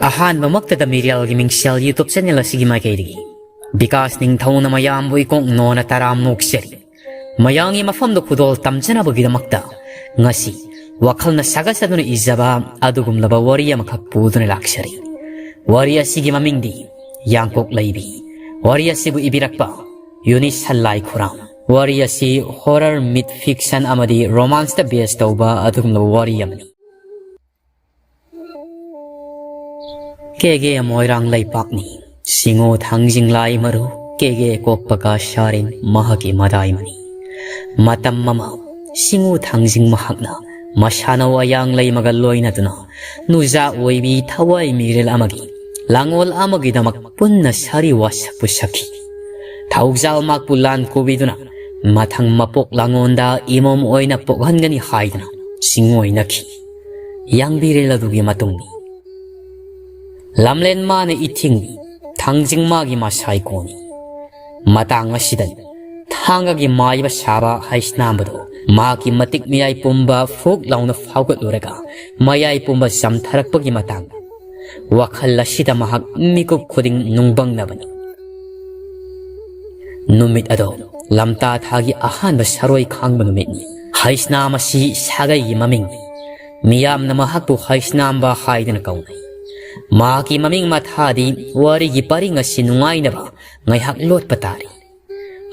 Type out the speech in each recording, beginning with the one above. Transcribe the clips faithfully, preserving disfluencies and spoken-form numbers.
ꯑꯍꯥꯟꯕꯃꯛꯇꯗ ꯃꯤꯔꯦꯜꯒꯤ ꯃꯤꯡꯁꯦꯜ YouTube channel ꯑꯁꯤꯒꯤ ꯃꯥꯏꯀꯩꯗꯒꯤ ꯕꯤꯀꯥꯁ ꯅꯤꯡꯊꯧꯅ ꯃꯌꯥꯝꯕꯨ ꯏꯀꯣꯛ ꯅꯣꯅ ꯇꯔꯥꯝ ꯅꯣꯛꯆꯔꯤ꯫ ꯃꯌꯥꯝꯒꯤ ꯃꯐꯝꯗ ꯈꯨꯗꯣꯜ ꯇꯝꯖꯅꯕꯒꯤꯗꯃꯛꯇ ꯉꯁꯤ ꯋꯥꯈꯜꯅ ꯁꯥꯒꯠꯆꯗꯨꯅ ꯏꯖꯕ ꯑꯗꯨꯒꯨꯝꯂꯕ ꯋꯥꯔꯤ ꯑꯃꯈꯛ ꯄꯨꯗꯨꯅ ꯂꯥꯛꯆꯔꯤ꯫ ꯋꯥꯔꯤ ꯑꯁꯤꯒꯤ ꯃꯃꯤꯡꯗꯤ ꯌꯥꯡꯀꯣꯛ ꯂꯩꯕꯤ꯫ ꯋꯥꯔꯤ ꯑꯁꯤꯕꯨ ꯏꯕꯤꯔꯛꯄ ꯌꯨꯅꯤꯁꯟ ꯂꯥꯏꯈꯨꯔꯥꯝ꯫ ꯋꯥꯔꯤ ꯑꯁꯤ horror, myth fiction ꯑꯃꯗꯤ romance ꯇ base ꯇꯧꯕ ꯑꯗꯨꯒꯨꯝꯂꯕ ꯋꯥꯔꯤ ꯑꯃꯅꯤ꯫ ꯀꯦꯒꯦ ꯃꯣꯏꯔꯥꯡ ꯂꯩꯄꯥꯛꯅꯤ꯫ ꯁꯤꯡꯉꯨ ꯊꯥꯡꯖꯤꯡ ꯂꯥꯏ ꯃꯔꯨ꯫ ꯀꯦꯒꯦ ꯀꯣꯛꯄ ꯀꯥ ꯁꯥꯔꯤꯟ ꯃꯍꯥꯛꯀꯤ ꯃꯗꯥꯏꯃꯅꯤ꯫ ꯃꯇꯝ ꯑꯃ ꯁꯤꯡꯉꯨ ꯊꯥꯡꯖꯤꯡ ꯃꯍꯥꯛꯅ ꯃꯁꯥꯟꯅꯧ ꯑꯌꯥꯡ ꯂꯩꯃꯒ ꯂꯣꯏꯅꯗꯨꯅ ꯅꯨꯖꯥ ꯑꯣꯏꯕꯤ ꯊꯋꯥꯏ ꯃꯤꯔꯦꯜ ꯑꯃꯒꯤ ꯂꯥꯡꯑꯣꯜ ꯑꯃꯒꯤꯗꯃꯛ ꯄꯨꯟꯅ ꯁꯥꯔꯤ ꯋꯥꯁꯛꯄꯨ ꯁꯛꯈꯤ꯫ ꯊꯧꯖꯥꯜ ꯃꯥꯛꯄꯨ ꯂꯥꯟ ꯀꯨꯕꯤꯗꯨꯅ ꯃꯊꯪ ꯃꯄꯣꯛ ꯂꯥꯡꯑꯣꯟꯗ ꯏꯃꯣꯝ ꯑꯣꯏꯅ ꯄꯣꯛꯍꯟꯒꯅꯤ ꯍꯥꯏꯗꯨꯅ ꯁꯤꯡꯉꯣꯏꯅꯈꯤ꯫ ꯌꯥꯡꯕꯤꯔꯦꯜ ꯑꯗꯨꯒꯤ ꯃꯇꯨꯡꯅꯤ꯫ ꯂꯝꯂꯦꯟ ꯃꯥꯅ ꯏꯊꯤꯡꯅꯤ, ꯊꯥꯡꯖꯤꯡ ꯃꯥꯒꯤ ꯃꯁꯥꯏꯀꯣꯅꯤ꯫ ꯃꯇꯥꯡ ꯑꯁꯤꯗꯅꯤ ꯊꯥꯡꯒꯒꯤ ꯃꯥꯏꯕ ꯁꯥꯕ ꯍꯩꯁꯅꯥꯝꯕꯗꯣ ꯃꯍꯥꯛꯀꯤ ꯃꯇꯤꯛ ꯃꯌꯥꯏ ꯄꯨꯝꯕ ꯐꯨꯛ ꯂꯥꯎꯅ ꯐꯥꯎꯒꯠꯂꯨꯔꯒ ꯃꯌꯥꯏ ꯄꯨꯝꯕ ꯆꯝꯊꯔꯛꯄꯒꯤ ꯃꯇꯥꯡꯗ꯫ ꯋꯥꯈꯜ ꯑꯁꯤꯗ ꯃꯍꯥꯛ ꯃꯤꯀꯨꯞ ꯈꯨꯗꯤꯡ ꯅꯨꯡꯕꯪꯅꯕꯅꯤ꯫ ꯅꯨꯃꯤꯠ ꯑꯗꯣ ꯂꯝꯇꯥ ꯊꯥꯒꯤ ꯑꯍꯥꯟꯕ ꯁꯔꯣꯏ ꯈꯥꯡꯕ ꯅꯨꯃꯤꯠꯅꯤ꯫ ꯍꯩꯁꯅꯥꯝ ꯑꯁꯤ ꯁꯥꯒꯩꯒꯤ ꯃꯃꯤꯡꯅꯤ꯫ ꯃꯤꯌꯥꯝꯅ ꯃꯍꯥꯛꯄꯨ ꯍꯩꯁꯅꯥꯝꯕ ꯍꯥꯏꯗꯨꯅ ꯀꯧꯅꯩ꯫ ꯃꯍꯥꯛꯀꯤ ꯃꯃꯤꯡ ꯃꯊꯥꯗꯤ ꯋꯥꯔꯤꯒꯤ ꯄꯔꯤꯡ ꯑꯁꯤ ꯅꯨꯡꯉꯥꯏꯅꯕ ꯉꯥꯏꯍꯥꯛ ꯂꯣꯠꯄ ꯇꯥꯔꯤ꯫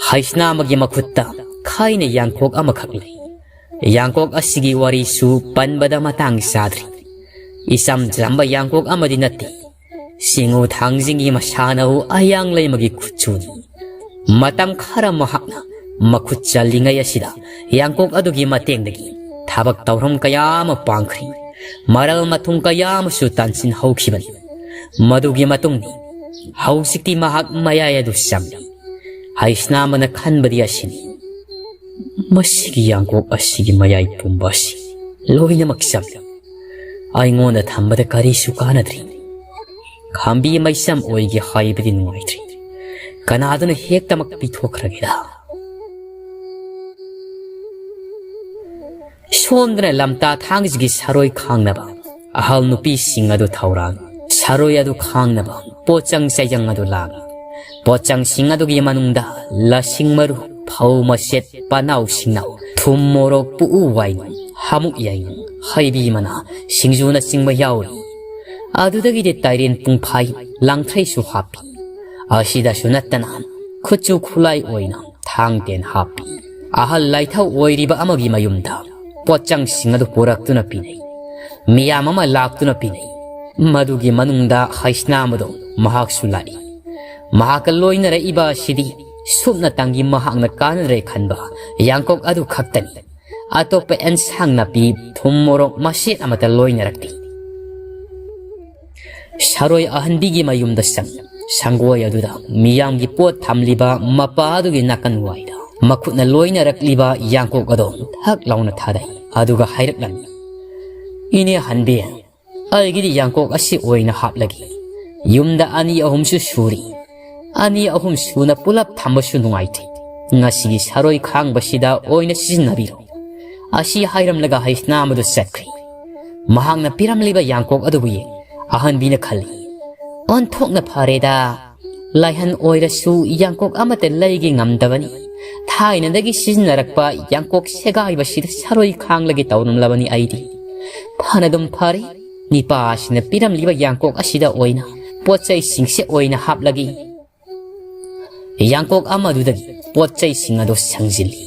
ꯍꯩꯁꯅꯥꯝꯕꯒꯤ ꯃꯈꯨꯠꯇ ꯈꯥꯏꯅ ꯌꯥꯡꯀꯣꯛ ꯑꯃꯈꯛ ꯂꯩ꯫ ꯌꯥꯡꯀꯣꯛ ꯑꯁꯤꯒꯤ ꯋꯥꯔꯤꯁꯨ ꯄꯟꯕꯗ ꯃꯇꯥꯡ ꯆꯥꯗ꯭ꯔꯤ꯫ ꯏꯆꯝ ꯆꯝꯕ ꯌꯥꯡꯀꯣꯛ ꯑꯃꯗꯤ ꯅꯠꯇꯦ꯫ ꯁꯤꯡꯉꯨ ꯊꯥꯡꯖꯤꯡꯒꯤ ꯃꯁꯥꯟꯅꯧ ꯑꯌꯥꯡ ꯂꯩꯃꯒꯤ ꯈꯨꯠꯁꯨꯅꯤ꯫ ꯃꯇꯝ ꯈꯔ ꯃꯍꯥꯛꯅ ꯃꯈꯨꯠ ꯆꯜꯂꯤꯉꯩ ꯑꯁꯤꯗ ꯌꯥꯡꯀꯣꯛ ꯑꯗꯨꯒꯤ ꯃꯇꯦꯡꯗꯒꯤ ꯊꯕꯛ ꯊꯧꯔꯝ ꯀꯌꯥ ꯑꯃ ꯄꯥꯡꯈ꯭ꯔꯤ꯫ ꯃꯔꯜ ꯃꯊꯨꯝ ꯀꯌꯥ ꯑꯃꯁꯨ ꯇꯥꯟꯁꯤꯟꯍꯧꯈꯤꯕꯅꯤ꯫ ꯃꯗꯨꯒꯤ ꯃꯇꯨꯡꯗꯤ ꯍꯧꯖꯤꯛꯇꯤ ꯃꯍꯥꯛ ꯃꯌꯥꯏ ꯑꯗꯨ ꯆꯝꯂꯤ꯫ ꯍꯩꯁꯅꯥꯝꯕꯅ ꯈꯟꯕꯗꯤ ꯑꯁꯤꯅꯤ, "ꯃꯁꯤꯒꯤ ꯌꯥꯡꯀꯣꯛ ꯑꯁꯤꯒꯤ ꯃꯌꯥꯏ ꯄꯨꯝꯕ ꯑꯁꯤ ꯂꯣꯏꯅꯃꯛ ꯆꯝꯂꯤ꯫ ꯑꯩꯉꯣꯟꯗ ꯊꯝꯕꯗ ꯀꯔꯤꯁꯨ ꯀꯥꯟꯅꯗ꯭ꯔꯤ꯫ ꯈꯥꯝꯕꯤ ꯃꯩꯆꯝ ꯑꯣꯏꯒꯦ ꯍꯥꯏꯕꯗꯤ ꯅꯨꯡꯉꯥꯏꯇ꯭ꯔꯤ꯫ ꯀꯅꯥꯗꯨꯅ ꯍꯦꯛꯇꯃꯛ ꯄꯤꯊꯣꯛꯈ꯭ꯔꯒꯦꯗ"꯫ ꯁꯣꯝꯗꯅ ꯂꯝꯇꯥ ꯊꯥꯡꯒꯤꯁꯤꯒꯤ ꯁꯔꯣꯏ ꯈꯥꯡꯅꯕ ꯑꯍꯜ ꯅꯨꯄꯤꯁꯤꯡ ꯑꯗꯨ ꯊꯧꯔꯥꯡ ꯁꯥꯔꯣꯏ ꯑꯗꯨ ꯈꯥꯡꯅꯕ ꯄꯣꯠꯆꯪ ꯆꯩꯖꯪ ꯑꯗꯨ ꯂꯥꯡꯏ꯫ ꯄꯣꯠꯆꯪꯁꯤꯡ ꯑꯗꯨꯒꯤ ꯃꯅꯨꯡꯗ ꯂꯁꯤꯡ ꯃꯔꯨ, ꯐꯧ ꯃꯆꯦꯠ, ꯄꯅꯥꯎ ꯁꯤꯡꯅꯥꯎ, ꯊꯨꯝ ꯃꯣꯔꯣꯛ, ꯄꯨꯛꯎ ꯋꯥꯏꯅꯨ, ꯍꯥꯃꯨꯛ ꯌꯥꯏꯉꯪ, ꯍꯩꯕꯤ ꯃꯅꯥ, ꯁꯤꯡꯖꯨꯅꯆꯤꯡꯕ ꯌꯥꯎꯔꯤ꯫ ꯑꯗꯨꯗꯒꯤꯗꯤ ꯇꯥꯏꯔꯦꯟ ꯄꯨꯡꯐꯥꯏ, ꯂꯥꯡꯊ꯭ꯔꯩꯁꯨ ꯍꯥꯞꯄꯤ꯫ ꯑꯁꯤꯗꯁꯨ ꯅꯠꯇꯅ ꯈꯨꯠꯁꯨ ꯈꯨꯠꯂꯥꯏ ꯑꯣꯏꯅ ꯊꯥꯡ ꯇꯦꯟ ꯍꯥꯞꯄꯤ꯫ ꯑꯍꯜ ꯂꯥꯏꯊꯧ ꯑꯣꯏꯔꯤꯕ ꯑꯃꯒꯤ ꯃꯌꯨꯝꯗ ꯄꯣꯠꯆꯪꯁꯤꯡ ꯑꯗꯨ ꯄꯨꯔꯛꯇꯨꯅ ꯄꯤꯅꯩ꯫ ꯃꯤꯌꯥꯝ ꯑꯃ ꯂꯥꯛꯇꯨꯅ ꯄꯤꯅꯩ꯫ ꯃꯗꯨꯒꯤ ꯃꯅꯨꯡꯗ ꯍꯩꯁꯅꯥꯝ ꯑꯗꯣ ꯃꯍꯥꯛꯁꯨ ꯂꯥꯛꯏ꯫ ꯃꯍꯥꯛꯀ ꯂꯣꯏꯅꯔꯛꯏꯕ ꯑꯁꯤꯗꯤ ꯁꯨꯞꯅꯇꯪꯒꯤ ꯃꯍꯥꯛꯅ ꯀꯥꯟꯅꯔꯦ ꯈꯟꯕ ꯌꯥꯡꯀꯣꯛ ꯑꯗꯨ ꯈꯛꯇꯅꯤ꯫ ꯑꯇꯣꯞꯄ ꯑꯦꯟꯁꯥꯡ ꯅꯥꯄꯤ, ꯊꯨꯝ ꯃꯣꯔꯣꯛ ꯃꯆꯦꯠ ꯑꯃꯠꯇ ꯂꯣꯏꯅꯔꯛꯇꯦ꯫ ꯁꯥꯔꯣꯏ ꯑꯍꯟꯕꯤꯒꯤ ꯃꯌꯨꯝꯗ ꯆꯪ, ꯁꯪꯒꯣꯏ ꯑꯗꯨꯗ ꯃꯤꯌꯥꯝꯒꯤ ꯄꯣꯠ ꯊꯝꯂꯤꯕ ꯃꯄꯥ ꯑꯗꯨꯒꯤ ꯅꯥꯀꯟ ꯋꯥꯏꯗ ꯃꯈꯨꯠꯅ ꯂꯣꯏꯅꯔꯛꯂꯤꯕ ꯌꯥꯡꯀꯣꯛ ꯑꯗꯣ ꯊꯛ ꯂꯥꯎꯅ ꯊꯥꯗꯩ꯫ ꯑꯗꯨꯒ ꯍꯥꯏꯔꯛꯂꯝꯃꯤ, "ꯏꯅꯦ ꯍꯟꯕꯤ, ꯑꯩꯒꯤꯗꯤ ꯌꯥꯡꯀꯣꯛ ꯑꯁꯤ ꯑꯣꯏꯅ ꯍꯥꯞꯂꯒꯦ꯫ ꯌꯨꯝꯗ ꯑꯅꯤ ꯑꯍꯨꯝꯁꯨ ꯁꯨꯔꯤ꯫ ꯑꯅꯤ ꯑꯍꯨꯝ ꯁꯨꯅ ꯄꯨꯂꯞ ꯊꯝꯕꯁꯨ ꯅꯨꯡꯉꯥꯏꯇꯦ꯫ ꯉꯁꯤꯒꯤ ꯁꯥꯔꯣꯏ ꯈꯥꯡꯕꯁꯤꯗ ꯑꯣꯏꯅ ꯁꯤꯖꯤꯟꯅꯕꯤꯔꯣ꯫" ꯑꯁꯤ ꯍꯥꯏꯔꯝꯂꯒ ꯍꯩꯁꯅꯥꯝ ꯑꯗꯨ ꯆꯠꯈ꯭ꯔꯦ꯫ ꯃꯍꯥꯛꯅ ꯄꯤꯔꯝꯂꯤꯕ ꯌꯥꯡꯀꯣꯛ ꯑꯗꯨꯕꯨ ꯌꯦꯡ ꯑꯍꯟꯕꯤꯅ ꯈꯜꯂꯤ, "ꯑꯣꯟꯊꯣꯛꯅ ꯐꯔꯦꯗ꯫ ꯂꯥꯏꯍꯟ ꯑꯣꯏꯔꯁꯨ ꯌꯥꯡꯀꯣꯛ ꯑꯃꯠꯇ ꯂꯩꯒꯦ ꯉꯝꯗꯕꯅꯤ꯫ ꯊꯥꯏꯅꯗꯒꯤ ꯁꯤꯖꯤꯟꯅꯔꯛꯄ ꯌꯥꯡꯀꯣꯛ ꯁꯦꯒꯥꯏꯕꯁꯤꯗ ꯁꯥꯔꯣꯏ ꯈꯥꯡꯂꯒꯦ ꯇꯧꯔꯝꯂꯕꯅꯤ ꯑꯩꯗꯤ꯫ ꯐꯅꯗꯨꯝ ꯐꯔꯦ, ꯅꯤꯄꯥꯁꯤꯅ ꯄꯤꯔꯝꯂꯤꯕ ꯌꯥꯡꯀꯣꯛ ꯑꯁꯤꯗ ꯑꯣꯏꯅ ꯄꯣꯠ ꯆꯩꯁꯤꯡꯁꯦ ꯑꯣꯏꯅ ꯍꯥꯞꯂꯒꯦ꯫" ꯌꯥꯡꯀꯣꯛ ꯑꯃꯗꯨꯗꯒꯤ ꯄꯣꯠ ꯆꯩꯁꯤꯡ ꯑꯗꯨ ꯁꯪꯖꯤꯜꯂꯤ꯫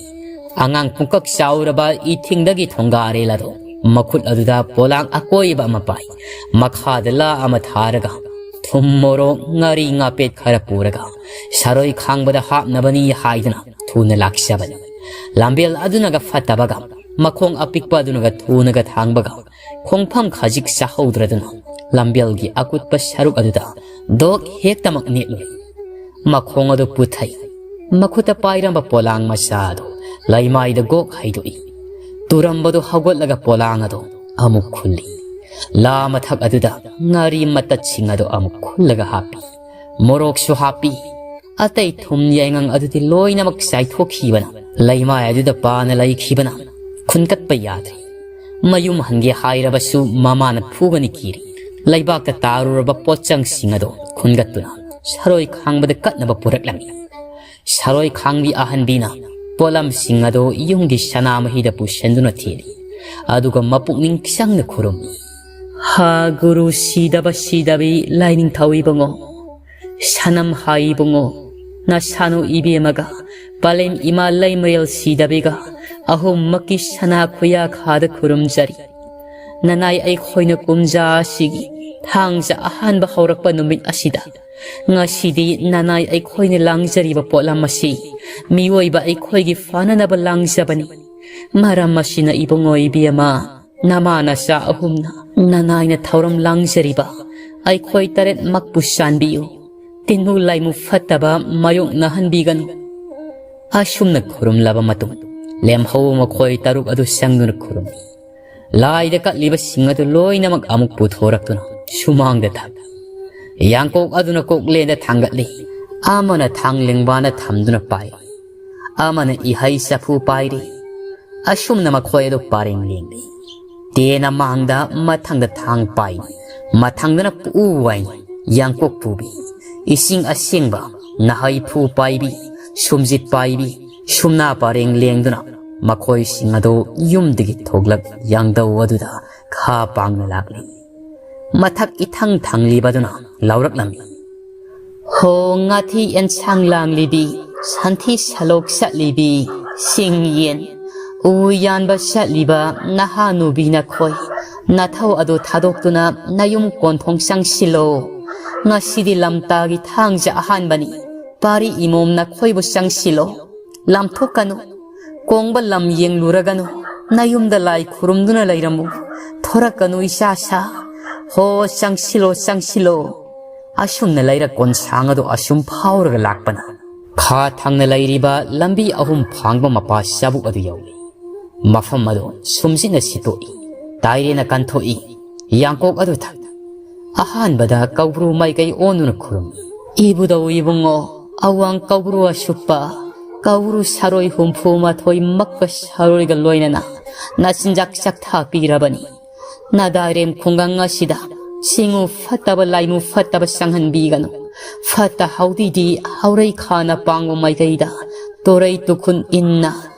ꯑꯉꯥꯡ ꯄꯨꯡꯀꯛ ꯆꯥꯎꯔꯕ ꯏꯊꯤꯡꯗꯒꯤ ꯊꯣꯡꯒꯥꯔꯦꯜ ꯑꯗꯨ ꯃꯈꯨꯠ ꯑꯗꯨꯗ ꯄꯣꯂꯥꯡ ꯑꯀꯣꯏꯕ ꯑꯃ ꯄꯥꯏ꯫ ꯃꯈꯥꯗ ꯂꯥ ꯑꯃ ꯊꯥꯔꯒ ꯊꯨꯝ, ꯃꯣꯔꯣꯛ, ꯉꯥꯔꯤ, ꯉꯥꯄꯦꯠ ꯈꯔ ꯄꯨꯔꯒ ꯁꯥꯔꯣꯏ ꯈꯥꯡꯕꯗ ꯍꯥꯞꯅꯕꯅꯤ ꯍꯥꯏꯗꯨꯅ ꯊꯨꯅ ꯂꯥꯛꯆꯕꯅꯤ꯫ ꯂꯝꯕꯦꯜ ꯑꯗꯨꯅꯒ ꯐꯠꯇꯕꯒ ꯃꯈꯣꯡ ꯑꯄꯤꯛꯄ ꯑꯗꯨꯅꯒ ꯊꯨꯅꯒ ꯊꯥꯡꯕꯒ ꯈꯣꯡꯐꯝ ꯈꯖꯤꯛ ꯆꯥꯍꯧꯗ꯭ꯔꯗꯨꯅ ꯂꯝꯕꯦꯜꯒꯤ ꯑꯀꯨꯠꯄ ꯁꯔꯨꯛ ꯑꯗꯨꯗ ꯗꯣꯛ ꯍꯦꯛꯇꯃꯛ ꯅꯦꯠꯂꯨꯏ꯫ ꯃꯈꯣꯡ ꯑꯗꯨ ꯄꯨꯊꯩ꯫ ꯃꯈꯨꯠꯇ ꯄꯥꯏꯔꯝꯕ ꯄꯣꯂꯥꯡ ꯃꯆꯥ ꯑꯗꯨ ꯂꯩꯃꯥꯏꯗ ꯒꯣꯛ ꯍꯩꯗꯣꯛꯏ꯫ ꯇꯨꯔꯝꯕꯗꯨ ꯍꯧꯒꯠꯂꯒ ꯄꯣꯂꯥꯡ ꯑꯗꯨ ꯑꯃꯨꯛ ꯈꯨꯜꯂꯤ꯫ ꯂꯥ ꯃꯊꯛ ꯑꯗꯨꯗ ꯉꯥꯔꯤ ꯃꯇꯠꯁꯤꯡ ꯑꯗꯨ ꯑꯃꯨꯛ ꯈꯨꯜꯂꯒ ꯍꯥꯞꯄꯤ꯫ ꯃꯣꯔꯣꯛꯁꯨ ꯍꯥꯞꯄꯤ꯫ ꯑꯇꯩ ꯊꯨꯝ ꯌꯥꯏꯉꯪ ꯑꯗꯨꯗꯤ ꯂꯣꯏꯅꯃꯛ ꯆꯥꯏꯊꯣꯛꯈꯤꯕꯅ ꯂꯩꯃꯥꯏ ꯑꯗꯨꯗ ꯄꯥꯅ ꯂꯩꯈꯤꯕꯅ ꯈꯨꯟꯒꯠꯄ ꯌꯥꯗ꯭ꯔꯦ꯫ ꯃꯌꯨꯝ ꯍꯟꯒꯦ ꯍꯥꯏꯔꯕꯁꯨ ꯃꯃꯥꯅ ꯐꯨꯒꯅꯤ ꯀꯤꯔꯤ꯫ ꯂꯩꯕꯥꯛꯇ ꯇꯥꯔꯨꯔꯕ ꯄꯣꯠꯆꯪꯁꯤꯡ ꯑꯗꯨ ꯈꯨꯟꯒꯠꯇꯨꯅ ꯁꯔꯣꯏ ꯈꯥꯡꯕꯗ ꯀꯠꯅꯕ ꯄꯨꯔꯛꯂꯝꯃꯤ꯫ ꯁꯔꯣꯏ ꯈꯥꯡꯕꯤ ꯑꯍꯟꯕꯤꯅ ꯄꯣꯠꯂꯝꯁꯤꯡ ꯑꯗꯨ ꯌꯨꯝꯒꯤ ꯁꯅꯥꯃꯍꯤꯗ ꯄꯨꯁꯤꯟꯗꯨꯅ ꯊꯤꯜꯂꯤ꯫ ꯑꯗꯨꯒ ꯃꯄꯨꯛꯅꯤꯡ ꯆꯪꯅ ꯈꯨꯔꯨꯝꯃꯤ꯫ ꯍꯥ ꯒꯨꯔꯨ ꯁꯤꯗꯕ ꯁꯤꯗꯕꯤ ꯂꯥꯏꯅꯤꯡꯊꯧ ꯏꯕꯨꯡꯉꯣ, ꯁꯅꯝ ꯍꯥꯏ ꯏꯕꯨꯡꯉꯣ, ꯅꯁꯥꯅꯨ ꯏꯕꯦꯝꯃꯒ ꯄꯂꯦꯝ ꯏꯃꯥ ꯂꯩꯃꯔꯦꯜ ꯁꯤꯗꯕꯤꯒ ꯑꯍꯨꯝꯃꯛꯀꯤ ꯁꯅꯥ ꯈꯨꯌꯥꯈꯥꯗ ꯈꯨꯔꯨꯝꯖꯔꯤ꯫ ꯅꯅꯥꯏ ꯑꯩꯈꯣꯏꯅ ꯀꯨꯝꯖꯥ ꯑꯁꯤꯒꯤ ꯊꯥꯡꯖ ꯑꯍꯥꯟꯕ ꯍꯧꯔꯛꯄ ꯅꯨꯃꯤꯠ ꯑꯁꯤꯗ, ꯉꯁꯤꯗꯤ ꯅꯅꯥꯏ ꯑꯩꯈꯣꯏꯅ ꯂꯥꯡꯖꯔꯤꯕ ꯄꯣꯠꯂꯝ ꯑꯁꯤ ꯃꯤꯑꯣꯏꯕ ꯑꯩꯈꯣꯏꯒꯤ ꯐꯅꯅꯕ ꯂꯥꯡꯖꯕꯅꯤ꯫ ꯃꯔꯝ ꯑꯁꯤꯅ ꯏꯕꯨꯡꯉꯣ ꯏꯕꯦꯝꯃ, ꯅꯃꯥ ꯅꯆꯥ ꯑꯍꯨꯝꯅ ꯅꯅꯥꯏꯅ ꯊꯧꯔꯝ ꯂꯥꯡꯖꯔꯤꯕ ꯑꯩꯈꯣꯏ ꯇꯔꯦꯠꯃꯛꯄꯨ ꯆꯥꯟꯕꯤꯌꯨ꯫ ꯇꯤꯟꯃꯨ ꯂꯥꯏꯃꯨ ꯐꯠꯇꯕ ꯃꯥꯌꯣꯛꯅꯍꯟꯕꯤꯒꯅꯨ꯫ ꯑꯁꯨꯝꯅ ꯈꯨꯔꯨꯝꯂꯕ ꯃꯇꯨꯡ, ꯂꯦꯝꯍꯧꯕ ꯃꯈꯣꯏ ꯇꯔꯨꯛ ꯑꯗꯨ ꯆꯪꯗꯨꯅ ꯈꯨꯔꯨꯝꯃꯤ꯫ ꯂꯥꯏꯗ ꯀꯠꯂꯤꯕꯁꯤꯡ ꯑꯗꯨ ꯂꯣꯏꯅꯃꯛ ꯑꯃꯨꯛ ꯄꯨꯊꯣꯔꯛꯇꯨꯅ ꯁꯨꯃꯥꯡꯗ ꯊꯝꯃꯤ꯫ ꯌꯥꯡꯀꯣꯛ ꯑꯗꯨꯅ ꯀꯣꯛꯂꯦꯟꯗ ꯊꯥꯡꯒꯠꯂꯤ, ꯑꯃꯅ ꯊꯥꯡ ꯂꯦꯡꯕꯥꯅ ꯊꯝꯗꯨꯅ ꯄꯥꯏ, ꯑꯃꯅ ꯏꯍꯩ ꯆꯐꯨ ꯄꯥꯏꯔꯤ꯫ ꯑꯁꯨꯝꯅ ꯃꯈꯣꯏ ꯑꯗꯨ ꯄꯔꯦꯡ ꯂꯦꯡꯂꯤ꯫ ꯇꯦꯅ ꯃꯥꯡꯗ, ꯃꯊꯪꯗ ꯊꯥꯡ ꯄꯥꯏ, ꯃꯊꯪꯗꯅ ꯄꯨ ꯋꯥꯏ, ꯌꯥꯡꯀꯣꯛ ꯄꯨꯕꯤ, ꯏꯁꯤꯡ ꯑꯁꯦꯡꯕ, ꯅꯍꯩ ꯐꯨ ꯄꯥꯏꯕꯤ, ꯁꯨꯝꯖꯤꯠ ꯄꯥꯏꯕꯤ, ꯁꯨꯝꯅꯥ ꯄꯔꯦꯡ ꯂꯦꯡꯗꯨꯅ ꯃꯈꯣꯏꯁꯤꯡ ꯑꯗꯨ ꯌꯨꯝꯗꯒꯤ ꯊꯣꯛꯂꯛ ꯌꯥꯡꯗꯧ ꯑꯗꯨꯗ ꯈꯥ ꯄꯥꯡꯅ ꯂꯥꯛꯂꯤ꯫ ꯃꯊꯛ ꯏꯊꯪ ꯊꯪꯂꯤꯕꯗꯨꯅ ꯂꯥꯎꯔꯛꯂꯝꯃꯤ꯫ ꯍꯣ ꯉꯥꯊꯤ ꯑꯦꯟꯁꯥꯡ ꯂꯥꯡꯂꯤꯕꯤ, ꯁꯟꯊꯤ ꯁꯂꯣꯛ ꯆꯠꯂꯤꯕꯤ, ꯁꯤꯡ ꯌꯦꯟ ꯎ ꯌꯥꯟꯕ ꯆꯠꯂꯤꯕ ꯅꯍꯥ ꯅꯨꯕꯤ ꯅꯈꯣꯏ, ꯅꯊꯧ ꯑꯗꯨ ꯊꯥꯗꯣꯛꯇꯨꯅ ꯅꯌꯨꯝ ꯀꯣꯟꯊꯣꯡ ꯆꯪꯁꯤꯜꯂꯣ꯫ ꯉꯁꯤꯗꯤ ꯂꯝꯇꯥꯒꯤ ꯊꯥꯡꯖ ꯑꯍꯥꯟꯕꯅꯤ꯫ ꯄꯥꯔꯤ ꯏꯃꯣꯝ ꯅꯈꯣꯏꯕꯨ ꯆꯪꯁꯤꯜꯂꯣ꯫ ꯂꯥꯝꯊꯣꯛꯀꯅꯨ꯫ ꯀꯣꯡꯕ ꯂꯝ ꯌꯦꯡꯂꯨꯔꯒꯅꯨ꯫ ꯅꯌꯨꯝꯗ ꯂꯥꯏ ꯈꯨꯔꯨꯝꯗꯨꯅ ꯂꯩꯔꯝꯃꯨ꯫ ꯊꯣꯔꯛꯀꯅꯨ ꯏꯆꯥꯁꯥ꯫ ꯍꯣ ꯆꯪꯁꯤꯜꯂꯣ, ꯆꯪꯁꯤꯜꯂꯣ꯫ ꯑꯁꯨꯝꯅ ꯂꯩꯔꯛ ꯀꯣꯟꯁꯥꯡ ꯑꯗꯨ ꯑꯁꯨꯝ ꯐꯥꯎꯔꯒ ꯂꯥꯛꯄꯅ ꯈꯥ ꯊꯪꯅ ꯂꯩꯔꯤꯕ ꯂꯝꯕꯤ ꯑꯍꯨꯝ ꯐꯥꯡꯕ ꯃꯄꯥ ꯆꯥꯕꯨꯛ ꯑꯗꯨ ꯌꯧꯏ꯫ ꯃꯐꯝ ꯑꯗꯨ ꯁꯨꯝꯖꯤꯠꯅ ꯁꯤꯠꯇꯣꯛꯏ꯫ ꯇꯥꯏꯔꯦꯅ ꯀꯟꯊꯣꯛꯏ꯫ ꯌꯥꯡꯀꯣꯛ ꯑꯗꯨ ꯊꯛ ꯑꯍꯥꯟꯕꯗ ꯀꯧꯕ꯭ꯔꯨ ꯃꯥꯏꯀꯩ ꯑꯣꯟꯗꯨꯅ ꯈꯨꯔꯨꯝꯃꯤ꯫ ꯏꯕꯨꯙꯧ ꯏꯕꯨꯡꯉꯣ, ꯑꯋꯥꯡ ꯀꯧꯕ꯭ꯔꯨ ꯑꯁꯨꯞꯄ, ꯀꯧꯕ꯭ꯔꯨ ꯁꯔꯣꯏ ꯍꯨꯝꯐꯨ ꯃꯥꯊꯣꯏ ꯃꯛꯄ ꯁꯔꯣꯏꯒ ꯂꯣꯏꯅꯅ ꯅꯆꯤꯟꯖꯥꯛ ꯆꯥꯛꯊꯥ ꯄꯤꯔꯕꯅꯤ꯫ ꯅꯗꯥꯏꯔꯦꯝ ꯈꯨꯡꯒꯪ ꯑꯁꯤꯗ ꯁꯤꯡꯎ ꯐꯠꯇꯕ ꯂꯥꯏꯃꯨ ꯐꯠꯇꯕ ꯆꯪꯍꯟꯕꯤꯒꯅꯨ꯫ ꯐꯠꯇ ꯍꯥꯎꯗꯤꯗꯤ ꯍꯧꯔꯩ ꯈꯥꯅ ꯄꯥꯡꯕ ꯃꯥꯏꯀꯩꯗ ꯇꯣꯔꯩ ꯇꯨꯈꯨꯟ ꯏꯟꯅ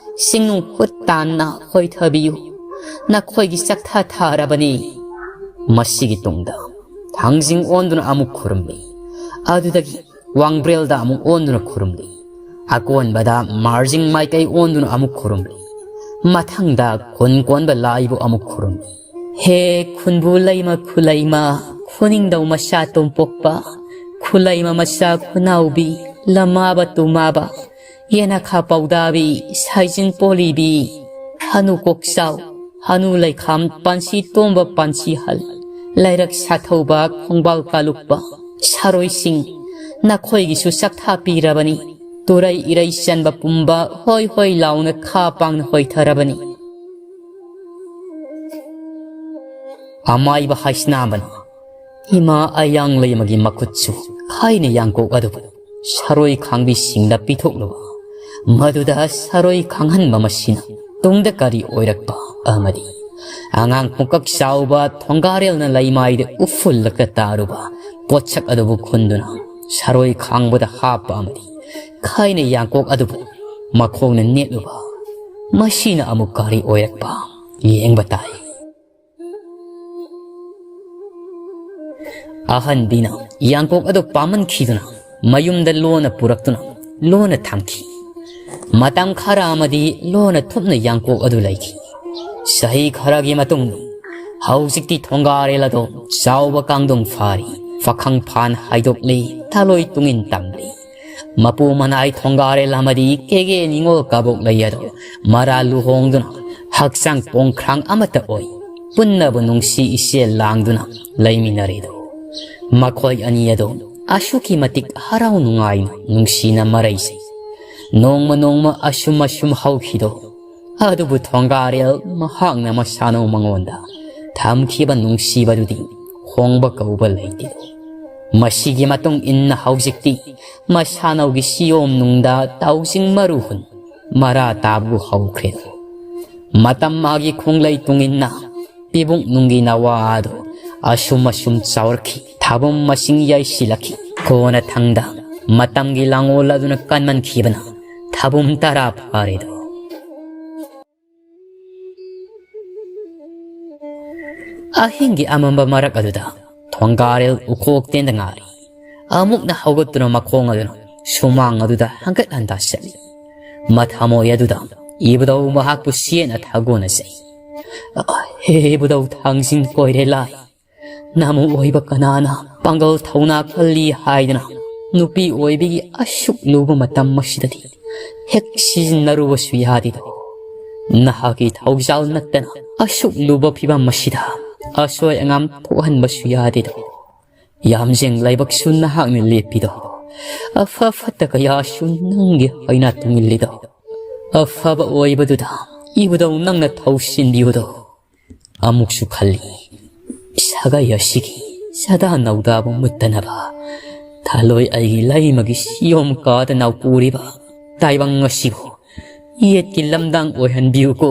ꯁꯤꯡꯅꯨ ꯈꯨꯠ ꯇꯥꯟꯅ ꯍꯣꯏꯊꯕꯤꯌꯨ꯫ ꯅꯈꯣꯏꯒꯤ ꯆꯥꯛꯊꯥ ꯊꯥꯔꯕꯅꯤ꯫ ꯃꯁꯤꯒꯤ ꯇꯨꯡꯗ ꯊꯥꯡꯖꯤꯡ ꯑꯣꯟꯗꯨꯅ ꯑꯃꯨꯛ ꯈꯨꯔꯨꯝꯃꯤ꯫ ꯑꯗꯨꯗꯒꯤ ꯋꯥꯡꯕ꯭ꯔꯦꯜꯗ ꯑꯃꯨꯛ ꯑꯣꯟꯗꯨꯅ ꯈꯨꯔꯨꯝꯂꯤ꯫ ꯑꯀꯣꯟꯕꯗ ꯃꯥꯔꯖꯤꯡ ꯃꯥꯏꯀꯩ ꯑꯣꯟꯗꯨꯅ ꯑꯃꯨꯛ ꯈꯨꯔꯨꯝꯂꯤ꯫ ꯃꯊꯪꯗ ꯈꯨꯟ ꯀꯣꯟꯕ ꯂꯥꯏꯕꯨ ꯑꯃꯨꯛ ꯈꯨꯔꯨꯝꯂꯤ꯫ ꯍꯦ ꯈꯨꯟꯕꯨ ꯂꯩꯃ ꯈꯨꯂꯩꯃ, ꯈꯨꯅꯤꯡꯗꯧ ꯃꯆꯥ ꯇꯣꯝꯄꯣꯛꯄ, ꯈꯨꯂꯩꯃ ꯃꯆꯥ ꯈꯨꯅꯥꯎꯕꯤ, ꯂꯃꯥꯕ ꯇꯨꯃꯥꯕ, ꯌꯦꯅꯈꯥ ꯄꯧꯗꯥꯕꯤ, ꯁꯥꯏꯖꯤꯟ ꯄꯣꯂꯤꯕꯤ, ꯍꯅꯨ ꯀꯣꯛꯆꯥꯎ, ꯍꯅꯨ ꯂꯩꯈꯥꯝ, ꯄꯥꯟꯁꯤ ꯇꯣꯝꯕ ꯄꯥꯟꯁꯤ ꯍꯜ, ꯂꯩꯔꯛ ꯁꯥꯊꯧꯕ, ꯈꯣꯡꯕꯥꯜ ꯀꯥꯂꯨꯛꯄ, ꯁꯥꯔꯣꯏꯁꯤꯡ, ꯅꯈꯣꯏꯒꯤꯁꯨ ꯆꯥꯛꯊꯥ ꯄꯤꯔꯕꯅꯤ꯫ ꯇꯨꯔꯩ ꯏꯔꯩ ꯆꯟꯕ ꯄꯨꯝꯕ ꯍꯣꯏ ꯍꯣꯏ ꯂꯥꯎꯅ ꯈꯥ ꯄꯥꯡꯅ ꯍꯣꯏꯊꯔꯕꯅꯤ꯫ ꯑꯃꯥꯏꯕ ꯍꯥꯏꯁꯅꯥꯕꯅ ꯏꯃꯥ ꯑꯌꯥꯡ ꯂꯩꯃꯒꯤ ꯃꯈꯨꯠꯁꯨ ꯈꯥꯏꯅ ꯌꯥꯡꯀꯣꯛ ꯑꯗꯨꯕꯨ ꯁꯔꯣꯏ ꯈꯥꯡꯕꯤꯁꯤꯡꯗ ꯄꯤꯊꯣꯛꯂꯨꯕ꯫ ꯃꯗꯨꯗ ꯁꯔꯣꯏ ꯈꯥꯡꯍꯟꯕ ꯃꯁꯤꯅ ꯇꯨꯡꯗ ꯀꯔꯤ ꯑꯣꯏꯔꯛꯄ ꯑꯃꯗꯤ ꯑꯉꯥꯡ ꯄꯨꯡꯀꯛ ꯆꯥꯎꯕ ꯊꯣꯡꯒꯥꯔꯦꯜꯅ ꯂꯩꯃꯥꯏꯗ ꯎꯐꯨꯜꯂꯒ ꯇꯥꯔꯨꯕ ꯄꯣꯠꯁꯛ ꯑꯗꯨꯕꯨ ꯈꯨꯟꯗꯨꯅ ꯁꯔꯣꯏ ꯈꯥꯡꯕꯗ ꯍꯥꯞꯄ ꯑꯃꯗꯤ ꯈꯥꯏꯅ ꯌꯥꯡꯀꯣꯛ ꯑꯗꯨꯕꯨ ꯃꯈꯣꯡꯅ ꯅꯦꯠꯂꯨꯕ꯫ ꯃꯁꯤꯅ ꯑꯃꯨꯛ ꯀꯔꯤ ꯑꯣꯏꯔꯛꯄ ꯌꯦꯡꯕ ꯇꯥꯏ꯫ ꯑꯍꯟꯕꯤꯅ ꯌꯥꯡꯀꯣꯛ ꯑꯗꯨ ꯄꯥꯝꯃꯟꯈꯤꯗꯨꯅ ꯃꯌꯨꯝꯗ ꯂꯣꯟꯅ ꯄꯨꯔꯛꯇꯨꯅ ꯂꯣꯟꯅ ꯊꯝꯈꯤ꯫ ꯃꯇꯝ ꯈꯔ ꯑꯃꯗꯤ ꯂꯣꯟꯅ ꯊꯨꯞꯅ ꯌꯥꯡꯀꯣꯛ ꯑꯗꯨ ꯂꯩꯈꯤ꯫ ꯆꯍꯤ ꯈꯔꯒꯤ ꯃꯇꯨꯡꯗ ꯍꯧꯖꯤꯛꯇꯤ ꯊꯣꯡꯒꯥꯔꯦꯜ ꯑꯗꯨ ꯆꯥꯎꯕ ꯀꯥꯡꯗꯣꯡ ꯐꯥꯔꯤ, ꯄꯥꯈꯪ ꯐꯥꯟ ꯍꯥꯏꯗꯣꯛꯂꯤ, ꯊꯥꯂꯣꯏ ꯇꯨꯡꯏꯟ ꯇꯝꯂꯤ꯫ ꯃꯄꯨ ꯃꯅꯥꯏ ꯊꯣꯡꯒꯥꯔꯦꯜ ꯑꯃꯗꯤ ꯀꯦꯒꯦ ꯅꯤꯉꯣꯜ ꯀꯕꯣꯛ ꯂꯩ ꯑꯗꯨ ꯃꯔꯥ ꯂꯨꯍꯣꯡꯗꯨꯅ ꯍꯛꯆꯥꯡ ꯄꯣꯡꯈ꯭ꯔꯥꯡ ꯑꯃꯠꯇ ꯑꯣꯏ꯫ ꯄꯨꯟꯅꯕꯨ ꯅꯨꯡꯁꯤ ꯏꯆꯦꯜ ꯂꯥꯡꯗꯨꯅ ꯂꯩꯃꯤꯟꯅꯔꯦꯗꯣ꯫ ꯃꯈꯣꯏ ꯑꯅꯤ ꯑꯗꯨ ꯑꯁꯨꯛꯀꯤ ꯃꯇꯤꯛ ꯍꯔꯥꯎ ꯅꯨꯡꯉꯥꯏꯅ ꯅꯨꯡꯁꯤꯅ ꯃꯔꯩꯁꯤ ꯅꯣꯡꯃ ꯅꯣꯡꯃ ꯑꯁꯨꯝ ꯑꯁꯨꯝ ꯍꯧꯈꯤꯗꯣ꯫ ꯑꯗꯨꯕꯨ ꯊꯣꯡꯒꯥꯔꯦꯜ ꯃꯍꯥꯛꯅ ꯃꯁꯥꯅꯧ ꯃꯉꯣꯟꯗ ꯊꯝꯈꯤꯕ ꯅꯨꯡꯁꯤꯕꯗꯨꯗꯤ ꯍꯣꯡꯕ ꯀꯧꯕ ꯂꯩꯇꯦ꯫ ꯃꯁꯤꯒꯤ ꯃꯇꯨꯡ ꯏꯟꯅ ꯍꯧꯖꯤꯛꯇꯤ ꯃꯁꯥꯅꯧꯒꯤ ꯁꯤꯌꯣꯝ ꯅꯨꯡꯗ ꯇꯥꯎꯁꯤꯡ ꯃꯔꯨ ꯍꯨꯟ ꯃꯔꯥ ꯇꯥꯕꯕꯨ ꯍꯧꯈ꯭ꯔꯦ꯫ ꯃꯇꯝ ꯃꯥꯒꯤ ꯈꯣꯡꯂꯩ ꯇꯨꯡ ꯏꯟꯅ ꯄꯤꯕꯨꯡ ꯅꯨꯡꯒꯤ ꯅꯋꯥ ꯑꯗꯨ ꯑꯁꯨꯝ ꯑꯁꯨꯝ ꯆꯥꯎꯔꯛꯈꯤ꯫ ꯊꯥꯕꯨꯝ ꯃꯁꯤꯡ ꯌꯥꯏꯁꯤꯜꯂꯛꯈꯤ꯫ ꯀꯣꯟꯅ ꯊꯪꯗ ꯃꯇꯝꯒꯤ ꯂꯥꯡꯑꯣꯜ ꯑꯗꯨꯅ ꯀꯟꯃꯟꯈꯤꯕꯅ ꯊꯥꯕꯨꯝ ꯇꯔꯥ ꯐꯥꯔꯦꯗꯣ꯫ ꯑꯍꯤꯡꯒꯤ ꯑꯃꯝꯕ ꯃꯔꯛ ꯑꯗꯨꯗ ꯊꯣꯡꯒꯥꯔꯦꯜ ꯎꯈꯣꯛ ꯇꯦꯟꯗ ꯉꯥꯔꯤ꯫ ꯑꯃꯨꯛꯅ ꯍꯧꯒꯠꯇꯨꯅ ꯃꯈꯣꯡ ꯑꯗꯨꯅ ꯁꯨꯃꯥꯡ ꯑꯗꯨꯗ ꯍꯪꯒꯠ ꯍꯟꯗꯥ ꯆꯠꯂꯤ꯫ ꯃꯊꯃꯣꯏ ꯑꯗꯨꯗ ꯏꯕꯨꯙꯧ ꯃꯍꯥꯛꯄꯨ ꯆꯦꯠꯅ ꯊꯥꯒꯣꯟꯅꯖꯩ꯫ "ꯍꯦ ꯏꯕꯨꯙꯧ ꯊꯥꯡꯖꯤꯡ ꯀꯣꯏꯔꯦ ꯂꯥꯏ, ꯅꯃꯨ ꯑꯣꯏꯕ ꯀꯅꯥꯅ ꯄꯥꯡꯒꯜ ꯊꯧꯅꯥ ꯀꯜꯂꯤ ꯍꯥꯏꯗꯅ ꯅꯨꯄꯤ ꯑꯣꯏꯕꯤꯒꯤ ꯑꯁꯨꯛ ꯂꯨꯕ ꯃꯇꯝ ꯑꯁꯤꯗꯗꯤ ꯍꯦꯛ ꯁꯤꯖꯤꯟꯅꯔꯨꯕꯁꯨ ꯌꯥꯗꯦꯗꯣ꯫ ꯅꯍꯥꯛꯀꯤ ꯊꯧꯖꯥꯜ ꯅꯠꯇꯅ ꯑꯁꯨꯛ ꯂꯨꯕ ꯐꯤꯕꯝ ꯑꯁꯤꯗ ꯑꯁꯣꯏ ꯑꯉꯥꯝ ꯊꯣꯛꯍꯟꯕꯁꯨ ꯌꯥꯗꯦꯗꯣ꯫ ꯌꯥꯝꯖꯦꯡ ꯂꯥꯏꯕꯛꯁꯨ ꯅꯍꯥꯛꯅ ꯂꯦꯞꯄꯤꯗꯣ꯫ ꯑꯐ ꯐꯠꯇ ꯀꯌꯥꯁꯨ ꯅꯪꯒꯤ ꯍꯩꯅ ꯇꯨꯡꯏꯜꯂꯤꯗꯣ꯫ ꯑꯐꯕ ꯑꯣꯏꯕꯗꯨꯗ ꯏꯕꯨꯙꯧ ꯅꯪꯅ ꯊꯧꯁꯤꯟꯕꯤꯌꯨꯗꯣ꯫ ꯑꯃꯨꯛꯁꯨ ꯈꯜꯂꯤ, ꯁꯥꯒꯩ ꯑꯁꯤꯒꯤ ꯆꯥꯗꯥ ꯅꯧꯗꯥꯕ ꯃꯨꯠꯇꯅꯕ ꯊꯥꯂꯣꯏ ꯑꯩꯒꯤ ꯂꯩꯃꯒꯤ ꯁꯤꯌꯣꯝ ꯀꯥꯗ ꯅꯥꯎꯄꯨꯔꯤꯕ ꯇꯥꯏꯕꯪ ꯑꯁꯤꯕꯨ ꯌꯦꯠꯀꯤ ꯂꯝꯗꯥꯡ ꯑꯣꯏꯍꯟꯕꯤꯌꯨꯀꯣ꯫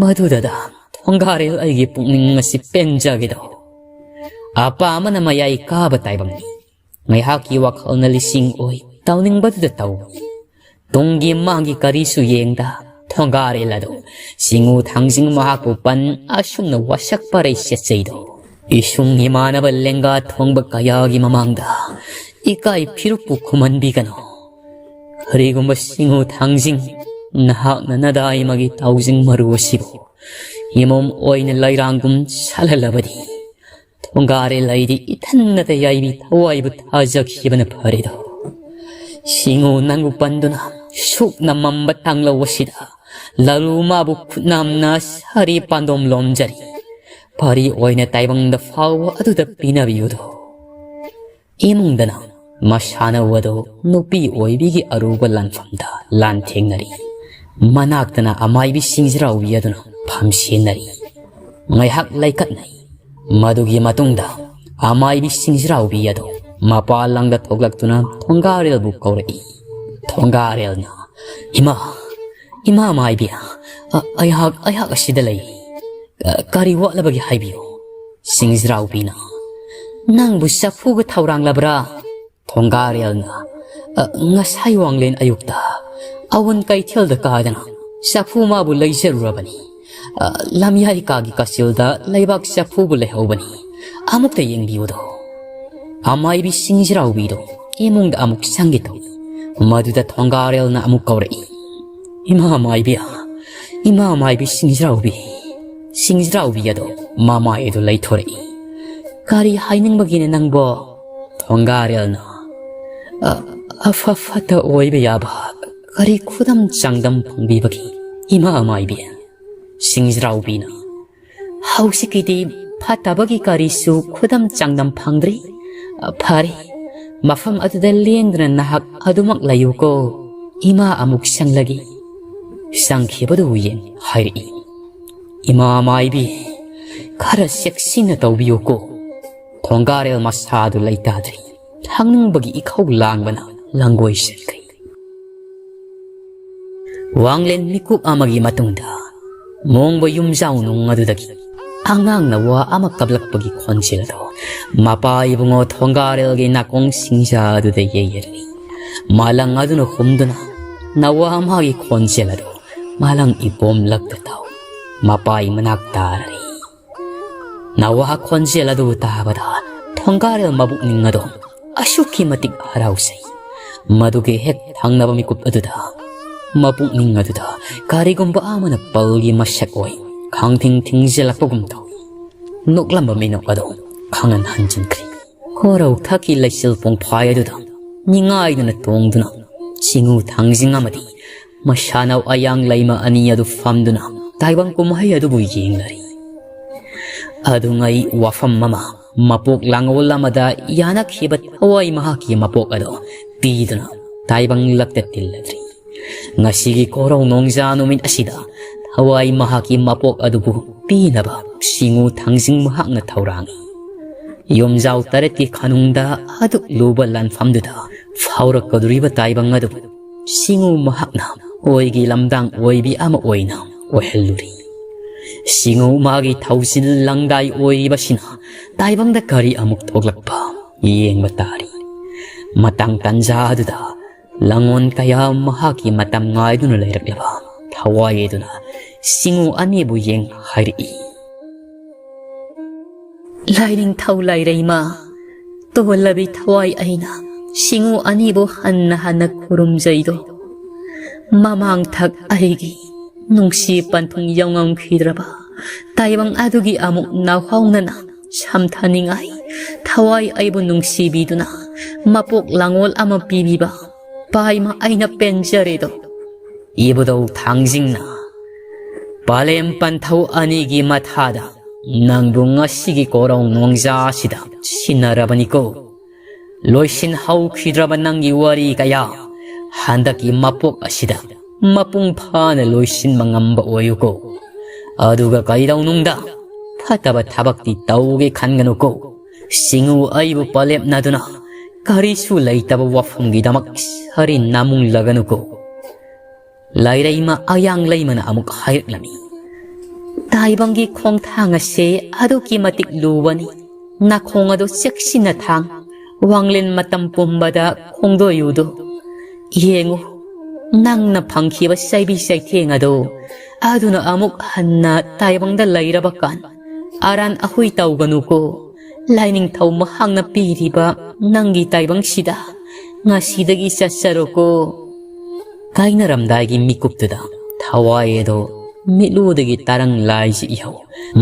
ꯃꯗꯨꯗꯗ ꯊꯣꯡꯒꯥꯔꯦꯜ ꯑꯩꯒꯤ ꯄꯨꯛꯅꯤꯡ ꯑꯁꯤ ꯄꯦꯟꯖꯒꯦꯗꯣ꯫ ꯑꯄꯥ ꯑꯃꯅ ꯃꯌꯥꯏ ꯀꯥꯕ ꯇꯥꯏꯕꯪꯅꯤ꯫ ꯉꯥꯏꯍꯥꯛꯀꯤ ꯋꯥꯈꯜꯅ ꯂꯤꯁꯤꯡ ꯑꯣꯏ, ꯇꯧꯅꯤꯡꯕꯗꯨꯗ ꯇꯧꯏ꯫ ꯇꯨꯡꯒꯤ ꯃꯥꯡꯒꯤ ꯀꯔꯤꯁꯨ ꯌꯦꯡꯗ ꯊꯣꯡꯒꯥꯔꯦꯜ ꯑꯗꯨ ꯁꯤꯡꯉꯨ ꯊꯥꯡꯖꯤꯡ ꯃꯍꯥꯛꯄꯨ ꯄꯟ ꯑꯁꯨꯝꯅ ꯋꯥꯁꯛ ꯄꯔꯩ ꯆꯠꯆꯩꯗꯣ꯫ ꯏꯁꯨꯡ ꯏꯃꯥꯟꯅꯕ ꯂꯦꯡꯒꯥ ꯊꯣꯡꯕ ꯀꯌꯥꯒꯤ ꯃꯃꯥꯡꯗ ꯏꯀꯥꯏ ꯐꯤꯔꯨꯛꯄꯨ ꯈꯨꯝꯍꯟꯕꯤꯒꯅꯨ꯫ ꯀꯔꯤꯒꯨꯝꯕ ꯁꯤꯡꯉꯨ ꯊꯥꯡꯖꯤꯡ ꯅꯍꯥꯛꯅ ꯅꯗꯥꯏꯃꯒꯤ ꯊꯥꯎꯖꯤꯡ ꯃꯔꯨ ꯑꯁꯤꯕꯨ ꯏꯃꯣꯝ ꯑꯣꯏꯅ ꯂꯩꯔꯥꯡꯒꯨꯝ ꯁꯥꯜꯍꯜꯂꯕꯗꯤ ꯊꯣꯡꯒꯥꯔꯦꯜ ꯑꯩꯗꯤ ꯏꯊꯟꯅꯇ ꯌꯥꯏꯕꯤ ꯊꯋꯥꯏꯕꯨ ꯊꯥꯖꯈꯤꯕꯅ ꯐꯔꯦꯗꯣ꯫ ꯁꯤꯡꯉꯨ ꯅꯪꯕꯨ ꯄꯟꯗꯨꯅ ꯁꯨꯛꯅ ꯃꯝꯕ ꯇꯥꯡꯂꯧ ꯑꯁꯤꯗ ꯂꯥꯂꯨ ꯃꯥꯕꯨ ꯈꯨꯠꯅꯥꯝꯅ ꯁꯥꯔꯤ ꯄꯥꯟꯗꯣꯝ ꯂꯣꯝꯖꯔꯤ꯫ ꯐꯥꯔꯤ ꯑꯣꯏꯅ ꯇꯥꯏꯕꯪꯗ ꯐꯥꯎꯕ ꯑꯗꯨꯗ ꯄꯤꯅꯕꯤꯌꯨꯗꯣ꯫ ꯏꯃꯨꯡꯗꯅ ꯃꯁꯥꯟꯅꯧ ꯑꯗꯨ ꯅꯨꯄꯤ ꯑꯣꯏꯕꯤꯒꯤ ꯑꯔꯨꯕ ꯂꯥꯟꯐꯝꯗ ꯂꯥꯟꯊꯦꯡꯅꯔꯤ꯫ ꯃꯅꯥꯛꯇꯅ ꯑꯃꯥꯏꯕꯤ ꯁꯤꯡꯖꯔꯥꯎꯕꯤ ꯑꯗꯨꯅ ꯐꯝ ꯁꯦꯟꯅꯔꯤ꯫ ꯉꯥꯏꯍꯥꯛ ꯂꯩꯀꯠꯅꯩ꯫ ꯃꯗꯨꯒꯤ ꯃꯇꯨꯡꯗ ꯑꯃꯥꯏꯕꯤ ꯁꯤꯡꯖꯔꯥꯎꯕꯤ ꯑꯗꯨ ꯃꯄꯥꯜ ꯂꯝꯗ ꯊꯣꯛꯂꯛꯇꯨꯅ ꯊꯣꯡꯒꯥꯔꯦꯜꯕꯨ ꯀꯧꯔꯛꯏ꯫ ꯊꯣꯡꯒꯥꯔꯦꯜꯅ, "ꯏꯃꯥ, ꯏꯃꯥ ꯃꯥꯏꯕꯤ, ꯑ-, ꯑꯩꯍꯥꯛ, ꯑꯩꯍꯥꯛ ꯑꯁꯤꯗ ꯂꯩ꯫ ꯑ, ꯀꯔꯤ ꯋꯥꯠꯂꯕꯒꯦ ꯍꯥꯏꯕꯤꯌꯨ"꯫ ꯁꯤꯡꯖꯔꯥꯎꯕꯤꯅ, "ꯅꯪꯕꯨ ꯆꯐꯨꯒ ꯊꯧꯔꯥꯡꯂꯕ꯭ꯔꯥ?" ꯊꯣꯡꯒꯥꯔꯦꯜꯅ, "ꯑ, ꯉꯁꯥꯏ ꯋꯥꯡꯂꯦꯟ ꯑꯌꯨꯛꯇ ꯑꯋꯟ ꯀꯩꯊꯦꯜꯗ ꯀꯥꯗꯅ ꯆꯐꯨ ꯃꯥꯕꯨ ꯂꯩꯖꯔꯨꯔꯕꯅꯤ꯫ ꯑ, ꯂꯝꯌꯥꯏ ꯀꯥꯒꯤ ꯀꯥꯆꯤꯜꯗ ꯂꯩꯕꯥꯛ ꯆꯐꯨꯕꯨ ꯂꯩꯍꯧꯕꯅꯤ꯫ ꯑꯃꯨꯛꯇ ꯌꯦꯡꯕꯤꯌꯨꯗꯣ꯫" ꯑꯃꯥꯏꯕꯤ ꯁꯤꯡꯖꯔꯥꯎꯕꯤꯗꯣ ꯏꯃꯨꯡꯗ ꯑꯃꯨꯛ ꯆꯪꯒꯦ ꯇꯧꯏ꯫ ꯃꯗꯨꯗ ꯊꯣꯡꯒꯥꯔꯦꯜꯅ ꯑꯃꯨꯛ ꯀꯧꯔꯛꯏ, "ꯏꯃꯥ ꯃꯥꯏꯕꯤ, ꯏꯃꯥ ꯃꯥꯏꯕꯤ ꯁꯤꯡꯖꯔꯥꯎꯕꯤ꯫" ꯁꯤꯡꯖꯔꯥꯎꯕꯤ ꯑꯗꯣ ꯃꯃꯥꯏ ꯑꯗꯨ ꯂꯩꯊꯣꯔꯛꯏ꯫ "ꯀꯔꯤ ꯍꯥꯏꯅꯤꯡꯕꯒꯤꯅꯦ ꯅꯪꯕꯣ?" ꯊꯣꯡꯒꯥꯔꯦꯜꯅ, "ꯑ-, ꯑꯐ ꯐꯠꯇ ꯑꯣꯏꯕ ꯌꯥꯕ ꯀꯔꯤ ꯈꯨꯗꯝ ꯆꯥꯡꯗꯝ ꯐꯪꯕꯤꯕꯒꯦ ꯏꯃꯥ ꯃꯥꯏꯕꯤ?" ꯁꯤꯡꯖꯔꯥꯎꯕꯤꯅ, "ꯍꯧꯖꯤꯛꯀꯤꯗꯤ ꯐꯠꯇꯕꯒꯤ ꯀꯔꯤꯁꯨ ꯈꯨꯗꯝ ꯆꯥꯡꯗꯝ ꯐꯪꯗ꯭ꯔꯤ꯫ ꯐꯔꯦ, ꯃꯐꯝ ꯑꯗꯨꯗ ꯂꯦꯡꯗꯅ ꯅꯍꯥꯛ ꯑꯗꯨꯃꯛ ꯂꯩꯌꯨꯀꯣ꯫ ꯏꯃꯥ ꯑꯃꯨꯛ ꯆꯪꯂꯒꯦ꯫" ꯆꯪꯈꯤꯕꯗꯨ ꯌꯦꯡ ꯍꯥꯏꯔꯛꯏ, "ꯏꯃꯥ ꯃꯥꯏꯕꯤ, ꯈꯔ ꯆꯦꯛꯁꯤꯟꯅ ꯇꯧꯕꯤꯌꯨꯀꯣ꯫" ꯊꯣꯡꯒꯥꯔꯦꯜ ꯃꯁꯥꯗꯨ ꯂꯩꯇꯥꯗ꯭ꯔꯤ꯫ ꯊꯛꯅꯤꯡꯕꯒꯤ ꯏꯈꯧ ꯂꯥꯡꯕꯅ ꯂꯪꯒꯣꯏ ꯆꯠꯈ꯭ꯔꯦ꯫ ꯋꯥꯡꯂꯦꯟ ꯃꯤꯀꯨꯞ ꯑꯃꯒꯤ ꯃꯇꯨꯡꯗ ꯃꯣꯡꯕ ꯌꯨꯝꯖꯥꯎ ꯅꯨꯡ ꯑꯗꯨꯗꯒꯤ ꯑꯉꯥꯡꯅ ꯋꯥ ꯑꯃ ꯀꯞꯂꯛꯄꯒꯤ ꯈꯣꯟꯖꯦꯜ ꯑꯗꯨ ꯃꯄꯥ ꯏꯕꯨꯡꯉꯣ ꯊꯣꯡꯒꯥꯔꯦꯜꯒꯤ ꯅꯥꯀꯣꯡ ꯁꯤꯡꯖꯥ ꯑꯗꯨꯗ ꯌꯩꯔꯛꯏ꯫ ꯃꯥꯂꯪ ꯑꯗꯨꯅ ꯍꯨꯝꯗꯨꯅ ꯅꯋꯥ ꯃꯥꯒꯤ ꯈꯣꯟꯖꯦꯜ ꯑꯗꯨ ꯃꯥꯂꯪ ꯏꯄꯣꯝ ꯂꯛꯇ ꯇꯥꯎ ꯃꯄꯥꯏ ꯃꯅꯥꯛ ꯇꯥꯔꯔꯤ꯫ ꯅꯋꯥ ꯈꯣꯟꯖꯦꯜ ꯑꯗꯨ ꯇꯥꯕꯗ ꯊꯣꯡꯒꯥꯔꯦꯜ ꯃꯕꯨꯛꯅꯤꯡ ꯑꯗꯨ ꯑꯁꯨꯛꯀꯤ ꯃꯇꯤꯛ ꯍꯔꯥꯎꯖꯩ꯫ ꯃꯗꯨꯒꯤ ꯍꯦꯛ ꯊꯪꯅꯕ ꯃꯤꯀꯨꯞ ꯑꯗꯨꯗ ꯃꯄꯨꯛꯅꯤꯡ ꯑꯗꯨꯗ ꯀꯔꯤꯒꯨꯝꯕ ꯑꯃꯅ ꯄꯜꯒꯤ ꯃꯁꯛ ꯑꯣꯏ ꯈꯥꯡꯊꯤꯡ ꯊꯤꯡꯖꯤꯜꯂꯛꯄꯒꯨꯝ ꯇꯧꯏ꯫ ꯅꯣꯛꯂꯝꯕ ꯃꯤꯅꯣꯛ ꯑꯗꯨ ꯈꯪꯍꯟ ꯍꯟꯖꯤꯟꯈ꯭ꯔꯤ꯫ ꯀꯣꯔꯧ ꯊꯛꯀꯤ ꯂꯩꯆꯤꯜ ꯄꯣꯡꯐꯥꯏ ꯑꯗꯨꯗ ꯅꯤꯡꯉꯥꯏꯗꯨꯅ ꯇꯣꯡꯗꯨꯅ ꯆꯤꯡꯉꯨ ꯊꯥꯡꯖꯤꯡ ꯑꯃꯗꯤ ꯃꯁꯥꯅꯧ ꯑꯌꯥꯡ ꯂꯩꯃ ꯑꯅꯤ ꯑꯗꯨ ꯐꯝꯗꯨꯅ ꯇꯥꯏꯕꯪ ꯀꯨꯝꯍꯩ ꯑꯗꯨꯕꯨ ꯌꯦꯡꯂꯔꯤ꯫ ꯑꯗꯨꯉꯩ ꯋꯥꯐꯝ ꯑꯃ ꯃꯄꯣꯛ ꯂꯥꯡꯑꯣꯜ ꯑꯃꯗ ꯌꯥꯅꯈꯤꯕ ꯊꯋꯥꯏ ꯃꯍꯥꯛꯀꯤ ꯃꯄꯣꯛ ꯑꯗꯨ ꯄꯤꯗꯨꯅ ꯇꯥꯏꯕꯪ ꯂꯛꯇ ꯇꯤꯜꯂꯗ꯭ꯔꯤ꯫ ꯉꯁꯤꯒꯤ ꯀꯣꯔꯧ ꯅꯣꯡꯖꯥ ꯅꯨꯃꯤꯠ ꯑꯁꯤꯗ ꯊꯋꯥꯏ ꯃꯍꯥꯛꯀꯤ ꯃꯄꯣꯛ ꯑꯗꯨꯕꯨ ꯄꯤꯅꯕ ꯁꯤꯡꯉꯨ ꯊꯥꯡꯖꯤꯡ ꯃꯍꯥꯛꯅ ꯊꯧꯔꯥꯡꯏ꯫ ꯌꯨꯝꯖꯥꯎ ꯇꯔꯦꯠꯀꯤ ꯈꯥꯅꯨꯡꯗ ꯑꯗꯨꯛ ꯂꯨꯕ ꯂꯥꯟꯐꯝꯗꯨꯗ ꯐꯥꯎꯔꯛꯀꯗꯧꯔꯤꯕ ꯇꯥꯏꯕꯪ ꯑꯗꯨꯕꯨ ꯁꯤꯡꯉꯨ ꯃꯍꯥꯛꯅ ꯑꯣꯏꯒꯤ ꯂꯝꯗꯥꯡ ꯑꯣꯏꯕꯤ ꯑꯃ ꯑꯣꯏꯅ ꯑꯣꯏꯍꯜꯂꯨꯔꯤ꯫ ꯁꯤꯡꯎ ꯃꯥꯒꯤ ꯊꯧꯁꯤꯜ ꯂꯪꯗꯥꯏ ꯑꯣꯏꯔꯤꯕꯁꯤꯅ ꯇꯥꯏꯕꯪꯗ ꯀꯔꯤ ꯑꯃꯨꯛ ꯊꯣꯛꯂꯛꯄ ꯌꯦꯡꯕ ꯇꯥꯔꯤ꯫ ꯃꯇꯥꯡ ꯇꯥꯟꯖꯥ ꯑꯗꯨꯗ ꯂꯥꯡꯑꯣꯟ ꯀꯌꯥ ꯃꯍꯥꯛꯀꯤ ꯃꯇꯝ ꯉꯥꯏꯗꯨꯅ ꯂꯩꯔꯛꯂꯕ ꯊꯋꯥꯏ ꯑꯗꯨꯅ ꯁꯤꯡꯎ ꯑꯅꯤꯕꯨ ꯌꯦꯡ ꯍꯥꯏꯔꯛꯏ, "ꯂꯥꯏꯅꯤꯡꯊꯧ ꯂꯥꯏꯔꯩꯃ, ꯇꯣꯜꯂꯕꯤ ꯊꯋꯥꯏ ꯑꯩꯅ ꯁꯤꯡꯎ ꯑꯅꯤꯕꯨ ꯍꯟꯅ ꯍꯟꯅ ꯈꯨꯔꯨꯝꯖꯩꯗꯣ꯫ ꯃꯃꯥꯡ ꯊꯛ ꯑꯩꯒꯤ ꯅꯨꯡꯁꯤ ꯄꯟꯊꯨꯡ ꯌꯧꯉꯝꯈꯤꯗ꯭ꯔꯕ ꯇꯥꯏꯕꯪ ꯑꯗꯨꯒꯤ ꯑꯃꯨꯛ ꯅꯥꯎꯍꯥꯎꯅꯅ ꯁꯝꯊꯅꯤꯡꯉꯥꯏ ꯊꯋꯥꯏ ꯑꯩꯕꯨ ꯅꯨꯡꯁꯤꯕꯤꯗꯨꯅ ꯃꯄꯣꯛ ꯂꯥꯡꯑꯣꯜ ꯑꯃ ꯄꯤꯕꯤꯕ ꯄꯥꯏꯃ ꯑꯩꯅ ꯄꯦꯟꯖꯔꯦꯗꯣ꯫ ꯏꯕꯨꯙꯧ ꯊꯥꯡꯖꯤꯡꯅ ꯄꯥꯂꯦꯝ ꯄꯟꯊꯧ ꯑꯅꯤꯒꯤ ꯃꯊꯥꯗ ꯅꯪꯕꯨ ꯉꯁꯤꯒꯤ ꯀꯣꯔꯧ ꯅꯣꯡꯖꯥꯁꯤꯗ ꯁꯤꯟꯅꯔꯕꯅꯤꯀꯣ꯫ ꯂꯣꯏꯁꯤꯟ ꯍꯧꯈꯤꯗ꯭ꯔꯕ ꯅꯪꯒꯤ ꯋꯥꯔꯤ ꯀꯌꯥ ꯍꯟꯗꯛꯀꯤ ꯃꯄꯣꯛ ꯑꯁꯤꯗ ꯃꯄꯨꯡ ꯐꯥꯅ ꯂꯣꯏꯁꯤꯟꯕ ꯉꯝꯕ ꯑꯣꯏꯌꯨꯀꯣ꯫ ꯑꯗꯨꯒ ꯀꯩꯗꯧꯅꯨꯡꯗ ꯐꯠꯇꯕ ꯊꯕꯛꯇꯤ ꯇꯧꯒꯦ ꯈꯟꯒꯅꯨꯀꯣ꯫ ꯁꯤꯡꯎ ꯑꯩꯕꯨ ꯄꯥꯂꯦꯞꯅꯗꯨꯅ ꯀꯔꯤꯁꯨ ꯂꯩꯇꯕ ꯋꯥꯐꯝꯒꯤꯗꯃꯛ ꯁꯥꯔꯤ ꯅꯥꯃꯨꯡꯂꯒꯅꯨꯀꯣ꯫" ꯂꯥꯏꯔꯩꯃ ꯑꯌꯥꯡ ꯂꯩꯃꯅ ꯑꯃꯨꯛ ꯍꯥꯏꯔꯛꯂꯝꯃꯤ, "ꯇꯥꯏꯕꯪꯒꯤ ꯈꯣꯡꯊꯥꯡ ꯑꯁꯦ ꯑꯗꯨꯛꯀꯤ ꯃꯇꯤꯛ ꯂꯨꯕꯅꯤ꯫ ꯅꯥꯈꯣꯡ ꯑꯗꯨ ꯆꯦꯛꯁꯤꯟꯅ ꯊꯥꯡ, ꯋꯥꯡꯂꯦꯟ ꯃꯇꯝ ꯄꯨꯝꯕꯗ ꯈꯣꯡꯗꯣꯏꯌꯨꯗꯨ꯫ ꯌꯦꯡꯉꯨ, ꯅꯪꯅ ꯐꯪꯈꯤꯕ ꯆꯩꯕꯤ ꯆꯩꯊꯦꯡ ꯑꯗꯨ ꯑꯗꯨꯅ ꯑꯃꯨꯛ ꯍꯟꯅ ꯇꯥꯏꯕꯪꯗ ꯂꯩꯔꯕ ꯀꯥꯟ ꯑꯔꯥꯟ ꯑꯍꯣꯏ ꯇꯧꯒꯅꯨꯀꯣ꯫ ꯂꯥꯏꯅꯤꯡꯊꯧ ꯃꯍꯥꯛꯅ ꯄꯤꯔꯤꯕ ꯅꯪꯒꯤ ꯇꯥꯏꯕꯪꯁꯤꯗ ꯉꯁꯤꯗꯒꯤ ꯆꯠꯆꯔꯣꯀꯣ꯫" ꯀꯥꯏꯅꯔꯝꯗꯥꯏꯒꯤ ꯃꯤꯀꯨꯞꯇꯨꯗ ꯊꯋꯥꯏ ꯑꯗꯣ ꯃꯤꯠꯂꯨꯗꯒꯤ ꯇꯥꯔꯪ ꯂꯥꯏꯁꯤ ꯏꯍꯧ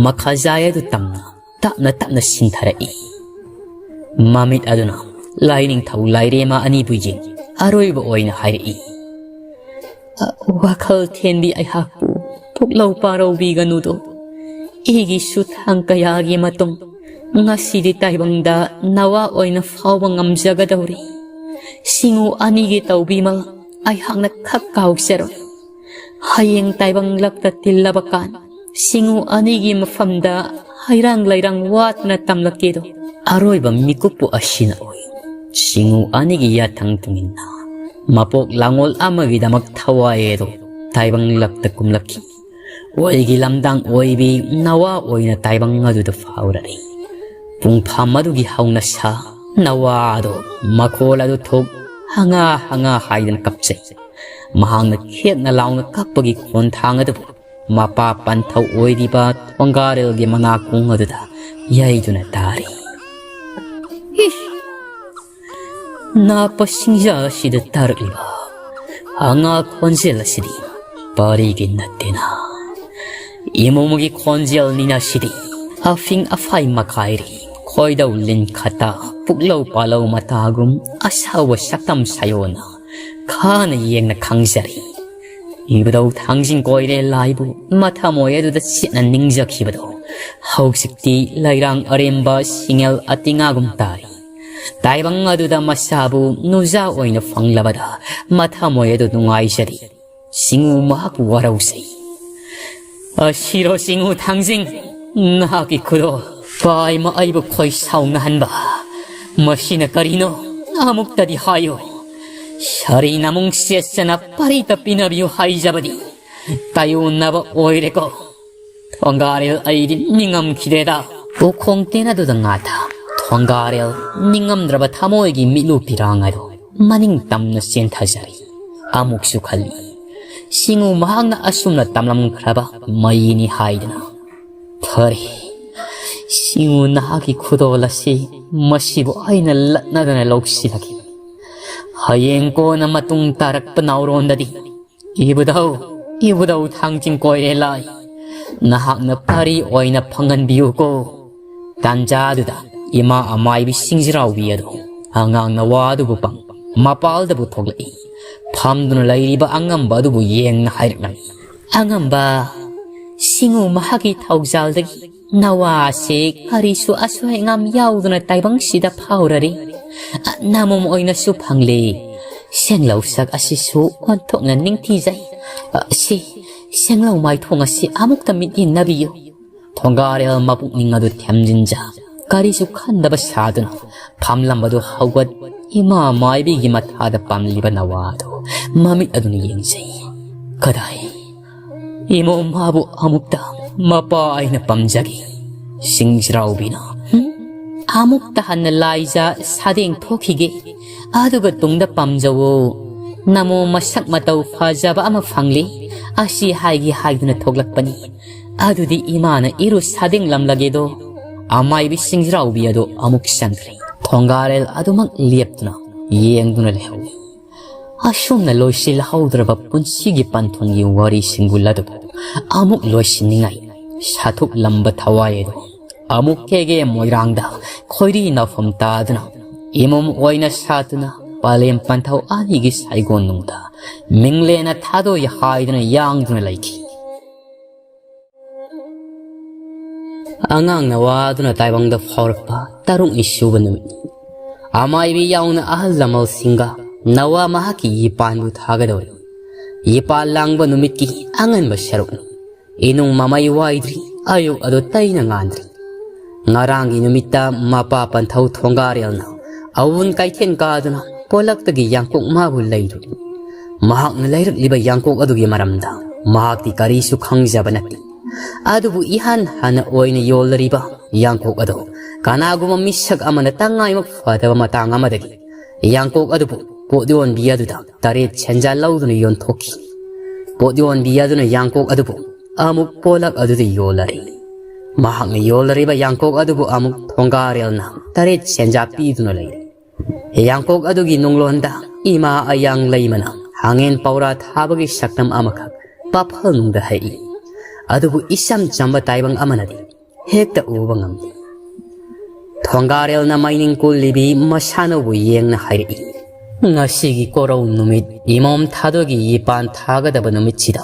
ꯃꯈꯥꯖꯥꯏ ꯑꯗꯨ ꯇꯝꯅ ꯇꯞꯅ ꯇꯞꯅ ꯁꯤꯟꯊꯔꯛꯏ꯫ ꯃꯃꯤꯠ ꯑꯗꯨꯅ ꯂꯥꯏꯅꯤꯡꯊꯧ ꯂꯥꯏꯔꯦꯝꯃ ꯑꯅꯤꯕꯨ ꯌꯦꯡ ꯑꯔꯣꯏꯕ ꯑꯣꯏꯅ ꯍꯥꯏꯔꯛꯏ, "ꯑ, ꯋꯥꯈꯜ ꯊꯦꯟꯕꯤ ꯑꯩꯍꯥꯛꯄꯨ ꯄꯨꯛꯂꯧ ꯄꯥꯔꯧꯕꯤꯒꯅꯨꯗꯣ꯫ ꯑꯩꯒꯤꯁꯨ ꯊꯥꯡ ꯀꯌꯥꯒꯤ ꯃꯇꯨꯡ ꯉꯁꯤꯗꯤ ꯇꯥꯏꯕꯪꯗ ꯅꯋꯥ ꯑꯣꯏꯅ ꯐꯥꯎꯕ ꯉꯝꯖꯒꯗꯧꯔꯤ꯫ ꯁꯤꯡꯎ ꯑꯅꯤꯒꯤ ꯇꯧꯕꯤꯃꯜ ꯑꯩꯍꯥꯛꯅ ꯈꯛ ꯀꯥꯎꯖꯔꯣꯏ꯫ ꯍꯌꯦꯡ ꯇꯥꯏꯕꯪ ꯂꯛꯇ ꯇꯤꯜꯂꯕ ꯀꯥꯟ ꯁꯤꯡꯎ ꯑꯅꯤꯒꯤ ꯃꯐꯝꯗ ꯍꯩꯔꯥꯡ ꯂꯩꯔꯥꯡ ꯋꯥꯠꯇꯅ ꯇꯝꯂꯛꯀꯦꯗꯣ꯫" ꯑꯔꯣꯏꯕ ꯃꯤꯀꯨꯞꯄꯨ ꯑꯁꯤꯅ ꯑꯣꯏ꯫ ꯁꯤꯡꯎ ꯑꯅꯤꯒꯤ ꯌꯥꯊꯪ ꯇꯨꯡꯏꯟꯅ ꯃꯄꯣꯛ ꯂꯥꯡꯑꯣꯜ ꯑꯃꯒꯤꯗꯃꯛ ꯊꯋꯥꯏ ꯑꯗꯨ ꯇꯥꯏꯕꯪ ꯂꯛꯇ ꯀꯨꯝꯂꯛꯈꯤ꯫ ꯑꯣꯏꯒꯤ ꯂꯝꯗꯥꯡ ꯑꯣꯏꯕꯤ ꯅꯋꯥ ꯑꯣꯏꯅ ꯇꯥꯏꯕꯪ ꯑꯗꯨꯗ ꯐꯥꯎꯔꯔꯤ꯫ ꯄꯨꯡꯐꯝ ꯑꯗꯨꯒꯤ ꯍꯧꯅꯁꯥ ꯅꯋꯥ ꯑꯗꯨ ꯃꯈꯣꯜ ꯑꯗꯨ ꯊꯣꯛ ꯍꯉꯥ ꯍꯉꯥ ꯍꯥꯏꯗꯅ ꯀꯞꯆꯩ꯫ ꯃꯍꯥꯛꯅ ꯈꯦꯠꯅ ꯂꯥꯎꯅ ꯀꯞꯄꯒꯤ ꯈꯣꯟꯊꯥꯡ ꯑꯗꯨꯕꯨ ꯃꯄꯥ ꯄꯟꯊꯧ ꯑꯣꯏꯔꯤꯕ ꯊꯣꯡꯒꯥꯔꯦꯜꯒꯤ ꯃꯅꯥꯀꯣꯡ ꯑꯗꯨꯗ ꯌꯩꯗꯨꯅ ꯇꯥꯔꯤ꯫ ꯏꯁ! ꯅꯥꯛꯄ ꯁꯤꯡꯖꯥ ꯑꯁꯤꯗ ꯇꯥꯔꯛꯂꯤꯕ ꯑꯉꯥ ꯈꯣꯟꯖꯦꯜ ꯑꯁꯤꯗꯤ ꯄꯥꯔꯤꯒꯤ ꯅꯠꯇꯦꯅ꯫ ꯏꯃꯣꯝꯒꯤ ꯈꯣꯟꯖꯦꯜꯅꯤꯅ ꯁꯤꯗꯤ꯫ ꯑꯐꯤꯡ ꯑꯐꯥꯏ ꯃꯈꯥꯏꯔꯤ, ꯈꯣꯏꯗꯧ ꯂꯤꯟꯈꯠꯇ, ꯄꯨꯛꯂꯧ ꯄꯥꯂꯧ ꯃꯇꯥꯒꯨꯝ ꯑꯁꯥꯎꯕ ꯁꯛꯇꯝ ꯁꯥꯌꯣꯟꯅ ꯈꯥꯅ ꯌꯦꯡꯅ ꯈꯪꯖꯔꯤ꯫ ꯏꯕꯨꯙꯧ ꯊꯥꯡꯖꯤꯡ ꯀꯣꯏꯔꯦ ꯂꯥꯏꯕꯨ ꯃꯊꯃꯣꯏ ꯑꯗꯨꯗ ꯆꯦꯠꯅ ꯅꯤꯡꯖꯈꯤꯕꯗꯣ ꯍꯧꯖꯤꯛꯇꯤ ꯂꯩꯔꯥꯡ ꯑꯔꯦꯝꯕ ꯁꯤꯡꯉꯦꯜ ꯑꯇꯤꯉꯥꯒꯨꯝ ꯇꯥꯔꯤ꯫ ꯇꯥꯏꯕꯪ ꯑꯗꯨꯗ ꯃꯁꯥꯕꯨ ꯅꯨꯖꯥ ꯑꯣꯏꯅ ꯐꯪꯂꯕꯗ ꯃꯊꯃꯣꯏ ꯑꯗꯨ ꯅꯨꯡꯉꯥꯏꯖꯔꯤ꯫ ꯁꯤꯡꯎ ꯃꯍꯥꯛꯄꯨ ꯋꯥꯔꯧꯖꯩ꯫ ꯑꯁꯤꯔꯣ ꯁꯤꯡꯎ ꯊꯥꯡꯖꯤꯡ, ꯅꯍꯥꯛꯀꯤ ꯈꯨꯗꯣꯜ ꯄꯥꯏꯃ ꯑꯩꯕꯨ ꯈꯣꯏ ꯁꯥꯎꯅꯍꯟꯕ꯫ ꯃꯁꯤꯅ ꯀꯔꯤꯅꯣ? ꯑꯃꯨꯛꯇꯗꯤ ꯍꯥꯏꯌꯨ꯫ ꯁꯥꯔꯤ ꯅꯃꯨꯡ ꯆꯦꯠꯆꯅ ꯄꯥꯔꯤꯇ ꯄꯤꯅꯕꯤꯌꯨ ꯍꯥꯏꯖꯕꯗꯤ ꯇꯥꯏꯌꯣꯟꯅꯕ ꯑꯣꯏꯔꯦꯀꯣ꯫ ꯊꯣꯡꯒꯥꯔꯦꯜ ꯑꯩꯗꯤ ꯅꯤꯡꯉꯝꯈꯤꯗ꯭ꯔꯦꯗ꯫ ꯎꯈꯣꯡ ꯇꯦꯟ ꯑꯗꯨꯗ ꯉꯥꯗ ꯊꯣꯡꯒꯥꯔꯦꯜ ꯅꯤꯡꯉꯝꯗ꯭ꯔꯕ ꯊꯃꯣꯏꯒꯤ ꯃꯤꯠꯂꯨ ꯄꯤꯔꯥꯡ ꯑꯗꯨ ꯃꯅꯤꯡ ꯇꯝꯅ ꯆꯦꯟꯊꯖꯔꯤ꯫ ꯑꯃꯨꯛꯁꯨ ꯈꯜꯂꯤ, ꯁꯤꯡꯎ ꯃꯍꯥꯛꯅ ꯑꯁꯨꯝꯅ ꯇꯝꯂꯝꯈ꯭ꯔꯕ ꯃꯩꯅꯤ ꯍꯥꯏꯗꯅ꯫ ꯐꯔꯦ, ꯁꯤꯡꯎ ꯅꯍꯥꯛꯀꯤ ꯈꯨꯗꯣꯜ ꯑꯁꯤ ꯃꯁꯤꯕꯨ ꯑꯩꯅ ꯂꯠꯅꯗꯅ ꯂꯧꯁꯤꯜꯂꯒꯦ꯫ ꯍꯌꯦꯡ ꯀꯣꯟꯅ ꯃꯇꯨꯡ ꯇꯥꯔꯛꯄ ꯅꯥꯎꯔꯣꯟꯗꯗꯤ ꯏꯕꯨꯙꯧ, ꯏꯕꯨꯙꯧ ꯊꯥꯡꯖꯤꯡ ꯀꯣꯏꯔꯦ ꯂꯥꯏ, ꯅꯍꯥꯛꯅ ꯐꯔꯤ ꯑꯣꯏꯅ ꯐꯪꯍꯟꯕꯤꯌꯨꯀꯣ꯫ ꯇꯥꯟꯖꯥꯗꯨꯗ ꯏꯃꯥ ꯑꯃꯥꯏꯕꯤ ꯁꯤꯡꯖꯤꯔꯥꯎꯕꯤ ꯑꯗꯨ ꯑꯉꯥꯡ ꯅꯋꯥ ꯑꯗꯨꯕꯨ ꯄꯝ ꯃꯄꯥꯜꯗꯕꯨ ꯊꯣꯛꯂꯛꯏ꯫ ꯐꯝꯗꯨꯅ ꯂꯩꯔꯤꯕ ꯑꯉꯝꯕ ꯑꯗꯨꯕꯨ ꯌꯦꯡꯅ ꯍꯥꯏꯔꯛꯂꯝꯃꯤ, "ꯑꯉꯝꯕ, ꯁꯤꯡꯎ ꯃꯍꯥꯛꯀꯤ ꯊꯧꯖꯥꯜꯗꯒꯤ ꯅꯋꯥꯁꯤ ꯀꯔꯤꯁꯨ ꯑꯁꯣꯏ ꯑꯉꯥꯝ ꯌꯥꯎꯗꯅ ꯇꯥꯏꯕꯪꯁꯤꯗ ꯐꯥꯎꯔꯔꯤ꯫ ꯅꯃꯣꯝ ꯑꯣꯏꯅꯁꯨ ꯐꯪꯂꯦ꯫ ꯁꯦꯡꯂꯧ ꯁꯛ ꯑꯁꯤꯁꯨ ꯑꯣꯟꯊꯣꯛꯅ ꯅꯤꯡꯊꯤꯖꯩ꯫ ꯁꯤ ꯁꯦꯡꯂꯧ ꯃꯥꯏꯊꯣꯡ ꯑꯁꯤ ꯑꯃꯨꯛꯇ ꯃꯤꯠꯌꯦꯡꯅꯕꯤꯌꯨ꯫" ꯊꯣꯡꯒꯥꯔꯦꯜ ꯃꯄꯨꯛꯅꯤꯡ ꯑꯗꯨ ꯊꯦꯝꯖꯤꯟꯖ ꯀꯔꯤꯁꯨ ꯈꯟꯗꯕ ꯁꯥꯗꯨꯅ ꯐꯝꯂꯝꯕꯗꯨ ꯍꯧꯒꯠ ꯏꯃꯥ ꯃꯥꯏꯕꯤꯒꯤ ꯃꯊꯥꯗ ꯄꯥꯝꯂꯤꯕ ꯅꯋꯥꯗꯨ ꯃꯃꯤꯠ ꯑꯗꯨꯅ ꯌꯦꯡꯖꯩ꯫ ꯀꯗꯥꯏ? ꯏꯃꯣꯝ, ꯃꯥꯕꯨ ꯑꯃꯨꯛꯇ ꯃꯄꯥ ꯑꯩꯅ ꯄꯥꯝꯖꯒꯦ꯫ ꯁꯤꯡꯖꯔꯥꯎꯕꯤꯅ, "ꯍꯨꯝ? ꯑꯃꯨꯛꯇ ꯍꯟꯅ ꯂꯥꯏꯖꯥ ꯁꯥꯗꯦꯡ ꯊꯣꯛꯈꯤꯒꯦ, ꯑꯗꯨꯒ ꯇꯨꯡꯗ ꯄꯥꯝꯖꯧꯋꯣ꯫ ꯅꯃꯣ ꯃꯁꯛ ꯃꯇꯧ ꯐꯖꯕ ꯑꯃ ꯐꯪꯂꯦ" ꯑꯁꯤ ꯍꯥꯏꯒꯦ ꯍꯥꯏꯗꯨꯅ ꯊꯣꯛꯂꯛꯄꯅꯤ꯫ ꯑꯗꯨꯗꯤ ꯏꯃꯥꯅ ꯏꯔꯨ ꯁꯥꯗꯦꯡꯂꯝꯂꯒꯦꯗꯣ꯫ ꯑꯃꯥꯏꯕꯤ ꯁꯤꯡꯖꯔꯥꯎꯕꯤ ꯑꯗꯨ ꯑꯃꯨꯛ ꯆꯪꯈ꯭ꯔꯦ꯫ ꯊꯣꯡꯒꯥꯔꯦꯜ ꯑꯗꯨꯃꯛ ꯂꯦꯞꯇꯨꯅ ꯌꯦꯡꯗꯨꯅ ꯂꯩꯍꯧꯏ꯫ ꯑꯁꯨꯝꯅ ꯂꯣꯏꯁꯤꯜꯍꯧꯗ꯭ꯔꯕ ꯄꯨꯟꯁꯤꯒꯤ ꯄꯟꯊꯨꯡꯒꯤ ꯋꯥꯔꯤ ꯁꯤꯡꯒꯨꯜ ꯑꯗꯨꯕꯨ ꯑꯃꯨꯛ ꯂꯣꯏꯁꯤꯟꯅꯤꯡꯉꯥꯏ ꯁꯥꯊꯨꯛꯂꯝꯕ ꯊꯋꯥꯏ ꯑꯗꯨ ꯑꯃꯨꯛ ꯀꯦꯒꯦ ꯃꯣꯏꯔꯥꯡꯗ ꯈꯣꯏꯔꯤ ꯅꯥꯎꯐꯝ ꯇꯥꯗꯨꯅ ꯏꯃꯣꯝ ꯑꯣꯏꯅ ꯁꯥꯠꯇꯨꯅ ꯄꯂꯦꯝ ꯄꯟꯊꯧ ꯑꯅꯤꯒꯤ ꯁꯥꯏꯒꯣꯟꯅꯨꯡꯗ ꯃꯤꯡꯂꯦꯟꯅ ꯊꯥꯗꯣꯛꯏ ꯍꯥꯏꯗꯨꯅ ꯌꯥꯡꯗꯨꯅ ꯂꯩꯈꯤ꯫ ꯑꯉꯥꯡꯅ ꯋꯥꯗꯨꯅ ꯇꯥꯏꯕꯪꯗ ꯐꯥꯎꯔꯛꯄ ꯇꯔꯨꯛꯅꯤ ꯁꯨꯕ ꯅꯨꯃꯤꯠꯅꯤ꯫ ꯑꯃꯥꯏꯕꯤ ꯌꯥꯎꯅ ꯑꯍꯜ ꯂꯃꯟꯁꯤꯡꯒ ꯅꯋꯥ ꯃꯍꯥꯛꯀꯤ ꯌꯤꯄꯥꯟꯕꯨ ꯊꯥꯒꯗꯧꯔꯤ꯫ ꯌꯤꯄꯥꯟ ꯂꯥꯡꯕ ꯅꯨꯃꯤꯠꯀꯤ ꯑꯉꯟꯕ ꯁꯔꯨꯛꯅꯤ꯫ ꯏꯅꯨꯡ ꯃꯃꯩ ꯋꯥꯏꯗ꯭ꯔꯤ, ꯑꯌꯨꯛ ꯑꯗꯨ ꯇꯩꯅ ꯉꯥꯟꯗ꯭ꯔꯤ꯫ ꯉꯔꯥꯡꯒꯤ ꯅꯨꯃꯤꯠꯇ ꯃꯄꯥ ꯄꯟꯊꯧ ꯊꯣꯡꯒꯥꯔꯦꯜꯅ ꯑꯋꯨꯟ ꯀꯩꯊꯦꯜ ꯀꯥꯗꯨꯅ ꯄꯣꯂꯛꯇꯒꯤ ꯌꯥꯡꯀꯣꯛ ꯃꯥꯕꯨ ꯂꯩꯔꯨꯏ꯫ ꯃꯍꯥꯛꯅ ꯂꯩꯔꯛꯂꯤꯕ ꯌꯥꯡꯀꯣꯛ ꯑꯗꯨꯒꯤ ꯃꯔꯝꯗ ꯃꯍꯥꯛꯇꯤ ꯀꯔꯤꯁꯨ ꯈꯪꯖꯕ ꯅꯠꯇꯦ꯫ ꯑꯗꯨꯕꯨ ꯏꯍꯥꯟ ꯍꯥꯟꯅ ꯑꯣꯏꯅ ꯌꯣꯜꯂꯔꯤꯕ ꯌꯥꯡꯀꯣꯛ ꯑꯗꯨ ꯀꯅꯥꯒꯨꯝꯕ ꯃꯤꯁꯛ ꯑꯃꯅ ꯇꯉꯥꯏꯃꯛ ꯐꯗꯕ ꯃꯇꯥꯡ ꯑꯃꯗꯒꯤ ꯌꯥꯡꯀꯣꯛ ꯑꯗꯨꯕꯨ ꯄꯣꯠ ꯌꯣꯟꯕꯤ ꯑꯗꯨꯗ ꯇꯔꯦꯠ ꯁꯦꯟꯖꯥ ꯂꯧꯗꯨꯅ ꯌꯣꯟꯊꯣꯛꯈꯤ꯫ ꯄꯣꯠ ꯌꯣꯟꯕꯤ ꯑꯗꯨꯅ ꯌꯥꯡꯀꯣꯛ ꯑꯗꯨꯕꯨ ꯑꯃꯨꯛ ꯄꯣꯂꯛ ꯑꯗꯨꯗ ꯌꯣꯜꯂꯔꯤ꯫ ꯃꯍꯥꯛꯅ ꯌꯣꯜꯂꯔꯤꯕ ꯌꯥꯡꯀꯣꯛ ꯑꯗꯨꯕꯨ ꯑꯃꯨꯛ ꯊꯣꯡꯒꯥꯔꯦꯜꯅ ꯇꯔꯦꯠ ꯁꯦꯟꯖꯥ ꯄꯤꯗꯨꯅ ꯂꯩꯔꯦ꯫ ꯌꯥꯡꯀꯣꯛ ꯑꯗꯨꯒꯤ ꯅꯨꯡꯂꯣꯟꯗ ꯏꯃꯥ ꯑꯌꯥꯡ ꯂꯩꯃꯅ ꯍꯥꯡꯉꯦꯟ ꯄꯧꯔꯥ ꯊꯥꯕꯒꯤ ꯁꯛꯇꯝ ꯑꯃꯈꯛ ꯄꯥꯐꯜꯅꯨꯡꯗ ꯍꯛꯏ꯫ ꯑꯗꯨꯕꯨ ꯏꯆꯝ ꯆꯝꯕ ꯇꯥꯏꯕꯪ ꯑꯃꯅꯗꯤ ꯍꯦꯛꯇ ꯎꯕ ꯉꯝꯗꯦ꯫ ꯊꯣꯡꯒꯥꯔꯦꯜꯅ ꯃꯩꯅꯤꯡ ꯀꯨꯜꯂꯤꯕꯤ ꯃꯁꯥꯅꯧꯕꯨ ꯌꯦꯡꯅ ꯍꯥꯏꯔꯛꯏ, "ꯉꯁꯤꯒꯤ ꯀꯣꯔꯧ ꯅꯨꯃꯤꯠ ꯏꯃꯣꯝ ꯊꯥꯗꯣꯏꯒꯤ ꯌꯤꯄꯥꯟ ꯊꯥꯒꯗꯕ ꯅꯨꯃꯤꯠꯁꯤꯗ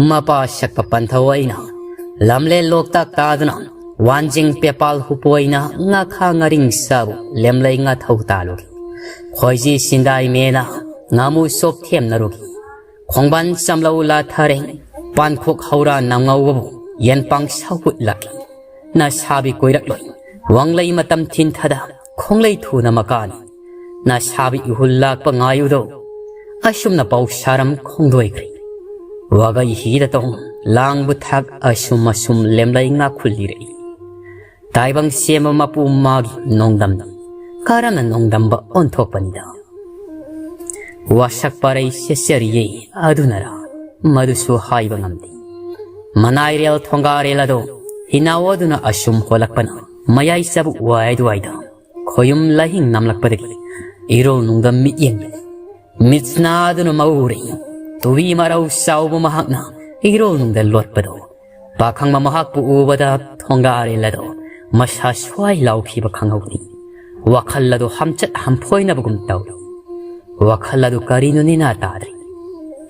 ꯃꯄꯥ ꯁꯛꯄ ꯄꯟꯊꯧ ꯑꯩꯅ ꯂꯝꯂꯦꯟ ꯂꯣꯛꯇꯥꯛ ꯇꯥꯗꯨꯅ ꯋꯥꯟꯖꯤꯡ ꯄꯦꯄꯥꯜ ꯍꯨꯄꯣꯏꯅ ꯉꯥꯈꯥ ꯉꯥꯔꯤꯡ ꯆꯥꯕꯨ ꯂꯦꯝꯂꯩ ꯉꯥꯊꯧ ꯇꯥꯜꯂꯨꯒꯦ꯫ ꯈꯣꯏꯖꯤ ꯁꯤꯟꯗꯥꯏ ꯃꯦꯅ ꯉꯥꯃꯨ ꯆꯣꯞ ꯊꯦꯝꯅꯔꯨꯒꯦ꯫ ꯈꯣꯡꯕꯥꯟ ꯆꯝꯂꯧ ꯂꯥꯊꯔꯦ, ꯄꯥꯟꯈꯣꯛ ꯍꯧꯔꯥ ꯅꯝꯉꯧꯕꯕꯨ ꯌꯦꯟꯄꯥꯡ ꯁꯥꯎꯍꯨꯠꯂꯛꯏ꯫ ꯅꯁꯥꯕꯤ ꯀꯣꯏꯔꯛꯂꯣꯏ, ꯋꯥꯡꯂꯩ ꯃꯇꯝ ꯊꯤꯟꯊꯗ ꯈꯣꯡꯂꯩ ꯊꯨꯅ ꯃꯀꯥꯅꯤ꯫ ꯅꯁꯥꯕꯤ ꯏꯍꯨꯜ ꯂꯥꯛꯄ ꯉꯥꯏꯌꯨꯗꯧ"꯫ ꯑꯁꯨꯝꯅ ꯄꯥꯎ ꯁꯥꯔꯝ ꯈꯣꯡꯗꯣꯏꯈ꯭ꯔꯦ꯫ ꯋꯥꯒꯩ ꯍꯤꯗ ꯇꯣꯡ ꯂꯥꯡꯕ ꯊꯥꯛ ꯑꯁꯨꯝ ꯑꯁꯨꯝ ꯂꯦꯝꯂꯩ ꯉꯥꯛꯈꯨꯜꯂꯤꯔꯛꯏ꯫ ꯇꯥꯏꯕꯪ ꯁꯦꯝꯕ ꯃꯄꯨ ꯃꯥꯒꯤ ꯅꯣꯡꯗꯝꯅ ꯀꯔꯝꯅ ꯅꯣꯡꯗꯝꯕ ꯑꯣꯟꯊꯣꯛꯄꯅꯤꯗ꯫ ꯋꯥꯁꯛ ꯄꯔꯩ ꯁꯦꯠꯆꯔꯤꯌꯦ ꯑꯗꯨꯅꯔ ꯃꯗꯨꯁꯨ ꯍꯥꯏꯕ ꯉꯝꯗꯦ꯫ ꯃꯅꯥꯏꯔꯦꯜ ꯊꯣꯡꯒꯥꯔꯦꯜ ꯑꯗꯣ ꯍꯤꯅꯥꯎ ꯑꯗꯨꯅ ꯑꯁꯨꯝ ꯍꯣꯜꯂꯛꯄꯅ ꯃꯌꯥꯏ ꯆꯕꯨꯛ ꯋꯥꯏ ꯑꯗꯨꯋꯥꯏꯗ ꯈꯣꯌꯨꯝ ꯂꯥꯏꯍꯤꯡ ꯅꯝꯂꯛꯄꯗꯒꯤ ꯏꯔꯣꯜ ꯅꯨꯡꯗ ꯃꯤꯠꯌꯦꯡ ꯃꯤꯠꯁꯅꯥꯗꯨꯅ ꯃꯧꯔꯤ ꯇꯨꯕꯤ ꯃꯔꯧ ꯆꯥꯎꯕ ꯃꯍꯥꯛꯅ ꯏꯔꯣꯜ ꯅꯨꯡꯗ ꯂꯣꯠꯄꯗꯣ ꯄꯥꯈꯪꯕ ꯃꯍꯥꯛꯄꯨ ꯎꯕꯗ ꯊꯣꯡꯒꯥꯔꯦꯜ ꯑꯗꯣ ꯃꯁꯥ ꯁ꯭ꯋꯥꯏ ꯂꯥꯎꯈꯤꯕ ꯈꯪꯍꯧꯗꯦ꯫ ꯋꯥꯈꯜ ꯑꯗꯨ ꯍꯝꯆꯠ ꯍꯝꯐꯣꯏꯅꯕꯒꯨꯝ ꯇꯧꯏ꯫ ꯋꯥꯈꯜ ꯑꯗꯨ ꯀꯔꯤꯅꯣ ꯅꯤꯅ ꯇꯥꯗ꯭ꯔꯤ꯫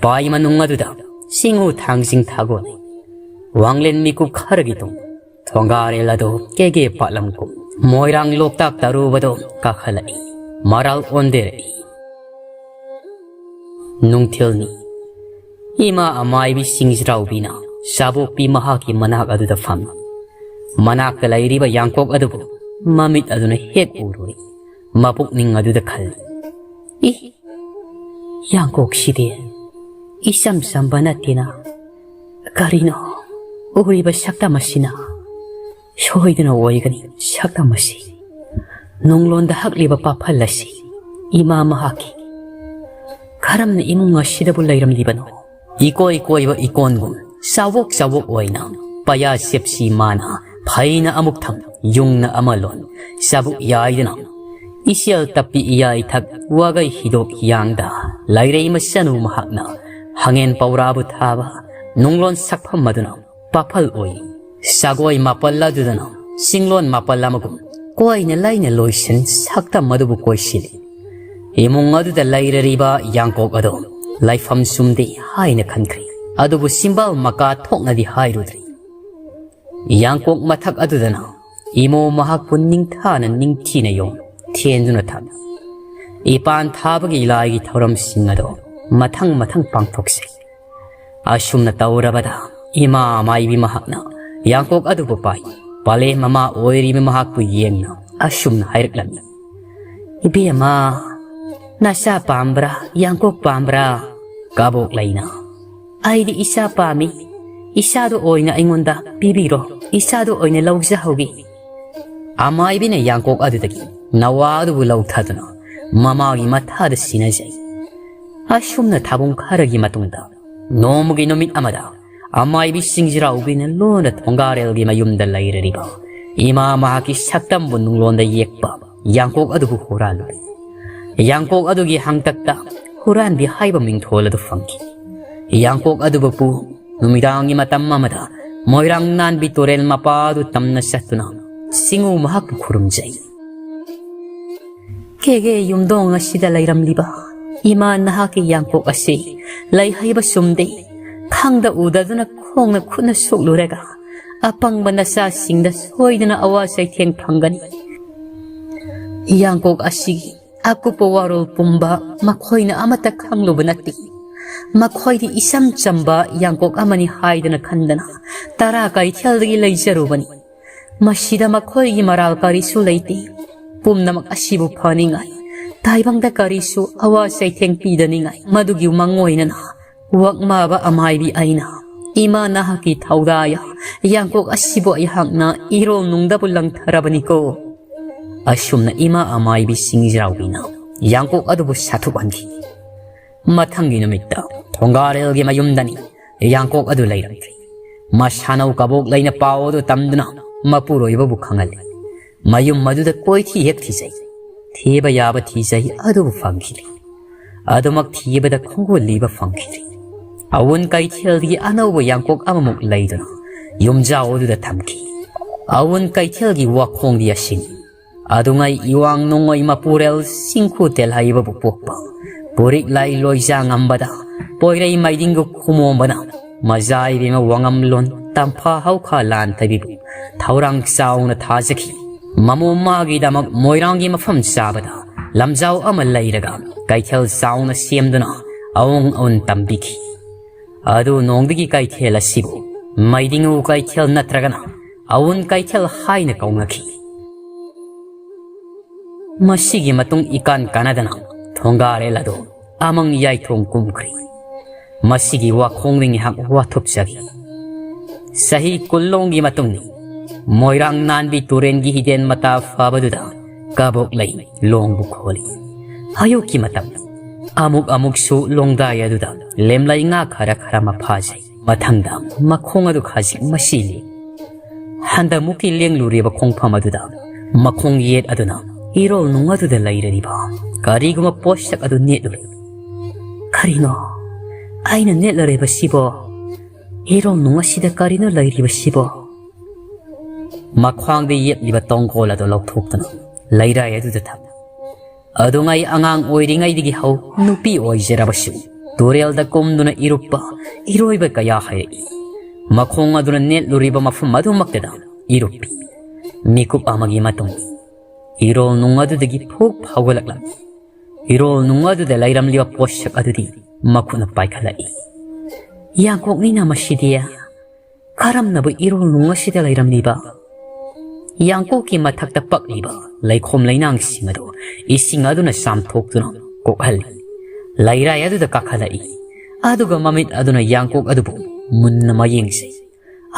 ꯄꯥꯏ ꯃꯅꯨꯡ ꯑꯗꯨꯗ ꯆꯤꯡꯉꯨ ꯊꯥꯡꯖꯤꯡ ꯊꯥꯒꯣꯜꯂꯤ꯫ ꯋꯥꯡꯂꯦꯟ ꯃꯤꯀꯨꯞ ꯈꯔꯒꯤ ꯇꯨꯡ ꯊꯣꯡꯒꯥꯔꯦꯜ ꯑꯗꯨ ꯀꯦꯒꯦ ꯄꯥꯠꯂꯝ ꯀꯨꯝ ꯃꯣꯏꯔꯥꯡ ꯂꯣꯛꯇꯥꯛ ꯇꯔꯨꯕꯗꯣ ꯀꯥꯈꯠꯂꯛꯏ꯫ ꯃꯔꯥꯜ ꯑꯣꯟꯗꯦꯔꯛꯏ꯫ ꯅꯨꯡꯊꯤꯜꯅꯤ꯫ ꯏꯃꯥ ꯑꯃꯥꯏꯕꯤ ꯁꯤꯡꯖ꯭ꯔꯥꯎꯕꯤꯅ ꯆꯥꯕꯣꯛꯄꯤ ꯃꯍꯥꯛꯀꯤ ꯃꯅꯥꯛ ꯑꯗꯨꯗ ꯐꯝꯃꯤ꯫ ꯃꯅꯥꯛꯇ ꯂꯩꯔꯤꯕ ꯌꯥꯡꯀꯣꯛ ꯑꯗꯨꯕꯨ ꯃꯃꯤꯠ ꯑꯗꯨꯅ ꯍꯦꯛ ꯎꯔꯨꯔꯤ꯫ ꯃꯄꯨꯛꯅꯤꯡ ꯑꯗꯨꯗ ꯈꯜꯂꯤ, "ꯏ, ꯌꯥꯡꯀꯣꯛꯁꯤꯗꯤ ꯏꯆꯝ ꯆꯝꯕ ꯅꯠꯇꯦꯅ꯫ ꯀꯔꯤꯅꯣ ꯎꯔꯤꯕ ꯁꯛꯇꯝ ꯑꯁꯤꯅ? ꯁꯣꯏꯗꯅ ꯑꯣꯏꯒꯅꯤ ꯁꯛꯇꯝ ꯑꯁꯤ꯫ ꯅꯨꯡꯂꯣꯟꯗ ꯍꯛꯂꯤꯕ ꯄꯥꯐꯜ ꯑꯁꯤ ꯏꯃꯥ ꯃꯍꯥꯛꯀꯤ꯫ ꯀꯔꯝꯅ ꯏꯃꯨꯡ ꯑꯁꯤꯗꯕꯨ ꯂꯩꯔꯝꯂꯤꯕꯅꯣ?" ꯏꯀꯣꯏ ꯀꯣꯏꯕ ꯏꯀꯣꯟꯒꯨꯝ ꯆꯥꯎꯕꯣꯛ ꯆꯥꯎꯕꯣꯛ ꯑꯣꯏꯅ ꯄꯌꯥ ꯁꯦꯞꯁꯤ ꯃꯥꯅ ꯐꯩꯅ ꯑꯃꯨꯛ ꯊꯝ ꯌꯨꯡꯅ ꯑꯃ ꯂꯣꯟ ꯆꯥꯕꯨꯛ ꯌꯥꯏꯗꯨꯅ ꯏꯆꯦꯜ ꯇꯞꯄꯤ ꯏꯌꯥꯏꯊꯛ ꯋꯥꯒꯩ ꯍꯤꯗꯣꯛ ꯌꯥꯡꯗ ꯂꯩꯔꯩ ꯃꯆꯥꯅꯨ ꯃꯍꯥꯛꯅ ꯍꯪꯉꯦꯟ ꯄꯧꯔꯥꯕꯨ ꯊꯥꯕ ꯅꯨꯡꯂꯣꯟ ꯁꯛꯐꯝ ꯑꯗꯨꯅ ꯄꯥꯐꯜ ꯑꯣꯏ꯫ ꯁꯒꯣꯏ ꯃꯥꯄꯜ ꯑꯗꯨꯗꯅ ꯆꯤꯡꯂꯣꯟ ꯃꯥꯄꯜ ꯑꯃꯒꯨꯝ ꯀꯣꯏꯅ ꯂꯩꯅ ꯂꯣꯏꯁꯤꯟ ꯁꯛꯇꯝ ꯑꯗꯨꯕꯨ ꯀꯣꯏꯁꯤꯜꯂꯤ꯫ ꯏꯃꯨꯡ ꯑꯗꯨꯗ ꯂꯩꯔꯔꯤꯕ ꯌꯥꯡꯀꯣꯛ ꯑꯗꯨ ꯂꯩꯐꯝ ꯆꯨꯝꯗꯦ ꯍꯥꯏꯅ ꯈꯟꯈ꯭ꯔꯦ꯫ ꯑꯗꯨꯕꯨ ꯆꯤꯝꯕꯥꯜ ꯃꯀꯥ ꯊꯣꯛꯅꯗꯤ ꯍꯥꯏꯔꯨꯗ꯭ꯔꯤ꯫ ꯌꯥꯡꯀꯣꯛ ꯃꯊꯛ ꯑꯗꯨꯗꯅ ꯏꯃꯣ ꯃꯍꯥꯛꯄꯨ ꯅꯤꯡꯊꯥꯅ ꯅꯤꯡꯊꯤꯅ ꯌꯣꯝ ꯊꯦꯟꯗꯨꯅ ꯊꯝꯃꯤ꯫ ꯏꯄꯥꯟ ꯊꯥꯕꯒꯤ ꯂꯥꯏꯒꯤ ꯊꯧꯔꯝꯁꯤꯡ ꯑꯗꯣ ꯃꯊꯪ ꯃꯊꯪ ꯄꯥꯡꯊꯣꯛꯆꯩ꯫ ꯑꯁꯨꯝꯅ ꯇꯧꯔꯕꯗ ꯏꯃꯥ ꯃꯥꯏꯕꯤ ꯃꯍꯥꯛꯅ ꯌꯥꯡꯀꯣꯛ ꯑꯗꯨꯕꯨ ꯄꯥꯏ ꯄꯥꯂꯦꯝ ꯃꯃꯥ ꯑꯣꯏꯔꯤꯕ ꯃꯍꯥꯛꯄꯨ ꯌꯦꯡꯅ ꯑꯁꯨꯝꯅ ꯍꯥꯏꯔꯛꯂꯝꯃꯤ, "ꯏꯕꯦꯝꯃ, ꯅꯆꯥ ꯄꯥꯝꯕ꯭ꯔꯥ, ꯌꯥꯡꯀꯣꯛ ꯄꯥꯝꯕ꯭ꯔꯥ?" ꯀꯕꯣꯛ ꯂꯩꯅ, "ꯑꯩꯗꯤ ꯏꯆꯥ ꯄꯥꯝꯃꯤ꯫ ꯏꯆꯥꯗꯨ ꯑꯣꯏꯅ ꯑꯩꯉꯣꯟꯗ ꯄꯤꯕꯤꯔꯣ꯫ ꯏꯆꯥꯗꯨ ꯑꯣꯏꯅ ꯂꯧꯖꯍꯧꯒꯦ"꯫ ꯑꯃꯥꯏꯕꯤꯅ ꯌꯥꯡꯀꯣꯛ ꯑꯗꯨꯗꯒꯤ ꯅꯋꯥ ꯑꯗꯨꯕꯨ ꯂꯧꯊꯗꯨꯅ ꯃꯃꯥꯒꯤ ꯃꯊꯥꯗ ꯁꯤꯟꯅꯖꯩ꯫ ꯑꯁꯨꯝꯅ ꯊꯥꯕꯨꯡ ꯈꯔꯒꯤ ꯃꯇꯨꯡꯗ ꯅꯣꯡꯃꯒꯤ ꯅꯨꯃꯤꯠ ꯑꯃꯗ ꯑꯃꯥꯏꯕꯤ ꯁꯤꯡꯖꯤꯔꯥꯎꯕꯤꯅ ꯂꯣꯟꯅ ꯊꯣꯡꯒꯥꯔꯦꯜꯒꯤ ꯃꯌꯨꯝꯗ ꯂꯩꯔꯤꯕ ꯏꯃꯥ ꯃꯍꯥꯛꯀꯤ ꯁꯛꯇꯝꯕꯨ ꯅꯨꯡꯂꯣꯟꯗ ꯌꯦꯛꯄ ꯌꯥꯡꯀꯣꯛ ꯑꯗꯨꯕꯨ ꯍꯨꯔꯥꯜꯂꯨꯔꯦ꯫ ꯌꯥꯡꯀꯣꯛ ꯑꯗꯨꯒꯤ ꯍꯥꯡꯇꯛꯇ ꯍꯨꯔꯥꯟꯕꯤ ꯍꯥꯏꯕ ꯃꯤꯡꯊꯣꯜ ꯑꯗꯨ ꯐꯪꯈꯤ꯫ ꯌꯥꯡꯀꯣꯛ ꯑꯗꯨꯕꯨ ꯄꯨ ꯅꯨꯃꯤꯗꯥꯡꯒꯤ ꯃꯇꯝ ꯑꯃꯗ ꯃꯣꯏꯔꯥꯡ ꯅꯥꯟꯕꯤ ꯇꯨꯔꯦꯜ ꯃꯄꯥ ꯑꯗꯨ ꯇꯝꯅ ꯆꯠꯇꯨꯅ ꯆꯤꯡꯉꯨ ꯃꯍꯥꯛꯄꯨ ꯈꯨꯔꯨꯝꯖꯩ꯫ "ꯀꯦꯒꯦ ꯌꯨꯝꯗꯣꯡ ꯑꯁꯤꯗ ꯂꯩꯔꯝꯂꯤꯕ ꯏꯃꯥ ꯅꯍꯥꯛꯀꯤ ꯌꯥꯡꯀꯣꯛ ꯑꯁꯤ ꯂꯩ ꯍꯩꯕ ꯆꯨꯝꯗꯦ꯫ ꯈꯪꯗ ꯎꯗꯗꯨꯅ ꯈꯣꯡꯅ ꯈꯨꯠꯅ ꯁꯣꯛꯂꯨꯔꯒ ꯑꯄꯪꯕ ꯅꯆꯥꯁꯤꯡꯗ ꯁꯣꯏꯗꯅ ꯑꯋꯥ ꯆꯩꯊꯦꯡ ꯐꯪꯒꯅꯤ꯫ ꯌꯥꯡꯀꯣꯛ ꯑꯁꯤꯒꯤ ꯑꯀꯨꯞꯄ ꯋꯥꯔꯣꯜ ꯄꯨꯝꯕ ꯃꯈꯣꯏꯅ ꯑꯃꯠꯇ ꯈꯪꯂꯨꯕ ꯅꯠꯇꯦ꯫ ꯃꯈꯣꯏꯗꯤ ꯏꯆꯝ ꯆꯝꯕ ꯌꯥꯡꯀꯣꯛ ꯑꯃꯅꯤ ꯍꯥꯏꯗꯅ ꯈꯟꯗꯅ ꯇꯔꯥ ꯀꯩꯊꯦꯜꯗꯒꯤ ꯂꯩꯖꯔꯨꯕꯅꯤ꯫ ꯃꯁꯤꯗ ꯃꯈꯣꯏꯒꯤ ꯃꯔꯥꯜ ꯀꯔꯤꯁꯨ ꯂꯩꯇꯦ꯫ ꯄꯨꯝꯅꯃꯛ ꯑꯁꯤꯕꯨ ꯐꯅꯤꯡꯉꯥꯏ, ꯇꯥꯏꯕꯪꯗ ꯀꯔꯤꯁꯨ ꯑꯋꯥ ꯆꯩꯊꯦꯡ ꯄꯤꯗꯅꯤꯡꯉꯥꯏ, ꯃꯗꯨꯒꯤ ꯃꯪ ꯑꯣꯏꯅꯅ ꯋꯥꯛꯃꯥꯕ ꯑꯃꯥꯏꯕꯤ ꯑꯩꯅ ꯏꯃꯥ ꯅꯍꯥꯛꯀꯤ ꯊꯧꯗꯥ ꯌꯥ ꯌꯥꯡꯀꯣꯛ ꯑꯁꯤꯕꯨ ꯑꯩꯍꯥꯛꯅ ꯏꯔꯣꯜ ꯅꯨꯡꯗꯕꯨ ꯂꯪꯊꯔꯕꯅꯤꯀꯣ"꯫ ꯑꯁꯨꯝꯅ ꯏꯃꯥ ꯑꯃꯥꯏꯕꯤ ꯁꯤꯡꯖꯥꯎꯕꯤꯅ ꯌꯥꯡꯀꯣꯛ ꯑꯗꯨꯕꯨ ꯁꯥꯊꯨꯛꯍꯟꯈꯤ꯫ ꯃꯊꯪꯒꯤ ꯅꯨꯃꯤꯠꯇ ꯊꯣꯡꯒꯥꯔꯦꯜꯒꯤ ꯃꯌꯨꯝꯗꯅꯤ ꯌꯥꯡꯀꯣꯛ ꯑꯗꯨ ꯂꯩꯔꯝꯗ꯭ꯔꯦ꯫ ꯃꯁꯥꯅꯧ ꯀꯕꯣꯛ ꯂꯩꯅ ꯄꯥꯎ ꯑꯗꯨ ꯇꯝꯗꯨꯅ ꯃꯄꯨꯔꯣꯏꯕꯕꯨ ꯈꯪꯍꯜꯂꯤ꯫ ꯃꯌꯨꯝ ꯃꯗꯨꯗ ꯀꯣꯏꯊꯤ ꯍꯦꯛ ꯊꯤꯖꯩ꯫ ꯊꯤꯕ ꯌꯥꯕ ꯊꯤꯖꯩ, ꯑꯗꯨꯕꯨ ꯐꯪꯈꯤꯗꯦ꯫ ꯑꯗꯨꯃꯛ ꯊꯤꯕꯗ ꯈꯣꯡꯒꯨꯜ ꯂꯤꯕ ꯐꯪꯈꯤꯗꯦ꯫ ꯑꯋꯨꯟ ꯀꯩꯊꯦꯜꯗꯒꯤ ꯑꯅꯧꯕ ꯌꯥꯡꯀꯣꯛ ꯑꯃꯃꯨꯛ ꯂꯩꯗꯨꯅ ꯌꯨꯝꯖꯥꯎ ꯑꯗꯨꯗ ꯊꯝꯈꯤ꯫ ꯑꯋꯨꯟ ꯀꯩꯊꯦꯜꯒꯤ ꯋꯥꯈꯣꯡꯗꯤ ꯑꯁꯤꯅꯤ꯫ ꯑꯗꯨꯉꯩ ꯏꯋꯥꯡ ꯅꯣꯡꯉꯣꯏ ꯃꯄꯨꯔꯦꯜ ꯁꯤꯡꯈꯨ ꯇꯦꯜꯍꯩꯕꯕꯨ ꯄꯣꯛꯄ ꯄꯨꯔꯤꯛ ꯂꯥꯏ ꯂꯣꯏꯖꯥ ꯉꯝꯕꯗ ꯄꯣꯏꯔꯩ ꯃꯩꯗꯤꯡꯒꯨ ꯈꯨꯃꯣꯝꯕꯅ ꯃꯖꯥꯏꯕꯤꯃ ꯋꯥꯉꯝꯂꯣꯟ ꯇꯝꯐꯥ ꯍꯧꯈꯥ ꯂꯥꯟꯊꯕꯤꯕꯨ ꯊꯧꯔꯥꯡ ꯆꯥꯎꯅ ꯊꯥꯖꯈꯤ꯫ ꯃꯃꯣ ꯃꯥꯒꯤꯗꯃꯛ ꯃꯣꯏꯔꯥꯡꯒꯤ ꯃꯐꯝ ꯆꯥꯕꯗ ꯂꯝꯖꯥꯎ ꯑꯃ ꯂꯩꯔꯒ ꯀꯩꯊꯦꯜ ꯆꯥꯎꯅ ꯁꯦꯝꯗꯨꯅ ꯑꯋꯣꯡ ꯑꯋꯨꯟ ꯇꯝꯕꯤꯈꯤ꯫ ꯑꯗꯨ ꯅꯣꯡꯗꯒꯤ ꯀꯩꯊꯦꯜ ꯑꯁꯤꯕꯨ ꯃꯩꯗꯤꯡꯉꯨ ꯀꯩꯊꯦꯜ ꯅꯠꯇ꯭ꯔꯒꯅ ꯑꯋꯨꯟ ꯀꯩꯊꯦꯜ ꯍꯥꯏꯅ ꯀꯧꯅꯈꯤ꯫ ꯃꯁꯤꯒꯤ ꯃꯇꯨꯡ ꯏꯀꯥꯟ ꯀꯥꯟꯅꯗꯅ ꯊꯣꯡꯒꯥꯔꯦꯜ ꯑꯗꯨ ꯑꯃꯪ ꯌꯥꯏꯊꯣꯡ ꯀꯨꯝꯈ꯭ꯔꯦ꯫ ꯃꯁꯤꯒꯤ ꯋꯥꯈꯣꯡꯗ ꯉꯥꯏꯍꯥꯛ ꯋꯥꯊꯨꯞꯆꯈꯤ꯫ ꯆꯍꯤ ꯀꯨꯟꯂꯣꯝꯒꯤ ꯃꯇꯨꯡꯗ ꯃꯣꯏꯔꯥꯡ ꯅꯥꯟꯕꯤ ꯇꯨꯔꯦꯟꯒꯤ ꯍꯤꯗꯦꯟ ꯃꯇꯥ ꯐꯕꯗꯨꯗ ꯀꯕꯣꯛ ꯂꯩ ꯂꯣꯡꯕꯨ ꯈꯣꯜꯂꯤ꯫ ꯑꯌꯨꯛꯀꯤ ꯃꯇꯝ ꯑꯃꯨꯛ ꯑꯃꯨꯛꯁꯨ ꯂꯣꯡꯗꯥꯏ ꯑꯗꯨꯗ ꯂꯦꯝꯂꯩ ꯉꯥ ꯈꯔ ꯈꯔ ꯃꯐꯥꯖꯩ꯫ ꯃꯊꯪꯗ ꯃꯈꯣꯡ ꯑꯗꯨ ꯈꯖꯤꯛ ꯃꯁꯤꯜꯂꯤ꯫ ꯍꯟꯗꯛꯃꯨꯛꯀꯤ ꯂꯦꯡꯂꯨꯔꯤꯕ ꯈꯣꯡꯐꯝ ꯑꯗꯨꯗ ꯃꯈꯣꯡ ꯌꯦꯠ ꯑꯗꯨꯅ ꯏꯔꯣꯜ ꯅꯨꯡ ꯑꯗꯨꯗ ꯂꯩꯔꯤꯕ ꯀꯔꯤꯒꯨꯝꯕ ꯄꯣꯠꯁꯛ ꯑꯗꯨ ꯅꯦꯠꯂꯨꯔꯦ꯫ "ꯀꯔꯤꯅꯣ? ꯑꯩꯅ ꯅꯦꯠꯂꯔꯤꯕꯁꯤꯕꯣ? ꯏꯔꯣꯜ ꯅꯨꯡ ꯑꯁꯤꯗ ꯀꯔꯤꯅꯣ ꯂꯩꯔꯤꯕꯁꯤꯕꯣ?" ꯃꯈ꯭ꯋꯥꯡꯗ ꯌꯦꯞꯂꯤꯕ ꯇꯣꯡꯒꯣꯜ ꯑꯗꯨ ꯂꯧꯊꯣꯛꯇꯨꯅ ꯂꯩꯔꯥꯏ ꯑꯗꯨꯗ ꯊꯝꯃꯤ꯫ ꯑꯗꯨꯉꯩ ꯑꯉꯥꯡ ꯑꯣꯏꯔꯤꯉꯩꯗꯒꯤ ꯍꯧ ꯅꯨꯄꯤ ꯑꯣꯏꯖꯔꯕꯁꯨ ꯇꯨꯔꯦꯜꯗ ꯀꯨꯝꯗꯨꯅ ꯏꯔꯨꯞꯄ ꯏꯔꯣꯏꯕ ꯀꯌꯥ ꯍꯩꯔꯛꯏ꯫ ꯃꯈꯣꯡ ꯑꯗꯨꯅ ꯅꯦꯠꯂꯨꯔꯤꯕ ꯃꯐꯝ ꯑꯗꯨꯃꯛꯇꯗ ꯏꯔꯨꯞꯄꯤ꯫ ꯃꯤꯀꯨꯞ ꯑꯃꯒꯤ ꯃꯇꯨꯡ ꯏꯔꯣꯜ ꯅꯨꯡ ꯑꯗꯨꯗꯒꯤ ꯐꯨꯛ ꯐꯥꯎꯒꯠꯂꯛꯂꯝꯃꯤ꯫ ꯏꯔꯣꯜ ꯅꯨꯡ ꯑꯗꯨꯗ ꯂꯩꯔꯝꯂꯤꯕ ꯄꯣꯠꯁꯛ ꯑꯗꯨꯗꯤ ꯃꯈꯨꯠꯅ ꯄꯥꯏꯈꯠꯂꯛꯏ꯫ "ꯌꯥꯡꯀꯣꯛꯅꯤꯅ ꯃꯁꯤꯗꯤ꯫ ꯀꯔꯝꯅꯕꯨ ꯏꯔꯣꯜ ꯅꯨꯡ ꯑꯁꯤꯗ ꯂꯩꯔꯝꯂꯤꯕ?" ꯌꯥꯡꯀꯣꯛꯀꯤ ꯃꯊꯛꯇ ꯄꯛꯂꯤꯕ ꯂꯩꯈꯣꯝ ꯂꯩꯅꯥꯡꯁꯤꯡ ꯑꯗꯨ ꯏꯁꯤꯡ ꯑꯗꯨꯅ ꯆꯥꯝꯊꯣꯛꯇꯨꯅ ꯀꯣꯛꯍꯜꯂꯤ꯫ ꯂꯩꯔꯥꯏ ꯑꯗꯨꯗ ꯀꯥꯈꯠꯂꯛꯏ꯫ ꯑꯗꯨꯒ ꯃꯃꯤꯠ ꯑꯗꯨꯅ ꯌꯥꯡꯀꯣꯛ ꯑꯗꯨꯕꯨ ꯃꯨꯟꯅ ꯃꯌꯦꯡꯁꯤ꯫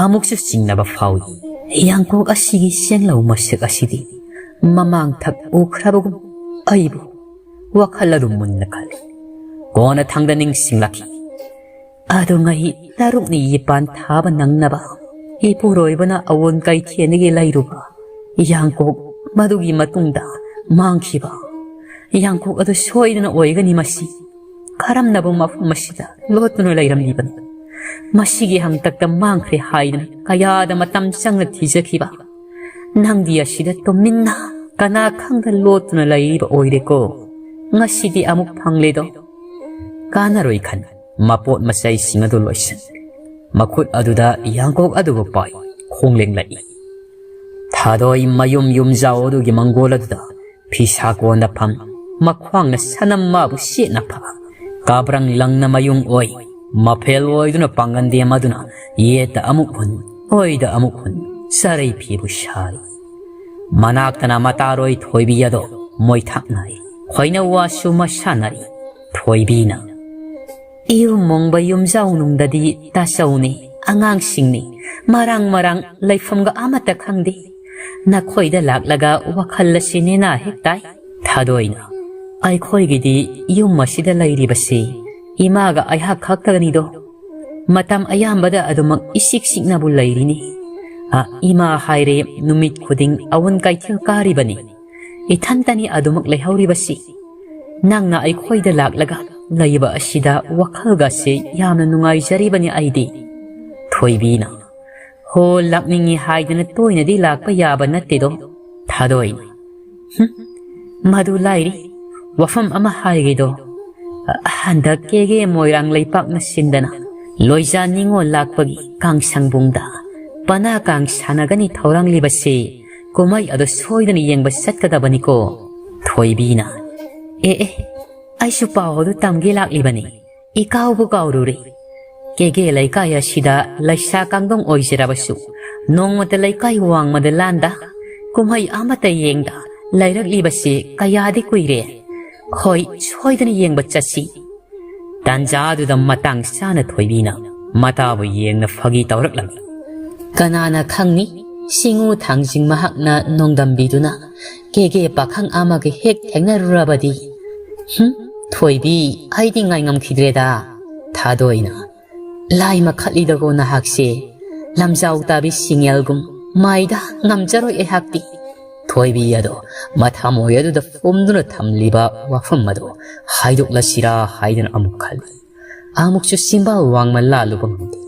ꯑꯃꯨꯛꯁꯨ ꯆꯤꯡꯅꯕ ꯐꯥꯎꯏ꯫ ꯌꯥꯡꯀꯣꯛ ꯑꯁꯤꯒꯤ ꯆꯦꯡꯂꯧ ꯃꯁꯛ ꯑꯁꯤꯗꯤ ꯃꯃꯥꯡ ꯊꯛ ꯎꯈ꯭ꯔꯕꯒꯨꯝ ꯑꯩꯕꯨ ꯋꯥꯈꯜ ꯑꯗꯨ ꯃꯨꯟꯅ ꯈꯜꯂꯤ꯫ ꯀꯣꯟꯅ ꯊꯪꯗ ꯅꯤꯡꯁꯤꯡꯂꯛꯈꯤ꯫ ꯑꯗꯨꯉꯩ ꯇꯔꯨꯛꯅꯤ ꯌꯦꯄꯥꯟ ꯊꯥꯕ ꯅꯪꯅꯕ ꯏꯄꯨꯔꯣꯏꯕꯅ ꯑꯋꯣꯟ ꯀꯩꯊꯦꯟꯗꯒꯤ ꯂꯩꯔꯨꯕ ꯌꯥꯡꯀꯣꯛ, ꯃꯗꯨꯒꯤ ꯃꯇꯨꯡꯗ ꯃꯥꯡꯈꯤꯕ ꯌꯥꯡꯀꯣꯛ ꯑꯗꯨ ꯁꯣꯏꯗꯅ ꯑꯣꯏꯒꯅꯤ꯫ ꯃꯁꯤ ꯀꯔꯝꯅꯕꯨ ꯃꯐꯝ ꯑꯁꯤꯗ ꯂꯣꯠꯇꯨꯅ ꯂꯩꯔꯝꯂꯤꯕꯅꯣ? ꯃꯁꯤꯒꯤ ꯍꯪꯇꯛꯇ ꯃꯥꯡꯈ꯭ꯔꯦ ꯍꯥꯏꯗꯨꯅ ꯀꯌꯥꯗ ꯃꯇꯝ ꯆꯪꯅ ꯊꯤꯖꯈꯤꯕ ꯅꯪꯗꯤ ꯑꯁꯤꯗ ꯇꯨꯃꯤꯟꯅ ꯀꯅꯥ ꯈꯪꯗ ꯂꯣꯠꯇꯨꯅ ꯂꯩꯔꯤꯕ ꯑꯣꯏꯔꯦꯀꯣ꯫ ꯉꯁꯤꯗꯤ ꯑꯃꯨꯛ ꯐꯪꯂꯦꯗꯣ꯫ ꯀꯥꯟꯅꯔꯣꯏ ꯈꯟ ꯃꯄꯣꯠ ꯃꯆꯩꯁꯤꯡ ꯑꯗꯨ ꯂꯣꯏꯁꯤꯟ꯫ ꯃꯈꯨꯠ ꯑꯗꯨꯗ ꯌꯥꯡꯀꯣꯛ ꯑꯗꯨꯕꯨ ꯄꯥꯏ ꯈꯣꯡꯂꯦꯡꯂꯛꯏ꯫ ꯊꯥꯗꯣꯏ ꯃꯌꯨꯝ ꯌꯨꯝꯖꯥꯎ ꯑꯗꯨꯒꯤ ꯃꯪꯒꯣꯜ ꯑꯗꯨꯗ ꯐꯤꯁꯥ ꯀꯣꯟꯗ ꯐꯝ, ꯃꯈ꯭ꯋꯥꯡꯅ ꯁꯅꯝ ꯃꯥꯕꯨ ꯁꯦꯠꯅ ꯐꯥ꯫ ꯀꯥꯕ꯭ꯔꯪ ꯂꯪꯅ ꯃꯌꯨꯡ ꯑꯣꯏ, ꯃꯐꯦꯜ ꯑꯣꯏꯗꯨꯅ ꯄꯥꯡꯒꯟꯗꯦꯝ ꯑꯗꯨꯅ ꯌꯦꯠꯇ ꯑꯃꯨꯛ ꯍꯨꯟ, ꯑꯣꯏꯗ ꯑꯃꯨꯛ ꯍꯨꯟ, ꯆꯔꯩ ꯐꯤꯕꯨ ꯁꯥꯔꯤ꯫ ꯃꯅꯥꯛꯇꯅ ꯃꯇꯥꯔꯣꯏ ꯊꯣꯏꯕꯤ ꯑꯗꯣ ꯃꯣꯏ ꯊꯥꯛꯅꯔꯤ꯫ ꯈꯣꯏꯅ ꯋꯥꯁꯨ ꯃꯁꯥꯟꯅꯔꯤ꯫ ꯊꯣꯏꯕꯤꯅ ꯏꯌꯨꯝ ꯃꯣꯡꯕ ꯌꯨꯝꯖꯥꯎꯅꯨꯡꯗꯗꯤ ꯇꯥꯆꯧꯅꯤ, ꯑꯉꯥꯡꯁꯤꯡꯅꯤ, ꯃꯔꯥꯡ ꯃꯔꯥꯡ ꯂꯩꯐꯝꯒ ꯑꯃꯠꯇ ꯈꯪꯗꯦ꯫ ꯅꯈꯣꯏꯗ ꯂꯥꯛꯂꯒ ꯋꯥꯈꯜ ꯑꯁꯤ ꯅꯦꯅꯥ ꯍꯦꯛ ꯇꯥꯏ꯫ ꯊꯥꯗꯣꯏꯅ, ꯑꯩꯈꯣꯏꯒꯤꯗꯤ ꯌꯨꯝ ꯑꯁꯤꯗ ꯂꯩꯔꯤꯕꯁꯤ ꯏꯃꯥꯒ ꯑꯩꯍꯥꯛ ꯈꯛꯇꯒꯅꯤꯗꯣ꯫ ꯃꯇꯝ ꯑꯌꯥꯝꯕꯗ ꯑꯗꯨꯃꯛ ꯏꯆꯤꯛ ꯆꯤꯛꯅꯕꯨ ꯂꯩꯔꯤꯅꯤ꯫ ꯑ, ꯏꯃꯥ ꯍꯥꯏꯔꯦ ꯅꯨꯃꯤꯠ ꯈꯨꯗꯤꯡ ꯑꯋꯨꯟ ꯀꯩꯊꯦꯜ ꯀꯥꯔꯤꯕꯅꯤ꯫ ꯏꯊꯟꯇꯅꯤ ꯑꯗꯨꯃꯛ ꯂꯩꯍꯧꯔꯤꯕꯁꯤ꯫ ꯅꯪꯅ ꯑꯩꯈꯣꯏꯗ ꯂꯥꯛꯂꯒ ꯂꯩꯕ ꯑꯁꯤꯗ ꯋꯥꯈꯜꯒꯁꯦ ꯌꯥꯝꯅ ꯅꯨꯡꯉꯥꯏꯖꯔꯤꯕꯅꯤ ꯑꯩꯗꯤ꯫ ꯊꯣꯏꯕꯤꯅ, ꯍꯣ, ꯂꯥꯛꯅꯤꯡꯉꯤ ꯍꯥꯏꯗꯅ ꯇꯣꯏꯅꯗꯤ ꯂꯥꯛꯄ ꯌꯥꯕ ꯅꯠꯇꯦꯗꯣ꯫ ꯊꯥꯗꯣꯏꯅ, ꯍꯨꯝ, ꯃꯗꯨ ꯂꯥꯏꯔꯤ, ꯋꯥꯐꯝ ꯑꯃ ꯍꯥꯏꯒꯦꯗꯣ꯫ ꯍꯟꯗꯛ ꯀꯦꯒꯦ ꯃꯣꯏꯔꯥꯡ ꯂꯩꯄꯥꯛꯅ ꯁꯤꯟꯗꯅ ꯂꯣꯏꯖꯥ ꯅꯤꯉꯣꯜ ꯂꯥꯛꯄꯒꯤ ꯀꯥꯡꯁꯪꯕꯨꯡꯗ ꯄꯅꯥ ꯀꯥꯡ ꯁꯥꯟꯅꯒꯅꯤ ꯊꯧꯔꯥꯡꯂꯤꯕꯁꯤ ꯀꯨꯝꯍꯩ ꯑꯗꯨ ꯁꯣꯏꯗꯅ ꯌꯦꯡꯕ ꯆꯠꯀꯗꯕꯅꯤꯀꯣ꯫ ꯊꯣꯏꯕꯤꯅ, ꯑꯦ ꯑꯦ, ꯑꯩꯁꯨ ꯄꯥꯎ ꯑꯗꯨ ꯇꯝꯒꯦ ꯂꯥꯛꯂꯤꯕꯅꯤ꯫ ꯏꯀꯥꯎꯕꯨ ꯀꯥꯎꯔꯨꯔꯦ꯫ ꯀꯦꯒꯦ ꯂꯩꯀꯥꯏ ꯑꯁꯤꯗ ꯂꯩꯁꯥ ꯀꯥꯡꯗꯣꯡ ꯑꯣꯏꯖꯔꯕꯁꯨ ꯅꯣꯡꯃꯇ ꯂꯩꯀꯥꯏ ꯋꯥꯡꯃꯗ ꯂꯥꯟꯗ ꯀꯨꯝꯍꯩ ꯑꯃꯠꯇ ꯌꯦꯡꯗ ꯂꯩꯔꯛꯂꯤꯕꯁꯤ ꯀꯌꯥꯗꯤ ꯀꯨꯏꯔꯦ꯫ ꯍꯣꯏ, ꯁꯣꯏꯗꯅ ꯌꯦꯡꯕ ꯆꯠꯁꯤ꯫ ꯇꯥꯟꯖꯥꯗꯨꯗ ꯃꯇꯥꯡ ꯆꯥꯅ ꯊꯣꯏꯕꯤꯅ ꯃꯇꯥꯕꯨ ꯌꯦꯡꯅ ꯐꯥꯒꯤ ꯇꯧꯔꯛꯂꯝꯃꯤ꯫ ꯀꯅꯥꯅ ꯈꯪꯅꯤ, ꯁꯤꯡꯉꯨ ꯊꯥꯡꯖꯤꯡ ꯃꯍꯥꯛꯅ ꯅꯣꯡꯗꯝꯕꯤꯗꯨꯅ ꯀꯦꯒꯦ ꯄꯥꯈꯪ ꯑꯃꯒ ꯍꯦꯛ ꯊꯦꯡꯅꯔꯨꯔꯕꯗꯤ꯫ ꯍꯨꯝ, ꯊꯣꯏꯕꯤ, ꯑꯩꯗꯤ ꯉꯥꯏꯉꯝꯈꯤꯗ꯭ꯔꯦꯗ꯫ ꯊꯥꯗꯣꯏꯅ, ꯂꯥꯏ ꯃꯈꯠꯂꯤꯗꯀꯣ ꯅꯍꯥꯛꯁꯦ꯫ ꯂꯝꯖꯥꯎ ꯇꯥꯕꯤ ꯁꯤꯡꯉꯦꯜꯒꯨꯝ ꯃꯥꯏꯗ ꯉꯝꯖꯔꯣꯏ ꯑꯩꯍꯥꯛꯇꯤ꯫ ꯊꯣꯏꯕꯤ ꯑꯗꯣ ꯃꯊꯃꯣꯏ ꯑꯗꯨꯗ ꯐꯨꯝꯗꯨꯅ ꯊꯝꯂꯤꯕ ꯋꯥꯐꯝ ꯑꯗꯣ ꯍꯥꯏꯗꯣꯛꯂꯁꯤꯔꯥ ꯍꯥꯏꯗꯅ ꯑꯃꯨꯛ ꯈꯜꯂꯤ꯫ ꯑꯃꯨꯛꯁꯨ ꯆꯤꯝꯕꯥꯜ ꯋꯥꯡꯃ ꯂꯥꯜꯂꯨꯕ ꯉꯝꯗꯦ꯫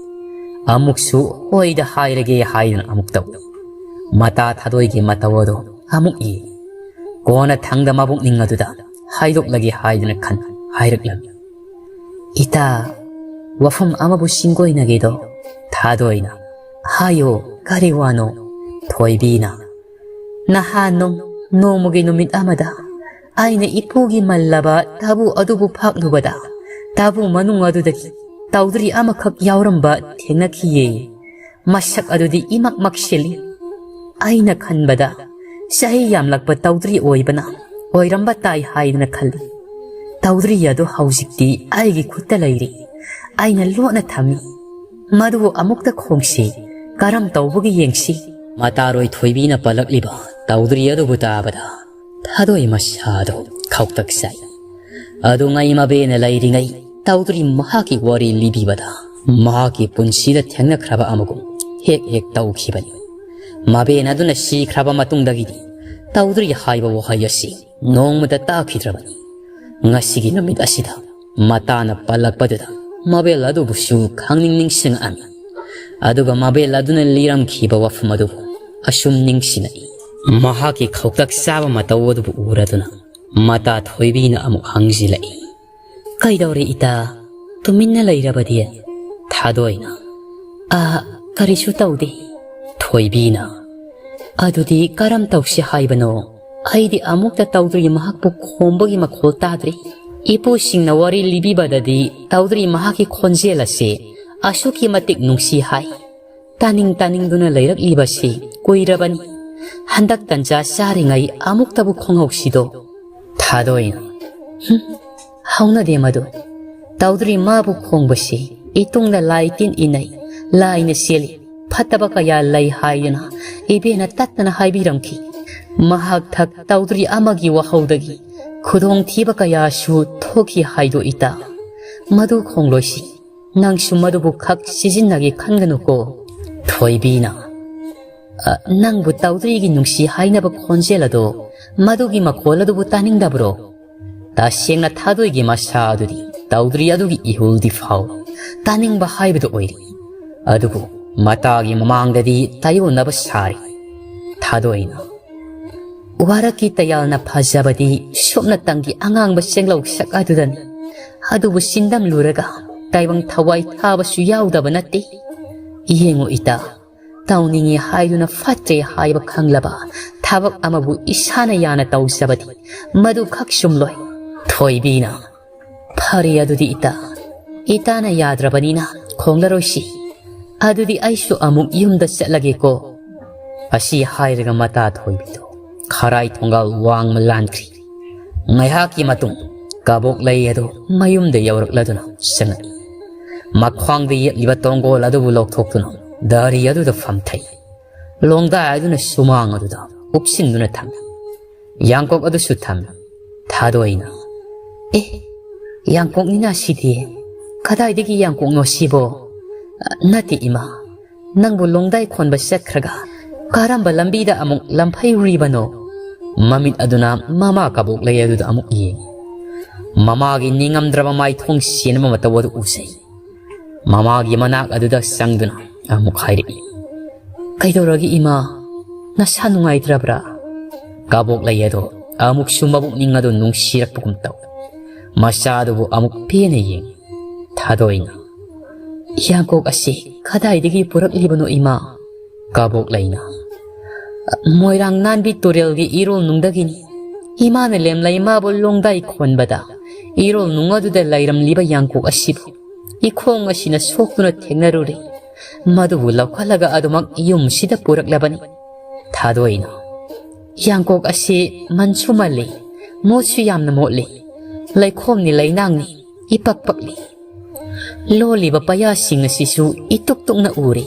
ꯑꯃꯨꯛꯁꯨ ꯍꯣꯏꯗ ꯍꯥꯏꯔꯒꯦ ꯍꯥꯏꯗꯅ ꯑꯃꯨꯛ ꯇꯧꯏ꯫ ꯃꯇꯥ ꯊꯥꯗꯣꯏꯒꯤ ꯃꯇꯧ ꯑꯗꯣ ꯑꯃꯨꯛ ꯌꯦꯡꯏ꯫ ꯀꯣꯟꯅ ꯊꯪꯗ ꯃꯕꯨꯛꯅꯤꯡ ꯑꯗꯨꯗ ꯍꯥꯏꯗꯣꯛꯂꯒꯦ ꯍꯥꯏꯗꯅ ꯈꯟ ꯍꯥꯏꯔꯛꯂꯝꯃꯤ꯫ ꯏꯇꯥ, ꯋꯥꯐꯝ ꯑꯃꯕꯨ ꯁꯤꯡꯒꯣꯏꯅꯒꯦꯗꯣ꯫ ꯊꯥꯗꯣꯏꯅ, ꯍꯥꯏꯌꯣ, ꯀꯔꯤ ꯋꯥꯅꯣ? ꯊꯣꯏꯕꯤꯅ, ꯅꯍꯥꯟ ꯅꯣꯡ-, ꯅꯣꯡꯃꯒꯤ ꯅꯨꯃꯤꯠ ꯑꯃꯗ ꯑꯩꯅ ꯏꯄꯨꯒꯤ ꯃꯜꯂꯕ ꯇꯥꯕꯨ ꯑꯗꯨꯕꯨ ꯐꯥꯛꯂꯨꯕꯗ ꯇꯥꯕꯨ ꯃꯅꯨꯡ ꯑꯗꯨꯗꯒꯤ ꯇꯧꯗ꯭ꯔꯤ ꯑꯃꯈꯛ ꯌꯥꯎꯔꯝꯕ ꯊꯦꯡꯅꯈꯤꯌꯦ꯫ ꯃꯁꯛ ꯑꯗꯨꯗꯤ ꯏꯃꯛ ꯃꯛꯁꯤꯜꯂꯤ꯫ ꯑꯩꯅ ꯈꯟꯕꯗ ꯆꯍꯤ ꯌꯥꯝꯂꯛꯄ ꯇꯧꯗ꯭ꯔꯤ ꯑꯣꯏꯕꯅ ꯑꯣꯏꯔꯝꯕ ꯇꯥꯏ ꯍꯥꯏꯗꯅ ꯈꯜꯂꯤ꯫ ꯇꯧꯗ꯭ꯔꯤ ꯑꯗꯨ ꯍꯧꯖꯤꯛꯇꯤ ꯑꯩꯒꯤ ꯈꯨꯠꯇ ꯂꯩꯔꯤ꯫ ꯑꯩꯅ ꯂꯣꯠꯅ ꯊꯝꯃꯤ꯫ ꯃꯗꯨꯕꯨ ꯑꯃꯨꯛꯇ ꯈꯣꯡꯁꯤ꯫ ꯀꯔꯝ ꯇꯧꯕꯒꯤ ꯌꯦꯡꯁꯤ꯫ ꯃꯇꯥꯔꯣꯏ ꯊꯣꯏꯕꯤꯅ ꯄꯜꯂꯛꯂꯤꯕ ꯇꯧꯗ꯭ꯔꯤ ꯑꯗꯨꯕꯨ ꯇꯥꯕꯗ ꯊꯥꯗꯣꯏ ꯃꯁꯥꯗꯣ ꯈꯧꯇꯛ ꯆꯥꯏ꯫ ꯑꯗꯨꯉꯩ ꯃꯕꯦꯅ ꯂꯩꯔꯤꯉꯩ ꯇꯧꯗ꯭ꯔꯤ ꯃꯍꯥꯛꯀꯤ ꯋꯥꯔꯤ ꯂꯤꯕꯤꯕꯗ ꯃꯍꯥꯛꯀꯤ ꯄꯨꯟꯁꯤꯗ ꯊꯦꯡꯅꯈ꯭ꯔꯕ ꯑꯃꯒꯨꯝ ꯍꯦꯛ ꯍꯦꯛ ꯇꯧꯈꯤꯕꯅꯤ꯫ ꯃꯕꯦꯟ ꯑꯗꯨꯅ ꯁꯤꯈ꯭ꯔꯕ ꯃꯇꯨꯡꯗꯒꯤꯗꯤ ꯇꯧꯗ꯭ꯔꯤ ꯍꯥꯏꯕ ꯋꯥꯍꯩ ꯑꯁꯤ ꯅꯣꯡꯃꯇ ꯇꯥꯈꯤꯗ꯭ꯔꯕꯅꯤ꯫ ꯉꯁꯤꯒꯤ ꯅꯨꯃꯤꯠ ꯑꯁꯤꯗ ꯃꯇꯥꯅ ꯄꯜꯂꯛꯄꯗꯨꯗ ꯃꯕꯦꯜ ꯑꯗꯨꯕꯨꯁꯨ ꯈꯪꯅꯤꯡ ꯅꯤꯡꯁꯤꯡꯉꯛꯑꯝꯃꯤ꯫ ꯑꯗꯨꯒ ꯃꯕꯦꯜ ꯑꯗꯨꯅ ꯂꯤꯔꯝꯈꯤꯕ ꯋꯥꯐꯝ ꯑꯗꯨꯕꯨ ꯑꯁꯨꯝ ꯅꯤꯡꯁꯤꯡꯂꯛꯏ꯫ ꯃꯍꯥꯛꯀꯤ ꯈꯧꯇꯛ ꯆꯥꯕ ꯃꯇꯧ ꯑꯗꯨꯕꯨ ꯎꯔꯗꯨꯅ ꯃꯇꯥ ꯊꯣꯏꯕꯤꯅ ꯑꯃꯨꯛ ꯍꯪꯖꯤꯜꯂꯛꯏ, "ꯀꯩꯗꯧꯔꯦ ꯏꯇꯥ? ꯇꯨꯃꯤꯟꯅ ꯂꯩꯔꯕꯗꯤ?" ꯊꯥꯗꯣꯏꯅ, "ꯑ, ꯀꯔꯤꯁꯨ ꯇꯧꯗꯦ꯫" ꯊꯣꯏꯕꯤꯅ, "ꯑꯗꯨꯗꯤ ꯀꯔꯝ ꯇꯧꯁꯤ ꯍꯥꯏꯕꯅꯣ? ꯑꯩꯗꯤ ꯑꯃꯨꯛꯇ ꯇꯧꯗ꯭ꯔꯤ ꯃꯍꯥꯛꯄꯨ ꯈꯣꯝꯕꯒꯤ ꯃꯈꯣꯜ ꯇꯥꯗ꯭ꯔꯤ꯫ ꯏꯄꯨꯁꯤꯡꯅ ꯋꯥꯔꯤ ꯂꯤꯕꯤꯕꯗꯗꯤ ꯇꯧꯗ꯭ꯔꯤ ꯃꯍꯥꯛꯀꯤ ꯈꯣꯟꯖꯦꯜ ꯑꯁꯤ ꯑꯁꯨꯛꯀꯤ ꯃꯇꯤꯛ ꯅꯨꯡꯁꯤ ꯍꯥꯏ꯫ ꯇꯥꯅꯤꯡ ꯇꯥꯅꯤꯡꯗꯨꯅ ꯂꯩꯔꯛꯂꯤꯕꯁꯤ ꯀꯨꯏꯔꯕꯅꯤ꯫ ꯍꯟꯗꯛ ꯇꯟꯖꯥ ꯆꯥꯔꯤꯉꯩ ꯑꯃꯨꯛꯇꯕꯨ ꯈꯣꯡꯍꯧꯁꯤꯗꯣ꯫" ꯊꯥꯗꯣꯏꯅ, "ꯍꯨꯝ, ꯍꯧꯅꯗꯦ ꯃꯗꯨ꯫ ꯇꯧꯗ꯭ꯔꯤ ꯃꯥꯕꯨ ꯈꯣꯡꯕꯁꯤ ꯏꯇꯨꯡꯅ ꯂꯥꯏ ꯇꯤꯟ ꯏꯅꯩ, ꯂꯥꯏꯅ ꯆꯦꯜꯂꯤ, ꯐꯠꯇꯕ ꯀꯌꯥ ꯂꯩ ꯍꯥꯏꯗꯨꯅ ꯏꯕꯦꯅ ꯇꯠꯇꯅ ꯍꯥꯏꯕꯤꯔꯝꯈꯤ꯫ ꯃꯍꯥꯛ ꯊꯛ ꯇꯧꯗ꯭ꯔꯤ ꯑꯃꯒꯤ ꯋꯥꯍꯧꯗꯒꯤ ꯈꯨꯗꯣꯡꯊꯤꯕ ꯀꯌꯥꯁꯨ ꯊꯣꯛꯈꯤ ꯍꯥꯏꯗꯣ ꯏꯇꯥ꯫ ꯃꯗꯨ ꯈꯣꯡꯂꯣꯏꯁꯤ꯫ ꯅꯪꯁꯨ ꯃꯗꯨꯕꯨ ꯈꯛ ꯁꯤꯖꯤꯟꯅꯒꯦ ꯈꯟꯒꯅꯨꯀꯣ꯫" ꯊꯣꯏꯕꯤꯅ, "ꯑ, ꯅꯪꯕꯨ ꯇꯧꯗ꯭ꯔꯤꯒꯤ ꯅꯨꯡꯁꯤ ꯍꯥꯏꯅꯕ ꯈꯣꯟꯖꯦꯜ ꯑꯗꯣ, ꯃꯗꯨꯒꯤ ꯃꯈꯣꯜ ꯑꯗꯨꯕꯨ ꯇꯥꯅꯤꯡꯗꯕ꯭ꯔꯣ? ꯇꯁꯦꯡꯅ ꯊꯥꯗꯣꯏꯒꯤ ꯃꯁꯥ ꯑꯗꯨꯗꯤ ꯇꯧꯗ꯭ꯔꯤ ꯑꯗꯨꯒꯤ ꯏꯍꯨꯜꯗꯤ ꯐꯥꯎ ꯇꯥꯅꯤꯡꯕ ꯍꯥꯏꯕꯗꯨ ꯑꯣꯏꯔꯤ꯫ ꯑꯗꯨꯕꯨ ꯃꯇꯥꯒꯤ ꯃꯃꯥꯡꯗꯗꯤ ꯇꯥꯏꯑꯣꯟꯅꯕ ꯁꯥꯔꯤ꯫" ꯊꯥꯗꯣꯏꯅ, "ꯋꯥꯔꯛꯀꯤ ꯇꯌꯥꯜꯅ ꯐꯖꯕꯗꯤ ꯁꯨꯞꯅꯇꯪꯒꯤ ꯑꯉꯥꯡꯕ ꯆꯦꯡꯂꯧ ꯁꯛ ꯑꯗꯨꯗꯅꯤ꯫ ꯑꯗꯨꯕꯨ ꯆꯤꯟꯗꯝꯂꯨꯔꯒ ꯇꯥꯏꯕꯪ ꯊꯋꯥꯏ ꯊꯥꯕꯁꯨ ꯌꯥꯎꯗꯕ ꯅꯠꯇꯦ꯫ ꯌꯦꯡꯉꯨ ꯏꯇꯥ, ꯇꯧꯅꯤꯡꯉꯤ ꯍꯥꯏꯗꯨꯅ ꯐꯠꯇ꯭ꯔꯦ ꯍꯥꯏꯕ ꯈꯪꯂꯕ ꯊꯕꯛ ꯑꯃꯕꯨ ꯏꯁꯥꯅ ꯌꯥꯅ ꯇꯧꯖꯕꯗꯤ ꯃꯗꯨ ꯈꯛ ꯆꯨꯝꯂꯣꯏ꯫" ꯊꯣꯏꯕꯤꯅ, "ꯐꯔꯦ ꯑꯗꯨꯗꯤ ꯏꯇꯥ, ꯏꯇꯥꯅ ꯌꯥꯗ꯭ꯔꯕꯅꯤꯅ ꯈꯣꯡꯂꯔꯣꯏꯁꯤ꯫ ꯑꯗꯨꯗꯤ ꯑꯩꯁꯨ ꯑꯃꯨꯛ ꯌꯨꯝꯗ ꯆꯠꯂꯒꯦꯀꯣ꯫" ꯑꯁꯤ ꯍꯥꯏꯔꯒ ꯃꯇꯥ ꯊꯣꯏꯕꯤꯗꯨ ꯈꯔꯥꯏ ꯊꯣꯡꯒꯥꯜ ꯋꯥꯡꯃ ꯂꯥꯟꯈ꯭ꯔꯤ꯫ ꯉꯥꯏꯍꯥꯛꯀꯤ ꯃꯇꯨꯡ ꯀꯕꯣꯛꯂꯩ ꯑꯗꯨ ꯃꯌꯨꯝꯗ ꯌꯧꯔꯛꯂꯗꯨꯅ ꯆꯪꯉꯛꯏ꯫ ꯃꯈ꯭ꯋꯥꯡꯗ ꯌꯦꯠꯂꯤꯕ ꯇꯣꯡꯒꯣꯜ ꯑꯗꯨꯕꯨ ꯂꯧꯊꯣꯛꯇꯨꯅ ꯗꯥꯔꯤ ꯑꯗꯨꯗ ꯐꯝꯊꯩ꯫ ꯂꯣꯡꯗꯥꯏ ꯑꯗꯨꯅ ꯁꯨꯃꯥꯡ ꯑꯗꯨꯗ ꯎꯞꯁꯤꯟꯗꯨꯅ ꯊꯝꯃꯤ꯫ ꯌꯥꯡꯀꯣꯛ ꯑꯗꯨꯁꯨ ꯊꯝꯃꯤ꯫ ꯊꯥꯗꯣꯏꯅ, "ꯑꯦ, ꯌꯥꯡꯀꯣꯛꯅꯤꯅ ꯁꯤꯗꯤ꯫ ꯀꯗꯥꯏꯗꯒꯤ ꯌꯥꯡꯀꯣꯛꯅꯣ ꯁꯤꯕꯣ? ꯅꯠꯇꯦ ꯏꯃꯥ, ꯅꯪꯕꯨ ꯂꯣꯡꯗꯥꯏ ꯈꯣꯟꯕ ꯆꯠꯈ꯭ꯔꯒ ꯀꯔꯝꯕ ꯂꯝꯕꯤꯗ ꯑꯃꯨꯛ ꯂꯝꯐꯩꯔꯨꯔꯤꯕꯅꯣ?" ꯃꯃꯤꯠ ꯑꯗꯨꯅ ꯃꯃꯥ ꯀꯕꯣꯛꯂꯩ ꯑꯗꯨꯗ ꯑꯃꯨꯛ ꯌꯦꯡꯏ꯫ ꯃꯃꯥꯒꯤ ꯅꯤꯡꯉꯝꯗ꯭ꯔꯕ ꯃꯥꯏꯊꯣꯡ ꯁꯦꯟꯕ ꯃꯇꯧ ꯑꯗꯨ ꯎꯖꯩ꯫ ꯃꯃꯥꯒꯤ ꯃꯅꯥꯛ ꯑꯗꯨꯗ ꯆꯪꯗꯨꯅ ꯑꯃꯨꯛ ꯍꯥꯏꯔꯛꯏ, "ꯀꯩꯗꯧꯔꯒꯦ ꯏꯃꯥ? ꯅꯁꯥ ꯅꯨꯡꯉꯥꯏꯇ꯭ꯔꯕ꯭ꯔꯥ?" ꯀꯕꯣꯛꯂꯩ ꯑꯗꯣ ꯑꯃꯨꯛꯁꯨ ꯃꯕꯨꯛꯅꯤꯡ ꯑꯗꯨ ꯅꯨꯡꯁꯤꯔꯛꯄꯒꯨꯝ ꯇꯧꯏ꯫ ꯃꯆꯥꯗꯨꯕꯨ ꯑꯃꯨꯛ ꯄꯦꯟꯅ ꯌꯦꯡꯏ꯫ ꯊꯥꯗꯣꯏꯅ, "ꯌꯥꯡꯀꯣꯛ ꯑꯁꯤ ꯀꯗꯥꯏꯗꯒꯤ ꯄꯨꯔꯛꯂꯤꯕꯅꯣ ꯏꯃꯥ?" ꯀꯕꯣꯛꯂꯩꯅ, "ꯃꯣꯏꯔꯥꯡ ꯅꯥꯟꯕꯤ ꯇꯨꯔꯦꯜꯒꯤ ꯏꯔꯣꯜꯅꯨꯡꯗꯒꯤꯅꯤ꯫ ꯏꯃꯥꯅ ꯂꯦꯝꯂꯩ ꯃꯥꯕꯨ ꯂꯣꯡꯗꯥꯏ ꯈꯣꯟꯕꯗ ꯏꯔꯣꯜꯅꯨꯡ ꯑꯗꯨꯗ ꯂꯩꯔꯝꯂꯤꯕ ꯌꯥꯡꯀꯣꯛ ꯑꯁꯤꯕꯨ ꯏꯈꯣꯡ ꯑꯁꯤꯅ ꯁꯣꯛꯇꯨꯅ ꯊꯦꯡꯅꯔꯨꯔꯦ꯫ ꯃꯗꯨꯕꯨ ꯂꯧꯈꯠꯂꯒ ꯑꯗꯨꯃꯛ ꯌꯨꯝꯁꯤꯗ ꯄꯨꯔꯛꯂꯕꯅꯤ꯫" ꯊꯥꯗꯣꯏꯅ, "ꯌꯥꯡꯀꯣꯛ ꯑꯁꯤ ꯃꯟꯁꯨ ꯃꯜꯂꯤ, ꯃꯣꯠꯁꯨ ꯌꯥꯝꯅ ꯃꯣꯠꯂꯤ꯫ ꯂꯩꯈꯣꯝꯅꯤ ꯂꯩꯅꯥꯡꯅꯤ, ꯏꯄꯛ ꯄꯛꯂꯤ꯫ ꯂꯣꯜꯂꯤꯕ ꯄꯩꯌꯥꯁꯤꯡ ꯑꯁꯤꯁꯨ ꯏꯇꯨꯛ ꯇꯨꯛꯅ ꯎꯔꯦ꯫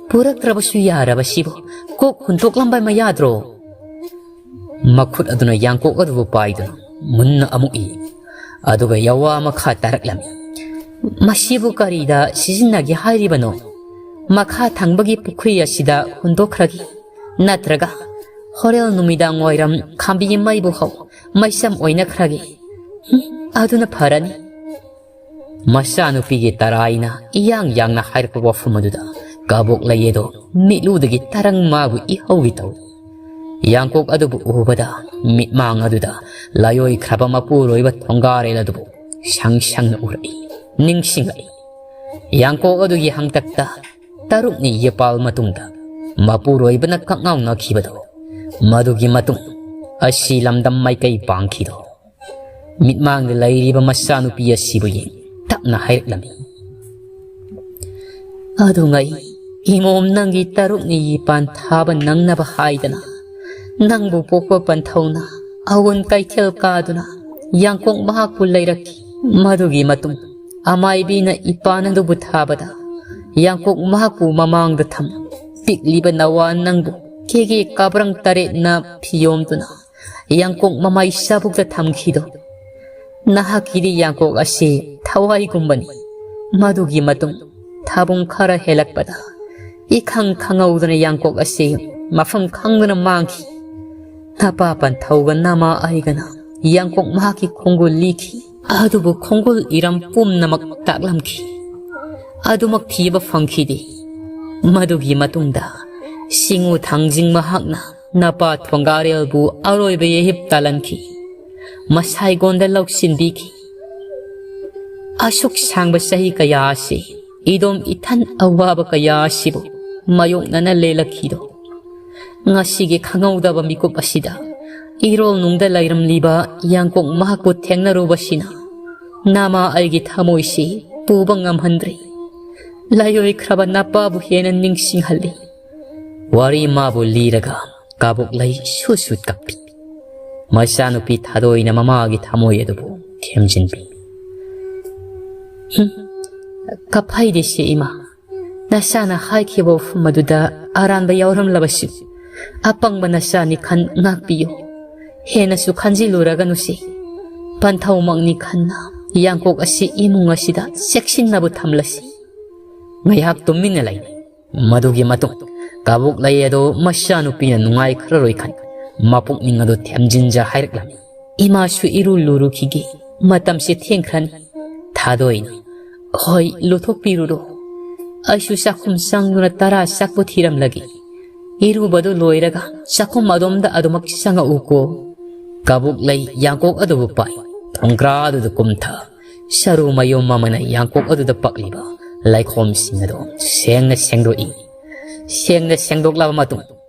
ꯄꯨꯔꯛꯇ꯭ꯔꯕꯁꯨ ꯌꯥꯔꯕꯁꯤꯕꯨ ꯀꯣꯛ ꯍꯨꯟꯗꯣꯛꯂꯝꯕ ꯑꯃ ꯌꯥꯗ꯭ꯔꯣ?" ꯃꯈꯨꯠ ꯑꯗꯨꯅ ꯌꯥꯡꯀꯣꯛ ꯑꯗꯨꯕꯨ ꯄꯥꯏꯗꯨꯅ ꯃꯨꯟꯅ ꯑꯃꯨꯛ ꯏ꯫ ꯑꯗꯨꯒ ꯌꯥꯋꯥ ꯃꯈꯥ ꯇꯥꯔꯛꯂꯝꯃꯤ꯫ "ꯃꯁꯤꯕꯨ ꯀꯔꯤꯗ ꯁꯤꯖꯤꯟꯅꯒꯦ ꯍꯥꯏꯔꯤꯕꯅꯣ? ꯃꯈꯥ ꯊꯪꯕꯒꯤ ꯄꯨꯈ꯭ꯔꯤ ꯑꯁꯤꯗ ꯍꯨꯟꯗꯣꯛꯈ꯭ꯔꯒꯦ, ꯅꯠꯇ꯭ꯔꯒ ꯍꯣꯔꯦꯟ ꯅꯨꯃꯤꯗꯥꯡ ꯋꯥꯏꯔꯝ ꯈꯥꯝꯕꯤ ꯃꯩꯕꯨ ꯍꯧ, ꯃꯩꯁꯝ ꯑꯣꯏꯅꯈ꯭ꯔꯒꯦ꯫ ꯍꯨꯝ, ꯑꯗꯨꯅ ꯐꯔꯅꯤ꯫" ꯃꯆꯥꯅꯨꯄꯤꯒꯤ ꯇꯔꯥꯏꯅ ꯏꯌꯥꯡ ꯌꯥꯡꯅ ꯍꯥꯏꯔꯛꯄ ꯋꯥꯐꯝ ꯑꯗꯨꯗ ꯀꯕꯣꯛꯂꯩ ꯑꯗꯣ ꯃꯤꯠꯂꯨꯗꯒꯤ ꯇꯔꯪ ꯃꯥꯕꯨ ꯏꯍꯧꯒꯦ ꯇꯧꯏ꯫ ꯌꯥꯡꯀꯣꯛ ꯑꯗꯨꯕꯨ ꯎꯕꯗ ꯃꯤꯠꯃꯥꯡ ꯑꯗꯨꯗ ꯂꯥꯏꯑꯣꯏꯈ꯭ꯔꯕ ꯃꯄꯨꯔꯣꯏꯕ ꯊꯣꯡꯒꯥꯔꯦꯜ ꯑꯗꯨꯕꯨ ꯁꯪ ꯁꯪꯅ ꯎꯔꯛꯏ, ꯅꯤꯡꯁꯤꯡꯂꯛꯏ꯫ ꯌꯥꯡꯀꯣꯛ ꯑꯗꯨꯒꯤ ꯍꯪꯇꯛꯇ ꯇꯔꯨꯛꯅꯤ ꯌꯦꯄꯥꯜ ꯃꯇꯨꯡꯗ ꯃꯄꯨꯔꯣꯏꯕꯅ ꯀꯛꯉꯥꯎꯅꯈꯤꯕꯗꯣ, ꯃꯗꯨꯒꯤ ꯃꯇꯨꯡ ꯑꯁꯤ ꯂꯝꯗꯝ ꯃꯥꯏꯀꯩ ꯄꯥꯡꯈꯤꯗꯣ꯫ ꯃꯤꯠꯃꯥꯡꯗ ꯂꯩꯔꯤꯕ ꯃꯆꯥꯅꯨꯄꯤ ꯑꯁꯤꯕꯨ ꯌꯦꯡ ꯇꯞꯅ ꯍꯥꯏꯔꯛꯂꯝꯃꯤ, "ꯑꯗꯨꯉꯩ ꯏꯃꯣꯝ ꯅꯪꯒꯤ ꯇꯔꯨꯛꯅꯤ ꯌꯦꯄꯥꯟ ꯊꯥꯕ ꯅꯪꯅꯕ ꯍꯥꯏꯗꯅ ꯅꯪꯕꯨ ꯄꯣꯛꯄ ꯄꯟꯊꯧꯅ ꯑꯋꯨꯟ ꯀꯩꯊꯦꯜ ꯀꯥꯗꯨꯅ ꯌꯥꯡꯀꯣꯛ ꯃꯍꯥꯛꯄꯨ ꯂꯩꯔꯛꯈꯤ꯫ ꯃꯗꯨꯒꯤ ꯃꯇꯨꯡ ꯑꯃꯥꯏꯕꯤꯅ ꯏꯄꯥꯟ ꯑꯗꯨꯕꯨ ꯊꯥꯕꯗ ꯌꯥꯡꯀꯣꯛ ꯃꯍꯥꯛꯄꯨ ꯃꯃꯥꯡꯗ ꯊꯝ꯫ "ꯄꯤꯛꯂꯤꯕ ꯅꯋꯥ ꯅꯪꯕꯨ ꯀꯦꯒꯦ ꯀꯥꯕ꯭ꯔꯪ ꯇꯔꯦꯠꯅ ꯐꯤꯌꯣꯝꯗꯨꯅ ꯌꯥꯡꯀꯣꯛ ꯃꯃꯥꯏ ꯆꯥꯕꯨꯛꯇ ꯊꯝꯈꯤꯗꯣ꯫ ꯅꯍꯥꯛꯀꯤꯗꯤ ꯌꯥꯡꯀꯣꯛ ꯑꯁꯤ ꯊꯋꯥꯏꯒꯨꯝꯕꯅꯤ"꯫ ꯃꯗꯨꯒꯤ ꯃꯇꯨꯡ ꯊꯥꯕꯨꯡ ꯈꯔ ꯍꯦꯜꯂꯛꯄꯗ ꯏꯈꯪ ꯈꯪꯍꯧꯗꯅ ꯌꯥꯡꯀꯣꯛ ꯑꯁꯤ ꯃꯐꯝ ꯈꯪꯗꯅ ꯃꯥꯡꯈꯤ꯫ ꯅꯄꯥ ꯄꯟꯊꯧꯒ ꯅꯃꯥ ꯑꯩꯒꯅ ꯌꯥꯡꯀꯣꯛ ꯃꯍꯥꯛꯀꯤ ꯈꯣꯡꯒꯨꯜ ꯂꯤꯈꯤ꯫ ꯑꯗꯨꯕꯨ ꯈꯣꯡꯒꯨꯜ ꯏꯔꯝ ꯄꯨꯝꯅꯃꯛ ꯇꯥꯛꯂꯝꯈꯤ꯫ ꯑꯗꯨꯃꯛ ꯊꯤꯕ ꯐꯪꯈꯤꯗꯦ꯫ ꯃꯗꯨꯒꯤ ꯃꯇꯨꯡꯗ ꯁꯤꯡꯎ ꯊꯥꯡꯖꯤꯡ ꯃꯍꯥꯛꯅ ꯅꯄꯥ ꯊꯣꯡꯒꯥꯔꯦꯜꯕꯨ ꯑꯔꯣꯏꯕ ꯌꯩꯍꯤꯞ ꯇꯥꯜꯍꯟꯈꯤ꯫ ꯃꯁꯥꯏꯒꯣꯟꯗ ꯂꯧꯁꯤꯟꯕꯤꯈꯤ꯫ ꯑꯁꯨꯛ ꯁꯥꯡꯕ ꯆꯍꯤ ꯀꯌꯥ ꯑꯁꯤ ꯏꯗꯣꯝ ꯏꯊꯟ ꯑꯋꯥꯕ ꯀꯌꯥ ꯑꯁꯤꯕꯨ ꯃꯥꯌꯣꯛꯅꯅ ꯂꯦꯜꯂꯛꯈꯤꯗꯣ꯫ ꯉꯁꯤꯒꯤ ꯈꯪꯍꯧꯗꯕ ꯃꯤꯀꯨꯞ ꯑꯁꯤꯗ ꯏꯔꯣꯜ ꯅꯨꯡꯗ ꯂꯩꯔꯝꯂꯤꯕ ꯌꯥꯡꯀꯣꯛ ꯃꯍꯥꯛꯄꯨ ꯊꯦꯡꯅꯔꯨꯕꯁꯤꯅ ꯅꯃꯥ ꯑꯩꯒꯤ ꯊꯃꯣꯏꯁꯤ ꯄꯨꯕ ꯉꯝꯍꯟꯗ꯭ꯔꯦ꯫ ꯂꯥꯏꯑꯣꯏꯈ꯭ꯔꯕ ꯅꯄꯥꯕꯨ ꯍꯦꯟꯅ ꯅꯤꯡꯁꯤꯡꯍꯜꯂꯤ꯫ ꯋꯥꯔꯤ ꯃꯥꯕꯨ ꯂꯤꯔꯒ ꯀꯥꯕꯣꯛꯂꯩ ꯁꯨꯠ ꯁꯨꯠ ꯀꯞꯄꯤ꯫ ꯃꯆꯥꯅꯨꯄꯤ ꯊꯥꯗꯣꯏꯅ ꯃꯃꯥꯒꯤ ꯊꯃꯣꯏ ꯑꯗꯨꯕꯨ ꯊꯦꯝꯖꯤꯟꯕꯤ꯫ "ꯍꯨꯝ, ꯀꯞꯐꯩꯗꯦꯁꯦ ꯏꯃꯥ꯫ ꯅꯆꯥꯅ ꯍꯥꯏꯈꯤꯕ ꯋꯥꯐꯝ ꯑꯗꯨꯗ ꯑꯔꯥꯟꯕ ꯌꯥꯎꯔꯝꯂꯕꯁꯨ, ꯑꯄꯪꯕ ꯅꯆꯥꯅꯤ ꯈꯟ ꯉꯥꯛꯄꯤꯌꯨ꯫ ꯍꯦꯟꯅꯁꯨ ꯈꯟꯖꯤꯜꯂꯨꯔꯒꯅꯨꯁꯦ꯫ ꯄꯟꯊꯧꯃꯛꯅꯤ ꯈꯟꯅ ꯌꯥꯡꯀꯣꯛ ꯑꯁꯤ ꯏꯃꯨꯡ ꯑꯁꯤꯗ ꯆꯦꯛꯁꯤꯟꯅꯕ ꯊꯝꯂꯁꯤ"꯫ ꯉꯥꯏꯍꯥꯛ ꯇꯨꯃꯤꯟꯅ ꯂꯩꯅꯩ꯫ ꯃꯗꯨꯒꯤ ꯃꯇꯨꯡ ꯀꯥꯕꯣꯛꯂꯩ ꯑꯗꯨ ꯃꯆꯥꯅꯨꯄꯤꯅ ꯅꯨꯡꯉꯥꯏꯈ꯭ꯔꯔꯣꯏ ꯈꯟ ꯃꯄꯨꯛꯅꯤꯡ ꯑꯗꯨ ꯊꯦꯝꯖꯤꯟꯖ ꯍꯥꯏꯔꯛꯂꯝꯃꯤ꯫ "ꯏꯃꯥꯁꯨ ꯏꯔꯨ ꯂꯨꯔꯨꯈꯤꯒꯦ, ꯃꯇꯝꯁꯦ ꯊꯦꯡꯈ꯭ꯔꯅꯤ"꯫ ꯊꯥꯗꯣꯏꯅ, "ꯍꯣꯏ, ꯂꯨꯊꯣꯛꯄꯤꯔꯨꯔꯣ꯫ ꯑꯩꯁꯨ ꯆꯥꯛꯈꯨꯝ ꯆꯪꯗꯨꯅ ꯇꯔꯥ ꯆꯥꯛꯄꯨ ꯊꯤꯔꯝꯂꯒꯦ꯫ ꯏꯔꯨꯕꯗꯨ ꯂꯣꯏꯔꯒ ꯆꯥꯛꯈꯨꯝ ꯑꯗꯣꯝꯗ ꯑꯗꯨꯃꯛ ꯆꯪꯉꯛꯎꯀꯣ"꯫ ꯀꯥꯕꯣꯛꯂꯩ ꯌꯥꯡꯀꯣꯛ ꯑꯗꯨꯕꯨ ꯄꯥꯏ ꯊꯣꯡꯒ꯭ꯔꯥ ꯑꯗꯨꯗ ꯀꯨꯝꯊ꯫ ꯁꯔꯨ ꯃꯌꯨꯝ ꯑꯃꯅ ꯌꯥꯡꯀꯣꯛ ꯑꯗꯨꯗ ꯄꯛꯂꯤꯕ ꯂꯩꯈꯣꯝꯁꯤꯡ ꯑꯗꯨ ꯁꯦꯡꯅ ꯁꯦꯡꯗꯣꯛꯏ꯫ ꯁꯦꯡꯅ ꯁꯦꯡꯗꯣꯛꯂꯕ ꯃꯇꯨꯡ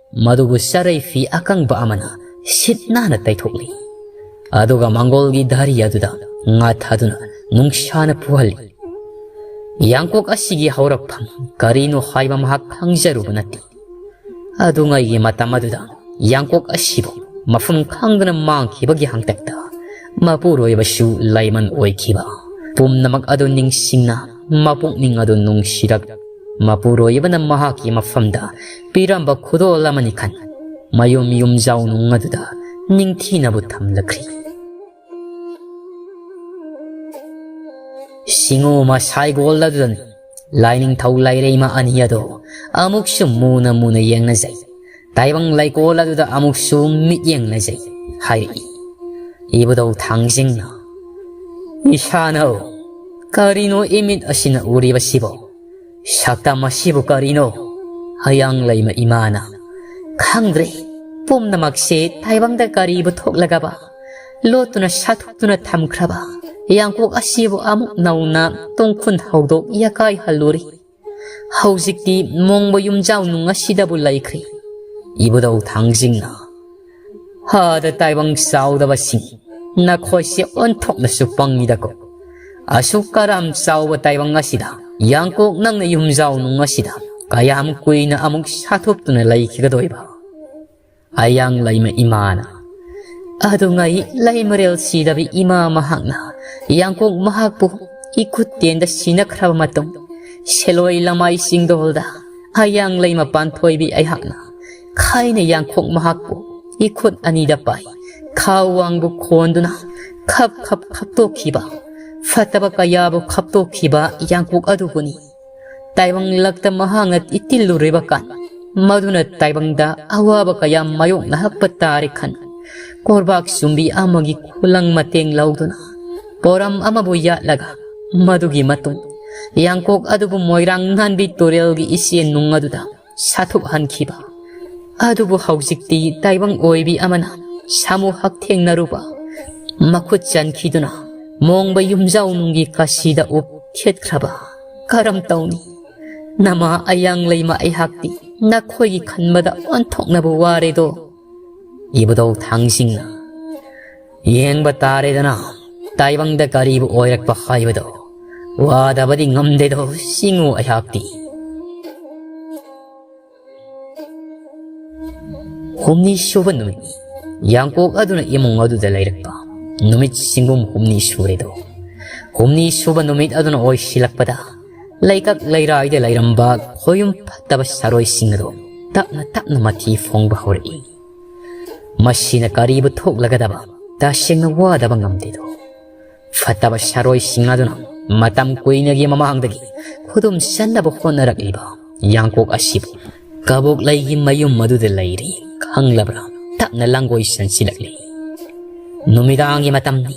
ꯃꯗꯨꯕꯨ ꯆꯔꯩ ꯐꯤ ꯑꯀꯪꯕ ꯑꯃꯅ ꯁꯤꯠ ꯅꯥꯟꯅ ꯇꯩꯊꯣꯛꯂꯤ꯫ ꯑꯗꯨꯒ ꯃꯪꯒꯣꯜꯒꯤ ꯙꯥꯔꯤ ꯑꯗꯨꯗ ꯉꯥ ꯊꯥꯗꯨꯅ ꯅꯨꯡꯁꯥꯅ ꯐꯨꯍꯜꯂꯤ꯫ ꯌꯥꯡꯀꯣꯛ ꯑꯁꯤꯒꯤ ꯍꯧꯔꯛꯐꯝ ꯀꯔꯤꯅꯣ ꯍꯥꯏꯕ ꯃꯍꯥꯛ ꯈꯪꯖꯔꯨꯕ ꯅꯠꯇꯦ꯫ ꯑꯗꯨꯉꯩꯒꯤ ꯃꯇꯝ ꯑꯗꯨꯗ ꯌꯥꯡꯀꯣꯛ ꯑꯁꯤꯕꯨ ꯃꯐꯝ ꯈꯪꯗꯅ ꯃꯥꯡꯈꯤꯕꯒꯤ ꯍꯥꯡꯇꯛꯇ ꯃꯄꯨꯔꯣꯏꯕꯁꯨ ꯂꯥꯏꯃꯟ ꯑꯣꯏꯈꯤꯕ꯫ ꯄꯨꯝꯅꯃꯛ ꯑꯗꯨ ꯅꯤꯡꯁꯤꯡꯅ ꯃꯄꯨꯛꯅꯤꯡ ꯑꯗꯨ ꯅꯨꯡꯁꯤꯔꯛ꯫ ꯃꯄꯨꯔꯣꯏꯕꯅ ꯃꯍꯥꯛꯀꯤ ꯃꯐꯝꯗ ꯄꯤꯔꯝꯕ ꯈꯨꯗꯣꯜ ꯑꯃꯅꯤ ꯈꯟ ꯃꯌꯨꯝ ꯌꯨꯝꯖꯥꯎ ꯅꯨꯡ ꯑꯗꯨꯗ ꯅꯤꯡꯊꯤꯅꯕꯨ ꯊꯝꯂꯛꯈ꯭ꯔꯤ꯫ ꯁꯤꯡꯉꯨ ꯃꯁꯥꯏꯒꯣꯜ ꯑꯗꯨꯗꯅꯤ ꯂꯥꯏꯅꯤꯡꯊꯧ ꯂꯥꯏꯔꯩꯃ ꯑꯅꯤ ꯑꯗꯣ ꯑꯃꯨꯛꯁꯨ ꯃꯨꯅ ꯃꯨꯅ ꯌꯦꯡꯅꯖꯩ꯫ ꯇꯥꯏꯕꯪ ꯂꯩꯀꯣꯜ ꯑꯗꯨꯗ ꯑꯃꯨꯛꯁꯨ ꯃꯤꯠꯌꯦꯡ ꯅꯖꯩ ꯍꯥꯏꯔꯛꯏ꯫ ꯏꯕꯨꯙꯧ ꯊꯥꯡꯖꯤꯡꯅ, "ꯏꯁꯥꯅꯧ, ꯀꯔꯤꯅꯣ ꯏꯃꯤꯠ ꯑꯁꯤꯅ ꯎꯔꯤꯕꯁꯤꯕꯣ? ꯁꯛꯇꯝ ꯑꯁꯤꯕꯨ ꯀꯔꯤꯅꯣ?" ꯍꯌꯥꯡ ꯂꯩꯃ ꯏꯃꯥꯅ, "ꯈꯪꯗ꯭ꯔꯦ, ꯄꯨꯝꯅꯃꯛꯁꯦ ꯇꯥꯏꯕꯪꯗ ꯀꯔꯤꯕꯨ ꯊꯣꯛꯂꯒꯕ ꯂꯣꯠꯇꯨꯅ ꯁꯥꯊꯣꯛꯇꯨꯅ ꯊꯝꯈ꯭ꯔꯕ ꯌꯥꯡꯀꯣꯛ ꯑꯁꯤꯕꯨ ꯑꯃꯨꯛ ꯅꯧꯅ ꯇꯣꯡꯈꯨꯟ ꯍꯧꯗꯣꯛ ꯌꯥꯀꯥꯏꯍꯜꯂꯨꯔꯤ꯫ ꯍꯧꯖꯤꯛꯇꯤ ꯃꯣꯡꯕ ꯌꯨꯝꯖꯥꯎ ꯅꯨꯡ ꯑꯁꯤꯗꯕꯨ ꯂꯩꯈ꯭ꯔꯦ꯫" ꯏꯕꯨꯙꯧ ꯊꯥꯡꯖꯤꯡꯅ, "ꯍꯥꯗ ꯇꯥꯏꯕꯪ ꯆꯥꯎꯗꯕꯁꯤꯡ, ꯅꯈꯣꯏꯁꯦ ꯑꯣꯟꯊꯣꯛꯅꯁꯨ ꯄꯪꯉꯤꯗꯀꯣ꯫ ꯑꯁꯨꯛ ꯀꯔꯥꯝ ꯆꯥꯎꯕ ꯇꯥꯏꯕꯪ ꯑꯁꯤꯗ ꯌꯥꯡꯀꯣꯛ ꯅꯪꯅ ꯌꯨꯝꯖꯥꯎ ꯅꯨꯡ ꯑꯁꯤꯗ ꯀꯌꯥꯝ ꯀꯨꯏꯅ ꯑꯃꯨꯛ ꯁꯥꯊꯣꯛꯇꯨꯅ ꯂꯩꯈꯤꯒꯗꯣꯏꯕ?" ꯑꯌꯥꯡ ꯂꯩꯃ ꯏꯃꯥꯅ, "ꯑꯗꯨꯉꯩ ꯂꯩꯃꯔꯦꯜ ꯁꯤꯗꯕꯤ ꯏꯃꯥ ꯃꯍꯥꯛꯅ ꯌꯥꯡꯀꯣꯛ ꯃꯍꯥꯛꯄꯨ ꯏꯈꯨꯠ ꯇꯦꯟꯗ ꯁꯤꯅꯈ꯭ꯔꯕ ꯃꯇꯨꯡ, ꯁꯦꯂꯣꯏ ꯂꯃꯥꯏ ꯆꯤꯡꯗꯣꯜꯗ ꯑꯌꯥꯡ ꯂꯩꯃ ꯄꯥꯟꯊꯣꯏꯕꯤ ꯑꯩꯍꯥꯛꯅ ꯈꯥꯏꯅ ꯌꯥꯡꯀꯣꯛ ꯃꯍꯥꯛꯄꯨ ꯏꯈꯨꯠ ꯑꯅꯤꯗ ꯄꯥꯏ, ꯈꯥ ꯋꯥꯡꯕꯨ ꯈꯣꯟꯗꯨꯅ ꯈꯞ ꯈꯞ ꯈꯞꯇꯣꯛꯈꯤꯕ, ꯐꯠꯇꯕ ꯀꯌꯥꯕꯨ ꯈꯞꯇꯣꯛꯈꯤꯕ ꯌꯥꯡꯀꯣꯛ ꯑꯗꯨꯕꯨꯅꯤ꯫ ꯇꯥꯏꯕꯪ ꯂꯛꯇ ꯃꯍꯥꯛꯅ ꯏꯇꯤꯜꯂꯨꯔꯤꯕ ꯀꯥꯟ, ꯃꯗꯨꯅ ꯇꯥꯏꯕꯪꯗ ꯑꯋꯥꯕ ꯀꯌꯥ ꯃꯥꯌꯣꯛꯅꯍꯛꯄ ꯇꯥꯔꯦ ꯈꯟ, ꯀꯣꯔꯕꯥꯛ ꯆꯨꯝꯕꯤ ꯑꯃꯒꯤ ꯈꯨꯂꯪ ꯃꯇꯦꯡ ꯂꯧꯗꯨꯅ ꯄꯣꯔꯝ ꯑꯃꯕꯨ ꯌꯥꯠꯂꯒ, ꯃꯗꯨꯒꯤ ꯃꯇꯨꯡ ꯌꯥꯡꯀꯣꯛ ꯑꯗꯨꯕꯨ ꯃꯣꯏꯔꯥꯡ ꯅꯥꯟꯕꯤ ꯇꯨꯔꯦꯜꯒꯤ ꯏꯆꯦꯜ ꯅꯨꯡ ꯑꯗꯨꯗ ꯁꯥꯊꯨꯞꯍꯟꯈꯤꯕ꯫ ꯑꯗꯨꯕꯨ ꯍꯧꯖꯤꯛꯇꯤ ꯇꯥꯏꯕꯪ ꯑꯣꯏꯕꯤ ꯑꯃꯅ ꯁꯥꯃꯨ ꯍꯛꯊꯦꯡꯅꯔꯨꯕ ꯃꯈꯨꯠ ꯆꯟꯈꯤꯗꯨꯅ ꯃꯣꯡꯕ ꯌꯨꯝꯖꯥꯎ ꯅꯨꯡꯒꯤ ꯀꯥꯁꯤꯗ ꯎꯞ ꯊꯦꯠꯈ꯭ꯔꯕ꯫ ꯀꯔꯝ ꯇꯧꯅꯤ? ꯅꯃꯥ ꯑꯌꯥꯡ ꯂꯩꯃ ꯑꯩꯍꯥꯛꯇꯤ ꯅꯈꯣꯏꯒꯤ ꯈꯟꯕꯗ ꯑꯣꯟꯊꯣꯛꯅꯕꯨ ꯋꯥꯔꯦꯗꯣ꯫" ꯏꯕꯨꯙꯧ ꯊꯥꯡꯖꯤꯡꯅ, "ꯌꯦꯡꯕ ꯇꯥꯔꯦꯗꯅ, ꯇꯥꯏꯕꯪꯗ ꯀꯔꯤꯕꯨ ꯑꯣꯏꯔꯛꯄ ꯍꯥꯏꯕꯗꯣ꯫ ꯋꯥꯗꯕꯗꯤ ꯉꯝꯗꯦꯗꯣ ꯁꯤꯡꯉꯨ ꯑꯩꯍꯥꯛꯇꯤ꯫" ꯍꯨꯝꯅꯤ ꯁꯨꯕ ꯅꯨꯃꯤꯠꯅꯤ꯫ ꯌꯥꯡꯀꯣꯛ ꯑꯗꯨꯅ ꯏꯃꯨꯡ ꯑꯗꯨꯗ ꯂꯩꯔꯛꯄ꯫ ꯅꯨꯃꯤꯠ ꯆꯤꯡꯒꯨꯝ ꯍꯨꯝꯅꯤ ꯁꯨꯔꯦꯗꯣ꯫ ꯍꯨꯝꯅꯤ ꯁꯨꯕ ꯅꯨꯃꯤꯠ ꯑꯗꯨꯅ ꯑꯣꯏꯁꯤꯜꯂꯛꯄꯗ, ꯂꯩꯀꯛ ꯂꯩꯔꯥꯏꯗ ꯂꯩꯔꯝꯕ ꯈꯣꯌꯨꯝ ꯐꯠꯇꯕ ꯁꯥꯔꯣꯏꯁꯤꯡ ꯑꯗꯨ ꯇꯞꯅ ꯇꯞꯅ ꯃꯊꯤ ꯐꯣꯡꯕ ꯍꯧꯔꯛꯏ꯫ ꯃꯁꯤꯅ ꯀꯔꯤꯕꯨ ꯊꯣꯛꯂꯒꯗꯕ, ꯇꯁꯦꯡꯅ ꯋꯥꯗꯕ ꯉꯝꯗꯦꯗꯣ꯫ ꯐꯠꯇꯕ ꯁꯥꯔꯣꯏꯁꯤꯡ ꯑꯗꯨꯅ ꯃꯇꯝ ꯀꯨꯏꯅꯒꯤ ꯃꯃꯥꯡꯗꯒꯤ ꯈꯨꯗꯨꯝ ꯆꯟꯅꯕ ꯍꯣꯠꯅꯔꯛꯂꯤꯕ ꯌꯥꯡꯀꯣꯛ ꯑꯁꯤꯕꯨ ꯀꯕꯣꯛꯂꯩꯒꯤ ꯃꯌꯨꯝ ꯑꯗꯨꯗ ꯂꯩꯔꯤ ꯈꯪꯂꯕ꯭ꯔꯥ? ꯇꯞꯅ ꯂꯥꯡꯒꯣꯏ ꯆꯟꯁꯤꯜꯂꯛꯂꯤ꯫ ꯅꯨꯃꯤꯗꯥꯡꯒꯤ ꯃꯇꯝꯅꯤ꯫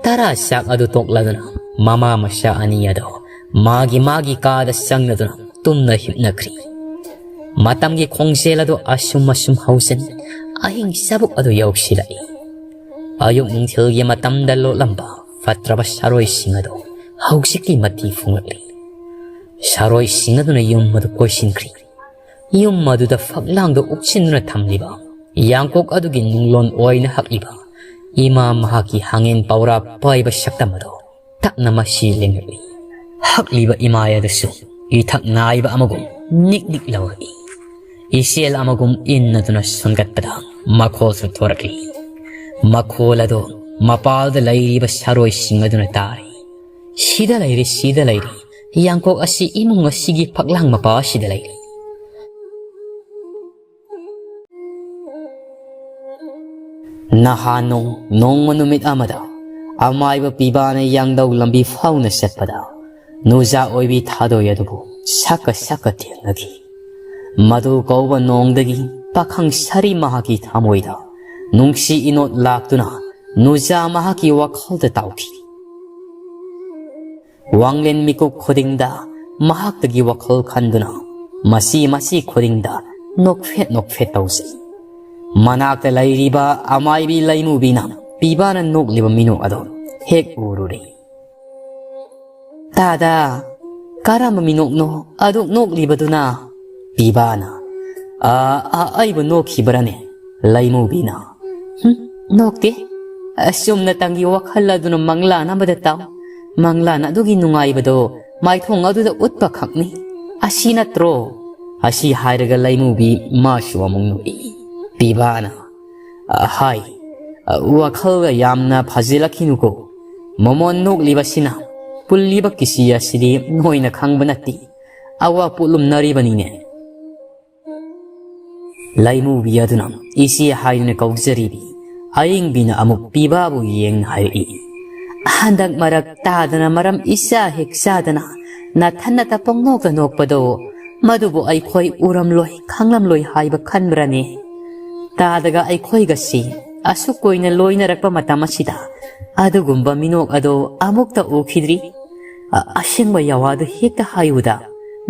ꯇꯔꯥ ꯆꯥꯛ ꯑꯗꯨ ꯇꯣꯛꯂꯗꯨꯅ ꯃꯃꯥ ꯃꯆꯥ ꯑꯅꯤ ꯑꯗꯨ ꯃꯥꯒꯤ ꯃꯥꯒꯤ ꯀꯥꯗ ꯆꯪꯂꯗꯨꯅ ꯇꯨꯝꯅ ꯍꯤꯞꯅꯈ꯭ꯔꯤ꯫ ꯃꯇꯝꯒꯤ ꯈꯣꯡꯖꯦꯜ ꯑꯗꯨ ꯑꯁꯨꯝ ꯑꯁꯨꯝ ꯍꯧꯖꯤꯟ ꯑꯍꯤꯡ ꯆꯕꯨꯛ ꯑꯗꯨ ꯌꯧꯁꯤꯜꯂꯛꯏ꯫ ꯑꯌꯨꯛ ꯅꯨꯡꯊꯤꯜꯒꯤ ꯃꯇꯝꯗ ꯂꯣꯠꯂꯝꯕ ꯐꯠꯇ꯭ꯔꯕ ꯁꯥꯔꯣꯏꯁꯤꯡ ꯑꯗꯨ ꯍꯧꯖꯤꯛꯇꯤ ꯃꯊꯤ ꯐꯣꯡꯂꯛꯂꯤ꯫ ꯁꯥꯔꯣꯏꯁꯤꯡ ꯑꯗꯨꯅ ꯌꯨꯝ ꯑꯗꯨ ꯀꯣꯏꯁꯤꯟꯈ꯭ꯔꯤ꯫ ꯌꯨꯝ ꯑꯗꯨꯗ ꯐꯛꯂꯥꯡꯗ ꯎꯞꯁꯤꯟꯗꯨꯅ ꯊꯝꯂꯤꯕ ꯌꯥꯡꯀꯣꯛ ꯑꯗꯨꯒꯤ ꯅꯨꯡꯂꯣꯟ ꯑꯣꯏꯅ ꯍꯛꯂꯤꯕ ꯏꯃꯥ ꯃꯍꯥꯛꯀꯤ ꯍꯥꯡꯉꯦꯟ ꯄꯧꯔꯥ ꯄꯥꯏꯕ ꯁꯛꯇꯝ ꯑꯗꯨ ꯇꯞꯅ ꯃꯁꯤ ꯂꯦꯡꯂꯛꯂꯤ꯫ ꯍꯛꯂꯤꯕ ꯏꯃꯥ ꯑꯗꯨꯁꯨ ꯏꯊꯛ ꯅꯥꯏꯕ ꯑꯃꯒꯨꯝ ꯅꯤꯛ ꯅꯤꯛ ꯂꯥꯎꯔꯛꯏ꯫ ꯏꯆꯦꯜ ꯑꯃꯒꯨꯝ ꯏꯟꯅꯗꯨꯅ ꯁꯣꯟꯒꯠꯄꯗ ꯃꯈꯣꯜꯁꯨ ꯊꯣꯔꯛꯂꯤ꯫ ꯃꯈꯣꯜ ꯑꯗꯨ ꯃꯄꯥꯜꯗ ꯂꯩꯔꯤꯕ ꯁꯥꯔꯣꯏꯁꯤꯡ ꯑꯗꯨꯅ ꯇꯥꯔꯤ꯫ "ꯁꯤꯗ ꯂꯩꯔꯤ, ꯁꯤꯗ ꯂꯩꯔꯤ, ꯌꯥꯡꯀꯣꯛ ꯑꯁꯤ ꯏꯃꯨꯡ ꯑꯁꯤꯒꯤ ꯐꯛꯂꯥꯡ ꯃꯄꯥ ꯑꯁꯤꯗ ꯂꯩꯔꯤ"꯫ ꯅꯍꯥꯟ ꯅꯣꯡ-, ꯅꯣꯡꯃ ꯅꯨꯃꯤꯠ ꯑꯃꯗ ꯑꯃꯥꯏꯕ ꯄꯤꯕꯥꯅ ꯌꯥꯡꯗꯧ ꯂꯝꯕꯤ ꯐꯥꯎꯅ ꯆꯠꯄꯗ ꯅꯨꯖꯥ ꯑꯣꯏꯕꯤ ꯊꯥꯗꯣꯏ ꯑꯗꯨꯕꯨ ꯁꯛꯀ ꯁꯛꯀ ꯊꯦꯡꯅꯈꯤ꯫ ꯃꯗꯨ ꯀꯧꯕ ꯅꯣꯡꯗꯒꯤ ꯄꯥꯈꯪ ꯁꯥꯔꯤ ꯃꯍꯥꯛꯀꯤ ꯊꯃꯣꯏꯗ ꯅꯨꯡꯁꯤ ꯏꯅꯣꯠ ꯂꯥꯛꯇꯨꯅ ꯅꯨꯖꯥ ꯃꯍꯥꯛꯀꯤ ꯋꯥꯈꯜꯗ ꯇꯥꯎꯈꯤ꯫ ꯋꯥꯡꯂꯦꯟ ꯃꯤꯀꯨꯞ ꯈꯨꯗꯤꯡꯗ ꯃꯍꯥꯛꯇꯒꯤ ꯋꯥꯈꯜ ꯈꯟꯗꯨꯅ ꯃꯆꯤ ꯃꯆꯤ ꯈꯨꯗꯤꯡꯗ ꯅꯣꯛꯐꯦꯠ ꯅꯣꯛꯐꯦꯠ ꯇꯧꯖꯩ꯫ ꯃꯅꯥꯛꯇ ꯂꯩꯔꯤꯕ ꯑꯃꯥꯏꯕꯤ ꯂꯩꯃꯨꯕꯤꯅ ꯄꯤꯕꯥꯅ ꯅꯣꯛꯂꯤꯕ ꯃꯤꯅꯣꯛ ꯑꯗꯨ ꯍꯦꯛ ꯎꯔꯨꯔꯦ꯫ "ꯇꯥꯗ, ꯀꯔꯝꯕ ꯃꯤꯅꯣꯛꯅꯣ ꯑꯗꯨꯛ ꯅꯣꯛꯂꯤꯕꯗꯨꯅ?" ꯄꯤꯕꯥꯅ꯫ "ꯑ, ꯑ, ꯑꯩꯕꯨ ꯅꯣꯛꯈꯤꯕ꯭ꯔꯅꯦ?" ꯂꯩꯃꯨꯕꯤꯅ꯫ "ꯍꯨꯝ, ꯅꯣꯛꯇꯦ꯫ ꯑ, ꯆꯨꯝꯅꯇꯪꯒꯤ ꯋꯥꯈꯜ ꯑꯗꯨꯅ ꯃꯪꯂꯥꯟ ꯑꯃꯗ ꯇꯥꯎ꯫ ꯃꯪꯂꯥꯟ ꯑꯗꯨꯒꯤ ꯅꯨꯡꯉꯥꯏꯕꯗꯣ ꯃꯥꯏꯊꯣꯡ ꯑꯗꯨꯗ ꯎꯠꯄ ꯈꯛꯅꯤ꯫ ꯑꯁꯤ ꯅꯠꯇ꯭ꯔꯣ?" ꯑꯁꯤ ꯍꯥꯏꯔꯒ ꯂꯩꯃꯨꯕꯤ ꯃꯥꯁꯨ ꯑꯃꯨꯛ ꯅꯣꯛꯏ꯫ ꯄꯤꯕꯥꯅ꯫ "ꯑ, ꯍꯥꯏ, ꯑ, ꯋꯥꯈꯜꯒ ꯌꯥꯝꯅ ꯐꯖꯤꯜꯂꯛꯈꯤꯅꯨꯀꯣ꯫ ꯃꯣꯃꯣꯟ ꯅꯣꯛꯂꯤꯕꯁꯤꯅ ꯄꯨꯜꯂꯤꯕ ꯀꯤꯁꯤ ꯑꯁꯤꯗꯤ ꯅꯣꯏꯅ ꯈꯪꯕ ꯅꯠꯇꯦ꯫ ꯑꯋꯥ ꯄꯣꯠꯂꯨꯝꯅꯔꯤꯕꯅꯤꯅꯦ꯫ ꯂꯩꯃꯨꯕꯤ ꯑꯗꯨꯅ ꯏꯆꯦ ꯍꯥꯏꯗꯨꯅ ꯀꯧꯖꯔꯤꯕꯤ ꯑꯌꯤꯡꯕꯤꯅ ꯑꯃꯨꯛ ꯄꯤꯕꯥꯕꯨ ꯌꯦꯡꯅ ꯍꯥꯏꯔꯛꯏ, "ꯍꯟꯗꯛ ꯃꯔꯛ ꯇꯥꯗꯅ ꯃꯔꯝ ꯏꯆꯥ ꯍꯦꯛ ꯆꯥꯗꯅ ꯅꯊꯟꯅꯇ ꯄꯪꯅꯣꯛꯇ ꯅꯣꯛꯄꯗꯣ, ꯃꯗꯨꯕꯨ ꯑꯩꯈꯣꯏ ꯎꯔꯝꯂꯣꯏ ꯈꯪꯂꯝꯂꯣꯏ ꯍꯥꯏꯕ ꯈꯟꯕ꯭ꯔꯅꯦ? ꯇꯥꯗꯒ ꯑꯩꯈꯣꯏꯒꯁꯤ ꯑꯁꯨꯛ ꯀꯨꯏꯅ ꯂꯣꯏꯅꯔꯛꯄ ꯃꯇꯝ ꯑꯁꯤꯗ ꯑꯗꯨꯒꯨꯝꯕ ꯃꯤꯅꯣꯛ ꯑꯗꯣ ꯑꯃꯨꯛꯇ ꯎꯈꯤꯗ꯭ꯔꯤ꯫ ꯑ-, ꯑꯁꯦꯡꯕ ꯌꯥꯋꯥꯗꯨ ꯍꯦꯛꯇ ꯍꯥꯏꯌꯨꯗ,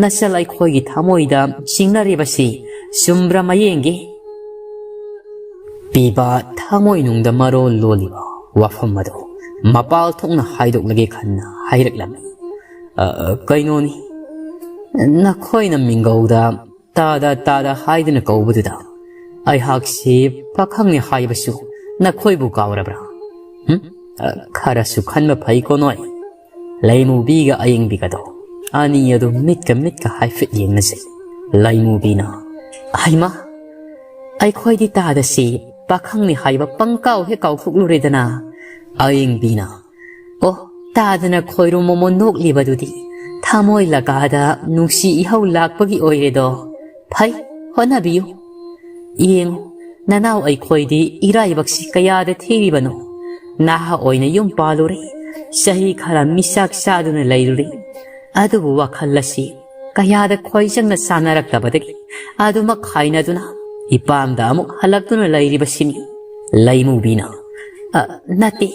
ꯅꯆꯜ ꯑꯩꯈꯣꯏꯒꯤ ꯊꯃꯣꯏꯗ ꯆꯤꯡꯅꯔꯤꯕꯁꯤ ꯆꯨꯝꯕ꯭ꯔꯥ ꯃꯌꯦꯡꯒꯦ?" ꯄꯤꯕ ꯊꯃꯣꯏꯅꯨꯡꯗ ꯃꯔꯣꯜ ꯂꯣꯜꯂꯤꯕ ꯋꯥꯐꯝ ꯑꯗꯨ ꯃꯄꯥꯜ ꯊꯣꯛꯅ ꯍꯥꯏꯗꯣꯛꯂꯒꯦ ꯈꯟꯅ ꯍꯥꯏꯔꯛꯂꯝꯃꯤ꯫ "ꯑ, ꯀꯩꯅꯣꯅꯤ, ꯅꯈꯣꯏꯅ ꯃꯤꯡꯒꯧꯗ ꯇꯥꯗ ꯇꯥꯗ ꯍꯥꯏꯗꯨꯅ ꯀꯧꯕꯗꯨꯗ ꯑꯩꯍꯥꯛꯁꯤ ꯄꯥꯈꯪꯅꯤ ꯍꯥꯏꯕꯁꯨ ꯅꯈꯣꯏꯕꯨ ꯀꯥꯎꯔꯕ꯭ꯔꯥ? ꯍꯨꯝ? ꯑ, ꯈꯔꯁꯨ ꯈꯟꯕ ꯐꯩꯀꯣ ꯅꯣꯏ?" ꯂꯩꯃꯨꯕꯤꯒ ꯑꯌꯤꯡꯕꯤꯒꯗꯣ ꯑꯅꯤ ꯑꯗꯨ ꯃꯤꯠꯀ ꯃꯤꯠꯀ ꯍꯥꯏꯐꯦꯠ ꯌꯦꯡꯅꯖꯩ꯫ ꯂꯩꯃꯨꯕꯤꯅ, "ꯍꯩꯃꯥ, ꯑꯩꯈꯣꯏꯗꯤ ꯇꯥꯗꯁꯤ ꯄꯥꯈꯪꯅꯤ ꯍꯥꯏꯕ ꯄꯪꯀꯥꯎ ꯍꯦꯛ ꯀꯥꯎꯊꯣꯛꯂꯨꯔꯦꯗꯅ꯫" ꯑꯌꯤꯡꯕꯤꯅ, "ꯑꯣ, ꯇꯥꯗꯅ ꯈꯣꯏꯔꯨꯝ ꯃꯣꯃꯣꯟ ꯅꯣꯛꯂꯤꯕꯗꯨꯗꯤ ꯊꯃꯣꯏ ꯂꯀꯥꯗ ꯅꯨꯡꯁꯤ ꯏꯍꯧ ꯂꯥꯛꯄꯒꯤ ꯑꯣꯏꯔꯦꯗꯣ꯫ ꯐꯩ, ꯍꯣꯠꯅꯕꯤꯌꯨ꯫ ꯌꯦꯡꯉꯨ, ꯅꯅꯥꯎ ꯑꯩꯈꯣꯏꯗꯤ ꯏꯔꯥꯏꯕꯛꯁꯤ ꯀꯌꯥꯗ ꯊꯤꯔꯤꯕꯅꯣ꯫ ꯅꯍꯥ ꯑꯣꯏꯅ ꯌꯨꯝ ꯄꯥꯜꯂꯨꯔꯦ, ꯆꯍꯤ ꯈꯔ ꯃꯤꯆꯥꯛ ꯆꯥꯗꯨꯅ ꯂꯩꯔꯨꯔꯦ, ꯑꯗꯨꯕꯨ ꯋꯥꯈꯜ ꯑꯁꯤ ꯀꯌꯥꯗ ꯈꯣꯏꯖꯪꯅ ꯆꯥꯟꯅꯔꯛꯇꯕꯗꯒꯤ ꯑꯗꯨꯃꯛ ꯈꯥꯏꯅꯗꯨꯅ ꯏꯄꯥꯝꯗ ꯑꯃꯨꯛ ꯍꯜꯂꯛꯇꯨꯅ ꯂꯩꯔꯤꯕꯁꯤꯅꯤ꯫" ꯂꯩꯃꯨꯕꯤꯅ, "ꯑ, ꯅꯠꯇꯦ,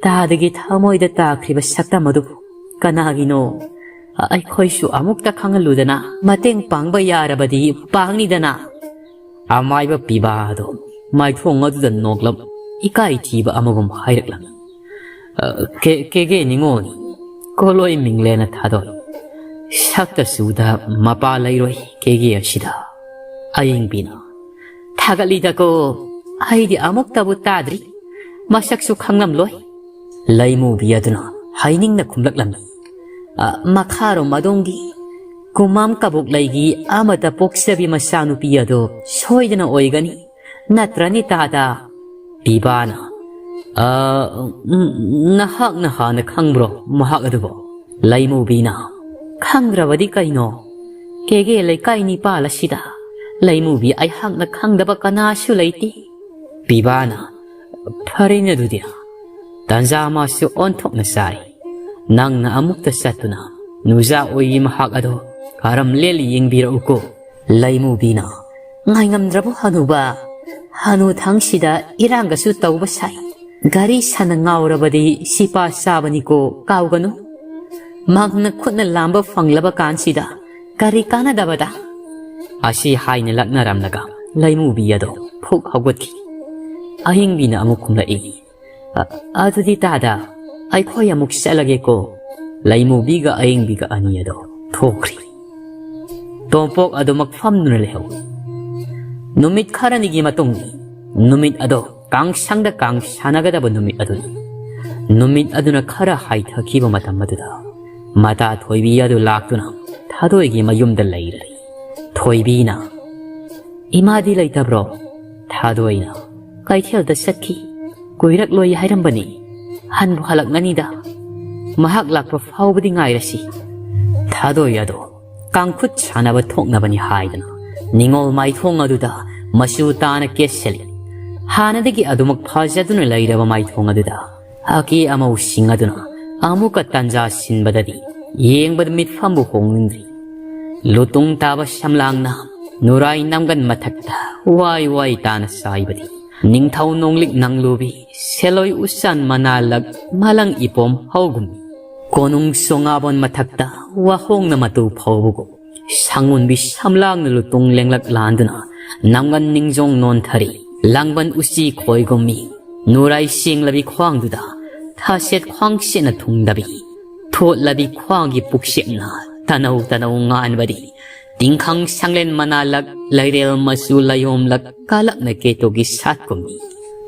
ꯇꯥꯗꯒꯤ ꯊꯃꯣꯏꯗ ꯇꯥꯈ꯭ꯔꯤꯕ ꯁꯛꯇꯝ ꯑꯗꯨꯕꯨ ꯀꯅꯥꯒꯤꯅꯣ? ꯑ, ꯑꯩꯈꯣꯏꯁꯨ ꯑꯃꯨꯛꯇ ꯈꯪꯍꯜꯂꯨꯗꯅ, ꯃꯇꯦꯡ ꯄꯥꯡꯕ ꯌꯥꯔꯕꯗꯤ ꯄꯥꯡꯅꯤꯗꯅ꯫" ꯑꯃꯥꯏꯕ ꯄꯤꯕꯥꯗꯣ ꯃꯥꯏꯊꯣꯡ ꯑꯗꯨꯗ ꯅꯣꯛꯂꯞ ꯏꯀꯥꯏ ꯊꯤꯕ ꯑꯃꯒꯨꯝ ꯍꯥꯏꯔꯛꯂꯝꯃꯤ꯫ "ꯑ, ꯀꯦ-, ꯀꯦꯒꯦ ꯅꯤꯉꯣꯜ, ꯀꯣꯂꯣꯏ ꯃꯤꯡꯂꯦꯅ ꯊꯥꯗꯣꯛ꯫ ꯁꯛꯇ ꯆꯨꯗ ꯃꯄꯥ ꯂꯩꯔꯣꯏ ꯀꯦꯒꯦ ꯑꯁꯤꯗ꯫" ꯑꯌꯤꯡꯕꯤꯅ, "ꯊꯥꯒꯠꯂꯤꯗꯀꯣ, ꯑꯩꯗꯤ ꯑꯃꯨꯛꯇꯕꯨ ꯇꯥꯗ꯭ꯔꯤ, ꯃꯁꯛꯁꯨ ꯈꯪꯂꯝꯂꯣꯏ꯫" ꯂꯩꯃꯨꯕꯤ ꯑꯗꯨꯅ ꯍꯥꯏꯅꯤꯡꯅ ꯈꯨꯝꯂꯛꯂꯝꯃꯤ꯫ "ꯑ, ꯃꯈꯥꯔꯣꯝ ꯑꯗꯣꯝꯒꯤ ꯀꯨꯃꯥꯝ ꯀꯕꯣꯛꯂꯩꯒꯤ ꯑꯃꯗ ꯄꯣꯛꯆꯕꯤ ꯃꯆꯥꯅꯨꯄꯤ ꯑꯗꯣ ꯁꯣꯏꯗꯅ ꯑꯣꯏꯒꯅꯤ, ꯅꯠꯇ꯭ꯔꯅꯤ ꯇꯥꯗ?" ꯄꯤꯕꯥꯅ, "ꯑ, ꯎꯝ, ꯅꯍꯥꯛꯅ ꯍꯥꯟꯅ ꯈꯪꯕ꯭ꯔꯣ ꯃꯍꯥꯛ ꯑꯗꯨꯕꯨ?" ꯂꯩꯃꯨꯕꯤꯅ, "ꯈꯪꯗ꯭ꯔꯕꯗꯤ ꯀꯩꯅꯣ? ꯀꯦꯒꯦ ꯂꯩꯀꯥꯏ ꯅꯤꯄꯥꯜ ꯑꯁꯤꯗ ꯂꯩꯃꯨꯕꯤ ꯑꯩꯍꯥꯛꯅ ꯈꯪꯗꯕ ꯀꯅꯥꯁꯨ ꯂꯩꯇꯦ꯫" ꯄꯤꯕꯥꯅ, "ꯐꯔꯦꯅꯦ ꯑꯗꯨꯗꯤ, ꯇꯥꯟꯖꯥ ꯑꯃꯁꯨ ꯑꯣꯟꯊꯣꯛꯅ ꯆꯥꯔꯦ꯫ ꯅꯪꯅ ꯑꯃꯨꯛꯇ ꯆꯠꯇꯨꯅ ꯅꯨꯖꯥ ꯑꯣꯏꯒꯤ ꯃꯍꯥꯛ ꯑꯗꯣ ꯀꯔꯝ ꯂꯦꯜꯂꯤ ꯌꯦꯡꯕꯤꯔꯛꯎꯀꯣ꯫" ꯂꯩꯃꯨꯕꯤꯅ, "ꯉꯥꯏꯉꯝꯗ꯭ꯔꯕꯣ ꯍꯅꯨꯕ? ꯍꯅꯨ ꯊꯪꯁꯤꯗ ꯏꯔꯥꯡꯒꯁꯨ ꯇꯧꯕ ꯁꯥꯏ꯫ ꯒꯥꯔꯤ ꯁꯥꯟꯅ ꯉꯥꯎꯔꯕꯗꯤ ꯁꯤꯄꯥ ꯆꯥꯕꯅꯤꯀꯣ, ꯀꯥꯎꯒꯅꯨ꯫ ꯃꯍꯥꯛꯅ ꯈꯨꯠꯅ ꯂꯥꯝꯕ ꯐꯪꯂꯕ ꯀꯥꯟꯁꯤꯗ ꯀꯔꯤ ꯀꯥꯟꯅꯗꯕꯗ?" ꯑꯁꯤ ꯍꯥꯏꯅ ꯂꯛꯅꯔꯝꯂꯒ ꯂꯩꯃꯨꯕꯤ ꯑꯗꯣ ꯐꯨꯛ ꯍꯧꯒꯠꯈꯤ꯫ ꯑꯍꯤꯡꯕꯤꯅ ꯑꯃꯨꯛ ꯈꯨꯝꯂꯛꯏ, "ꯑ-, ꯑꯗꯨꯗꯤ ꯇꯥꯗ, ꯑꯩꯈꯣꯏ ꯑꯃꯨꯛ ꯆꯠꯂꯒꯦꯀꯣ꯫" ꯂꯩꯃꯨꯕꯤꯒ ꯑꯍꯤꯡꯕꯤꯒ ꯑꯅꯤ ꯑꯗꯣ ꯊꯣꯛꯈ꯭ꯔꯤ꯫ ꯇꯣꯝꯄꯣꯛ ꯑꯗꯨꯃꯛ ꯐꯝꯗꯨꯅ ꯂꯩꯍꯧꯏ꯫ ꯅꯨꯃꯤꯠ ꯈꯔꯅꯤꯒꯤ ꯃꯇꯨꯡ ꯅꯨꯃꯤꯠ ꯑꯗꯣ ꯀꯥꯡꯁꯪꯗ ꯀꯥꯡ ꯁꯥꯟꯅꯒꯗꯕ ꯅꯨꯃꯤꯠ ꯑꯗꯨꯅꯤ꯫ ꯅꯨꯃꯤꯠ ꯑꯗꯨꯅ ꯈꯔ ꯍꯥꯏꯊꯈꯤꯕ ꯃꯇꯝ ꯑꯗꯨꯗ ꯃꯇꯥ ꯊꯣꯏꯕꯤ ꯑꯗꯨ ꯂꯥꯛꯇꯨꯅ ꯊꯥꯗꯣꯏꯒꯤ ꯃꯌꯨꯝꯗ ꯂꯩꯔꯔꯤ꯫ ꯊꯣꯏꯕꯤꯅ, "ꯏꯃꯥꯗꯤ ꯂꯩꯇꯕ꯭ꯔꯣ?" ꯊꯥꯗꯣꯏꯅ, "ꯀꯩꯊꯦꯜꯗ ꯆꯠꯈꯤ, ꯀꯨꯏꯔꯛꯂꯣꯏ ꯍꯥꯏꯔꯝꯕꯅꯤ, ꯍꯟꯕꯨ ꯍꯜꯂꯛꯂꯅꯤꯗ꯫ ꯃꯍꯥꯛ ꯂꯥꯛꯄ ꯐꯥꯎꯕꯗꯤ ꯉꯥꯏꯔꯁꯤ꯫" ꯊꯥꯗꯣꯏ ꯑꯗꯣ ꯀꯥꯡꯈꯨꯠ ꯁꯥꯟꯅꯕ ꯊꯣꯛꯅꯕꯅꯤ ꯍꯥꯏꯗꯅ ꯅꯤꯉꯣꯜ ꯃꯥꯏꯊꯣꯡ ꯑꯗꯨꯗ ꯃꯆꯨ ꯇꯥꯅ ꯀꯦꯁꯤꯜꯂꯤ꯫ ꯍꯥꯟꯅꯗꯒꯤ ꯑꯗꯨꯃꯛ ꯐꯖꯗꯨꯅ ꯂꯩꯔꯕ ꯃꯥꯏꯊꯣꯡ ꯑꯗꯨꯗ ꯑꯀꯦ ꯑꯃꯧꯁꯤꯡ ꯑꯗꯨꯅ ꯑꯃꯨꯛꯀ ꯇꯟꯖꯥ ꯁꯤꯟꯕꯗꯗꯤ ꯌꯦꯡꯕꯗ ꯃꯤꯠꯐꯝꯕꯨ ꯍꯣꯡꯅꯤꯡꯗ꯭ꯔꯤ꯫ ꯂꯨꯇꯨꯡ ꯇꯥꯕ ꯁꯝꯂꯥꯡꯅ ꯅꯨꯔꯥꯏ ꯅꯝꯒꯟ ꯃꯊꯛꯇ ꯋꯥꯏ ꯋꯥꯏ ꯇꯥꯅ ꯆꯥꯏꯕꯗꯤ ꯅꯤꯡꯊꯧ ꯅꯣꯡꯂꯤꯛ ꯅꯪꯂꯨꯕꯤ ꯁꯦꯂꯣꯏ ꯎꯆꯥꯟ ꯃꯅꯥꯂꯛ ꯃꯥꯂꯪ ꯏꯄꯣꯝ ꯍꯧꯒꯨꯝ꯫ ꯀꯣꯅꯨꯡ ꯆꯣꯉꯥꯕꯣꯟ ꯃꯊꯛꯇ ꯋꯥꯍꯣꯡꯅ ꯃꯇꯨ ꯐꯧꯕꯒꯨꯝ ꯁꯪꯉꯨꯟꯕꯤ ꯁꯝꯂꯥꯡꯅ ꯂꯨꯇꯨꯡ ꯂꯦꯡꯂꯛ ꯂꯥꯟꯗꯨꯅ ꯅꯝꯒꯟ ꯅꯤꯡꯖꯣꯡ ꯅꯣꯟꯊꯔꯤ꯫ ꯂꯥꯡꯕꯟ ꯎꯆꯤ ꯈꯣꯏꯒꯨꯝꯃꯤ ꯅꯨꯔꯥꯏ ꯁꯦꯡꯂꯕꯤ ꯈ꯭ꯋꯥꯡꯗꯨꯗ ꯊꯥꯁꯦꯠ ꯈ꯭ꯋꯥꯡꯁꯦꯠꯅ ꯊꯨꯡꯗꯕꯤ ꯊꯣꯠꯂꯕꯤ ꯈ꯭ꯋꯥꯡꯒꯤ ꯄꯨꯛꯁꯦꯞꯅ ꯇꯅꯧ ꯇꯅꯧ ꯉꯥꯟꯕꯗꯤ ꯇꯤꯡꯈꯪ ꯁꯪꯂꯦꯟ ꯃꯅꯥꯂꯛ ꯂꯩꯔꯦꯜ ꯃꯆꯨ ꯂꯩꯌꯣꯝꯂꯛ ꯀꯥꯂꯛꯅ ꯀꯦꯇꯨꯒꯤ ꯁꯥꯠꯀꯨꯝꯃꯤ꯫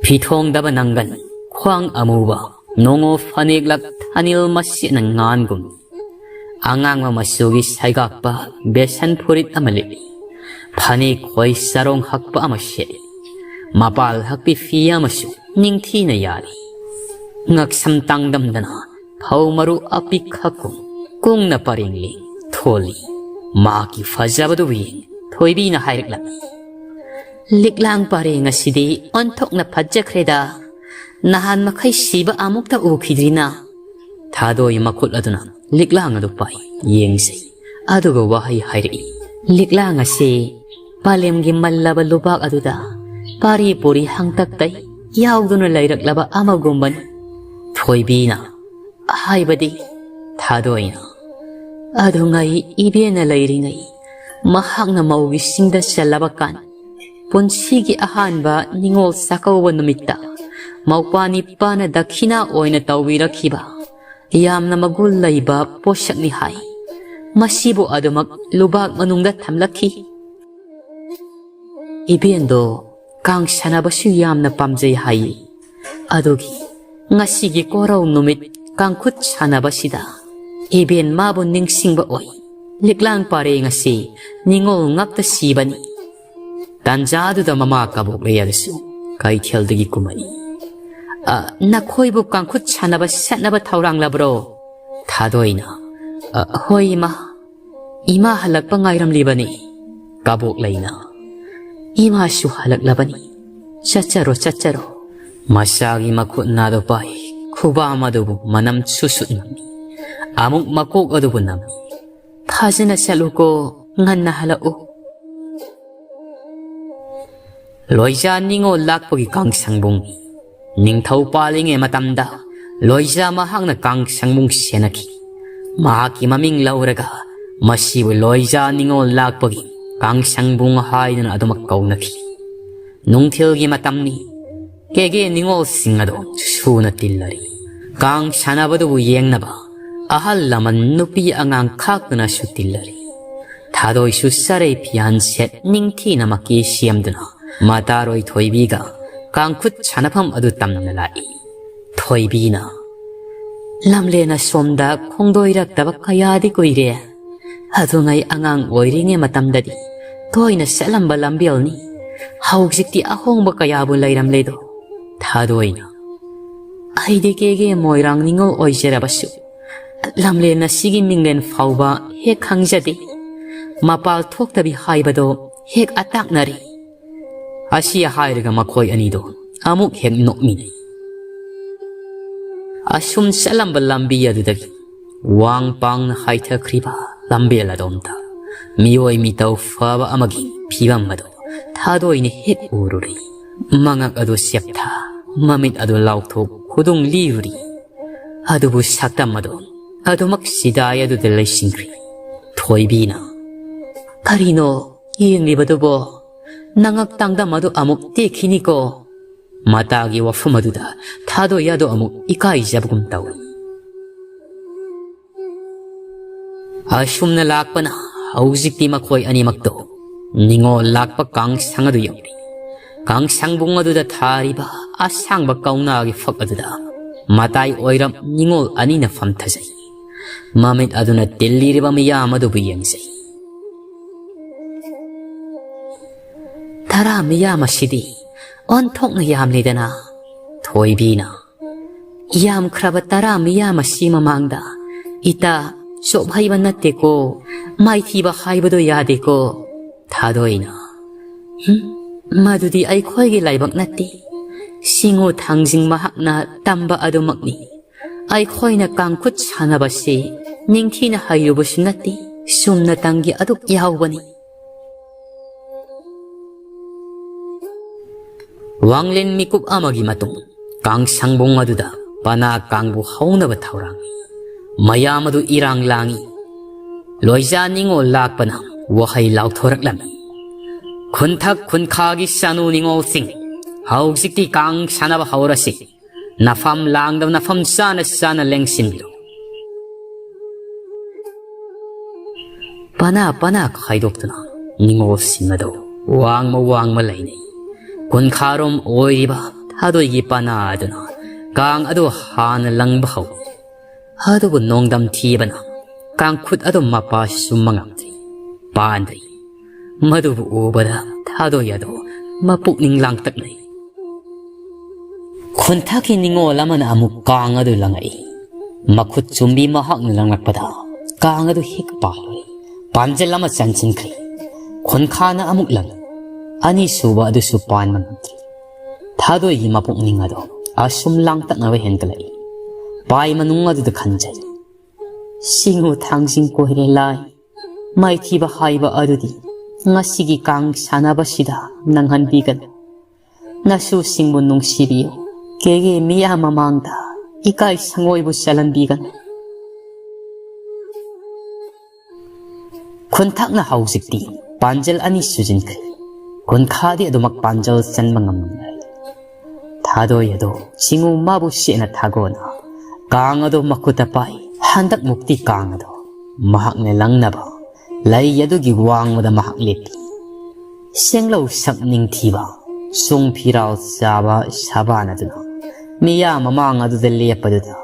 ꯐꯤꯊꯣꯡꯗꯕ ꯅꯪꯒꯟ ꯈ꯭ꯋꯥꯡ ꯑꯃꯨꯕ ꯅꯣꯡꯉꯣ ꯐꯅꯦꯛꯂꯛ ꯊꯥꯅꯤꯜ ꯃꯁꯦꯠꯅ ꯉꯥꯟꯒꯨꯝ꯫ ꯑꯉꯥꯡꯕ ꯃꯆꯨꯒꯤ ꯁꯩꯒꯥꯛꯄ ꯕꯦꯁꯟ ꯐꯨꯔꯤꯠ ꯑꯃ ꯂꯤꯠꯂꯤ꯫ ꯐꯅꯦꯛ ꯈꯣꯏ ꯆꯔꯣꯡ ꯍꯛꯄ ꯑꯃ ꯁꯦꯠꯂꯤ꯫ ꯃꯄꯥꯜ ꯍꯛꯄꯤ ꯐꯤ ꯑꯃꯁꯨ ꯅꯤꯡꯊꯤꯅ ꯌꯥꯜꯂꯤ꯫ ꯉꯛꯁꯝ ꯇꯥꯡꯗꯝꯗꯅ ꯐꯧ ꯃꯔꯨ ꯑꯄꯤꯛꯈꯛꯀꯨꯝ ꯀꯨꯡꯅ ꯄꯔꯦꯡ ꯂꯦꯡ ꯊꯣꯜꯂꯤ꯫ ꯃꯍꯥꯛꯀꯤ ꯐꯖꯕꯗꯨꯕꯨ ꯌꯦꯡ ꯊꯣꯏꯕꯤꯅ ꯍꯥꯏꯔꯛꯂꯝꯃꯤ, "ꯂꯤꯛꯂꯥꯡ ꯄꯔꯦꯡ ꯑꯁꯤꯗꯤ ꯑꯣꯟꯊꯣꯛꯅ ꯐꯖꯈ꯭ꯔꯦꯗ꯫ ꯅꯍꯥꯟ ꯃꯈꯩ ꯁꯤꯕ ꯑꯃꯨꯛꯇ ꯎꯈꯤꯗ꯭ꯔꯤꯅ?" ꯊꯥꯗꯣꯏ ꯃꯈꯨꯠ ꯑꯗꯨꯅ ꯂꯤꯛꯂꯥꯡ ꯑꯗꯨ ꯄꯥꯏ ꯌꯦꯡꯖꯩ꯫ ꯑꯗꯨꯒ ꯋꯥꯍꯩ ꯍꯥꯏꯔꯛꯏ, "ꯂꯤꯛꯂꯥꯡ ꯑꯁꯤ ꯄꯂꯦꯝꯒꯤ ꯃꯜꯂꯕ ꯂꯨꯕꯥꯛ ꯑꯗꯨꯗ ꯄꯥꯔꯤ ꯄꯨꯔꯤ ꯍꯪꯇꯛꯇꯩ ꯌꯥꯎꯗꯨꯅ ꯂꯩꯔꯛꯂꯕ ꯑꯃꯒꯨꯝꯕꯅꯤ꯫" ꯊꯣꯏꯕꯤꯅ ꯍꯥꯏꯕꯗꯤ ꯊꯥꯗꯣꯏꯅ, "ꯑꯗꯨꯉꯩ ꯏꯕꯦꯟꯅ ꯂꯩꯔꯤꯉꯩ ꯃꯍꯥꯛꯅ ꯃꯧꯒꯤ ꯁꯤꯡꯗ ꯆꯜꯂꯕ ꯀꯥꯟ, ꯄꯨꯟꯁꯤꯒꯤ ꯑꯍꯥꯟꯕ ꯅꯤꯉꯣꯜ ꯆꯥꯛꯀꯧꯕ ꯅꯨꯃꯤꯠꯇ ꯃꯧꯄ꯭ꯋꯥ ꯅꯤꯄꯥꯅ ꯗꯈꯤꯅꯥ ꯑꯣꯏꯅ ꯇꯧꯕꯤꯔꯛꯈꯤꯕ ꯌꯥꯝꯅ ꯃꯒꯨꯟ ꯂꯩꯕ ꯄꯣꯠꯁꯛꯅꯤ ꯍꯥꯏ꯫ ꯃꯁꯤꯕꯨ ꯑꯗꯨꯃꯛ ꯂꯨꯕꯥꯛ ꯃꯅꯨꯡꯗ ꯊꯝꯂꯛꯈꯤ꯫ ꯏꯕꯦꯟꯗꯣ ꯀꯥꯡ ꯁꯥꯟꯅꯕꯁꯨ ꯌꯥꯝꯅ ꯄꯥꯝꯖꯩ ꯍꯥꯏꯌꯦ꯫ ꯑꯗꯨꯒꯤ ꯉꯁꯤꯒꯤ ꯀꯣꯔꯧ ꯅꯨꯃꯤꯠ ꯀꯥꯡꯈꯨꯠ ꯁꯥꯟꯅꯕꯁꯤꯗ ꯏꯕꯦꯟ ꯃꯥꯕꯨ ꯅꯤꯡꯁꯤꯡꯕ ꯑꯣꯏ ꯂꯤꯛꯂꯥꯡ ꯄꯔꯦꯡ ꯑꯁꯤ ꯅꯤꯉꯣꯜ ꯉꯛꯇ ꯁꯤꯕꯅꯤ꯫" ꯇꯥꯟꯖꯥꯗꯨꯗ ꯃꯃꯥ ꯀꯕꯣꯛꯂꯩ ꯑꯗꯨꯁꯨ ꯀꯩꯊꯦꯜꯗꯒꯤ ꯀꯨꯝꯃꯛꯏ꯫ "ꯑ, ꯅꯈꯣꯏꯕꯨ ꯀꯥꯡꯈꯨꯠ ꯁꯥꯟꯅꯕ ꯆꯠꯅꯕ ꯊꯧꯔꯥꯡꯂꯕ꯭ꯔꯣ?" ꯊꯥꯗꯣꯏꯅ, "ꯑ, ꯍꯣꯏ ꯏꯃꯥ, ꯏꯃꯥ ꯍꯜꯂꯛꯄ ꯉꯥꯏꯔꯝꯂꯤꯕꯅꯤ꯫" ꯀꯕꯣꯛꯂꯩꯅ, "ꯏꯃꯥꯁꯨ ꯍꯜꯂꯛꯂꯕꯅꯤ, ꯆꯠꯆꯔꯣ, ꯆꯠꯆꯔꯣ꯫" ꯃꯆꯥꯒꯤ ꯃꯈꯨꯠ ꯅꯥꯗꯣ ꯄꯥꯏ, ꯈꯨꯕꯥꯝ ꯑꯗꯨꯕꯨ ꯃꯅꯝ ꯁꯨꯠ ꯁꯨꯠ ꯅꯝꯃꯤ꯫ ꯑꯃꯨꯛ ꯃꯀꯣꯛ ꯑꯗꯨꯕꯨ ꯅꯝꯃꯤ꯫ "ꯐꯖꯅ ꯆꯠꯂꯨꯀꯣ, ꯉꯟꯅ ꯍꯜꯂꯛꯎ꯫" ꯂꯣꯏꯖꯥ ꯅꯤꯉꯣꯜ ꯂꯥꯛꯄꯒꯤ ꯀꯥꯡꯁꯪꯕꯨꯡ꯫ ꯅꯤꯡꯊꯧ ꯄꯥꯜꯂꯤꯉꯩ ꯃꯇꯝꯗ ꯂꯣꯏꯖꯥ ꯃꯍꯥꯛꯅ ꯀꯥꯡꯁꯪꯕꯨꯡ ꯁꯦꯟꯅꯈꯤ꯫ ꯃꯍꯥꯛꯀꯤ ꯃꯃꯤꯡ ꯂꯧꯔꯒ ꯃꯁꯤꯕꯨ ꯂꯣꯏꯖꯥ ꯅꯤꯉꯣꯜ ꯂꯥꯛꯄꯒꯤ ꯀꯥꯡꯁꯪꯕꯨꯡ ꯍꯥꯏꯗꯨꯅ ꯑꯗꯨꯃꯛ ꯀꯧꯅꯈꯤ꯫ ꯅꯨꯡꯊꯤꯜꯒꯤ ꯃꯇꯝꯅꯤ꯫ ꯀꯦꯒꯦ ꯅꯤꯉꯣꯜꯁꯤꯡ ꯑꯗꯨ ꯁꯨꯅ ꯇꯤꯜꯂꯔꯤ꯫ ꯀꯥꯡ ꯁꯥꯟꯅꯕꯗꯨꯕꯨ ꯌꯦꯡꯅꯕ ꯑꯍꯜ ꯂꯃꯟ, ꯅꯨꯄꯤ ꯑꯉꯥꯡ ꯈꯥꯛꯇꯅꯁꯨ ꯇꯤꯜꯂꯔꯤ꯫ ꯊꯥꯗꯣꯏꯁꯨ ꯆꯔꯩ ꯐꯤꯌꯥꯟ ꯁꯦꯠ ꯅꯤꯡꯊꯤꯅ ꯃꯀꯦ ꯁꯦꯝꯗꯨꯅ ꯃꯇꯥꯔꯣꯏ ꯊꯣꯏꯕꯤꯒ ꯀꯥꯡꯈꯨꯠ ꯁꯥꯟꯅꯐꯝ ꯑꯗꯨ ꯇꯝꯅ ꯂꯥꯛꯏ꯫ ꯊꯣꯏꯕꯤꯅ, "ꯂꯝꯂꯦꯟ ꯑꯁꯣꯝꯗ ꯈꯣꯡꯗꯣꯏꯔꯛꯇꯕ ꯀꯌꯥꯗꯤ ꯀꯨꯏꯔꯦ꯫ ꯑꯗꯨꯉꯩ ꯑꯉꯥꯡ ꯑꯣꯏꯔꯤꯉꯩ ꯃꯇꯝꯗꯗꯤ ꯇꯣꯏꯅ ꯆꯠꯂꯝꯕ ꯂꯝꯕꯦꯜꯅꯤ꯫ ꯍꯧꯖꯤꯛꯇꯤ ꯑꯍꯣꯡꯕ ꯀꯌꯥꯕꯨ ꯂꯩꯔꯝꯂꯦꯗꯣ꯫ ꯊꯥꯗꯣꯏꯅ, ꯑꯩꯗꯤ ꯀꯦꯒꯦ ꯃꯣꯏꯔꯥꯡ ꯅꯤꯉꯣꯜ ꯑꯣꯏꯖꯔꯕꯁꯨ, ꯂꯝꯂꯦꯟ ꯑꯁꯤꯒꯤ ꯃꯤꯡꯂꯦꯟ ꯐꯥꯎꯕ ꯍꯦꯛ ꯈꯪꯖꯗꯦ꯫ ꯃꯄꯥꯜ ꯊꯣꯛꯇꯕꯤ ꯍꯥꯏꯕꯗꯣ ꯍꯦꯛ ꯑꯇꯥꯛꯅꯔꯦ꯫ ꯑꯁꯤ ꯍꯥꯏꯔꯒ ꯃꯈꯣꯏ ꯑꯅꯤꯗꯣ ꯑꯃꯨꯛ ꯍꯦꯛ ꯅꯣꯛꯃꯤꯟꯅꯩ꯫ ꯑꯁꯨꯝ ꯆꯠꯂꯝꯕ ꯂꯝꯕꯤ ꯑꯗꯨꯗꯒꯤ ꯋꯥꯡ ꯄꯥꯡꯅ ꯍꯥꯏꯊꯈ꯭ꯔꯤꯕ ꯂꯝꯕꯦꯜ ꯑꯗꯣꯝꯗ ꯃꯤꯑꯣꯏ ꯃꯤꯇꯧ ꯐꯕ ꯑꯃꯒꯤ ꯐꯤꯕꯝ ꯑꯗꯨ ꯊꯥꯗꯣꯏꯅ ꯍꯦꯛ ꯎꯔꯨꯔꯦ꯫ ꯃꯉꯛ ꯑꯗꯨ ꯆꯦꯞꯊ, ꯃꯃꯤꯠ ꯑꯗꯨ ꯂꯥꯎꯊꯣꯛ ꯈꯨꯗꯨꯡ ꯂꯤꯔꯨꯔꯤ꯫ ꯑꯗꯨꯕꯨ ꯁꯛꯇꯝ ꯑꯗꯨ ꯑꯗꯨꯃꯛ ꯁꯤꯗꯥꯏ ꯑꯗꯨꯗ ꯂꯩꯁꯤꯟꯈ꯭ꯔꯤ꯫ ꯊꯣꯏꯕꯤꯅ, "ꯀꯔꯤꯅꯣ ꯌꯦꯡꯂꯤꯕꯗꯨꯕꯣ? ꯅꯉꯛ ꯇꯥꯡꯗꯝ ꯑꯗꯨ ꯑꯃꯨꯛ ꯇꯦꯛꯈꯤꯅꯤꯀꯣ?" ꯃꯇꯥꯒꯤ ꯋꯥꯐꯝ ꯑꯗꯨꯗ ꯊꯥꯗꯣꯏ ꯑꯗꯨ ꯑꯃꯨꯛ ꯏꯀꯥꯏꯖꯕꯒꯨꯝ ꯇꯧꯏ꯫ ꯑꯁꯨꯝꯅ ꯂꯥꯛꯄꯅ ꯍꯧꯖꯤꯛꯇꯤ ꯃꯈꯣꯏ ꯑꯅꯤꯃꯛꯇꯣ ꯅꯤꯉꯣꯜ ꯂꯥꯛꯄ ꯀꯥꯡꯁꯪ ꯑꯗꯨ ꯌꯧꯔꯦ꯫ ꯀꯥꯡꯁꯪꯕꯨꯡ ꯑꯗꯨꯗ ꯊꯥꯔꯤꯕ ꯑꯁꯥꯡꯕ ꯀꯧꯅꯥꯒꯤ ꯐꯛ ꯑꯗꯨꯗ ꯃꯇꯥꯏ ꯑꯣꯏꯔꯞ ꯅꯤꯉꯣꯜ ꯑꯅꯤꯅ ꯐꯝꯊꯖꯩ꯫ ꯃꯃꯤꯠ ꯑꯗꯨꯅ ꯇꯤꯜꯂꯤꯔꯤꯕ ꯃꯤꯌꯥꯝ ꯑꯗꯨꯕꯨ ꯌꯦꯡꯖꯩ꯫ "ꯇꯔꯥ ꯃꯤꯌꯥꯝ ꯑꯁꯤꯗꯤ ꯑꯣꯟꯊꯣꯛꯅ ꯌꯥꯝꯂꯦꯗꯅ?" ꯊꯣꯏꯕꯤꯅ, "ꯌꯥꯝꯈ꯭ꯔꯕ ꯇꯔꯥ ꯃꯤꯌꯥꯝ ꯑꯁꯤ ꯃꯃꯥꯡꯗ ꯏꯇꯥ, ꯆꯣꯞꯍꯩꯕ ꯅꯠꯇꯦꯀꯣ, ꯃꯥꯏꯊꯤꯕ ꯍꯥꯏꯕꯗꯣ ꯌꯥꯗꯦꯀꯣ?" ꯊꯥꯗꯣꯏꯅ, "ꯍꯨꯝ, ꯃꯗꯨꯗꯤ ꯑꯩꯈꯣꯏꯒꯤ ꯂꯥꯏꯕꯛ ꯅꯠꯇꯦ꯫ ꯁꯤꯡꯉꯨ ꯊꯥꯡꯖꯤꯡ ꯃꯍꯥꯛꯅ ꯇꯝꯕ ꯑꯗꯨꯃꯛꯅꯤ꯫ ꯑꯩꯈꯣꯏꯅ ꯀꯥꯡꯈꯨꯠ ꯁꯥꯟꯅꯕꯁꯤ ꯅꯤꯡꯊꯤꯅ ꯍꯩꯔꯨꯕꯁꯨ ꯅꯠꯇꯦ, ꯆꯨꯝꯅꯇꯪꯒꯤ ꯑꯗꯨꯛ ꯌꯥꯎꯕꯅꯤ꯫" ꯋꯥꯡꯂꯦꯟ ꯃꯤꯀꯨꯞ ꯑꯃꯒꯤ ꯃꯇꯨꯡ ꯀꯥꯡꯁꯪꯕꯨꯡ ꯑꯗꯨꯗ ꯄꯅꯥ ꯀꯥꯡꯕꯨ ꯍꯧꯅꯕ ꯊꯧꯔꯥꯡ꯫ ꯃꯌꯥꯝ ꯑꯗꯨ ꯏꯔꯥꯡ ꯂꯥꯡꯏ꯫ ꯂꯣꯏꯖꯥ ꯅꯤꯉꯣꯜ ꯂꯥꯛꯄꯅ ꯋꯥꯍꯩ ꯂꯥꯎꯊꯣꯔꯛꯂꯝꯃꯤ꯫ "ꯈꯨꯟꯊꯛ ꯈꯨꯟꯈꯥꯒꯤ ꯆꯥꯅꯨ ꯅꯤꯉꯣꯜꯁꯤꯡ, ꯍꯧꯖꯤꯛꯇꯤ ꯀꯥꯡ ꯁꯥꯟꯅꯕ ꯍꯧꯔꯁꯤ꯫ ꯅꯐꯝ ꯂꯥꯡꯗꯕ ꯅꯐꯝ ꯆꯥꯅ ꯆꯥꯅ ꯂꯦꯡꯁꯤꯟꯕꯤꯔꯣ꯫" ꯄꯅꯥ ꯄꯅꯥ ꯈꯥꯏꯗꯣꯛꯇꯨꯅ ꯅꯤꯉꯣꯜꯁꯤꯡ ꯑꯗꯨ ꯋꯥꯡꯃ ꯋꯥꯡꯃ ꯂꯩꯅꯩ꯫ ꯈꯨꯟꯈꯥꯔꯣꯝ ꯑꯣꯏꯔꯤꯕ ꯊꯥꯗꯣꯏꯒꯤ ꯄꯅꯥ ꯑꯗꯨꯅ ꯀꯥꯡ ꯑꯗꯨ ꯍꯥꯟꯅ ꯂꯪꯕ ꯍꯧꯏ꯫ ꯑꯗꯨꯕꯨ ꯅꯣꯡꯗꯝ ꯊꯤꯕꯅ ꯀꯥꯡꯈꯨꯠ ꯑꯗꯨ ꯃꯄꯥ ꯆꯨꯝꯕ ꯉꯝꯗ꯭ꯔꯤ, ꯄꯥꯟꯗ꯭ꯔꯤ꯫ ꯃꯗꯨꯕꯨ ꯎꯕꯗ ꯊꯥꯗꯣꯏ ꯑꯗꯨ ꯃꯄꯨꯛꯅꯤꯡ ꯂꯥꯡꯇꯛꯅꯩ꯫ ꯈꯨꯟꯊꯛꯀꯤ ꯅꯤꯡꯉꯣꯜ ꯑꯃꯅ ꯑꯃꯨꯛ ꯀꯥꯡ ꯑꯗꯨ ꯂꯪꯉꯛꯏ꯫ ꯃꯈꯨꯠ ꯆꯨꯝꯕꯤ ꯃꯍꯥꯛꯅ ꯂꯪꯂꯛꯄꯗ ꯀꯥꯡ ꯑꯗꯨ ꯍꯦꯛ ꯄꯥꯜꯂꯨꯔꯦ꯫ ꯄꯥꯟꯖꯜ ꯑꯃ ꯆꯟꯁꯤꯟꯈ꯭ꯔꯦ꯫ ꯈꯨꯟꯈꯥꯅ ꯑꯃꯨꯛ ꯂꯪꯉꯤ꯫ ꯑꯅꯤꯁꯨꯕ ꯑꯗꯨꯁꯨ ꯄꯥꯟꯕ ꯉꯝꯗ꯭ꯔꯦ꯫ ꯊꯥꯗꯣꯏꯒꯤ ꯃꯄꯨꯛꯅꯤꯡ ꯑꯗꯣ ꯑꯁꯨꯝ ꯂꯥꯡꯇꯛꯅꯕ ꯍꯦꯟꯒꯠꯂꯛꯏ꯫ ꯄꯥꯏ ꯃꯅꯨꯡ ꯑꯗꯨꯗ ꯈꯟꯖꯩ, "ꯁꯤꯡꯉꯨ ꯊꯥꯡꯖꯤꯡ ꯀꯣꯏꯔꯦ ꯂꯥꯏ꯫ ꯃꯥꯏꯊꯤꯕ ꯍꯥꯏꯕ ꯑꯗꯨꯗꯤ ꯉꯁꯤꯒꯤ ꯀꯥꯡ ꯁꯥꯟꯅꯕꯁꯤꯗ ꯅꯪꯍꯟꯕꯤꯒꯅꯨ꯫ ꯅꯁꯨꯁꯤꯡꯕꯨ ꯅꯨꯡꯁꯤꯕꯤꯌꯨ꯫ ꯀꯦꯒꯦ ꯃꯤꯌꯥꯝ ꯃꯃꯥꯡꯗ ꯏꯀꯥꯏ ꯁꯪꯑꯣꯏꯕꯨ ꯆꯜꯍꯟꯕꯤꯒꯅꯨ꯫" ꯈꯨꯟꯊꯛꯅ ꯍꯧꯖꯤꯛꯇꯤ ꯄꯥꯟꯖꯜ ꯑꯅꯤ ꯁꯨꯖꯤꯟꯈ꯭ꯔꯦ꯫ ꯈꯨꯟꯈꯥꯗꯤ ꯑꯗꯨꯃꯛ ꯄꯥꯟꯖꯜ ꯆꯟꯕ ꯉꯝꯂꯝꯂꯔꯦ꯫ ꯊꯥꯗꯣꯏ ꯑꯗꯣ ꯁꯤꯡꯉꯨ ꯃꯥꯕꯨ ꯁꯦꯠꯅ ꯊꯥꯒꯣꯅ ꯀꯥꯡ ꯑꯗꯣ ꯃꯈꯨꯠꯇ ꯄꯥꯏ꯫ ꯍꯟꯗꯛ ꯃꯨꯛꯇꯤ ꯀꯥꯡ ꯑꯗꯣ ꯃꯍꯥꯛꯅ ꯂꯪꯅꯕ ꯂꯩ ꯑꯗꯨꯒꯤ ꯋꯥꯡꯃꯗ ꯃꯍꯥꯛ ꯂꯦꯞꯄꯤ꯫ ꯁꯦꯡꯂꯧ ꯁꯛ ꯅꯤꯡꯊꯤꯕ, ꯆꯨꯡ ꯐꯤꯔꯥꯜ ꯆꯥꯕ ꯁꯕꯥꯟ ꯑꯗꯨꯅ ꯃꯤꯌꯥꯝ ꯃꯃꯥꯡ ꯑꯗꯨꯗ ꯂꯦꯞꯄꯗꯨꯗ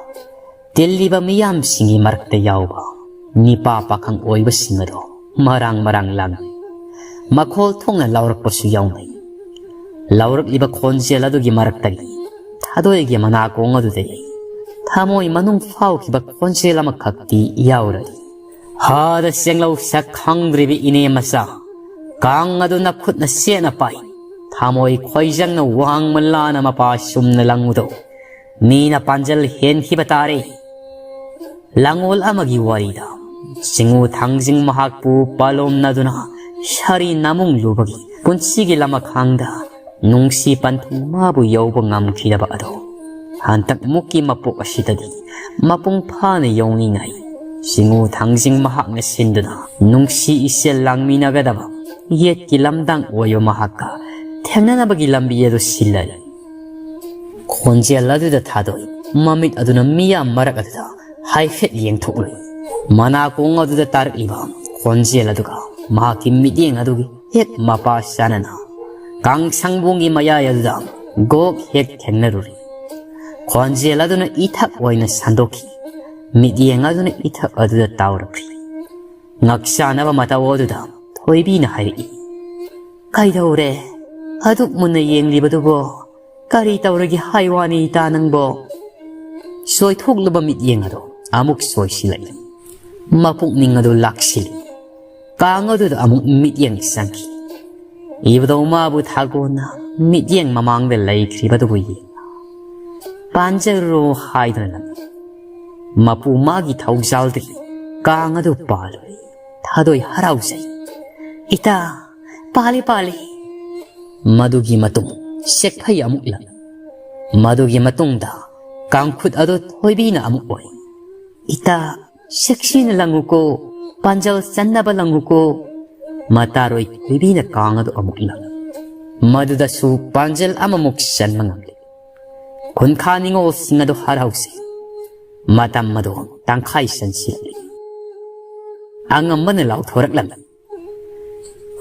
ꯇꯤꯜꯂꯤꯕ ꯃꯤꯌꯥꯝꯁꯤꯡꯒꯤ ꯃꯔꯛꯇ ꯌꯥꯎꯕ ꯅꯤꯄꯥ ꯄꯥꯈꯪ ꯑꯣꯏꯕꯁꯤꯡ ꯑꯗꯣ ꯃꯔꯥꯡ ꯃꯔꯥꯡ ꯂꯥꯡꯅꯩ꯫ ꯃꯈꯣꯜ ꯊꯣꯛꯅ ꯂꯥꯎꯔꯛꯄꯁꯨ ꯌꯥꯎꯅꯩ꯫ ꯂꯥꯎꯔꯛꯂꯤꯕ ꯈꯣꯟꯖꯦꯜ ꯑꯗꯨꯒꯤ ꯃꯔꯛꯇꯒꯤ ꯊꯥꯗꯣꯏꯒꯤ ꯃꯅꯥꯀꯣꯡ ꯑꯗꯨꯗꯒꯤ ꯊꯃꯣꯏ ꯃꯅꯨꯡ ꯐꯥꯎꯈꯤꯕ ꯈꯣꯟꯖꯦꯜ ꯑꯃꯈꯛꯇꯤ ꯌꯥꯎꯔꯛꯏ꯫ "ꯍꯥꯗ ꯆꯦꯡꯂꯧ ꯁꯛ ꯈꯪꯗ꯭ꯔꯤꯕ ꯏꯅꯦ ꯃꯆꯥ, ꯀꯥꯡ ꯑꯗꯨ ꯅꯈꯨꯠꯅ ꯁꯦꯠꯅ ꯄꯥꯏ꯫ ꯊꯃꯣꯏ ꯈꯣꯏꯖꯪꯅ ꯋꯥꯡꯃ ꯂꯥꯅ ꯃꯄꯥ ꯆꯨꯝꯅ ꯂꯪꯉꯨꯗꯧ꯫ ꯃꯤꯅ ꯄꯥꯟꯖꯜ ꯍꯦꯟꯈꯤꯕ ꯇꯥꯔꯦ꯫" ꯂꯥꯡꯑꯣꯜ ꯑꯃꯒꯤ ꯋꯥꯔꯤꯗ ꯁꯤꯡꯉꯨ ꯊꯥꯡꯖꯤꯡ ꯃꯍꯥꯛꯄꯨ ꯄꯥꯂꯣꯝꯅꯗꯨꯅ ꯁꯥꯔꯤ ꯅꯥꯃꯨꯡꯂꯨꯕꯒꯤ ꯄꯨꯟꯁꯤꯒꯤ ꯂꯃꯈꯥꯡꯗ ꯅꯨꯡꯁꯤ ꯄꯟꯊꯨꯡ ꯃꯥꯕꯨ ꯌꯧꯕ ꯉꯝꯈꯤꯗꯕ ꯑꯗꯣ ꯍꯟꯇꯛ ꯃꯨꯛꯀꯤ ꯃꯄꯣꯛ ꯑꯁꯤꯗꯗꯤ ꯃꯄꯨꯡ ꯐꯥꯅ ꯌꯧꯅꯤꯡꯉꯥꯏ ꯁꯤꯡꯉꯨ ꯊꯥꯡꯖꯤꯡ ꯃꯍꯥꯛꯅ ꯁꯤꯟꯗꯨꯅ ꯅꯨꯡꯁꯤ ꯏꯆꯦꯜ ꯂꯥꯡꯃꯤꯟꯅꯒꯗꯕ ꯌꯦꯠꯀꯤ ꯂꯝꯗꯥꯡ ꯑꯣꯏꯕ ꯃꯍꯥꯛꯀ ꯊꯦꯡꯅꯅꯕꯒꯤ ꯂꯝꯕꯤ ꯑꯗꯨ ꯁꯤꯜꯂꯔꯤ꯫ ꯈꯣꯟꯖꯦꯜ ꯑꯗꯨꯗ ꯊꯥꯗꯣꯏ ꯃꯃꯤꯠ ꯑꯗꯨꯅ ꯃꯤꯌꯥꯝ ꯃꯔꯛ ꯑꯗꯨꯗ ꯍꯥꯏꯐꯦꯠ ꯌꯦꯡꯊꯣꯛꯂꯨꯏ꯫ ꯃꯅꯥꯀꯣꯡ ꯑꯗꯨꯗ ꯇꯥꯔꯛꯂꯤꯕ ꯈꯣꯟꯖꯦꯜ ꯑꯗꯨꯒ ꯃꯍꯥꯛꯀꯤ ꯃꯤꯠꯌꯦꯡ ꯑꯗꯨꯒꯤ ꯍꯦꯛ ꯃꯄꯥ ꯆꯥꯅꯅ ꯀꯥꯡꯁꯪꯕꯣꯡꯒꯤ ꯃꯌꯥꯏ ꯑꯗꯨꯗ ꯒꯣꯛ ꯍꯦꯛ ꯊꯦꯡꯅꯔꯨꯔꯤ꯫ ꯈꯣꯟꯖꯦꯜ ꯑꯗꯨꯅ ꯏꯊꯛ ꯑꯣꯏꯅ ꯁꯟꯗꯣꯛꯈꯤ꯫ ꯃꯤꯠꯌꯦꯡ ꯑꯗꯨꯅ ꯏꯊꯛ ꯑꯗꯨꯗ ꯇꯥꯎꯔꯛꯈꯤ꯫ ꯉꯛ ꯆꯥꯅꯕ ꯃꯇꯧ ꯑꯗꯨꯗ ꯊꯣꯏꯕꯤꯅ ꯍꯥꯏꯔꯛꯏ, "ꯀꯩꯗꯧꯔꯦ? ꯑꯗꯨꯛ ꯃꯨꯟꯅ ꯌꯦꯡꯂꯤꯕꯗꯨꯕꯨ ꯀꯔꯤ ꯇꯧꯔꯒꯦ ꯍꯥꯏ ꯋꯥꯅꯤ ꯏꯇꯥ ꯅꯪꯕꯣ? ꯁꯣꯏꯊꯣꯛꯂꯕ ꯃꯤꯠꯌꯦꯡ ꯑꯗꯨ ꯑꯃꯨꯛ ꯁꯣꯏꯁꯤꯜꯂꯛꯏ꯫ ꯃꯄꯨꯛꯅꯤꯡ ꯑꯗꯨ ꯂꯥꯛꯁꯤꯜꯂꯤ꯫ ꯀꯥꯡ ꯑꯗꯨꯗ ꯑꯃꯨꯛ ꯃꯤꯠꯌꯦꯡ ꯆꯪꯈꯤ꯫ ꯏꯕꯨꯙꯧ ꯃꯥꯕꯨ ꯊꯥꯒꯣꯟꯅ ꯃꯤꯠꯌꯦꯡ ꯃꯃꯥꯡꯗ ꯂꯩꯈ꯭ꯔꯤꯕꯗꯨꯕꯨ ꯌꯦꯡ, "ꯄꯥꯟꯖꯔꯣ" ꯍꯥꯏꯗꯨꯅ ꯂꯪꯏ꯫ ꯃꯄꯨ ꯃꯥꯒꯤ ꯊꯧꯖꯥꯜꯗꯒꯤ ꯀꯥꯡ ꯑꯗꯨ ꯄꯥꯜꯂꯨꯔꯦ꯫ ꯊꯥꯗꯣꯏ ꯍꯔꯥꯎꯖꯩ꯫ "ꯏꯇꯥ, ꯄꯥꯜꯂꯤ, ꯄꯥꯜꯂꯤ!" ꯃꯗꯨꯒꯤ ꯃꯇꯨꯡ ꯁꯦꯛꯐꯩ ꯑꯃꯨꯛ ꯂꯪꯏ꯫ ꯃꯗꯨꯒꯤ ꯃꯇꯨꯡꯗ ꯀꯥꯡꯈꯨꯠ ꯑꯗꯨ ꯊꯣꯏꯕꯤꯅ ꯑꯃꯨꯛ ꯑꯣꯏ꯫ "ꯏꯇꯥ, ꯁꯦꯛꯁꯤꯅ ꯂꯪꯉꯨꯀꯣ, ꯄꯥꯟꯖꯜ ꯆꯟꯅꯕ ꯂꯪꯉꯨꯀꯣ!" ꯃꯇꯥꯔꯣꯏ ꯊꯣꯏꯕꯤꯅ ꯀꯥꯡ ꯑꯗꯨ ꯑꯃꯨꯛ ꯂꯪꯏ꯫ ꯃꯗꯨꯗꯁꯨ ꯄꯥꯟꯖꯜ ꯑꯃꯃꯨꯛ ꯆꯟꯕ ꯉꯝꯂꯦ꯫ ꯈꯨꯟꯈꯥ ꯅꯤꯉꯣꯜꯁꯤꯡ ꯑꯗꯨ ꯍꯔꯥꯎꯖꯩ꯫ ꯃꯇꯝ ꯑꯗꯨ ꯇꯪꯈꯥꯏ ꯆꯟꯁꯤꯜꯂꯛꯂꯤ꯫ ꯑꯉꯝꯕꯅ ꯂꯥꯎꯊꯣꯔꯛꯂꯝꯃꯤ,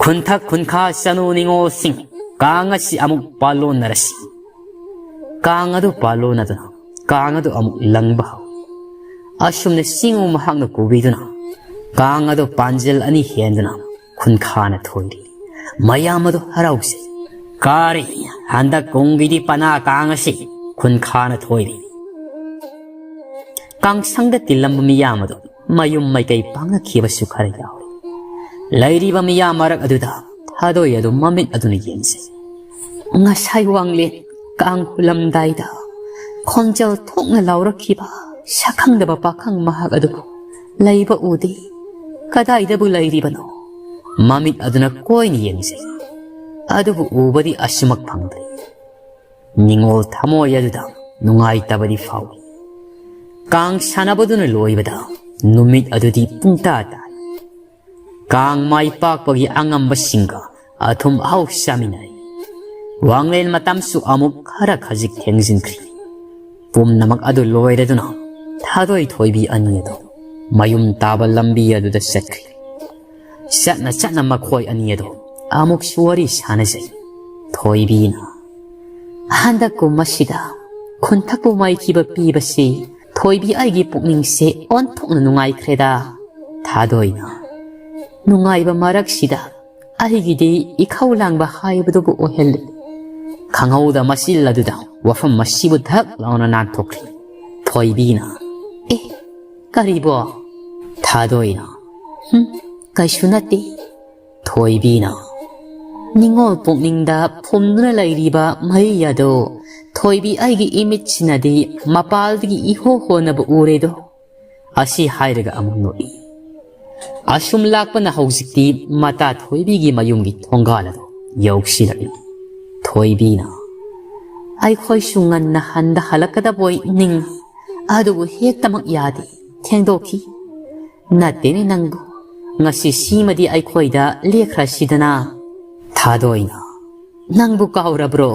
"ꯈꯨꯟꯊꯛ ꯈꯨꯟꯈꯥ ꯆꯅꯨ ꯅꯤꯉꯣꯜꯁꯤꯡ, ꯀꯥꯡ ꯑꯁꯤ ꯑꯃꯨꯛ ꯄꯥꯜꯂꯣꯟꯅꯔꯁꯤ!" ꯀꯥꯡ ꯑꯗꯨ ꯄꯥꯜꯂꯣꯟꯅꯗꯨꯅ ꯀꯥꯡ ꯑꯗꯨ ꯑꯃꯨꯛ ꯂꯪꯕ ꯍꯧꯏ꯫ ꯑꯁꯨꯝꯅ ꯆꯤꯡꯉꯨ ꯃꯍꯥꯛꯅ ꯀꯧꯕꯤꯗꯨꯅ ꯀꯥꯡ ꯑꯗꯨ ꯄꯥꯟꯖꯤꯜ ꯑꯅꯤ ꯍꯦꯟꯗꯨꯅ ꯈꯨꯟꯈꯥꯅ ꯊꯣꯏꯔꯤ꯫ ꯃꯌꯥꯝ ꯑꯗꯨ ꯍꯔꯥꯎꯖꯩ꯫ "ꯀꯥꯔꯦ, ꯍꯟꯗꯛ ꯀꯨꯝꯒꯤꯗꯤ ꯄꯅꯥ ꯀꯥꯡ ꯑꯁꯤ ꯈꯨꯟꯈꯥꯅ ꯊꯣꯏꯔꯦ!" ꯀꯥꯡꯁꯪꯗ ꯇꯤꯜꯂꯝꯕ ꯃꯤꯌꯥꯝ ꯑꯗꯨ ꯃꯌꯨꯝ ꯃꯥꯏꯀꯩ ꯄꯥꯡꯉꯛꯈꯤꯕꯁꯨ ꯈꯔ ꯌꯥꯎꯏ꯫ ꯂꯩꯔꯤꯕ ꯃꯤꯌꯥꯝ ꯃꯔꯛ ꯑꯗꯨꯗ ꯊꯥꯗꯣꯏ ꯑꯗꯨ ꯃꯃꯤꯠ ꯑꯗꯨꯅ ꯌꯦꯡꯖꯩ꯫ ꯉꯁꯥꯏ ꯋꯥꯡꯂꯦꯟ ꯀꯥꯡ ꯍꯨꯜꯂꯝꯗꯥꯏꯗ ꯈꯣꯟꯖꯦꯜ ꯊꯣꯛꯅ ꯂꯥꯎꯔꯛꯈꯤꯕ ꯁꯛꯈꯪꯗꯕ ꯄꯥꯈꯪ ꯃꯍꯥꯛ ꯑꯗꯨꯕꯨ ꯂꯩꯕ ꯎꯗꯦ꯫ ꯀꯗꯥꯏꯗꯕꯨ ꯂꯩꯔꯤꯕꯅꯣ? ꯃꯃꯤꯠ ꯑꯗꯨꯅ ꯀꯣꯏꯅ ꯌꯦꯡꯖꯩ, ꯑꯗꯨꯕꯨ ꯎꯕꯗꯤ ꯑꯁꯨꯃꯛ ꯐꯪꯗ꯭ꯔꯦ꯫ ꯅꯤꯡꯉꯣꯜ ꯊꯃꯣꯏ ꯑꯗꯨꯗ ꯅꯨꯡꯉꯥꯏꯇꯕꯗꯤ ꯐꯥꯎꯏ꯫ ꯀꯥꯡ ꯁꯥꯟꯅꯕꯗꯨꯅ ꯂꯣꯏꯕꯗ ꯅꯨꯃꯤꯠ ꯑꯗꯨꯗꯤ ꯄꯨꯡꯇꯥ ꯇꯥꯏ꯫ ꯀꯥꯡ ꯃꯥꯏ ꯄꯥꯛꯄꯒꯤ ꯑꯉꯝꯕꯁꯤꯡꯒ ꯑꯊꯨꯝ ꯑꯍꯥꯎ ꯆꯥꯃꯤꯟꯅꯩ꯫ ꯋꯥꯡꯂꯦꯟ ꯃꯇꯝꯁꯨ ꯑꯃꯨꯛ ꯈꯔ ꯈꯖꯤꯛ ꯊꯦꯡꯖꯤꯟꯈ꯭ꯔꯤ꯫ ꯄꯨꯝꯅꯃꯛ ꯑꯗꯨ ꯂꯣꯏꯔꯗꯨꯅ ꯊꯥꯗꯣꯏ ꯊꯣꯏꯕꯤ ꯑꯅꯤ ꯑꯗꯨ ꯃꯌꯨꯝ ꯇꯥꯕ ꯂꯝꯕꯤ ꯑꯗꯨꯗ ꯆꯠꯈ꯭ꯔꯤ꯫ ꯆꯠꯅ ꯆꯠꯅ ꯃꯈꯣꯏ ꯑꯅꯤ ꯑꯗꯨ ꯑꯃꯨꯛꯁꯨ ꯋꯥꯔꯤ ꯁꯥꯟꯅꯖꯩ꯫ ꯊꯣꯏꯕꯤꯅ, "ꯍꯟꯗꯛ ꯀꯨꯝ ꯑꯁꯤꯗ ꯈꯨꯟꯊꯛꯄꯨ ꯃꯥꯏꯊꯤꯕ ꯄꯤꯕꯁꯤ ꯊꯣꯏꯕꯤ ꯑꯩꯒꯤ ꯄꯨꯛꯅꯤꯡꯁꯦ ꯑꯣꯟꯊꯣꯛꯅ ꯅꯨꯡꯉꯥꯏꯈ꯭ꯔꯦꯗ꯫" ꯊꯥꯗꯣꯏꯅ, "ꯅꯨꯡꯉꯥꯏꯕ ꯃꯔꯛꯁꯤꯗ ꯑꯩꯒꯤꯗꯤ ꯏꯈꯧ ꯂꯥꯡꯕ ꯍꯥꯏꯕꯗꯨꯕꯨ ꯑꯣꯏꯍꯜꯂꯤ꯫ ꯈꯪꯍꯧꯗ ꯃꯆꯤꯜ ꯑꯗꯨꯗ ꯋꯥꯐꯝ ꯑꯁꯤꯕꯨ ꯙꯛ ꯂꯥꯎꯅ ꯅꯥꯟꯊꯣꯛꯈꯤ꯫ ꯊꯣꯏꯕꯤꯅ, "ꯑꯦ, ꯀꯔꯤꯕꯣ?" ꯊꯥꯗꯣꯏꯅ, "ꯍꯨꯝ, ꯀꯩꯁꯨ ꯅꯠꯇꯦ꯫" ꯊꯣꯏꯕꯤꯅ, "ꯅꯤꯡꯉꯣꯜ ꯄꯨꯛꯅꯤꯡꯗ ꯐꯨꯝꯗꯨꯅ ꯂꯩꯔꯤꯕ ꯃꯩ ꯑꯗꯨ ꯊꯣꯏꯕꯤ ꯑꯩꯒꯤ ꯏꯃꯤꯠꯁꯤꯅꯗꯤ ꯃꯄꯥꯜꯗꯒꯤ ꯏꯍꯣ ꯍꯣꯅꯕ ꯎꯔꯦꯗꯣ꯫" ꯑꯁꯤ ꯍꯥꯏꯔꯒ ꯑꯃꯨꯛ ꯅꯣꯛꯏ꯫ ꯑꯁꯨꯝ ꯂꯥꯛꯄꯅ ꯍꯧꯖꯤꯛꯇꯤ ꯃꯇꯥ ꯊꯣꯏꯕꯤꯒꯤ ꯃꯌꯨꯝꯒꯤ ꯊꯣꯡꯒꯥꯜ ꯑꯗꯨ ꯌꯧꯁꯤꯜꯂꯛꯏ꯫ ꯊꯣꯏꯕꯤꯅ, "ꯑꯩꯈꯣꯏꯁꯨ ꯉꯟꯅ ꯍꯟꯗ ꯍꯜꯂꯛꯀꯗꯕꯣꯏ ꯅꯤꯡꯏ, ꯑꯗꯨꯕꯨ ꯍꯦꯛꯇꯃꯛ ꯌꯥꯗꯦ, ꯊꯦꯡꯗꯣꯛꯈꯤ꯫ ꯅꯠꯇꯦꯅꯦ ꯅꯪꯕꯨ, ꯉꯁꯤ ꯁꯤꯃꯗꯤ ꯑꯩꯈꯣꯏꯗ ꯂꯦꯛꯈ꯭ꯔꯁꯤꯗꯅ꯫" ꯊꯥꯗꯣꯏꯅ, "ꯅꯪꯕꯨ ꯀꯥꯎꯔꯕ꯭ꯔꯣ?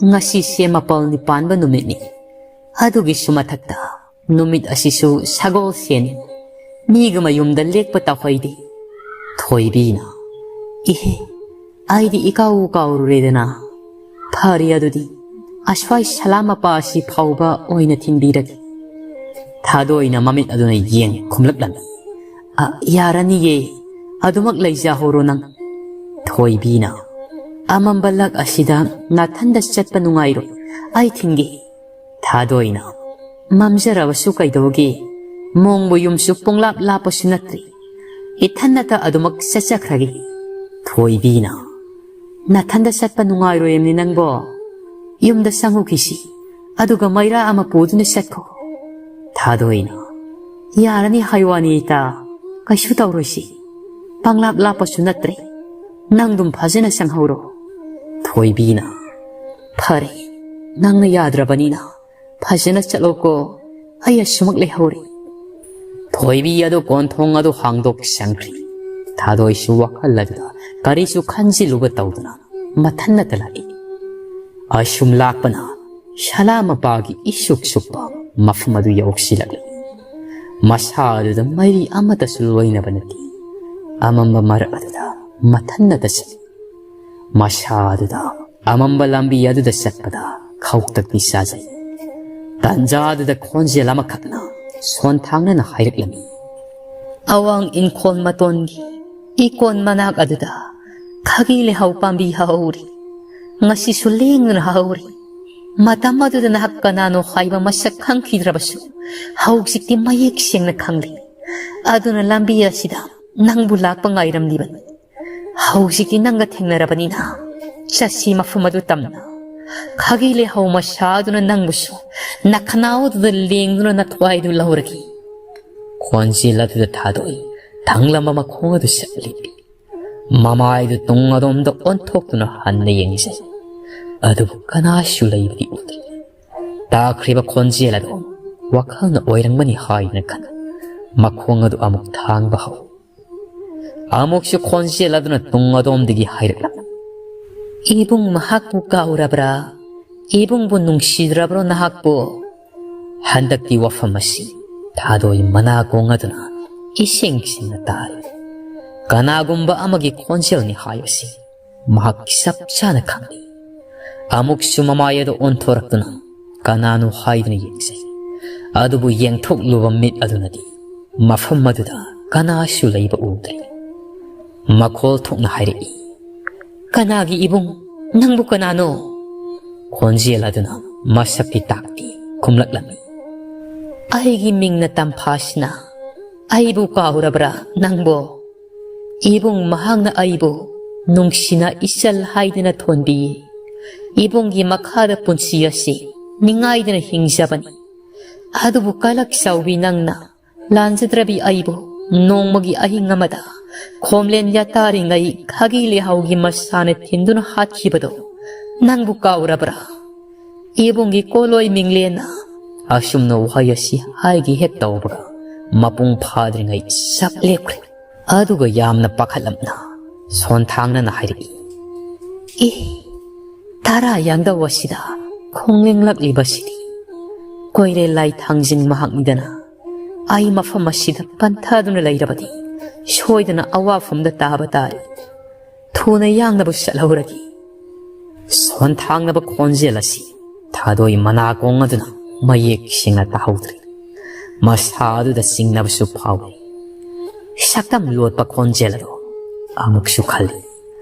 ꯉꯁꯤꯁꯦ ꯃꯥꯄꯜꯅꯤ ꯄꯥꯟꯕ ꯅꯨꯃꯤꯠꯅꯤ꯫ ꯑꯗꯨꯒꯤꯁꯨ ꯃꯊꯛꯇ ꯅꯨꯃꯤꯠ ꯑꯁꯤꯁꯨ ꯁꯒꯣꯜꯁꯦꯟ, ꯃꯤꯒ ꯃꯌꯨꯝꯗ ꯂꯦꯛꯄ ꯇꯧꯍꯩꯗꯦ꯫" ꯊꯣꯏꯕꯤꯅ, "ꯏꯍꯦ, ꯑꯩꯗꯤ ꯏꯀꯥꯎ ꯀꯥꯎꯔꯨꯔꯦꯗꯅ꯫ ꯐꯔꯦ ꯑꯗꯨꯗꯤ, ꯑꯁ꯭ꯋꯥꯏ ꯁꯂꯥ ꯃꯄꯥ ꯑꯁꯤ ꯐꯥꯎꯕ ꯑꯣꯏꯅ ꯊꯤꯟꯕꯤꯔꯒꯦ꯫" ꯊꯥꯗꯣꯏꯅ ꯃꯃꯤꯠ ꯑꯗꯨꯅ ꯌꯦꯡ ꯈꯨꯝꯂꯛꯂꯝꯃꯤ꯫ "ꯑ, ꯌꯥꯔꯅꯤꯌꯦ, ꯑꯗꯨꯃꯛ ꯂꯩꯖꯍꯧꯔꯣ ꯅꯪ꯫" ꯊꯣꯏꯕꯤꯅ, "ꯑꯃꯝꯕ ꯂꯛ ꯑꯁꯤꯗ ꯅꯥꯊꯟꯗ ꯆꯠꯄ ꯅꯨꯡꯉꯥꯏꯔꯣꯏ, ꯑꯩ ꯊꯤꯟꯒꯦ꯫" ꯊꯥꯗꯣꯏꯅ, "ꯃꯝꯖꯔꯕꯁꯨ ꯀꯩꯗꯧꯒꯦ? ꯃꯣꯡꯕ ꯌꯨꯝꯁꯨ ꯄꯨꯡꯂꯥꯞ ꯂꯥꯞꯄꯁꯨ ꯅꯠꯇ꯭ꯔꯤ꯫ ꯏꯊꯟꯅꯇ ꯑꯗꯨꯃꯛ ꯆꯠꯆꯈ꯭ꯔꯒꯦ꯫" ꯊꯣꯏꯕꯤꯅ, "ꯅꯊꯟꯗ ꯆꯠꯄ ꯅꯨꯡꯉꯥꯏꯔꯣꯏꯝꯅꯤ ꯅꯪꯕꯣ꯫ ꯌꯨꯝꯗ ꯆꯪꯉꯨꯈꯤꯁꯤ, ꯑꯗꯨꯒ ꯃꯩꯔꯥ ꯑꯃ ꯄꯨꯗꯨꯅ ꯆꯠꯈꯣ꯫" ꯊꯥꯗꯣꯏꯅ, "ꯌꯥꯔꯅꯤ ꯍꯥꯏ ꯋꯥꯅꯤ ꯏꯇꯥ, ꯀꯩꯁꯨ ꯇꯧꯔꯣꯏꯁꯤ꯫ ꯄꯪꯂꯥꯞ ꯂꯥꯞꯄꯁꯨ ꯅꯠꯇ꯭ꯔꯦ꯫ ꯅꯪꯗꯨꯝ ꯐꯖꯅ ꯆꯪꯍꯧꯔꯣ꯫" ꯊꯣꯏꯕꯤꯅ, "ꯐꯔꯦ, ꯅꯪꯅ ꯌꯥꯗ꯭ꯔꯕꯅꯤꯅ ꯐꯖꯅ ꯆꯠꯂꯣꯀꯣ, ꯑꯩ ꯑꯁꯨꯃꯛ ꯂꯩꯍꯧꯔꯦ꯫" ꯊꯣꯏꯕꯤ ꯑꯗꯨ ꯀꯣꯟꯊꯣꯡ ꯑꯗꯨ ꯍꯥꯡꯗꯣꯛ ꯆꯪꯈ꯭ꯔꯤ꯫ ꯊꯥꯗꯣꯏꯁꯨ ꯋꯥꯈꯜ ꯑꯗꯨꯗ ꯀꯔꯤꯁꯨ ꯈꯟꯖꯤꯜꯂꯨꯕ ꯇꯧꯗꯅ ꯃꯊꯟꯅꯇ ꯂꯥꯛꯏ꯫ ꯑꯁꯨꯝ ꯂꯥꯛꯄꯅ ꯁꯂꯥ ꯃꯄꯥꯒꯤ ꯏꯁꯨꯛ ꯁꯨꯛꯄ ꯃꯐꯝ ꯑꯗꯨ ꯌꯧꯁꯤꯜꯂꯛꯂꯤ꯫ ꯃꯁꯥ ꯑꯗꯨꯗ ꯃꯩꯔꯤ ꯑꯃꯠꯇꯁꯨ ꯂꯣꯏꯅꯕ ꯅꯠꯇꯦ꯫ ꯑꯃꯝꯕ ꯃꯔꯛ ꯑꯗꯨꯗ ꯃꯊꯟꯅꯇ ꯆꯠꯂꯤ꯫ ꯃꯁꯥ ꯑꯗꯨꯗ ꯑꯃꯝꯕ ꯂꯝꯕꯤ ꯑꯗꯨꯗ ꯆꯠꯄꯗ ꯈꯧꯇꯛꯇꯤ ꯆꯥꯖꯩ꯫ ꯇꯥꯟꯖꯥ ꯑꯗꯨꯗ ꯈꯣꯟꯖꯦꯜ ꯑꯃꯈꯛꯅ ꯁꯣꯟꯊꯥꯡꯅꯅ ꯍꯥꯏꯔꯛꯂꯝꯃꯤ, "ꯑꯋꯥꯡ ꯏꯪꯈꯣꯜ ꯃꯇꯣꯟꯒꯤ ꯏꯀꯣꯟ ꯃꯅꯥꯛ ꯑꯗꯨꯗ ꯈꯥꯒꯤ ꯂꯩꯍꯥꯎ ꯄꯥꯝꯕꯤ ꯍꯧꯍꯧꯔꯤ꯫ ꯉꯁꯤꯁꯨ ꯂꯦꯡꯗꯅ ꯍꯧꯍꯧꯔꯤ꯫ ꯃꯇꯝ ꯑꯗꯨꯗ ꯅꯍꯥꯛ ꯀꯅꯥꯅꯣ ꯍꯥꯏꯕ ꯃꯁꯛ ꯈꯪꯈꯤꯗ꯭ꯔꯕꯁꯨ, ꯍꯧꯖꯤꯛꯇꯤ ꯃꯌꯦꯛ ꯁꯦꯡꯅ ꯈꯪꯂꯦ꯫ ꯑꯗꯨꯅ ꯂꯝꯕꯤ ꯑꯁꯤꯗ ꯅꯪꯕꯨ ꯂꯥꯛꯄ ꯉꯥꯏꯔꯝꯂꯤꯕꯅꯤ꯫ ꯍꯧꯖꯤꯛꯇꯤ ꯅꯪꯒ ꯊꯦꯡꯅꯔꯕꯅꯤꯅ, ꯆꯠꯁꯤ ꯃꯐꯝ ꯑꯗꯨ ꯇꯝꯅ꯫ ꯈꯥꯒꯤ ꯂꯩꯍꯥꯎ ꯃꯁꯥ ꯑꯗꯨꯅ ꯅꯪꯕꯨꯁꯨ ꯅꯈꯅꯥꯎꯗꯨꯗ ꯂꯦꯡꯗꯨꯅ ꯅꯊ꯭ꯋꯥꯏꯗꯨ ꯂꯧꯔꯒꯦ꯫ ꯈꯣꯟꯖꯦꯜ ꯑꯗꯨꯗ ꯊꯥꯗꯣꯛꯏ꯫ ꯊꯥꯡꯂꯝꯕ ꯃꯈꯣꯡ ꯑꯗꯨ ꯁꯠ ꯂꯦꯞꯄꯤ꯫ ꯃꯃꯥꯏꯗꯨ ꯇꯨꯡ ꯑꯗꯣꯝꯗ ꯑꯣꯟꯊꯣꯛꯇꯨꯅ ꯍꯟꯅ ꯌꯦꯡꯖꯩ꯫ ꯑꯗꯨꯕꯨ ꯀꯅꯥꯁꯨ ꯂꯩꯕꯗꯤ ꯎꯗꯦ꯫ ꯇꯥꯈ꯭ꯔꯤꯕ ꯈꯣꯟꯖꯦꯜ ꯑꯗꯨ ꯋꯥꯈꯜꯅ ꯑꯣꯏꯔꯝꯒꯅꯤ ꯍꯥꯏꯗꯨꯅ ꯈꯟ, ꯃꯈꯣꯡ ꯑꯗꯨ ꯑꯃꯨꯛ ꯊꯥꯡꯕ ꯍꯧ꯫ ꯑꯃꯨꯛꯁꯨ ꯈꯣꯟꯖꯦꯜ ꯑꯗꯨꯅ ꯇꯨꯡ ꯑꯗꯣꯝꯗꯒꯤ ꯍꯥꯏꯔꯛꯂꯝꯃꯤ, "ꯏꯕꯨꯡ ꯃꯍꯥꯛꯄꯨ ꯀꯥꯎꯔꯕ꯭ꯔꯥ? ꯏꯕꯨꯡꯕꯨ ꯅꯨꯡꯁꯤꯗ꯭ꯔꯕ꯭ꯔꯣ ꯅꯍꯥꯛꯄꯨ?" ꯍꯟꯗꯛꯇꯤ ꯋꯥꯐꯝ ꯑꯁꯤ ꯊꯥꯗꯣꯏ ꯃꯅꯥꯀꯣꯡ ꯑꯗꯨꯅ ꯏꯁꯤꯡ ꯁꯤꯡꯅ ꯇꯥꯔꯤ꯫ ꯀꯅꯥꯒꯨꯝꯕ ꯑꯃꯒꯤ ꯈꯣꯟꯖꯦꯜꯅꯤ ꯍꯥꯏꯕꯁꯤ ꯃꯍꯥꯛ ꯆꯞ ꯆꯥꯅ ꯈꯪꯂꯤ꯫ ꯑꯃꯨꯛꯁꯨ ꯃꯃꯥꯏ ꯑꯗꯨ ꯑꯣꯟꯊꯣꯔꯛꯇꯨꯅ ꯀꯅꯥꯅꯣ ꯍꯥꯏꯗꯨꯅ ꯌꯦꯡꯖꯩ꯫ ꯑꯗꯨꯕꯨ ꯌꯦꯡꯊꯣꯛꯂꯨꯕ ꯃꯤꯠ ꯑꯗꯨꯅꯗꯤ ꯃꯐꯝ ꯑꯗꯨꯗ ꯀꯅꯥꯁꯨ ꯂꯩꯕ ꯎꯗ꯭ꯔꯦ꯫ ꯃꯈꯣꯜ ꯊꯣꯛꯅ ꯍꯥꯏꯔꯛꯏ, "ꯀꯅꯥꯒꯤ ꯏꯕꯨꯡ? ꯅꯪꯕꯨ ꯀꯅꯥꯅꯣ?" ꯈꯣꯟꯖꯦꯜ ꯑꯗꯨꯅ ꯃꯁꯛꯇꯤ ꯇꯥꯛꯇꯦ ꯈꯨꯝꯂꯛꯂꯝꯃꯤ, "ꯑꯩꯒꯤ ꯃꯤꯡꯅ ꯇꯝꯐꯥꯁꯤꯅ꯫ ꯑꯩꯕꯨ ꯀꯥꯎꯔꯕ꯭ꯔꯥ ꯅꯪꯕꯣ? ꯏꯕꯨꯡ ꯃꯍꯥꯛꯅ ꯑꯩꯕꯨ ꯅꯨꯡꯁꯤꯅ ꯏꯆꯜ ꯍꯥꯏꯗꯨꯅ ꯊꯣꯟꯕꯤ꯫ ꯏꯕꯨꯡꯒꯤ ꯃꯈꯥꯗ ꯄꯨꯟꯁꯤ ꯑꯁꯤ ꯅꯤꯡꯉꯥꯏꯗꯅ ꯍꯤꯡꯖꯕꯅꯤ꯫ ꯑꯗꯨꯕꯨ ꯀꯂꯛ ꯆꯥꯎꯕꯤ ꯅꯪꯅ ꯂꯥꯟꯖꯗ꯭ꯔꯕꯤ ꯑꯩꯕꯨ ꯅꯣꯡꯃꯒꯤ ꯑꯍꯤꯡ ꯑꯃꯗ ꯈꯣꯝꯂꯦꯟ ꯌꯥꯇꯥꯔꯤꯉꯩ ꯈꯥꯒꯤ ꯂꯩꯍꯥꯎꯒꯤ ꯃꯁꯥꯅ ꯊꯤꯟꯗꯨꯅ ꯍꯥꯠꯈꯤꯕꯗꯣ ꯅꯪꯕꯨ ꯀꯥꯎꯔꯕ꯭ꯔꯥ?" ꯏꯕꯨꯡꯒꯤ ꯀꯣꯂꯣꯏ ꯃꯤꯡꯂꯦꯟꯅ ꯑꯁꯨꯝꯅ ꯋꯥꯍꯩ ꯑꯁꯤ ꯍꯥꯏꯒꯦ ꯍꯦꯛ ꯇꯧꯕꯒ ꯃꯄꯨꯡ ꯐꯥꯗ꯭ꯔꯤꯉꯩ ꯆꯞ ꯂꯦꯞꯈ꯭ꯔꯦ꯫ ꯑꯗꯨꯒ ꯌꯥꯝꯅ ꯄꯥꯈꯠꯂꯞꯅ ꯁꯣꯟꯊꯥꯡꯅꯅ ꯍꯥꯏꯔꯛꯏ, "ꯑꯦ, ꯇꯔꯥ ꯌꯥꯡꯗꯧ ꯑꯁꯤꯗ ꯈꯣꯡꯂꯦꯡꯂꯛꯂꯤꯕꯁꯤꯗꯤ ꯀꯣꯏꯔꯦꯜ ꯂꯥꯏ ꯊꯥꯡꯖꯤꯡ ꯃꯍꯥꯛꯅꯤꯗꯅ꯫ ꯑꯩ ꯃꯐꯝ ꯑꯁꯤꯗ ꯄꯟꯊꯗꯨꯅ ꯂꯩꯔꯕꯗꯤ ꯁꯣꯏꯗꯅ ꯑꯋꯥꯐꯝꯗ ꯇꯥꯕ ꯇꯥꯔꯦ꯫ ꯊꯨꯅ ꯌꯥꯡꯅꯕ ꯆꯠꯍꯧꯔꯒꯦ꯫" ꯁꯣꯟꯊꯥꯡꯅꯕ ꯈꯣꯟꯖꯦꯜ ꯑꯁꯤ ꯊꯥꯗꯣꯏ ꯃꯅꯥꯀꯣꯡ ꯑꯗꯨꯅ ꯃꯌꯦꯛ ꯁꯦꯡꯅ ꯇꯥꯍꯧꯗ꯭ꯔꯦ꯫ ꯃꯁꯥ ꯑꯗꯨꯗ ꯆꯤꯡꯅꯕꯁꯨ ꯐꯥꯎꯏ꯫ ꯁꯛꯇꯝ ꯂꯣꯠꯄ ꯈꯣꯟꯖꯦꯜ ꯑꯗꯨ ꯑꯃꯨꯛꯁꯨ ꯈꯜꯂꯤ꯫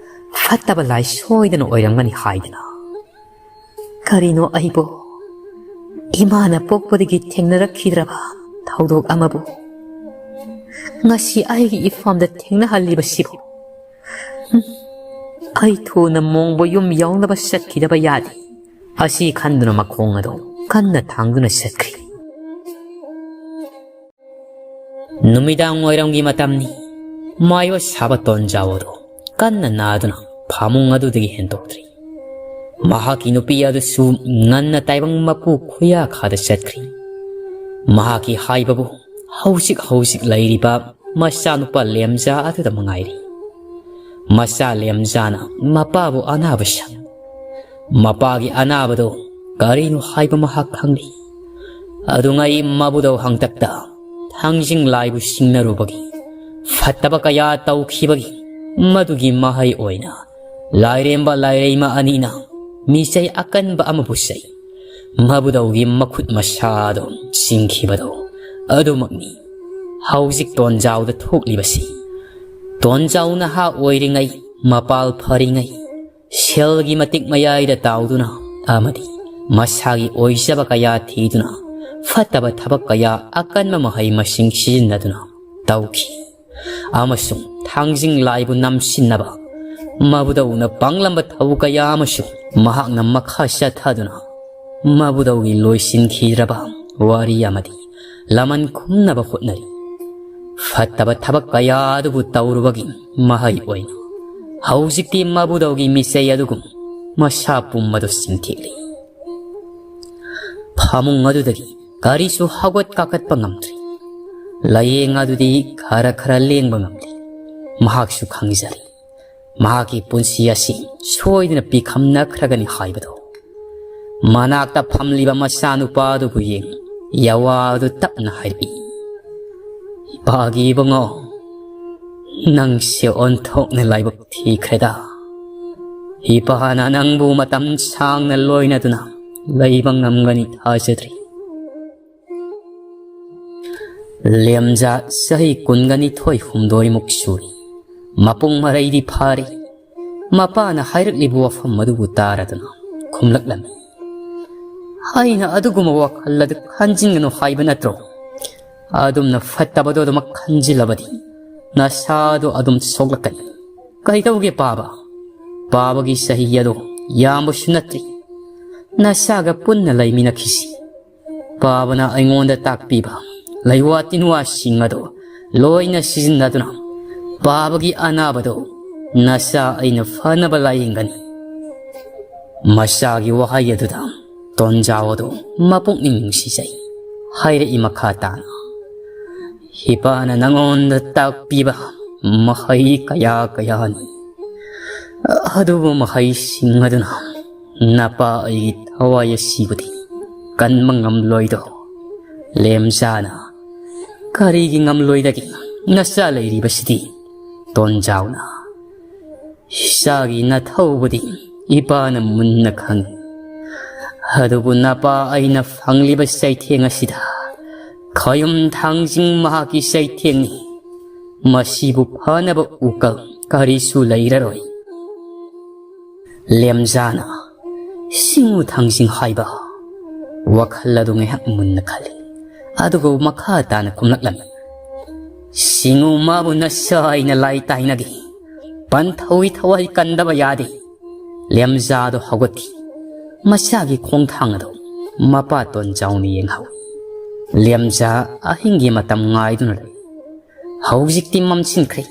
ꯐꯠꯇꯕ ꯂꯥꯏ ꯁꯣꯏꯗꯅ ꯑꯣꯏꯔꯝꯒꯅꯤ ꯍꯥꯏꯗꯅ꯫ ꯀꯔꯤꯅꯣ ꯑꯩꯕꯨ ꯏꯃꯥꯅ ꯄꯣꯛꯄꯗꯒꯤ ꯊꯦꯡꯅꯔꯛꯈꯤꯗ꯭ꯔꯕ ꯊꯧꯗꯣꯛ ꯑꯃꯕꯨ ꯉꯁꯤ ꯑꯩꯒꯤ ꯏꯐꯝꯗ ꯊꯦꯡꯅꯍꯜꯂꯤꯕꯁꯤꯕꯨ? ꯎꯝ, ꯑꯩ ꯊꯨꯅ ꯃꯣꯡꯕ ꯌꯨꯝ ꯌꯧꯅꯕ ꯆꯠꯈꯤꯗꯕ ꯌꯥꯗꯦ꯫ ꯑꯁꯤ ꯈꯟꯗꯨꯅ ꯃꯈꯣꯡ ꯑꯗꯨ ꯀꯟꯅ ꯊꯥꯡꯗꯨꯅ ꯆꯠꯈ꯭ꯔꯤ꯫ ꯅꯨꯃꯤꯗꯥꯡ ꯋꯥꯏꯔꯝꯒꯤ ꯃꯇꯝꯅꯤ꯫ ꯃꯥꯏꯕ ꯁꯥꯕ ꯇꯣꯟꯖꯥꯎ ꯑꯗꯨ ꯀꯟꯅ ꯅꯥꯗꯨꯅ ꯐꯃꯨꯡ ꯑꯗꯨꯗꯒꯤ ꯍꯦꯟꯗꯣꯛꯇ꯭ꯔꯤ꯫ ꯃꯍꯥꯛꯀꯤ ꯅꯨꯄꯤ ꯑꯗꯨꯁꯨ ꯉꯟꯅ ꯇꯥꯏꯕꯪ ꯃꯄꯨ ꯈꯨꯌꯥꯈꯥꯗ ꯆꯠꯈ꯭ꯔꯤ꯫ ꯃꯍꯥꯛꯀꯤ ꯍꯥꯏꯕꯕꯨ ꯍꯧꯖꯤꯛ ꯍꯧꯖꯤꯛ ꯂꯩꯔꯤꯕ ꯃꯆꯥꯅꯨꯄꯥ ꯂꯦꯝꯖꯥ ꯑꯗꯨꯗ ꯃꯉꯥꯏꯔꯤ꯫ ꯃꯆꯥ ꯂꯦꯝꯖꯥꯅ ꯃꯄꯥꯕꯨ ꯑꯅꯥꯕ ꯁꯪ꯫ ꯃꯄꯥꯒꯤ ꯑꯅꯥꯕꯗꯨ ꯀꯔꯤꯅꯣ ꯍꯥꯏꯕ ꯃꯍꯥꯛ ꯈꯪꯂꯤ꯫ ꯑꯗꯨꯉꯩ ꯃꯕꯨꯗꯧ ꯍꯪꯇꯛꯇ ꯊꯥꯡꯖꯤꯡ ꯂꯥꯏꯕꯨ ꯁꯤꯡꯅꯔꯨꯕꯒꯤ, ꯐꯠꯇꯕ ꯀꯌꯥ ꯇꯧꯈꯤꯕꯒꯤ, ꯃꯗꯨꯒꯤ ꯃꯍꯩ ꯑꯣꯏꯅ ꯂꯥꯏꯔꯦꯝꯕ ꯂꯥꯏꯔꯩꯃ ꯑꯅꯤꯅ ꯃꯤꯆꯩ ꯑꯀꯟꯕ ꯑꯃꯕꯨ ꯆꯩ꯫ ꯃꯕꯨꯗꯧꯒꯤ ꯃꯈꯨꯠ ꯃꯁꯥꯗꯣ ꯆꯤꯡꯈꯤꯕꯗꯣ ꯑꯗꯨꯃꯛꯅꯤ ꯍꯧꯖꯤꯛ ꯇꯣꯟꯖꯥꯎꯗ ꯊꯣꯛꯂꯤꯕꯁꯤ꯫ ꯇꯣꯟꯖꯥꯎ ꯅꯍꯥ ꯑꯣꯏꯔꯤꯉꯩ, ꯃꯄꯥꯜ ꯐꯔꯤꯉꯩ, ꯁꯦꯜꯒꯤ ꯃꯇꯤꯛ ꯃꯌꯥꯏꯗ ꯇꯥꯎꯗꯨꯅ ꯑꯃꯗꯤ ꯃꯁꯥꯒꯤ ꯑꯣꯏꯖꯕ ꯀꯌꯥ ꯊꯤꯗꯨꯅ ꯐꯠꯇꯕ ꯊꯕꯛ ꯀꯌꯥ ꯑꯀꯟꯕ ꯃꯍꯩ ꯃꯁꯤꯡ ꯁꯤꯖꯤꯟꯅꯗꯨꯅ ꯇꯧꯈꯤ꯫ ꯑꯃꯁꯨꯡ ꯊꯥꯡꯖꯤꯡ ꯂꯥꯏꯕꯨ ꯅꯝꯁꯤꯟꯅꯕ ꯃꯕꯨꯗꯧꯅ ꯄꯥꯡꯂꯝꯕ ꯊꯧ ꯀꯌꯥ ꯑꯃꯁꯨ ꯃꯍꯥꯛꯅ ꯃꯈꯥ ꯆꯠꯊꯗꯨꯅ ꯃꯕꯨꯗꯧꯒꯤ ꯂꯣꯏꯁꯤꯟꯈꯤꯗ꯭ꯔꯕ ꯋꯥꯔꯤ ꯑꯃꯗꯤ ꯂꯃꯟ ꯈꯨꯝꯅꯕ ꯍꯣꯠꯅꯔꯤ꯫ ꯐꯠꯇꯕ ꯊꯕꯛ ꯀꯌꯥ ꯑꯗꯨꯕꯨ ꯇꯧꯔꯨꯕꯒꯤ ꯃꯍꯩ ꯑꯣꯏꯅ ꯍꯧꯖꯤꯛꯇꯤ ꯃꯕꯨꯗꯧꯒꯤ ꯃꯤꯆꯩ ꯑꯗꯨꯒꯨꯝ ꯃꯁꯥ ꯄꯨꯝꯕꯗꯨ ꯆꯤꯡꯊꯤꯛꯂꯤ꯫ ꯐꯃꯨꯡ ꯑꯗꯨꯗꯒꯤ ꯀꯔꯤꯁꯨ ꯍꯧꯒꯠ ꯀꯥꯈꯠꯄ ꯉꯝꯗ꯭ꯔꯤ꯫ ꯂꯥꯌꯦꯡ ꯑꯗꯨꯗꯤ ꯈꯔ ꯈꯔ ꯂꯦꯡꯕ ꯉꯝꯂꯤ꯫ ꯃꯍꯥꯛꯁꯨ ꯈꯪꯖꯔꯤ ꯃꯍꯥꯛꯀꯤ ꯄꯨꯟꯁꯤ ꯑꯁꯤ ꯁꯣꯏꯗꯅ ꯄꯤꯈꯝꯅꯈ꯭ꯔꯒꯅꯤ ꯍꯥꯏꯕꯗꯨ꯫ ꯃꯅꯥꯛꯇ ꯐꯝꯂꯤꯕ ꯃꯆꯥꯅꯨꯄꯥ ꯑꯗꯨꯕꯨ ꯌꯦꯡ ꯌꯥꯋꯥ ꯑꯗꯨ ꯇꯞꯅ ꯍꯥꯏꯔꯛꯏ, "ꯏꯄꯥꯒꯤ ꯏꯕꯨꯡꯉꯣ, ꯅꯪꯁꯦ ꯑꯣꯟꯊꯣꯛꯅ ꯂꯥꯏꯕꯛ ꯊꯤꯈ꯭ꯔꯦꯗ꯫ ꯏꯄꯥꯅ ꯅꯪꯕꯨ ꯃꯇꯝ ꯁꯥꯡꯅ ꯂꯣꯏꯅꯗꯨꯅ ꯂꯩꯕ ꯉꯝꯒꯅꯤ ꯊꯥꯖꯗ꯭ꯔꯤ꯫" ꯂꯦꯝꯖꯥ ꯆꯍꯤ ꯀꯨꯟꯒ ꯅꯤꯊꯣꯏ ꯍꯨꯝꯗꯣꯏꯃꯨꯛ ꯁꯨꯔꯤ꯫ ꯃꯄꯨꯡ ꯃꯔꯩꯗꯤ ꯐꯥꯔꯤ꯫ ꯃꯄꯥꯅ ꯍꯥꯏꯔꯛꯂꯤꯕ ꯋꯥꯐꯝ ꯑꯗꯨꯕꯨ ꯇꯥꯔꯗꯨꯅ ꯈꯨꯝꯂꯛꯂꯝꯃꯤ꯫ "ꯑꯩꯅ ꯑꯗꯨꯒꯨꯝꯕ ꯋꯥꯈꯜ ꯑꯗꯨ ꯈꯟꯖꯤꯟꯒꯅꯨ ꯍꯥꯏꯕ ꯅꯠꯇ꯭ꯔꯣ? ꯑꯗꯨꯝꯅ ꯐꯠꯇꯕꯗꯣ ꯑꯗꯨꯃꯛ ꯈꯟꯖꯤꯜꯂꯕꯗꯤ ꯅꯁꯥꯗꯣ ꯑꯗꯨꯝ ꯁꯣꯛꯂꯛꯀꯅꯤ꯫ ꯀꯩꯗꯧꯒꯦ ꯄꯥꯕ? ꯄꯥꯕꯒꯤ ꯆꯍꯤ ꯑꯗꯣ ꯌꯥꯝꯕꯁꯨ ꯅꯠꯇ꯭ꯔꯤ꯫ ꯅꯁꯥꯒ ꯄꯨꯟꯅ ꯂꯩꯃꯤꯟꯅꯈꯤꯁꯤ꯫ ꯄꯥꯕꯅ ꯑꯩꯉꯣꯟꯗ ꯇꯥꯛꯄꯤꯕ ꯂꯩꯋꯥ ꯇꯤꯟꯋꯥꯁꯤꯡ ꯑꯗꯣ ꯂꯣꯏꯅ ꯁꯤꯖꯤꯟꯅꯗꯨꯅ ꯄꯥꯕꯒꯤ ꯑꯅꯥꯕꯗꯣ ꯅꯁꯥ ꯑꯩꯅ ꯐꯅꯕ ꯂꯥꯌꯦꯡꯒꯅꯤ"꯫ ꯃꯆꯥꯒꯤ ꯋꯥꯍꯩ ꯑꯗꯨꯗ ꯇꯣꯟꯖꯥꯎ ꯑꯗꯨ ꯃꯄꯨꯛꯅꯤꯡ ꯅꯨꯡꯁꯤꯖꯩ꯫ ꯍꯥꯏꯔꯛꯏ ꯃꯈꯥ ꯇꯥꯅ, "ꯏꯄꯥꯅ ꯅꯉꯣꯟꯗ ꯇꯥꯛꯄꯤꯕ ꯃꯍꯩ ꯀꯌꯥ ꯀꯌꯥꯅꯤ꯫ ꯑꯗꯨꯕꯨ ꯃꯍꯩꯁꯤꯡ ꯑꯗꯨꯅ ꯅꯄꯥ ꯑꯩꯒꯤ ꯊꯋꯥꯏ ꯑꯁꯤꯕꯨꯗꯤ ꯀꯟꯕ ꯉꯝꯂꯣꯏꯗꯣ"꯫ ꯂꯦꯝꯖꯥꯅ, "ꯀꯔꯤꯒꯤ ꯉꯝꯂꯣꯏꯗꯒꯦ? ꯅꯆꯥ ꯂꯩꯔꯤꯕꯁꯤꯗꯤ"꯫ ꯇꯣꯟꯖꯥꯎꯅ, "ꯏꯆꯥꯒꯤ ꯅꯊꯧꯕꯨꯗꯤ ꯏꯄꯥꯅ ꯃꯨꯟꯅ ꯈꯪꯏ꯫ ꯑꯗꯨꯕꯨ ꯅꯄꯥ ꯑꯩꯅ ꯐꯪꯂꯤꯕ ꯆꯩꯊꯦꯡ ꯑꯁꯤꯗ ꯈꯌꯨꯝ ꯊꯥꯡꯖꯤꯡ ꯃꯍꯥꯛꯀꯤ ꯆꯩꯊꯦꯡꯅꯤ꯫ ꯃꯁꯤꯕꯨ ꯐꯅꯕ ꯎꯀꯜ ꯀꯔꯤꯁꯨ ꯂꯩꯔꯔꯣꯏ"꯫ ꯂꯦꯝꯖꯥꯅ, "ꯁꯤꯡꯎ ꯊꯥꯡꯖꯤꯡ ꯍꯥꯏꯕ"꯫ ꯋꯥꯈꯜ ꯑꯗꯨ ꯉꯥꯏꯍꯥꯛ ꯃꯨꯟꯅ ꯈꯜꯂꯤ꯫ ꯑꯗꯨꯒ ꯃꯈꯥ ꯇꯥꯅ ꯈꯨꯝꯂꯛꯂꯝꯃꯤ, "ꯁꯤꯡꯎ ꯃꯥꯕꯨ ꯅꯁꯥ ꯑꯩꯅ ꯂꯥꯏ ꯇꯥꯏꯅꯒꯦ꯫ ꯄꯟꯊꯧꯏ ꯊꯋꯥꯏ ꯀꯟꯗꯕ ꯌꯥꯗꯦ"꯫ ꯂꯦꯝꯖꯥꯗꯣ ꯍꯧꯒꯠꯈꯤ꯫ ꯃꯆꯥꯒꯤ ꯈꯣꯡꯊꯥꯡ ꯑꯗꯨ ꯃꯄꯥ ꯇꯣꯟꯖꯥꯎꯅ ꯌꯦꯡꯍꯧꯏ꯫ ꯂꯦꯝꯖꯥ ꯑꯍꯤꯡꯒꯤ ꯃꯇꯝ ꯉꯥꯏꯗꯨꯅ ꯂꯩ꯫ ꯍꯧꯖꯤꯛꯇꯤ ꯃꯝꯁꯤꯟꯈ꯭ꯔꯦ꯫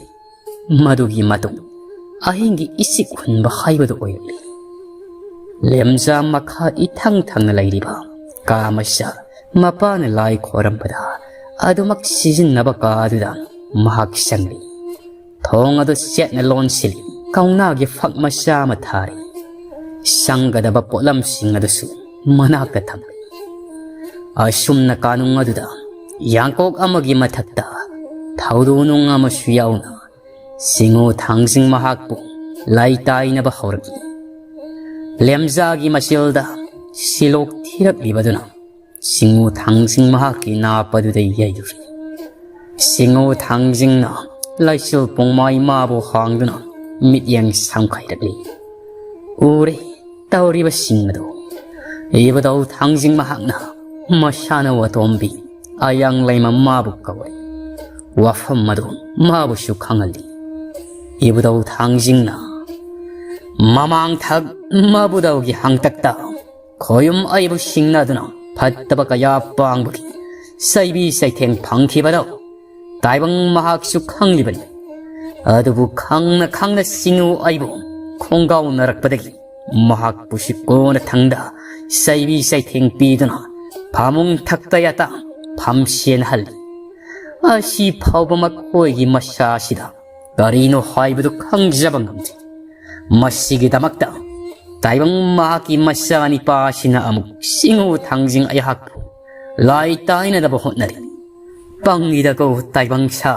ꯃꯗꯨꯒꯤ ꯃꯇꯨꯡ ꯑꯍꯤꯡꯒꯤ ꯏꯆꯤꯛ ꯍꯨꯟꯕ ꯍꯥꯏꯕꯗꯨ ꯑꯣꯏꯔꯛꯂꯤ꯫ ꯂꯦꯝꯖꯥ ꯃꯈꯥ ꯏꯊꯪ ꯊꯪꯅ ꯂꯩꯔꯤꯕ ꯀꯥ ꯃꯆꯥ, ꯃꯄꯥꯅ ꯂꯥꯏ ꯈꯣꯏꯔꯝꯕꯗ ꯑꯗꯨꯃꯛ ꯁꯤꯖꯤꯟꯅꯕ ꯀꯥ ꯑꯗꯨꯗ ꯃꯍꯥꯛ ꯆꯪꯂꯤ꯫ ꯊꯣꯡ ꯑꯗꯨ ꯆꯦꯠꯅ ꯂꯣꯟꯁꯤꯜꯂꯤ꯫ ꯀꯧꯅꯥꯒꯤ ꯐꯛ ꯃꯆꯥ ꯑꯃ ꯊꯥꯔꯤ꯫ ꯆꯪꯒꯗꯕ ꯄꯣꯠꯂꯝꯁꯤꯡ ꯑꯗꯨꯁꯨ ꯃꯅꯥꯛꯇ ꯊꯝꯂꯤ꯫ ꯑꯁꯨꯝꯅ ꯀꯥꯅꯨꯡ ꯑꯗꯨꯗ ꯌꯥꯡꯀꯣꯛ ꯑꯃꯒꯤ ꯃꯊꯛꯇ ꯊꯧꯗꯣꯛ ꯅꯨꯡ ꯑꯃꯁꯨ ꯌꯥꯎꯅ ꯁꯤꯡꯎ ꯊꯥꯡꯖꯤꯡ ꯃꯍꯥꯛꯄꯨ ꯂꯥꯏ ꯇꯥꯏꯅꯕ ꯍꯧꯔꯛꯏ꯫ ꯂꯦꯝꯖꯥꯒꯤ ꯃꯆꯤꯜꯗ ꯁꯤꯂꯣꯛ ꯊꯤꯔꯛꯂꯤꯕꯗꯨꯅ ꯁꯤꯡꯎ ꯊꯥꯡꯖꯤꯡ ꯃꯍꯥꯛꯀꯤ ꯅꯥꯞ ꯑꯗꯨꯗ ꯌꯩꯔꯨꯔꯤ꯫ ꯁꯤꯡꯎ ꯊꯥꯡꯖꯤꯡꯅ ꯂꯥꯏꯆꯤꯜ ꯄꯨꯡꯃꯥꯏ ꯃꯥꯕꯨ ꯍꯥꯡꯗꯨꯅ ꯃꯤꯠꯌꯦꯡ ꯁꯝꯈꯥꯏꯔꯛꯂꯤ꯫ ꯎꯔꯦ ꯇꯧꯔꯤꯕꯁꯤꯡ ꯑꯗꯨ꯫ ꯏꯕꯨꯙꯧ ꯊꯥꯡꯖꯤꯡ ꯃꯍꯥꯛꯅ ꯃꯁꯥꯅꯧ ꯑꯇꯣꯝꯕꯤ ꯑꯌꯥꯡꯂꯩꯃ ꯃꯥꯕꯨ ꯀꯧꯏ꯫ ꯋꯥꯐꯝ ꯑꯗꯨ ꯃꯥꯕꯨꯁꯨ ꯈꯪꯍꯜꯂꯤ꯫ ꯏꯕꯨꯙꯧ ꯊꯥꯡꯖꯤꯡꯅ ꯃꯃꯥꯡ ꯊꯛ ꯃꯕꯨꯙꯧꯒꯤ ꯍꯥꯡꯇꯛꯇ ꯈꯣꯌꯨꯝ ꯑꯩꯕꯨ ꯁꯤꯡꯅꯗꯨꯅ ꯐꯠꯇꯕ ꯀꯌꯥ ꯄꯥꯡꯕꯒꯤ ꯆꯩꯕꯤ ꯆꯩꯊꯦꯡ ꯐꯪꯈꯤꯕꯗꯣ ꯇꯥꯏꯕꯪ ꯃꯍꯥꯛꯁꯨ ꯈꯪꯂꯤꯕꯅꯤ꯫ ꯑꯗꯨꯕꯨ ꯈꯪꯅ ꯈꯪꯅ ꯁꯤꯡꯎ ꯑꯩꯕꯨ ꯈꯣꯡꯒꯥꯎꯅꯔꯛꯄꯗꯒꯤ ꯃꯍꯥꯛꯄꯨꯁꯨ ꯀꯣꯟꯅ ꯊꯪꯗ ꯆꯩꯕꯤ ꯆꯩꯊꯦꯡ ꯄꯤꯗꯨꯅ ꯐꯃꯨꯡ ꯊꯛꯇ ꯌꯥꯇ ꯐꯝꯁꯦꯟꯍꯜꯂꯤ꯫ ꯑꯁꯤ ꯐꯥꯎꯕ ꯃꯈꯣꯏꯒꯤ ꯃꯁꯥꯁꯤꯗ ꯀꯔꯤꯅꯣ ꯍꯥꯏꯕꯗꯨ ꯈꯪꯖꯕ ꯉꯝꯗꯦ꯫ ꯃꯁꯤꯒꯤꯗꯃꯛꯇ ꯇꯥꯏꯕꯪ ꯃꯍꯥꯛꯀꯤ ꯃꯆꯥꯅꯤꯄꯥꯁꯤꯅ ꯑꯃꯨꯛ ꯁꯤꯡꯎ ꯊꯥꯡꯖꯤꯡ ꯑꯩꯍꯥꯛꯄꯨ ꯂꯥꯏ ꯇꯥꯏꯅꯅꯕ ꯍꯣꯠꯅꯔꯤ꯫ ꯄꯪꯉꯤꯗꯀꯣ ꯇꯥꯏꯕꯪ ꯁꯥ꯫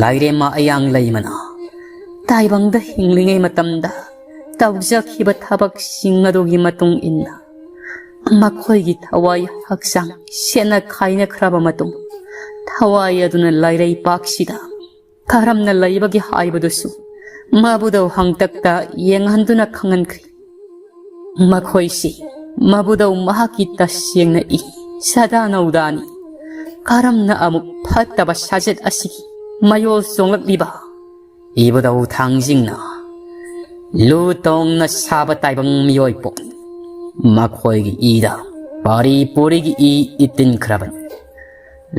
ꯂꯥꯏꯔꯦꯝꯃ ꯑꯌꯥꯡ ꯂꯩꯃꯅ ꯇꯥꯏꯕꯪꯗ ꯍꯤꯡꯂꯤꯉꯩ ꯃꯇꯝꯗ ꯇꯧꯖꯈꯤꯕ ꯊꯕꯛꯁꯤꯡ ꯑꯗꯨꯒꯤ ꯃꯇꯨꯡ ꯏꯟꯅ ꯃꯈꯣꯏꯒꯤ ꯊꯋꯥꯏ ꯍꯛꯆꯥꯡ ꯁꯦꯠꯅ ꯈꯥꯏꯅꯈ꯭ꯔꯕ ꯃꯇꯨꯡ ꯊꯋꯥꯏ ꯑꯗꯨꯅ ꯂꯥꯏꯔꯩꯄꯥꯛꯁꯤꯗ ꯀꯔꯝꯅ ꯂꯩꯕꯒꯦ ꯍꯥꯏꯕꯗꯨꯁꯨ ꯃꯕꯨꯗꯧ ꯍꯪꯇꯛꯇ ꯌꯦꯡꯍꯟꯗꯨꯅ ꯈꯪꯍꯟꯈ꯭ꯔꯦ꯫ ꯃꯈꯣꯏꯁꯤ ꯃꯕꯨꯗꯧ ꯃꯍꯥꯛꯀꯤ ꯇꯁꯦꯡꯅ ꯏ ꯁꯗꯥ ꯅꯧꯗꯥꯅꯤ꯫ ꯀꯔꯝꯅ ꯑꯃꯨꯛ ꯐꯠꯇꯕ ꯁꯥꯖꯠ ꯑꯁꯤꯒꯤ ꯃꯌꯣꯜ ꯆꯣꯡꯂꯛꯂꯤꯕ? ꯏꯕꯨꯗꯧ ꯊꯥꯡꯖꯤꯡꯅ ꯂꯨ ꯇꯣꯡꯅ ꯁꯥꯕ ꯇꯥꯏꯕꯪ ꯃꯤꯑꯣꯏ ꯄꯣꯛ ꯃꯈꯣꯏꯒꯤ ꯏꯗ ꯄꯥꯔꯤ ꯄꯨꯔꯤꯒꯤ ꯏ ꯏꯇꯤꯟꯈ꯭ꯔꯕꯅꯤ꯫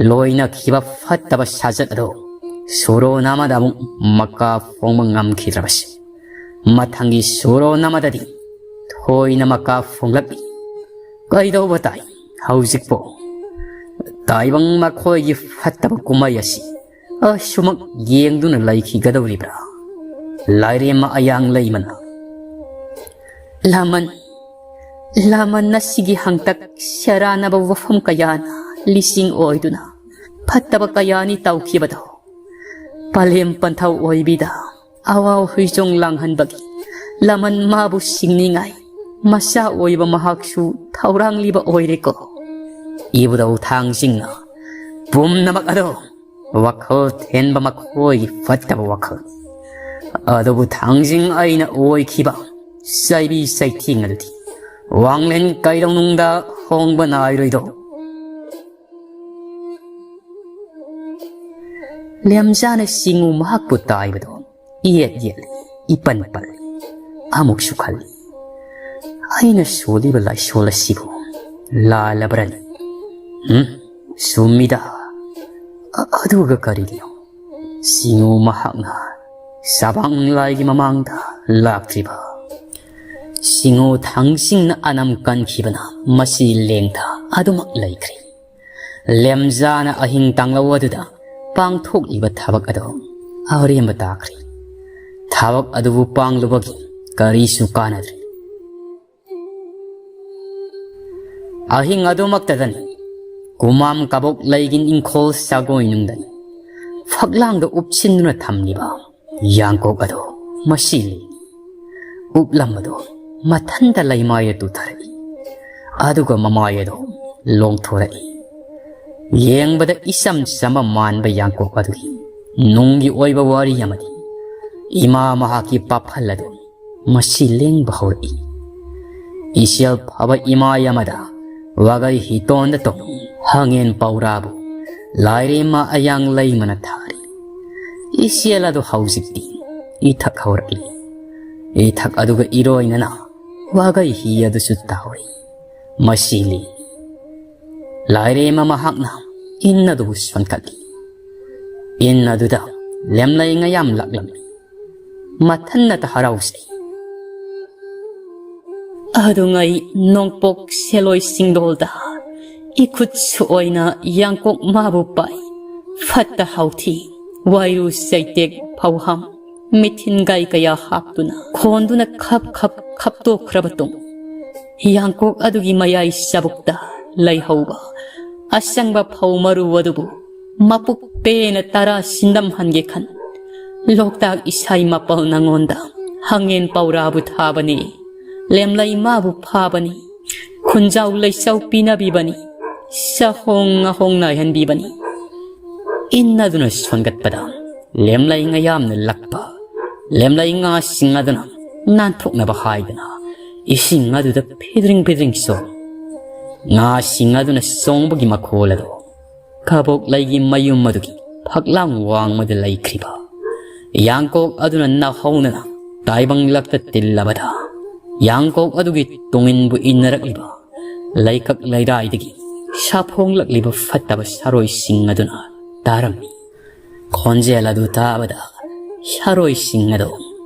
ꯂꯣꯏꯅꯈꯤꯕ ꯐꯠꯇꯕ ꯁꯥꯖꯠ ꯑꯗꯨ ꯁꯨꯔꯣꯟ ꯑꯃꯗ ꯑꯃꯨꯛ ꯃꯀꯥ ꯐꯣꯡꯕ ꯉꯝꯈꯤꯗ꯭ꯔꯕꯁꯤ ꯃꯊꯪꯒꯤ ꯁꯨꯔꯣꯟ ꯑꯃꯗꯗꯤ ꯊꯣꯏꯅ ꯃꯀꯥ ꯐꯣꯡꯂꯛꯂꯤ꯫ ꯀꯩꯗꯧꯕ ꯇꯥꯏ ꯍꯧꯖꯤꯛꯄꯨ? ꯇꯥꯏꯕꯪ ꯃꯈꯣꯏꯒꯤ ꯐꯠꯇꯕ ꯀꯨꯝꯍꯩ ꯑꯁꯤ ꯑꯁꯨꯃꯛ ꯌꯦꯡꯗꯨꯅ ꯂꯩꯈꯤꯒꯗꯧꯔꯤꯕ꯭ꯔꯥ? ꯂꯥꯏꯔꯦꯝꯃ ꯑꯌꯥꯡ ꯂꯩꯃꯅ ꯂꯃꯟ, ꯂꯃꯟ ꯑꯁꯤꯒꯤ ꯍꯪꯇꯛ ꯁꯦꯔꯥꯟꯅꯕ ꯋꯥꯐꯝ ꯀꯌꯥꯅ ꯂꯤꯁꯤꯡ ꯑꯣꯏꯗꯨꯅ ꯐꯠꯇꯕ ꯀꯌꯥꯅꯤ ꯇꯧꯈꯤꯕꯗꯣ ꯄꯂꯦꯝ ꯄꯟꯊꯧ ꯑꯣꯏꯕꯤꯗ ꯑꯋꯥ ꯍꯨꯏꯖꯣꯡ ꯂꯥꯡꯍꯟꯕꯒꯤ ꯂꯃꯟ ꯃꯥꯕꯨ ꯁꯤꯡꯅꯤꯡꯉꯥꯏ ꯃꯆꯥ ꯑꯣꯏꯕ ꯃꯍꯥꯛꯁꯨ ꯊꯧꯔꯥꯡꯂꯤꯕ ꯑꯣꯏꯔꯦꯀꯣ꯫ ꯏꯕꯨꯗꯧ ꯊꯥꯡꯁꯤꯡꯅ ꯄꯨꯝꯅꯃꯛ ꯑꯗꯣ ꯋꯥꯈꯜ ꯊꯦꯟꯕ ꯃꯈꯣꯏꯒꯤ ꯐꯠꯇꯕ ꯋꯥꯈꯜ꯫ ꯑꯗꯨꯕꯨ ꯊꯥꯡꯖꯤꯡ ꯑꯩꯅ ꯑꯣꯏꯈꯤꯕ ꯆꯩꯕꯤ ꯆꯩꯊꯦꯡ ꯑꯗꯨꯗꯤ ꯋꯥꯡꯂꯦꯟ ꯀꯩꯗꯧꯅꯨꯡꯗ ꯍꯣꯡꯕ ꯅꯥꯏꯔꯣꯏꯗꯣ꯫ ꯂꯦꯝꯖꯥꯅ ꯁꯤꯡꯉꯨ ꯃꯍꯥꯛꯄꯨ ꯇꯥꯏꯕꯗꯣ ꯏꯌꯦꯠ ꯌꯦꯠꯂꯤ, ꯏꯄꯟ ꯄꯜꯂꯤ꯫ ꯑꯃꯨꯛꯁꯨ ꯈꯜꯂꯤ, "ꯑꯩꯅ ꯁꯣꯜꯂꯤꯕ ꯂꯥꯏꯁꯣꯜ ꯑꯁꯤꯕꯨ ꯂꯥꯜꯂꯕ꯭ꯔꯅꯤ?" ꯎꯝ, ꯆꯨꯝꯃꯤꯗ꯫ ꯑ-, ꯑꯗꯨꯒ ꯀꯔꯤꯒꯤꯅꯣ ꯁꯤꯡꯉꯨ ꯃꯍꯥꯛꯅ ꯆꯕꯥꯡ ꯂꯥꯏꯒꯤ ꯃꯃꯥꯡꯗ ꯂꯥꯛꯇ꯭ꯔꯤꯕ? ꯁꯤꯡꯉꯨ ꯊꯥꯡꯁꯤꯡꯅ ꯑꯅꯝ ꯀꯟꯈꯤꯕꯅ ꯃꯁꯤ ꯂꯦꯡꯗ ꯑꯗꯨꯃꯛ ꯂꯩꯈ꯭ꯔꯦ꯫ ꯂꯦꯝꯖꯥꯅ ꯑꯍꯤꯡ ꯇꯥꯡꯂꯧ ꯑꯗꯨꯗ ꯄꯥꯡꯊꯣꯛꯂꯤꯕ ꯊꯕꯛ ꯑꯗꯨ ꯑꯔꯦꯝꯕ ꯇꯥꯈ꯭ꯔꯦ꯫ ꯊꯕꯛ ꯑꯗꯨꯕꯨ ꯄꯥꯡꯂꯨꯕꯒꯤ ꯀꯔꯤꯁꯨ ꯀꯥꯟꯅꯗ꯭ꯔꯦ꯫ ꯑꯍꯤꯡ ꯑꯗꯨꯃꯛꯇꯗꯅꯤ ꯀꯨꯃꯥꯝ ꯀꯕꯣꯛ ꯂꯩꯒꯤ ꯏꯪꯈꯣꯜ ꯁꯥꯒꯣꯏꯅꯨꯡꯗꯅꯤ ꯐꯛꯂꯥꯡꯗ ꯎꯞꯁꯤꯟꯗꯨꯅ ꯊꯝꯂꯤꯕ ꯌꯥꯡꯀꯣꯛ ꯑꯗꯨ ꯃꯁꯤ ꯂꯩꯅꯤ꯫ ꯎꯞꯂꯝꯕꯗꯨ ꯃꯊꯟꯇ ꯂꯩꯃꯥꯏꯗ ꯇꯨꯊꯔꯛꯏ꯫ ꯑꯗꯨꯒ ꯃꯃꯥꯏ ꯑꯗꯨ ꯂꯣꯡꯊꯣꯔꯛꯏ꯫ ꯌꯦꯡꯕꯗ ꯏꯆꯝ ꯆꯝꯕ ꯃꯥꯟꯕ ꯌꯥꯡꯀꯣꯛ ꯑꯗꯨꯒꯤ ꯅꯨꯡꯒꯤ ꯑꯣꯏꯕ ꯋꯥꯔꯤ ꯑꯃꯗꯤ ꯏꯃꯥ ꯃꯍꯥꯛꯀꯤ ꯄꯥꯐꯜ ꯑꯗꯨ ꯃꯁꯤ ꯂꯦꯡꯕ ꯍꯧꯔꯛꯏ꯫ ꯏꯆꯦꯜ ꯐꯕ ꯏꯃꯥꯏ ꯑꯃꯗ ꯋꯥꯒꯩ ꯍꯤꯇꯣꯟꯗ ꯇꯣꯡ ꯍꯪꯉꯦꯟ ꯄꯧꯔꯥꯕꯨ ꯂꯥꯏꯔꯦꯝꯃ ꯑꯌꯥꯡ ꯂꯩꯃꯅ ꯊꯥꯔꯤ꯫ ꯏꯆꯦꯜ ꯑꯗꯨ ꯍꯧꯖꯤꯛꯇꯤ ꯏꯊꯛ ꯍꯧꯔꯛꯂꯤ꯫ ꯏꯊꯛ ꯑꯗꯨꯒ ꯏꯔꯣꯏꯅꯅ ꯋꯥꯒꯩ ꯍꯤ ꯑꯗꯨꯁꯨ ꯇꯥꯎꯔꯤ꯫ ꯃꯁꯤꯂꯤ꯫ ꯂꯥꯏꯔꯦꯝꯃ ꯃꯍꯥꯛꯅ ꯏꯟ ꯑꯗꯨꯕꯨ ꯁꯣꯟꯀꯠꯂꯤ꯫ ꯏꯟ ꯑꯗꯨꯗ ꯂꯦꯝꯂꯩ ꯉꯌꯥꯝ ꯂꯥꯛꯂꯝꯃꯤ꯫ ꯃꯊꯟꯅꯇ ꯍꯔꯥꯎꯖꯩ꯫ ꯑꯗꯨꯉꯩ ꯅꯣꯡꯄꯣꯛ ꯁꯦꯂꯣꯏ ꯁꯤꯡꯗꯣꯜꯗ ꯏꯈꯨꯠꯁꯨ ꯑꯣꯏꯅ ꯌꯥꯡꯀꯣꯛ ꯃꯥꯕꯨ ꯄꯥꯏ꯫ ꯐꯠꯇ ꯍꯥꯎꯊꯤ, ꯋꯥꯏꯔꯨ ꯆꯩꯇꯦꯛ ꯐꯧꯍꯝ, ꯃꯤꯊꯤꯟꯒꯥꯏ ꯀꯌꯥ ꯍꯥꯞꯇꯨꯅ ꯈꯣꯟꯗꯨꯅ ꯈꯞ ꯈꯞ ꯈꯞꯇꯣꯛꯈ꯭ꯔꯕ ꯇꯨꯡ, ꯌꯥꯡꯀꯣꯛ ꯑꯗꯨꯒꯤ ꯃꯌꯥꯏ ꯆꯕꯨꯛꯇ ꯂꯩꯍꯧꯕ ꯑꯁꯪꯕ ꯐꯧ ꯃꯔꯨ ꯑꯗꯨꯕꯨ ꯃꯄꯨꯛ ꯄꯦꯟꯅ ꯇꯔꯥ ꯁꯤꯟꯗꯝꯍꯟꯒꯦ ꯈꯟ, ꯂꯣꯛꯇꯥꯛ ꯏꯁꯩ ꯃꯄꯜ ꯅꯉꯣꯟꯗ ꯍꯪꯉꯦꯟ ꯄꯧꯔꯥꯕꯨ ꯊꯥꯕꯅꯤ, ꯂꯦꯝꯂꯩ ꯃꯥꯕꯨ ꯐꯥꯕꯅꯤ, ꯈꯨꯟꯖꯥꯎ ꯂꯩꯆꯥꯎ ꯄꯤꯅꯕꯤꯕꯅꯤ, ꯆꯥꯍꯣꯡ ꯉꯥꯍꯣꯡ ꯅꯥꯏꯍꯟꯕꯤꯕꯅꯤ꯫ ꯏꯟ ꯑꯗꯨꯅ ꯁꯣꯟꯒꯠꯄꯗ ꯂꯦꯝꯂꯩ ꯉꯥꯌꯥꯝꯅ ꯂꯛꯄ ꯂꯦꯝꯂꯩ ꯉꯥꯁꯤꯡ ꯑꯗꯨꯅ ꯅꯥꯟꯊꯣꯛꯅꯕ ꯍꯥꯏꯗꯅ ꯏꯁꯤꯡ ꯑꯗꯨꯗ ꯐꯤꯗ꯭ꯔꯤꯡ ꯐꯤꯗ꯭ꯔꯤꯡ ꯆꯣꯡ꯫ ꯉꯥꯁꯤꯡ ꯑꯗꯨꯅ ꯆꯣꯡꯕꯒꯤ ꯃꯈꯣꯜ ꯑꯗꯨ ꯀꯕꯣꯛꯂꯩꯒꯤ ꯃꯌꯨꯝ ꯑꯗꯨꯒꯤ ꯐꯛꯂꯥꯡ ꯋꯥꯡꯃꯗ ꯂꯩꯈ꯭ꯔꯤꯕ ꯌꯥꯡꯀꯣꯛ ꯑꯗꯨꯅ ꯅꯥꯍꯧꯅꯅ ꯇꯥꯏꯕꯪꯂꯛꯇ ꯇꯤꯜꯂꯕꯗ, ꯌꯥꯡꯀꯣꯛ ꯑꯗꯨꯒꯤ ꯇꯨꯡꯏꯟꯕꯨ ꯏꯟꯅꯔꯛꯂꯤꯕ ꯂꯩꯀꯛ ꯂꯩꯔꯥꯏꯗꯒꯤ ꯁꯥꯐꯣꯡꯂꯛꯂꯤꯕ ꯐꯠꯇꯕ ꯁꯥꯔꯣꯏꯁꯤꯡ ꯑꯗꯨꯅ ꯇꯥꯔꯝꯃꯤ꯫ ꯈꯣꯟꯖꯦꯜ ꯑꯗꯨ ꯇꯥꯕꯗ ꯁꯥꯔꯣꯏꯁꯤꯡ ꯑꯗꯨ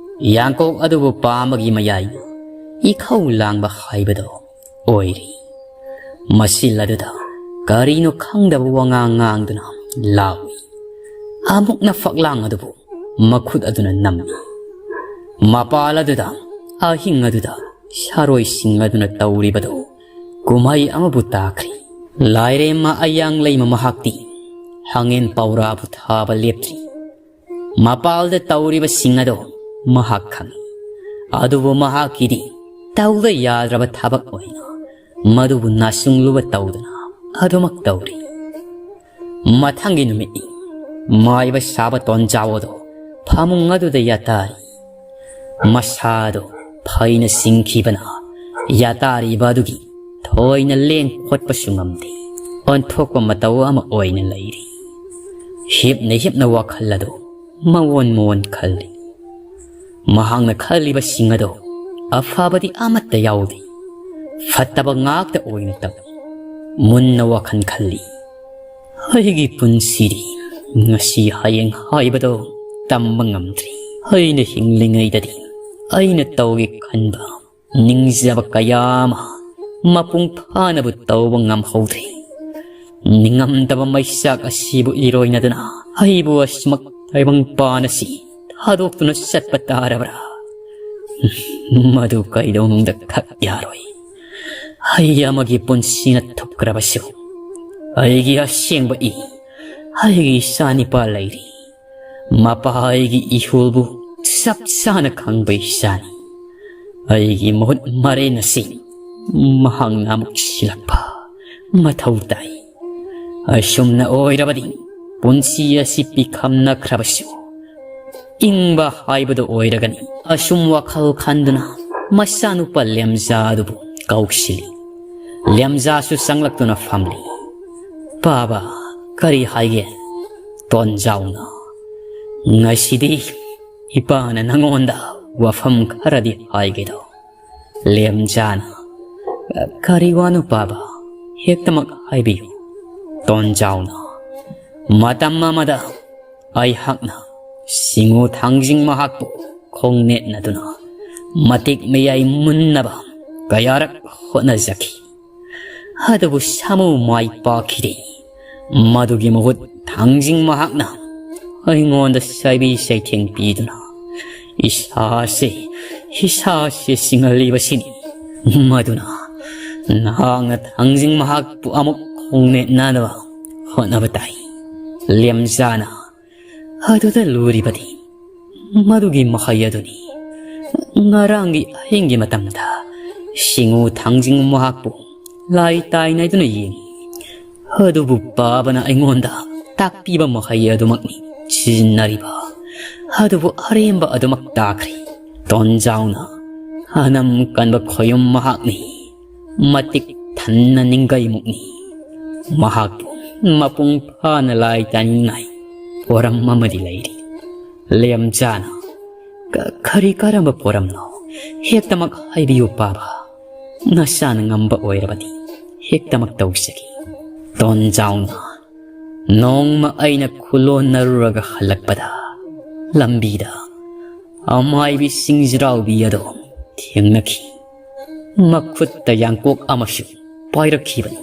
ꯌꯥꯡꯀꯣꯛ ꯑꯗꯨꯕꯨ ꯄꯥꯝꯕꯒꯤ ꯃꯌꯥꯏ ꯏꯈꯧ ꯂꯥꯡꯕ ꯍꯥꯏꯕꯗꯨ ꯑꯣꯏꯔꯤ꯫ ꯃꯁꯤꯜ ꯑꯗꯨꯗ ꯀꯔꯤꯅꯣ ꯈꯪꯗꯕ ꯋꯥꯉꯥꯡ ꯉꯥꯡꯗꯨꯅ ꯂꯥꯎꯏ꯫ ꯑꯃꯨꯛꯅ ꯐꯛꯂꯥꯡ ꯑꯗꯨꯕꯨ ꯃꯈꯨꯠ ꯑꯗꯨꯅ ꯅꯝꯃꯤ꯫ ꯃꯄꯥꯜ ꯑꯗꯨꯗ, ꯑꯍꯤꯡ ꯑꯗꯨꯗ ꯁꯥꯔꯣꯏꯁꯤꯡ ꯑꯗꯨꯅ ꯇꯧꯔꯤꯕꯗꯨ ꯀꯨꯝꯍꯩ ꯑꯃꯕꯨ ꯇꯥꯈ꯭ꯔꯤ꯫ ꯂꯥꯏꯔꯦꯝꯃ ꯑꯌꯥꯡ ꯂꯩꯃ ꯃꯍꯥꯛꯇꯤ ꯍꯪꯉꯦꯟ ꯄꯧꯔꯥꯕꯨ ꯊꯥꯕ ꯂꯦꯞꯇ꯭ꯔꯤ꯫ ꯃꯄꯥꯜꯗ ꯇꯧꯔꯤꯕꯁꯤꯡ ꯑꯗꯨ ꯃꯍꯥꯛ ꯈꯪꯏ꯫ ꯑꯗꯨꯕꯨ ꯃꯍꯥꯛꯀꯤꯗꯤ ꯇꯧꯗ ꯌꯥꯗ꯭ꯔꯕ ꯊꯕꯛ ꯑꯣꯏꯅ ꯃꯗꯨꯕꯨ ꯅꯥꯆꯨꯡꯂꯨꯕ ꯇꯧꯗꯨꯅ ꯑꯗꯨꯃꯛ ꯇꯧꯔꯤ꯫ ꯃꯊꯪꯒꯤ ꯅꯨꯃꯤꯠꯅꯤ꯫ ꯃꯥꯏꯕ ꯁꯥꯕ ꯇꯣꯟꯖꯥꯎ ꯑꯗꯨ ꯐꯃꯨꯡ ꯑꯗꯨꯗ ꯌꯥꯇꯥꯔꯤ꯫ ꯃꯁꯥꯗꯨ ꯐꯩꯅ ꯆꯤꯡꯈꯤꯕꯅ ꯌꯥꯇꯥꯔꯤꯕ ꯑꯗꯨꯒꯤ ꯊꯣꯏꯅ ꯂꯦꯡ ꯈꯣꯠꯄꯁꯨ ꯉꯝꯗꯦ꯫ ꯑꯣꯟꯊꯣꯛꯄ ꯃꯇꯧ ꯑꯃ ꯑꯣꯏꯅ ꯂꯩꯔꯤ꯫ ꯍꯤꯞꯅ ꯍꯤꯞꯅ ꯋꯥꯈꯜ ꯑꯗꯨ ꯃꯑꯣꯟ ꯃꯑꯣꯟ ꯈꯜꯂꯤ꯫ ꯃꯍꯥꯛꯅ ꯈꯜꯂꯤꯕꯁꯤꯡ ꯑꯗꯨ ꯑꯐꯕꯗꯤ ꯑꯃꯠꯇ ꯌꯥꯎꯗꯦ꯫ ꯐꯠꯇꯕ ꯉꯥꯛꯇ ꯑꯣꯏꯅ ꯇꯧꯏ꯫ ꯃꯨꯟꯅ ꯋꯥꯈꯜ ꯈꯜꯂꯤ꯫ ꯑꯩꯒꯤ ꯄꯨꯟꯁꯤꯗꯤ ꯉꯁꯤ ꯍꯌꯦꯡ ꯍꯥꯏꯕꯗꯨ ꯇꯝꯕ ꯉꯝꯗ꯭ꯔꯤ꯫ ꯑꯩꯅ ꯍꯤꯡꯂꯤꯉꯩꯗꯗꯤ ꯑꯩꯅ ꯇꯧꯒꯦ ꯈꯟꯕ ꯅꯤꯡꯖꯕ ꯀꯌꯥ ꯑꯃ ꯃꯄꯨꯡ ꯐꯥꯅꯕꯨ ꯇꯧꯕ ꯉꯝꯍꯧꯗ꯭ꯔꯤ꯫ ꯅꯤꯡꯉꯝꯗꯕ ꯃꯩꯆꯥꯛ ꯑꯁꯤꯕꯨ ꯏꯔꯣꯏꯅꯗꯨꯅ ꯑꯩꯕꯨ ꯑꯁꯨꯃꯛ ꯇꯥꯏꯕꯪꯄꯥꯟ ꯑꯁꯤ ꯊꯥꯗꯣꯛꯇꯨꯅ ꯆꯠꯄ ꯇꯥꯔꯕ꯭ꯔꯥ? ꯃꯗꯨ ꯀꯩꯗꯧꯅꯨꯡꯗ ꯈꯛ ꯌꯥꯔꯣꯏ꯫ ꯑꯩ ꯑꯃꯒꯤ ꯄꯨꯟꯁꯤꯅ ꯊꯨꯞꯈ꯭ꯔꯕꯁꯨ ꯑꯩꯒꯤ ꯑꯁꯦꯡꯕ ꯏ, ꯑꯩꯒꯤ ꯏꯆꯥ ꯅꯤꯄꯥ ꯂꯩꯔꯤ꯫ ꯃꯄꯥ ꯑꯩꯒꯤ ꯏꯍꯨꯜꯕꯨ ꯆꯞ ꯆꯥꯅ ꯈꯪꯕ ꯏꯆꯥꯅꯤ꯫ ꯑꯩꯒꯤ ꯃꯍꯨꯠ ꯃꯔꯦꯟ ꯑꯁꯤ ꯃꯍꯥꯛꯅ ꯑꯃꯨꯛ ꯁꯤꯜꯂꯛꯄ ꯃꯊꯧ ꯇꯥꯏ꯫ ꯑꯁꯨꯝꯅ ꯑꯣꯏꯔꯕꯗꯤ ꯄꯨꯟꯁꯤ ꯑꯁꯤ ꯄꯤꯈꯝꯅꯈ꯭ꯔꯕꯁꯨ ꯏꯪꯕ ꯍꯥꯏꯕꯗꯨ ꯑꯣꯏꯔꯒꯅꯤ꯫ ꯑꯁꯨꯝ ꯋꯥꯈꯜ ꯈꯟꯗꯨꯅ ꯃꯆꯥꯅꯨꯄꯥ ꯂꯦꯝꯖꯥ ꯑꯗꯨꯕꯨ ꯀꯧꯁꯤꯜꯂꯤ꯫ ꯂꯦꯝꯖꯥꯁꯨ ꯆꯪꯂꯛꯇꯨꯅ ꯐꯝꯂꯤ꯫ "ꯄꯥꯕ, ꯀꯔꯤ ꯍꯥꯏꯒꯦ?" "ꯇꯣꯟꯖꯥꯎꯅ, ꯉꯁꯤꯗꯤ ꯏꯄꯥꯅ ꯅꯉꯣꯟꯗ ꯋꯥꯐꯝ ꯈꯔꯗꯤ ꯍꯥꯏꯒꯦꯗꯣ꯫" ꯂꯦꯝꯖꯥꯅ, "ꯀꯔꯤ ꯋꯥꯅꯣ ꯄꯥꯕ? ꯍꯦꯛꯇꯃꯛ ꯍꯥꯏꯕꯤꯌꯨ꯫" ꯇꯣꯟꯖꯥꯎꯅ, "ꯃꯇꯝ ꯑꯃꯗ ꯑꯩꯍꯥꯛꯅ ꯁꯤꯡꯉꯨ ꯊꯥꯡꯖꯤꯡ ꯃꯍꯥꯛꯄꯨ ꯈꯣꯡꯅꯦꯠꯅꯗꯨꯅ ꯃꯇꯤꯛ ꯃꯌꯥꯏ ꯃꯨꯟꯅꯕ ꯀꯌꯥꯔꯛ ꯍꯣꯠꯅꯖꯈꯤ꯫ ꯑꯗꯨꯕꯨ ꯁꯥꯃꯨ ꯃꯥꯏ ꯄꯥꯛꯈꯤꯗꯦ꯫ ꯃꯗꯨꯒꯤ ꯃꯍꯨꯠ ꯊꯥꯡꯖꯤꯡ ꯃꯍꯥꯛꯅ ꯑꯩꯉꯣꯟꯗ ꯆꯩꯕꯤ ꯆꯩꯊꯦꯡ ꯄꯤꯗꯨꯅ ꯏꯁꯥꯁꯦ, ꯏꯁꯥꯁꯦ ꯁꯤꯡꯍꯜꯂꯤꯕꯁꯤꯅꯤ꯫ ꯃꯗꯨꯅ ꯅꯍꯥꯛꯅ ꯊꯥꯡꯖꯤꯡ ꯃꯍꯥꯛꯄꯨ ꯑꯃꯨꯛ ꯈꯣꯡꯅꯦꯠꯅꯅꯕ ꯍꯣꯠꯅꯕ ꯇꯥꯏ꯫" ꯂꯦꯝꯖꯥꯅ ꯑꯗꯨꯗ ꯂꯨꯔꯤꯕꯗꯤ ꯃꯗꯨꯒꯤ ꯃꯍꯩ ꯑꯗꯨꯅꯤ꯫ ꯉꯔꯥꯡꯒꯤ ꯑꯍꯤꯡꯒꯤ ꯃꯇꯝꯗ ꯁꯤꯡꯉꯨ ꯊꯥꯡꯖꯤꯡ ꯃꯍꯥꯛꯄꯨ ꯂꯥꯏ ꯇꯥꯏꯅꯗꯨꯅ ꯌꯦꯡꯉꯤ꯫ ꯑꯗꯨꯕꯨ ꯄꯥꯕꯅ ꯑꯩꯉꯣꯟꯗ ꯇꯥꯛꯄꯤꯕ ꯃꯍꯩ ꯑꯗꯨꯃꯛꯅꯤ ꯁꯤꯖꯤꯟꯅꯔꯤꯕ꯫ ꯑꯗꯨꯕꯨ ꯑꯔꯦꯝꯕ ꯑꯗꯨꯃꯛ ꯇꯥꯈ꯭ꯔꯦ꯫ ꯇꯣꯟꯖꯥꯎꯅ ꯑꯅꯝ ꯀꯟꯕ ꯈꯣꯌꯨꯝ ꯃꯍꯥꯛꯅꯤ꯫ ꯃꯇꯤꯛ ꯊꯟꯅ ꯅꯤꯡꯒꯩꯃꯨꯛꯅꯤ꯫ ꯃꯍꯥꯛꯄꯨ ꯃꯄꯨꯡ ꯐꯥꯅ ꯂꯥꯏ ꯇꯥꯅꯤꯡꯉꯥꯏ ꯄꯣꯔꯝ ꯑꯃꯗꯤ ꯂꯩꯔꯤ꯫ ꯂꯦꯝꯖꯥꯅ, "ꯀ-, ꯀꯔꯤ ꯀꯔꯝꯕ ꯄꯣꯔꯝꯅꯣ? ꯍꯦꯛꯇꯃꯛ ꯍꯥꯏꯕꯤꯌꯨ ꯄꯥꯕ꯫ ꯅꯁꯥꯅ ꯉꯝꯕ ꯑꯣꯏꯔꯕꯗꯤ ꯍꯦꯛꯇꯃꯛ ꯇꯧꯖꯒꯦ꯫" ꯇꯣꯟꯖꯥꯎꯅ, "ꯅꯣꯡꯃ ꯑꯩꯅ ꯈꯨꯂꯣꯟꯅꯔꯨꯔꯒ ꯍꯜꯂꯛꯄꯗ ꯂꯝꯕꯤꯗ ꯑꯃꯥꯏꯕꯤ ꯁꯤꯡꯖꯤꯔꯥꯎꯕꯤ ꯑꯗꯣ ꯊꯦꯡꯅꯈꯤ꯫ ꯃꯈꯨꯠꯇ ꯌꯥꯡꯀꯣꯛ ꯑꯃꯁꯨ ꯄꯥꯏꯔꯛꯈꯤꯕꯅꯤ꯫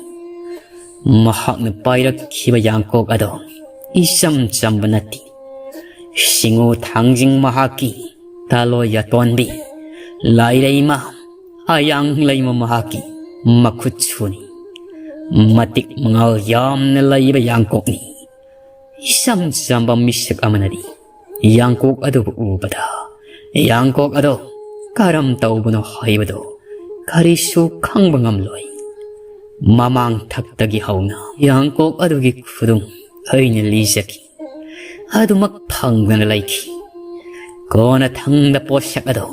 ꯃꯍꯥꯛꯅ ꯄꯥꯏꯔꯛꯈꯤꯕ ꯌꯥꯡꯀꯣꯛ ꯑꯗꯣ ꯏꯆꯝ ꯆꯝꯕ ꯅꯠꯇꯦ꯫ ꯁꯤꯡꯉꯨ ꯊꯥꯡꯖꯤꯡ ꯃꯍꯥꯛꯀꯤ ꯇꯥꯂꯣꯏ ꯑꯇꯣꯟꯕꯤ, ꯂꯥꯏꯔꯩꯃ ꯑꯌꯥꯡ ꯂꯩꯃ ꯃꯍꯥꯛꯀꯤ ꯃꯈꯨꯠꯁꯨꯅꯤ꯫ ꯃꯇꯤꯛ ꯃꯉꯥꯜ ꯌꯥꯝꯅ ꯂꯩꯕ ꯌꯥꯡꯀꯣꯛꯅꯤ꯫ ꯏꯆꯝ ꯆꯝꯕ ꯃꯤꯁꯛ ꯑꯃꯅꯗꯤ ꯌꯥꯡꯀꯣꯛ ꯑꯗꯨꯕꯨ ꯎꯕꯗ ꯌꯥꯡꯀꯣꯛ ꯑꯗꯣ ꯀꯔꯝ ꯇꯧꯕꯅꯣ ꯍꯥꯏꯕꯗꯨ ꯀꯔꯤꯁꯨ ꯈꯪꯕ ꯉꯝꯂꯣꯏ꯫ ꯃꯃꯥꯡ ꯊꯛꯇꯒꯤ ꯍꯧꯅ ꯌꯥꯡꯀꯣꯛ ꯑꯗꯨꯒꯤ ꯈꯨꯗꯨꯝ ꯑꯩꯅ ꯂꯤꯖꯈꯤ꯫ ꯑꯗꯨꯃꯛ ꯐꯪꯗꯅ ꯂꯩꯈꯤ꯫ ꯀꯣꯟꯅꯊꯪꯗ ꯄꯣꯠꯁꯛ ꯑꯗꯣ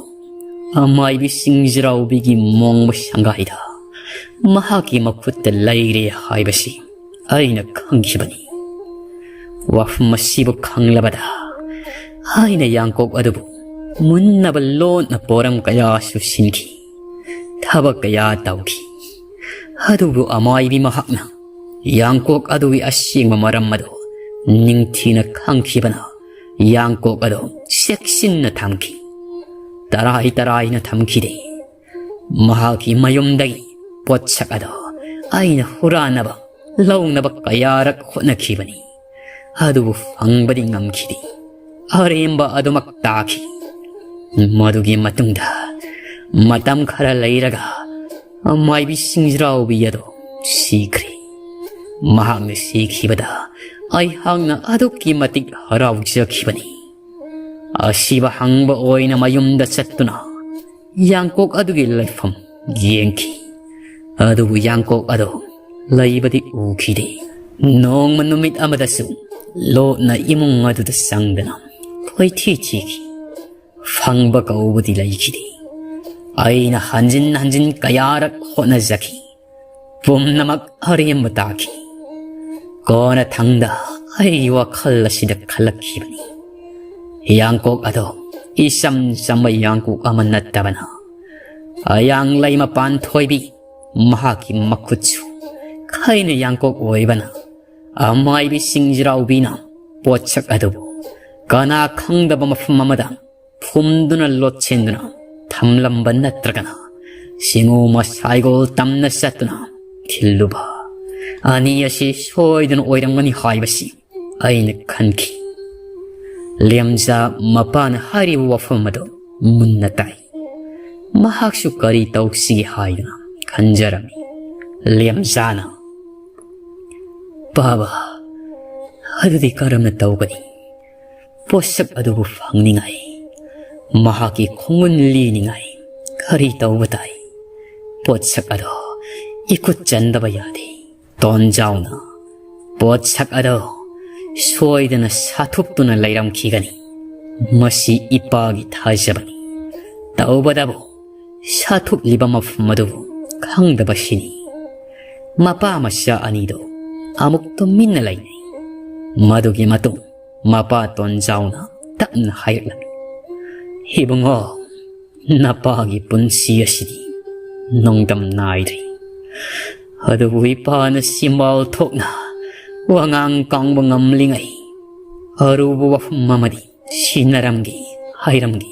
ꯑꯃꯥꯏꯕꯤ ꯁꯤꯡꯖꯔꯥꯎꯕꯤꯒꯤ ꯃꯣꯡꯕ ꯁꯪꯒꯥꯏꯗ ꯃꯍꯥꯛꯀꯤ ꯃꯈꯨꯠꯇ ꯂꯩꯔꯦ ꯍꯥꯏꯕꯁꯤ ꯑꯩꯅ ꯈꯪꯈꯤꯕꯅꯤ꯫ ꯋꯥꯐꯝ ꯑꯁꯤꯕꯨ ꯈꯪꯂꯕꯗ ꯑꯩꯅ ꯌꯥꯡꯀꯣꯛ ꯑꯗꯨꯕꯨ ꯃꯨꯟꯅꯕ ꯂꯣꯟꯅ ꯄꯣꯔꯝ ꯀꯌꯥꯁꯨ ꯁꯤꯟꯈꯤ, ꯊꯕꯛ ꯀꯌꯥ ꯇꯧꯈꯤ꯫ ꯑꯗꯨꯕꯨ ꯑꯃꯥꯏꯕꯤ ꯃꯍꯥꯛꯅ ꯌꯥꯡꯀꯣꯛ ꯑꯗꯨꯒꯤ ꯑꯁꯦꯡꯕ ꯃꯔꯝ ꯑꯗꯨ ꯅꯤꯡꯊꯤꯅ ꯈꯪꯈꯤꯕꯅ ꯌꯥꯡꯀꯣꯛ ꯑꯗꯨ ꯆꯦꯛꯁꯤꯟꯅ ꯊꯝꯈꯤ꯫ ꯇꯔꯥꯏ ꯇꯔꯥꯏꯅ ꯊꯝꯈꯤꯗꯦ꯫ ꯃꯍꯥꯛꯀꯤ ꯃꯌꯨꯝꯗꯒꯤ ꯄꯣꯠꯁꯛ ꯑꯗꯨ ꯑꯩꯅ ꯍꯨꯔꯥꯟꯅꯕ ꯂꯧꯅꯕ ꯀꯌꯥꯔꯛ ꯍꯣꯠꯅꯈꯤꯕꯅꯤ, ꯑꯗꯨꯕꯨ ꯐꯪꯕꯗꯤ ꯉꯝꯈꯤꯗꯦ꯫ ꯑꯔꯦꯝꯕ ꯑꯗꯨꯃꯛ ꯇꯥꯈꯤ꯫ ꯃꯗꯨꯒꯤ ꯃꯇꯨꯡꯗ ꯃꯇꯝ ꯈꯔ ꯂꯩꯔꯒ ꯃꯥꯏꯕꯤ ꯁꯤꯡꯖꯔꯥꯎꯕꯤ ꯑꯗꯨ ꯁꯤꯈ꯭ꯔꯦ꯫ ꯃꯍꯥꯛꯅ ꯁꯤꯈꯤꯕꯗ ꯑꯩꯍꯥꯛꯅ ꯑꯗꯨꯛꯀꯤ ꯃꯇꯤꯛ ꯍꯔꯥꯎꯖꯈꯤꯕꯅꯤ꯫ ꯑꯁꯤꯕ ꯍꯪꯕ ꯑꯣꯏꯅ ꯃꯌꯨꯝꯗ ꯆꯠꯇꯨꯅ ꯌꯥꯡꯀꯣꯛ ꯑꯗꯨꯒꯤ ꯂꯩꯐꯝ ꯌꯦꯡꯈꯤ꯫ ꯑꯗꯨꯕꯨ ꯌꯥꯡꯀꯣꯛ ꯑꯗꯨ ꯂꯩꯕꯗꯤ ꯎꯈꯤꯗꯦ꯫ ꯅꯣꯡꯃ ꯅꯨꯃꯤꯠ ꯑꯃꯗꯁꯨ ꯂꯣꯠꯅ ꯏꯃꯨꯡ ꯑꯗꯨꯗ ꯆꯪꯗꯅ ꯀꯣꯏꯊꯤ ꯊꯤꯈꯤ꯫ ꯐꯪꯕ ꯀꯧꯕꯗꯤ ꯂꯩꯈꯤꯗꯦ꯫ ꯑꯩꯅ ꯍꯟꯖꯤꯟ ꯍꯟꯖꯤꯟ ꯀꯌꯥꯔꯛ ꯍꯣꯠꯅꯖꯈꯤ꯫ ꯄꯨꯝꯅꯃꯛ ꯑꯔꯦꯝꯕ ꯇꯥꯈꯤ꯫ ꯀꯣꯟꯅ ꯊꯪꯗ ꯑꯩ ꯋꯥꯈꯜ ꯑꯁꯤꯗ ꯈꯜꯂꯛꯈꯤꯕꯅꯤ꯫ ꯌꯥꯡꯀꯣꯛ ꯑꯗꯣ ꯏꯆꯝ ꯆꯝꯕ ꯌꯥꯡꯀꯣꯛ ꯑꯃ ꯅꯠꯇꯕꯅ, ꯑꯌꯥꯡ ꯂꯩꯃ ꯄꯥꯟꯊꯣꯏꯕꯤ ꯃꯍꯥꯛꯀꯤ ꯃꯈꯨꯠꯁꯨ ꯈꯩꯅ ꯌꯥꯡꯀꯣꯛ ꯑꯣꯏꯕꯅ, ꯑꯃꯥꯏꯕꯤ ꯁꯤꯡꯖꯔꯥꯎꯕꯤꯅ ꯄꯣꯠꯁꯛ ꯑꯗꯨꯕꯨ ꯀꯅꯥ ꯈꯪꯗꯕ ꯃꯐꯝ ꯑꯃꯗ ꯐꯨꯝꯗꯨꯅ ꯂꯣꯠꯁꯤꯟꯗꯨꯅ ꯊꯝꯂꯝꯕ ꯅꯠꯇ꯭ꯔꯒꯅ ꯁꯤꯡꯎ ꯃꯁꯥꯏꯒꯣꯜ ꯇꯝꯅ ꯆꯠꯇꯨꯅ ꯊꯤꯜꯂꯨꯕ ꯑꯅꯤ ꯑꯁꯤ ꯁꯣꯏꯗꯅ ꯑꯣꯏꯔꯝꯒꯅꯤ ꯍꯥꯏꯕꯁꯤ ꯑꯩꯅ ꯈꯟꯈꯤ꯫ ꯂꯦꯝꯖꯥ ꯃꯄꯥꯅ ꯍꯥꯏꯔꯤꯕ ꯋꯥꯐꯝ ꯑꯗꯨ ꯃꯨꯟꯅ ꯇꯥꯏ꯫ ꯃꯍꯥꯛꯁꯨ ꯀꯔꯤ ꯇꯧꯁꯤꯒꯦ ꯍꯥꯏꯗꯨꯅ ꯈꯟꯖꯔꯝꯃꯤ꯫ ꯂꯦꯝꯖꯥꯅ, "ꯄꯥꯕ, ꯑꯗꯨꯗꯤ ꯀꯔꯝꯅ ꯇꯧꯒꯅꯤ? ꯄꯣꯠꯁꯛ ꯑꯗꯨꯕꯨ ꯐꯪꯅꯤꯡꯉꯥꯏ, ꯃꯍꯥꯛꯀꯤ ꯈꯣꯡꯒꯨꯟ ꯂꯤꯅꯤꯡꯉꯥꯏ ꯀꯔꯤ ꯇꯧꯕ ꯇꯥꯏ? ꯄꯣꯠꯁꯛ ꯑꯗꯣ ꯏꯈꯨꯠ ꯆꯟꯗꯕ ꯌꯥꯗꯦ꯫ ꯇꯣꯟꯖꯥꯎꯅ ꯄꯣꯠꯁꯛ ꯑꯗꯣ ꯁꯣꯏꯗꯅ ꯁꯥꯊꯨꯛꯇꯨꯅ ꯂꯩꯔꯝꯈꯤꯒꯅꯤ꯫ ꯃꯁꯤ ꯏꯄꯥꯒꯤ ꯊꯥꯖꯕꯅꯤ꯫ ꯇꯧꯕꯇꯕꯨ ꯁꯥꯊꯨꯛꯂꯤꯕ ꯃꯐꯝ ꯑꯗꯨꯕꯨ ꯈꯪꯗꯕꯁꯤꯅꯤ꯫ ꯃꯄꯥ ꯃꯆꯥ ꯑꯅꯤꯗꯨ ꯑꯃꯨꯛ ꯇꯨꯃꯤꯟꯅ ꯂꯩꯅꯩ꯫ ꯃꯗꯨꯒꯤ ꯃꯇꯨꯡ ꯃꯄꯥ ꯇꯣꯟꯖꯥꯎꯅ ꯇꯞꯅ ꯍꯥꯏꯔꯛꯂꯝꯃꯤ, "ꯏꯕꯨꯡꯉꯣ, ꯅꯄꯥꯒꯤ ꯄꯨꯟꯁꯤ ꯑꯁꯤꯗꯤ ꯅꯣꯡꯗꯝ ꯅꯥꯏꯗ꯭ꯔꯤ꯫ ꯑꯗꯨꯕꯨ ꯏꯄꯥꯅ ꯆꯤꯝꯕꯥꯜ ꯊꯣꯛꯅ ꯋꯥꯉꯥꯡ ꯀꯥꯡꯕ ꯉꯝꯂꯤꯉꯩ ꯑꯔꯨꯕ ꯋꯥꯐꯝ ꯑꯃꯗꯤ ꯁꯤꯟꯅꯔꯝꯒꯦ ꯍꯥꯏꯔꯝꯒꯦ꯫"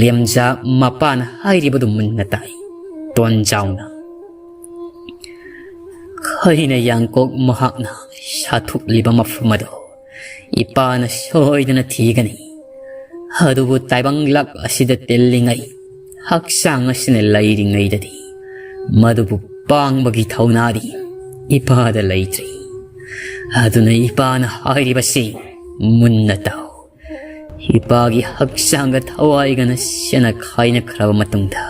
ꯂꯦꯝꯖꯥ ꯃꯄꯥꯅ ꯍꯥꯏꯔꯤꯕꯗꯨ ꯃꯨꯟꯅ ꯇꯥꯏ꯫ ꯇꯣꯟꯖꯥꯎꯅ ꯈꯩꯅ ꯌꯥꯡꯀꯣꯛ ꯃꯍꯥꯛꯅ ꯁꯥꯊꯨꯛꯂꯤꯕ ꯃꯐꯝ ꯑꯗꯨ ꯏꯄꯥꯅ ꯁꯣꯏꯗꯅ ꯊꯤꯒꯅꯤ꯫ ꯑꯗꯨꯕꯨ ꯇꯥꯏꯕꯪ ꯂꯛ ꯑꯁꯤꯗ ꯇꯤꯜꯂꯤꯉꯩ, ꯍꯛꯆꯥꯡ ꯑꯁꯤꯅ ꯂꯩꯔꯤꯉꯩꯗꯗꯤ ꯃꯗꯨꯕꯨ ꯄꯥꯡꯕꯒꯤ ꯊꯧꯅꯥꯗꯤ ꯏꯄꯥꯗ ꯂꯩꯇ꯭ꯔꯤ꯫ ꯑꯗꯨꯅ ꯏꯄꯥꯅ ꯍꯥꯏꯔꯤꯕꯁꯤ ꯃꯨꯟꯅ ꯇꯥꯎ꯫ ꯏꯄꯥꯒꯤ ꯍꯛꯆꯥꯡꯒ ꯊꯋꯥꯏꯒꯅ ꯁꯦꯅ ꯈꯥꯏꯅꯈ꯭ꯔꯕ ꯃꯇꯨꯡꯗ,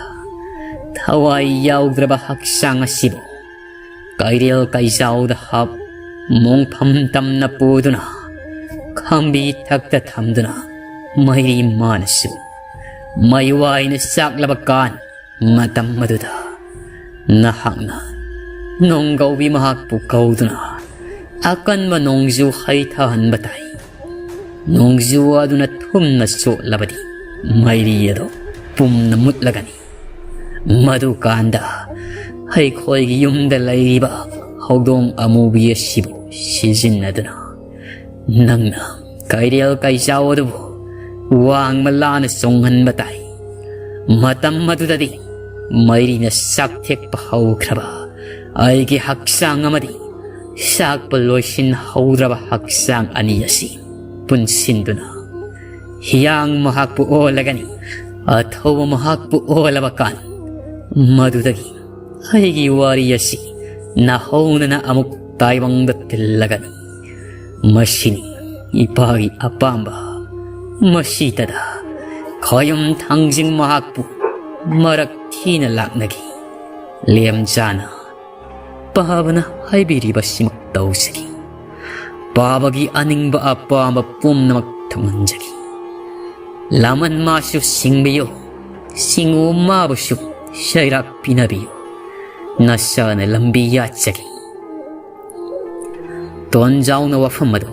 ꯊꯋꯥꯏ ꯌꯥꯎꯗ꯭ꯔꯕ ꯍꯛꯆꯥꯡ ꯑꯁꯤꯕꯨ ꯀꯩꯔꯦꯜ ꯀꯩꯖꯥꯎꯗ ꯍꯥꯞ, ꯃꯣꯡꯐꯝ ꯇꯝꯅ ꯄꯨꯗꯨꯅ, ꯈꯥꯝꯕꯤ ꯊꯛꯇ ꯊꯝꯗꯨꯅ, ꯃꯩꯔꯤ ꯃꯥꯅꯁꯨ ꯃꯩ ꯋꯥꯏꯅ ꯆꯥꯛꯂꯕ ꯀꯥꯟ, ꯃꯇꯝ ꯑꯗꯨꯗ ꯅꯍꯥꯛꯅ ꯅꯣꯡꯒꯧꯕꯤ ꯃꯍꯥꯛꯄꯨ ꯀꯧꯗꯨꯅ ꯑꯀꯟꯕ ꯅꯣꯡꯖꯨ ꯍꯩꯊꯍꯟꯕ ꯇꯥꯏ꯫ ꯅꯣꯡꯖꯨ ꯑꯗꯨꯅ ꯊꯨꯝꯅ ꯆꯣꯠꯂꯕꯗꯤ ꯃꯩꯔꯤ ꯑꯗꯨ ꯄꯨꯝꯅ ꯃꯨꯠꯂꯒꯅꯤ꯫ ꯃꯗꯨꯀꯥꯟꯗ ꯑꯩꯈꯣꯏꯒꯤ ꯌꯨꯝꯗ ꯂꯩꯔꯤꯕ ꯍꯧꯗꯣꯡ ꯑꯃꯨꯕꯤ ꯑꯁꯤꯕꯨ ꯁꯤꯖꯤꯟꯅꯗꯨꯅ ꯅꯪꯅ ꯀꯩꯔꯦꯜ ꯀꯩꯆꯥꯎ ꯑꯗꯨꯕꯨ ꯋꯥꯡꯃ ꯂꯥꯅ ꯆꯣꯡꯍꯟꯕ ꯇꯥꯏ꯫ ꯃꯇꯝ ꯑꯗꯨꯗꯗꯤ ꯃꯩꯔꯤꯅ ꯆꯥꯛꯊꯦꯛꯄ ꯍꯧꯈ꯭ꯔꯕ ꯑꯩꯒꯤ ꯍꯛꯆꯥꯡ ꯑꯃꯗꯤ ꯆꯥꯛꯄ ꯂꯣꯏꯁꯤꯟꯍꯧꯗ꯭ꯔꯕ ꯍꯛꯆꯥꯡ ꯑꯅꯤ ꯑꯁꯤ ꯄꯨꯟꯁꯤꯟꯗꯨꯅ ꯍꯤꯌꯥꯡ ꯃꯍꯥꯛꯄꯨ ꯑꯣꯜꯂꯒꯅꯤ꯫ ꯑꯊꯧꯕ ꯃꯍꯥꯛꯄꯨ ꯑꯣꯜꯂꯕ ꯀꯥꯟ, ꯃꯗꯨꯗꯒꯤ ꯑꯩꯒꯤ ꯋꯥꯔꯤ ꯑꯁꯤ ꯅꯥꯍꯧꯅꯅ ꯑꯃꯨꯛ ꯇꯥꯏꯕꯪꯗ ꯇꯤꯜꯂꯒꯅꯤ꯫ ꯃꯁꯤꯅꯤ ꯏꯄꯥꯒꯤ ꯑꯄꯥꯝꯕ꯫ ꯃꯁꯤꯇꯗ ꯈꯌꯨꯝ ꯊꯥꯡꯖꯤꯡ ꯃꯍꯥꯛꯄꯨ ꯃꯔꯛ ꯊꯤꯅ ꯂꯥꯛꯅꯈꯤ꯫ ꯂꯦꯝꯖꯥꯅ ꯄꯥꯕꯅ ꯍꯥꯏꯕꯤꯔꯤꯕꯁꯤꯃꯛ ꯇꯧꯖꯈꯤ꯫ ꯄꯥꯕꯒꯤ ꯑꯅꯤꯡꯕ ꯑꯄꯥꯝꯕ ꯄꯨꯝꯅꯃꯛ ꯊꯨꯡꯍꯟꯖꯒꯦ꯫ ꯂꯃꯟ ꯃꯥꯁꯨ ꯁꯤꯡꯕꯤꯌꯨ, ꯁꯤꯡꯎ ꯃꯥꯕꯨꯁꯨ ꯆꯩꯔꯥꯛ ꯄꯤꯅꯕꯤꯌꯨ꯫ ꯅꯁꯥꯅ ꯂꯝꯕꯤ ꯌꯥꯠꯆꯒꯦ꯫ ꯇꯣꯟꯖꯥꯎꯅ ꯋꯥꯐꯝ ꯑꯗꯨ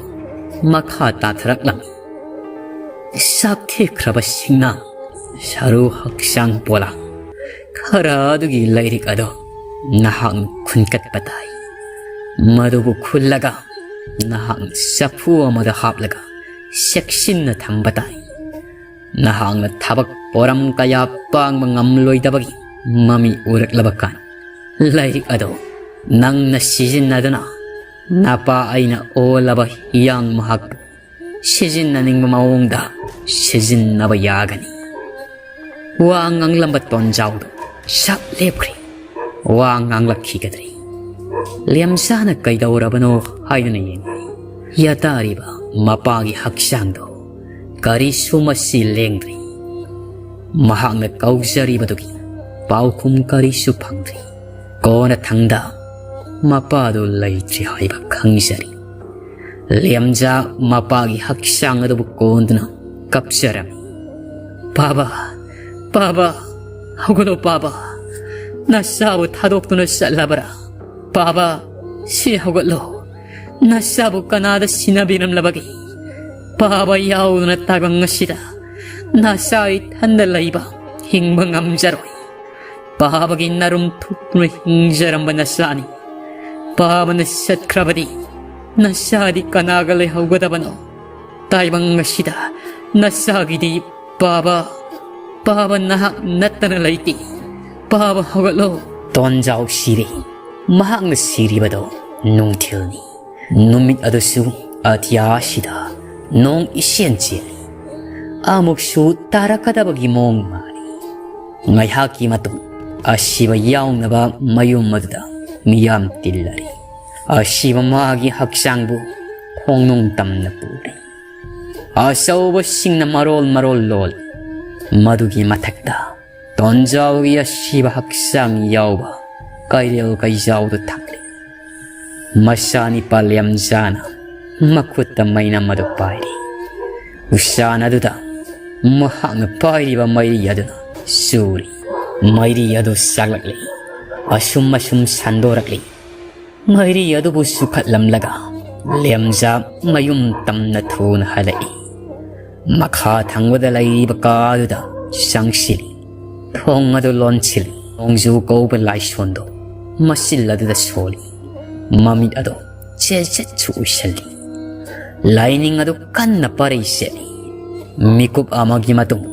ꯃꯈꯥ ꯇꯥꯊꯔꯛꯂꯝꯃꯤ꯫ ꯆꯥꯛꯊꯦꯛꯈ꯭ꯔꯕ ꯁꯤꯡꯅꯥ, ꯁꯔꯨ ꯍꯛꯆꯥꯡ ꯄꯣꯂꯥ ꯈꯔ ꯑꯗꯨꯒꯤ ꯂꯥꯏꯔꯤꯛ ꯑꯗꯨ ꯅꯍꯥꯛꯅ ꯈꯨꯟꯀꯠꯄ ꯇꯥꯏ꯫ ꯃꯗꯨꯕꯨ ꯈꯨꯜꯂꯒ ꯅꯍꯥꯛꯅ ꯆꯐꯨ ꯑꯃꯗ ꯍꯥꯞꯂꯒ ꯆꯦꯛꯁꯤꯟꯅ ꯊꯝꯕ ꯇꯥꯏ꯫ ꯅꯍꯥꯛꯅ ꯊꯕꯛ ꯄꯣꯔꯝ ꯀꯌꯥ ꯄꯥꯡꯕ ꯉꯝꯂꯣꯏꯗꯕꯒꯤ ꯃꯃꯤ ꯎꯔꯛꯂꯕ ꯀꯥꯟ, ꯂꯥꯏꯔꯤꯛ ꯑꯗꯨ ꯅꯪꯅ ꯁꯤꯖꯤꯟꯅꯗꯨꯅ ꯅꯄꯥ ꯑꯩꯅ ꯑꯣꯜꯂꯕ ꯍꯤꯌꯥꯡ ꯃꯍꯥꯛꯄꯨ ꯁꯤꯖꯤꯟꯅꯅꯤꯡꯕ ꯃꯑꯣꯡꯗ ꯁꯤꯖꯤꯟꯅꯕ ꯌꯥꯒꯅꯤ꯫ ꯋꯥ ꯉꯥꯡꯂꯝꯕ ꯇꯣꯟꯖꯥꯎꯗꯨ ꯁꯞ ꯂꯦꯞꯈ꯭ꯔꯦ꯫ ꯋꯥ ꯉꯥꯡꯂꯛꯈꯤꯒꯗ꯭ꯔꯤ? ꯂꯦꯝꯖꯥꯅ ꯀꯩꯗꯧꯔꯕꯅꯣ ꯍꯥꯏꯗꯨꯅ ꯌꯦꯡꯂꯤ꯫ ꯌꯥꯇꯥꯔꯤꯕ ꯃꯄꯥꯒꯤ ꯍꯛꯆꯥꯡꯗꯨ ꯀꯔꯤꯁꯨ ꯃꯁꯤ ꯂꯦꯡꯗ꯭ꯔꯤ꯫ ꯃꯍꯥꯛꯅ ꯀꯧꯖꯔꯤꯕꯗꯨꯒꯤ ꯄꯥꯎꯈꯨꯝ ꯀꯔꯤꯁꯨ ꯐꯪꯗ꯭ꯔꯤ꯫ ꯀꯣꯟꯅꯊꯪꯗ ꯃꯄꯥꯗꯨ ꯂꯩꯇ꯭ꯔꯤ ꯍꯥꯏꯕ ꯈꯪꯖꯔꯤ꯫ ꯂꯦꯝꯖꯥ ꯃꯄꯥꯒꯤ ꯍꯛꯆꯥꯡ ꯑꯗꯨꯕꯨ ꯀꯣꯟꯗꯨꯅ ꯀꯞꯆꯔꯝꯃꯤ꯫ "ꯄꯥꯕ, ꯄꯥꯕ, ꯍꯧꯒꯠꯂꯣ ꯄꯥꯕ, ꯅꯆꯥꯕꯨ ꯊꯥꯗꯣꯛꯇꯨꯅ ꯆꯠꯂꯕ꯭ꯔꯥ? ꯄꯥꯕ, ꯁꯤ ꯍꯧꯒꯠꯂꯣ, ꯅꯆꯥꯕꯨ ꯀꯅꯥꯗ ꯁꯤꯟꯅꯕꯤꯔꯝꯂꯕꯒꯦ? ꯄꯥꯕ ꯌꯥꯎꯗꯅ ꯇꯥꯏꯕꯪ ꯑꯁꯤꯗ ꯅꯆꯥ ꯏꯊꯟꯗ ꯂꯩꯕ ꯍꯤꯡꯕ ꯉꯝꯖꯔꯣꯏ꯫ ꯄꯥꯕꯒꯤ ꯅꯔꯨꯝ ꯊꯨꯞꯇꯨꯅ ꯍꯤꯡꯖꯔꯝꯕ ꯅꯆꯥꯅꯤ꯫ ꯄꯥꯕꯅ ꯆꯠꯈ꯭ꯔꯕꯗꯤ ꯅꯆꯥꯗꯤ ꯀꯅꯥꯒ ꯂꯩꯍꯧꯒꯗꯕꯅꯣ? ꯇꯥꯏꯕꯪ ꯑꯁꯤꯗ ꯅꯆꯥꯒꯤꯗꯤ ꯄꯥꯕ, ꯄꯥꯕ ꯅꯍꯥꯛ ꯅꯠꯇꯅ ꯂꯩꯇꯦ꯫ ꯄꯥꯕ ꯍꯧꯒꯠꯂꯣ!" ꯇꯣꯟꯖꯥꯎ ꯁꯤꯔꯦ꯫ ꯃꯍꯥꯛꯅ ꯁꯤꯔꯤꯕꯗꯣ ꯅꯨꯡꯊꯤꯜꯅꯤ꯫ ꯅꯨꯃꯤꯠ ꯑꯗꯨꯁꯨ ꯑꯇꯤꯌꯥꯁꯤꯗ ꯅꯣꯡ ꯏꯆꯦꯟ ꯆꯦꯜꯂꯤ꯫ ꯑꯃꯨꯛꯁꯨ ꯇꯥꯔꯛꯀꯗꯕꯒꯤ ꯃꯑꯣꯡ ꯃꯥꯜꯂꯤ꯫ ꯉꯥꯏꯍꯥꯛꯀꯤ ꯃꯇꯨꯡ ꯑꯁꯤꯕ ꯌꯥꯎꯅꯕ ꯃꯌꯨꯝ ꯑꯗꯨꯗ ꯃꯤꯌꯥꯝ ꯇꯤꯜꯂꯔꯤ꯫ ꯑꯁꯤꯕ ꯃꯥꯒꯤ ꯍꯛꯆꯥꯡꯕꯨ ꯈꯣꯡꯅꯨꯡ ꯇꯝꯅ ꯄꯨꯔꯤ꯫ ꯑꯆꯧꯕꯁꯤꯡꯅ ꯃꯔꯣꯜ ꯃꯔꯣꯜ ꯂꯣꯜꯂꯤ꯫ ꯃꯗꯨꯒꯤ ꯃꯊꯛꯇ ꯇꯣꯟꯖꯥꯎꯒꯤ ꯑꯁꯤꯕ ꯍꯛꯆꯥꯡ ꯌꯥꯎꯕ ꯀꯩꯔꯦꯜ ꯀꯩꯖꯥꯎꯗꯨ ꯊꯛꯂꯤ꯫ ꯃꯆꯥꯅꯤꯄꯥ ꯂꯦꯝꯖꯥꯅ ꯃꯈꯨꯠꯇ ꯃꯩꯅꯝ ꯑꯗꯨ ꯄꯥꯏꯔꯤ꯫ ꯎꯁꯥꯟ ꯑꯗꯨꯗ ꯃꯍꯥꯛꯅ ꯄꯥꯏꯔꯤꯕ ꯃꯩꯔꯤ ꯑꯗꯨꯅ ꯆꯨꯔꯤ꯫ ꯃꯩꯔꯤ ꯑꯗꯨ ꯆꯥꯛꯂꯛꯂꯤ꯫ ꯑꯁꯨꯝ ꯑꯁꯨꯝ ꯁꯟꯗꯣꯔꯛꯂꯤ꯫ ꯃꯩꯔꯤ ꯑꯗꯨꯕꯨ ꯆꯨꯈꯠꯂꯝꯂꯒ ꯂꯦꯝꯖꯥ ꯃꯌꯨꯝ ꯇꯝꯅ ꯊꯨꯅ ꯍꯜꯂꯛꯏ꯫ ꯃꯈꯥ ꯊꯪꯕꯗ ꯂꯩꯔꯤꯕ ꯀꯥ ꯑꯗꯨꯗ ꯆꯪꯁꯤꯜꯂꯤ꯫ ꯊꯣꯡ ꯑꯗꯨ ꯂꯣꯟꯁꯤꯜꯂꯤ꯫ ꯅꯣꯡꯖꯨ ꯀꯧꯕ ꯂꯥꯏꯁꯣꯟꯗꯣ ꯃꯆꯤꯜ ꯑꯗꯨꯗ ꯁꯣꯜꯂꯤ꯫ ꯃꯃꯤꯠ ꯑꯗꯣ ꯆꯦꯠ ꯆꯦꯠꯁꯨ ꯎꯏꯁꯜꯂꯤ꯫ ꯂꯥꯏꯅꯤꯡ ꯑꯗꯨ ꯀꯟꯅ ꯄꯔꯩ ꯆꯦꯠꯂꯤ꯫ ꯃꯤꯀꯨꯞ ꯑꯃꯒꯤ ꯃꯇꯨꯡ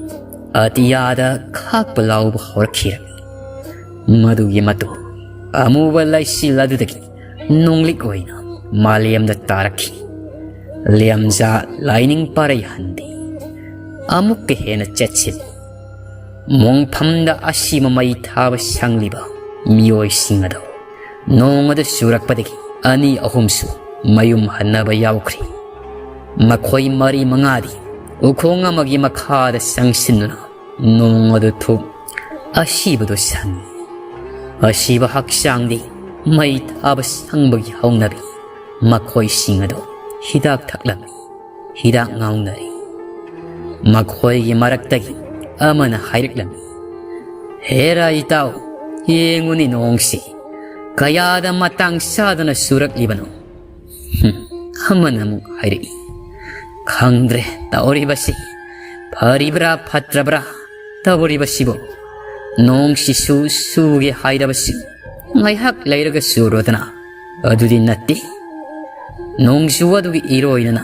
ꯑꯇꯤꯌꯥꯗ ꯈꯥꯛꯄ ꯂꯥꯎꯕ ꯍꯧꯔꯛꯈꯤꯔꯝꯃꯤ꯫ ꯃꯗꯨꯒꯤ ꯃꯇꯨꯡ ꯑꯃꯨꯕ ꯂꯩꯆꯤꯜ ꯑꯗꯨꯗꯒꯤ ꯅꯣꯡꯂꯤꯛ ꯑꯣꯏꯅ ꯃꯥꯂꯦꯝꯗ ꯇꯥꯔꯛꯈꯤ꯫ ꯂꯦꯝꯖꯥ ꯂꯥꯏꯅꯤꯡ ꯄꯔꯩ ꯍꯟꯗꯦ꯫ ꯑꯃꯨꯛꯀ ꯍꯦꯟꯅ ꯆꯦꯠꯁꯤꯜꯂꯤ꯫ ꯃꯣꯡꯐꯝꯗ ꯑꯁꯤꯕ ꯃꯩ ꯊꯥꯕ ꯁꯪꯂꯤꯕ ꯃꯤꯑꯣꯏꯁꯤꯡ ꯑꯗꯨ ꯅꯣꯡ ꯑꯗꯨ ꯆꯨꯔꯛꯄꯗꯒꯤ ꯑꯅꯤ ꯑꯍꯨꯝꯁꯨ ꯃꯌꯨꯝ ꯍꯟꯅꯕ ꯌꯥꯎꯈ꯭ꯔꯤ꯫ ꯃꯈꯣꯏ ꯃꯔꯤ ꯃꯉꯥꯗꯤ ꯎꯈꯣꯡ ꯑꯃꯒꯤ ꯃꯈꯥꯗ ꯆꯪꯁꯤꯟꯗꯨꯅ ꯅꯣꯡ ꯑꯗꯨ ꯊꯨꯞ ꯑꯁꯤꯕꯗꯨ ꯁꯪꯉꯤ꯫ ꯑꯁꯤꯕ ꯍꯛꯆꯥꯡꯗꯤ ꯃꯩ ꯊꯥꯕ ꯁꯪꯕꯒꯤ ꯍꯧꯅꯕꯤ꯫ ꯃꯈꯣꯏꯁꯤꯡ ꯑꯗꯨ ꯍꯤꯗꯥꯛ ꯊꯛꯂꯝꯃꯤ꯫ ꯍꯤꯗꯥꯛ ꯉꯥꯎꯅꯔꯤ꯫ ꯃꯈꯣꯏꯒꯤ ꯃꯔꯛꯇꯒꯤ ꯑꯃꯅ ꯍꯥꯏꯔꯛꯂꯝꯃꯤ, "ꯍꯦꯔꯥ ꯏꯇꯥꯎ, ꯌꯦꯡꯉꯨꯅꯤ ꯅꯣꯡꯁꯤ ꯀꯌꯥꯗ ꯃꯇꯥꯡ ꯆꯥꯗꯅ ꯆꯨꯔꯛꯂꯤꯕꯅꯣ?" ꯍꯨꯝ, ꯑꯃꯅ ꯑꯃꯨꯛ ꯍꯥꯏꯔꯛꯏ, "ꯈꯪꯗ꯭ꯔꯦ ꯇꯧꯔꯤꯕꯁꯤ, ꯐꯔꯤꯕ꯭ꯔꯥ ꯐꯠꯇ꯭ꯔꯕ꯭ꯔꯥ ꯇꯧꯔꯤꯕꯁꯤꯕꯨ? ꯅꯣꯡꯁꯤꯁꯨ ꯆꯨꯒꯦ ꯍꯥꯏꯔꯕꯁꯤ ꯉꯥꯏꯍꯥꯛ ꯂꯩꯔꯒ ꯆꯨꯔꯣꯗꯅ, ꯑꯗꯨꯗꯤ ꯅꯠꯇꯦ꯫ ꯅꯣꯡꯖꯨ ꯑꯗꯨꯒꯤ ꯏꯔꯣꯏꯅꯅ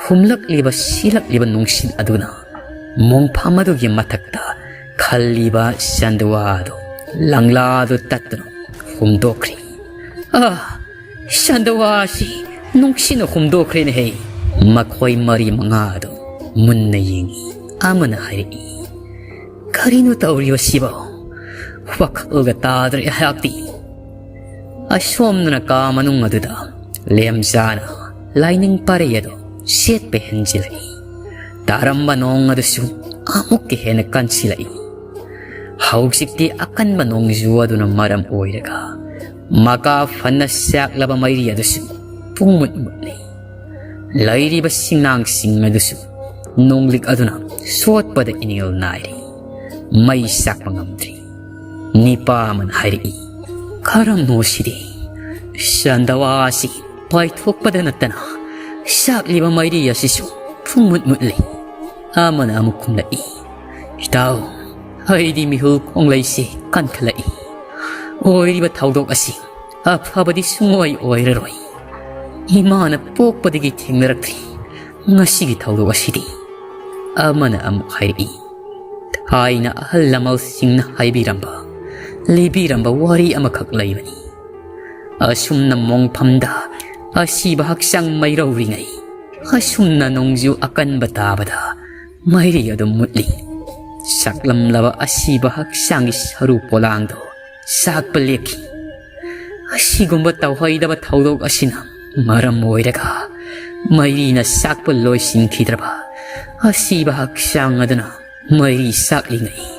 ꯍꯨꯝꯂꯛꯂꯤꯕ ꯁꯤꯂꯛꯂꯤꯕ ꯅꯨꯡꯁꯤꯠ ꯑꯗꯨꯅ ꯃꯣꯡꯐꯝ ꯑꯗꯨꯒꯤ ꯃꯊꯛꯇ ꯈꯜꯂꯤꯕ ꯆꯟꯗꯋꯥ ꯑꯗꯨ ꯂꯪꯂꯥꯗꯨ ꯇꯠꯇꯨꯅ ꯍꯨꯝꯗꯣꯛꯈ꯭ꯔꯤ꯫ ꯑꯥ, ꯆꯟꯗꯋꯥ ꯑꯁꯤ ꯅꯨꯡꯁꯤꯠꯅ ꯍꯨꯝꯗꯣꯛꯈ꯭ꯔꯦꯅꯦꯍꯦ!" ꯃꯈꯣꯏ ꯃꯔꯤ ꯃꯉꯥ ꯑꯗꯨ ꯃꯨꯟꯅ ꯌꯦꯡꯏ꯫ ꯑꯃꯅ ꯍꯥꯏꯔꯛꯏ, "ꯀꯔꯤꯅꯣ ꯇꯧꯔꯤꯕꯁꯤꯕꯣ? ꯋꯥꯈꯜꯒ ꯇꯥꯗ꯭ꯔꯦ ꯑꯩꯍꯥꯛꯇꯤ!" ꯑꯁꯣꯝꯗꯅ ꯀꯥ ꯃꯅꯨꯡ ꯑꯗꯨꯗ ꯂꯦꯝꯖꯥꯅ ꯂꯥꯏꯅꯤꯡ ꯄꯔꯩ ꯑꯗꯨ ꯁꯦꯠꯄ ꯍꯦꯟꯖꯤꯜꯂꯛꯏ꯫ ꯇꯥꯔꯝꯕ ꯅꯣꯡ ꯑꯗꯨꯁꯨ ꯑꯃꯨꯛꯀ ꯍꯦꯟꯅ ꯀꯟꯁꯤꯜꯂꯛꯏ꯫ ꯍꯧꯖꯤꯛꯇꯤ ꯑꯀꯟꯕ ꯅꯣꯡꯖꯨ ꯑꯗꯨꯅ ꯃꯔꯝ ꯑꯣꯏꯔꯒ ꯃꯀꯥ ꯐꯅ ꯆꯥꯛꯂꯕ ꯃꯩꯔꯤ ꯑꯗꯨꯁꯨ ꯄꯨꯡꯃꯨꯠ ꯃꯨꯠꯂꯤ꯫ ꯂꯩꯔꯤꯕ ꯁꯤꯡꯅꯥꯡꯁꯤꯡ ꯑꯗꯨꯁꯨ ꯅꯣꯡꯂꯤꯛ ꯑꯗꯨꯅ ꯁꯣꯠꯄꯗ ꯏꯅꯤꯜ ꯅꯥꯏꯔꯦ꯫ ꯃꯩ ꯆꯥꯛꯄ ꯉꯝꯗ꯭ꯔꯤ꯫ ꯅꯤꯄꯥ ꯑꯃꯅ ꯍꯥꯏꯔꯛꯏ, "ꯈꯔꯝꯅꯣ ꯁꯤꯗꯤ? ꯆꯥꯟꯗꯋꯥ ꯑꯁꯤ ꯄꯥꯏꯊꯣꯛꯄꯗ ꯅꯠꯇꯅ ꯆꯥꯛꯂꯤꯕ ꯃꯩꯔꯤ ꯑꯁꯤꯁꯨ ꯄꯨꯡꯃꯨꯠ ꯃꯨꯠꯂꯤ꯫" ꯑꯃꯅ ꯑꯃꯨꯛ ꯈꯨꯝꯂꯛꯏ, "ꯏꯇꯥꯎ, ꯑꯩꯗꯤ ꯃꯤꯍꯨꯜ ꯈꯣꯡꯂꯩꯁꯤ ꯀꯟꯈꯠꯂꯛꯏ꯫ ꯑꯣꯏꯔꯤꯕ ꯊꯧꯗꯣꯛ ꯑꯁꯤ ꯑꯐꯕꯗꯤ ꯁꯨꯡꯑꯣꯏ ꯑꯣꯏꯔꯔꯣꯏ꯫ ꯏꯃꯥꯅ ꯄꯣꯛꯄꯗꯒꯤ ꯊꯦꯡꯅꯔꯛꯇ꯭ꯔꯤ ꯉꯁꯤꯒꯤ ꯊꯧꯗꯣꯛ ꯑꯁꯤꯗꯤ꯫" ꯑꯃꯅ ꯑꯃꯨꯛ ꯍꯥꯏꯔꯛꯏ, "ꯊꯥꯏꯅ ꯑꯍꯜ ꯂꯃꯟꯁꯤꯡꯅ ꯍꯥꯏꯕꯤꯔꯝꯕ, ꯂꯤꯕꯤꯔꯝꯕ ꯋꯥꯔꯤ ꯑꯃꯈꯛ ꯂꯩꯕꯅꯤ꯫ ꯑꯁꯨꯝꯅ ꯃꯣꯡꯐꯝꯗ ꯑꯁꯤꯕ ꯍꯛꯆꯥꯡ ꯃꯩꯔꯧꯔꯤꯉꯩ, ꯑꯁꯨꯝꯅ ꯅꯣꯡꯖꯨ ꯑꯀꯟꯕ ꯇꯥꯕꯗ ꯃꯩꯔꯤ ꯑꯗꯨꯝ ꯃꯨꯠꯂꯤ꯫ ꯁꯛꯂꯝꯂꯕ ꯑꯁꯤꯕ ꯍꯛꯆꯥꯡꯒꯤ ꯁꯔꯨ ꯄꯣꯂꯥꯡꯗꯣ ꯁꯥꯛꯄ ꯂꯦꯞꯈꯤ꯫ ꯑꯁꯤꯒꯨꯝꯕ ꯇꯧꯍꯩꯗꯕ ꯊꯧꯗꯣꯛ ꯑꯁꯤꯅ ꯃꯔꯝ ꯑꯣꯏꯔꯒ ꯃꯩꯔꯤꯅ ꯁꯥꯛꯄ ꯂꯣꯏꯁꯤꯟꯈꯤꯗ꯭ꯔꯕ ꯑꯁꯤꯕ ꯍꯛꯆꯥꯡ ꯑꯗꯨꯅ ꯃꯩꯔꯤ ꯁꯥꯛꯂꯤꯉꯩ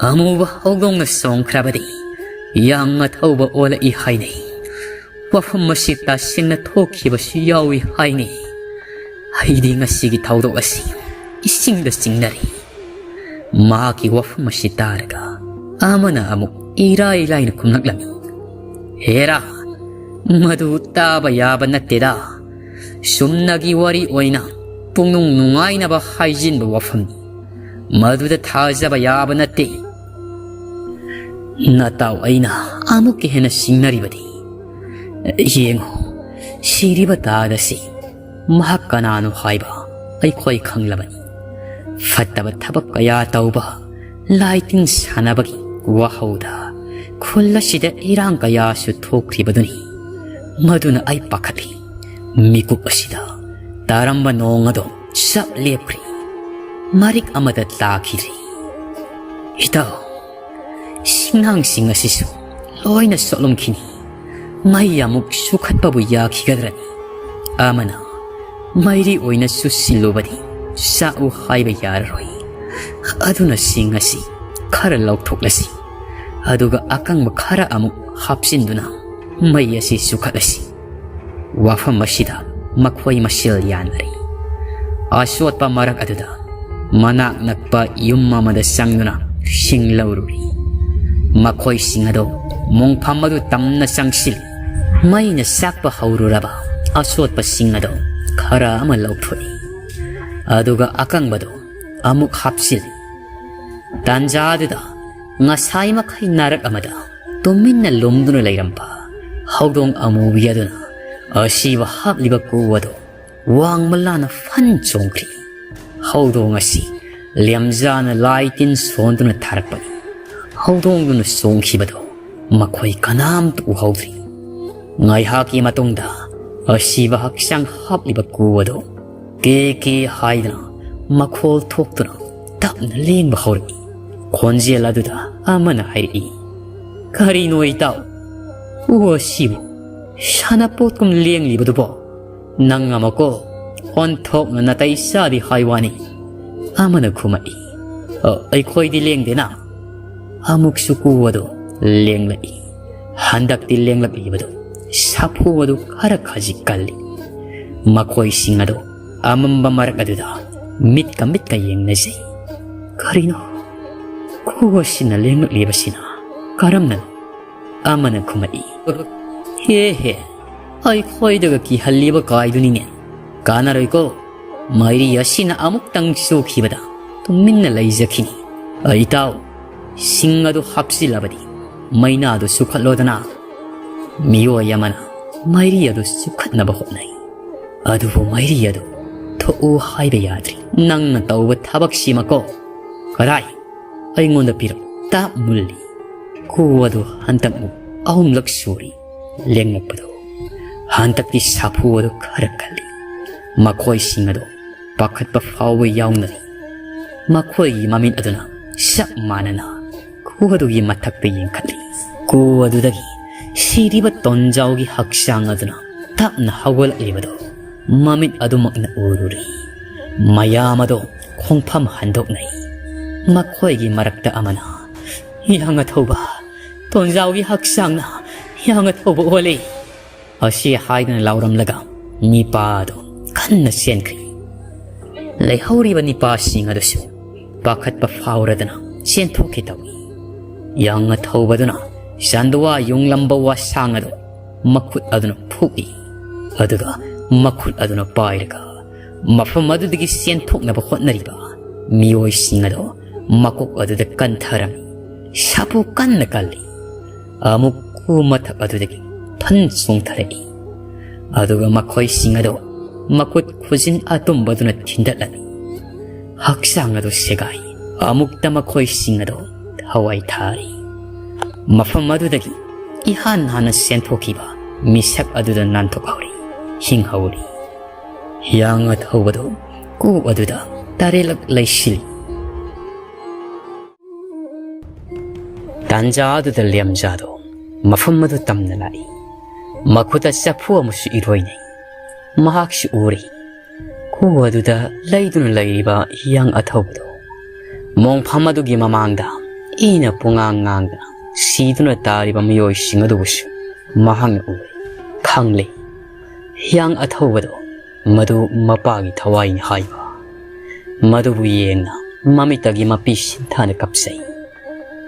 ꯑꯃꯨꯕ ꯍꯧꯗꯣꯡꯅ ꯆꯣꯡꯈ꯭ꯔꯕꯗꯤ ꯌꯥꯝꯅ ꯊꯧꯕ ꯑꯣꯜꯂꯛꯏ ꯍꯥꯏꯅꯩ꯫ ꯋꯥꯐꯝ ꯑꯁꯤ ꯇꯁꯦꯡꯅ ꯊꯣꯛꯈꯤꯕꯁꯨ ꯌꯥꯎꯏ ꯍꯥꯏꯅꯩ꯫ ꯑꯩꯗꯤ ꯉꯁꯤꯒꯤ ꯊꯧꯗꯣꯛ ꯑꯁꯤ ꯏꯁꯤꯡꯗ ꯆꯤꯡꯅꯔꯤ꯫" ꯃꯍꯥꯛꯀꯤ ꯋꯥꯐꯝ ꯑꯁꯤ ꯇꯥꯔꯒ ꯑꯃꯅ ꯑꯃꯨꯛ ꯏꯔꯥꯏ ꯂꯥꯏꯅ ꯈꯨꯝꯂꯛꯂꯝꯃꯤ, "ꯍꯦꯔꯥ, ꯃꯗꯨ ꯇꯥꯕ ꯌꯥꯕ ꯅꯠꯇꯦꯗ꯫ ꯆꯨꯝꯅꯒꯤ ꯋꯥꯔꯤ ꯑꯣꯏꯅ ꯄꯨꯛꯅꯨꯡ ꯅꯨꯡꯉꯥꯏꯅꯕ ꯍꯥꯏꯖꯤꯟꯕ ꯋꯥꯐꯝꯅꯤ꯫ ꯃꯗꯨꯗ ꯊꯥꯖꯕ ꯌꯥꯕ ꯅꯠꯇꯦ꯫ ꯅꯇꯥꯎ ꯑꯩꯅ ꯑꯃꯨꯛꯀ ꯍꯦꯟꯅ ꯆꯤꯡꯅꯔꯤꯕꯗꯤ, ꯌꯦꯡꯉꯨ, ꯁꯤꯔꯤꯕ ꯇꯥꯗ ꯑꯁꯤ ꯃꯍꯥꯛ ꯀꯅꯥꯅꯣ ꯍꯥꯏꯕ ꯑꯩꯈꯣꯏ ꯈꯪꯂꯕꯅꯤ꯫ ꯐꯠꯇꯕ ꯊꯕꯛ ꯀꯌꯥ ꯇꯧꯕ, ꯂꯥꯏ ꯇꯤꯟ ꯁꯥꯟꯅꯕꯒꯤ ꯋꯥꯍꯧꯗ ꯈꯨꯜ ꯑꯁꯤꯗ ꯏꯔꯥꯡ ꯀꯌꯥꯁꯨ ꯊꯣꯛꯈ꯭ꯔꯤꯕꯗꯨꯅꯤ꯫ ꯃꯗꯨꯅ ꯑꯩ ꯄꯥꯈꯠꯂꯤ꯫ ꯃꯤꯀꯨꯞ ꯑꯁꯤꯗ ꯇꯥꯔꯝꯕ ꯅꯣꯡ ꯑꯗꯣ ꯆꯞ ꯂꯦꯞꯈ꯭ꯔꯦ꯫ ꯃꯔꯤꯛ ꯑꯃꯗ ꯇꯥꯈꯤꯗ꯭ꯔꯦ꯫ ꯏꯇꯥꯎ, ꯁꯤꯡꯅꯥꯡꯁꯤꯡ ꯑꯁꯤꯁꯨ ꯂꯣꯏꯅ ꯁꯣꯛꯂꯝꯈꯤꯅꯤ꯫ ꯃꯩ ꯑꯃꯨꯛ ꯁꯨꯈꯠꯄꯕꯨ ꯌꯥꯈꯤꯒꯗ꯭ꯔꯅꯤ? ꯑꯃꯅ ꯃꯩꯔꯤ ꯑꯣꯏꯅ ꯆꯨꯁꯤꯜꯂꯨꯕꯗꯤ ꯆꯥꯛꯎ ꯍꯥꯏꯕ ꯌꯥꯔꯔꯣꯏ꯫ ꯑꯗꯨꯅ ꯁꯤꯡ ꯑꯁꯤ ꯈꯔ ꯂꯧꯊꯣꯛꯂꯁꯤ, ꯑꯗꯨꯒ ꯑꯀꯪꯕ ꯈꯔ ꯑꯃꯨꯛ ꯍꯥꯞꯆꯤꯟꯗꯨꯅ ꯃꯩ ꯑꯁꯤ ꯆꯨꯈꯠꯂꯁꯤ꯫ ꯋꯥꯐꯝ ꯑꯁꯤꯗ ꯃꯈꯣꯏ ꯃꯁꯦꯜ ꯌꯥꯅꯔꯤ꯫ ꯑꯆꯣꯠꯄ ꯃꯔꯛ ꯑꯗꯨꯗ ꯃꯅꯥꯛ ꯅꯛꯄ ꯌꯨꯝ ꯑꯃꯗ ꯆꯪꯗꯨꯅ ꯁꯤꯡ ꯂꯧꯔꯨꯔꯤ꯫ ꯃꯈꯣꯏꯁꯤꯡ ꯑꯗꯨ ꯃꯣꯡꯐꯝ ꯑꯗꯨ ꯇꯝꯅ ꯆꯪꯁꯤꯜꯂꯤ꯫ ꯃꯩꯅ ꯆꯥꯛꯄ ꯍꯧꯔꯨꯔꯕ ꯑꯆꯣꯠꯄꯁꯤꯡ ꯑꯗꯨ ꯈꯔ ꯑꯃ ꯂꯧꯊꯣꯛꯏ, ꯑꯗꯨꯒ ꯑꯀꯪꯕꯗꯨ ꯑꯃꯨꯛ ꯍꯥꯞꯆꯤꯜꯂꯤ꯫ ꯇꯥꯟꯖꯥ ꯑꯗꯨꯗ ꯉꯁꯥꯏ ꯃꯈꯩ ꯅꯥꯔꯛ ꯑꯃꯗ ꯇꯨꯃꯤꯟꯅ ꯂꯨꯝꯗꯨꯅ ꯂꯩꯔꯝꯕ ꯍꯧꯗꯣꯡ ꯑꯃꯨꯕꯤ ꯑꯗꯨꯅ ꯑꯁꯤꯕ ꯍꯥꯞꯂꯤꯕ ꯀꯨ ꯑꯗꯨ ꯋꯥꯡꯃ ꯂꯥꯅ ꯐꯟ ꯆꯣꯡꯈ꯭ꯔꯤ꯫ ꯍꯧꯗꯣꯡ ꯑꯁꯤ ꯂꯦꯝꯖꯥꯅ ꯂꯥꯏ ꯇꯤꯟ ꯁꯣꯟꯗꯨꯅ ꯊꯥꯔꯛꯄꯅꯤ꯫ ꯍꯧꯗꯣꯡꯗꯨꯅ ꯆꯣꯡꯈꯤꯕꯗꯨ ꯃꯈꯣꯏ ꯀꯅꯥꯝꯇ ꯎꯍꯧꯗ꯭ꯔꯤ꯫ ꯉꯥꯏꯍꯥꯛꯀꯤ ꯃꯇꯨꯡꯗ ꯑꯁꯤꯕ ꯍꯛꯆꯥꯡ ꯍꯥꯞꯂꯤꯕ ꯀꯨ ꯑꯗꯨ ꯀꯦ ꯀꯦ ꯍꯥꯏꯗꯨꯅ ꯃꯈꯣꯜ ꯊꯣꯛꯇꯨꯅ ꯇꯞꯅ ꯂꯦꯡꯕ ꯍꯧꯔꯛꯏ꯫ ꯈꯣꯟꯖꯦꯜ ꯑꯗꯨꯗ ꯑꯃꯅ ꯍꯥꯏꯔꯛꯏ, "ꯀꯔꯤꯅꯣ ꯏꯇꯥꯎ? ꯀꯨ ꯑꯁꯤꯕꯨ ꯁꯥꯟꯅꯄꯣꯠꯀꯨꯝ ꯂꯦꯡꯂꯤꯕꯗꯨꯕꯣ? ꯅꯪ ꯑꯃꯀꯣ ꯑꯣꯟꯊꯣꯛꯅ ꯅꯥꯇꯩ ꯆꯥꯗꯦ ꯍꯥꯏ ꯋꯥꯅꯤ꯫" ꯑꯃꯅ ꯈꯨꯝꯃꯛꯏ, "ꯑ, ꯑꯩꯈꯣꯏꯗꯤ ꯂꯦꯡꯗꯦꯅ꯫" ꯑꯃꯨꯛꯁꯨ ꯀꯨ ꯑꯗꯨ ꯂꯦꯡꯂꯛꯏ꯫ ꯍꯟꯗꯛꯇꯤ ꯂꯦꯡꯂꯛꯂꯤꯕꯗꯨ ꯁꯥꯐꯨ ꯑꯗꯨ ꯈꯔ ꯈꯖꯤꯛ ꯀꯜꯂꯤ꯫ ꯃꯈꯣꯏꯁꯤꯡ ꯑꯗꯨ ꯑꯃꯝꯕ ꯃꯔꯛ ꯑꯗꯨꯗ ꯃꯤꯠꯀ ꯃꯤꯠꯀ ꯌꯦꯡꯅꯖꯩ꯫ "ꯀꯔꯤꯅꯣ? ꯀꯨ ꯑꯁꯤꯅ ꯂꯦꯡꯂꯛꯂꯤꯕꯁꯤꯅ ꯀꯔꯝꯅꯅꯣ?" ꯑꯃꯅ ꯈꯨꯝꯃꯛꯏ, "ꯍꯦ ꯍꯦ, ꯑꯩꯈꯣꯏꯗꯒ ꯀꯤꯍꯜꯂꯤꯕ ꯀꯥꯏꯗꯨꯅꯤꯅꯦ꯫ ꯀꯥꯟꯅꯔꯣꯏꯀꯣ, ꯃꯩꯔꯤ ꯑꯁꯤꯅ ꯑꯃꯨꯛꯇꯪ ꯆꯨꯈꯤꯕꯗ ꯇꯨꯃꯤꯟꯅ ꯂꯩꯖꯈꯤꯅꯤ꯫ ꯑ, ꯏꯇꯥꯎ, ꯁꯤꯡ ꯑꯗꯨ ꯍꯥꯞꯆꯤꯜꯂꯕꯗꯤ ꯃꯩꯅꯥꯗꯨ ꯆꯨꯈꯠꯂꯣꯗꯅ꯫" ꯃꯤꯑꯣꯏ ꯑꯃꯅ ꯃꯩꯔꯤ ꯑꯗꯨ ꯆꯨꯈꯠꯅꯕ ꯍꯣꯠꯅꯩ, ꯑꯗꯨꯕꯨ ꯃꯩꯔꯤ ꯑꯗꯨ ꯊꯣꯛꯎ ꯍꯥꯏꯕ ꯌꯥꯗ꯭ꯔꯤ꯫ "ꯅꯪꯅ ꯇꯧꯕ ꯊꯕꯛꯁꯤꯃꯀꯣ, ꯀꯔꯥꯏ? ꯑꯩꯉꯣꯟꯗ ꯄꯤꯔꯛ꯫" ꯇꯥꯞ ꯃꯨꯜꯂꯤ꯫ ꯀꯨ ꯑꯗꯨ ꯍꯟꯗꯛꯃꯨꯛ ꯑꯍꯨꯝꯂꯛ ꯁꯨꯔꯤ ꯂꯦꯡꯂꯛꯄꯗꯨ꯫ ꯍꯟꯗꯛꯇꯤ ꯁꯥꯐꯨ ꯑꯗꯨ ꯈꯔ ꯀꯜꯂꯤ꯫ ꯃꯈꯣꯏꯁꯤꯡ ꯑꯗꯨ ꯄꯥꯈꯠꯄ ꯐꯥꯎꯕ ꯌꯥꯎꯅꯔꯤ꯫ ꯃꯈꯣꯏꯒꯤ ꯃꯃꯤꯠ ꯑꯗꯨꯅ ꯆꯞ ꯃꯥꯟꯅꯅ ꯀꯨ ꯑꯗꯨꯒꯤ ꯃꯊꯛꯇ ꯌꯦꯡꯈꯠꯂꯤ꯫ ꯀꯨ ꯑꯗꯨꯗꯒꯤ ꯁꯤꯔꯤꯕ ꯇꯣꯟꯖꯥꯎꯒꯤ ꯍꯛꯆꯥꯡ ꯑꯗꯨꯅ ꯇꯞꯅ ꯍꯧꯒꯠꯂꯛꯂꯤꯕꯗꯨ ꯃꯃꯤꯠ ꯑꯗꯨꯃꯛꯅ ꯎꯔꯨꯔꯤ꯫ ꯃꯌꯥꯝ ꯑꯗꯨ ꯈꯣꯡꯐꯝ ꯍꯟꯗꯣꯛꯅꯩ꯫ ꯃꯈꯣꯏꯒꯤ ꯃꯔꯛꯇ ꯑꯃꯅ, "ꯍꯤꯌꯥꯡ ꯑꯊꯧꯕ, ꯇꯣꯟꯖꯥꯎꯒꯤ ꯍꯛꯆꯥꯡꯅ ꯍꯤꯌꯥꯡ ꯑꯊꯧꯕ ꯑꯣꯜꯂꯤ!" ꯑꯁꯤ ꯍꯥꯏꯗꯨꯅ ꯂꯥꯎꯔꯝꯂꯒ ꯅꯤꯄꯥꯗꯣ ꯀꯟꯅ ꯆꯦꯟꯈ꯭ꯔꯦ꯫ ꯂꯩꯍꯧꯔꯤꯕ ꯅꯤꯄꯥꯁꯤꯡ ꯑꯗꯨꯁꯨ ꯄꯥꯈꯠꯄ ꯐꯥꯎꯔꯗꯅ ꯆꯦꯟꯊꯣꯛꯈꯤ ꯇꯧꯏ꯫ ꯍꯤꯌꯥꯡ ꯑꯊꯧꯕꯗꯨꯅ ꯆꯥꯟꯗꯋꯥ ꯌꯨꯡꯂꯝꯕ ꯋꯥꯁꯥꯡ ꯑꯗꯨ ꯃꯈꯨꯠ ꯑꯗꯨꯅ ꯐꯨꯛꯏ꯫ ꯑꯗꯨꯒ ꯃꯈꯨꯠ ꯑꯗꯨꯅ ꯄꯥꯏꯔꯒ ꯃꯐꯝ ꯑꯗꯨꯗꯒꯤ ꯆꯦꯟꯊꯣꯛꯅꯕ ꯍꯣꯠꯅꯔꯤꯕ ꯃꯤꯑꯣꯏꯁꯤꯡ ꯑꯗꯨ ꯃꯀꯣꯛ ꯑꯗꯨꯗ ꯀꯟꯊꯔꯝꯃꯤ꯫ ꯁꯥꯐꯨ ꯀꯟꯅ ꯀꯜꯂꯤ꯫ ꯑꯃꯨꯛ ꯀꯨ ꯃꯊꯛ ꯑꯗꯨꯗꯒꯤ ꯊꯟ ꯆꯣꯡꯊꯔꯛꯏ꯫ ꯑꯗꯨꯒ ꯃꯈꯣꯏꯁꯤꯡ ꯑꯗꯨ ꯃꯈꯨꯠ ꯈꯨꯖꯤꯟ ꯑꯇꯨꯝꯕꯗꯨꯅ ꯊꯤꯟꯗꯠꯂꯝꯃꯤ꯫ ꯍꯛꯆꯥꯡ ꯑꯗꯨ ꯁꯦꯒꯥꯏ꯫ ꯑꯃꯨꯛꯇ ꯃꯈꯣꯏꯁꯤꯡ ꯑꯗꯨ ꯊꯋꯥꯏ ꯊꯥꯔꯤ꯫ ꯃꯐꯝ ꯑꯗꯨꯗꯒꯤ ꯏꯍꯥꯟ ꯍꯥꯟꯅ ꯆꯦꯟꯊꯣꯛꯈꯤꯕ ꯃꯤꯁꯛ ꯑꯗꯨꯗ ꯅꯥꯟꯊꯣꯛꯍꯧꯔꯤ, ꯍꯤꯡꯍꯧꯔꯤ꯫ ꯍꯤꯌꯥꯡ ꯑꯊꯧꯕꯗꯨ ꯀꯨ ꯑꯗꯨꯗ ꯇꯔꯦꯠꯂꯛ ꯂꯩꯁꯤꯜꯂꯤ꯫ ꯇꯥꯟꯖꯥ ꯑꯗꯨꯗ ꯂꯦꯝꯖꯥꯗꯣ ꯃꯐꯝ ꯑꯗꯨ ꯇꯝꯅ ꯂꯥꯛꯏ꯫ ꯃꯈꯨꯠꯇ ꯆꯐꯨ ꯑꯃꯁꯨ ꯏꯔꯣꯏꯅꯩ꯫ ꯃꯍꯥꯛꯁꯨ ꯎꯔꯤ꯫ ꯀꯨ ꯑꯗꯨꯗ ꯂꯩꯗꯨꯅ ꯂꯩꯔꯤꯕ ꯍꯤꯌꯥꯡ ꯑꯊꯧꯕꯗꯣ꯫ ꯃꯣꯡꯐꯝ ꯑꯗꯨꯒꯤ ꯃꯃꯥꯡꯗ ꯏꯅ ꯄꯨꯡꯉꯥꯡ ꯉꯥꯡꯗꯅ ꯁꯤꯗꯨꯅ ꯇꯥꯔꯤꯕ ꯃꯤꯑꯣꯏꯁꯤꯡ ꯑꯗꯨꯕꯨꯁꯨ ꯃꯍꯥꯛꯅ ꯎꯔꯤ, ꯈꯪꯂꯤ꯫ ꯍꯤꯌꯥꯡ ꯑꯊꯧꯕꯗꯣ ꯃꯗꯨ ꯃꯄꯥꯒꯤ ꯊꯋꯥꯏꯅꯤ ꯍꯥꯏꯕ꯫ ꯃꯗꯨꯕꯨ ꯌꯦꯡꯅ ꯃꯃꯤꯠꯇꯒꯤ ꯃꯄꯤ ꯁꯤꯟꯊꯥꯅ ꯀꯞꯆꯩ꯫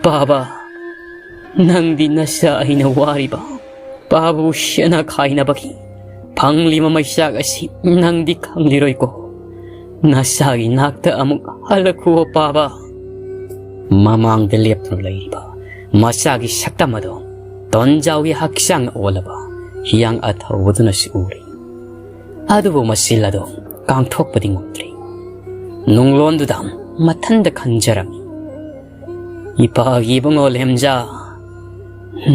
"ꯄꯥꯕ, ꯅꯪꯗꯤ ꯅꯆꯥ ꯑꯩꯅ ꯋꯥꯔꯤꯕ ꯄꯥꯕꯕꯨ ꯁꯦꯟꯅ ꯈꯥꯏꯅꯕꯒꯤ ꯐꯪꯂꯤꯕ ꯃꯩꯆꯥꯛ ꯑꯁꯤ ꯅꯪꯗꯤ ꯈꯪꯂꯤꯔꯣꯏꯀꯣ꯫ ꯅꯆꯥꯒꯤ ꯅꯥꯛꯇ ꯑꯃꯨꯛ ꯍꯜꯂꯛꯈꯨꯑꯣ ꯄꯥꯕ꯫" ꯃꯃꯥꯡꯗ ꯂꯦꯞꯇꯨꯅ ꯂꯩꯔꯤꯕ ꯃꯆꯥꯒꯤ ꯁꯛꯇꯝ ꯑꯗꯨ ꯇꯣꯟꯖꯥꯎꯒꯤ ꯍꯛꯆꯥꯡ ꯑꯣꯜꯂꯕ ꯍꯤꯌꯥꯡ ꯑꯊꯧꯕꯗꯨꯅꯁꯨ ꯎꯔꯤ꯫ ꯑꯗꯨꯕꯨ ꯃꯆꯤꯜ ꯑꯗꯨ ꯀꯥꯡꯊꯣꯛꯄꯗꯤ ꯉꯝꯗ꯭ꯔꯤ꯫ ꯅꯨꯡꯂꯣꯟꯗꯨꯗ ꯃꯊꯟꯗ ꯈꯟꯖꯔꯝꯃꯤ, "ꯏꯄꯥꯒꯤ ꯏꯕꯨꯡꯉꯣ ꯂꯦꯝꯖꯥ,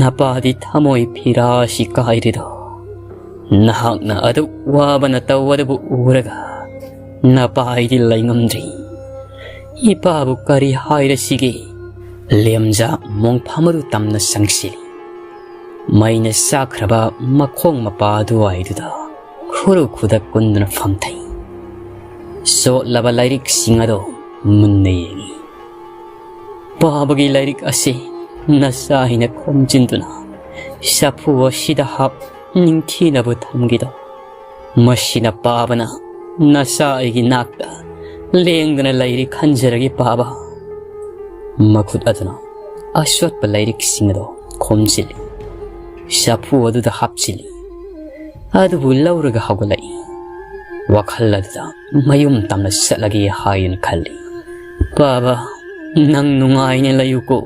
ꯅꯄꯥꯗꯤ ꯊꯃꯣꯏ ꯐꯤꯔꯥꯁꯤ ꯀꯥꯏꯔꯤꯗꯣ꯫ ꯅꯍꯥꯛꯅ ꯑꯗꯨꯛ ꯋꯥꯕꯅ ꯇꯧꯕꯗꯨꯕꯨ ꯎꯔꯒ ꯅꯄꯥ ꯑꯩꯗꯤ ꯂꯩꯉꯝꯗ꯭ꯔꯤ꯫ ꯏꯄꯥꯕꯨ ꯀꯔꯤ ꯍꯥꯏꯔꯁꯤꯒꯦ?" ꯂꯦꯝꯖꯥ ꯃꯣꯡꯐꯝ ꯑꯗꯨ ꯇꯝꯅ ꯆꯪꯁꯤꯜꯂꯤ꯫ ꯃꯩꯅ ꯆꯥꯛꯈ꯭ꯔꯕ ꯃꯈꯣꯡ ꯃꯄꯥ ꯑꯗꯨꯋꯥꯏꯗꯨꯗ ꯈꯨꯔꯨ ꯈꯨꯗꯛ ꯀꯨꯟꯗꯨꯅ ꯐꯝꯊꯩ꯫ ꯆꯣꯠꯂꯕ ꯂꯥꯏꯔꯤꯛꯁꯤꯡ ꯑꯗꯨ ꯃꯨꯟꯅ ꯌꯦꯡꯏ꯫ "ꯄꯥꯕꯒꯤ ꯂꯥꯏꯔꯤꯛ ꯑꯁꯤ ꯅꯆꯥ ꯑꯩꯅ ꯈꯣꯝꯖꯤꯟꯗꯨꯅ ꯆꯐꯨ ꯑꯁꯤꯗ ꯍꯥꯞ ꯅꯤꯡꯊꯤꯅꯕ ꯊꯝꯈꯤꯗꯣ꯫ "ꯃꯁꯤꯅ ꯄꯥꯕꯅ ꯅꯆꯥ ꯑꯩꯒꯤ ꯅꯥꯛꯇ ꯂꯦꯡꯗꯅ ꯂꯩꯔꯤ ꯈꯟꯖꯔꯒꯦ ꯄꯥꯕ꯫" ꯃꯈꯨꯠ ꯑꯗꯨꯅ ꯑꯆꯣꯠꯄ ꯂꯥꯏꯔꯤꯛꯁꯤꯡ ꯑꯗꯨ ꯈꯣꯝꯖꯤꯜꯂꯤ꯫ ꯆꯐꯨ ꯑꯗꯨꯗ ꯍꯥꯞꯆꯤꯜꯂꯤ꯫ ꯑꯗꯨꯕꯨ ꯂꯧꯔꯒ ꯍꯧꯒꯠꯂꯛꯏ꯫ ꯋꯥꯈꯜ ꯑꯗꯨꯗ ꯃꯌꯨꯝ ꯇꯝꯅ ꯆꯠꯂꯒꯦ ꯍꯥꯏꯅ ꯈꯜꯂꯤ꯫ "ꯄꯥꯕ, ꯅꯪ ꯅꯨꯡꯉꯥꯏꯅ ꯂꯩꯌꯨꯀꯣ꯫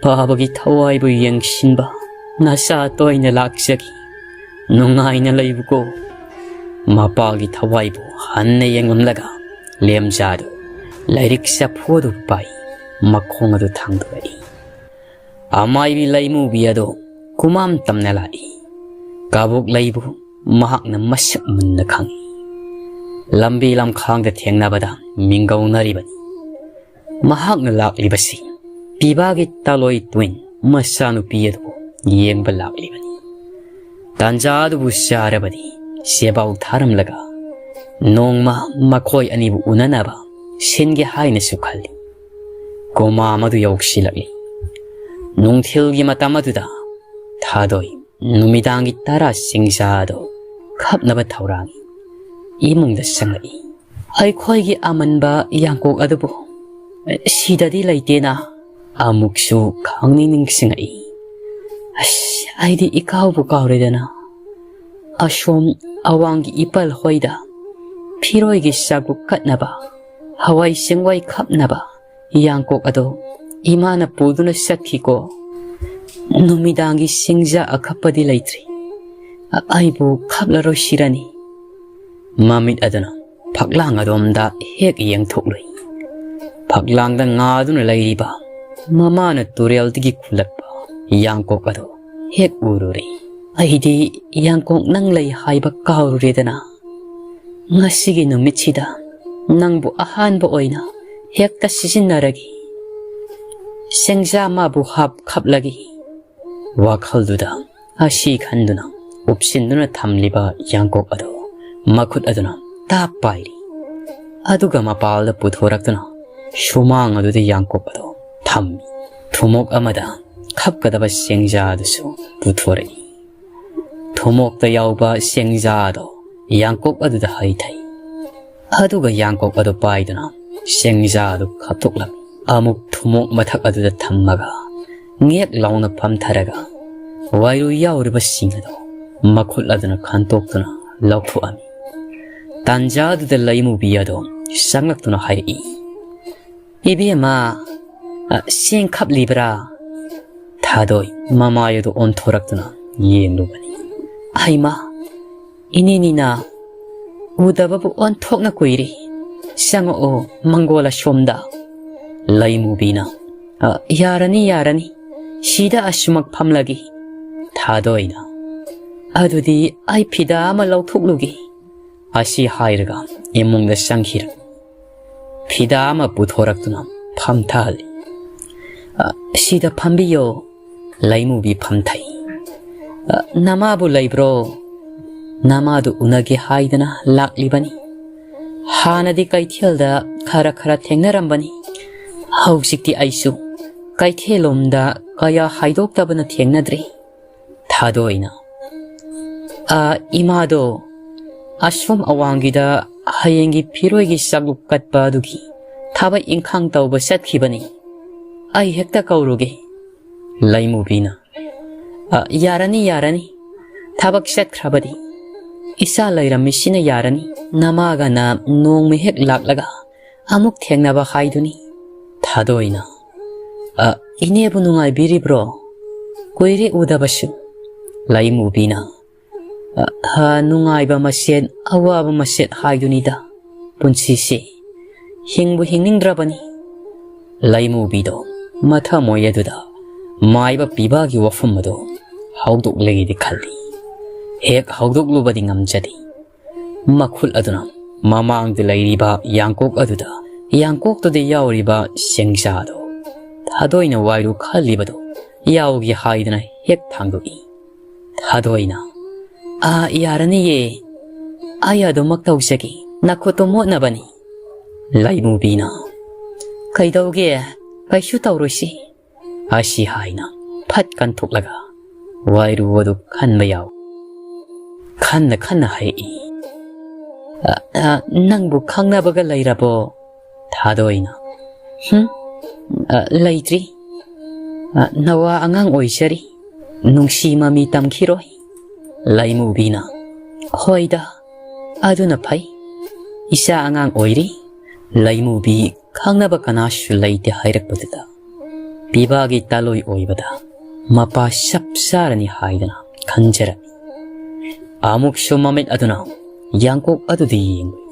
ꯄꯥꯕꯒꯤ ꯊꯋꯥꯏꯕꯨ ꯌꯦꯡꯁꯤꯟꯕ ꯅꯆꯥ ꯇꯣꯏꯅ ꯂꯥꯛꯆꯈꯤ꯫ ꯅꯨꯡꯉꯥꯏꯅ ꯂꯩꯕꯀꯣ꯫" ꯃꯄꯥꯒꯤ ꯊꯋꯥꯏꯕꯨ ꯍꯟꯅ ꯌꯦꯡꯂꯝꯂꯒ ꯂꯦꯝꯖꯥꯗꯨ ꯂꯥꯏꯔꯤꯛ ꯆꯐꯨ ꯑꯗꯨ ꯄꯥꯏ, ꯃꯈꯣꯡ ꯑꯗꯨ ꯊꯥꯡꯗꯣꯔꯛꯏ꯫ ꯑꯃꯥꯏꯕꯤ ꯂꯩꯃꯨꯕꯤ ꯑꯗꯨ ꯀꯨꯃꯥꯝ ꯇꯝꯅ ꯂꯥꯛꯏ꯫ ꯀꯕꯣꯛ ꯂꯩꯕꯨ ꯃꯍꯥꯛꯅ ꯃꯁꯛ ꯃꯨꯟꯅ ꯈꯪꯏ꯫ ꯂꯝꯕꯤ ꯂꯝꯈꯥꯡꯗ ꯊꯦꯡꯅꯕꯗ ꯃꯤꯡꯒꯧꯅꯔꯤꯕꯅꯤ꯫ ꯃꯍꯥꯛꯅ ꯂꯥꯛꯂꯤꯕꯁꯤ ꯄꯤꯕꯥꯒꯤ ꯇꯥꯂꯣꯏ ꯇꯨꯏꯟ ꯃꯆꯥꯅꯨꯄꯤ ꯑꯗꯨꯕꯨ ꯌꯦꯡꯕ ꯂꯥꯛꯂꯤꯕꯅꯤ꯫ ꯇꯥꯟꯖꯥ ꯑꯗꯨꯕꯨ ꯆꯥꯔꯕꯗꯤ ꯆꯦꯕꯥꯎ ꯊꯥꯔꯝꯂꯒ ꯅꯣꯡꯃ ꯃꯈꯣꯏ ꯑꯅꯤꯕꯨ ꯎꯅꯅꯕ ꯁꯤꯟꯒꯦ ꯍꯥꯏꯅꯁꯨ ꯈꯜꯂꯤ꯫ ꯀꯣꯃꯥ ꯃꯗꯨ ꯌꯧꯁꯤꯜꯂꯛꯂꯤ꯫ ꯅꯨꯡꯊꯤꯜꯒꯤ ꯃꯇꯝ ꯑꯗꯨꯗ ꯊꯥꯗꯣꯏ ꯅꯨꯃꯤꯗꯥꯡꯒꯤ ꯇꯔꯥ ꯆꯤꯡꯖꯥ ꯑꯗꯨ ꯈꯞꯅꯕ ꯊꯧꯔꯥꯡ ꯏꯃꯨꯡꯗ ꯆꯪꯂꯛꯏ꯫ "ꯑꯩꯈꯣꯏꯒꯤ ꯑꯃꯟꯕ ꯌꯥꯡꯀꯣꯛ ꯑꯗꯨꯕꯨ ꯁꯤꯗꯗꯤ ꯂꯩꯇꯦꯅ?" ꯑꯃꯨꯛꯁꯨ ꯈꯪꯅꯤꯡ ꯅꯤꯡꯁꯤꯡꯉꯛꯏ꯫ "ꯑꯁ, ꯑꯩꯗꯤ ꯏꯀꯥꯎꯕꯨ ꯀꯥꯎꯔꯦꯗꯅ꯫ ꯑꯁꯣꯝ ꯑꯋꯥꯡꯒꯤ ꯏꯄꯜ ꯍꯣꯏꯗ ꯐꯤꯔꯣꯏꯒꯤ ꯆꯥꯛꯕꯨ ꯀꯠꯅꯕ, ꯍꯋꯥꯏ ꯆꯦꯡꯋꯥꯏ ꯈꯞꯅꯕ ꯌꯥꯡꯀꯣꯛ ꯑꯗꯣ ꯏꯃꯥꯅ ꯄꯨꯗꯨꯅ ꯆꯠꯈꯤꯀꯣ꯫ ꯅꯨꯃꯤꯗꯥꯡꯒꯤ ꯆꯤꯡꯖꯥ ꯑꯈꯞꯄꯗꯤ ꯂꯩꯇ꯭ꯔꯤ꯫ ꯑ-, ꯑꯩꯕꯨ ꯈꯞꯂꯔꯣꯏꯁꯤꯔꯅꯤ?" ꯃꯃꯤꯠ ꯑꯗꯨꯅ ꯐꯛꯂꯥꯡ ꯑꯗꯣꯝꯗ ꯍꯦꯛ ꯌꯦꯡꯊꯣꯛꯂꯨꯏ꯫ ꯐꯛꯂꯥꯡꯗ ꯉꯥꯗꯨꯅ ꯂꯩꯔꯤꯕ ꯃꯃꯥꯅ ꯇꯨꯔꯦꯜꯗꯒꯤ ꯈꯨꯜꯂꯛꯄ ꯌꯥꯡꯀꯣꯛ ꯑꯗꯨ ꯍꯦꯛ ꯎꯔꯨꯔꯦ꯫ "ꯑꯩꯗꯤ ꯌꯥꯡꯀꯣꯛ ꯅꯪ ꯂꯩ ꯍꯥꯏꯕ ꯀꯥꯎꯔꯨꯔꯦꯗꯅ꯫ ꯉꯁꯤꯒꯤ ꯅꯨꯃꯤꯠꯁꯤꯗ ꯅꯪꯕꯨ ꯑꯍꯥꯟꯕ ꯑꯣꯏꯅ ꯍꯦꯛꯇ ꯁꯤꯖꯤꯟꯅꯔꯒꯦ꯫ ꯆꯦꯡꯖꯥ ꯃꯥꯕꯨ ꯍꯥꯞ ꯈꯞꯂꯒꯦ꯫" ꯋꯥꯈꯜꯗꯨꯗ ꯑꯁꯤ ꯈꯟꯗꯨꯅ ꯎꯞꯁꯤꯟꯗꯨꯅ ꯊꯝꯂꯤꯕ ꯌꯥꯡꯀꯣꯛ ꯑꯗꯨ ꯃꯈꯨꯠ ꯑꯗꯨꯅ ꯇꯥꯞ ꯄꯥꯏꯔꯤ꯫ ꯑꯗꯨꯒ ꯃꯄꯥꯜꯗ ꯄꯨꯊꯣꯔꯛꯇꯨꯅ ꯁꯨꯃꯥꯡ ꯑꯗꯨꯗ ꯌꯥꯡꯀꯣꯛ ꯑꯗꯨ ꯊꯝꯃꯤ꯫ ꯊꯨꯃꯣꯛ ꯑꯃꯗ ꯈꯞꯀꯗꯕ ꯆꯦꯡꯖꯥ ꯑꯗꯨꯁꯨ ꯄꯨꯊꯣꯔꯛꯏ꯫ ꯊꯨꯃꯣꯛꯇ ꯌꯥꯎꯕ ꯆꯦꯡꯖꯥ ꯑꯗꯨ ꯌꯥꯡꯀꯣꯛ ꯑꯗꯨꯗ ꯍꯩꯊꯩ꯫ ꯑꯗꯨꯒ ꯌꯥꯡꯀꯣꯛ ꯑꯗꯨ ꯄꯥꯏꯗꯨꯅ ꯁꯦꯡꯖꯥ ꯑꯗꯨ ꯈꯞꯇꯣꯛꯂꯝꯃꯤ꯫ ꯑꯃꯨꯛ ꯊꯨꯝꯃꯣꯛ ꯃꯊꯛ ꯑꯗꯨꯗ ꯊꯝꯃꯒ ꯉꯦꯛ ꯂꯥꯎꯅ ꯐꯝꯊꯔꯒ ꯋꯥꯏꯔꯨ ꯌꯥꯎꯔꯤꯕꯁꯤꯡ ꯑꯗꯨ ꯃꯈꯨꯠ ꯑꯗꯨꯅ ꯈꯟꯇꯣꯛꯇꯨꯅ ꯂꯧꯊꯣꯛꯑꯝꯃꯤ꯫ ꯇꯥꯟꯖꯥ ꯑꯗꯨꯗ ꯂꯩꯃꯨꯕꯤ ꯑꯗꯣ ꯆꯪꯂꯛꯇꯨꯅ ꯍꯥꯏꯔꯛꯏ, "ꯏꯕꯦꯝꯃ, ꯑ, ꯆꯦꯡ ꯈꯞꯂꯤꯕ꯭ꯔꯥ?" ꯊꯥꯗꯣꯏ ꯃꯃꯥꯏ ꯑꯗꯨ ꯑꯣꯟꯊꯣꯔꯛꯇꯨꯅ ꯌꯦꯡꯂꯨꯕꯅꯤ꯫ "ꯍꯩꯃꯥ, ꯏꯅꯦ ꯅꯤꯅ, ꯎꯗꯕꯕꯨ ꯑꯣꯟꯊꯣꯛꯅ ꯀꯨꯏꯔꯦ꯫ ꯆꯪꯉꯛꯑꯣ ꯃꯪꯒꯣꯜ ꯑꯁꯣꯝꯗ꯫" ꯂꯩꯃꯨꯕꯤꯅ, "ꯑ, ꯌꯥꯔꯅꯤ, ꯌꯥꯔꯅꯤ꯫ ꯁꯤꯗ ꯑꯁꯨꯃꯛ ꯐꯝꯂꯒꯦ꯫" ꯊꯥꯗꯣꯏꯅ, "ꯑꯗꯨꯗꯤ ꯑꯩ ꯐꯤꯗꯥ ꯑꯃ ꯂꯧꯊꯣꯛꯂꯨꯒꯦ꯫" ꯑꯁꯤ ꯍꯥꯏꯔꯒ ꯏꯃꯨꯡꯗ ꯆꯪꯈꯤꯔ ꯐꯤꯗꯥ ꯑꯃ ꯄꯨꯊꯣꯔꯛꯇꯨꯅ ꯐꯝꯊꯍꯜꯂꯤ꯫ "ꯑ, ꯁꯤꯗ ꯐꯝꯕꯤꯌꯣ꯫" ꯂꯩꯃꯨꯕꯤ ꯐꯝꯊꯩ꯫ "ꯑ, ꯅꯃꯥꯕꯨ ꯂꯩꯕ꯭ꯔꯣ? ꯅꯃꯥꯗꯨ ꯎꯅꯒꯦ ꯍꯥꯏꯗꯅ ꯂꯥꯛꯂꯤꯕꯅꯤ꯫ ꯍꯥꯟꯅꯗꯤ ꯀꯩꯊꯦꯜꯗ ꯈꯔ ꯈꯔ ꯊꯦꯡꯅꯔꯝꯕꯅꯤ꯫ ꯍꯧꯖꯤꯛꯇꯤ ꯑꯩꯁꯨ ꯀꯩꯊꯦꯜꯂꯣꯝꯗ ꯀꯌꯥ ꯍꯥꯏꯗꯣꯛꯇꯕꯅ ꯊꯦꯡꯅꯗ꯭ꯔꯦ꯫" ꯊꯥꯗꯣꯏꯅ, "ꯑ, ꯏꯃꯥꯗꯣ ꯑꯁꯣꯝ ꯑꯋꯥꯡꯒꯤꯗ ꯍꯌꯦꯡꯒꯤ ꯐꯤꯔꯣꯏꯒꯤ ꯆꯥꯛꯂꯨꯛ ꯀꯠꯄ ꯑꯗꯨꯒꯤ ꯊꯕꯛ ꯏꯪꯈꯥꯡ ꯇꯧꯕ ꯆꯠꯈꯤꯕꯅꯤ꯫ ꯑꯩ ꯍꯦꯛꯇ ꯀꯧꯔꯨꯒꯦ꯫" ꯂꯩꯃꯨꯕꯤꯅ, "ꯑ, ꯌꯥꯔꯅꯤ, ꯌꯥꯔꯅꯤ꯫ ꯊꯕꯛ ꯆꯠꯈ꯭ꯔꯕꯗꯤ ꯏꯆꯥ ꯂꯩꯔꯝꯃꯤꯁꯤꯅ ꯌꯥꯔꯅꯤ꯫ ꯅꯃꯥꯒꯅ ꯅꯣꯡꯃ ꯍꯦꯛ ꯂꯥꯛꯂꯒ ꯑꯃꯨꯛ ꯊꯦꯡꯅꯕ ꯍꯥꯏꯗꯨꯅꯤ꯫" ꯊꯥꯗꯣꯏꯅ, "ꯑ, ꯏꯅꯦꯕꯨ ꯅꯨꯡꯉꯥꯏꯕꯤꯔꯤꯕ꯭ꯔꯣ? ꯀꯨꯏꯔꯦ ꯎꯗꯕꯁꯨ꯫" ꯂꯩꯃꯨꯕꯤꯅ, "ꯑ, ꯍ, ꯅꯨꯡꯉꯥꯏꯕ ꯃꯁꯦꯟ ꯑꯋꯥꯕ ꯃꯁꯦꯟ ꯍꯥꯏꯗꯨꯅꯤꯗ ꯄꯨꯟꯁꯤꯁꯦ꯫ ꯍꯤꯡꯕꯨ ꯍꯤꯡꯅꯤꯡꯗ꯭ꯔꯕꯅꯤ꯫" ꯂꯩꯃꯨꯕꯤꯗꯣ ꯃꯊꯃꯣꯏ ꯑꯗꯨꯗ ꯃꯥꯏꯕ ꯄꯤꯕꯥꯒꯤ ꯋꯥꯐꯝ ꯑꯗꯨ ꯍꯧꯗꯣꯛꯂꯒꯦꯗꯤ ꯈꯜꯂꯤ꯫ ꯍꯦꯛ ꯍꯧꯗꯣꯛꯂꯨꯕꯗꯤ ꯉꯝꯖꯗꯦ꯫ ꯃꯈꯨꯠ ꯑꯗꯨꯅ ꯃꯃꯥꯡꯗ ꯂꯩꯔꯤꯕ ꯌꯥꯡꯀꯣꯛ ꯑꯗꯨꯗ, ꯌꯥꯡꯀꯣꯛꯇꯨꯗ ꯌꯥꯎꯔꯤꯕ ꯁꯦꯡꯖꯥꯗꯣ ꯊꯥꯗꯣꯏꯅ ꯋꯥꯏꯔꯨ ꯈꯜꯂꯤꯕꯗꯣ ꯌꯥꯎꯒꯦ ꯍꯥꯏꯗꯨꯅ ꯍꯦꯛ ꯊꯥꯡꯗꯣꯛꯏ꯫ ꯊꯥꯗꯣꯏꯅ, "ꯑꯥ, ꯌꯥꯔꯅꯤꯌꯦ, ꯑꯩ ꯑꯗꯨꯃꯛ ꯇꯧꯖꯒꯦ, ꯅꯈꯨꯠꯇꯣ ꯃꯣꯠꯅꯕꯅꯤ꯫" ꯂꯩꯃꯨꯕꯤꯅ, "ꯀꯩꯗꯧꯒꯦ? ꯀꯩꯁꯨ ꯇꯧꯔꯣꯏꯁꯤ꯫" ꯑꯁꯤ ꯍꯥꯏꯅ ꯐꯠ ꯀꯟꯊꯣꯛꯂꯒ ꯋꯥꯏꯔꯨ ꯑꯗꯨ ꯈꯟꯕ ꯌꯥꯎ꯫ ꯈꯟꯅ ꯈꯟꯅ ꯍꯥꯏꯔꯛꯏ, "ꯑ, ꯑ, ꯅꯪꯕꯨ ꯈꯪꯅꯕꯒ ꯂꯩꯔꯕꯣ?" ꯊꯥꯗꯣꯏꯅ, "ꯍꯨꯝ, ꯑ, ꯂꯩꯇ꯭ꯔꯤ꯫ ꯑ, ꯅꯋꯥ ꯑꯉꯥꯡ ꯑꯣꯏꯖꯔꯤ꯫ ꯅꯨꯡꯁꯤ ꯃꯃꯤ ꯇꯝꯈꯤꯔꯣꯏ꯫" ꯂꯩꯃꯨꯕꯤꯅ, "ꯍꯣꯏꯗ, ꯑꯗꯨꯅ ꯐꯩ꯫ ꯏꯆꯥ ꯑꯉꯥꯡ ꯑꯣꯏꯔꯤ꯫ ꯂꯩꯃꯨꯕꯤ ꯈꯪꯅꯕ ꯀꯅꯥꯁꯨ ꯂꯩꯇꯦ" ꯍꯥꯏꯔꯛꯄꯗꯨꯗ ꯄꯤꯕꯥꯒꯤ ꯇꯥꯂꯣꯏ ꯑꯣꯏꯕꯗ ꯃꯄꯥ ꯆꯞ ꯆꯥꯔꯅꯤ ꯍꯥꯏꯗꯅ ꯈꯟꯖꯔꯝꯃꯤ꯫ ꯑꯃꯨꯛꯁꯨ ꯃꯃꯤꯠ ꯑꯗꯨꯅ ꯌꯥꯡꯀꯣꯛ ꯑꯗꯨꯗ ꯌꯦꯡꯂꯨꯏ꯫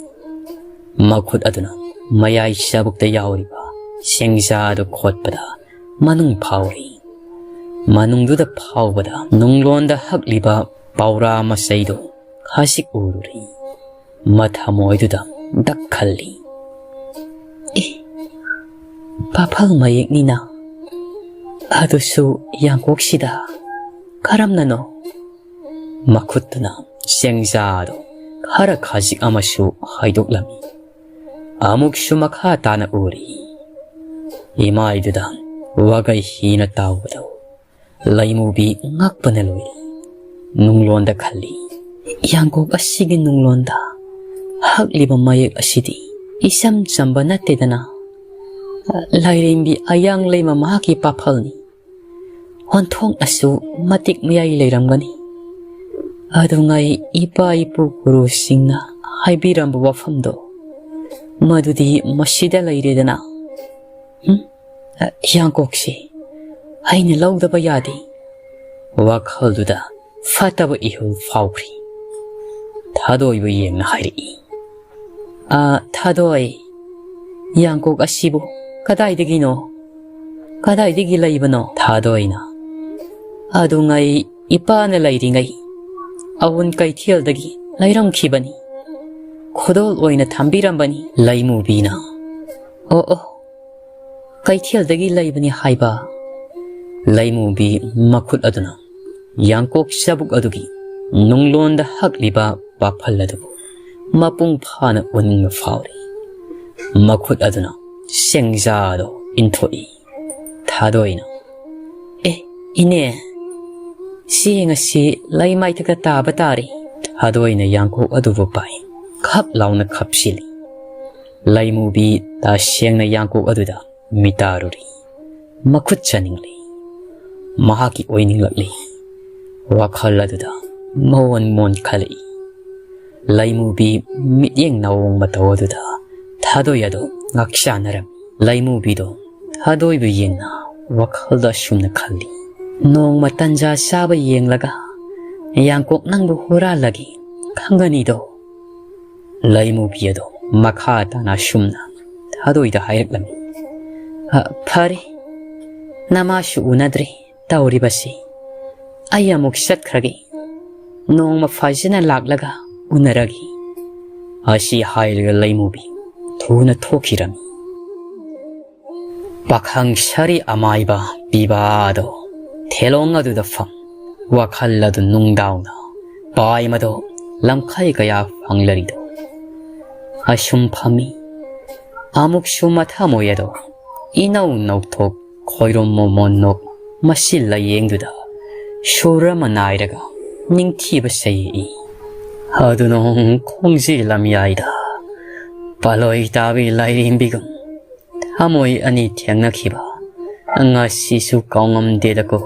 ꯃꯈꯨꯠ ꯑꯗꯨꯅ ꯃꯌꯥꯏ ꯆꯕꯨꯛꯇ ꯌꯥꯎꯔꯤꯕ ꯆꯦꯡꯖꯥꯗꯨ ꯈꯣꯠꯄꯗ ꯃꯅꯨꯡ ꯐꯥꯎꯔꯤ꯫ ꯃꯅꯨꯡꯗꯨꯗ ꯐꯥꯎꯕꯗ ꯅꯨꯡꯂꯣꯟꯗ ꯍꯛꯂꯤꯕ ꯄꯥꯎꯔꯥ ꯃꯆꯩꯗꯨ ꯈꯖꯤꯛ ꯎꯔꯨꯔꯤ꯫ ꯃꯊꯃꯣꯏꯗꯨꯗ ꯗꯛ ꯈꯜꯂꯤ꯫ "ꯑꯦ, ꯄꯥꯐꯜ ꯃꯌꯦꯛꯅꯤꯅ꯫ ꯑꯗꯨꯁꯨ ꯌꯥꯡꯀꯣꯛꯁꯤꯗ꯫ ꯀꯔꯝꯅꯅꯣ?" ꯃꯈꯨꯠꯇꯨꯅ ꯆꯦꯡꯖꯥꯗꯨ ꯈꯔ ꯈꯖꯤꯛ ꯑꯃꯁꯨ ꯍꯥꯏꯗꯣꯛꯂꯝꯃꯤ꯫ ꯑꯃꯨꯛꯁꯨ ꯃꯈꯥ ꯇꯥꯅ ꯎꯔꯤ꯫ ꯏꯃꯥꯏꯗꯨꯗ ꯋꯥꯒꯩ ꯍꯤꯅ ꯇꯥꯎꯕꯗꯨ ꯂꯩꯃꯨꯕꯤ ꯉꯛꯄꯅ ꯂꯣꯏꯔꯤ꯫ ꯅꯨꯡꯂꯣꯟꯗ ꯈꯜꯂꯤ, "ꯌꯥꯡꯀꯣꯛ ꯑꯁꯤꯒꯤ ꯅꯨꯡꯂꯣꯟꯗ ꯍꯛꯂꯤꯕ ꯃꯌꯦꯛ ꯑꯁꯤꯗꯤ ꯏꯆꯝ ꯆꯝꯕ ꯅꯠꯇꯦꯗꯅ꯫ ꯂꯥꯏꯔꯦꯝꯕꯤ ꯑꯌꯥꯡ ꯂꯩꯃ ꯃꯍꯥꯛꯀꯤ ꯄꯥꯐꯜꯅꯤ꯫ ꯑꯣꯟꯊꯣꯛꯅꯁꯨ ꯃꯇꯤꯛ ꯃꯌꯥꯏ ꯂꯩꯔꯝꯒꯅꯤ꯫ ꯑꯗꯨꯉꯩ ꯏꯄꯥ ꯏꯄꯨ ꯒꯨꯔꯨꯁꯤꯡꯅ ꯍꯥꯏꯕꯤꯔꯝꯕ ꯋꯥꯐꯝꯗꯣ, ꯃꯗꯨꯗꯤ ꯃꯁꯤꯗ ꯂꯩꯔꯦꯗꯅ꯫ ꯍꯨꯝ? ꯌꯥꯡꯀꯣꯛꯁꯤ ꯑꯩꯅ ꯂꯧꯗꯕ ꯌꯥꯗꯦ꯫" ꯋꯥꯈꯜꯗꯨꯗ ꯐꯠꯇꯕ ꯏꯍꯨꯜ ꯐꯥꯎꯈ꯭ꯔꯤ꯫ ꯊꯥꯗꯣꯏꯕꯨ ꯌꯦꯡꯅ ꯍꯥꯏꯔꯛꯏ, "ꯑ, ꯊꯥꯗꯣꯏ, ꯌꯥꯡꯀꯣꯛ ꯑꯁꯤꯕꯨ ꯀꯗꯥꯏꯗꯒꯤꯅꯣ? ꯀꯗꯥꯏꯗꯒꯤ ꯂꯩꯕꯅꯣ?" ꯊꯥꯗꯣꯏꯅ, "ꯑꯗꯨꯉꯩ ꯏꯄꯥꯅ ꯂꯩꯔꯤꯉꯩ ꯑꯋꯨꯟ ꯀꯩꯊꯦꯜꯗꯒꯤ ꯂꯩꯔꯝꯈꯤꯕꯅꯤ꯫ ꯈꯨꯗꯣꯜ ꯑꯣꯏꯅ ꯊꯝꯕꯤꯔꯝꯕꯅꯤ꯫" ꯂꯩꯃꯨꯕꯤꯅ, "ꯑꯣ, ꯑꯣ, ꯀꯩꯊꯦꯜꯗꯒꯤ ꯂꯩꯕꯅꯤ ꯍꯥꯏꯕ?" ꯂꯩꯃꯨꯕꯤ ꯃꯈꯨꯠ ꯑꯗꯨꯅ ꯌꯥꯡꯀꯣꯛ ꯆꯕꯨꯛ ꯑꯗꯨꯒꯤ ꯅꯨꯡꯂꯣꯟꯗ ꯍꯛꯂꯤꯕ ꯄꯥꯐꯜ ꯑꯗꯨꯕꯨ ꯃꯄꯨꯡ ꯐꯥꯅ ꯎꯅꯤꯡꯕ ꯐꯥꯎꯔꯤ꯫ ꯃꯈꯨꯠ ꯑꯗꯨꯅ ꯆꯦꯡꯖꯥꯗꯣ ꯏꯟꯊꯣꯛꯏ꯫ ꯊꯥꯗꯣꯏꯅ, "ꯑꯦ, ꯏꯅꯦ, ꯆꯦꯡ ꯑꯁꯤ ꯂꯩꯃꯥꯏꯊꯛꯇ ꯇꯥꯕ ꯇꯥꯔꯦ꯫" ꯊꯥꯗꯣꯏꯅ ꯌꯥꯡꯀꯣꯛ ꯑꯗꯨꯕꯨ ꯄꯥꯏ꯫ ꯈꯞ ꯂꯥꯎꯅ ꯈꯞꯆꯤꯜꯂꯤ꯫ ꯂꯩꯃꯨꯕꯤ ꯇꯁꯦꯡꯅ ꯌꯥꯡꯀꯣꯛ ꯑꯗꯨꯗ ꯃꯤꯇꯥꯔꯨꯔꯤ꯫ ꯃꯈꯨꯠ ꯆꯥꯅꯤꯡꯂꯤ꯫ ꯃꯍꯥꯛꯀꯤ ꯑꯣꯏꯅꯤꯡꯂꯛꯂꯤ꯫ ꯋꯥꯈꯜ ꯑꯗꯨꯗ ꯃꯣꯟ ꯃꯣꯟ ꯈꯜꯂꯛꯏ꯫ ꯂꯩꯃꯨꯕꯤ ꯃꯤꯠꯌꯦꯡ ꯅꯥꯑꯣꯡ ꯃꯇꯧ ꯑꯗꯨꯗ ꯊꯥꯗꯣꯏ ꯑꯗꯨ ꯉꯥꯛꯆꯥꯅꯔꯝꯃꯤ꯫ ꯂꯩꯃꯨꯕꯤꯗꯣ ꯊꯥꯗꯣꯏꯕꯨ ꯌꯦꯡꯅ ꯋꯥꯈꯜꯗ ꯑꯁꯨꯝꯅ ꯈꯜꯂꯤ, "ꯅꯣꯡꯃ ꯇꯟꯖꯥ ꯆꯥꯕ ꯌꯦꯡꯂꯒ ꯌꯥꯡꯀꯣꯛ ꯅꯪꯕꯨ ꯍꯨꯔꯥꯜꯂꯒꯦ ꯈꯪꯒꯅꯤꯗꯣ"꯫ ꯂꯩꯃꯨꯕꯤ ꯑꯗꯣ ꯃꯈꯥ ꯇꯥꯅ ꯑꯁꯨꯝꯅ ꯊꯥꯗꯣꯏꯗ ꯍꯥꯏꯔꯛꯂꯝꯃꯤ, "ꯑ, ꯐꯔꯦ, ꯅꯃꯥꯁꯨ ꯎꯅꯗ꯭ꯔꯦ ꯇꯧꯔꯤꯕꯁꯤ꯫ ꯑꯩ ꯑꯃꯨꯛ ꯆꯠꯈ꯭ꯔꯒꯦ꯫ ꯅꯣꯡꯃ ꯐꯖꯅ ꯂꯥꯛꯂꯒ ꯎꯅꯔꯒꯦ"꯫ ꯑꯁꯤ ꯍꯥꯏꯔꯒ ꯂꯩꯃꯨꯕꯤ ꯊꯨꯅ ꯊꯣꯛꯈꯤꯔꯝꯃꯤ꯫ ꯄꯥꯈꯪ ꯁꯥꯔꯤ ꯑꯃꯥꯏꯕ ꯄꯤꯕꯥꯗꯣ ꯊꯦꯂꯣꯡ ꯑꯗꯨꯗ ꯐꯝ, ꯋꯥꯈꯜ ꯑꯗꯨ ꯅꯨꯡꯗꯥꯎꯅ ꯄꯥꯏꯃꯗꯣ ꯂꯝꯈꯩ ꯀꯌꯥ ꯐꯪꯂꯔꯤꯗꯣ꯫ ꯑꯁꯨꯝ ꯐꯝꯃꯤ꯫ ꯑꯃꯨꯛꯁꯨ ꯃꯊꯃꯣꯏ ꯑꯗꯣ ꯏꯅꯧ ꯅꯧꯊꯣꯛ ꯈꯣꯏꯔꯣꯝ ꯃꯣꯃꯣꯟ ꯅꯣꯛ ꯃꯁꯤ ꯂꯥꯌꯦꯡꯗꯨꯗ ꯁꯨꯔ ꯑꯃ ꯅꯥꯏꯔꯒ ꯅꯤꯡꯊꯤꯕ ꯁꯩꯌꯦꯛꯏ꯫ ꯑꯗꯨꯅꯣꯡ ꯈꯣꯡꯖꯤ ꯂꯝꯌꯥꯏꯗ ꯄꯥꯂꯣꯏ ꯇꯥꯕꯤ ꯂꯥꯏꯔꯦꯝꯕꯤꯒꯨꯝ ꯊꯃꯣꯏ ꯑꯅꯤ ꯊꯦꯡꯅꯈꯤꯕ ꯉꯁꯤꯁꯨ ꯀꯥꯎꯉꯝꯗꯦꯗꯀꯣ꯫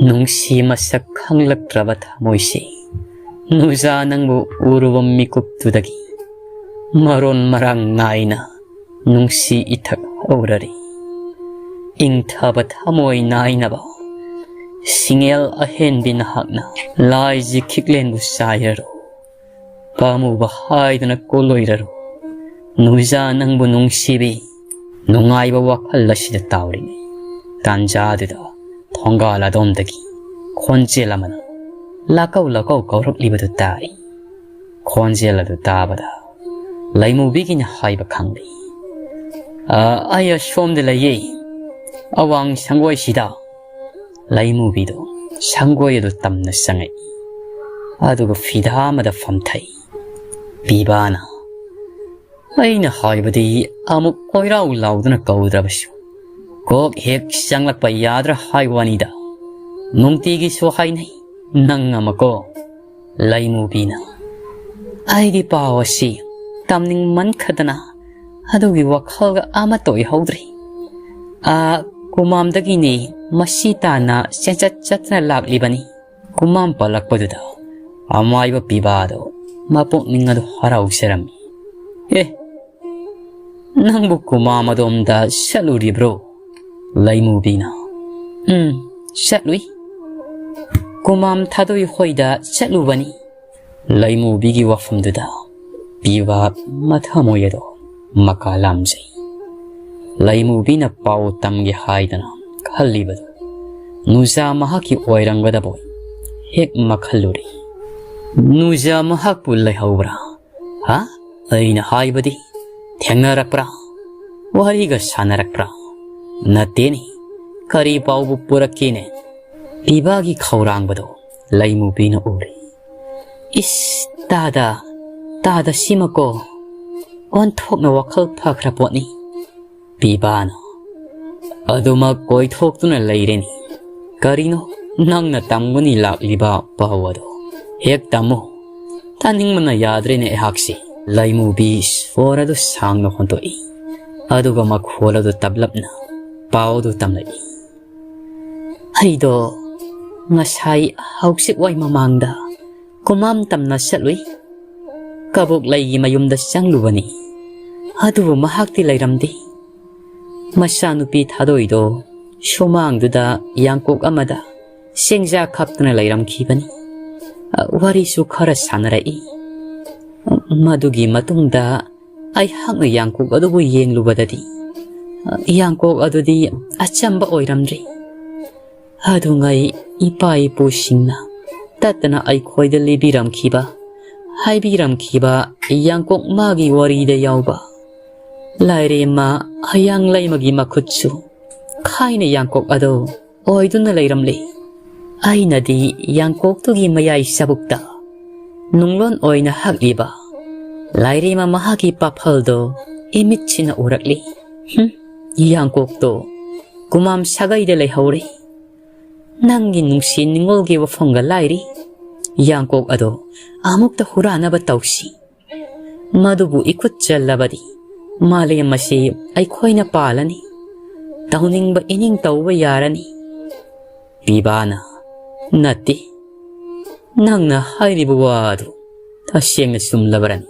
ꯅꯨꯡꯁꯤ ꯃꯁꯛ ꯈꯪꯂꯛꯇ꯭ꯔꯕ ꯊꯃꯣꯏꯁꯤ ꯅꯨꯖꯥ ꯅꯪꯕꯨ ꯎꯔꯨꯕ ꯃꯤꯀꯨꯞꯇꯨꯗꯒꯤ ꯃꯔꯣꯟ ꯃꯔꯥꯡ ꯅꯥꯏꯅ ꯅꯨꯡꯁꯤ ꯏꯊꯛ ꯍꯧꯔꯔꯤ꯫ ꯏꯪꯊꯕ ꯊꯃꯣꯏ ꯅꯥꯏꯅꯕ ꯁꯤꯡꯉꯦꯜ ꯑꯍꯦꯟꯕꯤ ꯅꯍꯥꯛꯅ ꯂꯥꯏꯖꯤ ꯈꯤꯛꯂꯦꯟꯕꯨ ꯆꯥꯏꯔꯔꯣ꯫ ꯄꯥꯝꯃꯨꯕ ꯍꯥꯏꯗꯨꯅ ꯀꯣꯜꯂꯣꯏꯔꯔꯣ꯫ ꯅꯨꯖꯥ ꯅꯪꯕꯨ ꯅꯨꯡꯁꯤꯕꯤ ꯅꯨꯡꯉꯥꯏꯕ ꯋꯥꯈꯜ ꯑꯁꯤꯗ ꯇꯥꯎꯔꯤꯉꯩ ꯇꯥꯟꯖꯥꯗꯨꯗ ꯊꯣꯡꯒꯥꯜ ꯑꯗꯣꯝꯗꯒꯤ ꯈꯣꯟꯖꯦꯜ ꯑꯃꯅ ꯂꯥꯀꯧ ꯂꯥꯀꯧ ꯀꯧꯔꯛꯂꯤꯕꯗꯨ ꯇꯥꯔꯤ꯫ ꯈꯣꯟꯖꯦꯜ ꯑꯗꯨ ꯇꯥꯕꯗ ꯂꯩꯃꯨꯕꯤꯒꯤꯅ ꯍꯥꯏꯕ ꯈꯪꯂꯤ꯫ "ꯑ, ꯑꯩ ꯑꯁꯣꯝꯗ ꯂꯩꯌꯦ, ꯑꯋꯥꯡ ꯁꯪꯒꯣꯏꯁꯤꯗ"꯫ ꯂꯩꯃꯨꯕꯤꯗꯣ ꯁꯪꯒꯣꯏ ꯑꯗꯨ ꯇꯝꯅ ꯆꯪꯉꯛꯏ꯫ ꯑꯗꯨꯒ ꯐꯤꯗꯥ ꯑꯃꯗ ꯐꯝꯊꯩ꯫ ꯄꯤꯕꯥꯅ, "ꯑꯩꯅ ꯍꯥꯏꯕꯗꯤ ꯑꯃꯨꯛ ꯀꯣꯏꯔꯥꯎ ꯂꯥꯎꯗꯨꯅ ꯀꯧꯗ꯭ꯔꯕꯁꯨ ꯀꯣꯛ ꯍꯦꯛ ꯆꯪꯂꯛꯄ ꯌꯥꯗ꯭ꯔꯥ ꯍꯥꯏ ꯋꯥꯅꯤꯗ꯫ ꯅꯨꯡꯇꯤꯒꯤꯁꯨ ꯍꯥꯏꯅꯩ ꯅꯪ ꯑꯃꯀꯣ"꯫ ꯂꯩꯃꯨꯕꯤꯅ, ꯑꯩꯗꯤ ꯄꯥꯎ ꯑꯁꯤ ꯇꯝꯅꯤꯡꯃꯟꯈꯗꯅ ꯑꯗꯨꯒꯤ ꯋꯥꯈꯜꯒ ꯑꯃꯠꯇ ꯑꯣꯏꯍꯧꯗ꯭ꯔꯦ꯫ ꯑꯥ, ꯀꯨꯃꯥꯝꯗꯒꯤꯅꯦ ꯃꯁꯤ ꯇꯥꯅ ꯆꯦꯟꯆꯠ ꯆꯠꯇꯅ ꯂꯥꯛꯂꯤꯕꯅꯤ꯫ ꯀꯨꯃꯥꯝ ꯄꯜꯂꯛꯄꯗꯨꯗ ꯑꯃꯥꯏꯕ ꯄꯤꯕꯥꯗꯣ ꯃꯄꯨꯛꯅꯤꯡ ꯑꯗꯨ ꯍꯔꯥꯎꯖꯔꯝꯃꯤ꯫ "ꯑꯦ, ꯅꯪꯕꯨ ꯀꯨꯃꯥꯝ ꯑꯗꯣꯝꯗ ꯆꯠꯂꯨꯔꯤꯕ꯭ꯔꯣ?" ꯂꯩꯃꯨꯕꯤꯅ꯫ "ꯎꯝ, ꯆꯠꯂꯨꯏ꯫ ꯀꯨꯃꯥꯝ ꯊꯥꯗꯣꯏ ꯍꯣꯏꯗ ꯆꯠꯂꯨꯕꯅꯤ꯫" ꯂꯩꯃꯨꯕꯤꯒꯤ ꯋꯥꯐꯝꯗꯨꯗ ꯄꯤꯕꯥ ꯃꯊꯃꯣꯏ ꯑꯗꯣ ꯃꯀꯥ ꯂꯥꯝꯖꯩ꯫ ꯂꯩꯃꯨꯕꯤꯅ ꯄꯥꯎ ꯇꯝꯒꯦ ꯍꯥꯏꯗꯅ ꯈꯜꯂꯤꯕꯗꯨ ꯅꯨꯖꯥ ꯃꯍꯥꯛꯀꯤ ꯑꯣꯏꯔꯝꯒꯗꯕꯣꯏ ꯍꯦꯛ ꯃꯈꯜꯂꯨꯔꯦ꯫ "ꯅꯨꯖꯥ ꯃꯍꯥꯛꯄꯨ ꯂꯩꯍꯧꯕ꯭ꯔꯥ? ꯍꯥ? ꯑꯩꯅ ꯍꯥꯏꯕꯗꯤ, ꯊꯦꯡꯅꯔꯛꯄ꯭ꯔꯥ? ꯋꯥꯔꯤꯒ ꯁꯥꯟꯅꯔꯛꯄ꯭ꯔꯥ? ꯅꯠꯇꯦꯅꯦ, ꯀꯔꯤ ꯄꯥꯎꯕꯨ ꯄꯨꯔꯛꯀꯦꯅꯦ?" ꯄꯤꯕꯥꯒꯤ ꯈꯧꯔꯥꯡꯕꯗꯣ ꯂꯩꯃꯨꯕꯤꯅ ꯎꯔꯦ꯫ "ꯏꯁ, ꯇꯥꯗ, ꯇꯥꯗ ꯁꯤꯃꯀꯣ ꯑꯣꯟꯊꯣꯛꯅ ꯋꯥꯈꯜ ꯐꯈ꯭ꯔ ꯄꯣꯠꯅꯤ꯫" ꯄꯤꯕꯥꯅ꯫ "ꯑꯗꯨꯃꯛ ꯀꯣꯏꯊꯣꯛꯇꯨꯅ ꯂꯩꯔꯦꯅꯤ꯫ ꯀꯔꯤꯅꯣ ꯅꯪꯅ ꯇꯝꯒꯅꯤ ꯂꯥꯛꯂꯤꯕ ꯄꯥꯎ ꯑꯗꯣ? ꯍꯦꯛ ꯇꯝꯃꯨ꯫ ꯇꯥꯅꯤꯡꯕꯅ ꯌꯥꯗ꯭ꯔꯦꯅꯦ ꯑꯩꯍꯥꯛꯁꯤ꯫" ꯂꯩꯃꯨꯕꯤ ꯁꯣꯔ ꯑꯗꯨ ꯁꯥꯡꯅ ꯍꯣꯟꯗꯣꯛꯏ꯫ ꯑꯗꯨꯒ ꯃꯈꯣꯜ ꯑꯗꯨ ꯇꯞꯂꯞꯅ ꯄꯥꯎ ꯑꯗꯨ ꯇꯝꯂꯛꯏ꯫ "ꯑꯩꯗꯣ ꯉꯁꯥꯏ ꯍꯧꯖꯤꯛ ꯋꯥꯏ ꯃꯃꯥꯡꯗ ꯀꯨꯃꯥꯝ ꯇꯝꯅ ꯆꯠꯂꯨꯏ꯫ ꯀꯕꯣꯛ ꯂꯩꯒꯤ ꯃꯌꯨꯝꯗ ꯆꯪꯂꯨꯕꯅꯤ꯫ ꯑꯗꯨꯕꯨ ꯃꯍꯥꯛꯇꯤ ꯂꯩꯔꯝꯗꯦ꯫ ꯃꯆꯥꯅꯨꯄꯤ ꯊꯥꯗꯣꯏꯗꯣ ꯁꯨꯃꯥꯡꯗꯨꯗ ꯌꯥꯡꯀꯣꯛ ꯑꯃꯗ ꯆꯦꯡꯖꯥ ꯈꯞꯇꯨꯅ ꯂꯩꯔꯝꯈꯤꯕꯅꯤ꯫ ꯋꯥꯔꯤꯁꯨ ꯈꯔ ꯁꯥꯟꯅꯔꯛꯏ꯫ ꯃꯗꯨꯒꯤ ꯃꯇꯨꯡꯗ ꯑꯩꯍꯥꯛꯅ ꯌꯥꯡꯀꯣꯛ ꯑꯗꯨꯕꯨ ꯌꯦꯡꯂꯨꯕꯗꯗꯤ, ꯌꯥꯡꯀꯣꯛ ꯑꯗꯨꯗꯤ ꯑꯆꯝꯕ ꯑꯣꯏꯔꯝꯗ꯭ꯔꯤ꯫ ꯑꯗꯨꯉꯩ ꯏꯄꯥ ꯏꯄꯨꯁꯤꯡꯅ ꯇꯠꯇꯅ ꯑꯩꯈꯣꯏꯗ ꯂꯤꯕꯤꯔꯝꯈꯤꯕ, ꯍꯥꯏꯕꯤꯔꯝꯈꯤꯕ ꯌꯥꯡꯀꯣꯛ ꯃꯥꯒꯤ ꯋꯥꯔꯤꯗ ꯌꯥꯎꯕ ꯂꯥꯏꯔꯦꯝꯃ ꯍꯌꯥꯡ ꯂꯩꯃꯒꯤ ꯃꯈꯨꯠꯁꯨ ꯈꯥꯏꯅ ꯌꯥꯡꯀꯣꯛ ꯑꯗꯨ ꯑꯣꯏꯗꯨꯅ ꯂꯩꯔꯝꯂꯦ꯫ ꯑꯩꯅꯗꯤ ꯌꯥꯡꯀꯣꯛꯇꯨꯒꯤ ꯃꯌꯥꯏ ꯆꯕꯨꯛꯇ ꯅꯨꯡꯂꯣꯟ ꯑꯣꯏꯅ ꯍꯛꯂꯤꯕ ꯂꯥꯏꯔꯦꯝꯃ ꯃꯍꯥꯛꯀꯤ ꯄꯥꯐꯜꯗꯣ ꯏꯃꯤꯠꯁꯤꯅ ꯎꯔꯛꯂꯤ꯫ ꯍꯨꯝ, ꯌꯥꯡꯀꯣꯛꯇꯣ ꯀꯨꯃꯥꯝ ꯁꯥꯒꯩꯗ ꯂꯩꯍꯧꯔꯦ꯫ ꯅꯪꯒꯤ ꯅꯨꯡꯁꯤ ꯅꯤꯉꯣꯜꯒꯤ ꯋꯥꯐꯝꯒ ꯂꯥꯏꯔꯤ꯫ ꯌꯥꯡꯀꯣꯛ ꯑꯗꯣ ꯑꯃꯨꯛꯇ ꯍꯨꯔꯥꯟꯅꯕ ꯇꯧꯁꯤ꯫ ꯃꯗꯨꯕꯨ ꯏꯈꯨꯠ ꯆꯜꯂꯕꯗꯤ ꯃꯥꯂꯦꯝ ꯑꯁꯤ ꯑꯩꯈꯣꯏꯅ ꯄꯥꯜꯂꯅꯤ꯫ ꯇꯧꯅꯤꯡꯕ ꯏꯅꯤꯡ ꯇꯧꯕ ꯌꯥꯔꯅꯤ꯫ ꯄꯤꯕꯥꯅ, "ꯅꯠꯇꯦ, ꯅꯪꯅ ꯍꯥꯏꯔꯤꯕ ꯋꯥ ꯑꯗꯨ ꯇꯁꯦꯡꯅ ꯆꯨꯝꯂꯕꯔꯅꯤ꯫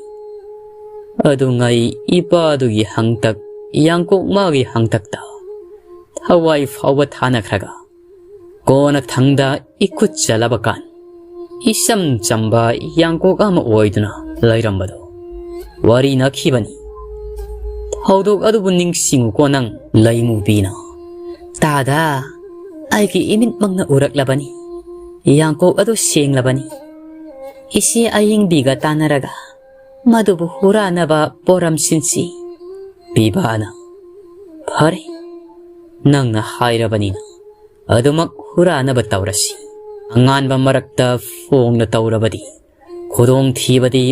ꯑꯗꯨꯉꯩ ꯏꯄꯥꯗꯨꯒꯤ ꯍꯪꯇꯛ, ꯌꯥꯡꯀꯣꯛ ꯃꯥꯒꯤ ꯍꯪꯇꯛꯇ ꯊꯋꯥꯏ ꯐꯥꯎꯕ ꯊꯥꯅꯈ꯭ꯔꯒ ꯀꯣꯟꯅ ꯊꯪꯗ ꯏꯈꯨꯠ ꯆꯜꯂꯕ ꯀꯥꯟ ꯏꯆꯝ ꯆꯝꯕ ꯌꯥꯡꯀꯣꯛ ꯑꯃ ꯑꯣꯏꯗꯨꯅ ꯂꯩꯔꯝꯕꯗꯣ ꯋꯥꯔꯤ ꯅꯛꯈꯤꯕꯅꯤ꯫ ꯊꯧꯗꯣꯛ ꯑꯗꯨꯕꯨ ꯅꯤꯡꯁꯤꯡꯉꯨꯀꯣ ꯅꯪ, ꯂꯩꯃꯨꯕꯤꯅ꯫ ꯇꯥꯗ, ꯑꯩꯒꯤ ꯏꯃꯤꯠꯃꯛꯅ ꯎꯔꯛꯂꯕꯅꯤ꯫ ꯌꯥꯡꯀꯣꯛ ꯑꯗꯨ ꯁꯦꯡꯂꯕꯅꯤ꯫ ꯏꯆꯦ ꯑꯌꯤꯡꯕꯤꯒ ꯇꯥꯟꯅꯔꯒ ꯃꯗꯨꯕꯨ ꯍꯨꯔꯥꯟꯅꯕ ꯄꯣꯔꯝ ꯁꯤꯟꯁꯤ꯫" ꯄꯤꯕꯥꯅ, "ꯐꯔꯦ, ꯅꯪꯅ ꯍꯥꯏꯔꯕꯅꯤꯅ ꯑꯗꯨꯃꯛ ꯍꯨꯔꯥꯟꯅꯕ ꯇꯧꯔꯁꯤ꯫ ꯑꯉꯥꯟꯕ ꯃꯔꯛꯇ ꯐꯣꯡꯅ ꯇꯧꯔꯕꯗꯤ ꯈꯨꯗꯣꯡꯊꯤꯕꯗꯤ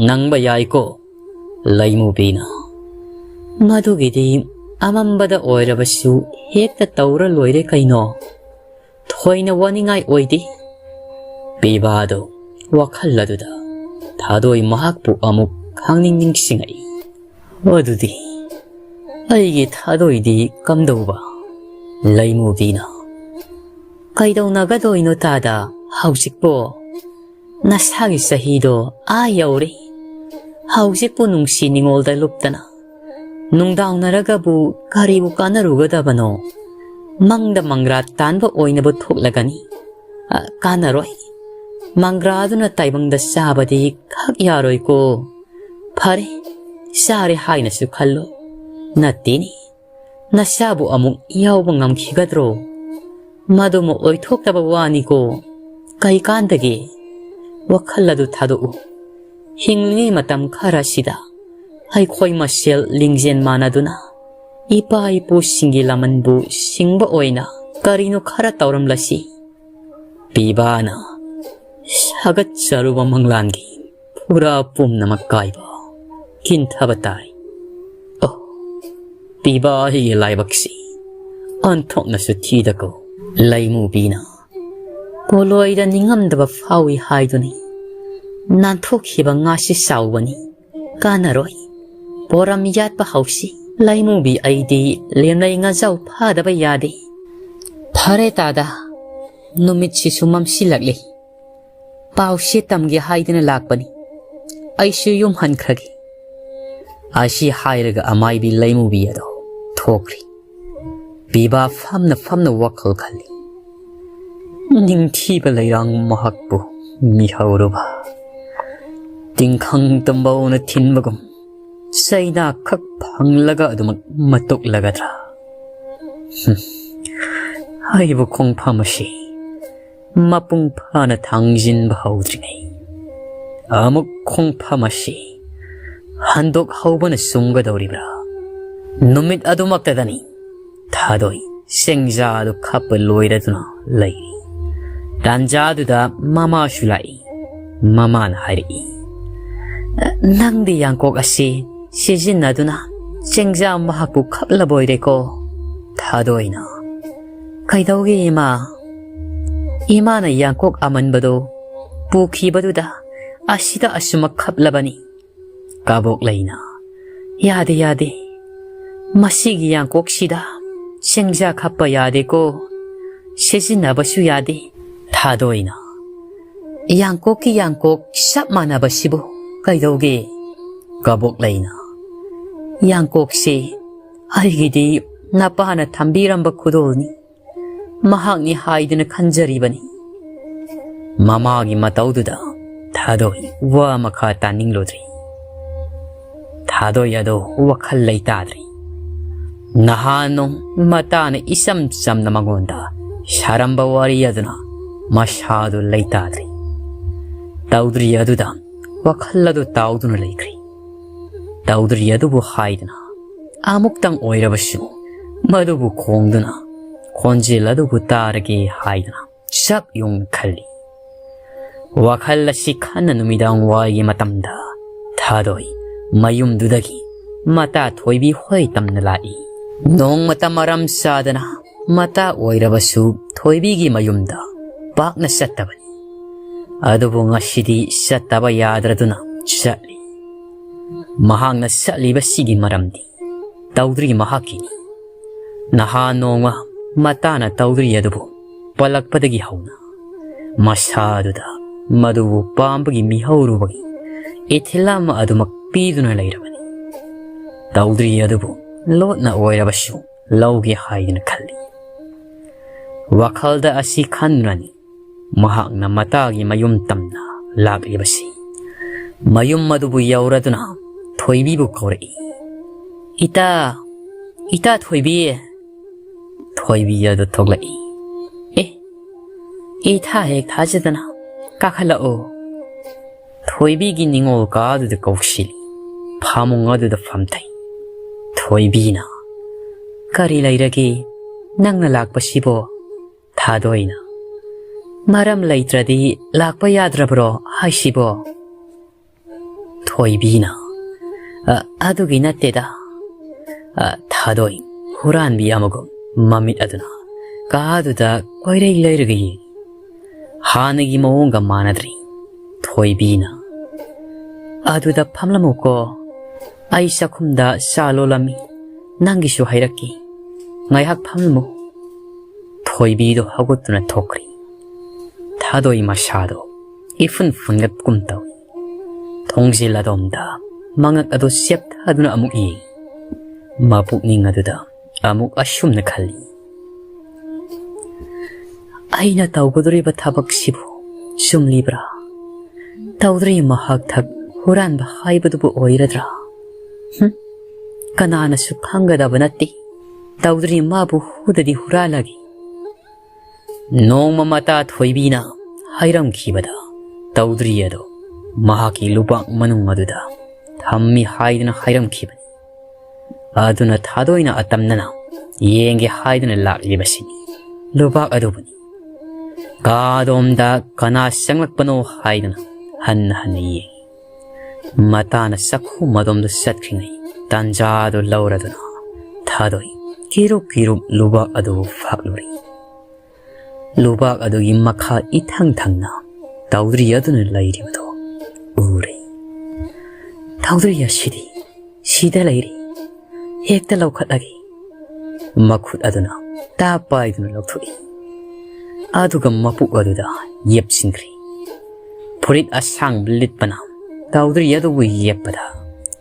ꯅꯪꯕ ꯌꯥꯏꯀꯣ, ꯂꯩꯃꯨꯕꯤꯅ꯫ ꯃꯗꯨꯒꯤꯗꯤ ꯑꯃꯝꯕꯗ ꯑꯣꯏꯔꯕꯁꯨ ꯍꯦꯛꯇ ꯇꯧꯔ ꯂꯣꯏꯔꯦ ꯀꯩꯅꯣ꯫ ꯊꯣꯏꯅ ꯋꯥꯅꯤꯡꯉꯥꯏ ꯑꯣꯏꯗꯦ꯫" ꯄꯤꯕꯥꯗꯣ ꯋꯥꯈꯜ ꯑꯗꯨꯗ ꯊꯥꯗꯣꯏ ꯃꯍꯥꯛꯄꯨ ꯑꯃꯨꯛ ꯈꯪꯅꯤꯡ ꯅꯤꯡꯁꯤꯡꯉꯛꯏ꯫ "ꯑꯗꯨꯗꯤ ꯑꯩꯒꯤ ꯊꯥꯗꯣꯏꯗꯤ ꯀꯝꯗꯧꯕ, ꯂꯩꯃꯨꯕꯤꯅ?" "ꯀꯩꯗꯧꯅꯒꯗꯣꯏꯅꯣ ꯇꯥꯗ? ꯍꯧꯖꯤꯛꯄꯣ ꯅꯁꯥꯒꯤ ꯆꯍꯤꯗꯣ ꯑꯥ ꯌꯧꯔꯦ꯫ ꯍꯧꯖꯤꯛꯄꯨ ꯅꯨꯡꯁꯤ ꯅꯤꯉꯣꯜꯗ ꯂꯨꯞꯇꯅ ꯅꯨꯡꯗꯥꯡꯅꯔꯒꯕꯨ ꯀꯔꯤꯕꯨ ꯀꯥꯟꯅꯔꯨꯒꯗꯕꯅꯣ? ꯃꯪꯗ ꯃꯪꯒ꯭ꯔꯥ ꯇꯥꯟꯕ ꯑꯣꯏꯅꯕꯨ ꯊꯣꯛꯂꯒꯅꯤ꯫ ꯑ, ꯀꯥꯟꯅꯔꯣꯏ꯫ ꯃꯪꯒ꯭ꯔꯥꯗꯨꯅ ꯇꯥꯏꯕꯪꯗ ꯆꯥꯕꯗꯤ ꯈꯛ ꯌꯥꯔꯣꯏꯀꯣ꯫ ꯐꯔꯦ, ꯆꯥꯔꯦ ꯍꯥꯏꯅꯁꯨ ꯈꯜꯂꯣ꯫ ꯅꯠꯇꯦꯅꯦ, ꯅꯆꯥꯕꯨ ꯑꯃꯨꯛ ꯌꯥꯎꯕ ꯉꯝꯈꯤꯒꯗ꯭ꯔꯣ? ꯃꯗꯨꯃ ꯑꯣꯏꯊꯣꯛꯇꯕ ꯋꯥꯅꯤꯀꯣ꯫ ꯀꯩꯀꯥꯟꯗꯒꯦ? ꯋꯥꯈꯜ ꯑꯗꯨ ꯊꯥꯗꯣꯛꯎ꯫ ꯍꯤꯡꯂꯤꯉꯩ ꯃꯇꯝ ꯈꯔꯁꯤꯗ ꯑꯩꯈꯣꯏ ꯃꯁꯦꯜ ꯂꯤꯡꯖꯦꯜ ꯃꯥꯟꯅꯗꯨꯅ ꯏꯄꯥ ꯏꯄꯨꯁꯤꯡꯒꯤ ꯂꯃꯟꯕꯨ ꯁꯤꯡꯕ ꯑꯣꯏꯅ ꯀꯔꯤꯅꯣ ꯈꯔ ꯇꯧꯔꯝꯂꯁꯤ꯫" ꯄꯤꯕꯥꯅ ꯁꯥꯒꯠꯆꯔꯨꯕ ꯃꯪꯂꯥꯟꯒꯤ ꯄꯨꯔꯥ ꯄꯨꯝꯅꯃꯛ ꯀꯥꯏꯕ ꯀꯤꯟꯊꯕ ꯇꯥꯏ꯫ ꯑꯣ, ꯄꯤꯕꯥ ꯑꯩꯒꯤ ꯂꯥꯏꯕꯛꯁꯤ ꯑꯣꯟꯊꯣꯛꯅꯁꯨ ꯊꯤꯗꯀꯣ, ꯂꯩꯃꯨꯕꯤꯅ꯫ ꯄꯣꯂꯣꯏꯗ ꯅꯤꯡꯉꯝꯗꯕ ꯐꯥꯎꯏ ꯍꯥꯏꯗꯨꯅꯤ꯫ ꯅꯥꯟꯊꯣꯛꯈꯤꯕ ꯉꯥꯁꯤ ꯆꯥꯎꯕꯅꯤ, ꯀꯥꯟꯅꯔꯣꯏ꯫ ꯄꯣꯔꯝ ꯌꯥꯠꯄ ꯍꯧꯁꯤ꯫ ꯂꯩꯃꯨꯕꯤ ꯑꯩꯗꯤ ꯂꯦꯝꯂꯩ ꯉꯥꯖꯥꯎ ꯐꯥꯗꯕ ꯌꯥꯗꯦ꯫ ꯐꯔꯦ ꯇꯥꯗ, ꯅꯨꯃꯤꯠꯁꯤꯁꯨ ꯃꯝꯁꯤꯜꯂꯛꯂꯤ꯫ ꯄꯥꯎꯁꯦ ꯇꯝꯒꯦ ꯍꯥꯏꯗꯅ ꯂꯥꯛꯄꯅꯤ꯫ ꯑꯩꯁꯨ ꯌꯨꯝ ꯍꯟꯈ꯭ꯔꯒꯦ꯫ ꯑꯁꯤ ꯍꯥꯏꯔꯒ ꯑꯃꯥꯏꯕꯤ ꯂꯩꯃꯨꯕꯤ ꯑꯗꯣ ꯊꯣꯛꯈ꯭ꯔꯤ꯫ ꯄꯤꯕꯥ ꯐꯝꯅ ꯐꯝꯅ ꯋꯥꯈꯜ ꯈꯜꯂꯤ꯫ ꯅꯤꯡꯊꯤꯕ ꯂꯩꯔꯥꯡ ꯃꯍꯥꯛꯄꯨ ꯃꯤꯍꯧꯔꯨꯕ꯫ ꯇꯤꯡꯈꯪ ꯇꯝꯕꯧꯅ ꯊꯤꯟꯕꯒꯨꯝ ꯆꯩꯅꯥ ꯈꯛ ꯐꯪꯂꯒ ꯑꯗꯨꯃꯛ ꯃꯇꯨꯛꯂꯒꯗ꯭ꯔꯥ? ꯍꯝ꯫ ꯑꯩꯕꯨ ꯈꯣꯡꯐꯝ ꯑꯁꯤ ꯃꯄꯨꯡ ꯐꯥꯅ ꯊꯥꯡꯖꯤꯟꯕ ꯍꯧꯗ꯭ꯔꯤꯉꯩ ꯑꯃꯨꯛ ꯈꯣꯡꯐꯝ ꯑꯁꯤ ꯍꯟꯗꯣꯛꯍꯧꯕꯅ ꯆꯨꯝꯒꯗꯧꯔꯤꯕ꯭ꯔꯥ? ꯅꯨꯃꯤꯠ ꯑꯗꯨꯃꯛꯇꯗꯅꯤ ꯊꯥꯗꯣꯏ ꯆꯦꯡꯖꯥ ꯑꯗꯨ ꯈꯞꯄ ꯂꯣꯏꯔꯗꯨꯅ ꯂꯩꯔꯤ꯫ ꯇꯥꯟꯖꯥꯗꯨꯗ ꯃꯃꯥꯁꯨ ꯂꯥꯛꯏ꯫ ꯃꯃꯥꯅ ꯍꯥꯏꯔꯛꯏ, "ꯅꯪꯗꯤ ꯌꯥꯡꯀꯣꯛ ꯑꯁꯤ ꯁꯤꯖꯤꯟꯅꯗꯨꯅ ꯆꯦꯡꯖꯥ ꯃꯍꯥꯛꯄꯨ ꯈꯞꯂꯕꯣꯏꯔꯦꯀꯣ?" ꯊꯥꯗꯣꯏꯅ, "ꯀꯩꯗꯧꯒꯦ ꯏꯃꯥ? ꯏꯃꯥꯅ ꯌꯥꯡꯀꯣꯛ ꯑꯃꯟꯕꯗꯣ ꯄꯨꯈꯤꯕꯗꯨꯗ ꯑꯁꯤꯗ ꯑꯁꯨꯃꯛ ꯈꯞꯂꯕꯅꯤ꯫" ꯀꯥꯕꯣꯛꯂꯩꯅ, "ꯌꯥꯗꯦ, ꯌꯥꯗꯦ꯫ ꯃꯁꯤꯒꯤ ꯌꯥꯡꯀꯣꯛꯁꯤꯗ ꯆꯦꯡꯖꯥ ꯈꯞꯄ ꯌꯥꯗꯦꯀꯣ꯫ ꯁꯤꯖꯤꯟꯅꯕꯁꯨ ꯌꯥꯗꯦ꯫" ꯊꯥꯗꯣꯏꯅ, "ꯌꯥꯡꯀꯣꯛꯀꯤ ꯌꯥꯡꯀꯣꯛ ꯆꯞ ꯃꯥꯟꯅꯕꯁꯤꯕꯨ ꯀꯩꯗꯧꯒꯦ?" ꯀꯥꯕꯣꯛꯂꯩꯅ, "ꯌꯥꯡꯀꯣꯛꯁꯦ ꯑꯩꯒꯤꯗꯤ ꯅꯄꯥꯅ ꯊꯝꯕꯤꯔꯝꯕ ꯈꯨꯗꯣꯜꯅꯤ꯫ ꯃꯍꯥꯛꯅꯤ ꯍꯥꯏꯗꯨꯅ ꯈꯟꯖꯔꯤꯕꯅꯤ꯫" ꯃꯃꯥꯒꯤ ꯃꯇꯧꯗꯨꯗ ꯊꯥꯗꯣꯏ ꯋꯥ ꯃꯈꯥ ꯇꯥꯅꯤꯡꯂꯨꯗ꯭ꯔꯤ꯫ ꯊꯥꯗꯣꯏ ꯑꯗꯣ ꯋꯥꯈꯜ ꯂꯩꯇꯥꯗ꯭ꯔꯤ꯫ ꯅꯍꯥꯟ ꯅꯣꯡ ꯃꯇꯥꯅ ꯏꯆꯝ ꯆꯝꯅ ꯃꯉꯣꯟꯗ ꯁꯥꯔꯝꯕ ꯋꯥꯔꯤ ꯑꯗꯨꯅ ꯃꯁꯥꯗꯨ ꯂꯩꯇꯥꯗ꯭ꯔꯤ꯫ ꯇꯧꯗ꯭ꯔꯤ ꯑꯗꯨꯗ ꯋꯥꯈꯜ ꯑꯗꯨ ꯇꯥꯎꯗꯨꯅ ꯂꯩꯈ꯭ꯔꯤ꯫ ꯇꯧꯗ꯭ꯔꯤ ꯑꯗꯨꯕꯨ ꯍꯥꯏꯗꯅ ꯑꯃꯨꯛꯇꯪ ꯑꯣꯏꯔꯕꯁꯨ ꯃꯗꯨꯕꯨ ꯈꯣꯡꯗꯨꯅ ꯈꯣꯟꯖꯦꯜ ꯑꯗꯨꯕꯨ ꯇꯥꯔꯒꯦ ꯍꯥꯏꯗꯅ ꯆꯞ ꯌꯨꯡꯅ ꯈꯜꯂꯤ꯫ ꯋꯥꯈꯜ ꯑꯁꯤ ꯈꯟꯅ ꯅꯨꯃꯤꯗꯥꯡ ꯋꯥꯏꯒꯤ ꯃꯇꯝꯗ ꯊꯥꯗꯣꯏ ꯃꯌꯨꯝꯗꯨꯗꯒꯤ ꯃꯇꯥ ꯊꯣꯏꯕꯤ ꯍꯣꯏ ꯇꯝꯅ ꯂꯥꯛꯏ꯫ ꯅꯣꯡꯃꯇ ꯃꯔꯝ ꯆꯥꯗꯅ ꯃꯇꯥ ꯑꯣꯏꯔꯕꯁꯨ ꯊꯣꯏꯕꯤꯒꯤ ꯃꯌꯨꯝꯗ ꯄꯥꯛꯅ ꯆꯠꯇꯕꯅꯤ꯫ ꯑꯗꯨꯕꯨ ꯉꯁꯤꯗꯤ ꯆꯠꯇꯕ ꯌꯥꯗ꯭ꯔꯗꯨꯅ ꯆꯠꯂꯤ꯫ ꯃꯍꯥꯛꯅ ꯆꯠꯂꯤꯕꯁꯤꯒꯤ ꯃꯔꯝꯗꯤ ꯇꯧꯗ꯭ꯔꯤ ꯃꯍꯥꯛꯀꯤꯅꯤ꯫ ꯅꯍꯥꯟ ꯅꯣꯡꯃ ꯃꯇꯥꯅ ꯇꯧꯗ꯭ꯔꯤ ꯑꯗꯨꯕꯨ ꯄꯜꯂꯛꯄꯗꯒꯤ ꯍꯧꯅ ꯃꯁꯥꯗꯨꯗ ꯃꯗꯨꯕꯨ ꯄꯥꯝꯕꯒꯤ ꯃꯤꯍꯧꯔꯨꯕꯒꯤ ꯏꯊꯤꯜ ꯑꯃ ꯑꯗꯨꯃꯛ ꯄꯤꯗꯨꯅ ꯂꯩꯔꯕꯅꯤ꯫ ꯇꯧꯗ꯭ꯔꯤ ꯑꯗꯨꯕꯨ ꯂꯣꯠꯅ ꯑꯣꯏꯔꯕꯁꯨ ꯂꯧꯒꯦ ꯍꯥꯏꯗꯨꯅ ꯈꯜꯂꯤ꯫ ꯋꯥꯈꯜꯗ ꯑꯁꯤ ꯈꯟꯗꯨꯅꯅꯤ ꯃꯍꯥꯛꯅ ꯃꯇꯥꯒꯤ ꯃꯌꯨꯝ ꯇꯝꯅ ꯂꯥꯛꯂꯤꯕꯁꯤ꯫ ꯃꯌꯨꯝ ꯑꯗꯨꯕꯨ ꯌꯧꯔꯗꯨꯅ ꯊꯣꯏꯕꯤꯕꯨ ꯀꯧꯔꯛꯏ꯫ "ꯏꯇꯥ, ꯏꯇꯥ ꯊꯣꯏꯕꯤ!" ꯊꯣꯏꯕꯤ ꯑꯗꯨ ꯊꯣꯛꯂꯛꯏ꯫ "ꯑꯦ, ꯏꯊꯥ ꯍꯦꯛ ꯊꯥꯖꯗꯅ ꯀꯥꯈꯠꯂꯛꯑꯣ꯫" ꯊꯣꯏꯕꯤꯒꯤ ꯅꯤꯡꯉꯣꯜ ꯀꯥ ꯑꯗꯨꯗ ꯀꯧꯁꯤꯜꯂꯤ꯫ ꯐꯃꯨꯡ ꯑꯗꯨꯗ ꯐꯝꯊꯩ꯫ ꯊꯣꯏꯕꯤꯅ, "ꯀꯔꯤ ꯂꯩꯔꯒꯦ? ꯅꯪꯅ ꯂꯥꯛꯄꯁꯤꯕꯣ?" ꯊꯥꯗꯣꯏꯅ, "ꯃꯔꯝ ꯂꯩꯇ꯭ꯔꯗꯤ ꯂꯥꯛꯄ ꯌꯥꯗ꯭ꯔꯕ꯭ꯔꯣ ꯍꯥꯏꯁꯤꯕꯣ?" ꯊꯣꯏꯕꯤꯅ, "ꯑ, ꯑꯗꯨꯒꯤ ꯅꯠꯇꯦꯗ꯫" ꯑ, ꯊꯥꯗꯣꯏ ꯍꯨꯔꯥꯟꯕꯤ ꯑꯃꯒꯨꯝ ꯃꯃꯤꯠ ꯑꯗꯨꯅ ꯀꯥꯗꯨꯗ ꯀꯣꯏꯔꯩ ꯂꯩꯔꯒ ꯌꯦꯡꯏ꯫ ꯍꯥꯟꯅꯒꯤ ꯃꯑꯣꯡꯒ ꯃꯥꯟꯅꯗ꯭ꯔꯤ꯫ ꯊꯣꯏꯕꯤꯅ, "ꯑꯗꯨꯗ ꯐꯝꯂꯝꯃꯨꯀꯣ, ꯑꯩ ꯆꯥꯛꯈꯨꯝꯗ ꯆꯥ ꯂꯣꯜꯂꯝꯃꯤ, ꯅꯪꯒꯤꯁꯨ ꯍꯩꯔꯛꯀꯦ, ꯉꯥꯏꯍꯥꯛ ꯐꯝꯂꯝꯃꯨ꯫" ꯊꯣꯏꯕꯤꯗꯣ ꯍꯧꯒꯠꯇꯨꯅ ꯊꯣꯛꯈ꯭ꯔꯤ꯫ ꯊꯥꯗꯣꯏ ꯃꯁꯥꯗꯣ ꯏꯐꯨꯟ ꯐꯨꯟꯒꯠꯀꯨꯝ ꯇꯧꯏ꯫ ꯊꯣꯡꯖꯤꯜ ꯑꯗꯣꯝꯗ ꯃꯉꯛ ꯑꯗꯨ ꯆꯦꯞꯊꯗꯨꯅ ꯑꯃꯨꯛ ꯌꯦꯡꯏ꯫ ꯃꯄꯨꯛꯅꯤꯡ ꯑꯗꯨꯗ ꯑꯃꯨꯛ ꯑꯁꯨꯝꯅ ꯈꯜꯂꯤ, "ꯑꯩꯅ ꯇꯧꯒꯗꯧꯔꯤꯕ ꯊꯕꯛꯁꯤꯕꯨ ꯆꯨꯝꯂꯤꯕ꯭ꯔꯥ? ꯇꯧꯗ꯭ꯔꯤ ꯃꯍꯥꯛ ꯊꯛ ꯍꯨꯔꯥꯟꯕ ꯍꯥꯏꯕꯗꯨꯕꯨ ꯑꯣꯏꯔꯗ꯭ꯔꯥ? ꯍꯨꯝ, ꯀꯅꯥꯅꯁꯨ ꯈꯪꯒꯗꯕ ꯅꯠꯇꯦ꯫ ꯇꯧꯗ꯭ꯔꯤ ꯃꯥꯕꯨ ꯍꯨꯗꯗꯤ ꯍꯨꯔꯥꯜꯂꯒꯦ꯫" ꯅꯣꯡꯃ ꯃꯇꯥ ꯊꯣꯏꯕꯤꯅ ꯍꯥꯏꯔꯝꯈꯤꯕꯗ ꯇꯧꯗ꯭ꯔꯤ ꯑꯗꯨ ꯃꯍꯥꯛꯀꯤ ꯂꯨꯕꯥꯛ ꯃꯅꯨꯡ ꯑꯗꯨꯗ ꯊꯝꯃꯤ ꯍꯥꯏꯗꯨꯅ ꯍꯥꯏꯔꯝꯈꯤꯕꯅꯤ꯫ ꯑꯗꯨꯅ ꯊꯥꯗꯣꯏꯅ ꯑꯇꯝꯅꯅ ꯌꯦꯡꯒꯦ ꯍꯥꯏꯗꯨꯅ ꯂꯥꯛꯂꯤꯕꯁꯤꯅꯤ꯫ ꯂꯨꯕꯥꯛ ꯑꯗꯨꯕꯨꯅꯤ꯫ ꯀꯥꯗꯣꯝꯗ ꯀꯅꯥ ꯆꯪꯂꯛꯄꯅꯣ ꯍꯥꯏꯗꯨꯅ ꯍꯟꯅ ꯍꯟꯅ ꯌꯦꯡꯏ꯫ ꯃꯇꯥꯅ ꯆꯥꯛꯈꯨꯝ ꯑꯗꯣꯝꯗ ꯆꯠꯈ꯭ꯔꯤꯉꯩ ꯇꯥꯟꯖꯥꯗꯨ ꯂꯧꯔꯗꯨꯅ ꯊꯥꯗꯣꯏ ꯀꯤꯔꯨꯞ ꯀꯤꯔꯨꯞ ꯂꯨꯕꯥꯛ ꯑꯗꯨ ꯐꯥꯛꯂꯨꯔꯤ꯫ ꯂꯨꯕꯥꯛ ꯑꯗꯨꯒꯤ ꯃꯈꯥ ꯏꯊꯪ ꯊꯪꯅ ꯇꯧꯗ꯭ꯔꯤ ꯑꯗꯨꯅ ꯂꯩꯔꯤꯕꯗꯨ ꯎꯔꯦ꯫ "ꯇꯧꯗ꯭ꯔꯤ ꯑꯁꯤꯗꯤ ꯁꯤꯗ ꯂꯩꯔꯤ, ꯍꯦꯛꯇ ꯂꯧꯈꯠꯂꯒꯦ"꯫ ꯃꯈꯨꯠ ꯑꯗꯨꯅ ꯇꯥ ꯄꯥꯏꯗꯨꯅ ꯂꯧꯊꯣꯛꯏ, ꯑꯗꯨꯒ ꯃꯄꯨꯛ ꯑꯗꯨꯗ ꯌꯦꯞꯁꯤꯟꯈ꯭ꯔꯦ꯫ ꯐꯨꯔꯤꯠ ꯑꯁꯥꯡꯕ ꯂꯤꯠꯄꯅ ꯇꯧꯗ꯭ꯔꯤ ꯑꯗꯨꯕꯨ ꯌꯦꯞꯄꯗ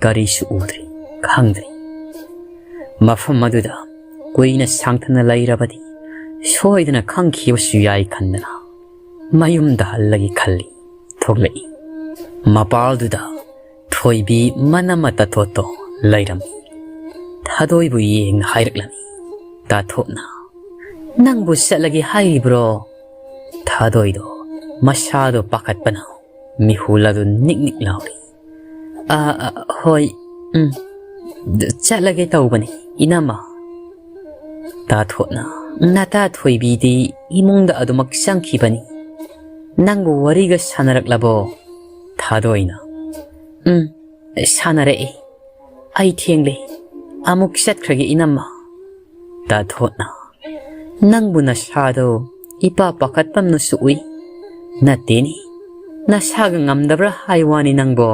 ꯀꯔꯤꯁꯨ ꯎꯗ꯭ꯔꯤ, ꯈꯪꯗ꯭ꯔꯤ꯫ ꯃꯐꯝ ꯑꯗꯨꯗ ꯀꯨꯏꯅ ꯁꯥꯡꯊꯅ ꯂꯩꯔꯕꯗꯤ ꯁꯣꯏꯗꯅ ꯈꯪꯈꯤꯕꯁꯨ ꯌꯥꯏ ꯈꯟꯗꯅ ꯃꯌꯨꯝꯗ ꯍꯜꯂꯒꯦ ꯈꯜꯂꯤ꯫ ꯊꯣꯛꯂꯛꯏ꯫ ꯃꯄꯥꯜꯗꯨꯗ ꯊꯣꯏꯕꯤ ꯃꯅꯝ ꯑꯃ ꯇꯥꯊꯣꯠꯇꯣ ꯂꯩꯔꯝꯃꯤ꯫ ꯊꯥꯗꯣꯏꯕꯨ ꯌꯦꯡꯅ ꯍꯥꯏꯔꯛꯂꯝꯃꯤ ꯇꯥꯊꯣꯠꯅ, "ꯅꯪꯕꯨ ꯆꯠꯂꯒꯦ ꯍꯥꯏꯔꯤꯕ꯭ꯔꯣ?" ꯊꯥꯗꯣꯏꯗꯣ ꯃꯁꯥꯗꯣ ꯄꯥꯈꯠꯄꯅ ꯃꯤꯍꯨꯜ ꯑꯗꯨ ꯅꯤꯛ ꯅꯤꯛ ꯂꯥꯎꯔꯤ꯫ "ꯑ, ꯑ, ꯍꯣꯏ, ꯎꯝ, ꯆꯠꯂꯒꯦ ꯇꯧꯕꯅꯤ, ꯏꯅꯝꯃ"꯫ ꯇꯥꯊꯣꯠꯅ, "ꯅꯇꯥ ꯊꯣꯏꯕꯤꯗꯤ ꯏꯃꯨꯡꯗ ꯑꯗꯨꯃꯛ ꯆꯪꯈꯤꯕꯅꯤ꯫ ꯅꯪꯕꯨ ꯋꯥꯔꯤꯒ ꯁꯥꯟꯅꯔꯛꯂꯕꯣ?" ꯊꯥꯗꯣꯏꯅ, "ꯎꯝ, ꯁꯥꯟꯅꯔꯛꯏ꯫ ꯑꯩ ꯊꯦꯡꯂꯦ꯫ ꯑꯃꯨꯛ ꯆꯠꯈ꯭ꯔꯒꯦ, ꯏꯅꯝꯃ"꯫ ꯇꯥꯊꯣꯠꯅ, "ꯅꯪꯕꯨ ꯅꯁꯥꯗꯣ ꯏꯄꯥ ꯄꯥꯈꯠꯄꯝꯅꯁꯨ ꯎꯏ꯫ ꯅꯠꯇꯦꯅꯦ, ꯅꯁꯥꯒ ꯉꯝꯗꯕ꯭ꯔꯥ ꯍꯥꯏ ꯋꯥꯅꯤ ꯅꯪꯕꯣ"꯫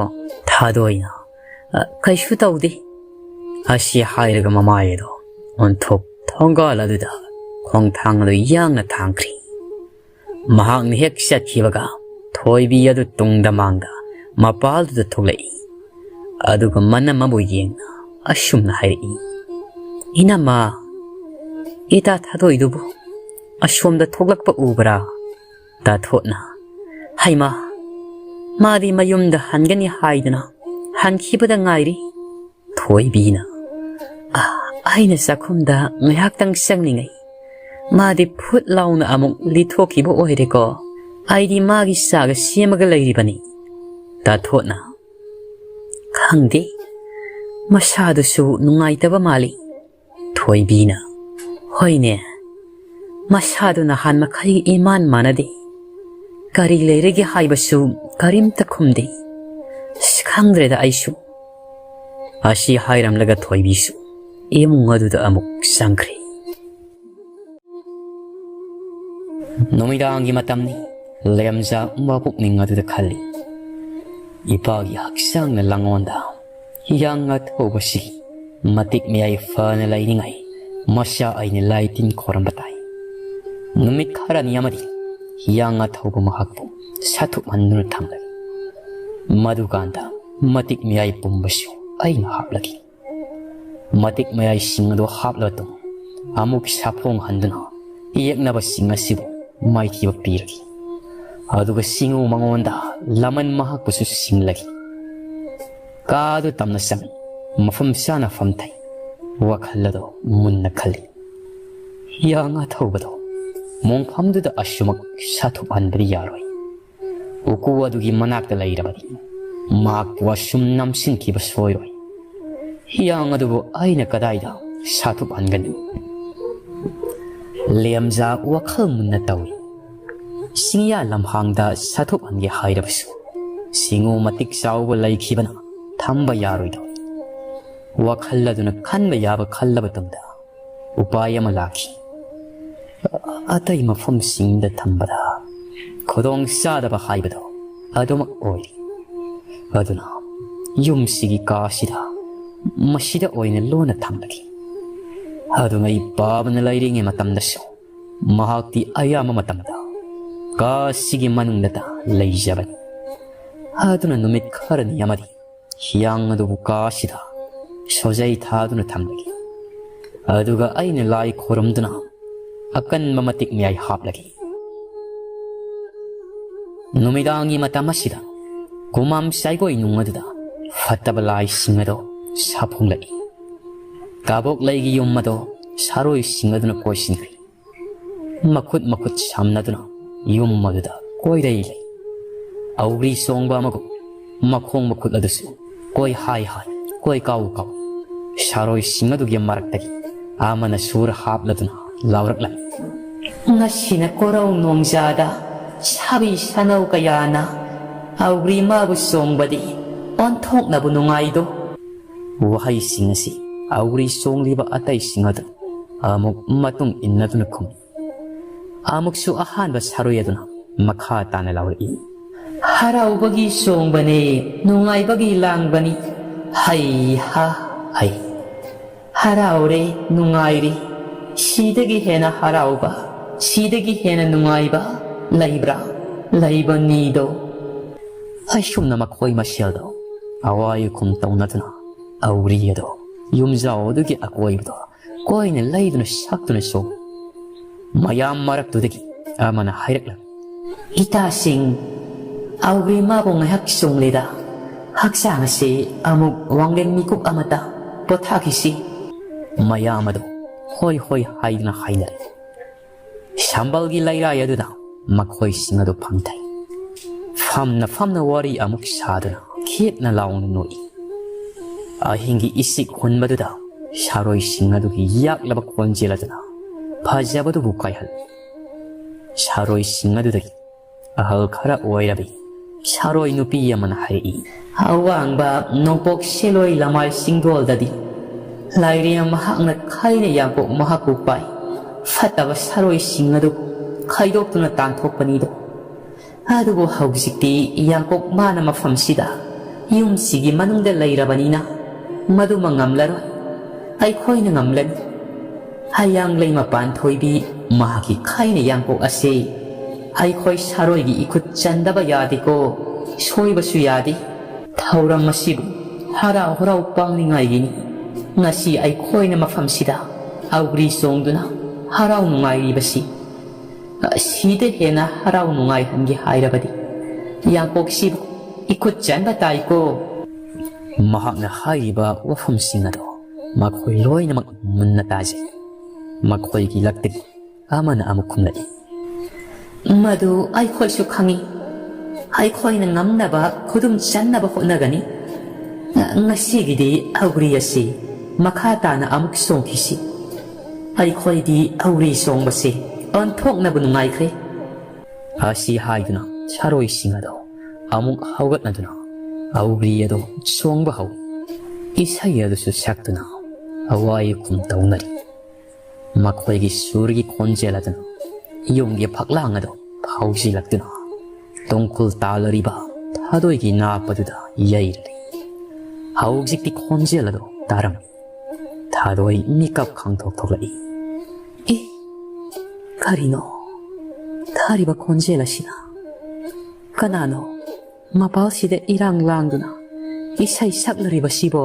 ꯊꯥꯗꯣꯏꯅ, "ꯑ, ꯀꯩꯁꯨ ꯇꯧꯗꯦ"꯫ ꯑꯁꯤ ꯍꯥꯏꯔꯒ ꯃꯃꯥꯏ ꯑꯗꯣ ꯑꯣꯟꯊꯣꯛ ꯊꯣꯡꯒꯥꯜ ꯑꯗꯨꯗ ꯈꯣꯡꯊꯥꯡ ꯑꯗꯨ ꯌꯥꯡꯅ ꯊꯥꯡꯈ꯭ꯔꯤ꯫ ꯃꯍꯥꯛꯅ ꯍꯦꯛ ꯆꯠꯈꯤꯕꯒ ꯊꯣꯏꯕꯤ ꯑꯗꯨ ꯇꯨꯡꯗ ꯃꯥꯡꯗ ꯃꯄꯥꯜꯗꯨꯗ ꯊꯣꯛꯂꯛꯏ꯫ ꯑꯗꯨꯒ ꯃꯅꯝ ꯑꯃꯕꯨ ꯌꯦꯡꯅ ꯑꯁꯨꯝꯅ ꯍꯥꯏꯔꯛꯏ, "ꯏꯅꯝꯃ, ꯏꯇꯥ ꯊꯥꯗꯣꯏꯗꯨꯕꯨ ꯑꯁꯣꯝꯗ ꯊꯣꯛꯂꯛꯄ ꯎꯕ꯭ꯔꯥ?" ꯇꯥꯊꯣꯠꯅ, "ꯍꯩꯃꯥ, ꯃꯥꯗꯤ ꯃꯌꯨꯝꯗ ꯍꯟꯒꯅꯤ ꯍꯥꯏꯗꯨꯅ ꯍꯟꯈꯤꯕꯗ ꯉꯥꯏꯔꯤ"꯫ ꯊꯣꯏꯕꯤꯅ, "ꯑ, ꯑꯩꯅ ꯆꯥꯛꯈꯨꯝꯗ ꯉꯥꯏꯍꯥꯛꯇꯪ ꯆꯪꯂꯤꯉꯩ ꯃꯥꯗꯤ ꯐꯨꯠ ꯂꯥꯎꯅ ꯑꯃꯨꯛ ꯂꯤꯊꯣꯛꯈꯤꯕ ꯑꯣꯏꯔꯦꯀꯣ꯫ ꯑꯩꯗꯤ ꯃꯥꯒꯤ ꯆꯥꯒ ꯁꯦꯝꯃꯒ ꯂꯩꯔꯤꯕꯅꯤ"꯫ ꯇꯥꯊꯣꯠꯅ, "ꯈꯪꯗꯦ, ꯃꯁꯥꯗꯨꯁꯨ ꯅꯨꯡꯉꯥꯏꯇꯕ ꯃꯥꯜꯂꯤ"꯫ ꯊꯣꯏꯕꯤꯅ, "ꯍꯣꯏꯅꯦ, ꯃꯁꯥꯗꯨ ꯅꯍꯥꯟ ꯃꯈꯩ ꯏꯃꯥꯟ ꯃꯥꯟꯅꯗꯦ꯫ ꯀꯔꯤ ꯂꯩꯔꯒꯦ ꯍꯥꯏꯕꯁꯨ ꯀꯔꯤꯝꯇ ꯈꯨꯝꯗꯦ꯫ ꯑꯁ, ꯈꯪꯗ꯭ꯔꯦꯗ ꯑꯩꯁꯨ"꯫ ꯑꯁꯤ ꯍꯥꯏꯔꯝꯂꯒ ꯊꯣꯏꯕꯤꯁꯨ ꯏꯃꯨꯡ ꯑꯗꯨꯗ ꯑꯃꯨꯛ ꯆꯪꯈ꯭ꯔꯦ꯫ ꯅꯨꯃꯤꯗꯥꯡꯒꯤ ꯃꯇꯝꯅꯤ꯫ ꯂꯦꯝꯖꯥ ꯃꯄꯨꯛꯅꯤꯡ ꯑꯗꯨꯗ ꯈꯜꯂꯤ, "ꯏꯄꯥꯒꯤ ꯍꯛꯆꯥꯡꯅ ꯂꯉꯣꯟꯗ ꯍꯤꯌꯥꯡ ꯑꯊꯧꯕꯁꯤ ꯃꯇꯤꯛ ꯃꯌꯥꯏ ꯐꯅ ꯂꯩꯅꯤꯡꯉꯥꯏ ꯃꯁꯥ ꯑꯩꯅ ꯂꯥꯏ ꯇꯤꯟ ꯈꯣꯏꯔꯝꯕ ꯇꯥꯏ꯫ ꯅꯨꯃꯤꯠ ꯈꯔꯅꯤ ꯑꯃꯗꯤ ꯍꯤꯌꯥꯡ ꯑꯊꯧꯕ ꯃꯍꯥꯛꯄꯨ ꯁꯥꯊꯨꯞꯍꯟꯗꯨꯅ ꯊꯝꯂꯒꯦ꯫ ꯃꯗꯨꯀꯥꯟꯗ ꯃꯇꯤꯛ ꯃꯌꯥꯏ ꯄꯨꯝꯕꯁꯨ ꯑꯩꯅ ꯍꯥꯞꯂꯒꯦ꯫" ꯃꯇꯤꯛ ꯃꯌꯥꯏꯁꯤꯡ ꯑꯗꯨ ꯍꯥꯞꯂꯕ ꯃꯇꯨꯡ, ꯑꯃꯨꯛ ꯁꯥꯐꯣꯡꯍꯟꯗꯨꯅ ꯌꯦꯛꯅꯕꯁꯤꯡ ꯑꯁꯤꯕꯨ ꯃꯥꯏꯊꯤꯕ ꯄꯤꯔꯒꯦ꯫ ꯑꯗꯨꯒ ꯁꯤꯡꯎ ꯃꯉꯣꯟꯗ ꯂꯃꯟ ꯃꯍꯥꯛꯄꯨꯁꯨ ꯁꯤꯡꯂꯒꯦ꯫ ꯀꯥ ꯑꯗꯨ ꯇꯝꯅ ꯆꯪ, ꯃꯐꯝ ꯆꯥꯅ ꯐꯝꯊꯩ꯫ ꯋꯥꯈꯜ ꯑꯗꯨ ꯃꯨꯟꯅ ꯈꯜꯂꯤ꯫ ꯍꯤꯌꯥꯡ ꯑꯊꯧꯕꯗꯣ ꯃꯣꯡꯐꯝꯗꯨꯗ ꯑꯁꯨꯃꯛ ꯁꯥꯊꯨꯞꯍꯟꯕꯗꯤ ꯌꯥꯔꯣꯏ꯫ ꯎꯀꯨ ꯑꯗꯨꯒꯤ ꯃꯅꯥꯛꯇ ꯂꯩꯔꯕꯗꯤ ꯃꯍꯥꯛꯄꯨ ꯑꯁꯨꯝ ꯅꯝꯁꯤꯟꯈꯤꯕ ꯁꯣꯏꯔꯣꯏ꯫ ꯍꯤꯌꯥꯡ ꯑꯗꯨꯕꯨ ꯑꯩꯅ ꯀꯗꯥꯏꯗ ꯁꯥꯊꯨꯞꯍꯟꯒꯅꯤ? ꯂꯦꯝꯖꯥ ꯋꯥꯈꯜ ꯃꯨꯟꯅ ꯇꯧꯏ꯫ ꯁꯤꯡꯌꯥ ꯂꯝꯍꯥꯡꯗ ꯁꯥꯊꯨꯞꯍꯟꯒꯦ ꯍꯥꯏꯔꯕꯁꯨ ꯁꯤꯡꯎ ꯃꯇꯤꯛ ꯆꯥꯎꯕ ꯂꯩꯈꯤꯕꯅ ꯊꯝꯕ ꯌꯥꯔꯣꯏꯗꯧꯔꯤ꯫ ꯋꯥꯈꯜ ꯑꯗꯨꯅ ꯈꯟꯕ ꯌꯥꯕ ꯈꯜꯂꯕ ꯃꯇꯨꯡꯗ ꯎꯄꯥꯏ ꯑꯃ ꯂꯥꯛꯈꯤ꯫ ꯑꯇꯩ ꯃꯐꯝꯁꯤꯡꯗ ꯊꯝꯕꯗ ꯈꯨꯗꯣꯡ ꯆꯥꯗꯕ ꯍꯥꯏꯕꯗꯣ ꯑꯗꯨꯃꯛ ꯑꯣꯏꯔꯤ꯫ ꯑꯗꯨꯅ ꯌꯨꯝꯁꯤꯒꯤ ꯀꯥꯁꯤꯗ ꯃꯁꯤꯗ ꯑꯣꯏꯅ ꯂꯣꯟꯅ ꯊꯝꯂꯒꯦ꯫ ꯑꯗꯨꯅ ꯑꯩ ꯄꯥꯕꯅ ꯂꯩꯔꯤꯉꯩ ꯃꯇꯝꯗꯁꯨ ꯃꯍꯥꯛꯇꯤ ꯑꯌꯥꯝꯕ ꯃꯇꯝꯗ ꯀꯥꯁꯤꯒꯤ ꯃꯅꯨꯡꯗꯇ ꯂꯩꯖꯕꯅꯤ꯫ ꯑꯗꯨꯅ ꯅꯨꯃꯤꯠ ꯈꯔꯅꯤ ꯑꯃꯗꯤ ꯍꯤꯌꯥꯡ ꯑꯗꯨꯕꯨ ꯀꯥ ꯑꯁꯤꯗ ꯁꯣꯖꯩ ꯊꯥꯗꯨꯅ ꯊꯝꯂꯒꯦ꯫ ꯑꯗꯨꯒ ꯑꯩꯅ ꯂꯥꯏ ꯈꯣꯏꯔꯝꯗꯨꯅ ꯑꯀꯟꯕ ꯃꯇꯤꯛ ꯃꯌꯥꯏ ꯍꯥꯞꯂꯒꯦ꯫ ꯅꯨꯃꯤꯗꯥꯡꯒꯤ ꯃꯇꯝ ꯑꯁꯤꯗ ꯀꯨꯃꯥꯝ ꯆꯥꯏꯒꯣꯏ ꯅꯨꯡ ꯑꯗꯨꯗ ꯐꯠꯇꯕ ꯂꯥꯏꯁꯤꯡ ꯑꯗꯨ ꯁꯥꯐꯣꯡꯂꯛꯏ꯫ ꯀꯥꯕꯣꯛ ꯂꯩꯒꯤ ꯌꯨꯝ ꯑꯗꯨ ꯁꯥꯔꯣꯏꯁꯤꯡ ꯑꯗꯨꯅ ꯀꯣꯏꯁꯤꯟꯈ꯭ꯔꯦ꯫ ꯃꯈꯨꯠ ꯃꯈꯨꯠ ꯁꯝꯅꯗꯨꯅ ꯌꯨꯝ ꯑꯗꯨꯗ ꯀꯣꯏꯔꯩ ꯂꯩ꯫ ꯑꯧꯒ꯭ꯔꯤ ꯆꯣꯡꯕ ꯑꯃꯒꯨꯝ ꯃꯈꯣꯡ ꯃꯈꯨꯠ ꯑꯗꯨꯁꯨ ꯀꯣꯏ ꯍꯥꯏ ꯍꯥꯏ, ꯀꯣꯏ ꯀꯥꯎ ꯀꯥꯎ ꯁꯥꯔꯣꯏꯁꯤꯡ ꯑꯗꯨꯒꯤ ꯃꯔꯛꯇꯒꯤ ꯑꯃꯅ ꯁꯨꯔ ꯍꯥꯞꯂꯗꯨꯅ ꯂꯥꯎꯔꯛꯂꯝꯃꯤ꯫ "ꯉꯁꯤꯅ ꯀꯣꯔꯧ ꯅꯣꯡꯖꯥꯗ ꯁꯥꯕꯤ ꯁꯥꯅꯧ ꯀꯌꯥꯅ ꯑꯧꯒ꯭ꯔꯤ ꯃꯥꯕꯨ ꯆꯣꯡꯕꯗꯤ ꯑꯣꯟꯊꯣꯛꯅꯕꯨ ꯅꯨꯡꯉꯥꯏꯗꯣ!" ꯋꯥꯍꯩꯁꯤꯡ ꯑꯁꯤ ꯑꯧꯒ꯭ꯔꯤ ꯆꯣꯡꯂꯤꯕ ꯑꯇꯩꯁꯤꯡ ꯑꯗꯨ ꯑꯃꯨꯛ ꯃꯇꯨꯡ ꯏꯟꯅꯗꯨꯅ ꯈꯨꯝꯃꯤ꯫ ꯑꯃꯨꯛꯁꯨ ꯑꯍꯥꯟꯕ ꯁꯥꯔꯣꯏ ꯑꯗꯨꯅ ꯃꯈꯥ ꯇꯥꯅ ꯂꯥꯎꯔꯛꯏ꯫ ꯍꯔꯥꯎꯕꯒꯤ ꯆꯣꯡꯕꯅꯤ, ꯅꯨꯡꯉꯥꯏꯕꯒꯤ ꯂꯥꯡꯕꯅꯤ, ꯍꯩ ꯍꯥ ꯍꯩ꯫ ꯍꯔꯥꯎꯔꯦ, ꯅꯨꯡꯉꯥꯏꯔꯦ, ꯁꯤꯗꯒꯤ ꯍꯦꯟꯅ ꯍꯔꯥꯎꯕ, ꯁꯤꯗꯒꯤ ꯍꯦꯟꯅ ꯅꯨꯡꯉꯥꯏꯕ ꯂꯩꯕ꯭ꯔꯥ? ꯂꯩꯕꯅꯤꯗꯣ꯫ ꯑꯁꯨꯝꯅ ꯃꯈꯣꯏ ꯃꯁꯦꯜꯗꯣ ꯑꯋꯥꯏ ꯑꯈꯨꯝ ꯇꯧꯅꯗꯨꯅ ꯑꯧꯔꯤ ꯑꯗꯣ ꯌꯨꯝꯖꯥꯎ ꯑꯗꯨꯒꯤ ꯑꯀꯣꯏꯕꯗꯣ ꯀꯣꯏꯅ ꯂꯩꯗꯨꯅ ꯁꯛꯇꯨꯅ ꯆꯣꯡꯏ꯫ ꯃꯌꯥꯝ ꯃꯔꯛꯇꯨꯗꯒꯤ ꯑꯃꯅ ꯍꯥꯏꯔꯛꯂꯝꯃꯤ, "ꯏꯇꯥꯁꯤꯡ, ꯑꯧꯔꯤ ꯃꯥꯕꯨ ꯉꯥꯏꯍꯥꯛ ꯆꯣꯡꯂꯦꯗ, ꯍꯛꯆꯥꯡ ꯑꯁꯤ ꯑꯃꯨꯛ ꯋꯥꯡꯂꯦꯟ ꯃꯤꯀꯨꯞ ꯑꯃꯇ ꯄꯣꯊꯥꯈꯤꯁꯤ"꯫ ꯃꯌꯥꯝ ꯑꯗꯨ ꯍꯣꯏ ꯍꯣꯏ ꯍꯥꯏꯗꯨꯅ ꯍꯥꯏꯅꯔꯦ꯫ ꯁꯝꯕꯜꯒꯤ ꯂꯩꯔꯥꯏ ꯑꯗꯨꯗ ꯃꯈꯣꯏꯁꯤꯡ ꯑꯗꯨ ꯐꯝꯊꯩ꯫ ꯐꯝꯅ ꯐꯝꯅ ꯋꯥꯔꯤ ꯑꯃꯨꯛ ꯁꯥꯗꯨꯅ ꯈꯦꯠꯅ ꯂꯥꯎꯅ ꯅꯣꯛꯏ꯫ ꯑꯍꯤꯡꯒꯤ ꯏꯁꯤꯛ ꯍꯨꯟꯕꯗꯨꯗ ꯁꯥꯔꯣꯏꯁꯤꯡ ꯑꯗꯨꯒꯤ ꯌꯥꯛꯂꯕ ꯈꯣꯟꯖꯦꯜ ꯑꯗꯨꯅ ꯐꯖꯕꯗꯨꯕꯨ ꯀꯥꯏꯍꯜꯂꯤ꯫ ꯁꯥꯔꯣꯏꯁꯤꯡ ꯑꯗꯨꯗꯒꯤ ꯑꯍꯜ ꯈꯔ ꯑꯣꯏꯔꯕꯤ ꯁꯥꯔꯣꯏ ꯅꯨꯄꯤ ꯑꯃꯅ ꯍꯥꯏꯔꯛꯏ, "ꯑꯋꯥꯡꯕ ꯅꯣꯡꯄꯣꯛ ꯁꯦꯂꯣꯏ ꯂꯃꯥꯏ ꯆꯤꯡꯗꯣꯜꯗꯗꯤ ꯂꯥꯏꯔꯦꯝ ꯃꯍꯥꯛꯅ ꯈꯥꯏꯅ ꯌꯥꯡꯀꯣꯛ ꯃꯍꯥꯛꯄꯨ ꯄꯥꯏ꯫ ꯐꯠꯇꯕ ꯁꯥꯔꯣꯏꯁꯤꯡ ꯑꯗꯨ ꯈꯥꯏꯗꯣꯛꯇꯨꯅ ꯇꯥꯟꯊꯣꯛꯄꯅꯤꯗꯣ꯫ ꯑꯗꯨꯕꯨ ꯍꯧꯖꯤꯛꯇꯤ ꯌꯥꯡꯀꯣꯛ ꯃꯥꯅ ꯃꯐꯝꯁꯤꯗ ꯌꯨꯝꯁꯤꯒꯤ ꯃꯅꯨꯡꯗ ꯂꯩꯔꯕꯅꯤꯅ ꯃꯗꯨꯃ ꯉꯝꯂꯔꯣꯏ꯫ ꯑꯩꯈꯣꯏꯅ ꯉꯝꯂꯅꯤ꯫ ꯍꯌꯥꯡꯂꯩ ꯃꯄꯥꯟ ꯊꯣꯏꯕꯤ ꯃꯍꯥꯛꯀꯤ ꯈꯥꯏꯅ ꯌꯥꯡꯀꯣꯛ ꯑꯁꯤ ꯑꯩꯈꯣꯏ ꯁꯥꯔꯣꯏꯒꯤ ꯏꯈꯨꯠ ꯆꯟꯗꯕ ꯌꯥꯗꯦꯀꯣ, ꯁꯣꯏꯕꯁꯨ ꯌꯥꯗꯦ꯫ ꯊꯧꯔꯝ ꯑꯁꯤꯕꯨ ꯍꯔꯥꯎ ꯍꯔꯥꯎ ꯄꯥꯡꯅꯤꯡꯉꯥꯏꯒꯤꯅꯤ ꯉꯁꯤ ꯑꯩꯈꯣꯏꯅ ꯃꯐꯝꯁꯤꯗ ꯑꯧꯒ꯭ꯔꯤ ꯆꯣꯡꯗꯨꯅ ꯍꯔꯥꯎ ꯅꯨꯡꯉꯥꯏꯔꯤꯕꯁꯤ꯫ ꯑꯁꯤꯗ ꯍꯦꯟꯅ ꯍꯔꯥꯎ ꯅꯨꯡꯉꯥꯏꯍꯟꯒꯦ ꯍꯥꯏꯔꯕꯗꯤ ꯌꯥꯡꯀꯣꯛꯁꯤꯕꯨ ꯏꯈꯨꯠ ꯆꯟꯕ ꯇꯥꯏꯀꯣ"꯫ ꯃꯍꯥꯛꯅ ꯍꯥꯏꯔꯤꯕ ꯋꯥꯐꯝꯁꯤꯡ ꯑꯗꯣ ꯃꯈꯣꯏ ꯂꯣꯏꯅꯃꯛ ꯃꯨꯟꯅ ꯇꯥꯖꯩ꯫ ꯃꯈꯣꯏꯒꯤ ꯂꯛꯇꯒꯤ ꯑꯃꯅ ꯑꯃꯨꯛ ꯈꯨꯝꯂꯛꯏ, "ꯃꯗꯨ ꯑꯩꯈꯣꯏꯁꯨ ꯈꯪꯏ꯫ ꯑꯩꯈꯣꯏꯅ ꯉꯝꯅꯕ ꯈꯨꯗꯨꯝ ꯆꯟꯅꯕ ꯍꯣꯠꯅꯒꯅꯤ꯫ ꯉꯁꯤꯒꯤꯗꯤ ꯑꯧꯒ꯭ꯔꯤ ꯑꯁꯤ ꯃꯈꯥ ꯇꯥꯅ ꯑꯃꯨꯛ ꯆꯣꯡꯈꯤꯁꯤ꯫ ꯑꯩꯈꯣꯏꯗꯤ ꯑꯧꯒ꯭ꯔꯤ ꯆꯣꯡꯕꯁꯤ ꯑꯣꯟꯊꯣꯛꯅꯕ ꯅꯨꯡꯉꯥꯏꯈ꯭ꯔꯦ"꯫ ꯑꯁꯤ ꯍꯥꯏꯗꯨꯅ ꯁꯥꯔꯣꯏꯁꯤꯡ ꯑꯗꯣ ꯑꯃꯨꯛ ꯍꯧꯒꯠꯅꯗꯨꯅ ꯑꯧꯒ꯭ꯔꯤ ꯑꯗꯣ ꯆꯣꯡꯕ ꯍꯧꯏ꯫ ꯏꯁꯩ ꯑꯗꯨꯁꯨ ꯁꯛꯇꯨꯅ ꯑꯋꯥꯏ ꯑꯈꯨꯝ ꯇꯧꯅꯔꯤ꯫ ꯃꯈꯣꯏꯒꯤ ꯁꯨꯔꯒꯤ ꯈꯣꯟꯖꯦꯜ ꯑꯗꯨꯅ ꯌꯨꯝꯒꯤ ꯐꯛꯂꯥꯡ ꯑꯗꯨ ꯐꯥꯎꯖꯤꯜꯂꯛꯇꯨꯅ ꯇꯣꯡꯈꯨꯜ ꯇꯥꯂꯔꯤꯕ ꯊꯥꯗꯣꯏꯒꯤ ꯅꯥꯞꯄꯗꯨꯗ ꯌꯩꯔꯦ꯫ ꯍꯧꯖꯤꯛꯇꯤ ꯈꯣꯟꯖꯦꯜ ꯑꯗꯨ ꯇꯥꯔꯝꯃꯤ꯫ ꯊꯥꯗꯣꯏ ꯃꯤꯀꯞ ꯈꯪꯊꯣꯛ ꯊꯣꯛꯂꯛꯏ꯫ "ꯑꯦ, ꯀꯔꯤꯅꯣ ꯊꯥꯔꯤꯕ ꯈꯣꯟꯖꯦꯜ ꯑꯁꯤꯅ? ꯀꯅꯥꯅꯣ ꯃꯄꯥꯜꯁꯤꯗ ꯏꯔꯥꯡ ꯂꯥꯡꯗꯨꯅ ꯏꯁꯩ ꯁꯛꯂꯔꯤꯕꯁꯤꯕꯣ?"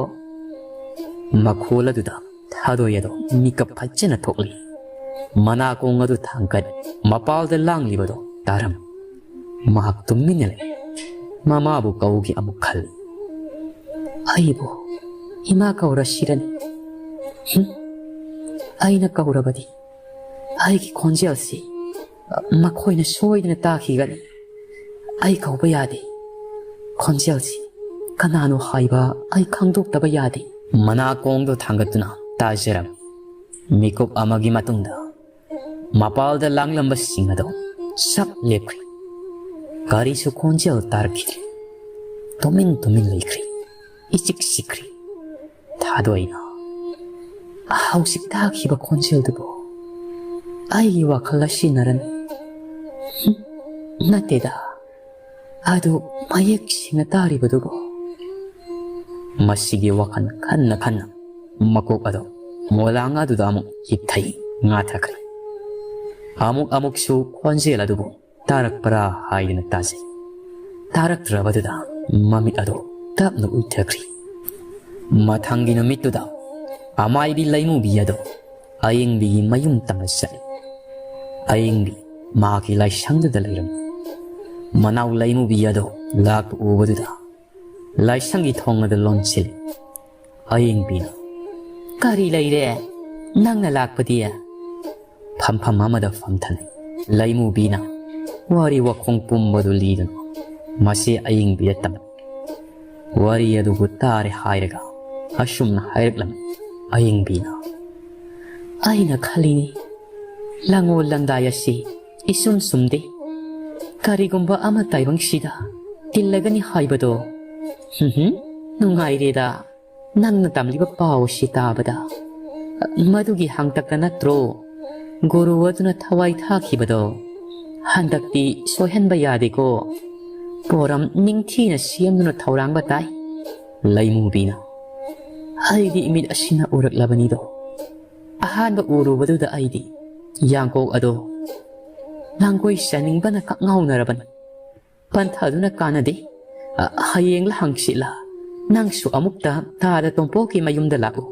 ꯃꯈꯣꯜ ꯑꯗꯨꯗ ꯊꯥꯗꯣꯏ ꯑꯗꯣ ꯃꯤꯀꯞ ꯐꯖꯅ ꯊꯣꯛꯂꯤ꯫ ꯃꯅꯥꯀꯣꯡ ꯑꯗꯨ ꯊꯥꯡꯒꯠ ꯃꯄꯥꯜꯗ ꯂꯥꯡꯂꯤꯕꯗꯣ ꯇꯥꯔꯝꯃꯤ꯫ ꯃꯍꯥꯛ ꯇꯨꯃꯤꯟꯅ ꯂꯩ꯫ ꯃꯃꯥꯕꯨ ꯀꯧꯒꯦ ꯑꯃꯨꯛ ꯈꯜꯂꯤ꯫ "ꯑꯩꯕꯨ ꯏꯃꯥ ꯀꯧꯔꯁꯤꯔꯅꯤ? ꯍꯨꯝ, ꯑꯩꯅ ꯀꯧꯔꯕꯗꯤ ꯑꯩꯒꯤ ꯈꯣꯟꯖꯦꯜꯁꯤ ꯃꯈꯣꯏꯅ ꯁꯣꯏꯗꯅ ꯇꯥꯈꯤꯒꯅꯤ꯫ ꯑꯩ ꯀꯧꯕ ꯌꯥꯗꯦ꯫ ꯈꯣꯟꯖꯦꯜꯁꯤ ꯀꯅꯥꯅꯣ ꯍꯥꯏꯕ ꯑꯩ ꯈꯪꯗꯣꯛꯇꯕ ꯌꯥꯗꯦ꯫" ꯃꯅꯥꯀꯣꯡꯗꯣ ꯊꯥꯡꯒꯠꯇꯨꯅ ꯇꯥꯖꯔꯝꯃꯤ꯫ ꯃꯤꯀꯨꯞ ꯑꯃꯒꯤ ꯃꯇꯨꯡꯗ ꯃꯄꯥꯜꯗ ꯂꯥꯡꯂꯝꯕꯁꯤꯡ ꯑꯗꯣ ꯁꯞ ꯂꯦꯞꯈ꯭ꯔꯦ꯫ ꯀꯔꯤꯁꯨ ꯈꯣꯟꯖꯦꯜ ꯇꯥꯔꯛꯈꯤꯗ꯭ꯔꯦ꯫ ꯇꯨꯃꯤꯟ ꯇꯨꯃꯤꯟ ꯂꯩꯈ꯭ꯔꯦ꯫ ꯏꯆꯤꯛ ꯆꯤꯛꯈ꯭ꯔꯦ꯫ ꯊꯥꯗꯣꯏꯅ, "ꯍꯧꯖꯤꯛ ꯇꯥꯈꯤꯕ ꯈꯣꯟꯖꯦꯜꯗꯨꯕꯨ ꯑꯩꯒꯤ ꯋꯥꯈꯜ ꯑꯁꯤꯅꯔꯅꯤ? ꯍꯨꯝ, ꯅꯠꯇꯦꯗ, ꯑꯗꯨ ꯃꯌꯦꯛ ꯁꯦꯡꯅ ꯇꯥꯔꯤꯕꯗꯨꯕꯨ?" ꯃꯁꯤꯒꯤ ꯋꯥꯈꯜ ꯈꯟꯅ ꯈꯟꯅ ꯃꯀꯣꯛ ꯑꯗꯨ ꯃꯣꯂꯥꯡ ꯑꯗꯨꯗ ꯑꯃꯨꯛ ꯍꯤꯞꯊꯩ, ꯉꯥꯊꯈ꯭ꯔꯦ꯫ ꯑꯃꯨꯛ ꯑꯃꯨꯛꯁꯨ ꯈꯣꯟꯖꯦꯜ ꯑꯗꯨꯕꯨ ꯇꯥꯔꯛꯄ꯭ꯔꯥ ꯍꯥꯏꯗꯨꯅ ꯇꯥꯖꯩ꯫ ꯇꯥꯔꯛꯇ꯭ꯔꯕꯗꯨꯗ ꯃꯃꯤꯠ ꯑꯗꯨ ꯇꯞꯅ ꯎꯏꯊꯈ꯭ꯔꯦ꯫ ꯃꯊꯪꯒꯤ ꯅꯨꯃꯤꯠꯇꯨꯗ ꯑꯃꯥꯏꯕꯤ ꯂꯩꯃꯨꯕꯤ ꯑꯗꯨ ꯑꯌꯤꯡꯕꯤꯒꯤ ꯃꯌꯨꯝ ꯇꯝꯅ ꯆꯠꯂꯤ꯫ ꯑꯌꯤꯡꯕꯤ ꯃꯍꯥꯛꯀꯤ ꯂꯥꯏꯁꯪꯗꯨꯗ ꯂꯩꯔꯝꯃꯤ꯫ ꯃꯅꯥꯎ ꯂꯩꯃꯨꯕꯤ ꯑꯗꯨ ꯂꯥꯛꯄ ꯎꯕꯗꯨꯗ ꯂꯥꯏꯁꯪꯒꯤ ꯊꯣꯡ ꯑꯗꯨ ꯂꯣꯟꯁꯤꯜꯂꯤ꯫ ꯑꯌꯤꯡꯕꯤꯅ, "ꯀꯔꯤ ꯂꯩꯔꯦ? ꯅꯪꯅ ꯂꯥꯛꯄꯗꯤ?" ꯐꯝꯐꯝ ꯑꯃꯗ ꯐꯝꯊꯅꯩ꯫ ꯂꯩꯃꯨꯕꯤꯅ ꯋꯥꯔꯤ ꯋꯥꯈꯣꯡ ꯄꯨꯝꯕꯗꯨ ꯂꯤꯗꯨꯅ ꯃꯁꯤ ꯑꯌꯤꯡꯕꯤꯗ ꯇꯝꯃꯤ꯫ ꯋꯥꯔꯤ ꯑꯗꯨꯕꯨ ꯇꯥꯔꯦ ꯍꯥꯏꯔꯒ ꯑꯁꯨꯝꯅ ꯍꯥꯏꯔꯛꯂꯝꯃꯤ ꯑꯌꯤꯡꯕꯤꯅ꯫ "ꯑꯩꯅ ꯈꯜꯂꯤꯅꯤ, ꯂꯪꯉꯣꯜ ꯂꯪꯗꯥꯏ ꯑꯁꯤ ꯏꯁꯨꯝ ꯁꯨꯝꯗꯦ꯫ ꯀꯔꯤꯒꯨꯝꯕ ꯑꯃ ꯇꯥꯏꯕꯪꯁꯤꯗ ꯇꯤꯜꯂꯒꯅꯤ ꯍꯥꯏꯕꯗꯣ꯫ ꯍꯨꯝ ꯍꯨꯝ, ꯅꯨꯡꯉꯥꯏꯔꯦꯗ ꯅꯪꯅ ꯇꯝꯂꯤꯕ ꯄꯥꯎ ꯑꯁꯤ ꯇꯥꯕꯗ꯫ ꯃꯗꯨꯒꯤ ꯍꯥꯡꯇꯛꯇ ꯅꯠꯇ꯭ꯔꯣ ꯒꯨꯔꯨ ꯑꯗꯨꯅ ꯊꯋꯥꯏ ꯊꯥꯈꯤꯕꯗꯣ ꯍꯟꯗꯛꯇꯤ ꯁꯣꯏꯍꯟꯕ ꯌꯥꯗꯦꯀꯣ꯫ ꯄꯣꯔꯝ ꯅꯤꯡꯊꯤꯅ ꯁꯦꯝꯗꯨꯅ ꯊꯧꯔꯥꯡꯕ ꯇꯥꯏ꯫ ꯂꯩꯃꯨꯕꯤꯅ, ꯑꯩꯗꯤ ꯏꯃꯤꯠ ꯑꯁꯤꯅ ꯎꯔꯛꯂꯕꯅꯤꯗꯣ꯫ ꯑꯍꯥꯟꯕ ꯎꯔꯨꯕꯗꯨꯗ ꯑꯩꯗꯤ ꯌꯥꯡꯀꯣꯛ ꯑꯗꯣ ꯂꯥꯡꯒꯣꯏ ꯆꯥꯅꯤꯡꯕꯅ ꯀꯛꯉꯥꯎꯅꯔꯕꯅꯤ꯫ ꯄꯟꯊꯗꯨꯅ ꯀꯥꯟꯅꯗꯦ꯫ ꯑ, ꯍꯌꯦꯡꯂ ꯍꯪꯆꯤꯠꯂ ꯅꯪꯁꯨ ꯑꯃꯨꯛꯇ ꯇꯥꯗ ꯇꯣꯝꯄꯣꯛꯀꯤ ꯃꯌꯨꯝꯗ ꯂꯥꯛꯎ꯫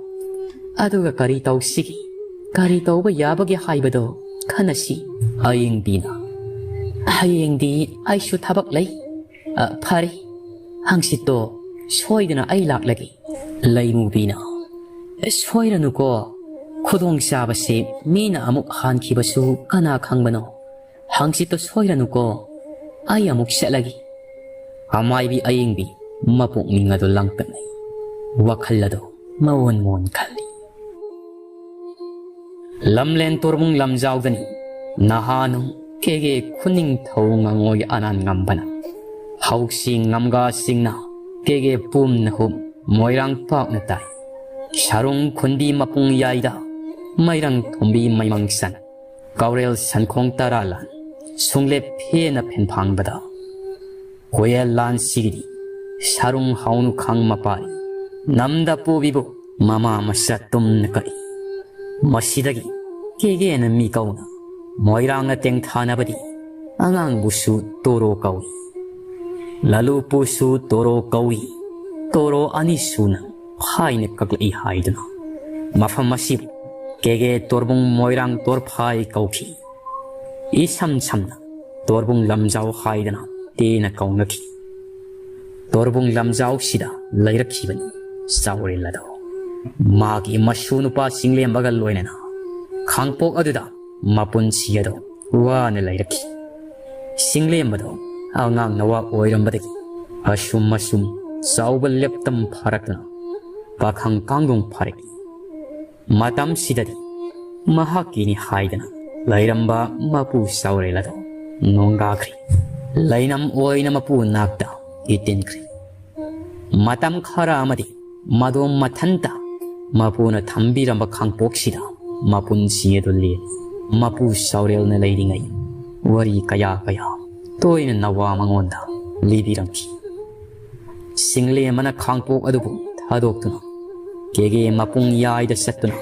ꯑꯗꯨꯒ ꯀꯔꯤ ꯇꯧꯁꯤꯒꯦ, ꯀꯔꯤ ꯇꯧꯕ ꯌꯥꯕꯒꯦ ꯍꯥꯏꯕꯗꯣ ꯈꯟꯅꯁꯤ꯫ ꯑꯌꯦꯡꯕꯤꯅ, ꯍꯌꯦꯡꯗꯤ ꯑꯩꯁꯨ ꯊꯕꯛ ꯂꯩ꯫ ꯑ, ꯐꯔꯦ, ꯍꯪꯆꯤꯠꯇꯣ ꯁꯣꯏꯗꯅ ꯑꯩ ꯂꯥꯛꯂꯒꯦ꯫ ꯂꯩꯃꯨꯕꯤꯅ, ꯁꯣꯏꯔꯅꯨꯀꯣ, ꯈꯨꯗꯣꯡꯆꯥꯕꯁꯦ ꯃꯤꯅ ꯑꯃꯨꯛ ꯍꯥꯟꯈꯤꯕꯁꯨ ꯀꯅꯥ ꯈꯪꯕꯅꯣ꯫ ꯍꯪꯆꯤꯠꯇꯣ ꯁꯣꯏꯔꯅꯨꯀꯣ, ꯑꯩ ꯑꯃꯨꯛ ꯆꯠꯂꯒꯦ꯫ ꯑꯃꯥꯏꯕꯤ ꯑꯌꯦꯡꯕꯤ ꯃꯄꯨꯛꯅꯤꯡ ꯑꯗꯨ ꯂꯥꯡꯇꯛꯅꯩ꯫ ꯋꯥꯈꯜ ꯑꯗꯨ ꯃꯑꯣꯟ ꯃꯑꯣꯟ ꯈꯜꯂꯤ꯫ ꯂꯝꯂꯦꯟ ꯇꯣꯔꯕꯨꯡ ꯂꯝꯖꯥꯎꯗꯅꯤ ꯅꯍꯥꯅꯨꯡ ꯀꯦꯒꯦ ꯈꯨꯅꯤꯡꯊꯧ ꯉꯉꯣꯏ ꯑꯅꯥꯟ ꯉꯝꯕꯅ ꯍꯧꯁꯤ ꯉꯝꯒꯥꯁꯤꯡꯅ ꯀꯦꯒꯦ ꯄꯨꯝꯅ ꯍꯨꯞ ꯃꯣꯏꯔꯥꯡ ꯄꯥꯛꯅ ꯇꯥꯏ꯫ ꯁꯥꯔꯨꯡ ꯈꯨꯟꯕꯤ ꯃꯄꯨꯡ ꯌꯥꯏꯗ ꯃꯩꯔꯪ ꯊꯣꯝꯕꯤ ꯃꯩꯃꯪ ꯁꯟ ꯀꯥꯎꯔꯦꯜ ꯁꯟꯈꯣꯡ ꯇꯔꯥ ꯂꯥꯟ ꯁꯨꯡꯂꯦꯞ ꯐꯦꯅ ꯐꯦꯟꯐꯥꯡꯕꯗ ꯀꯣꯌꯦꯜ ꯂꯥꯟꯁꯤꯒꯤꯗꯤ ꯁꯥꯔꯨꯡ ꯍꯥꯎꯅꯨ ꯈꯥꯡ ꯃꯄꯥꯔꯤ ꯅꯝꯗ ꯄꯨꯕꯤꯕꯨ ꯃꯃꯥ ꯃꯆꯥ ꯇꯨꯝꯅ ꯀꯛꯏ꯫ ꯃꯁꯤꯗꯒꯤ ꯀꯦꯒꯦꯅ ꯃꯤ ꯀꯧꯅ ꯃꯣꯏꯔꯥꯡꯅ ꯇꯦꯡꯊꯥꯅꯕꯗꯤ ꯑꯉꯥꯡꯕꯨꯁꯨ ꯇꯣꯔꯣ ꯀꯧꯏ꯫ ꯂꯥꯂꯨꯄꯨꯁꯨ ꯇꯣꯔꯣ ꯀꯧꯏ꯫ ꯇꯣꯔꯣ ꯑꯅꯤ ꯁꯨꯅ ꯐꯥꯏꯅ ꯀꯛꯂꯛꯏ ꯍꯥꯏꯗꯨꯅ ꯃꯐꯝ ꯑꯁꯤꯕꯨ ꯀꯦꯒꯦ ꯇꯣꯔꯕꯨꯡ ꯃꯣꯏꯔꯥꯡ ꯇꯣꯔꯐꯥꯏ ꯀꯧꯈꯤ꯫ ꯏꯁꯝ ꯁꯝꯅ ꯇꯣꯔꯕꯨꯡ ꯂꯝꯖꯥꯎ ꯍꯥꯏꯗꯅ ꯇꯦꯅ ꯀꯧꯅꯈꯤ꯫ ꯇꯣꯔꯕꯨꯡ ꯂꯝꯖꯥꯎꯁꯤꯗ ꯂꯩꯔꯛꯈꯤꯕꯅꯤ ꯆꯥꯎꯔꯦꯜ ꯑꯗꯣ꯫ ꯃꯥꯒꯤ ꯃꯁꯨ ꯅꯨꯄꯥ ꯆꯤꯡꯂꯦꯝꯕꯒ ꯂꯣꯏꯅꯅ ꯈꯥꯡꯄꯣꯛ ꯑꯗꯨꯗ ꯃꯄꯨꯟꯁꯤ ꯑꯗꯣ ꯋꯥꯅ ꯂꯩꯔꯛꯈꯤ꯫ ꯆꯤꯡꯂꯦꯝꯕꯗꯣ ꯑꯉꯥꯡ ꯅꯋꯥ ꯑꯣꯏꯔꯝꯕꯗꯒꯤ ꯑꯁꯨꯝ ꯑꯁꯨꯝ ꯆꯥꯎꯕ ꯂꯦꯞꯇꯝ ꯐꯥꯔꯛꯇꯨꯅ ꯄꯥꯈꯪ ꯀꯥꯡꯗꯣꯡ ꯐꯥꯔꯛꯏ꯫ ꯃꯇꯝꯁꯤꯗꯗꯤ ꯃꯍꯥꯛꯀꯤꯅꯤ ꯍꯥꯏꯗꯅ ꯂꯩꯔꯝꯕ ꯃꯄꯨ ꯆꯥꯎꯔꯦꯜ ꯑꯗꯣ ꯅꯣꯡꯒꯥꯈ꯭ꯔꯦ꯫ ꯂꯩꯅꯝ ꯑꯣꯏꯅ ꯃꯄꯨ ꯅꯥꯛꯇ ꯏꯇꯤꯟꯈ꯭ꯔꯦ꯫ ꯃꯇꯝ ꯈꯔ ꯑꯃꯗꯤ ꯃꯗꯣꯝ ꯃꯊꯟꯇ ꯃꯄꯨꯅ ꯊꯝꯕꯤꯔꯝꯕ ꯈꯥꯡꯄꯣꯛꯁꯤꯗ ꯃꯄꯨꯟꯁꯤ ꯑꯗꯨ ꯂꯦꯜꯂꯤ꯫ ꯃꯄꯨ ꯁꯥꯎꯔꯦꯜꯅ ꯂꯩꯔꯤꯉꯩ ꯋꯥꯔꯤ ꯀꯌꯥ ꯀꯌꯥ ꯇꯣꯏꯅ ꯅꯋꯥ ꯃꯉꯣꯟꯗ ꯂꯤꯕꯤꯔꯝꯈꯤ꯫ ꯁꯤꯡꯂꯦꯝꯕꯅ ꯈꯥꯡꯄꯣꯛ ꯑꯗꯨꯕꯨ ꯊꯥꯗꯣꯛꯇꯨꯅ ꯀꯦꯒꯦ ꯃꯄꯨꯡ ꯌꯥꯏꯗ ꯆꯠꯇꯨꯅ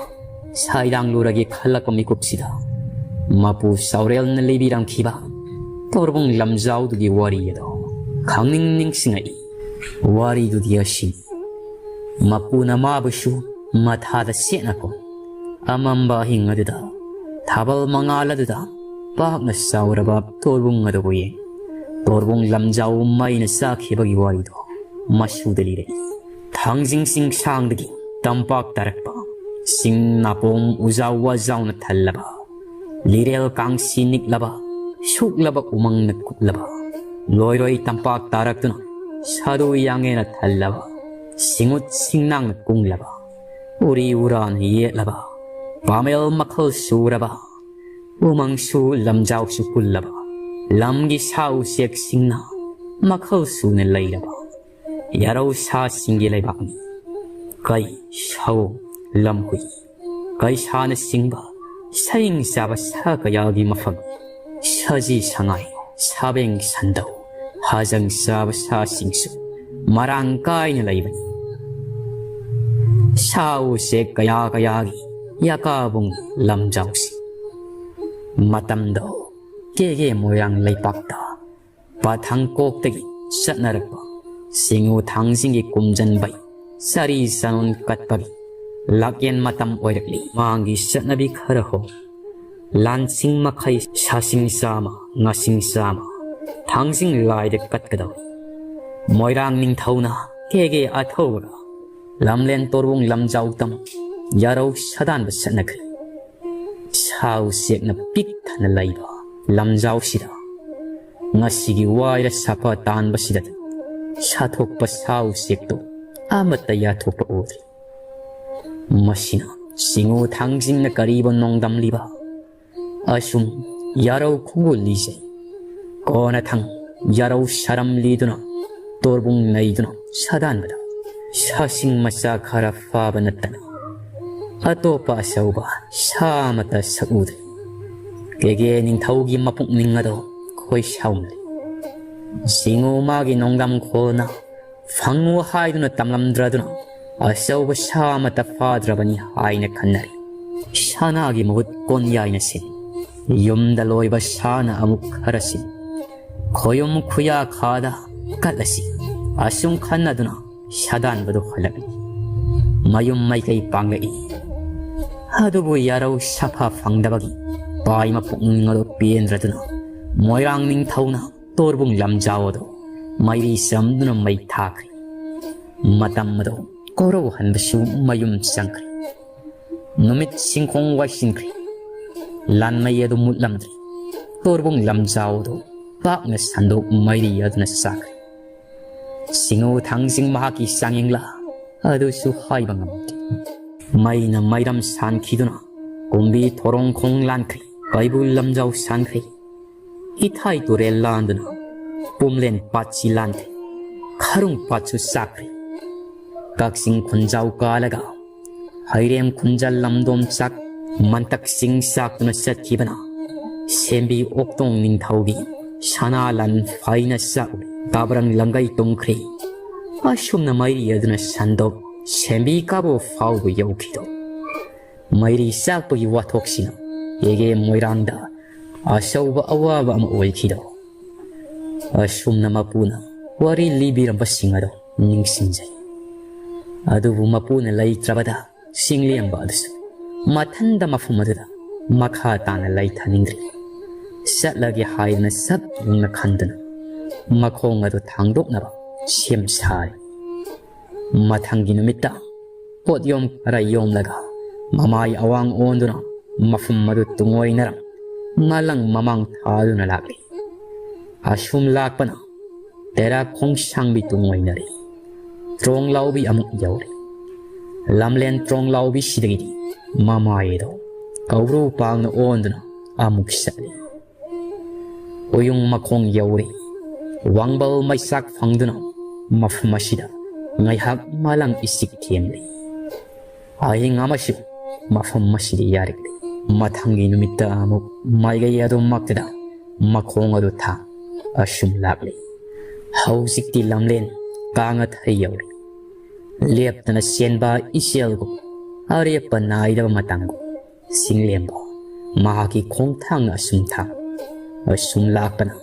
ꯁꯥꯏꯗꯥꯡꯂꯨꯔꯒꯦ ꯈꯜꯂꯛꯄ ꯃꯤꯀꯨꯞꯁꯤꯗ ꯃꯄꯨ ꯁꯥꯎꯔꯦꯜꯅ ꯂꯤꯕꯤꯔꯝꯈꯤꯕ ꯇꯣꯔꯕꯨꯡ ꯂꯝꯖꯥꯎꯗꯨꯒꯤ ꯋꯥꯔꯤ ꯑꯗꯣ ꯈꯪꯅꯤꯡ ꯅꯤꯡꯁꯤꯡꯉꯛꯏ꯫ ꯋꯥꯔꯤꯗꯨꯗꯤ ꯑꯁꯤꯅꯤ꯫ ꯃꯄꯨꯅ ꯃꯥꯕꯨꯁꯨ ꯃꯊꯥꯗ ꯁꯦꯠꯅꯀꯣ ꯑꯃꯝꯕ ꯑꯍꯤꯡ ꯑꯗꯨꯗ ꯊꯥꯕꯜ ꯃꯉꯥꯜ ꯑꯗꯨꯗ ꯄꯥꯛꯅ ꯆꯥꯎꯔꯕ ꯇꯣꯔꯕꯨꯡ ꯑꯗꯨꯕꯨ ꯌꯦꯡ ꯇꯣꯔꯕꯨꯡ ꯂꯝꯖꯥꯎ ꯃꯩꯅ ꯆꯥꯛꯈꯤꯕꯒꯤ ꯋꯥꯔꯤꯗꯣ ꯃꯁꯨꯗ ꯂꯤꯔꯛꯏ꯫ ꯊꯥꯡꯖꯤꯡ ꯆꯤꯡꯁꯥꯡꯗꯒꯤ ꯇꯝꯄꯥꯛ ꯇꯥꯔꯛꯄ ꯆꯤꯡ ꯅꯥꯄꯣꯝ ꯎꯖꯥꯎ ꯋꯥꯖꯥꯎꯅ ꯊꯜꯂꯕ ꯂꯤꯔꯦꯜ ꯀꯥꯡꯁꯤ ꯅꯤꯛꯂꯕ ꯁꯨꯛꯂꯕ ꯎꯃꯪꯅ ꯀꯨꯞꯂꯕ ꯂꯣꯏꯔꯣꯏ ꯇꯝꯄꯥꯛ ꯇꯥꯔꯛꯇꯨꯅ ꯁꯥꯗꯨ ꯌꯥꯡꯉꯦꯅ ꯊꯜꯂꯕ ꯁꯤꯡꯎꯠ ꯁꯤꯡꯅꯥꯡꯅ ꯀꯨꯡꯂꯕ ꯎꯔꯤ ꯎꯔꯥꯅ ꯌꯦꯠꯂꯕ ꯄꯥꯃꯦꯜ ꯃꯈꯜ ꯁꯨꯔꯕ ꯎꯃꯪꯁꯨ ꯂꯝꯖꯥꯎꯁꯨ ꯄꯨꯜꯂꯕ ꯂꯝꯒꯤ ꯁꯥ ꯎꯆꯦꯛꯁꯤꯡꯅ ꯃꯈꯜ ꯁꯨꯅ ꯂꯩꯔꯕ ꯌꯥꯔꯧ ꯁꯥꯁꯤꯡꯒꯤ ꯂꯩꯕꯥꯛꯅꯤ꯫ ꯀꯩ, ꯁꯑꯣ, ꯂꯝꯍꯨꯏ, ꯀꯩꯁꯥꯅꯆꯤꯡꯕ ꯁꯌꯤꯡ ꯆꯥꯕ ꯁꯥ ꯀꯌꯥꯒꯤ ꯃꯐꯝ꯫ ꯁꯖꯤ ꯁꯉꯥꯏ, ꯁꯥꯕꯦꯡ ꯁꯟꯗꯧ, ꯍꯥꯖꯪ ꯆꯥꯕ ꯁꯥꯁꯤꯡꯁꯨ ꯃꯔꯥꯡ ꯀꯥꯏꯅ ꯂꯩꯕꯅꯤ꯫ ꯁꯥ ꯎꯆꯦꯛ ꯀꯌꯥ ꯀꯌꯥꯒꯤ ꯌꯥꯀꯥꯕꯨꯡ ꯂꯝꯖꯥꯎꯁꯤ꯫ ꯃꯇꯝꯗꯣ ꯀꯦꯒꯦ ꯃꯣꯏꯔꯥꯡ ꯂꯩꯄꯥꯛꯇ ꯄꯥꯊꯥꯡꯀꯣꯛꯇꯒꯤ ꯆꯠꯅꯔꯛꯄ ꯁꯤꯡꯎ ꯊꯥꯡꯖꯤꯡꯒꯤ ꯀꯨꯝꯖꯟꯕꯩ ꯆꯥꯔꯤ ꯆꯥꯅꯣꯟ ꯀꯠꯄꯒꯤ ꯂꯥꯛꯌꯦꯟ ꯃꯇꯝ ꯑꯣꯏꯔꯛꯂꯤ꯫ ꯃꯥꯡꯒꯤ ꯆꯠꯅꯕꯤ ꯈꯔ ꯍꯣ ꯂꯥꯟꯁꯤꯡ ꯃꯈꯩ ꯁꯥꯁꯤꯡ ꯆꯥꯝꯃ, ꯉꯥꯁꯤꯡ ꯆꯥꯝꯃ ꯊꯥꯡꯖꯤꯡ ꯂꯥꯏꯗ ꯀꯠꯀꯗꯧꯔꯤ꯫ ꯃꯣꯏꯔꯥꯡ ꯅꯤꯡꯊꯧꯅ ꯀꯦꯒꯦ ꯑꯊꯧꯕꯒ ꯂꯝꯂꯦꯟ ꯇꯣꯔꯕꯨꯡ ꯂꯝꯖꯥꯎ ꯇꯝ ꯌꯥꯔꯧ ꯁꯥꯗꯥꯟꯕ ꯆꯠꯅꯈ꯭ꯔꯦ꯫ ꯁꯥ ꯎꯆꯦꯛꯅ ꯄꯤꯛ ꯊꯟꯅ ꯂꯩꯕ ꯂꯝꯖꯥꯎꯁꯤꯗ ꯉꯁꯤꯒꯤ ꯋꯥꯏꯔ ꯁꯥꯐ ꯇꯥꯟꯕꯁꯤꯗ ꯁꯥꯊꯣꯛꯄ ꯁꯥ ꯎꯆꯦꯛꯇꯣ ꯑꯃꯠꯇ ꯌꯥꯊꯣꯛꯄ ꯎꯗ꯭ꯔꯤ꯫ ꯃꯁꯤꯅ ꯁꯤꯡꯎ ꯊꯥꯡꯖꯤꯡꯅ ꯀꯔꯤꯕꯨ ꯅꯣꯡꯗꯝꯂꯤꯕ? ꯑꯁꯨꯝ ꯌꯥꯔꯧ ꯈꯣꯡꯒꯨꯜ ꯂꯤꯖꯩ꯫ ꯀꯣꯟꯅꯊꯪ ꯌꯥꯔꯧ ꯁꯥꯔꯝ ꯂꯤꯗꯨꯅ ꯇꯣꯔꯕꯨꯡ ꯅꯩꯗꯨꯅ ꯁꯥꯗꯥꯟꯕꯗ ꯁꯥꯁꯤꯡ ꯃꯆꯥ ꯈꯔ ꯐꯥꯕ ꯅꯠꯇꯅ ꯑꯇꯣꯞꯄ ꯑꯆꯧꯕ ꯁꯥ ꯑꯃꯠꯇ ꯁꯛꯎꯗ꯭ꯔꯤ꯫ ꯀꯦꯒꯦ ꯅꯤꯡꯊꯧꯒꯤ ꯃꯄꯨꯛꯅꯤꯡ ꯑꯗꯣ ꯈꯣꯏꯁꯥꯎꯅꯔꯦ꯫ ꯁꯤꯡꯉꯨ ꯃꯥꯒꯤ ꯅꯣꯡꯗꯝ ꯈꯣꯜꯅ ꯐꯪꯉꯨ ꯍꯥꯏꯗꯨꯅ ꯇꯝꯂꯝꯗ꯭ꯔꯗꯨꯅ ꯑꯆꯧꯕ ꯁꯥ ꯑꯃꯠꯇ ꯐꯥꯗ꯭ꯔꯕꯅꯤ ꯍꯥꯏꯅ ꯈꯟꯅꯔꯦ꯫ ꯁꯅꯥꯒꯤ ꯃꯍꯨꯠ ꯀꯣꯟꯌꯥꯏꯅ ꯁꯤꯟ, ꯌꯨꯝꯗ ꯂꯣꯏꯕ ꯁꯥꯅ ꯑꯃꯨꯛ ꯈꯔ ꯁꯤꯟ, ꯈꯣꯌꯨꯝ ꯈꯨꯌꯥ ꯈꯥꯗ ꯀꯠꯂꯁꯤ꯫ ꯑꯁꯨꯝ ꯈꯟꯅꯗꯨꯅ ꯁꯥꯗꯥꯟꯕꯗꯨ ꯍꯜꯂꯛꯏ꯫ ꯃꯌꯨꯝ ꯃꯥꯏꯀꯩ ꯄꯥꯡꯂꯛꯏ꯫ ꯑꯗꯨꯕꯨ ꯌꯥꯔꯧ ꯁꯥꯐ ꯐꯪꯗꯕꯒꯤ ꯄꯥꯏ ꯃꯄꯨꯛꯅꯤꯡ ꯑꯗꯨ ꯄꯦꯟꯗ꯭ꯔꯗꯨꯅ ꯃꯣꯏꯔꯥꯡ ꯅꯤꯡꯊꯧꯅ ꯇꯣꯔꯕꯨꯡ ꯂꯝꯖꯥꯎ ꯑꯗꯨ ꯃꯩꯔꯤ ꯆꯝꯗꯨꯅ ꯃꯩ ꯊꯥꯈ꯭ꯔꯦ꯫ ꯃꯇꯝ ꯑꯗꯨ ꯀꯣꯔꯧꯍꯟꯕꯁꯨ ꯃꯌꯨꯝ ꯆꯪꯈ꯭ꯔꯦ꯫ ꯅꯨꯃꯤꯠ ꯁꯤꯡꯈꯣꯡ ꯋꯥꯏꯁꯤꯟꯈ꯭ꯔꯦ꯫ ꯂꯥꯟꯃꯩ ꯑꯗꯨ ꯃꯨꯠꯂꯝꯗ꯭ꯔꯦ꯫ ꯇꯣꯔꯕꯨꯡ ꯂꯝꯖꯥꯎ ꯑꯗꯨ ꯄꯥꯛꯅ ꯁꯟꯗꯣꯛ ꯃꯩꯔꯤ ꯑꯗꯨꯅ ꯆꯥꯈ꯭ꯔꯦ꯫ ꯁꯤꯡꯉꯨ ꯊꯥꯡꯖꯤꯡ ꯃꯍꯥꯛꯀꯤ ꯆꯥꯡꯌꯦꯡꯂꯥ ꯑꯗꯨꯁꯨ ꯍꯥꯏꯕ ꯉꯝꯗꯦ꯫ ꯃꯩꯅ ꯃꯩꯔꯝ ꯁꯥꯟꯈꯤꯗꯨꯅ ꯀꯨꯝꯕꯤ ꯊꯣꯔꯣꯡ ꯈꯣꯡ ꯂꯥꯟꯈ꯭ꯔꯦ꯫ ꯀꯩꯕꯨꯜ ꯂꯝꯖꯥꯎ ꯁꯥꯟꯈ꯭ꯔꯦ꯫ ꯏꯊꯥꯏ ꯇꯨꯔꯦꯜ ꯂꯥꯟꯗꯨꯅ ꯄꯨꯝꯂꯦꯟ ꯄꯥꯠꯁꯤ ꯂꯥꯟꯈ꯭ꯔꯦ꯫ ꯈꯔꯨꯡ ꯄꯥꯠꯁꯨ ꯆꯥꯛꯈ꯭ꯔꯦ꯫ ꯀꯛꯆꯤꯡ ꯈꯨꯟꯖꯥꯎ ꯀꯥꯜꯂꯒ ꯍꯩꯔꯦꯝ ꯈꯨꯟꯖꯥ ꯂꯝꯗꯣꯝ ꯆꯥꯛ ꯃꯟꯇꯛꯁꯤꯡ ꯆꯥꯛꯇꯨꯅ ꯆꯠꯈꯤꯕꯅ ꯁꯦꯝꯕꯤ ꯑꯣꯛꯇꯣꯡ ꯅꯤꯡꯊꯧꯒꯤ ꯁꯅꯥ ꯂꯟ ꯐꯩꯅ ꯆꯥꯛꯂꯦ꯫ ꯀꯥꯕ꯭ꯔꯪ ꯂꯪꯒꯩ ꯇꯨꯝꯈ꯭ꯔꯦ꯫ ꯑꯁꯨꯝꯅ ꯃꯩꯔꯤ ꯑꯗꯨꯅ ꯁꯟꯗꯣꯛ ꯁꯦꯝꯕꯤ ꯀꯥꯕꯣ ꯐꯥꯎꯕ ꯌꯧꯈꯤꯗꯣ꯫ ꯃꯩꯔꯤ ꯆꯥꯛꯄꯒꯤ ꯋꯥꯊꯣꯛꯁꯤꯅ ꯀꯦꯒꯦ ꯃꯣꯏꯔꯥꯡꯗ ꯑꯆꯧꯕ ꯑꯋꯥꯕ ꯑꯃ ꯑꯣꯏꯈꯤꯗꯣ꯫ ꯑꯁꯨꯝꯅ ꯃꯄꯨꯅ ꯋꯥꯔꯤ ꯂꯤꯕꯤꯔꯝꯕꯁꯤꯡ ꯑꯗꯣ ꯅꯤꯡꯁꯤꯡꯖꯩ꯫ ꯑꯗꯨꯕꯨ ꯃꯄꯨꯅ ꯂꯩꯇ꯭ꯔꯕꯗ ꯆꯤꯡꯂꯦꯝꯕ ꯑꯗꯨꯁꯨ ꯃꯊꯟꯗ ꯃꯐꯝ ꯑꯗꯨꯗ ꯃꯈꯥ ꯇꯥꯅ ꯂꯩꯊꯅꯤꯡꯗ꯭ꯔꯦ꯫ ꯆꯠꯂꯒꯦ ꯍꯥꯏꯗꯨꯅ ꯁꯛ ꯌꯨꯡꯅ ꯈꯟꯗꯨꯅ ꯃꯈꯣꯡ ꯑꯗꯨ ꯊꯥꯡꯗꯣꯛꯅꯕ ꯁꯦꯝ ꯁꯥꯔꯤ꯫ ꯃꯊꯪꯒꯤ ꯅꯨꯃꯤꯠꯇ ꯄꯣꯠꯌꯣꯝ ꯈꯔ ꯌꯣꯝꯂꯒ ꯃꯃꯥꯏ ꯑꯋꯥꯡ ꯑꯣꯟꯗꯨꯅ ꯃꯐꯝ ꯑꯗꯨ ꯇꯨꯡꯑꯣꯏꯅꯔ ꯃꯂꯪ ꯃꯃꯥꯡ ꯊꯥꯗꯨꯅ ꯂꯥꯛꯂꯤ꯫ ꯑꯁꯨꯝ ꯂꯥꯛꯄꯅ ꯇꯦꯔꯥ ꯈꯣꯡꯁꯥꯡꯕꯤ ꯇꯨꯡꯑꯣꯏꯅꯔꯤ꯫ ꯇ꯭ꯔꯣꯡ ꯂꯥꯎꯕꯤ ꯑꯃꯨꯛ ꯌꯧꯔꯤ꯫ ꯂꯝꯂꯦꯟ ꯇ꯭ꯔꯣꯡ ꯂꯥꯎꯕꯤꯁꯤꯗꯒꯤꯗꯤ ꯃꯃꯥꯏ ꯑꯗꯣ ꯀꯧꯕ꯭ꯔꯨ ꯄꯥꯡꯅ ꯑꯣꯟꯗꯨꯅ ꯑꯃꯨꯛ ꯆꯠꯂꯤ꯫ ꯎꯌꯨꯡ ꯃꯈꯣꯡ ꯌꯧꯔꯦ꯫ ꯋꯥꯡꯕꯜ ꯃꯩꯆꯥꯛ ꯐꯪꯗꯨꯅ ꯃꯐꯝ ꯑꯁꯤꯗ ꯉꯥꯏꯍꯥꯛ ꯃꯥꯂꯪ ꯏꯁꯤꯛ ꯊꯦꯝꯂꯤ꯫ ꯑꯍꯤꯡ ꯑꯃꯁꯨ ꯃꯐꯝ ꯑꯁꯤꯗ ꯌꯥꯔꯛꯂꯤ꯫ ꯃꯊꯪꯒꯤ ꯅꯨꯃꯤꯠꯇ ꯑꯃꯨꯛ ꯃꯥꯏꯀꯩ ꯑꯗꯨꯃꯛꯇꯗ ꯃꯈꯣꯡ ꯑꯗꯨ ꯊꯥꯡ ꯑꯁꯨꯝ ꯂꯥꯛꯂꯤ꯫ ꯍꯧꯖꯤꯛꯇꯤ ꯂꯝꯂꯦꯟ ꯀꯥꯡꯉꯊꯩ ꯌꯧꯔꯦ꯫ ꯂꯦꯞꯇꯅ ꯆꯦꯟꯕ ꯏꯆꯦꯜꯒꯨꯝ, ꯑꯔꯦꯞꯄ ꯅꯥꯏꯗꯕ ꯃꯇꯝꯒꯨꯝ, ꯆꯤꯡꯂꯦꯝꯕ ꯃꯍꯥꯛꯀꯤ ꯈꯣꯡꯊꯥꯡꯅ ꯑꯁꯨꯝ ꯊꯥꯡ ꯑꯁꯨꯝ ꯂꯥꯛꯄꯅ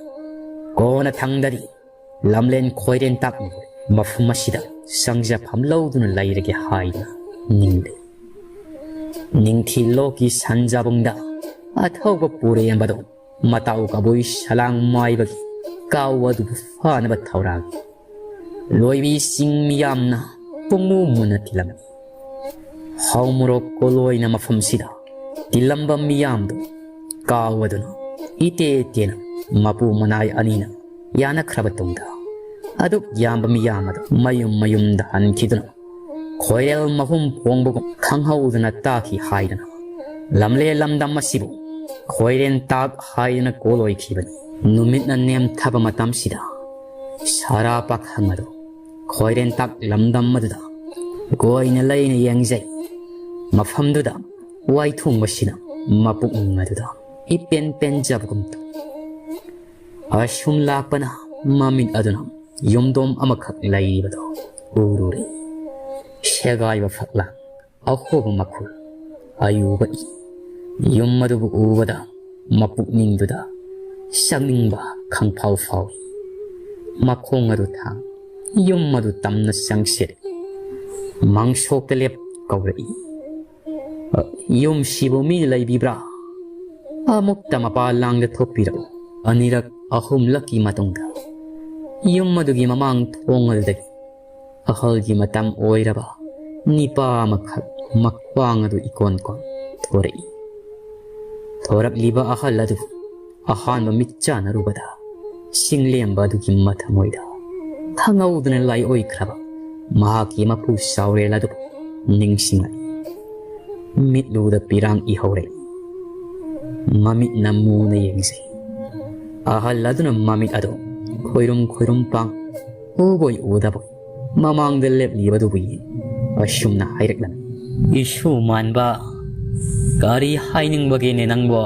ꯀꯣꯟꯅ ꯊꯪꯗꯗꯤ ꯂꯝꯂꯦꯟ ꯈꯣꯏꯔꯦꯟ ꯇꯥꯛꯂꯤꯕ ꯃꯐꯝ ꯑꯁꯤꯗ ꯆꯪꯖꯐꯝ ꯂꯧꯗꯨꯅ ꯂꯩꯔꯒꯦ ꯍꯥꯏꯗꯨꯅ ꯅꯤꯡꯂꯤ꯫ ꯅꯤꯡꯊꯤ ꯂꯣꯛꯀꯤ ꯁꯟꯖꯥꯕꯨꯡꯗ ꯑꯊꯧꯕ ꯄꯨꯔꯦꯝꯕꯗꯣ ꯃꯇꯥꯎ ꯀꯕꯨꯏ ꯁꯂꯥꯡ ꯃꯥꯏꯕꯒꯤ ꯀꯥꯎ ꯑꯗꯨꯕꯨ ꯐꯥꯅꯕ ꯊꯧꯔꯥꯡ ꯂꯣꯏꯕꯤ ꯆꯤꯡ ꯃꯤꯌꯥꯝꯅ ꯄꯨꯡꯃꯨ ꯃꯨꯟꯅ ꯊꯤꯜꯂꯝꯃꯤ꯫ ꯍꯥꯎ ꯃꯣꯔꯣꯛ ꯀꯣꯂꯣꯏꯅ ꯃꯐꯝꯁꯤꯗ ꯇꯤꯜꯂꯝꯕ ꯃꯤꯌꯥꯝꯗꯨ ꯀꯥꯎ ꯑꯗꯨꯅ ꯏꯇꯦ ꯇꯦꯅ ꯃꯄꯨ ꯃꯅꯥꯏ ꯑꯅꯤꯅ ꯌꯥꯅꯈ꯭ꯔꯕ ꯇꯨꯡꯗ ꯑꯗꯨꯛ ꯌꯥꯝꯕ ꯃꯤꯌꯥꯝ ꯑꯗꯨ ꯃꯌꯨꯝ ꯃꯌꯨꯝꯗ ꯍꯟꯈꯤꯗꯨꯅ ꯈꯣꯏꯔꯦꯜ ꯃꯍꯨꯝ ꯐꯣꯡꯕꯒꯨꯝ ꯈꯪꯍꯧꯗꯅ ꯇꯥꯈꯤ ꯍꯥꯏꯗꯅ ꯂꯝꯂꯦ ꯂꯝꯗꯝ ꯑꯁꯤꯕꯨ ꯈꯣꯏꯔꯦꯟ ꯇꯥꯛ ꯍꯥꯏꯗꯅ ꯀꯣꯜ ꯑꯣꯏꯈꯤꯕꯅꯤ꯫ ꯅꯨꯃꯤꯠꯅ ꯅꯦꯝꯊꯕ ꯃꯇꯝꯁꯤꯗ ꯁꯥꯔꯥ ꯄꯥꯈꯪ ꯑꯗꯨ ꯈꯣꯏꯔꯦꯟ ꯇꯥꯛ ꯂꯝꯗꯝ ꯑꯗꯨꯗ ꯀꯣꯏꯅ ꯂꯩꯅ ꯌꯦꯡꯖꯩ꯫ ꯃꯐꯝꯗꯨꯗ ꯋꯥꯏꯊꯨꯡꯕꯁꯤꯅ ꯃꯄꯨꯛꯅꯤꯡ ꯑꯗꯨꯗ ꯏꯄꯦꯟ ꯄꯦꯟꯖꯕꯒꯨꯝ ꯇꯧ꯫ ꯑꯁꯨꯝ ꯂꯥꯛꯄꯅ ꯃꯃꯤꯠ ꯑꯗꯨꯅ ꯌꯨꯝꯗꯣꯝ ꯑꯃꯈꯛ ꯂꯩꯔꯤꯕꯗꯨ ꯎꯔꯨꯔꯦ꯫ ꯁꯦꯒꯥꯏꯕ ꯐꯛꯂꯥꯡ, ꯑꯍꯣꯕ ꯃꯈꯨꯜ, ꯑꯌꯨꯕ ꯏ꯫ ꯌꯨꯝ ꯑꯗꯨꯕꯨ ꯎꯕꯗ ꯃꯄꯨꯛꯅꯤꯡꯗꯨꯗ ꯆꯪꯅꯤꯡꯕ ꯈꯪꯐꯥꯎ ꯐꯥꯎꯏ꯫ ꯃꯈꯣꯡ ꯑꯗꯨ ꯊꯥꯡ, ꯌꯨꯝ ꯑꯗꯨ ꯇꯝꯅ ꯆꯪꯁꯤꯜꯂꯤ꯫ ꯃꯥꯡꯁꯣꯛꯇ ꯂꯦꯞ ꯀꯧꯔꯛꯏ꯫ "ꯌꯨꯝꯁꯤꯕꯨ ꯃꯤ ꯂꯩꯕꯤꯕ꯭ꯔꯥ? ꯑꯃꯨꯛꯇ ꯃꯄꯥ ꯂꯥꯡꯗ ꯊꯣꯛꯄꯤꯔꯛꯎ꯫" ꯑꯅꯤꯔꯛ ꯑꯍꯨꯝꯂꯛꯀꯤ ꯃꯇꯨꯡꯗ ꯌꯨꯝ ꯑꯗꯨꯒꯤ ꯃꯃꯥꯡ ꯊꯣꯡ ꯑꯗꯨꯗꯒꯤ ꯑꯍꯜꯒꯤ ꯃꯇꯝ ꯑꯣꯏꯔꯕ ꯅꯤꯄꯥ ꯑꯃꯈꯛ ꯃꯈ꯭ꯋꯥꯡ ꯑꯗꯨ ꯏꯀꯣꯟ ꯀꯣꯟ ꯊꯣꯔꯛꯏ꯫ ꯊꯣꯔꯛꯂꯤꯕ ꯑꯍꯜ ꯑꯗꯨ ꯑꯍꯥꯟꯕ ꯃꯤꯠ ꯆꯥꯟꯅꯔꯨꯕꯗ ꯆꯤꯡꯂꯦꯝꯕ ꯑꯗꯨꯒꯤ ꯃꯊꯃꯣꯏꯗ ꯈꯪꯍꯧꯗꯅ ꯂꯥꯏꯑꯣꯏꯈ꯭ꯔꯕ ꯃꯍꯥꯛꯀꯤ ꯃꯄꯨ ꯆꯥꯎꯔꯦꯜ ꯑꯗꯨꯕꯨ ꯅꯤꯡꯁꯤꯡꯂꯛꯏ꯫ ꯃꯤꯠꯂꯨꯗ ꯄꯤꯔꯥꯡ ꯏꯍꯧꯔꯛꯏ꯫ ꯃꯃꯤꯠꯅ ꯃꯨꯅ ꯌꯦꯡꯖꯩ꯫ ꯑꯍꯜ ꯑꯗꯨꯅ ꯃꯃꯤꯠ ꯑꯗꯨ ꯈꯣꯏꯔꯨꯝ ꯈꯣꯏꯔꯨꯝ ꯄꯥꯡ ꯎꯕꯣꯏ ꯎꯗꯕꯣꯏ ꯃꯃꯥꯡꯗ ꯂꯦꯞꯂꯤꯕꯗꯨꯕꯨ ꯌꯦꯡ ꯑꯁꯨꯝꯅ ꯍꯥꯏꯔꯛꯂꯝꯃꯤ꯫ "ꯏꯁꯨ ꯃꯥꯟꯕ, "ꯀꯔꯤ ꯍꯥꯏꯅꯤꯡꯕꯒꯦꯅꯦ ꯅꯪꯕꯣ?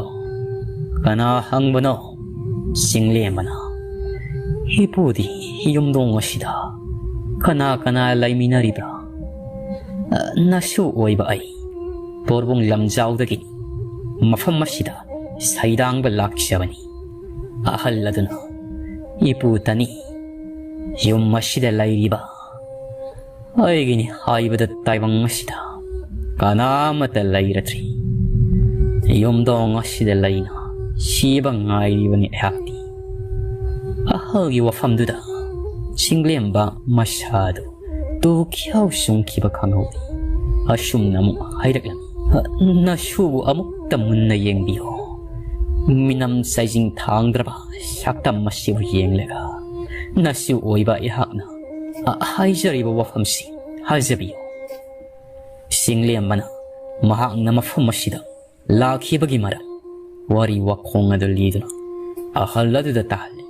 ꯀꯅꯥ ꯍꯪꯕꯅꯣ?" ꯆꯤꯡꯂꯦꯝꯕꯅ, "ꯏꯄꯨꯗꯤ ꯌꯨꯝꯗꯣꯡ ꯑꯁꯤꯗ ꯀꯅꯥ ꯀꯅꯥ ꯂꯩꯃꯤꯟꯅꯔꯤꯕ꯭ꯔꯥ?" "ꯅꯁꯨ ꯑꯣꯏꯕ ꯑꯩ ꯄꯣꯔꯕꯨꯡ ꯂꯝꯖꯥꯎꯗꯒꯤ ꯃꯐꯝ ꯑꯁꯤꯗ ꯁꯩꯗꯥꯡꯕ ꯂꯥꯛꯆꯕꯅꯤ꯫" ꯑꯍꯜ ꯑꯗꯨꯅ, "ꯏꯄꯨ ꯇꯅꯤ ꯌꯨꯝ ꯑꯁꯤꯗ ꯂꯩꯔꯤꯕ꯫ ꯑꯩꯒꯤꯅꯤ ꯍꯥꯏꯕꯗ ꯇꯥꯏꯕꯪ ꯑꯁꯤꯗ ꯀꯅꯥ ꯑꯃꯠꯇ ꯂꯩꯔꯗ꯭ꯔꯤ꯫ ꯌꯨꯝꯗꯣꯡ ꯑꯁꯤꯗ ꯂꯩꯅ ꯁꯤꯕ ꯉꯥꯏꯔꯤꯕꯅꯤ ꯑꯩꯍꯥꯛꯇꯤ꯫" ꯑꯍꯜꯒꯤ ꯋꯥꯐꯝꯗꯨꯗ ꯆꯤꯡꯂꯦꯝꯕ ꯃꯁꯥꯗꯨ ꯇꯨ ꯈ꯭ꯌꯥꯎ ꯆꯨꯡꯈꯤꯕ ꯈꯪꯍꯧꯗꯦ꯫ ꯑꯁꯨꯝꯅ ꯑꯃꯨꯛ ꯍꯥꯏꯔꯛꯂꯝꯃꯤ, "ꯅꯁꯨꯕꯨ ꯑꯃꯨꯛꯇ ꯃꯨꯟꯅ ꯌꯦꯡꯕꯤꯌꯨ꯫ ꯃꯤꯅꯝ ꯆꯥꯏꯖꯤꯡ ꯊꯥꯡꯗ꯭ꯔꯕ ꯁꯛꯇꯝ ꯑꯁꯤꯕꯨ ꯌꯦꯡꯂꯒ ꯅꯁꯨ ꯑꯣꯏꯕ ꯑꯩꯍꯥꯛꯅ ꯍꯥꯏꯖꯔꯤꯕ ꯋꯥꯐꯝꯁꯤ ꯊꯥꯖꯕꯤꯌꯨ꯫" ꯆꯤꯡꯂꯦꯝꯕꯅ ꯃꯍꯥꯛꯅ ꯃꯐꯝ ꯑꯁꯤꯗ ꯂꯥꯛꯈꯤꯕꯒꯤ ꯃꯔꯝ, ꯋꯥꯔꯤ ꯋꯥꯈꯣꯡ ꯑꯗꯨ ꯂꯤꯗꯨꯅ ꯑꯍꯜ ꯑꯗꯨꯗ ꯇꯥꯍꯜꯂꯤ꯫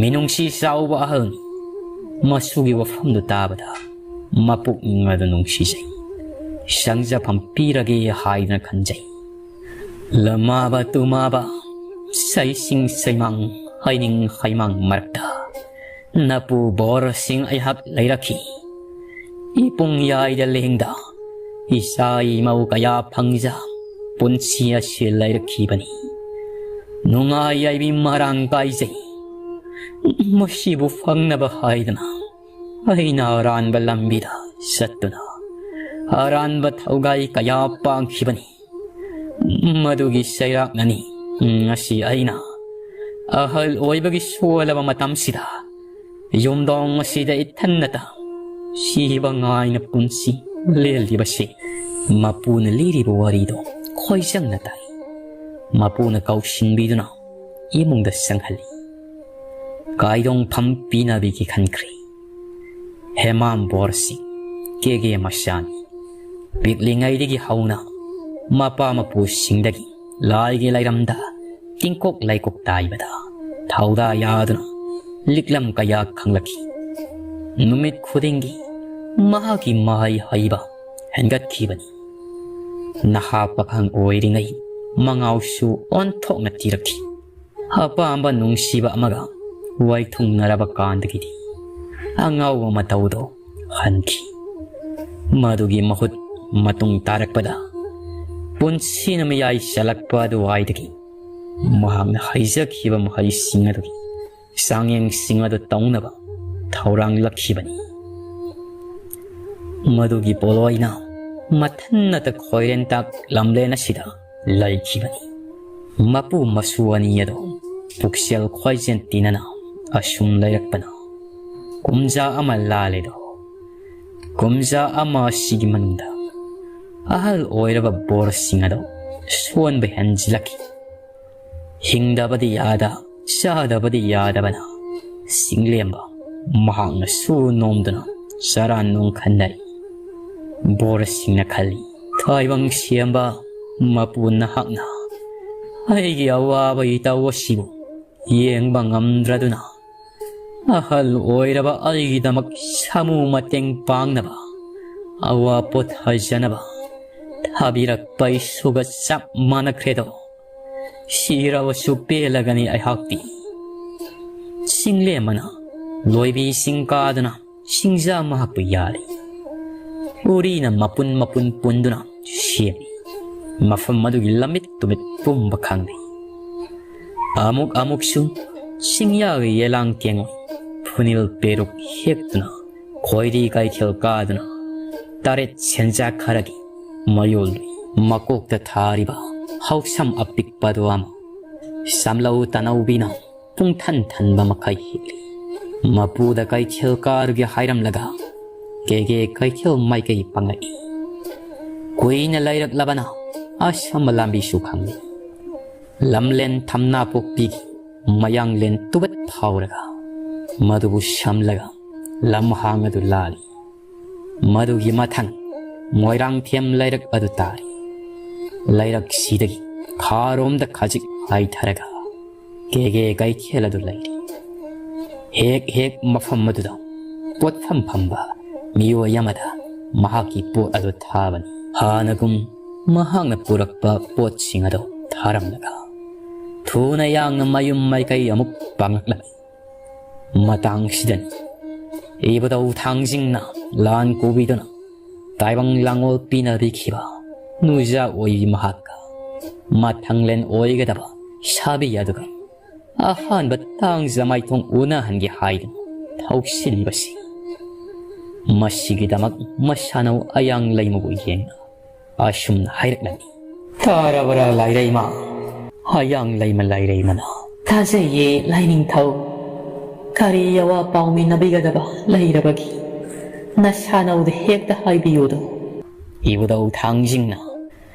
ꯃꯤꯅꯨꯡꯁꯤ ꯆꯥꯎꯕ ꯑꯍꯜꯅꯤ꯫ ꯃꯁꯨꯒꯤ ꯋꯥꯐꯝꯗꯨ ꯇꯥꯕꯗ ꯃꯄꯨꯛꯅꯤꯡ ꯑꯗꯨ ꯅꯨꯡꯁꯤꯖꯩ꯫ ꯆꯪꯖꯐꯝ ꯄꯤꯔꯒꯦ ꯍꯥꯏꯗꯨꯅ ꯈꯟꯖꯩ꯫ ꯂꯃꯥꯕ ꯇꯨꯃꯥꯕ, ꯁꯩꯁꯤꯡ ꯁꯩꯃꯥꯡ, ꯍꯩꯅꯤꯡ ꯍꯩꯃꯥꯡ ꯃꯔꯛꯇ ꯅꯄꯨ ꯕꯣꯔꯁꯤꯡ ꯑꯩꯍꯥꯛ ꯂꯩꯔꯛꯈꯤ꯫ ꯏꯄꯨꯡ ꯌꯥꯏꯗ ꯂꯦꯡꯗ ꯏꯆꯥ ꯏꯃꯧ ꯀꯌꯥ ꯐꯪꯖ ꯄꯨꯟꯁꯤ ꯑꯁꯤ ꯂꯩꯔꯛꯈꯤꯕꯅꯤ꯫ ꯅꯨꯡꯉꯥꯏ ꯌꯥꯏꯕꯤ ꯃꯔꯥꯡ ꯀꯥꯏꯖꯩ꯫ ꯃꯁꯤꯕꯨ ꯐꯪꯅꯕ ꯍꯥꯏꯗꯅ ꯑꯩꯅ ꯑꯔꯥꯟꯕ ꯂꯝꯕꯤꯗ ꯆꯠꯇꯨꯅ ꯑꯔꯥꯟꯕ ꯊꯧꯒꯥꯏ ꯀꯌꯥ ꯄꯥꯡꯈꯤꯕꯅꯤ꯫ ꯃꯗꯨꯒꯤ ꯆꯩꯔꯥꯛꯅꯅꯤ ꯉꯁꯤ ꯑꯩꯅ ꯑꯍꯜ ꯑꯣꯏꯕꯒꯤ ꯁꯣꯜꯂꯕ ꯃꯇꯝꯁꯤꯗ ꯌꯨꯝꯗꯣꯡ ꯑꯁꯤꯗ ꯏꯊꯟꯅꯇ ꯁꯤꯕ ꯉꯥꯏꯅ ꯄꯨꯟꯁꯤ ꯂꯦꯜꯂꯤꯕꯁꯤ꯫" ꯃꯄꯨꯅ ꯂꯤꯔꯤꯕ ꯋꯥꯔꯤꯗꯣ ꯈꯣꯏꯖꯪꯅ ꯇꯥꯏ꯫ ꯃꯄꯨꯅ ꯀꯧꯁꯤꯟꯕꯤꯗꯨꯅ ꯏꯃꯨꯡꯗ ꯆꯪꯍꯜꯂꯤ꯫ ꯀꯥꯏꯗꯣꯡꯐꯝ ꯄꯤꯅꯕꯤꯒꯦ ꯈꯟꯈ꯭ꯔꯦ꯫ ꯍꯦꯃꯥꯝ ꯕꯣꯔꯁꯤꯡ ꯀꯦꯒꯦ ꯃꯆꯥꯅꯤ꯫ ꯄꯤꯛꯂꯤꯉꯩꯗꯒꯤ ꯍꯧꯅ ꯃꯄꯥ ꯃꯄꯨꯁꯤꯡꯗꯒꯤ ꯂꯥꯏꯒꯤ ꯂꯥꯏꯔꯝꯗ ꯇꯤꯡꯀꯣꯛ ꯂꯥꯏꯀꯣꯛ ꯇꯥꯏꯕꯗ ꯊꯧꯗꯥ ꯌꯥꯗꯨꯅ ꯂꯤꯛꯂꯝ ꯀꯌꯥ ꯈꯪꯂꯛꯈꯤ꯫ ꯅꯨꯃꯤꯠ ꯈꯨꯗꯤꯡꯒꯤ ꯃꯍꯥꯛꯀꯤ ꯃꯍꯩ ꯍꯩꯕ ꯍꯦꯟꯒꯠꯈꯤꯕꯅꯤ꯫ ꯅꯍꯥ ꯄꯥꯈꯪ ꯑꯣꯏꯔꯤꯉꯩ ꯃꯉꯥꯎꯁꯨ ꯑꯣꯟꯊꯣꯛꯅ ꯊꯤꯔꯛꯈꯤ꯫ ꯑꯄꯥꯝꯕ ꯅꯨꯡꯁꯤꯕ ꯑꯃꯒ ꯋꯥꯏꯊꯨꯡꯅꯔꯕ ꯀꯥꯟꯗꯒꯤꯗꯤ ꯑꯉꯥꯎꯕ ꯃꯇꯧꯗꯣ ꯍꯟꯈꯤ꯫ ꯃꯗꯨꯒꯤ ꯃꯍꯨꯠ ꯃꯇꯨꯡ ꯇꯥꯔꯛꯄꯗ ꯄꯨꯟꯁꯤꯅ ꯃꯌꯥꯏ ꯆꯜꯂꯛꯄ ꯑꯗꯨꯋꯥꯏꯗꯒꯤ ꯃꯍꯥꯛꯅ ꯍꯩꯖꯈꯤꯕ ꯃꯍꯩꯁꯤꯡ ꯑꯗꯨꯒꯤ ꯆꯥꯡꯌꯦꯡꯁꯤꯡ ꯑꯗꯨ ꯇꯧꯅꯕ ꯊꯧꯔꯥꯡꯂꯛꯈꯤꯕꯅꯤ꯫ ꯃꯗꯨꯒꯤ ꯄꯣꯠꯂꯣꯏꯅ ꯃꯊꯟꯅꯇ ꯈꯣꯏꯔꯦꯟꯇꯥꯛ ꯂꯝꯂꯦꯟ ꯑꯁꯤꯗ ꯂꯩꯈꯤꯕꯅꯤ꯫ ꯃꯄꯨ ꯃꯁꯨ ꯑꯅꯤ ꯑꯗꯨ ꯄꯨꯛꯆꯦꯜ ꯈ꯭ꯋꯥꯏꯖꯦꯟ ꯇꯤꯟꯅꯅ ꯑꯁꯨꯝ ꯂꯩꯔꯛꯄꯅ ꯀꯨꯝꯖꯥ ꯑꯃ ꯂꯥꯜꯂꯦꯗꯣ꯫ ꯀꯨꯝꯖꯥ ꯑꯃ ꯑꯁꯤꯒꯤ ꯃꯅꯨꯡꯗ ꯑꯍꯜ ꯑꯣꯏꯔꯕ ꯕꯣꯔꯁꯤꯡ ꯑꯗꯨ ꯁꯣꯟꯕ ꯍꯦꯟꯖꯤꯜꯂꯛꯈꯤ꯫ ꯍꯤꯡꯗꯕꯗꯤ ꯌꯥꯗ, ꯆꯥꯗꯕꯗꯤ ꯌꯥꯗꯕꯅ ꯆꯤꯡꯂꯦꯝꯕ ꯃꯍꯥꯛꯅ ꯁꯨ ꯅꯣꯝꯗꯨꯅ ꯆꯔꯥ ꯅꯣꯡꯈꯟꯅꯔꯤ꯫ ꯕꯣꯔꯁꯤꯡꯅ ꯈꯜꯂꯤ, "ꯇꯥꯏꯕꯪ ꯁꯦꯝꯕ ꯃꯄꯨ ꯅꯍꯥꯛꯅ ꯑꯩꯒꯤ ꯑꯋꯥꯕ ꯏꯇꯧ ꯑꯁꯤꯕꯨ ꯌꯦꯡꯕ ꯉꯝꯗ꯭ꯔꯗꯨꯅ ꯑꯍꯜ ꯑꯣꯏꯔꯕ ꯑꯩꯒꯤꯗꯃꯛ ꯁꯥꯃꯨ ꯃꯇꯦꯡ ꯄꯥꯡꯅꯕ, ꯑꯋꯥ ꯄꯣꯊꯥꯖꯅꯕ ꯊꯥꯕꯤꯔꯛꯄ ꯏꯁꯨꯒ ꯆꯞ ꯃꯥꯟꯅꯈ꯭ꯔꯦꯗꯣ꯫ ꯁꯤꯔꯕꯁꯨ ꯄꯦꯜꯂꯒꯅꯤ ꯑꯩꯍꯥꯛꯇꯤ"꯫ ꯆꯤꯡꯂꯦꯝꯕꯅ ꯂꯣꯏꯕꯤ ꯆꯤꯡ ꯀꯥꯗꯨꯅ ꯁꯤꯡꯖꯥ ꯃꯍꯥꯛꯄꯨ ꯌꯥꯜꯂꯤ꯫ ꯎꯔꯤꯅ ꯃꯄꯨꯟ ꯃꯄꯨꯟ ꯄꯨꯟꯗꯨꯅ ꯁꯦꯝꯃꯤ꯫ ꯃꯐꯝ ꯑꯗꯨꯒꯤ ꯂꯝꯃꯤꯠ ꯇꯨꯃꯤꯠ ꯄꯨꯝꯕ ꯈꯪꯗꯦ꯫ ꯑꯃꯨꯛ ꯑꯃꯨꯛꯁꯨ ꯆꯤꯡꯌꯥꯒꯤ ꯌꯦꯂꯥꯡ ꯀꯦꯡꯉꯣꯏ ꯐꯨꯅꯤꯜ ꯄꯦꯔꯨꯛ ꯍꯦꯛꯇꯨꯅ ꯈꯣꯏꯔꯤ ꯀꯩꯊꯦꯜ ꯀꯥꯗꯨꯅ ꯇꯔꯦꯠ ꯁꯦꯟꯖꯥ ꯈꯔꯒꯤ ꯃꯌꯣꯜ ꯃꯀꯣꯛꯇ ꯊꯥꯔꯤꯕ ꯍꯧꯁꯝ ꯑꯄꯤꯛꯄꯗꯨ ꯑꯃ ꯁꯝꯂꯧ ꯇꯅꯧꯕꯤꯅ ꯄꯨꯡꯊꯟ ꯊꯟꯕ ꯃꯈꯩ ꯍꯤꯛꯂꯤ꯫ ꯃꯄꯨꯗ ꯀꯩꯊꯦꯜ ꯀꯥꯔꯨꯒꯦ ꯍꯥꯏꯔꯝꯂꯒ ꯀꯦꯒꯦ ꯀꯩꯊꯦꯜ ꯃꯥꯏꯀꯩ ꯄꯪꯂꯛꯏ꯫ ꯀꯨꯏꯅ ꯂꯩꯔꯛꯂꯕꯅ ꯑꯁꯝꯕ ꯂꯝꯕꯤꯁꯨ ꯈꯪꯂꯤ꯫ ꯂꯝꯂꯦꯟ ꯊꯝꯅꯥ ꯄꯣꯛꯄꯤꯒꯤ ꯃꯌꯥꯡꯂꯦꯟ ꯇꯨꯕꯠ ꯐꯥꯎꯔꯒ ꯃꯗꯨꯕꯨ ꯁꯝꯂꯒ ꯂꯝꯍꯥꯡ ꯑꯗꯨ ꯂꯥꯜꯂꯤ꯫ ꯃꯗꯨꯒꯤ ꯃꯊꯪ ꯃꯣꯏꯔꯥꯡꯊꯦꯝ ꯂꯩꯔꯛ ꯑꯗꯨ ꯇꯥꯔꯤ꯫ ꯂꯩꯔꯛꯁꯤꯗꯒꯤ ꯈꯥꯔꯣꯝꯗ ꯈꯖꯤꯛ ꯍꯥꯏꯊꯔꯒ ꯀꯦꯒꯦ ꯀꯩꯊꯦꯜ ꯑꯗꯨ ꯂꯩꯔꯤ꯫ ꯍꯦꯛ ꯍꯦꯛ ꯃꯐꯝ ꯑꯗꯨꯗ ꯄꯣꯠꯐꯝ ꯐꯝꯕ ꯃꯤꯑꯣꯏ ꯑꯃꯗ ꯃꯍꯥꯛꯀꯤ ꯄꯣꯠ ꯑꯗꯨ ꯊꯥꯕꯅꯤ꯫ ꯍꯥꯟꯅꯒꯨꯝ ꯃꯍꯥꯛꯅ ꯄꯨꯔꯛꯄ ꯄꯣꯠꯁꯤꯡ ꯑꯗꯨ ꯊꯥꯔꯝꯂꯒ ꯊꯨꯅ ꯌꯥꯡꯅ ꯃꯌꯨꯝ ꯃꯥꯏꯀꯩ ꯑꯃꯨꯛ ꯄꯥꯡꯂꯛꯂꯝꯃꯤ꯫ ꯃꯇꯥꯡꯁꯤꯗꯅꯤ ꯏꯕꯨꯙꯧ ꯊꯥꯡꯖꯤꯡꯅ ꯂꯥꯟ ꯀꯧꯕꯤꯗꯨꯅ ꯇꯥꯏꯕꯪ ꯂꯥꯡꯑꯣꯜ ꯄꯤꯅꯕꯤꯈꯤꯕ ꯅꯨꯖꯥ ꯑꯣꯏꯕꯤ ꯃꯍꯥꯛꯀ ꯃꯊꯪꯂꯦꯟ ꯑꯣꯏꯒꯗꯕ ꯁꯥꯕꯤ ꯑꯗꯨꯒ ꯑꯍꯥꯟꯕ ꯇꯥꯡꯖ ꯃꯥꯏꯊꯣꯡ ꯎꯅꯍꯟꯒꯦ ꯍꯥꯏꯗꯨꯅ ꯊꯧꯁꯤꯜꯂꯤꯕꯁꯤ꯫ ꯃꯁꯤꯒꯤꯗꯃꯛ ꯃꯁꯥꯅꯧ ꯑꯌꯥꯡ ꯂꯩꯃꯕꯨ ꯌꯦꯡꯅ ꯑꯁꯨꯝꯅ ꯍꯥꯏꯔꯛꯂꯝꯃꯤ꯫ ꯇꯥꯔꯕꯔꯥ ꯂꯥꯏꯔꯩꯃ? ꯑꯌꯥꯡ ꯂꯩꯃ ꯂꯥꯏꯔꯩꯃꯅ꯫ ꯇꯥꯖꯩꯌꯦ ꯂꯥꯏꯅꯤꯡꯊꯧ꯫ ꯀꯔꯤ ꯑꯋꯥ ꯄꯥꯎꯃꯤꯟꯅꯕꯤꯒꯗꯕ ꯂꯩꯔꯕꯒꯦ? ꯅꯁꯥꯅꯧꯗ ꯍꯦꯛꯇ ꯍꯥꯏꯕꯤꯌꯨꯗꯣ꯫ ꯏꯕꯨꯙꯧ ꯊꯥꯡꯖꯤꯡꯅ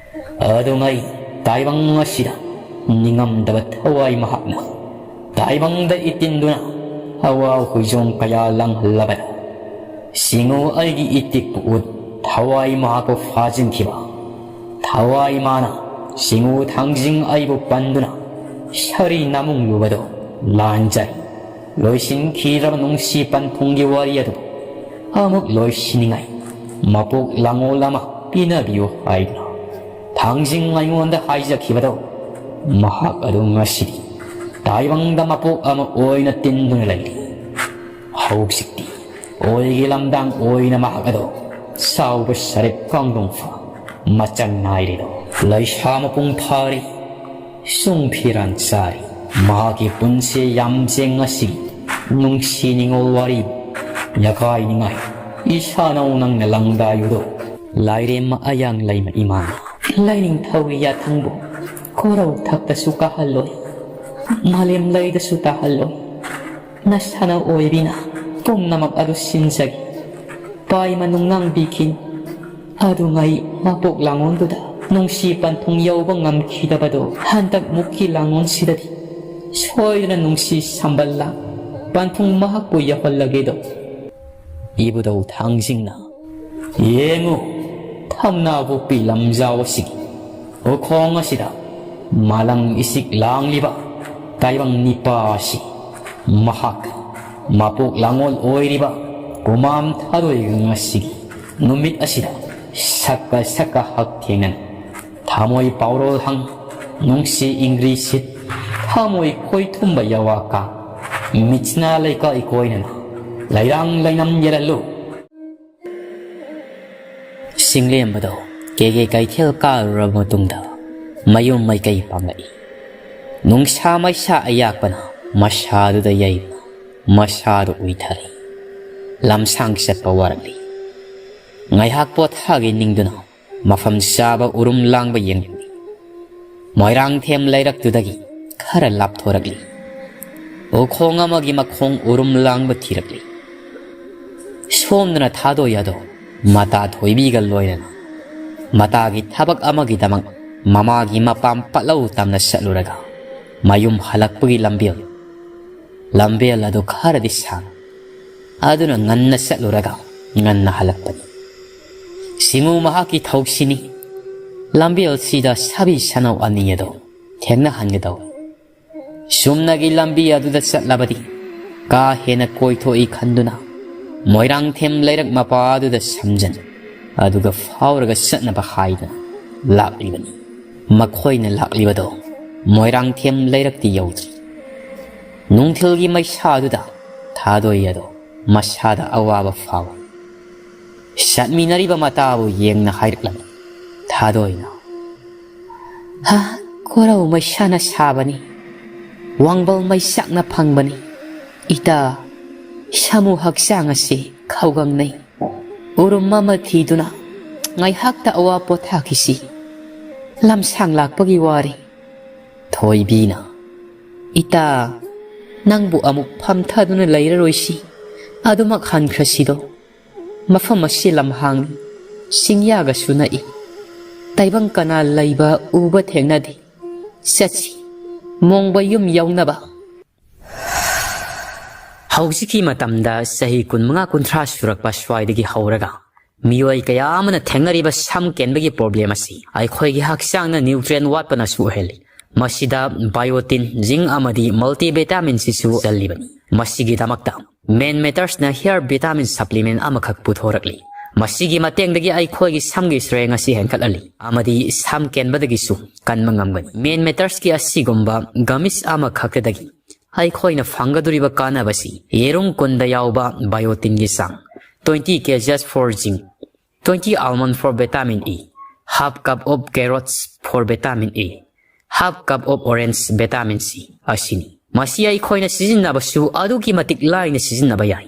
ꯑꯗꯨꯉꯩ ꯇꯥꯏꯕꯪ ꯑꯁꯤꯗ ꯅꯤꯡꯉꯝꯗꯕ ꯊꯋꯥꯏ ꯃꯍꯥꯛꯅ ꯇꯥꯏꯕꯪꯗ ꯏꯇꯤꯟꯗꯨꯅ ꯑꯋꯥ ꯍꯨꯏꯖꯣꯡ ꯀꯌꯥ ꯂꯥꯡꯍꯜꯂꯕꯗ ꯁꯤꯡꯉꯨ ꯑꯩꯒꯤ ꯏꯇꯤꯛꯄꯨ ꯎꯠ ꯊꯋꯥꯏ ꯃꯍꯥꯛꯄꯨ ꯐꯥꯖꯤꯟꯈꯤꯕ ꯊꯋꯥꯏ ꯃꯥꯅ ꯁꯤꯡꯉꯨ ꯊꯥꯡꯖꯤꯡ ꯑꯩꯕꯨ ꯄꯟꯗꯨꯅ ꯁꯥꯔꯤ ꯅꯥꯃꯨꯡꯂꯨꯕꯗꯣ ꯂꯥꯟꯖꯩ꯫ ꯂꯣꯏꯁꯤꯟꯈꯤꯗ꯭ꯔꯕ ꯅꯨꯡꯁꯤ ꯄꯟꯊꯨꯡꯒꯤ ꯋꯥꯔꯤ ꯑꯗꯨ ꯑꯃꯨꯛ ꯂꯣꯏꯁꯤꯟꯅꯤꯡꯉꯥꯏ ꯃꯄꯣꯛ ꯂꯥꯡꯑꯣꯜ ꯑꯃ ꯄꯤꯅꯕꯤꯌꯨ ꯍꯥꯏꯗꯨꯅ ꯊꯥꯡꯖꯤꯡ ꯑꯩꯉꯣꯟꯗ ꯍꯥꯏꯖꯈꯤꯕꯗꯣ ꯃꯍꯥꯛ ꯑꯗꯨ ꯉꯁꯤꯗꯤ ꯇꯥꯏꯕꯪꯗ ꯃꯄꯣꯛ ꯑꯃ ꯑꯣꯏꯅ ꯇꯤꯟꯗꯨꯅ ꯂꯩꯔꯤ꯫ ꯍꯧꯖꯤꯛꯇꯤ ꯑꯣꯏꯒꯤ ꯂꯝꯗꯥꯡ ꯑꯣꯏꯅ ꯃꯍꯥꯛ ꯑꯗꯣ ꯆꯥꯎꯕ ꯁꯔꯦꯞ ꯀꯥꯡꯗꯣꯡꯐ ꯃꯆꯪ ꯅꯥꯏꯔꯤꯗꯣ ꯂꯩꯁꯥ ꯃꯄꯨꯡ ꯐꯥꯔꯤ꯫ ꯁꯨꯡ ꯐꯤꯔꯥꯟ ꯆꯥꯔꯤ꯫ ꯃꯍꯥꯛꯀꯤ ꯄꯨꯟꯁꯤ ꯌꯥꯝꯖꯦꯡ ꯑꯁꯤ ꯅꯨꯡꯁꯤ ꯅꯤꯉꯣꯜ ꯋꯥꯔꯤ ꯌꯥꯀꯥꯏꯅꯤꯡꯉꯥꯏ ꯏꯁꯥꯅꯧ ꯅꯪꯅ ꯂꯪꯗꯥꯏꯌꯨꯗꯣ꯫ ꯂꯥꯏꯔꯦꯝꯃ ꯑꯌꯥꯡ ꯂꯩꯃ ꯏꯃꯥꯅ ꯂꯥꯏꯅꯤꯡꯊꯧꯒꯤ ꯌꯥꯊꯪꯕꯨ ꯀꯣꯔꯧ ꯊꯛꯇꯁꯨ ꯀꯥꯍꯜꯂꯣꯏ꯫ ꯃꯥꯂꯦꯝ ꯂꯩꯗꯁꯨ ꯇꯥꯍꯜꯂꯣꯏ꯫ ꯅꯁꯥꯅ ꯑꯣꯏꯕꯤꯅ ꯄꯨꯝꯅꯃꯛ ꯑꯗꯨ ꯁꯤꯟꯖꯒꯦ꯫ ꯄꯥꯏꯃ ꯅꯨꯡꯅꯥꯡꯕꯤꯈꯤꯅꯤ꯫ ꯑꯗꯨꯉꯩ ꯃꯄꯣꯛ ꯂꯥꯡꯑꯣꯟꯗꯨꯗ ꯅꯨꯡꯁꯤ ꯄꯟꯊꯨꯡ ꯌꯧꯕ ꯉꯝꯈꯤꯗꯕꯗꯣ ꯍꯟꯗꯛ ꯃꯨꯛꯀꯤ ꯂꯥꯡꯑꯣꯟꯁꯤꯗꯗꯤ ꯁꯣꯏꯗꯅ ꯅꯨꯡꯁꯤ ꯁꯝꯕꯜꯂ ꯄꯟꯊꯨꯡ ꯃꯍꯥꯛꯄꯨ ꯌꯧꯍꯜꯂꯒꯦꯗꯣ꯫ ꯏꯕꯨꯙꯧ ꯊꯥꯡꯖꯤꯡꯅ ꯌꯦꯡꯉꯨ, ꯊꯝꯅꯥ ꯄꯣꯛꯄꯤ ꯂꯝꯖꯥꯎ ꯑꯁꯤꯒꯤ ꯎꯈꯣꯡ ꯑꯁꯤꯗ ꯃꯥꯂꯪ ꯏꯁꯤꯛ ꯂꯥꯡꯂꯤꯕ ꯇꯥꯏꯕꯪ ꯅꯤꯄꯥ ꯑꯁꯤ ꯃꯍꯥꯛ ꯃꯄꯣꯛ ꯂꯥꯡꯑꯣꯜ ꯑꯣꯏꯔꯤꯕ ꯀꯨꯃꯥꯝ ꯊꯥꯗꯣꯏꯒ ꯉꯁꯤꯒꯤ ꯅꯨꯃꯤꯠ ꯑꯁꯤꯗ ꯁꯛꯀ ꯁꯛꯀ ꯍꯛꯊꯦꯡꯅꯅ ꯊꯃꯣꯏ ꯄꯥꯎꯔꯣꯜ ꯍꯪ, ꯅꯨꯡꯁꯤ ꯏꯪꯒ꯭ꯔꯤ ꯁꯤꯠ, ꯊꯃꯣꯏ ꯈꯣꯏ ꯊꯨꯝꯕ ꯌꯥꯋꯥ ꯀꯥ, ꯃꯤꯠꯁꯤꯅ ꯂꯩꯀꯥ ꯏꯀꯣꯏꯅꯅ, ꯂꯩꯔꯥꯡ ꯂꯩꯅꯝ ꯌꯦꯔꯜꯂꯨ꯫ ꯁꯤꯡꯂꯦꯝꯕꯗꯣ ꯀꯦꯒꯦ ꯀꯩꯊꯦꯜ ꯀꯥꯔꯨꯔꯕ ꯃꯇꯨꯡꯗ ꯃꯌꯨꯝ ꯃꯥꯏꯀꯩ ꯄꯥꯡꯂꯛꯏ꯫ ꯅꯨꯡꯁꯥ ꯃꯩꯁꯥ ꯑꯌꯥꯛꯄꯅ ꯃꯁꯥꯗꯨꯗ ꯌꯩꯕꯅ ꯃꯁꯥꯗꯨ ꯎꯏꯊꯔꯤ꯫ ꯂꯝꯁꯥꯡ ꯆꯠꯄ ꯋꯥꯔꯛꯂꯤ꯫ ꯉꯥꯏꯍꯥꯛ ꯄꯣꯊꯥꯒꯦ ꯅꯤꯡꯗꯨꯅ ꯃꯐꯝ ꯆꯥꯕ ꯎꯔꯨꯝ ꯂꯥꯡꯕ ꯌꯦꯡꯂꯤ꯫ ꯃꯣꯏꯔꯥꯡꯊꯦꯝ ꯂꯩꯔꯛꯇꯨꯗꯒꯤ ꯈꯔ ꯂꯥꯞꯊꯣꯔꯛꯂꯤ꯫ ꯎꯈꯣꯡ ꯑꯃꯒꯤ ꯃꯈꯣꯡ ꯎꯔꯨꯝ ꯂꯥꯡꯕ ꯊꯤꯔꯛꯂꯤ꯫ ꯁꯣꯝꯗꯅ ꯊꯥꯗꯣꯏ ꯑꯗꯣ ꯃꯇꯥ ꯊꯣꯏꯕꯤꯒ ꯂꯣꯏꯅꯅ ꯃꯇꯥꯒꯤ ꯊꯕꯛ ꯑꯃꯒꯤꯗꯃꯛ ꯃꯃꯥꯒꯤ ꯃꯄꯥꯝ ꯄꯠꯂꯧ ꯇꯝꯅ ꯆꯠꯂꯨꯔꯒ ꯃꯌꯨꯝ ꯍꯜꯂꯛꯄꯒꯤ ꯂꯝꯕꯦꯜ, ꯂꯝꯕꯦꯜ ꯑꯗꯨ ꯈꯔꯗꯤ ꯁꯥꯡ, ꯑꯗꯨꯅ ꯉꯟꯅ ꯆꯠꯂꯨꯔꯒ ꯉꯟꯅ ꯍꯜꯂꯛꯄꯅꯤ꯫ ꯁꯤꯡꯎ ꯃꯍꯥꯛꯀꯤ ꯊꯧꯁꯤꯅꯤ꯫ ꯂꯝꯕꯦꯜꯁꯤꯗ ꯁꯥꯕꯤ ꯁꯅꯧ ꯑꯅꯤ ꯑꯗꯨ ꯊꯦꯡꯅꯍꯟꯒꯗꯧ꯫ ꯆꯨꯝꯅꯒꯤ ꯂꯝꯕꯤ ꯑꯗꯨꯗ ꯆꯠꯂꯕꯗꯤ ꯀꯥ ꯍꯦꯟꯅ ꯀꯣꯏꯊꯣꯛꯏ ꯈꯟꯗꯨꯅ ꯃꯣꯏꯔꯥꯡꯊꯦꯝ ꯂꯩꯔꯛ ꯃꯄꯥ ꯑꯗꯨꯗ ꯁꯝꯖꯟ ꯑꯗꯨꯒ ꯐꯥꯎꯔꯒ ꯆꯠꯅꯕ ꯍꯥꯏꯗꯨꯅ ꯂꯥꯛꯂꯤꯕꯅꯤ꯫ ꯃꯈꯣꯏꯅ ꯂꯥꯛꯂꯤꯕꯗꯣ ꯃꯣꯏꯔꯥꯡꯊꯦꯝ ꯂꯩꯔꯛꯇꯤ ꯌꯧꯗ꯭ꯔꯤ꯫ ꯅꯨꯡꯊꯤꯜꯒꯤ ꯃꯩꯁꯥꯗꯨꯗ ꯊꯥꯗꯣꯏ ꯑꯗꯣ ꯃꯁꯥꯗ ꯑꯋꯥꯕ ꯐꯥꯎꯏ꯫ ꯆꯠꯃꯤꯟꯅꯔꯤꯕ ꯃꯇꯥꯕꯨ ꯌꯦꯡꯅ ꯍꯥꯏꯔꯛꯂꯝꯃꯤ ꯊꯥꯗꯣꯏꯅ, "ꯍꯥ, ꯀꯣꯔꯧ ꯃꯩꯁꯥꯅ ꯁꯥꯕꯅꯤ, ꯋꯥꯡꯕꯜ ꯃꯩꯁꯥꯛꯅ ꯐꯪꯕꯅꯤ꯫ ꯏꯇꯥ, ꯁꯥꯃꯨ ꯍꯛꯆꯥꯡ ꯑꯁꯤ ꯈꯧꯒꯪꯅꯩ꯫ ꯎꯔꯨꯝ ꯑꯃ ꯊꯤꯗꯨꯅ ꯉꯥꯏꯍꯥꯛꯇ ꯑꯋꯥ ꯄꯣꯊꯥꯈꯤꯁꯤ꯫ ꯂꯝꯁꯥꯡ ꯂꯥꯛꯄꯒꯤ ꯋꯥꯔꯦ꯫" ꯊꯣꯏꯕꯤꯅ, "ꯏꯇꯥ, ꯅꯪꯕꯨ ꯑꯃꯨꯛ ꯐꯝꯊꯗꯨꯅ ꯂꯩꯔꯔꯣꯏꯁꯤ꯫ ꯑꯗꯨꯃꯛ ꯍꯟꯈ꯭ꯔꯁꯤꯗꯣ꯫ ꯃꯐꯝ ꯑꯁꯤ ꯂꯝꯍꯥꯡꯅꯤ, ꯆꯤꯡꯌꯥꯒꯁꯨ ꯅꯛꯏ꯫ ꯇꯥꯏꯕꯪ ꯀꯅꯥ ꯂꯩꯕ ꯎꯕ ꯊꯦꯡꯅꯗꯦ꯫ ꯆꯠꯁꯤ, ꯃꯣꯡꯕ ꯌꯨꯝ ꯌꯧꯅꯕ꯫" ꯍꯧꯖꯤꯛꯀꯤ ꯃꯇꯝꯗ ꯆꯍꯤ ꯀꯨꯟꯃꯉꯥ ꯀꯨꯟꯊ꯭ꯔꯥ ꯁꯨꯔꯛꯄ ꯁ꯭ꯋꯥꯏꯗꯒꯤ ꯍꯧꯔꯒ ꯃꯤꯑꯣꯏ ꯀꯌꯥ ꯑꯃꯅ ꯊꯦꯡꯅꯔꯤꯕ ꯁꯝ ꯀꯦꯟꯕꯒꯤ problem ꯑꯁꯤ ꯑꯩꯈꯣꯏꯒꯤ ꯍꯛꯆꯥꯡꯅ nutrient ꯋꯥꯠꯄꯅꯁꯨ ꯑꯣꯏꯍꯜꯂꯤ꯫ ꯃꯁꯤꯗ biotin, zinc ꯑꯃꯗꯤ multivitamin ꯁꯤꯁꯨ ꯆꯜꯂꯤꯕꯅꯤ꯫ ꯃꯁꯤꯒꯤꯗꯃꯛꯇ Man Mattersꯅ hair vitamin supplement ꯑꯃꯈꯛ ꯄꯨꯊꯣꯔꯛꯂꯤ꯫ ꯃꯁꯤꯒꯤ ꯃꯇꯦꯡꯗꯒꯤ ꯑꯩꯈꯣꯏꯒꯤ ꯁꯝꯒꯤ strength ꯑꯁꯤ ꯍꯦꯟꯒꯠꯍꯜꯂꯤ ꯑꯃꯗꯤ ꯁꯝ ꯀꯦꯟꯕꯗꯒꯤꯁꯨ ꯀꯟꯕ ꯉꯝꯒꯅꯤ꯫ Mane Matters ꯀꯤ ꯑꯁꯤꯒꯨꯝꯕ gummies ꯑꯃꯈꯛꯇꯗꯒꯤ ꯑꯩꯈꯣꯏꯅ ꯐꯪꯒꯗꯧꯔꯤꯕ ꯀꯥꯟꯅꯕꯁꯤ ꯌꯦꯔꯨꯝ ꯀꯨꯟꯗ ꯌꯥꯎꯕ biotin ꯒꯤ ꯆꯥꯡ, twenty caseous for zinc, twenty almond for vitamin E, half cup of carrots for vitamin E, half cup of orange vitamin C ꯑꯁꯤꯅꯤ꯫ ꯃꯁꯤ ꯑꯩꯈꯣꯏꯅ ꯁꯤꯖꯤꯟꯅꯕꯁꯨ ꯑꯗꯨꯛꯀꯤ ꯃꯇꯤꯛ ꯂꯥꯏꯅ ꯁꯤꯖꯤꯟꯅꯕ ꯌꯥꯏ꯫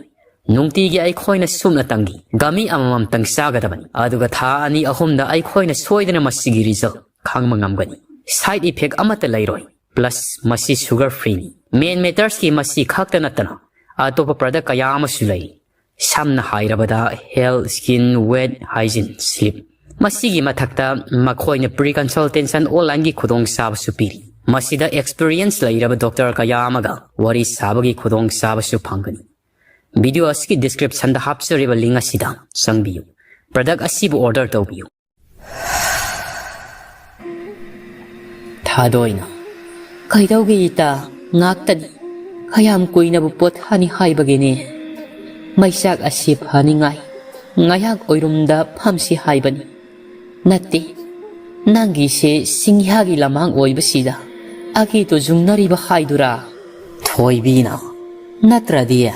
ꯅꯨꯡꯇꯤꯒꯤ ꯑꯩꯈꯣꯏꯅ ꯁꯨꯞꯅꯇꯪꯒꯤ gummy ꯑꯃꯃꯝꯇꯪ ꯆꯥꯒꯗꯕꯅꯤ, ꯑꯗꯨꯒ ꯊꯥ ꯑꯅꯤ ꯑꯍꯨꯝꯗ ꯑꯩꯈꯣꯏꯅ ꯁꯣꯏꯗꯅ ꯃꯁꯤꯒꯤ result ꯈꯪꯕ ꯉꯝꯒꯅꯤ꯫ Side effect ꯑꯃꯠꯇ ꯂꯩꯔꯣꯏ꯫ Plus ꯃꯁꯤ sugar free ꯅꯤ꯫ Mane Matters ꯀꯤ ꯃꯁꯤ ꯈꯛꯇ ꯅꯠꯇꯅ ꯑꯇꯣꯞꯄ product ꯀꯌꯥ ꯑꯃꯁꯨ ꯂꯩ꯫ ꯁꯝꯅ ꯍꯥꯏꯔꯕꯗ health, skin, weight, hygiene, sleep꯫ ꯃꯁꯤꯒꯤ ꯃꯊꯛꯇ ꯃꯈꯣꯏꯅ free consultation online ꯒꯤ ꯈꯨꯗꯣꯡꯆꯥꯕꯁꯨ ꯄꯤꯔꯤ꯫ ꯃꯁꯤꯗ experience ꯂꯩꯔꯕ doctor ꯀꯌꯥ ꯑꯃꯒ ꯋꯥꯔꯤ ꯁꯥꯕꯒꯤ ꯈꯨꯗꯣꯡꯆꯥꯕꯁꯨ ꯐꯪꯒꯅꯤ꯫ Video ꯑꯁꯤꯒꯤ description ꯗ ꯍꯥꯞꯆꯔꯤꯕ link ꯑꯁꯤꯗ ꯆꯪꯕꯤꯌꯨ꯫ Product ꯑꯁꯤꯕꯨ order ꯇꯧꯕꯤꯌꯨ꯫ ꯊꯥꯗꯣꯏꯅ, "ꯀꯩꯗꯧꯒꯦ ꯏꯇꯥ? ꯉꯥꯛꯇꯅꯤ꯫ ꯀꯌꯥꯝ ꯀꯨꯏꯅꯕꯨ ꯄꯣꯊꯥꯅꯤ ꯍꯥꯏꯕꯒꯤꯅꯦ? ꯃꯩꯆꯥꯛ ꯑꯁꯤ ꯐꯅꯤꯡꯉꯥꯏ ꯉꯥꯏꯍꯥꯛ ꯑꯣꯏꯔꯨꯝꯗ ꯐꯝꯁꯤ ꯍꯥꯏꯕꯅꯤ꯫ ꯅꯠꯇꯦ, ꯅꯪꯒꯤꯁꯦ ꯁꯤꯡꯍ꯭ꯌꯥꯒꯤ ꯂꯃꯥꯡ ꯑꯣꯏꯕꯁꯤꯗ ꯑꯀꯤꯇꯨ ꯖꯨꯡꯅꯔꯤꯕ ꯍꯥꯏꯗꯨꯔꯥ?" ꯊꯣꯏꯕꯤꯅ, "ꯅꯠꯇ꯭ꯔꯗꯤ?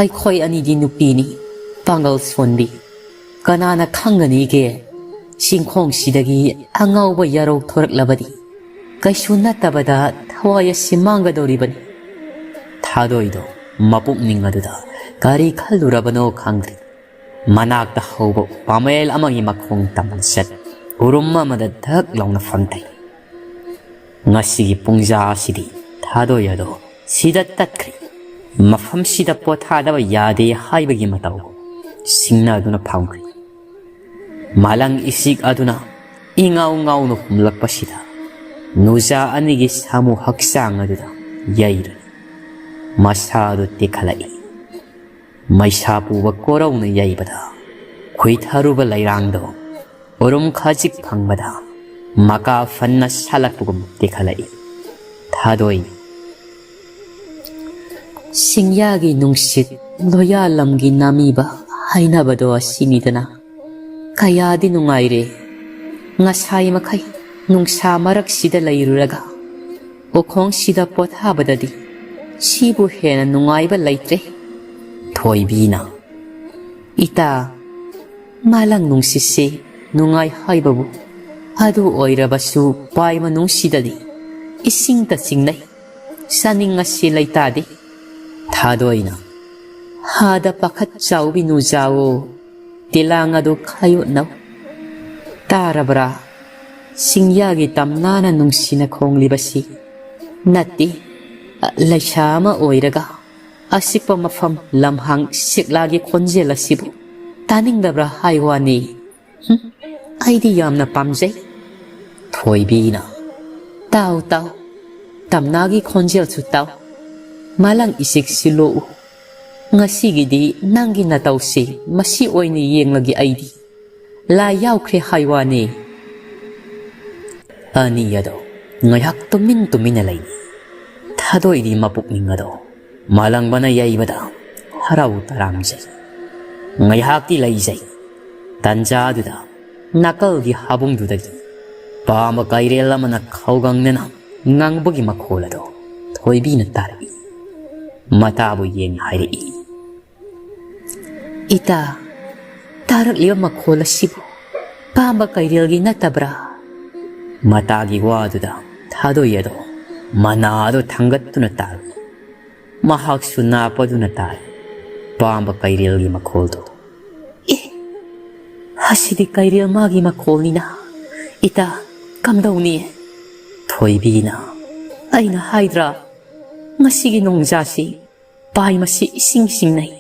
ꯑꯩꯈꯣꯏ ꯑꯅꯤꯗꯤ ꯅꯨꯄꯤꯅꯤ, ꯄꯥꯡꯒꯜ ꯁꯣꯟꯕꯤ꯫ ꯀꯅꯥꯅ ꯈꯪꯒꯅꯤꯒꯦ? ꯆꯤꯡꯈꯣꯡꯁꯤꯗꯒꯤ ꯑꯉꯥꯎꯕ ꯌꯥꯔꯧ ꯊꯣꯔꯛꯂꯕꯗꯤ ꯀꯩꯁꯨ ꯅꯠꯇꯕꯗ ꯊꯋꯥꯏ ꯑꯁꯤ ꯃꯥꯡꯒꯗꯧꯔꯤꯕꯅꯤ꯫" ꯊꯥꯗꯣꯏꯗꯣ ꯃꯄꯨꯛꯅꯤꯡ ꯑꯗꯨꯗ ꯀꯔꯤ ꯈꯜꯂꯨꯔꯕꯅꯣ ꯈꯪꯗ꯭ꯔꯦ꯫ ꯃꯅꯥꯛꯇ ꯍꯧꯕ ꯄꯥꯃꯦꯜ ꯑꯃꯒꯤ ꯃꯈꯣꯡ ꯇꯝꯅ ꯆꯠ ꯎꯔꯨꯝ ꯑꯃꯗ ꯙꯛ ꯂꯥꯎꯅ ꯐꯝꯊꯩ꯫ ꯉꯁꯤꯒꯤ ꯄꯨꯡꯖꯥ ꯑꯁꯤꯗꯤ ꯊꯥꯗꯣꯏ ꯑꯗꯣ ꯁꯤꯗ ꯇꯠꯈ꯭ꯔꯦ꯫ ꯃꯐꯝꯁꯤꯗ ꯄꯣꯊꯥꯗꯕ ꯌꯥꯗꯦ ꯍꯥꯏꯕꯒꯤ ꯃꯇꯧ ꯁꯤꯡꯅꯗꯨꯅ ꯐꯝꯈ꯭ꯔꯦ꯫ ꯃꯥꯂꯪ ꯏꯁꯤꯛ ꯑꯗꯨꯅ ꯏꯉꯥꯎ ꯉꯥꯎꯅ ꯍꯨꯝꯂꯛꯄꯁꯤꯗ ꯅꯨꯖꯥ ꯑꯅꯤꯒꯤ ꯁꯥꯃꯨ ꯍꯛꯆꯥꯡ ꯑꯗꯨꯗ ꯌꯩꯔꯦ꯫ ꯃꯁꯥ ꯑꯗꯨ ꯇꯦꯛꯈꯠꯂꯛꯏ꯫ ꯃꯩꯁꯥ ꯄꯨꯕ ꯀꯣꯔꯧꯅ ꯌꯩꯕꯗ ꯈꯨꯏꯊꯔꯨꯕ ꯂꯩꯔꯥꯡꯗꯣ ꯎꯔꯨꯝ ꯈꯖꯤꯛ ꯐꯪꯕꯗ ꯃꯀꯥ ꯐꯟꯅ ꯁꯥꯠꯂꯛꯄꯒꯨꯝ ꯇꯦꯛꯈꯠꯂꯛꯏ꯫ ꯊꯥꯗꯣꯏ꯫ ꯁꯤꯡꯌꯥꯒꯤ ꯅꯨꯡꯁꯤꯠ, ꯂꯣꯌꯥꯂꯝꯒꯤ ꯅꯥꯃꯤꯕ ꯍꯥꯏꯅꯕꯗꯣ ꯑꯁꯤꯅꯤꯗꯅ꯫ ꯀꯌꯥꯗꯤ ꯅꯨꯡꯉꯥꯏꯔꯦ꯫ ꯉꯁꯥꯏ ꯃꯈꯩ ꯅꯨꯡꯁꯥ ꯃꯔꯛꯁꯤꯗ ꯂꯩꯔꯨꯔꯒ ꯎꯈꯣꯡꯁꯤꯗ ꯄꯣꯊꯥꯕꯗꯗꯤ ꯁꯤꯕꯨ ꯍꯦꯟꯅ ꯅꯨꯡꯉꯥꯏꯕ ꯂꯩꯇ꯭ꯔꯦ꯫ ꯊꯣꯏꯕꯤꯅ, ꯏꯇꯥ, ꯃꯥꯂꯪ ꯅꯨꯡꯁꯤꯠꯁꯤ ꯅꯨꯡꯉꯥꯏ ꯍꯥꯏꯕꯕꯨ ꯑꯗꯨ ꯑꯣꯏꯔꯕꯁꯨ ꯄꯥꯏ ꯃꯅꯨꯡꯁꯤꯗꯗꯤ ꯏꯁꯤꯡꯇ ꯆꯤꯡꯅꯩ꯫ ꯆꯥꯅꯤꯡ ꯑꯁꯤ ꯂꯩꯇꯥꯗꯦ꯫ ꯊꯥꯗꯣꯏꯅ, ꯍꯥꯗ ꯄꯥꯈꯠ ꯆꯥꯎꯕꯤ ꯅꯨꯖꯥꯋꯣ, ꯇꯤꯂꯥꯡ ꯑꯗꯨ ꯈꯥꯌꯣꯠꯅꯧ꯫ ꯇꯥꯔꯕ꯭ꯔꯥ? ꯆꯤꯡꯌꯥꯒꯤ ꯇꯝꯅꯥꯅ ꯅꯨꯡꯁꯤꯅ ꯈꯣꯡꯂꯤꯕꯁꯤ ꯅꯠꯇꯦ, ꯂꯩꯁꯥ ꯑꯃ ꯑꯣꯏꯔꯒ ꯑꯆꯤꯛꯄ ꯃꯐꯝ ꯂꯝꯍꯥꯡ ꯁꯤꯛꯂꯥꯒꯤ ꯈꯣꯟꯖꯦꯜ ꯑꯁꯤꯕꯨ ꯇꯥꯅꯤꯡꯗꯕ꯭ꯔꯥ ꯍꯥꯏ ꯋꯥꯅꯤ꯫ ꯍꯨꯝ, ꯑꯩꯗꯤ ꯌꯥꯝꯅ ꯄꯥꯝꯖꯩ꯫ ꯊꯣꯏꯕꯤꯅ, ꯇꯥꯎ, ꯇꯥꯎ, ꯇꯝꯅꯥꯒꯤ ꯈꯣꯟꯖꯦꯜꯁꯨ ꯇꯥꯎ꯫ ꯃꯥꯂꯪ ꯏꯁꯤꯛ ꯁꯤꯜꯂꯣꯛꯎ꯫ ꯉꯁꯤꯒꯤꯗꯤ ꯅꯪꯒꯤ ꯅꯇꯧꯁꯤ ꯃꯁꯤ ꯑꯣꯏꯅ ꯌꯦꯡꯂꯒꯦ ꯑꯩꯗꯤ꯫ ꯂꯥꯏ ꯌꯥꯎꯈ꯭ꯔꯦ ꯍꯥꯏ ꯋꯥꯅꯤ꯫ ꯑꯅꯤ ꯑꯗꯣ ꯉꯥꯏꯍꯥꯛ ꯇꯨꯃꯤꯟ ꯇꯨꯃꯤꯟꯅ ꯂꯩ꯫ ꯊꯥꯗꯣꯏꯗꯤ ꯃꯄꯨꯛꯅꯤꯡ ꯑꯗꯣ ꯃꯥꯂꯪꯕꯅ ꯌꯩꯕꯗ ꯍꯔꯥꯎ ꯇꯔꯥꯝꯖꯩ꯫ ꯉꯥꯏꯍꯥꯛꯇꯤ ꯂꯩꯖꯩ꯫ ꯇꯟꯖꯥꯗꯨꯗ ꯅꯥꯀꯜꯒꯤ ꯍꯥꯕꯨꯡꯗꯨꯗꯒꯤ ꯄꯥꯝꯕ ꯀꯩꯔꯦꯜ ꯑꯃꯅ ꯈꯧꯒꯪꯅꯅ ꯉꯪꯕꯒꯤ ꯃꯈꯣꯜ ꯑꯗꯣ ꯊꯣꯏꯕꯤꯅ ꯇꯥꯔꯛꯏ꯫ ꯃꯇꯥꯕꯨ ꯌꯦꯡꯅ ꯍꯥꯏꯔꯛꯏ, "ꯏꯇꯥ, ꯇꯥꯔꯛꯂꯤꯕ ꯃꯈꯣꯜ ꯑꯁꯤꯕꯨ ꯄꯥꯝꯕ ꯀꯩꯔꯦꯜꯒꯤ ꯅꯠꯇꯕ꯭ꯔꯥ?" ꯃꯇꯥꯒꯤ ꯋꯥꯗꯨꯗ ꯊꯥꯗꯣꯏ ꯑꯗꯣ ꯃꯅꯥ ꯑꯗꯨ ꯊꯥꯡꯒꯠꯇꯨꯅ ꯇꯥꯔꯛꯏ꯫ ꯃꯍꯥꯛꯁꯨ ꯅꯥꯞ ꯑꯗꯨꯅ ꯇꯥꯏ ꯄꯥꯝꯕ ꯀꯩꯔꯦꯜꯒꯤ ꯃꯈꯣꯜꯗꯨ꯫ "ꯑꯦ, ꯑꯁꯤꯗꯤ ꯀꯩꯔꯦꯜ ꯃꯥꯒꯤ ꯃꯈꯣꯜꯅꯤꯅ꯫ ꯏꯇꯥ, ꯀꯝꯗꯧꯅꯤ?" ꯊꯣꯏꯕꯤꯅ, "ꯑꯩꯅ ꯍꯥꯏꯗ꯭ꯔꯥ, ꯉꯁꯤꯒꯤ ꯅꯣꯡꯖꯥꯁꯤ ꯄꯥꯏ ꯃꯁꯤ ꯏꯁꯤꯡ ꯁꯤꯡꯅꯩ꯫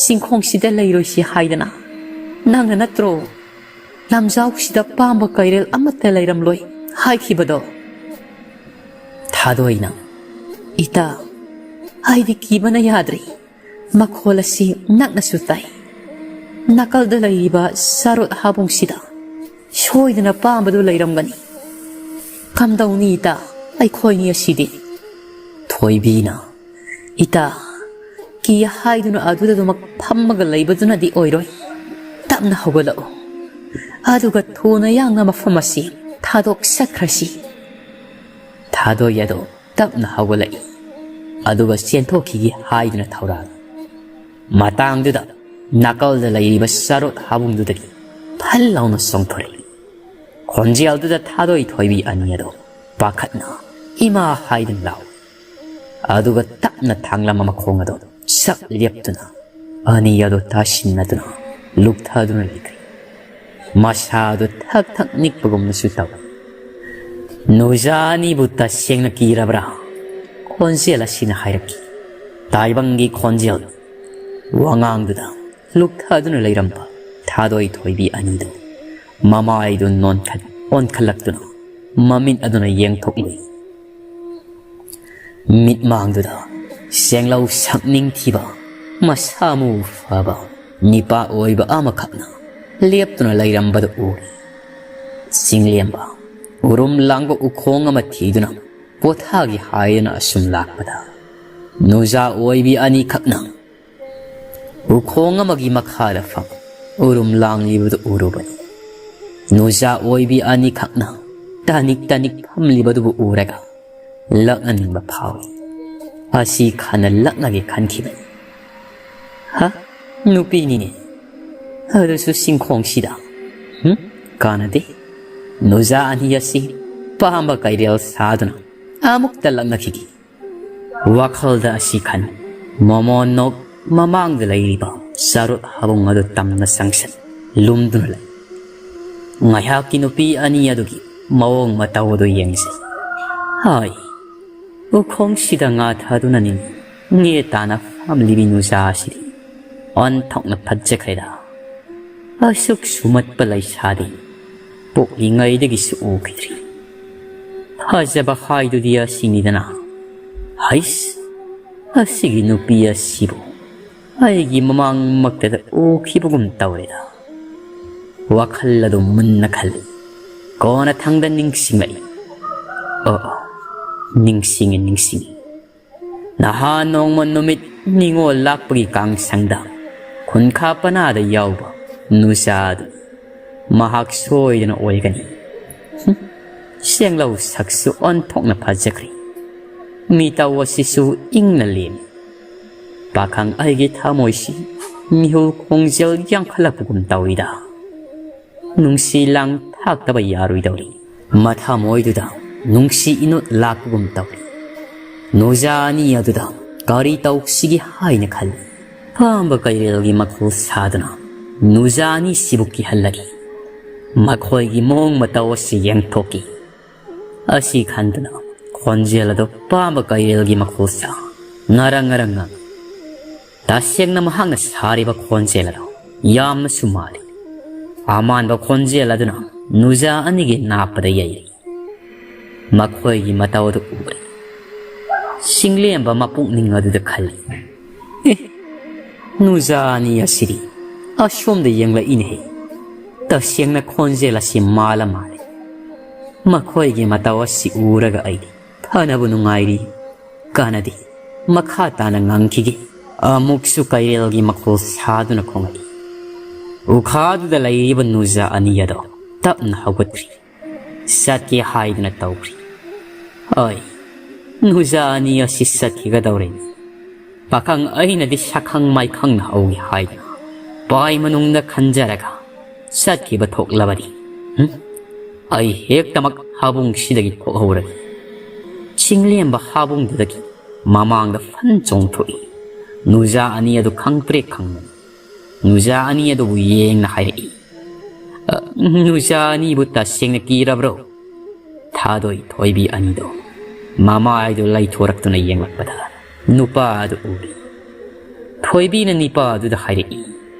ꯆꯤꯡꯈꯣꯡꯁꯤꯗ ꯂꯩꯔꯣꯏꯁꯤ ꯍꯥꯏꯗꯅ ꯅꯪꯅ ꯅꯠꯇ꯭ꯔꯣ ꯂꯝꯖꯥꯎꯁꯤꯗ ꯄꯥꯝꯕ ꯀꯩꯔꯦꯜ ꯑꯃꯠꯇ ꯂꯩꯔꯝꯂꯣꯏ ꯍꯥꯏꯈꯤꯕꯗꯣ?" ꯊꯥꯗꯣꯏꯅ, "ꯏꯇꯥ, ꯑꯩꯗꯤ ꯀꯤꯕꯅ ꯌꯥꯗ꯭ꯔꯦ꯫ ꯃꯈꯣꯜ ꯑꯁꯤ ꯅꯛꯅꯁꯨ ꯇꯥꯏ꯫ ꯅꯥꯀꯜꯗ ꯂꯩꯔꯤꯕ ꯆꯥꯔꯣꯠ ꯍꯥꯕꯨꯡꯁꯤꯗ ꯁꯣꯏꯗꯅ ꯄꯥꯝꯕꯗꯨ ꯂꯩꯔꯝꯒꯅꯤ꯫ ꯀꯝꯗꯧꯅꯤ ꯏꯇꯥ, ꯑꯩꯈꯣꯏꯅꯤ ꯑꯁꯤꯗꯤ?" ꯊꯣꯏꯕꯤꯅ, "ꯏꯇꯥ, "ꯀꯤ ꯍꯥꯏꯗꯨꯅ ꯑꯗꯨꯗ ꯑꯗꯨꯃꯛ ꯐꯝꯃꯒ ꯂꯩꯕꯗꯨꯅꯗꯤ ꯑꯣꯏꯔꯣꯏ꯫ ꯇꯞꯅ ꯍꯧꯒꯠꯂꯛꯎ꯫ ꯑꯗꯨꯒ ꯊꯨꯅ ꯌꯥꯡꯅ ꯃꯐꯝ ꯑꯁꯤ ꯊꯥꯗꯣꯛꯆꯈ꯭ꯔꯁꯤ꯫" ꯊꯥꯗꯣꯏ ꯑꯗꯣ ꯇꯞꯅ ꯍꯧꯒꯠꯂꯛꯏ꯫ ꯑꯗꯨꯒ "ꯆꯦꯟꯊꯣꯛꯈꯤꯒꯦ" ꯍꯥꯏꯗꯨꯅ ꯊꯧꯔꯥꯡ꯫ ꯃꯇꯥꯡꯗꯨꯗ ꯅꯥꯀꯜꯗ ꯂꯩꯔꯤꯕ ꯆꯥꯔꯣꯠ ꯍꯥꯕꯨꯡꯗꯨꯗꯒꯤ ꯐꯜ ꯂꯥꯎꯅ ꯆꯣꯡꯊꯣꯔꯛꯏ꯫ ꯈꯣꯟꯖꯦꯜꯗꯨꯗ ꯊꯥꯗꯣꯏ ꯊꯣꯏꯕꯤ ꯑꯅꯤ ꯑꯗꯣ ꯄꯥꯈꯠꯅ "ꯏꯃꯥ" ꯍꯥꯏꯗꯨꯅ ꯂꯥꯎꯏ꯫ ꯑꯗꯨꯒ ꯇꯞꯅ ꯊꯥꯡꯂꯝꯕ ꯃꯈꯣꯡ ꯑꯗꯣ ꯆꯞ ꯂꯦꯞꯇꯨꯅ ꯑꯅꯤ ꯑꯗꯣ ꯇꯥꯁꯤꯟꯅꯗꯨꯅ ꯂꯨꯞꯊꯗꯨꯅ ꯂꯩꯈ꯭ꯔꯦ꯫ ꯃꯁꯥꯗꯨ ꯊꯛ ꯊꯛ ꯅꯤꯛꯄꯒꯨꯝꯅꯁꯨ ꯇꯧꯏ꯫ "ꯅꯨꯖꯥ ꯑꯅꯤꯕꯨ ꯇꯁꯦꯡꯅ ꯀꯤꯔꯕ꯭ꯔꯥ?" ꯈꯣꯟꯖꯦꯜ ꯑꯁꯤꯅ ꯍꯥꯏꯔꯛꯈꯤ꯫ ꯇꯥꯏꯕꯪꯒꯤ ꯈꯣꯟꯖꯦꯜ ꯋꯥꯉꯥꯡꯗꯨꯗ ꯂꯨꯞꯊꯗꯨꯅ ꯂꯩꯔꯝꯕ ꯊꯥꯗꯣꯏ ꯊꯣꯏꯕꯤ ꯑꯅꯤꯗꯨ ꯃꯃꯥꯏꯗꯨ ꯅꯣꯟꯈꯠ ꯑꯣꯟꯈꯠꯂꯛꯇꯨꯅ ꯃꯃꯤꯠ ꯑꯗꯨꯅ ꯌꯦꯡꯊꯣꯛꯂꯨꯏ꯫ ꯃꯤꯠꯃꯥꯡꯗꯨꯗ ꯆꯦꯡꯂꯧ ꯁꯛ ꯅꯤꯡꯊꯤꯕ, ꯃꯁꯥ ꯃꯎ ꯐꯕ ꯅꯤꯄꯥ ꯑꯣꯏꯕ ꯑꯃꯈꯛꯅ ꯂꯦꯞꯇꯨꯅ ꯂꯩꯔꯝꯕꯗꯨ ꯎꯔꯦ꯫ ꯆꯤꯡꯂꯦꯝꯕ ꯎꯔꯨꯝ ꯂꯥꯡꯕ ꯎꯈꯣꯡ ꯑꯃ ꯊꯤꯗꯨꯅ ꯄꯣꯊꯥꯒꯦ ꯍꯥꯏꯗꯨꯅ ꯑꯁꯨꯝ ꯂꯥꯛꯄꯗ, ꯅꯨꯖꯥ ꯑꯣꯏꯕꯤ ꯑꯅꯤꯈꯛꯅ ꯎꯈꯣꯡ ꯑꯃꯒꯤ ꯃꯈꯥꯗ ꯐꯝ ꯎꯔꯨꯝ ꯂꯥꯡꯂꯤꯕꯗꯨ ꯎꯔꯨꯕꯅꯤ꯫ ꯅꯨꯖꯥ ꯑꯣꯏꯕꯤ ꯑꯅꯤꯈꯛꯅ ꯇꯅꯤꯛ ꯇꯅꯤꯛ ꯐꯝꯂꯤꯕꯗꯨꯕꯨ ꯎꯔꯒ ꯂꯛꯅꯅꯤꯡꯕ ꯐꯥꯎꯏ꯫ ꯑꯁꯤ ꯈꯟꯅ ꯂꯛꯅꯒꯦ ꯈꯟꯈꯤꯕꯅꯤ꯫ "ꯍ? ꯅꯨꯄꯤꯅꯤꯅꯦ꯫ ꯑꯗꯨꯁꯨ ꯆꯤꯡꯈꯣꯡꯁꯤꯗ꯫ ꯍꯨꯝ? ꯀꯥꯟꯅꯗꯦ꯫ ꯅꯨꯖꯥ ꯑꯅꯤ ꯑꯁꯤ ꯄꯥꯝꯕ ꯀꯩꯔꯦꯜ ꯁꯥꯗꯨꯅ ꯑꯃꯨꯛꯇ ꯂꯛꯅꯈꯤꯒꯦ꯫" ꯋꯥꯈꯜꯗ ꯑꯁꯤ ꯈꯟ, ꯃꯣꯃꯣꯟ ꯅꯣꯛ ꯃꯃꯥꯡꯗ ꯂꯩꯔꯤꯕ ꯆꯥꯔꯣꯠ ꯍꯥꯕꯨꯡ ꯑꯗꯨ ꯇꯝꯅ ꯆꯪꯁꯤꯟ ꯂꯨꯝꯗꯨꯅ ꯂꯩ꯫ ꯉꯥꯏꯍꯥꯛꯀꯤ ꯅꯨꯄꯤ ꯑꯅꯤ ꯑꯗꯨꯒꯤ ꯃꯑꯣꯡ ꯃꯇꯧ ꯑꯗꯨ ꯌꯦꯡꯁꯤ꯫ ꯍꯥꯏ, ꯎꯈꯣꯡꯁꯤꯗ ꯉꯥ ꯊꯥꯗꯨꯅ ꯅꯤꯡ ꯅꯦ ꯇꯥꯅ ꯐꯝꯂꯤꯕꯤ ꯅꯨꯖꯥ ꯑꯁꯤꯗꯤ ꯑꯣꯟꯊꯣꯛꯅ ꯐꯠꯖꯈ꯭ꯔꯦꯗ꯫ ꯑꯁꯨꯛ ꯁꯨꯃꯠꯄ ꯂꯩꯁꯥꯗꯤ ꯄꯣꯛꯂꯤꯉꯩꯗꯒꯤꯁꯨ ꯎꯈꯤꯗ꯭ꯔꯤ꯫ ꯐꯖꯕ ꯍꯥꯏꯗꯨꯗꯤ ꯑꯁꯤꯅꯤꯗꯅ꯫ ꯍꯩꯁ, ꯑꯁꯤꯒꯤ ꯅꯨꯄꯤ ꯑꯁꯤꯕꯨ ꯑꯩꯒꯤ ꯃꯃꯥꯡꯃꯛꯇꯗ ꯎꯈꯤꯕꯒꯨꯝ ꯇꯧꯔꯦꯗ꯫ ꯋꯥꯈꯜ ꯑꯗꯨ ꯃꯨꯟꯅ ꯈꯜꯂꯤ꯫ ꯀꯣꯟꯅꯊꯪꯗ ꯅꯤꯡꯁꯤꯡꯂꯛꯏ꯫ ꯑꯣ, ꯑꯣ, ꯅꯤꯡꯁꯤꯡꯉꯤ, ꯅꯤꯡꯁꯤꯡꯉꯤ꯫ ꯅꯍꯥꯟ ꯅꯣꯡꯃ ꯅꯨꯃꯤꯠ ꯅꯤꯉꯣꯜ ꯂꯥꯛꯄꯒꯤ ꯀꯥꯡꯁꯪꯗ ꯈꯨꯟꯈꯥ ꯄꯅꯥꯗ ꯌꯥꯎꯕ ꯅꯨꯖꯥꯗꯨ ꯃꯍꯥꯛ ꯁꯣꯏꯗꯅ ꯑꯣꯏꯒꯅꯤ꯫ ꯍꯨꯝ, ꯁꯦꯡꯂꯧ ꯁꯛꯁꯨ ꯑꯣꯟꯊꯣꯛꯅ ꯐꯖꯈ꯭ꯔꯦ꯫ ꯃꯤꯇꯧ ꯑꯁꯤꯁꯨ ꯏꯪꯅ ꯂꯦꯝꯃꯤ꯫ ꯄꯥꯈꯪ ꯑꯩꯒꯤ ꯊꯃꯣꯏꯁꯤ ꯃꯤꯍꯨꯜ ꯈꯣꯡꯖꯦꯜ ꯌꯥꯡꯈꯠꯂꯛꯄꯒꯨꯝ ꯇꯧꯏꯗ꯫ ꯅꯨꯡꯁꯤ ꯂꯥꯡ ꯊꯥꯛꯇꯕ ꯌꯥꯔꯣꯏꯗꯧꯔꯤ꯫ ꯃꯊꯃꯣꯏꯗꯨꯗ ꯅꯨꯡꯁꯤ ꯏꯅꯣꯠ ꯂꯥꯛꯄꯒꯨꯝ ꯇꯧꯔꯤ꯫ ꯅꯨꯖꯥ ꯑꯅꯤ ꯑꯗꯨꯗ ꯀꯔꯤ ꯇꯧꯁꯤꯒꯦ ꯍꯥꯏꯅ ꯈꯜꯂꯤ꯫ ꯄꯥꯝꯕ ꯀꯩꯔꯦꯜꯒꯤ ꯃꯈꯣꯜ ꯁꯥꯗꯨꯅ ꯅꯨꯖꯥ ꯑꯅꯤꯁꯤꯕꯨ ꯀꯤꯍꯜꯂꯒꯦ꯫ ꯃꯈꯣꯏꯒꯤ ꯃꯑꯣꯡ ꯃꯇꯧ ꯑꯁꯤ ꯌꯦꯡꯊꯣꯛꯀꯦ꯫ ꯑꯁꯤ ꯈꯟꯗꯨꯅ ꯈꯣꯟꯖꯦꯜ ꯑꯗꯨ ꯄꯥꯝꯕ ꯀꯩꯔꯦꯜꯒꯤ ꯃꯈꯣꯜ ꯁꯥ ꯉꯔꯪ ꯉꯔꯪ ꯉꯪꯏ꯫ ꯇꯁꯦꯡꯅ ꯃꯍꯥꯛꯅ ꯁꯥꯔꯤꯕ ꯈꯣꯟꯖꯦꯜ ꯑꯗꯨ ꯌꯥꯝꯅꯁꯨ ꯃꯥꯜꯂꯤ꯫ ꯑꯃꯥꯟꯕ ꯈꯣꯟꯖꯦꯜ ꯑꯗꯨꯅ ꯅꯨꯖꯥ ꯑꯅꯤꯒꯤ ꯅꯥꯞꯄꯗ ꯌꯩꯔꯤ꯫ ꯃꯈꯣꯏꯒꯤ ꯃꯇꯧ ꯑꯗꯨ ꯎꯔꯦ꯫ ꯆꯤꯡꯂꯦꯝꯕ ꯃꯄꯨꯛꯅꯤꯡ ꯑꯗꯨꯗ ꯈꯜꯂꯤ, "ꯑꯦ, ꯅꯨꯖꯥ ꯑꯅꯤ ꯑꯁꯤꯗꯤ ꯑꯁꯣꯝꯗ ꯌꯦꯡꯂꯛꯏꯅꯦꯍꯦ꯫ ꯇꯁꯦꯡꯅ ꯈꯣꯟꯖꯦꯜ ꯑꯁꯤ ꯃꯥꯜꯂ ꯃꯥꯜꯂꯦ꯫ ꯃꯈꯣꯏꯒꯤ ꯃꯇꯧ ꯑꯁꯤ ꯎꯔꯒ ꯑꯩꯗꯤ ꯐꯅꯕꯨ ꯅꯨꯡꯉꯥꯏꯔꯤ꯫ ꯀꯥꯟꯅꯗꯦ, ꯃꯈꯥ ꯇꯥꯅ ꯉꯥꯡꯈꯤꯒꯦ꯫" ꯑꯃꯨꯛꯁꯨ ꯀꯩꯔꯦꯜꯒꯤ ꯃꯈꯣꯜ ꯁꯥꯗꯨꯅ ꯈꯣꯡꯂꯛꯏ꯫ ꯎꯈꯥꯗꯨꯗ ꯂꯩꯔꯤꯕ ꯅꯨꯖꯥ ꯑꯅꯤ ꯑꯗꯣ ꯇꯞꯅ ꯍꯧꯒꯠꯈ꯭ꯔꯤ꯫ ꯆꯠꯀꯦ ꯍꯥꯏꯗꯨꯅ ꯇꯧꯈ꯭ꯔꯤ꯫ ꯑꯩ, ꯅꯨꯖꯥ ꯑꯅꯤ ꯑꯁꯤ ꯆꯠꯈꯤꯒꯗꯧꯔꯦ꯫ ꯄꯥꯈꯪ ꯑꯩꯅꯗꯤ ꯁꯛꯈꯪ ꯃꯥꯏꯈꯪꯅ ꯍꯧꯏ ꯍꯥꯏꯗꯨꯅ ꯄꯥꯏ ꯃꯅꯨꯡꯗ ꯈꯟꯖꯔꯒ ꯆꯠꯈꯤꯕ ꯊꯣꯛꯂꯕꯗꯤ, ꯍꯨꯝ? ꯑꯩ ꯍꯦꯛꯇꯃꯛ ꯍꯥꯕꯨꯡꯁꯤꯗꯒꯤ ꯊꯣꯛꯍꯧꯔꯒꯦ꯫ ꯆꯤꯡꯂꯦꯝꯕ ꯍꯥꯕꯨꯡꯗꯨꯗꯒꯤ ꯃꯃꯥꯡꯗ ꯐꯟ ꯆꯣꯡꯊꯣꯛꯏ꯫ ꯅꯨꯖꯥ ꯑꯅꯤ ꯑꯗꯨ ꯈꯪꯄ꯭ꯔꯦꯛ ꯈꯪꯕꯅꯤ꯫ ꯅꯨꯖꯥ ꯑꯅꯤ ꯑꯗꯨꯕꯨ ꯌꯦꯡꯅ ꯍꯥꯏꯔꯛꯏ, "ꯑ, ꯅꯨꯖꯥ ꯑꯅꯤꯕꯨ ꯇꯁꯦꯡꯅ ꯀꯤꯔꯕ꯭ꯔꯣ?" ꯊꯥꯗꯣꯏ ꯊꯣꯏꯕꯤ ꯑꯅꯤꯗꯣ ꯃꯃꯥꯏꯗꯨ ꯂꯩꯊꯣꯔꯛꯇꯨꯅ ꯌꯦꯡꯂꯛꯄꯗ ꯅꯨꯄꯥ ꯑꯗꯨ ꯎꯔꯤ꯫ ꯊꯣꯏꯕꯤꯅ ꯅꯤꯄꯥ ꯑꯗꯨꯗ ꯍꯥꯏꯔꯛꯏ,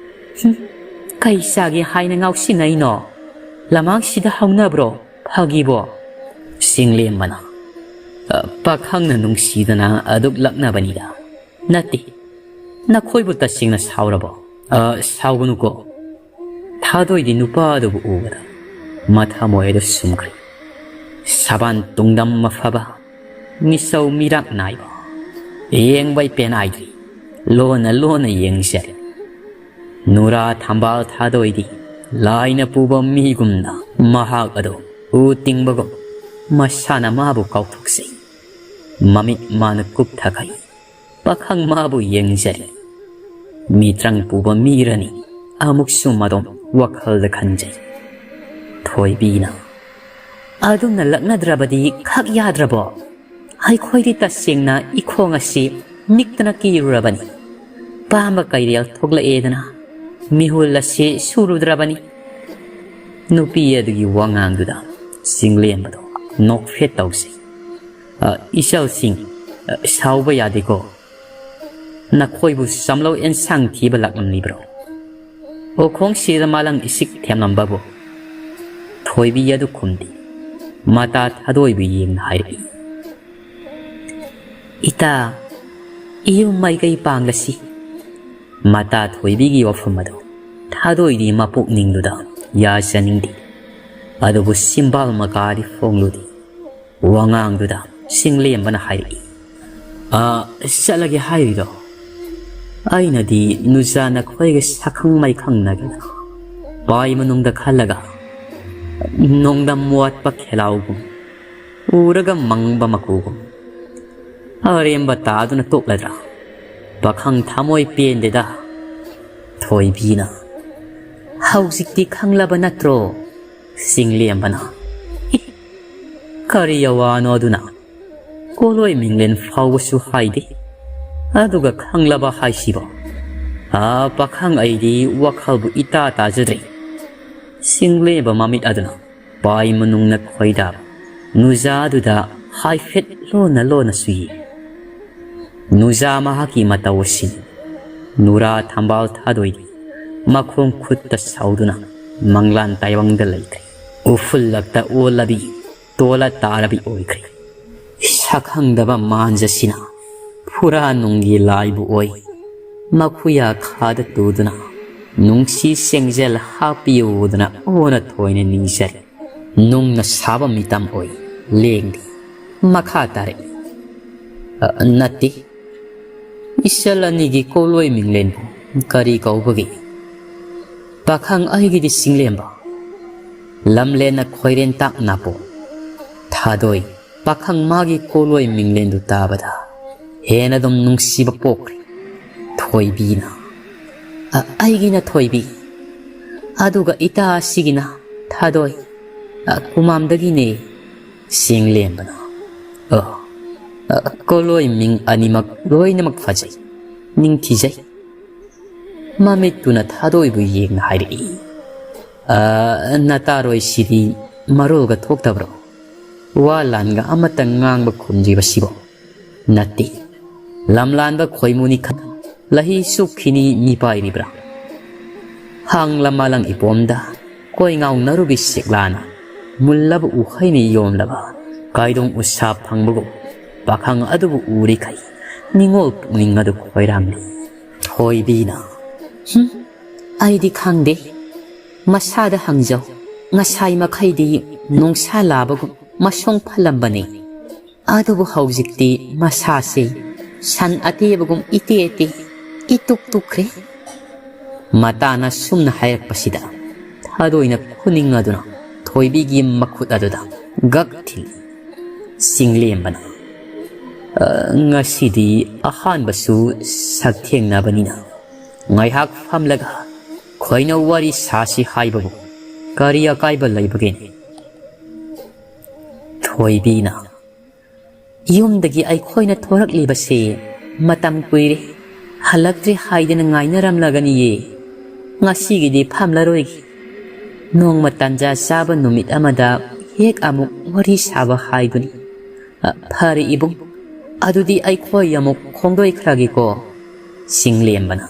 "ꯍꯨꯝ, ꯀꯩ ꯆꯥꯒꯦ ꯍꯥꯏꯅ ꯉꯥꯎꯁꯤꯟꯅꯩꯅꯣ? ꯂꯃꯥꯡꯁꯤꯗ ꯍꯧꯅꯕ꯭ꯔꯣ? ꯐꯥꯒꯤꯕꯣ?" ꯆꯤꯡꯂꯦꯝꯕꯅ, "ꯑ, ꯄꯥꯈꯪꯅ ꯅꯨꯡꯁꯤꯗꯅ ꯑꯗꯨꯛ ꯂꯛꯅꯕꯅꯤꯗ꯫ ꯅꯠꯇꯦ, ꯅꯈꯣꯏꯕꯨ ꯇꯁꯦꯡꯅ ꯁꯥꯎꯔꯕꯣ?" "ꯑ, ꯁꯥꯎꯒꯅꯨꯀꯣ꯫" ꯊꯥꯗꯣꯏꯗꯤ ꯅꯨꯄꯥ ꯑꯗꯨꯕꯨ ꯎꯕꯗ ꯃꯊꯃꯣꯏ ꯑꯗꯨ ꯁꯨꯝꯈ꯭ꯔꯦ꯫ ꯁꯕꯥꯟ ꯇꯨꯡꯗꯝ ꯑꯐꯕ, ꯃꯤꯁꯧ ꯃꯤꯔꯥꯛ ꯅꯥꯏꯕ, ꯌꯦꯡꯕꯩ ꯄꯦꯟꯅꯥꯏꯗ꯭ꯔꯤ꯫ ꯂꯣꯟꯅ ꯂꯣꯟꯅ ꯌꯦꯡꯖꯔꯦ꯫ ꯅꯨꯔꯥ ꯊꯝꯕꯥꯜ ꯊꯥꯗꯣꯏꯗꯤ ꯂꯥꯏꯅ ꯄꯨꯕ ꯃꯤꯒꯨꯝꯅ ꯃꯍꯥꯛ ꯑꯗꯨ ꯎ ꯇꯤꯡꯕꯒꯨꯝ ꯃꯁꯥꯅ ꯃꯥꯕꯨ ꯀꯥꯎꯊꯣꯛꯆꯩ꯫ ꯃꯃꯤꯠ ꯃꯥꯅ ꯀꯨꯞꯊꯈꯩ ꯄꯥꯈꯪ ꯃꯥꯕꯨ ꯌꯦꯡꯖꯔꯤ꯫ ꯃꯤꯇ꯭ꯔꯪ ꯄꯨꯕ ꯃꯤꯔꯅꯤ ꯑꯃꯨꯛꯁꯨ ꯃꯗꯣꯝ ꯋꯥꯈꯜꯗ ꯈꯟꯖꯩ꯫ ꯊꯣꯏꯕꯤꯅ, "ꯑꯗꯨꯝꯅ ꯂꯛꯅꯗ꯭ꯔꯕꯗꯤ ꯈꯛ ꯌꯥꯗ꯭ꯔꯕꯣ? ꯑꯩꯈꯣꯏꯗꯤ ꯇꯁꯦꯡꯅ ꯏꯈꯣꯡ ꯑꯁꯤ ꯅꯤꯛꯇꯅ ꯀꯤꯔꯨꯔꯕꯅꯤ꯫ ꯄꯥꯝꯕ ꯀꯩꯔꯦꯜ ꯊꯣꯛꯂꯛꯑꯦꯗꯅ ꯃꯤꯍꯨꯜ ꯑꯁꯤ ꯁꯨꯔꯨꯗ꯭ꯔꯕꯅꯤ꯫" ꯅꯨꯄꯤ ꯑꯗꯨꯒꯤ ꯋꯥꯉꯥꯡꯗꯨꯗ ꯆꯤꯡꯂꯦꯝꯕꯗꯣ ꯅꯣꯛꯐꯦꯠ ꯇꯧꯖꯩ꯫ "ꯑ, ꯏꯆꯜꯁꯤꯡ, ꯑ, ꯁꯥꯎꯕ ꯌꯥꯗꯦꯀꯣ꯫ ꯅꯈꯣꯏꯕꯨ ꯆꯥꯝꯂꯧ ꯑꯦꯟꯁꯥꯡ ꯊꯤꯕ ꯂꯥꯛꯂꯝꯂꯤꯕ꯭ꯔꯣ?" ꯑꯣꯈꯣꯡꯁꯤꯗ ꯃꯥꯂꯪ ꯏꯁꯤꯛ ꯊꯦꯝꯂꯝꯕꯕꯨ ꯊꯣꯏꯕꯤ ꯑꯗꯨ ꯈꯨꯝꯗꯦ꯫ ꯃꯇꯥ ꯊꯥꯗꯣꯏꯕꯤ ꯌꯦꯡꯅ ꯍꯥꯏꯔꯛꯏ, "ꯏꯇꯥ, ꯏꯌꯨꯝ ꯃꯥꯏꯀꯩ ꯄꯥꯡꯂꯁꯤ꯫" ꯃꯇꯥ ꯊꯣꯏꯕꯤꯒꯤ ꯋꯥꯐꯝ ꯑꯗꯨ ꯊꯥꯗꯣꯏꯗꯤ ꯃꯄꯨꯛꯅꯤꯡꯗꯨꯗ ꯌꯥꯖꯅꯤꯡꯗꯦ꯫ ꯑꯗꯨꯕꯨ ꯁꯤꯝꯕꯥꯜ ꯃꯀꯥꯗꯤ ꯐꯣꯡꯂꯨꯗꯦ꯫ ꯋꯥꯉꯥꯡꯗꯨꯗ ꯁꯤꯡꯂꯦꯝꯕꯅ ꯍꯥꯏꯔꯛꯏ, "ꯑ, ꯆꯠꯂꯒꯦ ꯍꯥꯏꯔꯤꯔꯣ? ꯑꯩꯅꯗꯤ ꯅꯨꯖꯥ ꯅꯈꯣꯏꯒ ꯁꯛꯈꯪ ꯃꯥꯏꯈꯪꯅꯒꯦꯅ ꯄꯥꯏ ꯃꯅꯨꯡꯗ ꯈꯜꯂꯒ ꯅꯣꯡꯗꯝ ꯋꯥꯠꯄ ꯈꯦꯂꯥꯎꯒꯨꯝ ꯎꯔꯒ ꯃꯪꯕ ꯃꯀꯨꯒꯨꯝ ꯑꯔꯦꯝꯕ ꯇꯥꯗꯨꯅ ꯇꯣꯛꯂꯗ꯭ꯔꯥ? ꯄꯥꯈꯪ ꯊꯃꯣꯏ ꯄꯦꯟꯗꯦꯗ꯫" ꯊꯣꯏꯕꯤꯅ, "ꯍꯧꯖꯤꯛꯇꯤ ꯈꯪꯂꯕ ꯅꯠꯇ꯭ꯔꯣ?" ꯆꯤꯡꯂꯦꯝꯕꯅ, "ꯏ, ꯀꯔꯤ ꯑꯋꯥꯅꯣ ꯑꯗꯨꯅ? ꯀꯣꯂꯣꯏ ꯃꯤꯡꯂꯦꯟ ꯐꯥꯎꯕꯁꯨ ꯍꯥꯏꯗꯦ, ꯑꯗꯨꯒ ꯈꯪꯂꯕ ꯍꯥꯏꯁꯤꯕꯣ? ꯑꯥ, ꯄꯥꯈꯪ ꯑꯩꯗꯤ ꯋꯥꯈꯜꯕꯨ ꯏꯇꯥ ꯇꯥꯖꯗ꯭ꯔꯦ꯫" ꯆꯤꯡꯂꯦꯝꯕ ꯃꯃꯤꯠ ꯑꯗꯨꯅ ꯄꯥꯏ ꯃꯅꯨꯡꯅ ꯈꯣꯏꯗꯥꯕ ꯅꯨꯖꯥꯗꯨꯗ ꯍꯥꯏꯐꯦꯠ ꯂꯣꯟꯅ ꯂꯣꯟꯅ ꯁꯨꯏ꯫ ꯅꯨꯖꯥ ꯃꯍꯥꯛꯀꯤ ꯃꯇꯧ ꯑꯁꯤꯅꯤ꯫ ꯅꯨꯔꯥ ꯊꯝꯕꯥꯜ ꯊꯥꯗꯣꯏꯗꯤ ꯃꯈꯣꯡ ꯈꯨꯠꯇ ꯁꯧꯗꯨꯅ ꯃꯪꯂꯥꯟ ꯇꯥꯏꯕꯪꯗ ꯂꯩꯈ꯭ꯔꯦ꯫ ꯎꯐꯨꯜꯂꯛꯇ ꯑꯣꯜꯂꯕꯤ, ꯇꯣꯜꯂ ꯇꯥꯔꯕꯤ ꯑꯣꯏꯈ꯭ꯔꯦ꯫ ꯁꯛꯈꯪꯗꯕ ꯃꯥꯟꯖꯁꯤꯅ ꯐꯨꯔꯥ ꯅꯨꯡꯒꯤ ꯂꯥꯏꯕꯨ ꯑꯣꯏ꯫ ꯃꯈꯨꯌꯥ ꯈꯥꯗ ꯇꯨꯗꯨꯅ ꯅꯨꯡꯁꯤ ꯁꯦꯡꯖꯦꯜ ꯍꯥꯞꯄꯤꯌꯨꯗꯅ ꯑꯣꯟꯅ ꯊꯣꯏꯅ ꯅꯤꯖꯔꯦ꯫ ꯅꯨꯡꯅ ꯁꯥꯕ ꯃꯤꯇꯝ ꯑꯣꯏ ꯂꯦꯡꯗꯦ꯫ ꯃꯈꯥ ꯇꯥꯔꯛꯏ꯫ ꯑ, ꯅꯠꯇꯦ꯫ "ꯏꯆꯜ ꯑꯅꯤꯒꯤ ꯀꯣꯂꯣꯏ ꯃꯤꯡꯂꯦꯟꯕꯨ ꯀꯔꯤ ꯀꯧꯕꯒꯦ?" "ꯄꯥꯈꯪ ꯑꯩꯒꯤꯗꯤ ꯆꯤꯡꯂꯦꯝꯕ, ꯂꯝꯂꯦꯟꯅ ꯈꯣꯏꯔꯦꯟ ꯇꯥꯛ ꯅꯥꯄꯣ꯫ ꯊꯥꯗꯣꯏ, ꯄꯥꯈꯪ ꯃꯥꯒꯤ ꯀꯣꯂꯣꯏ ꯃꯤꯡꯂꯦꯟꯗꯨ ꯇꯥꯕꯗ ꯍꯦꯟꯅ ꯑꯗꯨꯝ ꯅꯨꯡꯁꯤꯕ ꯄꯣꯛꯈ꯭ꯔꯦ꯫" ꯊꯣꯏꯕꯤꯅ, "ꯑ, ꯑꯩꯒꯤꯅ ꯊꯣꯏꯕꯤ, ꯑꯗꯨꯒ ꯏꯇꯥ ꯑꯁꯤꯒꯤꯅ ꯊꯥꯗꯣꯏ, ꯑ, ꯀꯨꯃꯥꯝꯗꯒꯤꯅꯦ꯫" ꯆꯤꯡꯂꯦꯝꯕꯅ, "ꯑ, ꯑ, ꯀꯣꯂꯣꯏ ꯃꯤꯡ ꯑꯅꯤꯃꯛ ꯂꯣꯏꯅꯃꯛ ꯐꯖꯩ, ꯅꯤꯡꯊꯤꯖꯩ꯫" ꯃꯃꯤꯠꯇꯨꯅ ꯊꯥꯗꯣꯏꯕꯨ ꯌꯦꯡꯅ ꯍꯥꯏꯔꯛꯏ, "ꯑ, ꯅꯇꯥꯔꯣꯏꯁꯤꯗꯤ ꯃꯔꯣꯜꯒ ꯊꯣꯛꯇꯕ꯭ꯔꯣ? ꯋꯥ ꯂꯥꯟꯒ ꯑꯃꯇ ꯉꯥꯡꯕ ꯈꯨꯝꯗ꯭ꯔꯤꯕꯁꯤꯕꯣ?" "ꯅꯠꯇꯦ, ꯂꯝꯂꯥꯟꯕ ꯈꯣꯏꯃꯨꯅꯤ ꯈꯟ ꯂꯍꯤ ꯆꯨꯞꯈꯤꯅꯤ ꯃꯤ ꯄꯥꯏꯔꯤꯕ꯭ꯔꯥ?" ꯍꯥꯡꯂ ꯃꯥꯂꯪ ꯏꯄꯣꯝꯗ ꯀꯣꯏ ꯉꯥꯎꯅꯔꯨꯕꯤ ꯁꯤꯛꯂꯥꯅ ꯃꯨꯜꯂꯕ ꯎꯍꯩꯅ ꯌꯣꯝꯂꯕ ꯀꯥꯏꯗꯣꯡ ꯎꯁꯥ ꯐꯪꯕꯒꯨꯝ ꯄꯥꯈꯪ ꯑꯗꯨꯕꯨ ꯎꯔꯤꯈꯩ ꯅꯤꯡꯉꯣꯜ ꯄꯨꯛꯅꯤꯡ ꯑꯗꯨ ꯈꯣꯏꯔꯥꯡꯂꯤ꯫ ꯊꯣꯏꯕꯤꯅ, "ꯍꯨꯝ, ꯑꯩꯗꯤ ꯈꯪꯗꯦ꯫ ꯃꯁꯥꯗ ꯍꯪꯖꯧ꯫ ꯉꯁꯥꯏ ꯃꯈꯩꯗꯤ ꯅꯨꯡꯁꯥ ꯂꯥꯕꯒꯨꯝ ꯃꯁꯣꯡ ꯐꯜꯂꯝꯕꯅꯤ꯫ ꯑꯗꯨꯕꯨ ꯍꯧꯖꯤꯛꯇꯤ ꯃꯁꯥꯁꯦ ꯁꯟ ꯑꯇꯦꯕꯒꯨꯝ ꯏꯇꯦ ꯏꯇꯦ, ꯏꯇꯨꯛ ꯇꯨꯛꯈ꯭ꯔꯦ꯫" ꯃꯇꯥꯅ ꯁꯨꯝꯅ ꯍꯥꯏꯔꯛꯄꯁꯤꯗ ꯊꯥꯗꯣꯏꯅ ꯈꯨꯅꯤꯡ ꯑꯗꯨꯅ ꯊꯣꯏꯕꯤꯒꯤ ꯃꯈꯨꯠ ꯑꯗꯨꯗ ꯒꯛ ꯊꯤꯜꯂꯤ꯫ ꯆꯤꯡꯂꯦꯝꯕꯅ, "ꯑ, ꯉꯁꯤꯗꯤ ꯑꯍꯥꯟꯕꯁꯨ ꯁꯛꯊꯦꯡꯅꯕꯅꯤꯅ ꯉꯥꯏꯍꯥꯛ ꯐꯝꯂꯒ ꯈꯣꯏꯅ ꯋꯥꯔꯤ ꯁꯥꯁꯤ ꯍꯥꯏꯕꯕꯨ ꯀꯔꯤ ꯑꯀꯥꯏꯕ ꯂꯩꯕꯒꯦꯅꯦ?" ꯊꯣꯏꯕꯤꯅ, "ꯌꯨꯝꯗꯒꯤ ꯑꯩꯈꯣꯏꯅ ꯊꯣꯔꯛꯂꯤꯕꯁꯦ ꯃꯇꯝ ꯀꯨꯏꯔꯦ, ꯍꯜꯂꯛꯇ꯭ꯔꯦ ꯍꯥꯏꯗꯅ ꯉꯥꯏꯅꯔꯝꯂꯒꯅꯤꯌꯦ꯫ ꯉꯁꯤꯒꯤꯗꯤ ꯐꯝꯂꯔꯣꯏꯒꯦ꯫ ꯅꯣꯡꯃ ꯇꯥꯟꯖꯥ ꯆꯥꯕ ꯅꯨꯃꯤꯠ ꯑꯃꯗ ꯍꯦꯛ ꯑꯃꯨꯛ ꯋꯥꯔꯤ ꯁꯥꯕ ꯍꯥꯏꯗꯨꯅꯤ꯫ ꯑ, ꯐꯔꯦ ꯏꯕꯨꯡ, ꯑꯗꯨꯗꯤ ꯑꯩꯈꯣꯏ ꯑꯃꯨꯛ ꯈꯣꯡꯗꯣꯏꯈ꯭ꯔꯒꯦꯀꯣ꯫" ꯆꯤꯡꯂꯦꯝꯕꯅ,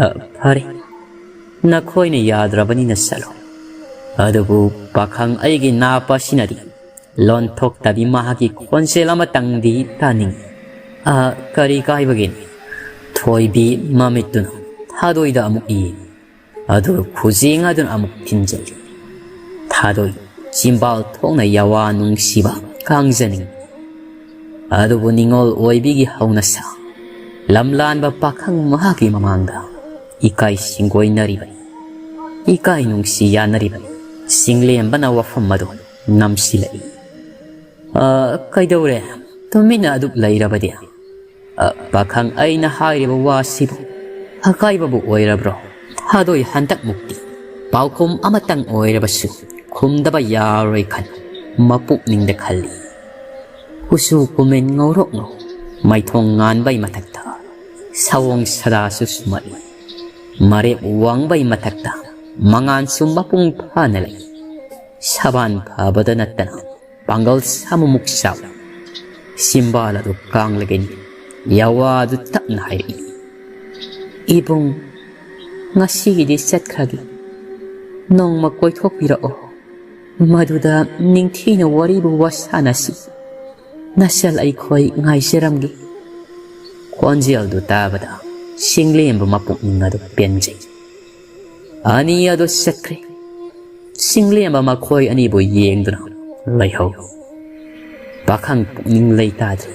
"ꯑ, ꯐꯔꯦ, ꯅꯈꯣꯏꯅ ꯌꯥꯗ꯭ꯔꯕꯅꯤꯅ ꯆꯠꯂꯣ꯫ ꯑꯗꯨꯕꯨ ꯄꯥꯈꯪ ꯑꯩꯒꯤ ꯅꯥꯄ ꯑꯁꯤꯅꯗꯤ ꯂꯣꯟꯊꯣꯛꯇꯕꯤ ꯃꯍꯥꯛꯀꯤ ꯈꯣꯟꯖꯦꯜ ꯑꯃꯇꯪꯗꯤ ꯇꯥꯅꯤꯡꯏ꯫ ꯑ, ꯀꯔꯤ ꯀꯥꯏꯕꯒꯦꯅꯦ?" ꯊꯣꯏꯕꯤ ꯃꯃꯤꯠꯇꯨꯅ ꯊꯥꯗꯣꯏꯗ ꯑꯃꯨꯛ ꯌꯦꯡꯏ꯫ ꯑꯗꯨꯒ ꯈꯨꯖꯦꯡ ꯑꯗꯨꯅ ꯑꯃꯨꯛ ꯊꯤꯟꯖꯤꯜꯂꯤ꯫ ꯊꯥꯗꯣꯏ ꯆꯤꯝꯕꯥꯜ ꯊꯣꯛꯅ ꯌꯥꯋꯥ ꯅꯨꯡꯁꯤꯕ ꯀꯥꯡꯖꯅꯤꯡꯏ꯫ ꯑꯗꯨꯕꯨ ꯅꯤꯡꯉꯣꯜ ꯑꯣꯏꯕꯤꯒꯤ ꯍꯧꯅꯁꯥ, ꯂꯝꯂꯥꯟꯕ ꯄꯥꯈꯪ ꯃꯍꯥꯛꯀꯤ ꯃꯃꯥꯡꯗ ꯏꯀꯥꯏ ꯁꯤꯡꯒꯣꯏꯅꯔꯤꯕꯅꯤ꯫ ꯏꯀꯥꯏ ꯅꯨꯡꯁꯤ ꯌꯥꯅꯔꯤꯕꯅꯤ꯫ ꯆꯤꯡꯂꯦꯝꯕꯅ ꯋꯥꯐꯝ ꯑꯗꯨ ꯅꯝꯁꯤꯜꯂꯛꯏ꯫ "ꯑ, ꯀꯩꯗꯧꯔꯦ? ꯇꯨꯃꯤꯟꯅ ꯑꯗꯨꯛ ꯂꯩꯔꯕꯗꯤ?" "ꯑ, ꯄꯥꯈꯪ, ꯑꯩꯅ ꯍꯥꯏꯔꯤꯕ ꯋꯥꯁꯤꯕꯨ ꯑꯀꯥꯏꯕꯕꯨ ꯑꯣꯏꯔꯕ꯭ꯔꯣ? ꯊꯥꯗꯣꯏ ꯍꯟꯗꯛꯃꯨꯛꯇꯤ ꯄꯥꯎꯈꯨꯝ ꯑꯃꯇꯪ ꯑꯣꯏꯔꯕꯁꯨ ꯈꯨꯝꯗꯕ ꯌꯥꯔꯣꯏ ꯈꯟ ꯃꯄꯨꯛꯅꯤꯡꯗ ꯈꯜꯂꯤ꯫ ꯀꯨꯆꯨ ꯀꯨꯃꯦꯟ ꯉꯧꯔꯣꯛ ꯉꯧ, ꯃꯥꯏꯊꯣꯡ ꯉꯥꯟꯕꯩ ꯃꯊꯛꯇ ꯁꯑꯣꯡ ꯁꯗꯥꯁꯨ ꯁꯨꯝꯃꯛꯏ꯫ ꯃꯔꯦꯞ ꯋꯥꯡꯕꯩ ꯃꯊꯛꯇ ꯃꯉꯥꯟꯁꯨ ꯃꯄꯨꯡ ꯐꯥꯅ ꯂꯩ꯫ ꯁꯕꯥꯟ ꯐꯕꯗ ꯅꯠꯇꯅ ꯄꯥꯡꯒꯜ ꯁꯥꯃꯨꯃꯨꯛ ꯆꯥꯎꯏ꯫ ꯆꯤꯝꯕꯥꯜ ꯑꯗꯨ ꯀꯥꯡꯂꯒꯅꯤ꯫ ꯌꯥꯋꯥꯗꯨ ꯇꯞꯅ ꯍꯥꯏꯔꯛꯏ, "ꯏꯕꯨꯡ, ꯉꯁꯤꯒꯤꯗꯤ ꯆꯠꯈ꯭ꯔꯒꯦ꯫ ꯅꯣꯡꯃ ꯀꯣꯏꯊꯣꯛꯄꯤꯔꯛꯑꯣ꯫ ꯃꯗꯨꯗ ꯅꯤꯡꯊꯤꯅ ꯋꯥꯔꯤꯕꯨ ꯋꯥꯁꯥꯟꯅꯁꯤ꯫ ꯅꯆꯜ ꯑꯩꯈꯣꯏ ꯉꯥꯏꯖꯔꯝꯒꯦ꯫" ꯈꯣꯟꯖꯦꯜꯗꯨ ꯇꯥꯕꯗ ꯆꯤꯡꯂꯦꯝꯕ ꯃꯄꯨꯛꯅꯤꯡ ꯑꯗꯨ ꯄꯦꯟꯖꯩ꯫ ꯑꯅꯤ ꯑꯗꯨ ꯆꯠꯈ꯭ꯔꯦ꯫ ꯆꯤꯡꯂꯦꯝꯕ ꯃꯈꯣꯏ ꯑꯅꯤꯕꯨ ꯌꯦꯡꯗꯨꯅ ꯂꯩꯍꯧꯏ꯫ ꯄꯥꯈꯪ ꯄꯨꯛꯅꯤꯡ ꯂꯩꯇꯥꯗ꯭ꯔꯦ꯫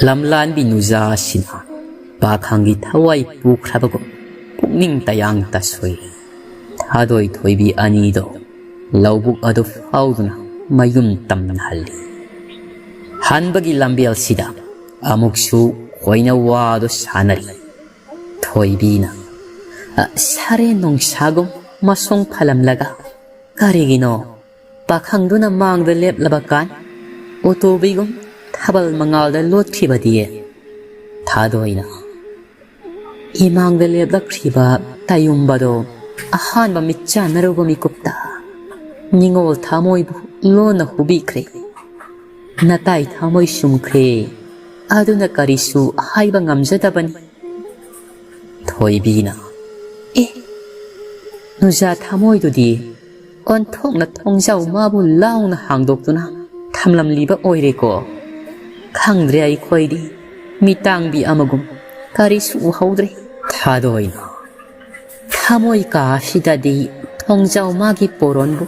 ꯂꯝꯂꯥꯟꯕꯤ ꯅꯨꯖꯥ ꯑꯁꯤꯅ ꯄꯥꯈꯪꯒꯤ ꯊꯋꯥꯏ ꯄꯨꯈ꯭ꯔꯕꯒꯨꯝ ꯄꯨꯛꯅꯤꯡ ꯇꯌꯥꯡ ꯇꯁꯣꯏꯔꯦ꯫ ꯊꯥꯗꯣꯏ ꯊꯣꯏꯕꯤ ꯑꯅꯤꯗꯣ ꯂꯧꯕꯨꯛ ꯑꯗꯨ ꯐꯥꯎꯗꯨꯅ ꯃꯌꯨꯝ ꯇꯝꯅꯍꯜꯂꯤ꯫ ꯍꯟꯕꯒꯤ ꯂꯝꯕꯦꯜꯁꯤꯗ ꯑꯃꯨꯛꯁꯨ ꯈꯣꯏꯅ ꯋꯥꯗꯨ ꯁꯥꯟꯅꯔꯤ꯫ ꯊꯣꯏꯕꯤꯅ, "ꯑ, ꯁꯥꯔꯦꯟ ꯅꯣꯡꯁꯥꯒꯨꯝ ꯃꯁꯣꯡ ꯐꯜꯂꯝꯂꯒ ꯀꯔꯤꯒꯤꯅꯣ ꯄꯥꯈꯪꯗꯨꯅ ꯃꯥꯡꯗ ꯂꯦꯞꯂꯕ ꯀꯥꯟ ꯑꯣꯇꯣꯕꯤꯒꯨꯝ ꯊꯥꯕꯜ ꯃꯉꯥꯜꯗ ꯂꯣꯠꯈꯤꯕꯗꯤ?" ꯊꯥꯗꯣꯏꯅ, "ꯏꯃꯥꯡꯗ ꯂꯦꯞꯂꯛꯈ꯭ꯔꯤꯕ ꯇꯌꯨꯝꯕꯗꯣ ꯑꯍꯥꯟꯕ ꯃꯤꯠꯆꯥꯟꯅꯔꯨꯕ ꯃꯤꯀꯨꯞꯇ ꯅꯤꯉꯣꯜ ꯊꯃꯣꯏꯕꯨ ꯂꯣꯟꯅ ꯍꯨꯕꯤꯈ꯭ꯔꯦ꯫ ꯅꯇꯥꯏ ꯊꯃꯣꯏ ꯁꯨꯝꯈ꯭ꯔꯦ꯫ ꯑꯗꯨꯅ ꯀꯔꯤꯁꯨ ꯍꯥꯏꯕ ꯉꯝꯖꯗꯕꯅꯤ꯫" ꯊꯣꯏꯕꯤꯅ, "ꯑꯦ, ꯅꯨꯖꯥ ꯊꯃꯣꯏꯗꯨꯗꯤ ꯑꯣꯟꯊꯣꯛꯅ ꯊꯣꯡꯖꯥꯎ ꯃꯥꯕꯨ ꯂꯥꯎꯅ ꯍꯥꯡꯗꯣꯛꯇꯨꯅ ꯊꯝꯂꯝꯂꯤꯕ ꯑꯣꯏꯔꯦꯀꯣ꯫ ꯈꯪꯗ꯭ꯔꯦ ꯑꯩꯈꯣꯏꯗꯤ, ꯃꯤꯇꯥꯡꯕꯤ ꯑꯃꯒꯨꯝ ꯀꯔꯤꯁꯨ ꯎꯍꯧꯗ꯭ꯔꯦ꯫" ꯊꯥꯗꯣꯏꯅ, "ꯊꯃꯣꯏ ꯀꯥ ꯑꯁꯤꯗꯗꯤ ꯊꯣꯡꯖꯥꯎ ꯃꯥꯒꯤ ꯄꯣꯔꯣꯟꯕꯨ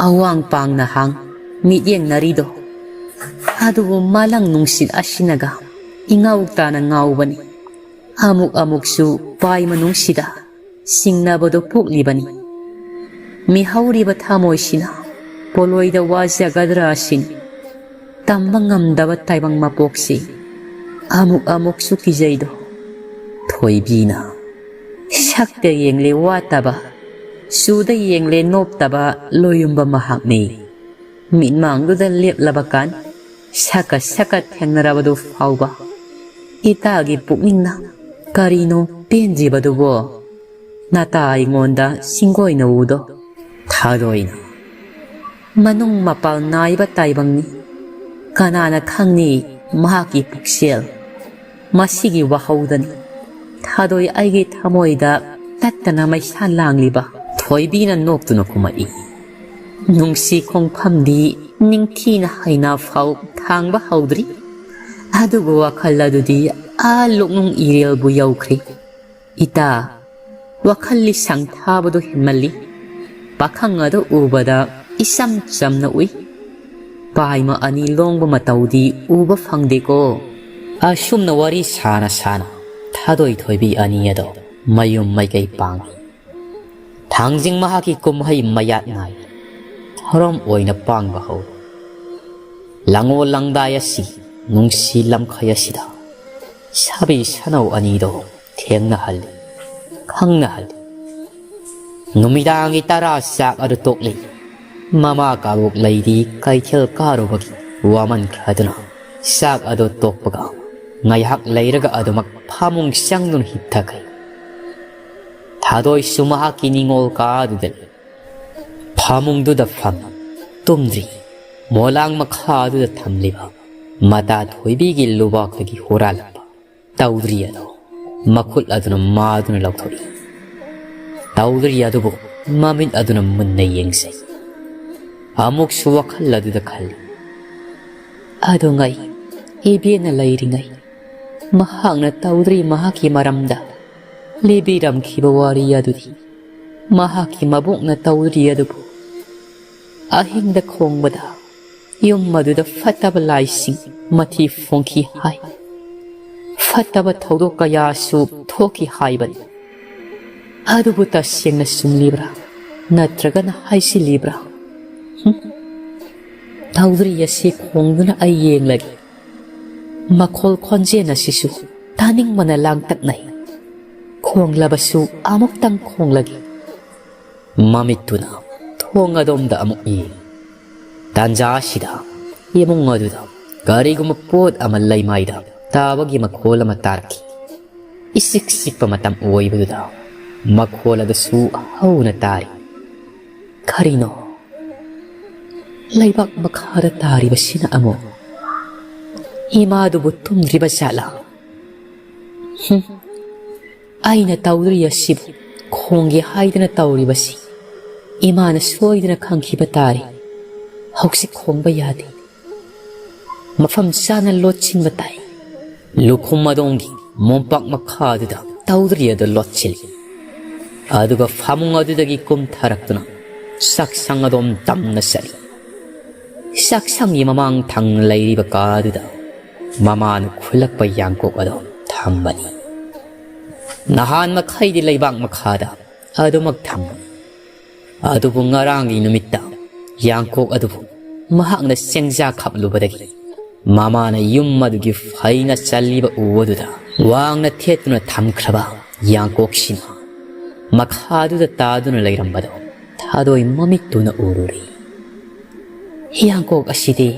ꯑꯋꯥꯡ ꯄꯥꯡꯅ ꯍꯥꯡ ꯃꯤꯠꯌꯦꯡꯅꯔꯤꯗꯣ꯫ ꯑꯗꯨꯕꯨ ꯃꯥꯂꯪ ꯅꯨꯡꯁꯤꯠ ꯑꯁꯤꯅꯒ ꯏꯉꯥꯎ ꯇꯥꯅ ꯉꯥꯎꯕꯅꯤ꯫ ꯑꯃꯨꯛ ꯑꯃꯨꯛꯁꯨ ꯄꯥꯏ ꯃꯅꯨꯡꯁꯤꯗ ꯁꯤꯡꯅꯕꯗꯨ ꯄꯣꯛꯂꯤꯕꯅꯤ꯫ ꯃꯤꯍꯧꯔꯤꯕ ꯊꯃꯣꯏꯁꯤꯅ ꯄꯣꯂꯣꯏꯗ ꯋꯥꯖꯒꯗ꯭ꯔꯥ ꯑꯁꯤꯅꯤ꯫ ꯇꯝꯕ ꯉꯝꯗꯕ ꯇꯥꯏꯕꯪ ꯃꯄꯣꯛꯁꯤ ꯑꯃꯨꯛ ꯑꯃꯨꯛꯁꯨ ꯀꯤꯖꯩꯗꯣ꯫ ꯊꯣꯏꯕꯤꯅ ꯁꯛꯇ ꯌꯦꯡꯂꯦ ꯋꯥꯠꯇꯕ, ꯆꯨꯗ ꯌꯦꯡꯂꯦ ꯅꯣꯞꯇꯕ ꯂꯣꯌꯨꯝꯕ ꯃꯍꯥꯛꯅꯤ꯫ ꯃꯤꯠꯃꯥꯡꯗꯨꯗ ꯂꯦꯞꯂꯕ ꯀꯥꯟ ꯁꯛꯀ ꯁꯛꯀ ꯊꯦꯡꯅꯔꯕꯗꯨ ꯐꯥꯎꯕ ꯏꯇꯥꯒꯤ ꯄꯨꯛꯅꯤꯡꯅ ꯀꯔꯤꯅꯣ ꯄꯦꯟꯗ꯭ꯔꯤꯕꯗꯨꯕꯣ? ꯅꯇꯥ ꯑꯩꯉꯣꯟꯗ ꯁꯤꯡꯒꯣꯏꯅ ꯎꯗꯣ꯫ ꯊꯥꯗꯣꯏꯅ ꯃꯅꯨꯡ ꯃꯄꯥꯜ ꯅꯥꯏꯕ ꯇꯥꯏꯕꯪꯅꯤ꯫ ꯀꯅꯥꯅ ꯈꯪꯅꯤ ꯃꯍꯥꯛꯀꯤ ꯄꯨꯛꯆꯦꯜ? ꯃꯁꯤꯒꯤ ꯋꯥꯍꯧꯗꯅꯤ ꯊꯥꯗꯣꯏ ꯑꯩꯒꯤ ꯊꯃꯣꯏꯗ ꯇꯠꯇꯅ ꯃꯩꯁꯥ ꯂꯥꯡꯂꯤꯕ꯫ ꯊꯣꯏꯕꯤꯅ ꯅꯣꯛꯇꯨꯅ ꯈꯨꯝꯃꯛꯏ, ꯅꯨꯡꯁꯤ ꯈꯣꯡꯐꯝꯗꯤ ꯅꯤꯡꯊꯤꯅ ꯍꯩꯅ ꯐꯥꯎ ꯊꯥꯡꯕ ꯍꯧꯗ꯭ꯔꯤ, ꯑꯗꯨꯕꯨ ꯋꯥꯈꯜ ꯑꯗꯨꯗꯤ ꯑꯥ ꯂꯣꯛꯅꯨꯡ ꯏꯔꯦꯜꯕꯨ ꯌꯧꯈ꯭ꯔꯦ꯫ ꯏꯇꯥ, ꯋꯥꯈꯜ ꯂꯤꯁꯪ ꯊꯥꯕꯗꯨ ꯍꯦꯟꯃꯜꯂꯤ꯫ ꯄꯥꯈꯪ ꯑꯗꯨ ꯎꯕꯗ ꯏꯆꯝ ꯆꯝꯅ ꯎꯏ꯫ ꯄꯥꯏꯃ ꯑꯅꯤ ꯂꯣꯡꯕ ꯃꯇꯧꯗꯤ ꯎꯕ ꯐꯪꯗꯦꯀꯣ꯫ ꯑꯁꯨꯝꯅ ꯋꯥꯔꯤ ꯁꯥꯅ ꯁꯥꯅ ꯊꯥꯗꯣꯏ ꯊꯣꯏꯕꯤ ꯑꯅꯤ ꯑꯗꯣ ꯃꯌꯨꯝ ꯃꯥꯏꯀꯩ ꯄꯥꯡꯏ꯫ ꯊꯥꯡꯖꯤꯡ ꯃꯍꯥꯛꯀꯤ ꯀꯨꯝꯍꯩ ꯃꯌꯥꯠ ꯅꯥꯏ꯫ ꯊꯧꯔꯝ ꯑꯣꯏꯅ ꯄꯥꯡꯕ ꯍꯧꯏ꯫ ꯂꯥꯡꯉꯣꯜ ꯂꯥꯡꯗꯥꯏ ꯑꯁꯤ ꯅꯨꯡꯁꯤ ꯂꯝꯈꯩ ꯑꯁꯤꯗ ꯁꯥꯕꯤ ꯁꯅꯧ ꯑꯅꯤꯗꯣ ꯊꯦꯡꯅꯍꯜꯂꯤ, ꯈꯪꯅꯍꯜꯂꯤ꯫ ꯅꯨꯃꯤꯗꯥꯡꯒꯤ ꯇꯔꯥ ꯆꯥꯛ ꯑꯗꯨ ꯇꯣꯛꯂꯤ꯫ ꯃꯃꯥ ꯀꯥꯕꯣꯛ ꯂꯩꯗꯤ ꯀꯩꯊꯦꯜ ꯀꯥꯔꯨꯕꯒꯤ ꯋꯥꯃꯟꯈ꯭ꯔꯗꯨꯅ ꯆꯥꯛ ꯑꯗꯨ ꯇꯣꯛꯄꯒ ꯉꯥꯏꯍꯥꯛ ꯂꯩꯔꯒ ꯑꯗꯨꯃꯛ ꯐꯃꯨꯡ ꯆꯪꯗꯨꯅ ꯍꯤꯞꯊꯈ꯭ꯔꯦ꯫ ꯊꯥꯗꯣꯏꯁꯨ ꯃꯍꯥꯛꯀꯤ ꯅꯤꯡꯉꯣꯜ ꯀꯥꯗꯨꯗ ꯂꯩ꯫ ꯐꯃꯨꯡꯗꯨꯗ ꯐꯝꯃꯤ, ꯇꯨꯝꯗ꯭ꯔꯤ꯫ ꯃꯣꯂꯥꯡ ꯃꯈꯥꯗꯨꯗ ꯊꯝꯂꯤꯕ ꯃꯇꯥ ꯊꯣꯏꯕꯤꯒꯤ ꯂꯨꯕꯥꯛꯇꯒꯤ ꯍꯨꯔꯥꯜꯂꯛꯄ ꯇꯧꯗ꯭ꯔꯤ ꯑꯗꯨ ꯃꯈꯨꯠ ꯑꯗꯨꯅ ꯃꯥꯗꯨꯅ ꯂꯧꯊꯣꯛꯏ꯫ ꯇꯧꯗ꯭ꯔꯤ ꯑꯗꯨꯕꯨ ꯃꯃꯤꯠ ꯑꯗꯨꯅ ꯃꯨꯟꯅ ꯌꯦꯡꯖꯩ꯫ ꯑꯃꯨꯛꯁꯨ ꯋꯥꯈꯜ ꯑꯗꯨꯗ ꯈꯜꯂꯤ, ꯑꯗꯨꯉꯩ ꯏꯕꯦꯟꯅ ꯂꯩꯔꯤꯉꯩ ꯃꯍꯥꯛꯅ ꯇꯧꯗ꯭ꯔꯤ ꯃꯍꯥꯛꯀꯤ ꯃꯔꯝꯗ ꯂꯤꯕꯤꯔꯝꯈꯤꯕ ꯋꯥꯔꯤ ꯑꯗꯨꯗꯤ ꯃꯍꯥꯛꯀꯤ ꯃꯕꯣꯛꯅ ꯇꯧꯗ꯭ꯔꯤ ꯑꯗꯨꯕꯨ ꯑꯍꯤꯡꯗ ꯈꯣꯡꯕꯗ ꯌꯨꯝ ꯑꯗꯨꯗ ꯐꯠꯇꯕ ꯂꯥꯏꯁꯤꯡ ꯃꯊꯤ ꯐꯣꯡꯈꯤ ꯍꯥꯏ꯫ ꯐꯠꯇꯕ ꯊꯧꯗꯣꯛ ꯀꯌꯥꯁꯨ ꯊꯣꯛꯈꯤ ꯍꯥꯏꯕꯅꯤ꯫ ꯑꯗꯨꯕꯨ ꯇꯁꯦꯡꯅ ꯆꯨꯝꯂꯤꯕ꯭ꯔꯥ? ꯅꯠꯇ꯭ꯔꯒꯅ ꯍꯥꯏꯖꯤꯜꯂꯤꯕ꯭ꯔꯥ? ꯍꯨꯝ꯫ ꯇꯧꯗ꯭ꯔꯤ ꯑꯁꯤ ꯈꯣꯡꯗꯨꯅ ꯑꯩ ꯌꯦꯡꯂꯒꯦ꯫ ꯃꯈꯣꯜ ꯈꯣꯟꯖꯦꯜ ꯑꯁꯤꯁꯨ ꯇꯥꯅꯤꯡꯕꯅ ꯂꯥꯡꯇꯛꯅꯩ꯫ ꯈꯣꯡꯂꯕꯁꯨ ꯑꯃꯨꯛꯇꯪ ꯈꯣꯡꯂꯒꯦ꯫ ꯃꯃꯤꯠꯇꯨꯅ ꯊꯣꯡ ꯑꯗꯣꯝꯗ ꯑꯃꯨꯛ ꯌꯦꯡ꯫ ꯇꯥꯟꯖꯥ ꯑꯁꯤꯗ ꯏꯃꯨꯡ ꯑꯗꯨꯗ ꯀꯔꯤꯒꯨꯝꯕ ꯄꯣꯠ ꯑꯃ ꯂꯩꯃꯥꯏꯗ ꯇꯥꯕꯒꯤ ꯃꯈꯣꯜ ꯑꯃ ꯇꯥꯔꯛꯈꯤ꯫ ꯏꯆꯤꯛ ꯆꯤꯛꯄ ꯃꯇꯝ ꯑꯣꯏꯕꯗꯨꯗ ꯃꯈꯣꯜ ꯑꯗꯨꯁꯨ ꯍꯧꯅ ꯇꯥꯔꯤ꯫ ꯀꯔꯤꯅꯣ? ꯂꯩꯕꯥꯛ ꯃꯈꯥꯗ ꯇꯥꯔꯤꯕꯁꯤꯅ ꯑꯃꯨꯛ ꯏꯃꯥꯗꯨꯕꯨ ꯇꯨꯝꯗ꯭ꯔꯤꯕ ꯖꯥꯠꯂꯥ? ꯍꯨꯝ, ꯑꯩꯅ ꯇꯧꯗ꯭ꯔꯤ ꯑꯁꯤꯕꯨ ꯈꯣꯡꯒꯦ ꯍꯥꯏꯗꯅ ꯇꯧꯔꯤꯕꯁꯤ ꯏꯃꯥꯅ ꯁꯣꯏꯗꯅ ꯈꯪꯈꯤꯕ ꯇꯥꯔꯦ꯫ ꯍꯧꯖꯤꯛ ꯈꯣꯡꯕ ꯌꯥꯗꯦ꯫ ꯃꯐꯝ ꯆꯥꯅ ꯂꯣꯠꯁꯤꯟꯕ ꯇꯥꯏ꯫ ꯂꯨꯈꯨꯝ ꯑꯗꯣꯝꯒꯤ ꯃꯣꯝꯄꯥꯛ ꯃꯈꯥꯗꯨꯗ ꯇꯧꯗ꯭ꯔꯤ ꯑꯗꯨ ꯂꯣꯠꯁꯤꯜꯂꯤ꯫ ꯑꯗꯨꯒ ꯐꯃꯨꯡ ꯑꯗꯨꯗꯒꯤ ꯀꯨꯝꯊꯔꯛꯇꯨꯅ ꯆꯥꯛꯁꯪ ꯑꯗꯣꯝ ꯇꯝꯅ ꯆꯠꯂꯤ꯫ ꯆꯥꯛꯁꯪꯒꯤ ꯃꯃꯥꯡ ꯊꯪꯅ ꯂꯩꯔꯤꯕ ꯀꯥꯗꯨꯗ ꯃꯃꯥꯅ ꯈꯨꯜꯂꯛꯄ ꯌꯥꯡꯀꯣꯛ ꯑꯗꯨ ꯊꯝꯕꯅꯤ꯫ ꯅꯍꯥꯟ ꯃꯈꯩꯗꯤ ꯂꯩꯕꯥꯛ ꯃꯈꯥꯗ ꯑꯗꯨꯃꯛ ꯊꯝꯕꯅꯤ꯫ ꯑꯗꯨꯕꯨ ꯉꯔꯥꯡꯒꯤ ꯅꯨꯃꯤꯠꯇ ꯌꯥꯡꯀꯣꯛ ꯑꯗꯨꯕꯨ ꯃꯍꯥꯛꯅ ꯆꯦꯡꯖꯥ ꯈꯞꯂꯨꯕꯗꯒꯤ ꯃꯃꯥꯅ ꯌꯨꯝ ꯑꯗꯨꯒꯤ ꯐꯩꯅ ꯆꯜꯂꯤꯕ ꯎ ꯑꯗꯨꯗ ꯋꯥꯡꯅ ꯊꯦꯠꯇꯨꯅ ꯊꯝꯈ꯭ꯔꯕ ꯌꯥꯡꯀꯣꯛꯁꯤꯅ ꯃꯈꯥꯗꯨꯗ ꯇꯥꯗꯨꯅ ꯂꯩꯔꯝꯕꯗꯣ ꯊꯥꯗꯣꯏ ꯃꯃꯤꯠꯇꯨꯅ ꯎꯔꯨꯔꯦ꯫ ꯌꯥꯡꯀꯣꯛ ꯑꯁꯤꯗꯤ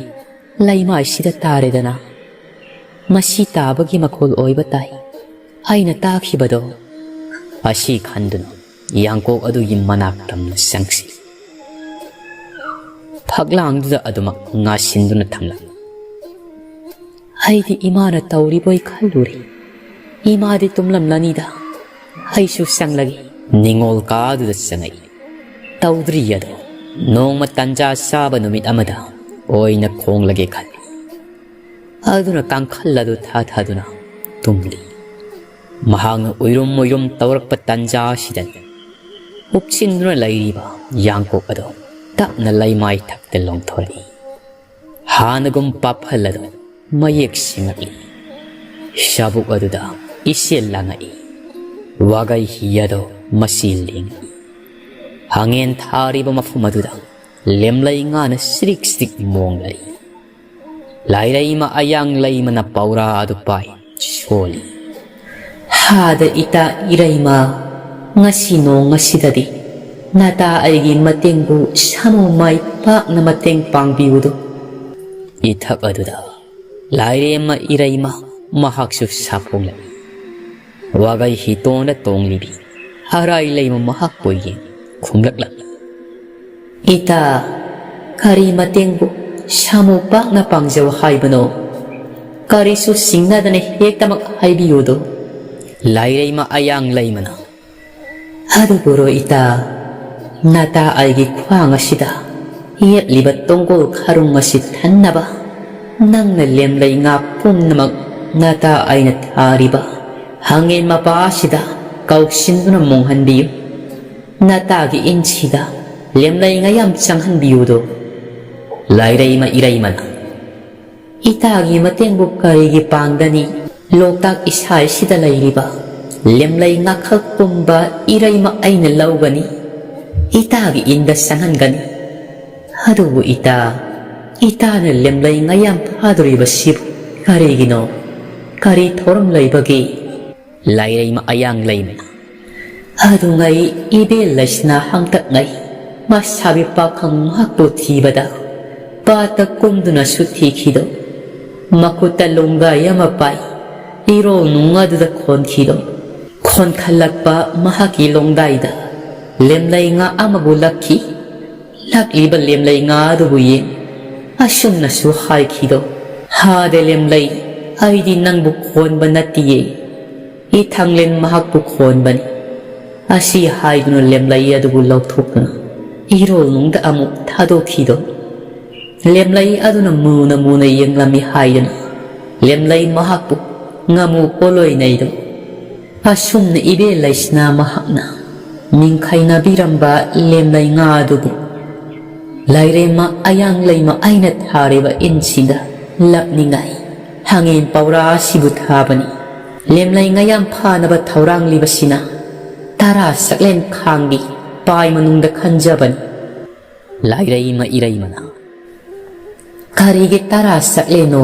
ꯂꯩꯃꯥꯏꯁꯤꯗ ꯇꯥꯔꯦꯗꯅ, ꯃꯁꯤ ꯇꯥꯕꯒꯤ ꯃꯈꯣꯜ ꯑꯣꯏꯕ ꯇꯥꯏ꯫ ꯑꯩꯅ ꯇꯥꯈꯤꯕꯗꯣ꯫ ꯑꯁꯤ ꯈꯟꯗꯨꯅ ꯌꯥꯡꯀꯣꯛ ꯑꯗꯨꯒꯤ ꯃꯅꯥꯛ ꯇꯝꯅ ꯆꯪꯁꯤ꯫ ꯐꯛꯂꯥꯡꯗꯨꯗ ꯑꯗꯨꯃꯛ ꯉꯥꯁꯤꯟꯗꯨꯅ ꯊꯝꯂꯝꯃꯤ꯫ ꯑꯩꯗꯤ ꯏꯃꯥꯅ ꯇꯧꯔꯤꯕꯣꯏ ꯈꯜꯂꯨꯔꯦ꯫ ꯏꯃꯥꯗꯤ ꯇꯨꯝꯂꯝꯂꯅꯤꯗ꯫ ꯑꯩꯁꯨ ꯆꯪꯂꯒꯦ꯫ ꯅꯤꯡꯉꯣꯜ ꯀꯥꯗꯨꯗ ꯆꯪꯉꯛꯏ꯫ ꯇꯧꯗ꯭ꯔꯤ ꯑꯗꯣ ꯅꯣꯡꯃ ꯇꯟꯖꯥ ꯆꯥꯕ ꯅꯨꯃꯤꯠ ꯑꯃꯗ ꯑꯣꯏꯅ ꯈꯣꯡꯂꯒꯦ ꯈꯜꯂꯤ꯫ ꯑꯗꯨꯅ ꯀꯥꯡꯈꯜ ꯑꯗꯨ ꯊꯥꯊꯗꯨꯅ ꯇꯨꯝꯂꯤ꯫ ꯃꯍꯥꯛꯅ ꯎꯏꯔꯨꯝ ꯎꯏꯔꯨꯝ ꯇꯧꯔꯛꯄ ꯇꯟꯖꯥ ꯑꯁꯤꯗꯅꯤ ꯎꯞꯁꯤꯟꯗꯨꯅ ꯂꯩꯔꯤꯕ ꯌꯥꯡꯀꯣꯛ ꯑꯗꯨ ꯇꯞꯅ ꯂꯩꯃꯥꯏ ꯊꯛꯇ ꯂꯣꯡꯊꯣꯔꯛꯏ꯫ ꯍꯥꯟꯅꯒꯨꯝ ꯄꯥꯐꯜ ꯑꯗꯨ ꯃꯌꯦꯛ ꯁꯦꯡꯉꯛꯂꯤ꯫ ꯁꯥꯕꯨꯛ ꯑꯗꯨꯗ ꯏꯆꯦꯜ ꯂꯥꯡꯉꯛꯏ꯫ ꯋꯥꯒꯩ ꯍꯤ ꯑꯗꯣ ꯃꯆꯤ ꯂꯦꯡꯉꯛꯏ꯫ ꯍꯪꯉꯦꯟ ꯊꯥꯔꯤꯕ ꯃꯐꯝ ꯑꯗꯨꯗ ꯂꯦꯝꯂꯩ ꯉꯥꯅ ꯁꯤꯔꯤꯛ ꯁꯤꯔꯤꯛ ꯃꯣꯡꯂꯛꯏ꯫ ꯂꯥꯏꯔꯩꯃ ꯑꯌꯥꯡ ꯂꯩꯃꯅ ꯄꯧꯔꯥ ꯑꯗꯨ ꯄꯥꯏ ꯁꯣꯜꯂꯤ꯫ ꯍꯥꯗ ꯏꯇꯥ ꯏꯔꯩꯃ, ꯉꯁꯤ ꯅꯣꯡ ꯑꯁꯤꯗꯗꯤ ꯅꯇꯥ ꯑꯩꯒꯤ ꯃꯇꯦꯡꯕꯨ ꯁꯥꯃꯨ ꯃꯥꯏ ꯄꯥꯛꯅ ꯃꯇꯦꯡ ꯄꯥꯡꯕꯤꯌꯨꯗꯣ꯫ ꯏꯊꯛ ꯑꯗꯨꯗ ꯂꯥꯏꯔꯦꯝꯃ ꯏꯔꯩꯃ ꯃꯍꯥꯛꯁꯨ ꯁꯥꯐꯣꯡꯂꯛꯏ꯫ ꯋꯥꯒꯩ ꯍꯤꯇꯣꯟꯗ ꯇꯣꯡꯂꯤꯕꯤ ꯍꯔꯥꯏ ꯂꯩꯃ ꯃꯍꯥꯛꯄꯨ ꯌꯦꯡ ꯈꯨꯝꯂꯛꯂꯝꯃꯤ꯫ ꯏꯇꯥ, ꯀꯔꯤ ꯃꯇꯦꯡꯕꯨ ꯁꯥꯃꯨ ꯄꯥꯛꯅ ꯄꯥꯡꯖꯧ ꯍꯥꯏꯕꯅꯣ? ꯀꯔꯤꯁꯨ ꯁꯤꯡꯅꯗꯅ ꯍꯦꯛꯇꯃꯛ ꯍꯥꯏꯕꯤꯌꯨꯗꯣ꯫ ꯂꯥꯏꯔꯩꯃ ꯑꯌꯥꯡ ꯂꯩꯃꯅ, ꯑꯗꯨꯕꯨꯔꯣ ꯏꯇꯥ, ꯅꯇꯥ ꯑꯩꯒꯤ ꯈ꯭ꯋꯥꯡ ꯑꯁꯤꯗ ꯌꯦꯠꯂꯤꯕ ꯇꯣꯡꯒꯣꯜ ꯈꯔꯨꯡ ꯑꯁꯤ ꯊꯟꯅꯕ ꯅꯪꯅ ꯂꯦꯝꯂꯩ ꯉꯥ ꯄꯨꯝꯅꯃꯛ ꯅꯇꯥ ꯑꯩꯅ ꯊꯥꯔꯤꯕ ꯍꯪꯉꯦꯟ ꯃꯄꯥ ꯑꯁꯤꯗ ꯀꯧꯁꯤꯟꯗꯨꯅ ꯃꯣꯡꯍꯟꯕꯤꯌꯨ꯫ ꯅꯇꯥꯒꯤ ꯏꯟꯁꯤꯗ ꯂꯦꯝꯂꯩ ꯉꯥ ꯌꯥꯝ ꯆꯪꯍꯟꯕꯤꯌꯨꯗꯣ꯫ ꯂꯥꯏꯔꯩꯃ ꯏꯔꯩꯃꯅ, ꯏꯇꯥꯒꯤ ꯃꯇꯦꯡꯕꯨ ꯀꯔꯤꯒꯤ ꯄꯥꯡꯒꯅꯤ? ꯂꯣꯛꯇꯥꯛ ꯏꯁꯥꯏꯁꯤꯗ ꯂꯩꯔꯤꯕ ꯂꯦꯝꯂꯩ ꯉꯥꯈꯛ ꯄꯨꯝꯕ ꯏꯔꯩꯃ ꯑꯩꯅ ꯂꯧꯒꯅꯤ, ꯏꯇꯥꯒꯤ ꯏꯟꯗ ꯆꯪꯍꯟꯒꯅꯤ꯫ ꯑꯗꯨꯕꯨ ꯏꯇꯥ, ꯏꯇꯥꯅ ꯂꯦꯝꯂꯩ ꯉꯥ ꯌꯥꯝ ꯐꯥꯗꯣꯔꯤꯕꯁꯤꯕꯨ ꯀꯔꯤꯒꯤꯅꯣ? ꯀꯔꯤ ꯊꯧꯔꯝ ꯂꯩꯕꯒꯦ? ꯂꯥꯏꯔꯩꯃ ꯑꯌꯥꯡ ꯂꯩꯃꯅ, ꯑꯗꯨꯉꯩ ꯏꯕꯦꯜ ꯂꯩꯁꯅꯥ ꯍꯥꯡꯇꯛꯉꯩ ꯃꯁꯥꯕꯤ ꯄꯥꯈꯪ ꯃꯍꯥꯛꯄꯨ ꯊꯤꯕꯗ ꯄꯥꯠꯇ ꯀꯨꯝꯗꯨꯅꯁꯨ ꯊꯤꯈꯤꯗꯣ꯫ ꯃꯈꯨꯠꯇ ꯂꯣꯡꯗꯥꯏ ꯑꯃ ꯄꯥꯏ ꯏꯔꯣꯜ ꯅꯨꯡ ꯑꯗꯨꯗ ꯈꯣꯟꯈꯤꯗꯣ꯫ ꯈꯣꯟꯈꯠꯂꯛꯄ ꯃꯍꯥꯛꯀꯤ ꯂꯣꯡꯗꯥꯏꯗ ꯂꯦꯝꯂꯩ ꯉꯥ ꯑꯃꯕꯨ ꯂꯛꯈꯤ꯫ ꯂꯥꯛꯂꯤꯕ ꯂꯦꯝꯂꯩ ꯉꯥ ꯑꯗꯨꯕꯨ ꯌꯦꯡ ꯑꯁꯨꯝꯅꯁꯨ ꯍꯥꯏꯈꯤꯗꯣ, ꯍꯥꯗꯦ ꯂꯦꯝꯂꯩ, ꯑꯩꯗꯤ ꯅꯪꯕꯨ ꯈꯣꯟꯕ ꯅꯠꯇꯤꯌꯦ, ꯏꯊꯪꯂꯦꯟ ꯃꯍꯥꯛꯄꯨ ꯈꯣꯟꯕꯅꯤ꯫ ꯑꯁꯤ ꯍꯥꯏꯗꯨꯅ ꯂꯦꯝꯂꯩ ꯑꯗꯨꯕꯨ ꯂꯧꯊꯣꯛꯇꯨꯅ ꯏꯔꯣꯜꯅꯨꯡꯗ ꯑꯃꯨꯛ ꯊꯥꯗꯣꯛꯈꯤꯗꯣ꯫ ꯂꯦꯝꯂꯩ ꯑꯗꯨꯅ ꯃꯨꯅ ꯃꯨꯅ ꯌꯦꯡꯂꯝꯃꯤ ꯍꯥꯏꯗꯨꯅ ꯂꯦꯝꯂꯩ ꯃꯍꯥꯛꯄꯨ ꯉꯥꯃꯨ ꯄꯣꯂꯣꯏꯅꯩꯗꯣ꯫ ꯑꯁꯨꯝꯅ ꯏꯕꯦꯜ ꯂꯩꯁꯅꯥ ꯃꯍꯥꯛꯅ ꯅꯤꯡꯈꯥꯏꯅꯕꯤꯔꯝꯕ ꯂꯦꯝꯂꯩ ꯉꯥ ꯑꯗꯨꯕꯨ ꯂꯥꯏꯔꯦꯝꯃ ꯑꯌꯥꯡ ꯂꯩꯃ ꯑꯩꯅ ꯊꯥꯔꯤꯕ ꯏꯟꯁꯤꯗ ꯂꯛꯅꯤꯡꯉꯥꯏ ꯊꯥꯡꯉꯦꯟ ꯄꯧꯔꯥ ꯑꯁꯤꯕꯨ ꯊꯥꯕꯅꯤ꯫ ꯂꯦꯝꯂꯩ ꯉꯌꯥꯝ ꯐꯥꯅꯕ ꯊꯧꯔꯥꯡꯂꯤꯕꯁꯤꯅ ꯇꯔꯥ ꯁꯛꯂꯦꯟ ꯈꯥꯡꯒꯤ ꯄꯥꯏ ꯃꯅꯨꯡꯗ ꯈꯟꯖꯕꯅꯤ꯫ ꯂꯥꯏꯔꯩꯃ ꯏꯔꯩꯃꯅ ꯀꯔꯤꯒꯤ ꯇꯔꯥ ꯁꯛꯂꯦꯟꯅꯣ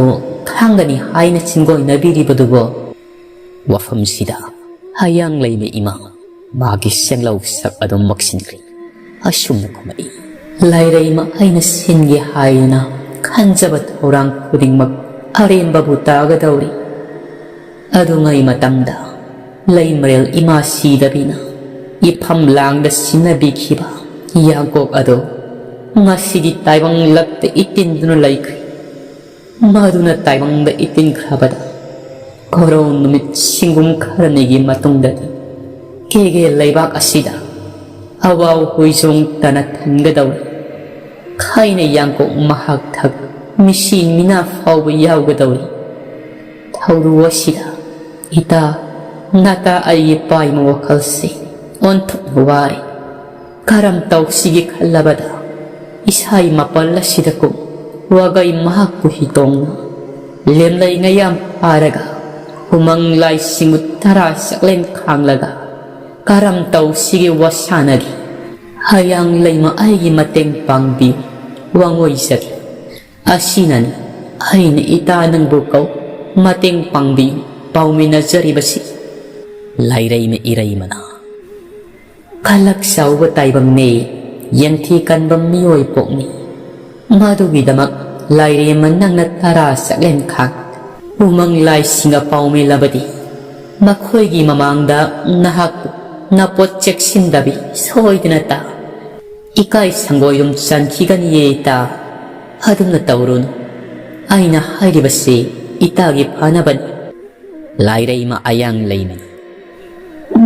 ꯈꯥꯡꯒꯅꯤ ꯍꯥꯏꯅ ꯆꯤꯡꯒꯣꯏꯅꯕꯤꯔꯤꯕꯗꯨꯕꯣ? ꯋꯥꯐꯝꯁꯤꯗ ꯍꯌꯥꯡꯂꯩꯃ ꯏꯃꯥ ꯃꯥꯒꯤ ꯁꯦꯡꯂꯧ ꯁꯛ ꯑꯗꯨꯝ ꯃꯛꯁꯤꯟꯈ꯭ꯔꯤ꯫ ꯑꯁꯨꯝꯅ ꯈꯨꯝꯃꯛꯏ꯫ ꯂꯥꯏꯔꯩꯃ ꯑꯩꯅ ꯁꯤꯟꯒꯦ ꯍꯥꯏꯅ ꯈꯟꯖꯕ ꯊꯧꯔꯥꯡ ꯈꯨꯗꯤꯡꯃꯛ ꯑꯔꯦꯝꯕꯕꯨ ꯇꯥꯒꯗꯧꯔꯤ꯫ ꯑꯗꯨꯉꯩ ꯃꯇꯝꯗ ꯂꯩꯃꯔꯦꯜ ꯏꯃꯥ ꯁꯤꯗꯕꯤꯅ ꯏꯐꯝ ꯂꯥꯡꯗ ꯁꯤꯟꯅꯕꯤꯈꯤꯕ ꯌꯥꯡꯀꯣꯛ ꯑꯗꯣ ꯉꯁꯤꯗꯤ ꯇꯥꯏꯕꯪ ꯂꯛꯇ ꯏꯇꯤꯟꯗꯨꯅ ꯂꯩꯈ꯭ꯔꯦ꯫ ꯃꯗꯨꯅ ꯇꯥꯏꯕꯪꯗ ꯏꯇꯤꯟꯈ꯭ꯔꯕꯗ ꯀꯣꯔꯧ ꯅꯨꯃꯤꯠ ꯁꯤꯡꯒꯨꯝ ꯈꯔꯅꯤꯒꯤ ꯃꯇꯨꯡꯗꯗꯤ ꯀꯦꯒꯦ ꯂꯩꯕꯥꯛ ꯑꯁꯤꯗ ꯑꯋꯥꯎ ꯍꯨꯏꯖꯣꯡ ꯇꯅ ꯊꯟꯒꯗꯧꯔꯤ꯫ ꯈꯥꯏꯅ ꯌꯥꯡꯀꯣꯛ ꯃꯍꯥꯛ ꯊꯛ ꯃꯤꯁꯤ ꯃꯤꯅꯥ ꯐꯥꯎꯕ ꯌꯥꯎꯒꯗꯧꯔꯤ꯫ ꯊꯧꯗꯣꯛ ꯑꯁꯤꯗ ꯏꯇꯥ ꯅꯇꯥ ꯑꯩꯒꯤ ꯄꯥꯏꯃ ꯋꯥꯈꯜꯁꯤ ꯑꯣꯟꯊꯣꯛꯅ ꯋꯥꯔꯦ꯫ ꯀꯔꯝ ꯇꯧꯁꯤꯒꯦ ꯈꯜꯂꯕꯗ ꯏꯁꯥꯒꯤ ꯃꯄꯜ ꯑꯁꯤꯗ ꯀꯨꯝ ꯋꯥꯒꯩ ꯃꯍꯥꯛꯄꯨ ꯍꯤꯇꯣꯡꯅ ꯂꯦꯝꯂꯩ ꯉꯌꯥꯝ ꯐꯥꯔꯒ ꯎꯃꯪ ꯂꯥꯏꯁꯤꯡꯕꯨ ꯇꯔꯥ ꯆꯥꯛꯂꯦꯟ ꯈꯥꯡꯂꯒ ꯀꯔꯝ ꯇꯧꯁꯤꯒꯦ ꯋꯥꯁꯥꯅꯔꯤ꯫ ꯍꯌꯥꯡ ꯂꯩꯃ ꯑꯩꯒꯤ ꯃꯇꯦꯡ ꯄꯥꯡꯕꯤꯌꯨ ꯋꯥꯉꯣꯏꯖꯔꯤ꯫ ꯑꯁꯤꯅꯅꯤ ꯑꯩꯅ ꯏꯇꯥ ꯅꯪꯕꯨ ꯀꯧ ꯃꯇꯦꯡ ꯄꯥꯡꯕꯤꯌꯨ ꯄꯥꯎꯃꯤꯟꯅꯖꯔꯤꯕꯁꯤ꯫ ꯂꯥꯏꯔꯩꯃ ꯏꯔꯩꯃꯅ ꯀꯂꯛ ꯆꯥꯎꯕ ꯇꯥꯏꯕꯪꯅꯦ ꯌꯦꯟꯊꯤ ꯀꯟꯕ ꯃꯤꯑꯣꯏ ꯄꯣꯛꯅꯤ꯫ ꯃꯗꯨꯒꯤꯗꯃꯛ ꯂꯥꯏꯔꯦꯝꯃ ꯅꯪꯅ ꯇꯔꯥ ꯆꯥꯛꯂꯦꯟ ꯈꯥꯛ ꯎꯃꯪ ꯂꯥꯏꯁꯤꯡꯒ ꯄꯥꯎꯃꯤꯜꯂꯕꯗꯤ ꯃꯈꯣꯏꯒꯤ ꯃꯃꯥꯡꯗ ꯅꯍꯥꯛꯄꯨ ꯅꯄꯣꯠ ꯆꯦꯛꯁꯤꯟꯗꯕꯤ ꯁꯣꯏꯗꯅ ꯇꯥ ꯏꯀꯥꯏ ꯁꯪꯒꯣꯏꯔꯨꯝ ꯆꯟꯈꯤꯒꯅꯤꯌꯦ ꯏꯇꯥ꯫ ꯑꯗꯨꯝꯅ ꯇꯧꯔꯨꯅꯨ꯫ ꯑꯩꯅ ꯍꯥꯏꯔꯤꯕꯁꯤ ꯏꯇꯥꯒꯤ ꯐꯅꯕꯅꯤ꯫ ꯂꯥꯏꯔꯩꯃ ꯑꯌꯥꯡ ꯂꯩꯃꯅꯤ꯫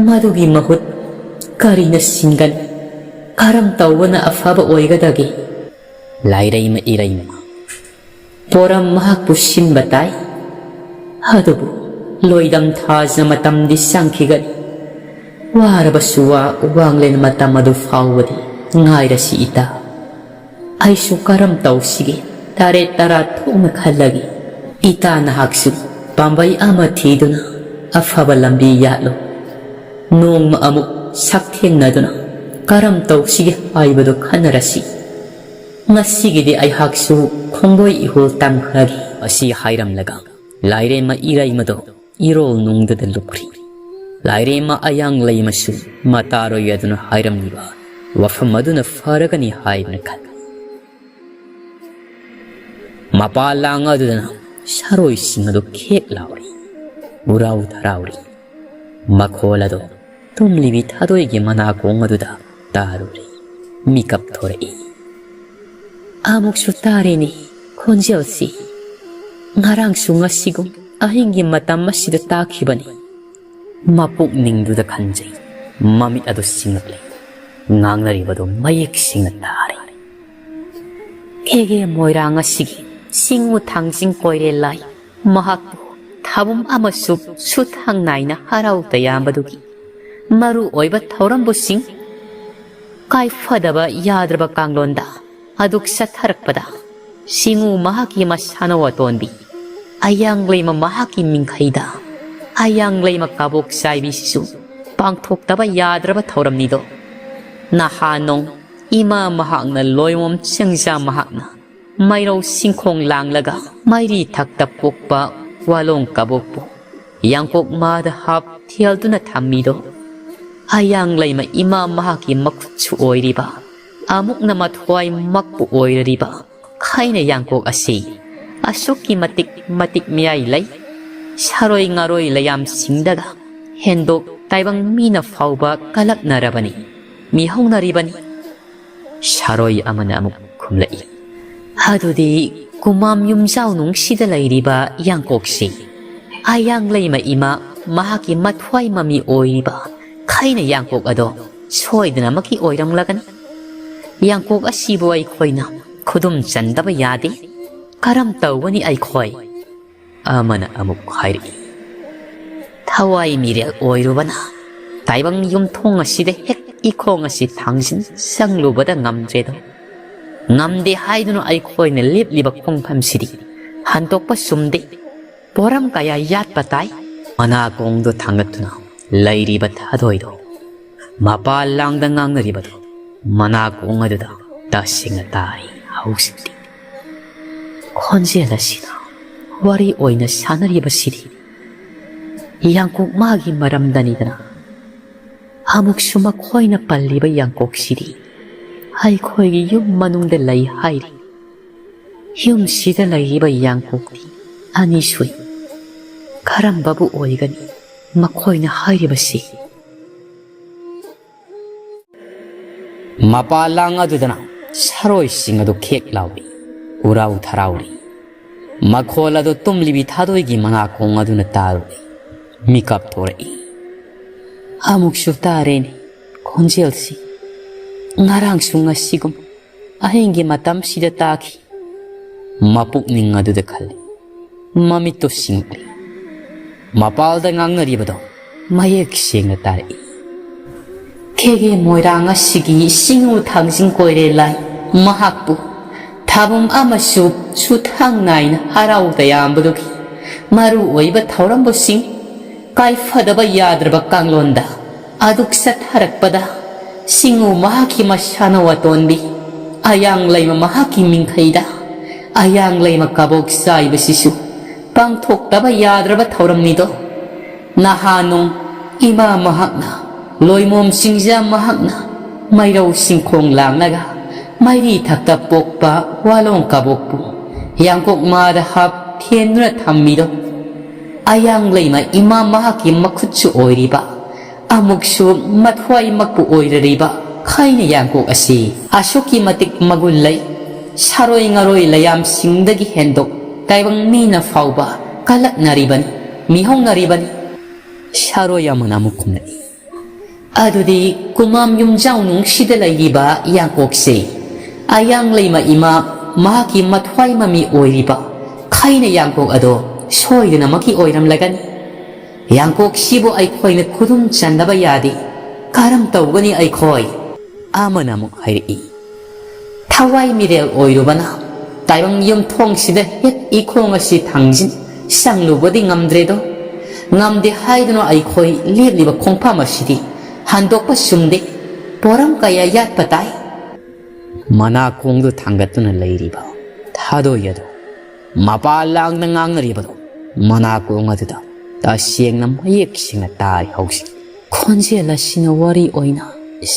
ꯃꯗꯨꯒꯤ ꯃꯍꯨꯠ ꯀꯔꯤꯅ ꯁꯤꯟꯒꯅꯤ? ꯀꯔꯝ ꯇꯧꯕꯅ ꯑꯐꯕ ꯑꯣꯏꯒꯗꯒꯦ? ꯂꯥꯏꯔꯩꯃ ꯏꯔꯩꯃ ꯄꯣꯔꯝ ꯃꯍꯥꯛꯄꯨ ꯁꯤꯟꯕ ꯇꯥꯏ꯫ ꯑꯗꯨꯕꯨ ꯂꯣꯏꯗꯝ ꯊꯥꯖ ꯃꯇꯝꯗꯤ ꯆꯪꯈꯤꯒꯅꯤ꯫ ꯋꯥꯔꯕꯁꯨ ꯋꯥ ꯋꯥꯡꯂꯦꯟ ꯃꯇꯝ ꯑꯗꯨ ꯐꯥꯎꯕꯗꯤ ꯉꯥꯏꯔꯁꯤ ꯏꯇꯥ꯫ ꯑꯩꯁꯨ ꯀꯔꯝ ꯇꯧꯁꯤꯒꯦ? ꯇꯔꯦꯠ ꯇꯔꯥ ꯊꯣꯛꯅ ꯈꯜꯂꯒꯦ꯫ ꯏꯇꯥ, ꯅꯍꯥꯛꯁꯨ ꯄꯥꯝꯕꯩ ꯑꯃ ꯊꯤꯗꯨꯅ ꯑꯐꯕ ꯂꯝꯕꯤ ꯌꯥꯠꯂꯨ꯫ ꯅꯣꯡꯃ ꯑꯃꯨꯛ ꯁꯛ ꯊꯦꯡꯅꯗꯨꯅ ꯀꯔꯝ ꯇꯧꯁꯤꯒꯦ ꯍꯥꯏꯕꯗꯨ ꯈꯟꯅꯔꯁꯤ꯫ ꯉꯁꯤꯒꯤꯗꯤ ꯑꯩꯍꯥꯛꯁꯨ ꯈꯣꯡꯕꯣꯏ ꯏꯍꯨꯜ ꯇꯝꯈ꯭ꯔꯒꯦ꯫ ꯑꯁꯤ ꯍꯥꯏꯔꯝꯂꯒ ꯂꯥꯏꯔꯦꯝꯃ ꯏꯔꯩꯃꯗꯣ ꯏꯔꯣꯜ ꯅꯨꯡꯗꯨꯗ ꯂꯨꯞꯈ꯭ꯔꯤ꯫ ꯂꯥꯏꯔꯦꯝꯃ ꯑꯌꯥꯡ ꯂꯩꯃꯁꯨ ꯃꯇꯥꯔꯣꯏ ꯑꯗꯨꯅ ꯍꯥꯏꯔꯝꯂꯤꯕ ꯋꯥꯐꯝ ꯑꯗꯨꯅ ꯐꯔꯒꯅꯤ ꯍꯥꯏꯗꯨꯅ ꯈꯜꯂꯤ꯫ ꯃꯄꯥ ꯂꯥꯡ ꯑꯗꯨꯗꯅ ꯁꯥꯔꯣꯏꯁꯤꯡ ꯑꯗꯨ ꯈꯦꯛ ꯂꯥꯎꯔꯤ, ꯎꯔꯥꯎ ꯊꯔꯥꯎꯔꯤ꯫ ꯃꯈꯣꯜ ꯑꯗꯨ ꯇꯨꯝꯂꯤꯕꯤ ꯊꯥꯗꯣꯏꯒꯤ ꯃꯅꯥꯀꯣꯡ ꯑꯗꯨꯗ ꯇꯥꯔꯨꯔꯦ꯫ ꯃꯤꯀꯞ ꯊꯣꯔꯛꯏ꯫ ꯑꯃꯨꯛꯁꯨ ꯇꯥꯔꯦꯅꯦ ꯈꯣꯟꯖꯦꯜꯁꯤ꯫ ꯉꯔꯥꯡꯁꯨ ꯉꯁꯤꯒꯨꯝ ꯑꯍꯤꯡꯒꯤ ꯃꯇꯝ ꯑꯁꯤꯗ ꯇꯥꯈꯤꯕꯅꯤ꯫ ꯃꯄꯨꯛꯅꯤꯡꯗꯨꯗ ꯈꯟꯖꯩ꯫ ꯃꯃꯤꯠ ꯑꯗꯨ ꯁꯤꯡꯂꯛꯂꯦ꯫ ꯉꯥꯡꯅꯔꯤꯕꯗꯨ ꯃꯌꯦꯛ ꯁꯦꯡꯅ ꯇꯥꯔꯦ꯫ ꯀꯦꯒꯦ ꯃꯣꯏꯔꯥꯡ ꯑꯁꯤꯒꯤ ꯆꯤꯡꯉꯨ ꯊꯥꯡꯖꯤꯡ ꯀꯣꯏꯔꯦꯜ ꯂꯥꯏ꯫ ꯃꯍꯥꯛꯄꯨ ꯊꯥꯕꯨꯝ ꯑꯃꯁꯨ ꯁꯨꯊꯥꯡ ꯅꯥꯏꯅ ꯍꯔꯥꯎ ꯇꯌꯥꯝꯕꯗꯨꯒꯤ ꯃꯔꯨ ꯑꯣꯏꯕ ꯊꯧꯔꯝꯕꯨꯁꯤꯡ ꯀꯥꯏꯐꯗꯕ ꯌꯥꯗ꯭ꯔꯕ ꯀꯥꯡꯂꯣꯟꯗ ꯑꯗꯨꯛ ꯆꯠꯊꯔꯛꯄꯗ ꯁꯤꯡꯉꯨ ꯃꯍꯥꯛꯀꯤ ꯃꯁꯥꯅꯧ ꯑꯇꯣꯟꯕꯤ ꯑꯌꯥꯡ ꯂꯩꯃ ꯃꯍꯥꯛꯀꯤ ꯃꯤꯡꯈꯩꯗ ꯑꯌꯥꯡ ꯂꯩꯃ ꯀꯥꯕꯣꯛ ꯆꯥꯏꯕꯤꯁꯤꯁꯨ ꯄꯥꯡꯊꯣꯛꯇꯕ ꯌꯥꯗ꯭ꯔꯕ ꯊꯧꯔꯝꯅꯤꯗꯣ꯫ ꯅꯍꯥ ꯅꯣꯡ ꯏꯃꯥ ꯃꯍꯥꯛꯅ ꯂꯣꯏꯃꯣꯝ ꯆꯦꯡꯖꯥ ꯃꯍꯥꯛꯅ ꯃꯩꯔꯧ ꯁꯤꯡꯈꯣꯡ ꯂꯥꯡꯂꯒ ꯃꯩꯔꯤ ꯊꯛꯇ ꯄꯣꯛꯄ ꯋꯥꯂꯣꯡ ꯀꯕꯣꯛꯄꯨ ꯌꯥꯡꯀꯣꯛ ꯃꯥꯗ ꯍꯥꯞ ꯊꯦꯜꯗꯨꯅ ꯊꯝꯃꯤꯗꯣ꯫ ꯑꯌꯥꯡ ꯂꯩꯃ ꯏꯃꯥ ꯃꯍꯥꯛꯀꯤ ꯃꯈꯨꯠꯁꯨ ꯑꯣꯏꯔꯤꯕ ꯑꯃꯨꯛꯅ ꯃꯊ꯭ꯋꯥꯏꯃꯛꯄꯨ ꯑꯣꯏꯔꯔꯤꯕ ꯈꯩꯅ ꯌꯥꯡꯀꯣꯛ ꯑꯁꯤ ꯑꯁꯨꯛꯀꯤ ꯃꯇꯤꯛ ꯃꯇꯤꯛ ꯃꯌꯥꯏ ꯂꯩ꯫ ꯁꯥꯔꯣꯏ ꯉꯥꯔꯣꯏ ꯂꯌꯥꯝꯁꯤꯡꯗꯒ ꯍꯦꯟꯗꯣꯛ ꯇꯥꯏꯕꯪ ꯃꯤꯅ ꯐꯥꯎꯕ ꯀꯂꯛꯅꯔꯕꯅꯤ, ꯃꯤꯍꯧꯅꯔꯤꯕꯅꯤ꯫ ꯁꯥꯔꯣꯏ ꯑꯃꯅ ꯑꯃꯨꯛ ꯈꯨꯝꯂꯛꯏ꯫ ꯑꯗꯨꯗꯤ ꯀꯨꯃꯥꯝ ꯌꯨꯝꯖꯥꯎ ꯅꯨꯡꯁꯤꯗ ꯂꯩꯔꯤꯕ ꯌꯥꯡꯀꯣꯛꯁꯤ ꯑꯌꯥꯡ ꯂꯩꯃ ꯏꯃꯥ ꯃꯍꯥꯛꯀꯤ ꯃꯊ꯭ꯋꯥꯏ ꯃꯃꯤ ꯑꯣꯏꯔꯤꯕ ꯈꯩꯅ ꯌꯥꯡꯀꯣꯛ ꯑꯗꯣ ꯁꯣꯏꯗꯅꯃꯛꯀꯤ ꯑꯣꯏꯔꯝꯂꯒꯅꯤ꯫ ꯌꯥꯡꯀꯣꯛ ꯑꯁꯤꯕꯨ ꯑꯩꯈꯣꯏꯅ ꯈꯨꯗꯨꯝ ꯆꯟꯗꯕ ꯌꯥꯗꯦ꯫ ꯀꯔꯝ ꯇꯧꯒꯅꯤ ꯑꯩꯈꯣꯏ? ꯑꯃꯅ ꯑꯃꯨꯛ ꯍꯥꯏꯔꯛꯏ꯫ ꯊꯋꯥꯏ ꯃꯤꯔꯦꯜ ꯑꯣꯏꯔꯨꯕꯅ ꯇꯥꯏꯕꯪ ꯌꯨꯝꯊꯣꯡ ꯑꯁꯤꯗ ꯍꯦꯛ ꯏꯈꯣꯡ ꯑꯁꯤ ꯊꯥꯡꯖꯤꯟ ꯆꯪꯂꯨꯕꯗ ꯉꯝꯗ꯭ꯔꯦꯗꯣ꯫ ꯉꯝꯗꯦ ꯍꯥꯏꯗꯨꯅ ꯑꯩꯈꯣꯏꯅ ꯂꯦꯞꯂꯤꯕ ꯈꯣꯡꯐꯝꯁꯤꯗꯤ ꯍꯟꯗꯣꯛꯄ ꯆꯨꯝꯗꯦ꯫ ꯄꯣꯔꯝ ꯀꯌꯥ ꯌꯥꯠꯄ ꯇꯥꯏ꯫ ꯃꯅꯥꯀꯣꯡꯗꯣ ꯊꯥꯡꯒꯠꯇꯨꯅ ꯂꯩꯔꯤꯕ ꯊꯥꯗꯣꯏꯗꯣ ꯃꯄꯥ ꯂꯥꯡꯗ ꯉꯥꯡꯅꯔꯤꯕꯗꯣ ꯃꯅꯥꯀꯣꯡ ꯑꯗꯨꯗ ꯇꯁꯦꯡꯅ ꯇꯥꯏ ꯍꯧꯖꯤꯛꯇꯤ꯫ ꯈꯣꯟꯖꯦꯜ ꯑꯁꯤꯅ ꯋꯥꯔꯤ ꯑꯣꯏꯅ ꯁꯥꯟꯅꯔꯤꯕꯁꯤꯗꯤ ꯌꯥꯡꯀꯣꯛ ꯃꯥꯒꯤ ꯃꯔꯝꯗꯅꯤꯗꯅ꯫ ꯑꯃꯨꯛꯁꯨ ꯃꯈꯣꯏꯅ ꯄꯜꯂꯤꯕ ꯌꯥꯡꯀꯣꯛꯁꯤꯗꯤ ꯑꯩꯈꯣꯏꯒꯤ ꯌꯨꯝ ꯃꯅꯨꯡꯗ ꯂꯩ ꯍꯥꯏꯔꯤ꯫ ꯌꯨꯝꯁꯤꯗ ꯂꯩꯔꯤꯕ ꯌꯥꯡꯀꯣꯛꯇꯤ ꯑꯅꯤ ꯁꯨꯏ꯫ ꯀꯔꯝꯕꯕꯨ ꯑꯣꯏꯒꯅꯤ ꯃꯈꯣꯏꯅ ꯍꯥꯏꯔꯤꯕꯁꯤ? ꯃꯄꯥ ꯂꯥꯡ ꯑꯗꯨꯗꯅ ꯁꯥꯔꯣꯏꯁꯤꯡ ꯑꯗꯨ ꯈꯦꯛ ꯂꯥꯎꯔꯤ, ꯎꯔꯥꯎ ꯊꯔꯥꯎꯔꯤ꯫ ꯃꯈꯣꯜ ꯑꯗꯨ ꯇꯨꯝꯂꯤꯕꯤ ꯊꯥꯗꯣꯏꯒꯤ ꯃꯅꯥꯀꯣꯡ ꯑꯗꯨꯅ ꯇꯥꯔꯨꯔꯦ꯫ ꯃꯤꯀꯞ ꯊꯣꯔꯛꯏ꯫ ꯑꯃꯨꯛꯁꯨ ꯇꯥꯔꯦꯅꯦ ꯈꯣꯟꯖꯦꯜꯁꯤ꯫ ꯉꯔꯥꯡꯁꯨ ꯉꯁꯤꯒꯨꯝ ꯑꯍꯤꯡꯒꯤ ꯃꯇꯝꯁꯤꯗ ꯇꯥꯈꯤ꯫ ꯃꯄꯨꯛꯅꯤꯡ ꯑꯗꯨꯗ ꯈꯜꯂꯤ꯫ ꯃꯃꯤꯠꯇꯨ ꯁꯤꯡꯂꯤ꯫ ꯃꯄꯥꯜꯗ ꯉꯥꯡꯅꯔꯤꯕꯗꯣ ꯃꯌꯦꯛ ꯁꯦꯡꯅ ꯇꯥꯔꯛꯏ꯫ ꯀꯦꯒꯦ ꯃꯣꯏꯔꯥꯡ ꯑꯁꯤꯒꯤ ꯁꯤꯡꯎ ꯊꯥꯡꯖꯤꯡ ꯀꯣꯏꯔꯦ ꯂꯥꯏ꯫ ꯃꯍꯥꯛꯄꯨ ꯊꯥꯕꯨꯝ ꯑꯃꯁꯨ ꯁꯨꯊꯥꯡ ꯅꯥꯏꯅ ꯍꯔꯥꯎ ꯇꯌꯥꯝꯕꯗꯨꯒꯤ ꯃꯔꯨ ꯑꯣꯏꯕ ꯊꯧꯔꯝꯕꯨꯁꯤꯡ ꯀꯥꯏꯐꯗꯕ ꯌꯥꯗ꯭ꯔꯕ ꯀꯥꯡꯂꯣꯟꯗ ꯑꯗꯨꯛ ꯆꯠꯊꯔꯛꯄꯗ, ꯁꯤꯡꯎ ꯃꯍꯥꯛꯀꯤ ꯃꯁꯥꯅ ꯋꯥꯇꯣꯟꯕꯤ, ꯑꯌꯥꯡ ꯂꯩꯃ ꯃꯍꯥꯛꯀꯤ ꯃꯤꯡꯈꯩꯗ, ꯑꯌꯥꯡ ꯂꯩꯃ ꯀꯕꯣꯛ ꯆꯥꯏꯕꯁꯤꯁꯨ ꯄꯥꯡꯊꯣꯛꯇꯕ ꯌꯥꯗ꯭ꯔꯕ ꯊꯧꯔꯝꯅꯤꯗꯣ꯫ ꯅꯍꯥꯅꯨꯡ ꯏꯃꯥ ꯃꯍꯥꯛꯅ, ꯂꯣꯏꯃꯣꯝ ꯆꯤꯡꯖꯥ ꯃꯍꯥꯛꯅ, ꯃꯩꯔꯧ ꯁꯤꯡꯈꯣꯡ ꯂꯥꯡꯂꯒ ꯃꯩꯔꯤ ꯊꯛꯇ ꯄꯣꯛꯄ ꯋꯥꯂꯣꯡ ꯀꯕꯣꯛꯄꯨ ꯌꯥꯡꯀꯣꯛ ꯃꯥꯗ ꯍꯥꯞ ꯊꯦꯟꯗꯨꯅ ꯊꯝꯃꯤꯗꯣ꯫ ꯑꯌꯥꯡ ꯂꯩꯃ ꯏꯃꯥ ꯃꯍꯥꯛꯀꯤ ꯃꯈꯨꯠꯁꯨ ꯑꯣꯏꯔꯤꯕ, ꯑꯃꯨꯛꯁꯨ ꯃꯊ꯭ꯋꯥꯏꯃꯛꯄꯨ ꯑꯣꯏꯔꯔꯤꯕ ꯈꯥꯏꯅ ꯌꯥꯡꯀꯣꯛ ꯑꯁꯤ ꯑꯁꯨꯛꯀꯤ ꯃꯇꯤꯛ ꯃꯒꯨꯟ ꯂꯩ꯫ ꯁꯥꯔꯣꯏ ꯉꯥꯔꯣꯏ ꯂꯌꯥꯝꯁꯤꯡꯗꯒꯤ ꯍꯦꯟꯗꯣꯛ ꯇꯥꯏꯕꯪ ꯃꯤꯅ ꯐꯥꯎꯕ ꯀꯜꯂꯛꯅꯔꯤꯕꯅꯤ, ꯃꯤꯍꯧꯅꯔꯤꯕꯅꯤ꯫ ꯁꯥꯔꯣꯏ ꯑꯃꯅ ꯑꯃꯨꯛ ꯈꯨꯝꯂꯛꯏ꯫ ꯑꯗꯨꯗꯤ ꯀꯨꯃꯥꯝ ꯌꯨꯝꯖꯥꯎꯅꯨꯡꯁꯤꯗ ꯂꯩꯔꯤꯕ ꯌꯥꯡꯀꯣꯛꯁꯦ ꯑꯌꯥꯡ ꯂꯩꯃ ꯏꯃꯥ ꯃꯍꯥꯛꯀꯤ ꯃꯊ꯭ꯋꯥꯏ ꯃꯃꯤ ꯑꯣꯏꯔꯤꯕ ꯈꯥꯏꯅ ꯌꯥꯡꯀꯣꯛ ꯑꯗꯣ ꯁꯣꯏꯗꯅꯃꯛꯀꯤ ꯑꯣꯏꯔꯝꯂꯒꯅꯤ꯫ ꯌꯥꯡꯀꯣꯛꯁꯤꯕꯨ ꯑꯩꯈꯣꯏꯅ ꯈꯨꯗꯨꯝ ꯆꯟꯗꯕ ꯌꯥꯗꯦ꯫ ꯀꯔꯝ ꯇꯧꯒꯅꯤ ꯑꯩꯈꯣꯏ? ꯑꯃꯅ ꯑꯃꯨꯛ ꯍꯥꯏꯔꯛꯏ꯫ ꯊꯋꯥꯏ ꯃꯤꯔꯦꯜ ꯑꯣꯏꯔꯨꯕꯅ ꯇꯥꯏꯕꯪ ꯌꯨꯝꯊꯣꯡꯁꯤꯗ ꯍꯦꯛ ꯏꯈꯣꯡ ꯑꯁꯤ ꯊꯥꯡꯖꯤꯟ ꯆꯪꯂꯨꯕꯗꯤ ꯉꯝꯗ꯭ꯔꯦꯗꯣ꯫ ꯉꯝꯗꯦ ꯍꯥꯏꯗꯨꯅ ꯑꯩꯈꯣꯏ ꯂꯦꯞꯂꯤꯕ ꯈꯣꯡꯐꯝ ꯑꯁꯤꯗꯤ ꯍꯟꯗꯣꯛꯄ ꯆꯨꯝꯗꯦ꯫ ꯄꯣꯔꯝ ꯀꯌꯥ ꯌꯥꯠꯄ ꯇꯥꯏ꯫ ꯃꯅꯥꯀꯣꯡꯗꯨ ꯊꯥꯡꯒꯠꯇꯨꯅ ꯂꯩꯔꯤꯕ ꯊꯥꯗꯣꯏ ꯑꯗꯨ ꯃꯄꯥ ꯂꯥꯡꯗ ꯉꯥꯡꯅꯔꯤꯕꯗꯨ ꯃꯅꯥꯀꯣꯡ ꯑꯗꯨꯗ ꯇꯁꯦꯡꯅ ꯃꯌꯦꯛ ꯁꯦꯡꯅ ꯇꯥꯔꯤ ꯍꯧꯖꯤꯛ꯫ ꯈꯣꯟꯖꯦꯜ ꯑꯁꯤꯅ ꯋꯥꯔꯤ ꯑꯣꯏꯅ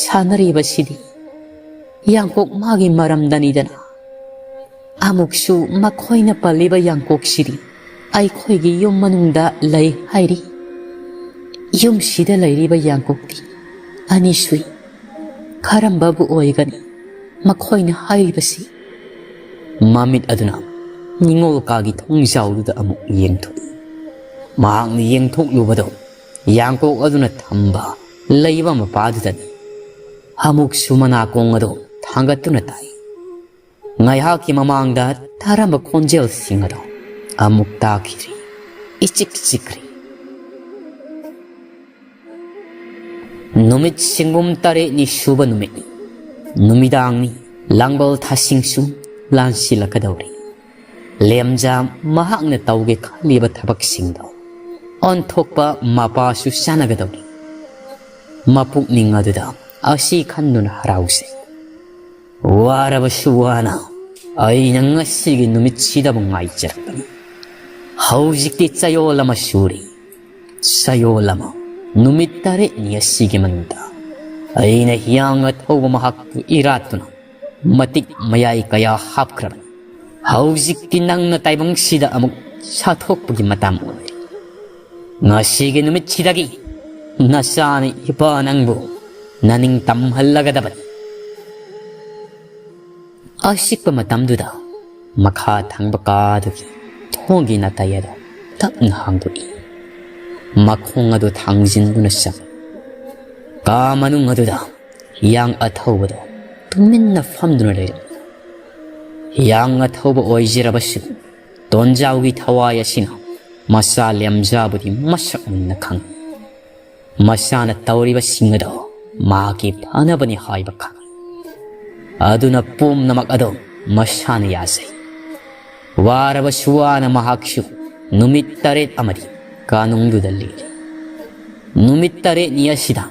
ꯁꯥꯟꯅꯔꯤꯕꯁꯤꯗꯤ ꯌꯥꯡꯀꯣꯛ ꯃꯥꯒꯤ ꯃꯔꯝꯗꯅꯤꯗꯅ꯫ ꯑꯃꯨꯛꯁꯨ ꯃꯈꯣꯏꯅ ꯄꯜꯂꯤꯕ ꯌꯥꯡꯀꯣꯛꯁꯤꯗꯤ ꯑꯩꯈꯣꯏꯒꯤ ꯌꯨꯝ ꯃꯅꯨꯡꯗ ꯂꯩ ꯍꯥꯏꯔꯤ꯫ ꯌꯨꯝꯁꯤꯗ ꯂꯩꯔꯤꯕ ꯌꯥꯡꯀꯣꯛꯇꯤ ꯑꯅꯤ ꯁꯨꯏ꯫ ꯀꯔꯝꯕꯕꯨ ꯑꯣꯏꯒꯅꯤ ꯃꯈꯣꯏꯅ ꯍꯥꯏꯔꯤꯕꯁꯤ? ꯃꯃꯤꯠ ꯑꯗꯨꯅ ꯅꯤꯉꯣꯜ ꯀꯥꯒꯤ ꯊꯣꯡꯖꯥꯎꯗꯨꯗ ꯑꯃꯨꯛ ꯌꯦꯡꯊꯣꯛꯏ꯫ ꯃꯍꯥꯛꯅ ꯌꯦꯡꯊꯣꯛꯂꯨꯕꯗꯨ ꯌꯥꯡꯀꯣꯛ ꯑꯗꯨꯅ ꯊꯝꯕ ꯂꯩꯕ ꯃꯄꯥꯗꯨꯗꯅꯤ꯫ ꯑꯃꯨꯛꯁꯨ ꯃꯅꯥꯀꯣꯡ ꯑꯗꯨ ꯊꯥꯡꯒꯠꯇꯨꯅ ꯇꯥꯏ꯫ ꯉꯥꯏꯍꯥꯛꯀꯤ ꯃꯃꯥꯡꯗ ꯇꯥꯔꯝꯕ ꯈꯣꯟꯖꯦꯜꯁꯤꯡ ꯑꯗꯨ ꯑꯃꯨꯛ ꯇꯥꯈꯤꯗ꯭ꯔꯤ꯫ ꯏꯆꯤꯛ ꯆꯤꯛꯈ꯭ꯔꯤ꯫ ꯅꯨꯃꯤꯠ ꯁꯤꯡꯕꯨꯝ ꯇꯔꯦꯠꯅꯤ ꯁꯨꯕ ꯅꯨꯃꯤꯠꯅꯤ꯫ ꯅꯨꯃꯤꯗꯥꯡꯅꯤ꯫ ꯂꯥꯡꯕꯜ ꯊꯥꯁꯤꯡꯁꯨ ꯂꯥꯟꯁꯤꯜꯂꯛꯀꯗꯧꯔꯤ꯫ ꯂꯦꯝꯖꯥ ꯃꯍꯥꯛꯅ ꯇꯧꯒꯦ ꯈꯜꯂꯤꯕ ꯊꯕꯛꯁꯤꯡꯗꯣ ꯑꯣꯟꯊꯣꯛꯄ ꯃꯄꯥꯁꯨ ꯆꯥꯟꯅꯒꯗꯧꯔꯤ꯫ ꯃꯄꯨꯛꯅꯤꯡ ꯑꯗꯨꯗ ꯑꯁꯤ ꯈꯟꯗꯨꯅ ꯍꯔꯥꯎꯖꯩ꯫ ꯋꯥꯔꯕꯁꯨ ꯋꯥꯅ ꯑꯩꯅ ꯉꯁꯤꯒꯤ ꯅꯨꯃꯤꯠꯁꯤꯗꯕꯨ ꯉꯥꯏꯖꯔꯛꯄꯅꯤ꯫ ꯍꯧꯖꯤꯛꯇꯤ ꯆꯌꯣꯜ ꯑꯃ ꯁꯨꯔꯤ꯫ ꯆꯌꯣꯜ ꯑꯃ, ꯅꯨꯃꯤꯠ ꯇꯔꯦꯠꯅꯤ ꯑꯁꯤꯒꯤ ꯃꯅꯨꯡꯗ ꯑꯩꯅ ꯍꯤꯌꯥꯡ ꯑꯊꯧꯕ ꯃꯍꯥꯛꯄꯨ ꯏꯔꯥꯠꯇꯨꯅ ꯃꯇꯤꯛ ꯃꯌꯥꯏ ꯀꯌꯥ ꯍꯥꯞꯈ꯭ꯔꯕꯅꯤ꯫ ꯍꯧꯖꯤꯛꯇꯤ ꯅꯪꯅ ꯇꯥꯏꯕꯪꯁꯤꯗ ꯑꯃꯨꯛ ꯁꯥꯊꯣꯛꯄꯒꯤ ꯃꯇꯝ ꯑꯣꯏꯔꯦ꯫ ꯉꯁꯤꯒꯤ ꯅꯨꯃꯤꯠꯁꯤꯗꯒꯤ ꯅꯆꯥꯅ ꯏꯄꯥ ꯅꯪꯕꯨ ꯅꯅꯤꯡ ꯇꯝꯍꯜꯂꯒꯗꯕꯅꯤ꯫ ꯑꯆꯤꯛꯄ ꯃꯇꯝꯗꯨꯗ ꯃꯈꯥ ꯊꯪꯕ ꯀꯥꯗꯨꯒꯤ ꯊꯣꯡꯒꯤ ꯅꯥꯇꯩ ꯑꯗꯨ ꯇꯞꯅ ꯍꯥꯡꯗꯣꯛꯏ꯫ ꯃꯈꯣꯡ ꯑꯗꯨ ꯊꯥꯡꯖꯤꯟꯗꯨꯅ ꯆꯪꯏ꯫ ꯀꯥ ꯃꯅꯨꯡ ꯑꯗꯨꯗ ꯍꯤꯌꯥꯡ ꯑꯊꯧꯕꯗꯣ ꯇꯨꯃꯤꯟꯅ ꯐꯝꯗꯨꯅ ꯂꯩꯔꯝꯃꯤ꯫ ꯍꯤꯌꯥꯡ ꯑꯊꯧꯕ ꯑꯣꯏꯖꯔꯕꯁꯨ ꯇꯣꯟꯖꯥꯎꯒꯤ ꯊꯋꯥꯏ ꯑꯁꯤꯅ ꯃꯆꯥ ꯂꯦꯝꯖꯥꯕꯨꯗꯤ ꯃꯁꯛ ꯃꯨꯟꯅ ꯈꯪꯏ꯫ ꯃꯁꯥꯅ ꯇꯧꯔꯤꯕꯁꯤꯡ ꯑꯗꯣ ꯃꯍꯥꯛꯀꯤ ꯐꯅꯕꯅꯤ ꯍꯥꯏꯕ ꯈꯪꯏ꯫ ꯑꯗꯨꯅ ꯄꯨꯝꯅꯃꯛ ꯑꯗꯣ ꯃꯁꯥꯅ ꯌꯥꯖꯩ꯫ ꯋꯥꯔꯕꯁꯨ ꯋꯥꯅ ꯃꯍꯥꯛꯁꯨ ꯅꯨꯃꯤꯠ ꯇꯔꯦꯠ ꯑꯃꯗꯤ ꯀꯥꯅꯨꯡꯗꯨꯗ ꯂꯦꯜꯂꯤ꯫ ꯅꯨꯃꯤꯠ ꯇꯔꯦꯠꯅꯤ ꯑꯁꯤꯗ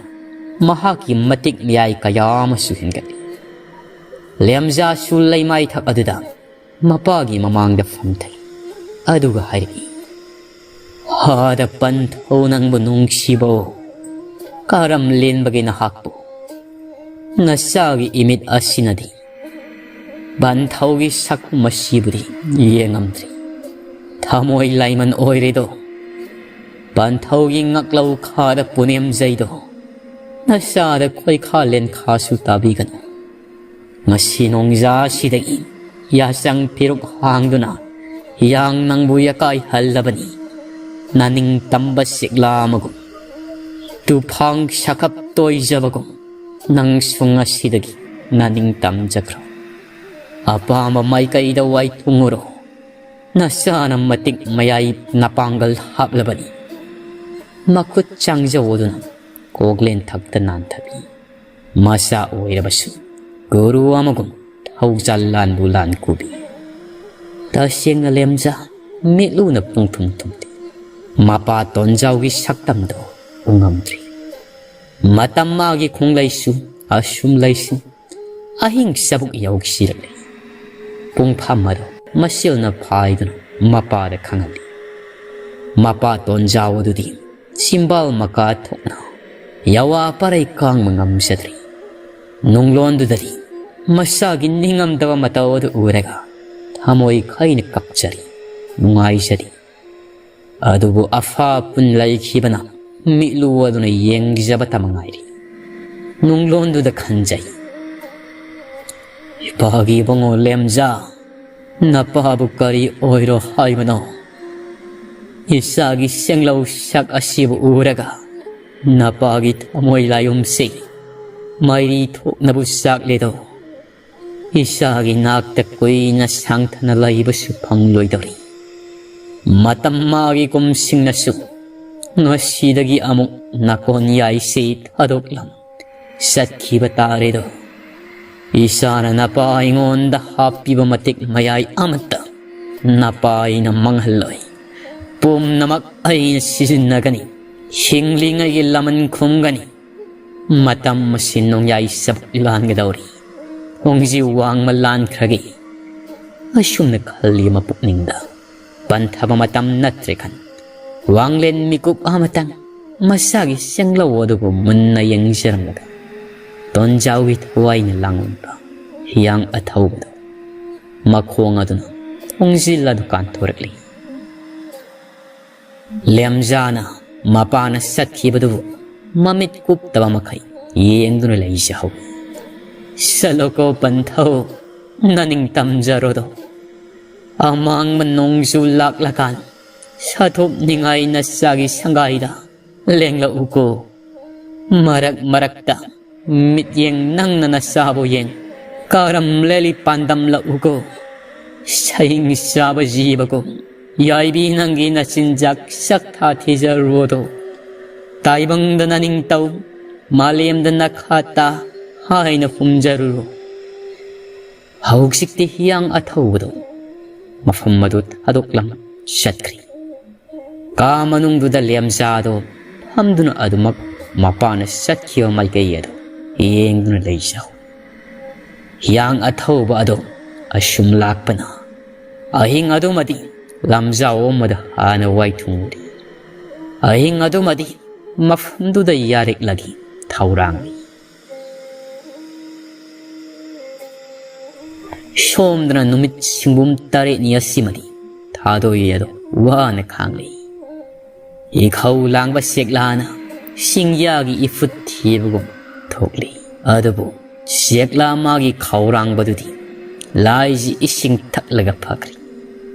ꯃꯍꯥꯛꯀꯤ ꯃꯇꯤꯛ ꯃꯌꯥꯏ ꯀꯌꯥ ꯑꯃꯁꯨ ꯍꯦꯟꯒꯠꯂꯤ꯫ ꯂꯦꯝꯖꯥꯁꯨ ꯂꯩꯃꯥꯏꯊꯛ ꯑꯗꯨꯗ ꯃꯄꯥꯒꯤ ꯃꯃꯥꯡꯗ ꯐꯝꯊꯩ꯫ ꯑꯗꯨꯒ ꯍꯥꯏꯔꯛꯏ, "ꯍꯥꯗ ꯄꯟꯊꯧ ꯅꯪꯕꯨ ꯅꯨꯡꯁꯤꯕꯣ, ꯀꯔꯝ ꯂꯦꯟꯕꯒꯦ ꯅꯍꯥꯛꯄꯨ? ꯅꯆꯥꯒꯤ ꯏꯃꯤꯠ ꯑꯁꯤꯅꯗꯤ ꯄꯟꯊꯧꯒꯤ ꯁꯛ ꯃꯁꯤꯕꯨꯗꯤ ꯌꯦꯡꯉꯝꯗ꯭ꯔꯤ꯫ ꯊꯃꯣꯏ ꯂꯥꯏꯃꯟ ꯑꯣꯏꯔꯦꯗꯣ꯫ ꯄꯟꯊꯧꯒꯤ ꯉꯛꯂꯧ ꯈꯥꯗ ꯄꯨꯅꯦꯝꯖꯩꯗꯣ꯫ ꯅꯆꯥꯗ ꯈꯣꯏꯈꯥ ꯂꯦꯟꯈꯥꯁꯨ ꯇꯥꯕꯤꯒꯅꯨ꯫ ꯉꯁꯤ ꯅꯣꯡꯖꯥꯁꯤꯗꯒꯤ ꯌꯥꯆꯪ ꯐꯤꯔꯨꯛ ꯍꯥꯡꯗꯨꯅ ꯌꯥꯡ ꯅꯪꯕꯨ ꯌꯥꯀꯥꯏꯍꯜꯂꯕꯅꯤ꯫ ꯅꯅꯤꯡ ꯇꯝꯕ ꯆꯤꯛꯂꯥ ꯑꯃꯒꯨꯝ, ꯇꯨꯐꯥꯡ ꯁꯥꯈꯞ ꯇꯣꯏꯖꯕꯒꯨꯝ, ꯅꯪꯁꯨ ꯉꯁꯤꯗꯒꯤ ꯅꯅꯤꯡ ꯇꯝꯖꯈ꯭ꯔꯣ꯫ ꯑꯄꯥꯝꯕ ꯃꯥꯏꯀꯩꯗ ꯋꯥꯏꯊꯨꯡꯉꯨꯔꯣ꯫ ꯅꯆꯥꯅ ꯃꯇꯤꯛ ꯃꯌꯥꯏ ꯅꯄꯥꯡꯒꯜ ꯍꯥꯞꯂꯕꯅꯤ꯫" ꯃꯈꯨꯠ ꯆꯥꯡꯖꯧꯗꯨꯅ ꯀꯣꯛꯂꯦꯟ ꯊꯛꯇ ꯅꯥꯟꯊꯕꯤ꯫ ꯃꯆꯥ ꯑꯣꯏꯔꯕꯁꯨ ꯒꯨꯔꯨ ꯑꯃꯒꯨꯝ ꯊꯧꯖꯥꯜ ꯂꯥꯟꯕꯨ ꯂꯥꯟ ꯀꯨꯕꯤ꯫ ꯇꯁꯦꯡꯅ ꯂꯦꯝꯖ ꯃꯤꯠꯂꯨꯅ ꯄꯨꯡꯊꯨꯝ ꯊꯨꯝꯂꯤ꯫ ꯃꯄꯥ ꯇꯣꯟꯖꯥꯎꯒꯤ ꯁꯛꯇꯝꯗꯣ ꯎꯉꯝꯗ꯭ꯔꯤ꯫ ꯃꯇꯝ ꯃꯥꯒꯤ ꯈꯣꯡꯂꯩꯁꯨ ꯑꯁꯨꯝ ꯂꯩꯁꯨ ꯑꯍꯤꯡ ꯆꯕꯨꯛ ꯌꯧꯁꯤꯜꯂꯛꯂꯤ꯫ ꯄꯨꯡꯐꯝ ꯑꯗꯨ ꯃꯁꯤꯜꯅ ꯐꯥꯏꯗꯨꯅ ꯃꯄꯥꯗ ꯈꯪꯍꯜꯂꯤ꯫ ꯃꯄꯥ ꯇꯣꯟꯖꯥꯎ ꯑꯗꯨꯗꯤ ꯆꯤꯝꯕꯥꯜ ꯃꯀꯥ ꯊꯣꯛꯅ ꯌꯥꯋꯥ ꯄꯔꯩ ꯀꯥꯡꯕ ꯉꯝꯖꯗ꯭ꯔꯤ꯫ ꯅꯨꯡꯂꯣꯟꯗꯨꯗꯗꯤ ꯃꯁꯥꯒꯤ ꯅꯤꯡꯉꯝꯗꯕ ꯃꯇꯧ ꯑꯗꯨ ꯎꯔꯒ ꯊꯃꯣꯏ ꯈꯩꯅ ꯀꯞꯆꯔꯤ, ꯅꯨꯡꯉꯥꯏꯖꯔꯤ꯫ ꯑꯗꯨꯕꯨ ꯑꯐꯥ ꯄꯨꯟ ꯂꯩꯈꯤꯕꯅ ꯃꯤꯠꯂꯨ ꯑꯗꯨꯅ ꯌꯦꯡꯖꯕꯇ ꯃꯉꯥꯏꯔꯤ꯫ ꯅꯨꯡꯂꯣꯟꯗꯨꯗ ꯈꯟꯖꯩ, "ꯏꯄꯥꯒꯤ ꯏꯕꯨꯡꯉꯣ ꯂꯦꯝꯖꯥ, ꯅꯄꯥꯕꯨ ꯀꯔꯤ ꯑꯣꯏꯔꯣ ꯍꯥꯏꯕꯅꯣ? ꯏꯆꯥꯒꯤ ꯁꯦꯡꯂꯧ ꯁꯛ ꯑꯁꯤꯕꯨ ꯎꯔꯒ ꯅꯄꯥꯒꯤ ꯊꯃꯣꯏ ꯂꯥꯏꯌꯨꯝꯁꯤ ꯃꯩꯔꯤ ꯊꯣꯛꯅꯕꯨ ꯆꯥꯛꯂꯦꯗꯣ꯫ ꯏꯆꯥꯒꯤ ꯅꯥꯛꯇ ꯀꯨꯏꯅ ꯁꯥꯡꯊꯅ ꯂꯩꯕꯁꯨ ꯐꯪꯂꯣꯏꯗꯧꯔꯤ꯫ ꯃꯇꯝ ꯃꯥꯒꯤ ꯀꯨꯝꯁꯤꯡꯅꯁꯨ ꯉꯁꯤꯗꯒꯤ ꯑꯃꯨꯛ ꯅꯥꯀꯣꯟ ꯌꯥꯏꯁꯤ ꯊꯥꯗꯣꯛꯂꯝ ꯆꯠꯈꯤꯕ ꯇꯥꯔꯦꯗꯣ꯫ ꯏꯆꯥꯅ ꯅꯄꯥ ꯑꯩꯉꯣꯟꯗ ꯍꯥꯞꯄꯤꯕ ꯃꯇꯤꯛ ꯃꯌꯥꯏ ꯑꯃꯠꯇ ꯅꯄꯥ ꯑꯩꯅ ꯃꯥꯡꯍꯜꯂꯣꯏ꯫ ꯄꯨꯝꯅꯃꯛ ꯑꯩꯅ ꯁꯤꯖꯤꯟꯅꯒꯅꯤ꯫ ꯍꯤꯡꯂꯤꯉꯩꯒꯤ ꯂꯃꯟ ꯈꯨꯝꯒꯅꯤ꯫ ꯃꯇꯝ ꯑꯁꯤ ꯅꯣꯡꯌꯥꯏ ꯆꯕꯨꯛ ꯂꯥꯟꯒꯗꯧꯔꯤ꯫ ꯈꯣꯡꯖꯤ ꯋꯥꯡꯃ ꯂꯥꯟꯈ꯭ꯔꯒꯦ꯫ ꯑꯁꯨꯝꯅ ꯈꯜꯂꯤ ꯃꯄꯨꯛꯅꯤꯡꯗ꯫ ꯄꯟꯊꯕ ꯃꯇꯝ ꯅꯠꯇ꯭ꯔꯦ ꯈꯟ꯫ ꯋꯥꯡꯂꯦꯟ ꯃꯤꯀꯨꯞ ꯑꯃꯇꯪ ꯃꯁꯥꯒꯤ ꯁꯦꯡꯂꯧ ꯑꯗꯨꯕꯨ ꯃꯨꯟꯅ ꯌꯦꯡꯖꯔꯝꯂꯒ ꯇꯣꯟꯖꯥꯎꯒꯤ ꯊꯋꯥꯏꯅ ꯂꯥꯡꯂꯝꯕ ꯍꯤꯌꯥꯡ ꯑꯊꯧꯕꯗꯨ ꯃꯈꯣꯡ ꯑꯗꯨꯅ ꯊꯣꯡꯖꯤꯜ ꯑꯗꯨ ꯀꯥꯟꯊꯣꯔꯛꯂꯤ꯫ ꯂꯦꯝꯖꯥꯅ ꯃꯄꯥꯅ ꯆꯠꯈꯤꯕꯗꯨꯕꯨ ꯃꯃꯤꯠ ꯀꯨꯞꯇꯕ ꯃꯈꯩ ꯌꯦꯡꯗꯨꯅ ꯂꯩꯖꯍꯧꯏ꯫ ꯆꯠꯂꯣꯀꯣ ꯄꯟꯊꯧ, ꯅꯅꯤꯡ ꯇꯝꯖꯔꯣꯗꯣ꯫ ꯑꯃꯥꯡꯕ ꯅꯣꯡꯖꯨ ꯂꯥꯛꯂꯀꯥꯟ ꯁꯥꯊꯣꯛꯅꯤꯡꯉꯥꯏ ꯅꯆꯥꯒꯤ ꯁꯪꯒꯥꯏꯗ ꯂꯦꯡꯂꯛꯎꯀꯣ꯫ ꯃꯔꯛ ꯃꯔꯛꯇ ꯃꯤꯠꯌꯦꯡ ꯅꯪꯅ ꯅꯆꯥꯕꯨ ꯌꯦꯡ꯫ ꯀꯔꯝ ꯂꯦꯜꯂꯤ ꯄꯥꯟꯗꯝꯂꯛꯎꯀꯣ꯫ ꯁꯍꯤꯡ ꯆꯥꯕ ꯖꯤꯕꯒꯨꯝ ꯌꯥꯏꯕꯤ ꯅꯪꯒꯤ ꯅꯆꯤꯟꯖꯥꯛ ꯁꯛꯊꯥ ꯊꯤꯖꯔꯨꯑꯣꯗꯣ꯫ ꯇꯥꯏꯕꯪꯗ ꯅꯅꯤꯡꯇꯧ, ꯃꯥꯂꯦꯝꯗ ꯅꯈꯥ ꯇꯥ ꯍꯥꯏꯅ ꯐꯨꯝꯖꯔꯨꯔꯣ꯫ ꯍꯧꯖꯤꯛꯇꯤ ꯍꯤꯌꯥꯡ ꯑꯊꯧꯕꯗꯣ ꯃꯐꯝ ꯑꯗꯨ ꯊꯥꯗꯣꯛꯂꯝ ꯆꯠꯈ꯭ꯔꯦ꯫ ꯀꯥ ꯃꯅꯨꯡꯗꯨꯗ ꯂꯦꯝꯖꯥꯗꯣ ꯐꯝꯗꯨꯅ ꯑꯗꯨꯃꯛ ꯃꯄꯥꯅ ꯆꯠꯈꯤꯕ ꯃꯥꯏꯀꯩ ꯑꯗꯨ ꯌꯦꯡꯗꯨꯅ ꯂꯩꯖꯍꯧ꯫ ꯍꯤꯌꯥꯡ ꯑꯊꯧꯕ ꯑꯗꯣ ꯑꯁꯨꯝ ꯂꯥꯛꯄꯅ ꯑꯍꯤꯡ ꯑꯗꯨꯃꯗꯤ ꯂꯝꯖꯥꯎ ꯑꯃꯗ ꯍꯥꯟꯅ ꯋꯥꯏꯊꯨꯡꯂꯤ꯫ ꯑꯍꯤꯡ ꯑꯗꯨꯃꯗꯤ ꯃꯐꯝꯗꯨꯗ ꯌꯥꯔꯤꯛꯂꯒꯤ ꯊꯧꯔꯥꯡꯂꯤ꯫ ꯁꯣꯝꯗꯅ ꯅꯨꯃꯤꯠ ꯁꯤꯡꯕꯨꯝ ꯇꯔꯦꯠꯅꯤ ꯑꯁꯤꯃꯗꯤ ꯊꯥꯗꯣꯏ ꯑꯗꯣ ꯋꯥꯅ ꯈꯥꯡꯂꯤ꯫ ꯏꯈꯧ ꯂꯥꯡꯕ ꯆꯦꯛꯂꯥꯅ ꯆꯤꯡꯌꯥꯒꯤ ꯏꯐꯨꯠ ꯊꯤꯕꯒꯨꯝ ꯊꯣꯛꯂꯤ꯫ ꯑꯗꯨꯕꯨ ꯆꯦꯛꯂꯥ ꯃꯥꯒꯤ ꯈꯧꯔꯥꯡꯕꯗꯨꯗꯤ ꯂꯥꯏꯁꯤ ꯏꯁꯤꯡ ꯊꯛꯂꯒ ꯐꯈ꯭ꯔꯦ꯫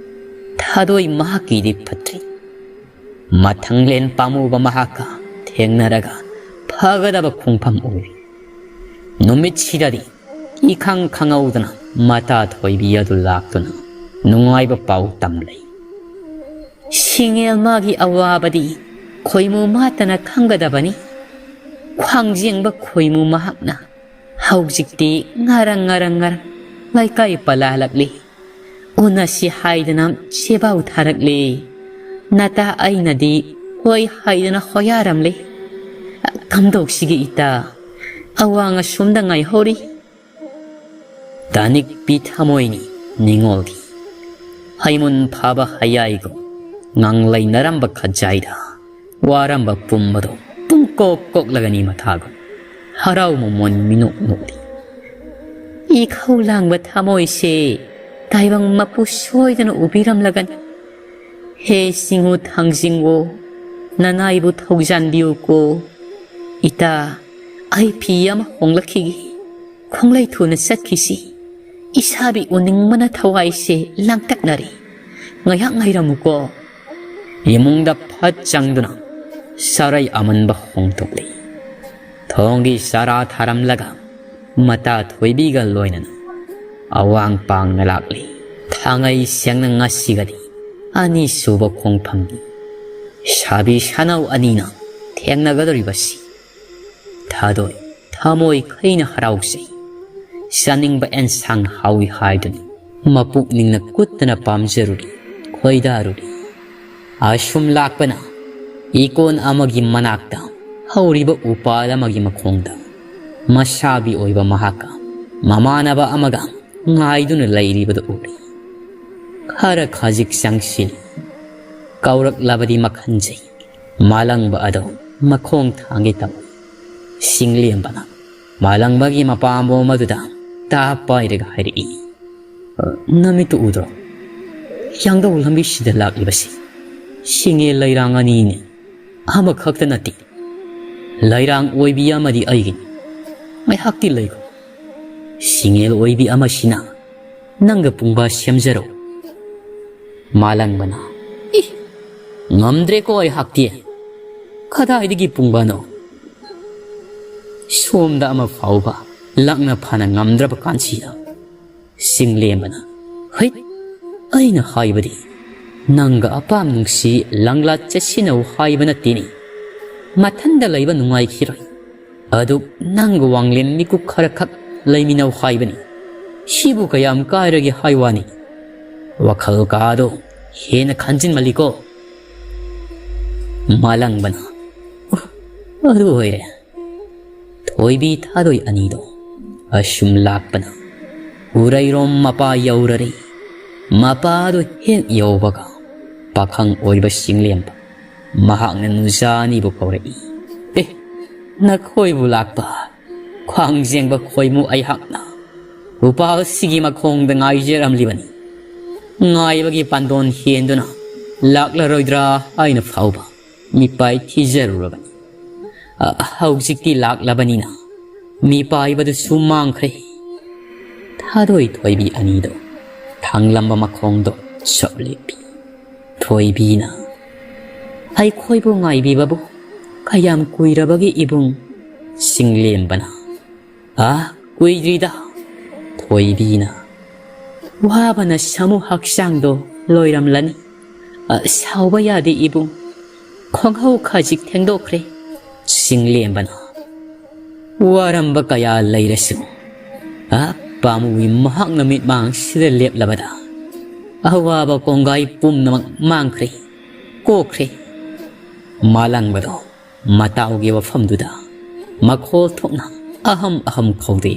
ꯊꯥꯗꯣꯏ ꯃꯍꯥꯛꯀꯤꯗꯤ ꯐꯠꯇ꯭ꯔꯤ꯫ ꯃꯊꯪꯂꯦꯟ ꯄꯥꯝꯃꯨꯕ ꯃꯍꯥꯛꯀ ꯊꯦꯡꯅꯔꯒ ꯐꯒꯗꯕ ꯈꯣꯡꯐꯝ ꯑꯣꯏꯔꯤ꯫ ꯅꯨꯃꯤꯠꯁꯤꯗꯗꯤ ꯏꯈꯪ ꯈꯪꯍꯧꯗꯅ ꯃꯇꯥ ꯊꯣꯏꯕꯤ ꯑꯗꯨ ꯂꯥꯛꯇꯨꯅ ꯅꯨꯡꯉꯥꯏꯕ ꯄꯥꯎ ꯇꯝꯂꯩ꯫ ꯁꯤꯡꯉꯦꯜ ꯃꯥꯒꯤ ꯑꯋꯥꯕꯗꯤ ꯈꯣꯏꯃꯨ ꯃꯥꯇꯅ ꯈꯪꯒꯗꯕꯅꯤ꯫ ꯈ꯭ꯋꯥꯡꯖꯦꯡꯕ ꯈꯣꯏꯃꯨ ꯃꯍꯥꯛꯅ ꯍꯧꯖꯤꯛꯇꯤ ꯉꯔꯪ ꯉꯔꯪ ꯉꯔꯪ ꯂꯩꯀꯥꯏ ꯄꯂꯥꯂꯛꯂꯤ꯫ ꯎꯅꯁꯤ ꯍꯥꯏꯗꯅ ꯆꯦꯕꯥꯎ ꯊꯥꯔꯛꯂꯦ꯫ ꯅꯇꯥ ꯑꯩꯅꯗꯤ ꯍꯣꯏ ꯍꯥꯏꯗꯅ ꯍꯣꯌꯥꯔꯝꯂꯦ꯫ ꯀꯝꯗꯧꯁꯤꯒꯦ ꯏꯇꯥ? ꯑꯋꯥꯡ ꯑꯁꯣꯝꯗ ꯉꯥꯏꯍꯧꯔꯤ꯫ ꯇꯥꯅꯤꯛꯄꯤ ꯊꯃꯣꯏꯅꯤ ꯅꯤꯡꯉꯣꯜꯒꯤ꯫ ꯍꯩꯃꯨꯟ ꯐꯥꯕ ꯍꯌꯥꯏꯒꯨꯝ ꯉꯥꯡꯂꯩꯅꯔꯝꯕ ꯈꯖꯥꯏꯗ ꯋꯥꯔꯝꯕ ꯄꯨꯝꯕꯗꯣ ꯄꯨꯡꯀꯣꯛ ꯀꯣꯛꯂꯒꯅꯤ ꯃꯊꯥꯒꯨꯝ ꯍꯔꯥꯎ ꯃꯃꯣꯟ ꯃꯤꯅꯣꯛ ꯅꯣꯛꯂꯤ꯫ ꯏꯈꯧ ꯂꯥꯡꯕ ꯊꯃꯣꯏꯁꯦ ꯇꯥꯏꯕꯪ ꯃꯄꯨ ꯁꯣꯏꯗꯅ ꯎꯕꯤꯔꯝꯂꯒꯅꯤ꯫ ꯍꯦ ꯁꯤꯡꯉꯨ ꯊꯥꯡꯖꯤꯡꯉꯣ, ꯅꯅꯥꯏꯕꯨ ꯊꯧꯖꯥꯟꯕꯤꯌꯨꯀꯣ꯫ ꯏꯇꯥ, ꯑꯩ ꯐꯤ ꯑꯃ ꯍꯣꯡꯂꯛꯈꯤꯒꯦ꯫ ꯈꯣꯡꯂꯩ ꯊꯨꯅ ꯆꯠꯈꯤꯁꯤ꯫ ꯏꯁꯥꯕꯤ ꯎꯅꯤꯡꯕꯅ ꯊꯋꯥꯏꯁꯦ ꯂꯥꯡꯇꯛꯅꯔꯦ꯫ ꯉꯥꯏꯍꯥꯛ ꯉꯥꯏꯔꯝꯃꯨꯀꯣ꯫ ꯏꯃꯨꯡꯗ ꯐꯠ ꯆꯪꯗꯨꯅ ꯁꯔꯩ ꯑꯃꯟꯕ ꯍꯣꯡꯗꯣꯛꯂꯤ꯫ ꯊꯣꯡꯒꯤ ꯆꯔꯥ ꯊꯥꯔꯝꯂꯒ ꯃꯇꯥ ꯊꯣꯏꯕꯤꯒ ꯂꯣꯏꯅꯅ ꯑꯋꯥꯡ ꯄꯥꯡꯅ ꯂꯥꯛꯂꯤ꯫ ꯊꯥꯡꯉꯩ ꯁꯦꯡꯅ ꯉꯁꯤꯒꯗꯤ ꯑꯅꯤꯁꯨꯕ ꯈꯣꯡꯐꯝꯅꯤ꯫ ꯁꯥꯕꯤ ꯁꯥꯅꯧ ꯑꯅꯤꯅ ꯊꯦꯡꯅꯒꯗꯧꯔꯤꯕꯁꯤ ꯊꯥꯗꯣꯏ ꯊꯃꯣꯏ ꯈꯩꯅ ꯍꯔꯥꯎꯖꯩ꯫ ꯆꯥꯅꯤꯡꯕ ꯑꯦꯟꯁꯥꯡ ꯍꯥꯎꯏ ꯍꯥꯏꯗꯨꯅ ꯃꯄꯨꯛꯅꯤꯡꯅ ꯀꯨꯠꯇꯅ ꯄꯥꯝꯖꯔꯨꯔꯤ, ꯈꯣꯏꯗꯥꯔꯨꯔꯤ꯫ ꯑꯁꯨꯝ ꯂꯥꯛꯄꯅ ꯏꯀꯣꯟ ꯑꯃꯒꯤ ꯃꯅꯥꯛꯇ ꯍꯧꯔꯤꯕ ꯎꯄꯥꯜ ꯑꯃꯒꯤ ꯃꯈꯣꯡꯗ ꯃꯁꯥꯕꯤ ꯑꯣꯏꯕ ꯃꯍꯥꯛꯀ ꯃꯃꯥꯟꯅꯕ ꯑꯃꯒ ꯉꯥꯏꯗꯨꯅ ꯂꯩꯔꯤꯕꯗꯨ ꯎꯔꯤ꯫ ꯈꯔ ꯈꯖꯤꯛ ꯆꯪꯁꯤꯜꯂꯤ꯫ ꯀꯧꯔꯛꯂꯕꯗꯤ ꯃꯈꯟꯖꯩ꯫ ꯃꯥꯂꯪꯕ ꯑꯗꯣ ꯃꯈꯣꯡ ꯊꯥꯡꯒꯦ ꯇꯧꯏ꯫ ꯁꯤꯡꯂꯦꯝꯕꯅ ꯃꯥꯂꯪꯕꯒꯤ ꯃꯄꯥꯝꯕꯣꯝ ꯑꯗꯨꯗ ꯇꯥ ꯄꯥꯏꯔꯒ ꯍꯥꯏꯔꯛꯏ, "ꯑ, ꯅꯃꯤꯠꯇꯨ ꯎꯗ꯭ꯔꯣ? ꯌꯥꯡꯗꯧ ꯂꯝꯕꯤꯁꯤꯗ ꯂꯥꯛꯂꯤꯕꯁꯤ ꯁꯤꯡꯉꯦ ꯂꯩꯔꯥꯡ ꯑꯅꯤꯅꯤ꯫ ꯑꯃꯈꯛꯇ ꯅꯠꯇꯦ꯫ ꯂꯩꯔꯥꯡ ꯑꯣꯏꯕꯤ ꯑꯃꯗꯤ ꯑꯩꯒꯤꯅꯤ꯫ ꯉꯥꯏꯍꯥꯛꯇꯤ ꯂꯩꯈꯣ꯫ ꯁꯤꯡꯉꯦꯜ ꯑꯣꯏꯕꯤ ꯑꯃꯁꯤꯅ ꯅꯪꯒ ꯄꯨꯡꯕꯥ ꯁꯦꯝꯖꯔꯣ꯫" ꯃꯥꯂꯪꯕꯅ, "ꯏ, ꯉꯝꯗ꯭ꯔꯦꯀꯣ ꯑꯩꯍꯥꯛꯇꯤ꯫ ꯀꯗꯥꯏꯗꯒꯤ ꯄꯨꯡꯕꯥꯅꯣ? ꯁꯣꯝꯗ ꯑꯃ ꯐꯥꯎꯕ ꯂꯥꯛꯅ ꯐꯅ ꯉꯝꯗ꯭ꯔꯕ ꯀꯥꯟꯁꯤꯗ꯫" ꯁꯤꯡꯂꯦꯝꯕꯅ, "ꯍꯩꯠ, ꯑꯩꯅ ꯍꯥꯏꯕꯗꯤ ꯅꯪꯒ ꯑꯄꯥꯝ ꯅꯨꯡꯁꯤ ꯂꯪꯂꯥ ꯆꯠꯁꯤꯟꯅꯧ ꯍꯥꯏꯕ ꯅꯠꯇꯦꯅꯦ꯫ ꯃꯊꯟꯗ ꯂꯩꯕ ꯅꯨꯡꯉꯥꯏꯈꯤꯔꯣꯏ꯫ ꯑꯗꯨ ꯅꯪꯒ ꯋꯥꯡꯂꯦꯟ ꯃꯤꯀꯨꯞ ꯈꯔꯈꯛ ꯂꯩꯃꯤꯟꯅꯧ ꯍꯥꯏꯕꯅꯤ꯫ ꯁꯤꯕꯨ ꯀꯌꯥꯝ ꯀꯥꯏꯔꯒꯦ ꯍꯥꯏ ꯋꯥꯅꯤ?" ꯋꯥꯈꯜ ꯀꯥꯗꯣ ꯍꯦꯟꯅ ꯈꯟꯖꯤꯟꯃꯜꯂꯤꯀꯣ꯫ ꯃꯥꯂꯪꯕꯅ, "ꯑꯗꯨ ꯑꯣꯏꯔꯦ꯫" ꯊꯣꯏꯕꯤ ꯊꯥꯗꯣꯏ ꯑꯅꯤꯗꯣ ꯑꯁꯨꯝ ꯂꯥꯛꯄꯅ ꯎꯔꯩꯔꯣꯝ ꯃꯄꯥ ꯌꯧꯔꯔꯦ꯫ ꯃꯄꯥꯗꯨ ꯍꯦꯛ ꯌꯧꯕꯒ ꯄꯥꯈꯪ ꯑꯣꯏꯕ ꯆꯤꯡꯂꯦꯝꯕ ꯃꯍꯥꯛꯅ ꯅꯨꯆꯥ ꯑꯅꯤꯕꯨ ꯀꯧꯔꯛꯏ꯫ "ꯑꯦ, ꯅꯈꯣꯏꯕꯨ ꯂꯥꯛꯄ ꯈ꯭ꯋꯥꯡ ꯖꯦꯡꯕ ꯈꯣꯏꯃꯨ ꯑꯩꯍꯥꯛꯅ ꯎꯄꯥꯜꯁꯤꯒꯤ ꯃꯈꯣꯡꯗ ꯉꯥꯏꯖꯔꯝꯂꯤꯕꯅꯤ꯫ ꯉꯥꯏꯕꯒꯤ ꯄꯥꯟꯗꯣꯟ ꯍꯦꯟꯗꯨꯅ ꯂꯥꯛꯂꯔꯣꯏꯗ꯭ꯔꯥ ꯍꯥꯏꯅ ꯐꯥꯎꯕ ꯃꯤꯄꯥꯏ ꯊꯤꯖꯔꯨꯔꯕꯅꯤ꯫ ꯑ, ꯍꯧꯖꯤꯛꯇꯤ ꯂꯥꯛꯂꯕꯅꯤꯅ ꯃꯤꯄꯥꯏꯕꯗꯨꯁꯨ ꯃꯥꯡꯈ꯭ꯔꯦ꯫" ꯊꯥꯗꯣꯏ ꯊꯣꯏꯕꯤ ꯑꯅꯤꯗꯣ ꯊꯥꯡꯂꯝꯕ ꯃꯈꯣꯡꯗꯣ ꯁꯞ ꯂꯦꯞꯄꯤ꯫ ꯊꯣꯏꯕꯤꯅ, "ꯑꯩꯈꯣꯏꯕꯨ ꯉꯥꯏꯕꯤꯕꯕꯨ ꯀꯌꯥꯝ ꯀꯨꯏꯔꯕꯒꯦ ꯏꯕꯨꯡ?" ꯆꯤꯡꯂꯦꯝꯕꯅ, "ꯑꯥ, ꯀꯨꯏꯗ꯭ꯔꯤꯗ꯫" ꯊꯣꯏꯕꯤꯅ, "ꯋꯥꯕꯅ ꯁꯥꯃꯨ ꯍꯛꯆꯥꯡꯗꯣ ꯂꯣꯏꯔꯝꯂꯅꯤ꯫ ꯑ, ꯁꯥꯎꯕ ꯌꯥꯗꯦ ꯏꯕꯨꯡ, ꯈꯣꯡꯍꯧ ꯈꯖꯤꯛ ꯊꯦꯡꯗꯣꯛꯈ꯭ꯔꯦ꯫" ꯆꯤꯡꯂꯦꯝꯕꯅ, "ꯋꯥꯔꯝꯕ ꯀꯌꯥ ꯂꯩꯔꯁꯨ, ꯑ, ꯄꯥꯝꯃꯨꯏ ꯃꯍꯥꯛꯅ ꯃꯤꯠꯃꯥꯡꯁꯤꯗ ꯂꯦꯞꯂꯕꯗ ꯑꯋꯥꯕ ꯀꯣꯡꯒꯥꯏ ꯄꯨꯝꯅꯃꯛ ꯃꯥꯡꯈ꯭ꯔꯦ, ꯀꯣꯛꯈ꯭ꯔꯦ꯫" ꯃꯥꯂꯪꯕꯗꯣ ꯃꯇꯥꯎꯒꯤ ꯋꯥꯐꯝꯗꯨꯗ ꯃꯈꯣꯜ ꯊꯣꯛꯅ ꯑꯍꯝ ꯑꯍꯝ ꯈꯧꯗꯦ꯫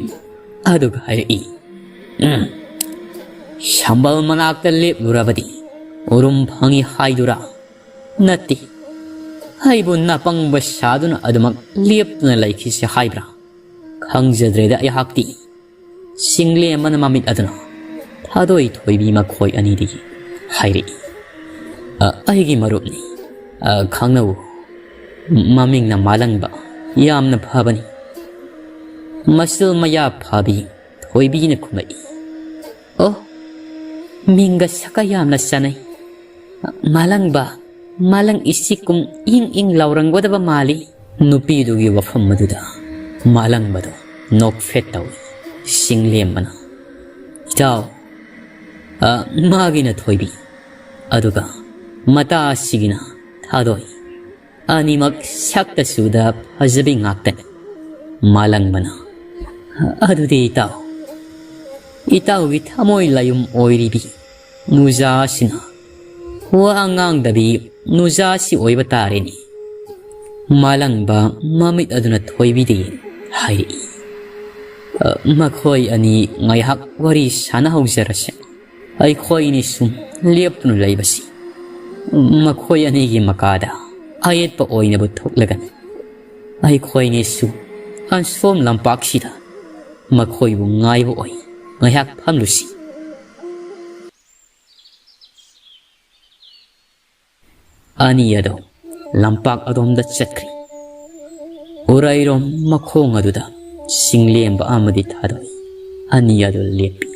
ꯑꯗꯨꯒ ꯍꯥꯏꯔꯛꯏ, "ꯎꯝ, ꯁꯝꯕꯜ ꯃꯅꯥꯛꯇ ꯂꯦꯞꯂꯨꯔꯕꯗꯤ ꯎꯔꯨꯝ ꯐꯪꯏ ꯍꯥꯏꯗꯨꯔꯥ? ꯅꯠꯇꯦ, ꯑꯩꯕꯨ ꯅꯄꯪꯕ ꯁꯥꯗꯨꯅ ꯑꯗꯨꯃꯛ ꯂꯦꯞꯇꯨꯅ ꯂꯩꯈꯤꯁꯤ ꯍꯥꯏꯕ꯭ꯔꯥ? ꯈꯪꯖꯗ꯭ꯔꯦꯗ ꯑꯩꯍꯥꯛꯇꯤ꯫" ꯆꯤꯡꯂꯦꯝꯕꯅ ꯃꯃꯤꯠ ꯑꯗꯨꯅ ꯊꯥꯗꯣꯏ ꯊꯣꯏꯕꯤ ꯃꯈꯣꯏ ꯑꯅꯤꯗꯒꯤ ꯍꯥꯏꯔꯛꯏ, "ꯑ, ꯑꯩꯒꯤ ꯃꯔꯨꯞꯅꯤ꯫ ꯑ, ꯈꯪꯅꯧ꯫ ꯃꯃꯤꯡꯅ ꯃꯥꯂꯪꯕ꯫ ꯌꯥꯝꯅ ꯐꯕꯅꯤ꯫" ꯃꯆꯤꯜ ꯃꯌꯥ ꯐꯥꯕꯤ ꯊꯣꯏꯕꯤꯅ ꯈꯨꯝꯂꯛꯏ, "ꯑꯣ, ꯃꯤꯡꯒ ꯁꯛꯀ ꯌꯥꯝꯅ ꯆꯥꯅꯩ꯫ ꯃꯥꯂꯪꯕ, ꯃꯥꯂꯪ ꯏꯁꯤꯛ ꯀꯨꯝ ꯏꯪ ꯏꯪ ꯂꯥꯎꯔꯝꯒꯗꯕ ꯃꯥꯜꯂꯤ꯫" ꯅꯨꯄꯤꯗꯨꯒꯤ ꯋꯥꯐꯝ ꯑꯗꯨꯗ ꯃꯥꯂꯪꯕꯗꯣ ꯅꯣꯛꯐꯦꯠ ꯇꯧꯏ꯫ ꯆꯤꯡꯂꯦꯝꯕꯅ, "ꯏꯇꯥꯎ, ꯑ, ꯃꯥꯒꯤꯅ ꯊꯣꯏꯕꯤ, ꯑꯗꯨꯒ ꯃꯇꯥ ꯑꯁꯤꯒꯤꯅ ꯊꯥꯗꯣꯏ꯫ ꯑꯅꯤꯃꯛ ꯁꯛꯇ ꯆꯨꯗ ꯐꯖꯕꯤ ꯉꯥꯛꯇꯅꯤ꯫" ꯃꯥꯂꯪꯕꯅ, "ꯑꯗꯨꯗꯤ ꯏꯇꯥꯎ, ꯏꯇꯥꯎꯒꯤ ꯊꯃꯣꯏ ꯂꯥꯌꯨꯝ ꯑꯣꯏꯔꯤꯕꯤ ꯅꯨꯖꯥꯁꯤꯅ ꯋꯥ ꯉꯥꯡꯗꯕꯤ ꯅꯨꯖꯥꯁꯤ ꯑꯣꯏꯕ ꯇꯥꯔꯦꯅꯦ꯫ ꯃꯥꯂꯪꯕ ꯃꯃꯤꯠ ꯑꯗꯨꯅ ꯊꯣꯏꯕꯤꯗ ꯌꯦꯡ ꯍꯥꯏꯔꯛꯏ, "ꯑ, ꯃꯈꯣꯏ ꯑꯅꯤ ꯉꯥꯏꯍꯥꯛ ꯋꯥꯔꯤ ꯁꯥꯟꯅꯍꯧꯖꯔꯁꯦ꯫ ꯑꯩꯈꯣꯏꯅꯤ ꯁꯨꯝ ꯂꯦꯞꯇꯨꯅ ꯂꯩꯕꯁꯤ ꯃꯈꯣꯏ ꯑꯅꯤꯒꯤ ꯃꯀꯥꯗ ꯑꯌꯦꯠꯄ ꯑꯣꯏꯅꯕ ꯊꯣꯛꯂꯒꯅꯤ꯫ ꯑꯩꯈꯣꯏꯅꯤꯁꯨ ꯑꯁꯣꯝ ꯂꯝꯄꯥꯛꯁꯤꯗ ꯃꯈꯣꯏꯕꯨ ꯉꯥꯏꯕ ꯑꯣꯏ ꯉꯥꯏꯍꯥꯛ ꯐꯝꯂꯨꯁꯤ"꯫ ꯑꯅꯤ ꯑꯗꯨ ꯂꯝꯄꯥꯛ ꯑꯗꯣꯝꯗ ꯆꯠꯈ꯭ꯔꯤ꯫ ꯎꯔꯩꯔꯣꯝ ꯃꯈꯣꯡ ꯑꯗꯨꯗ ꯆꯤꯡꯂꯦꯝꯕ ꯑꯃꯗꯤ ꯊꯥꯗꯣꯛꯏ꯫ ꯑꯅꯤ ꯑꯗꯨ ꯂꯦꯞꯄꯤ꯫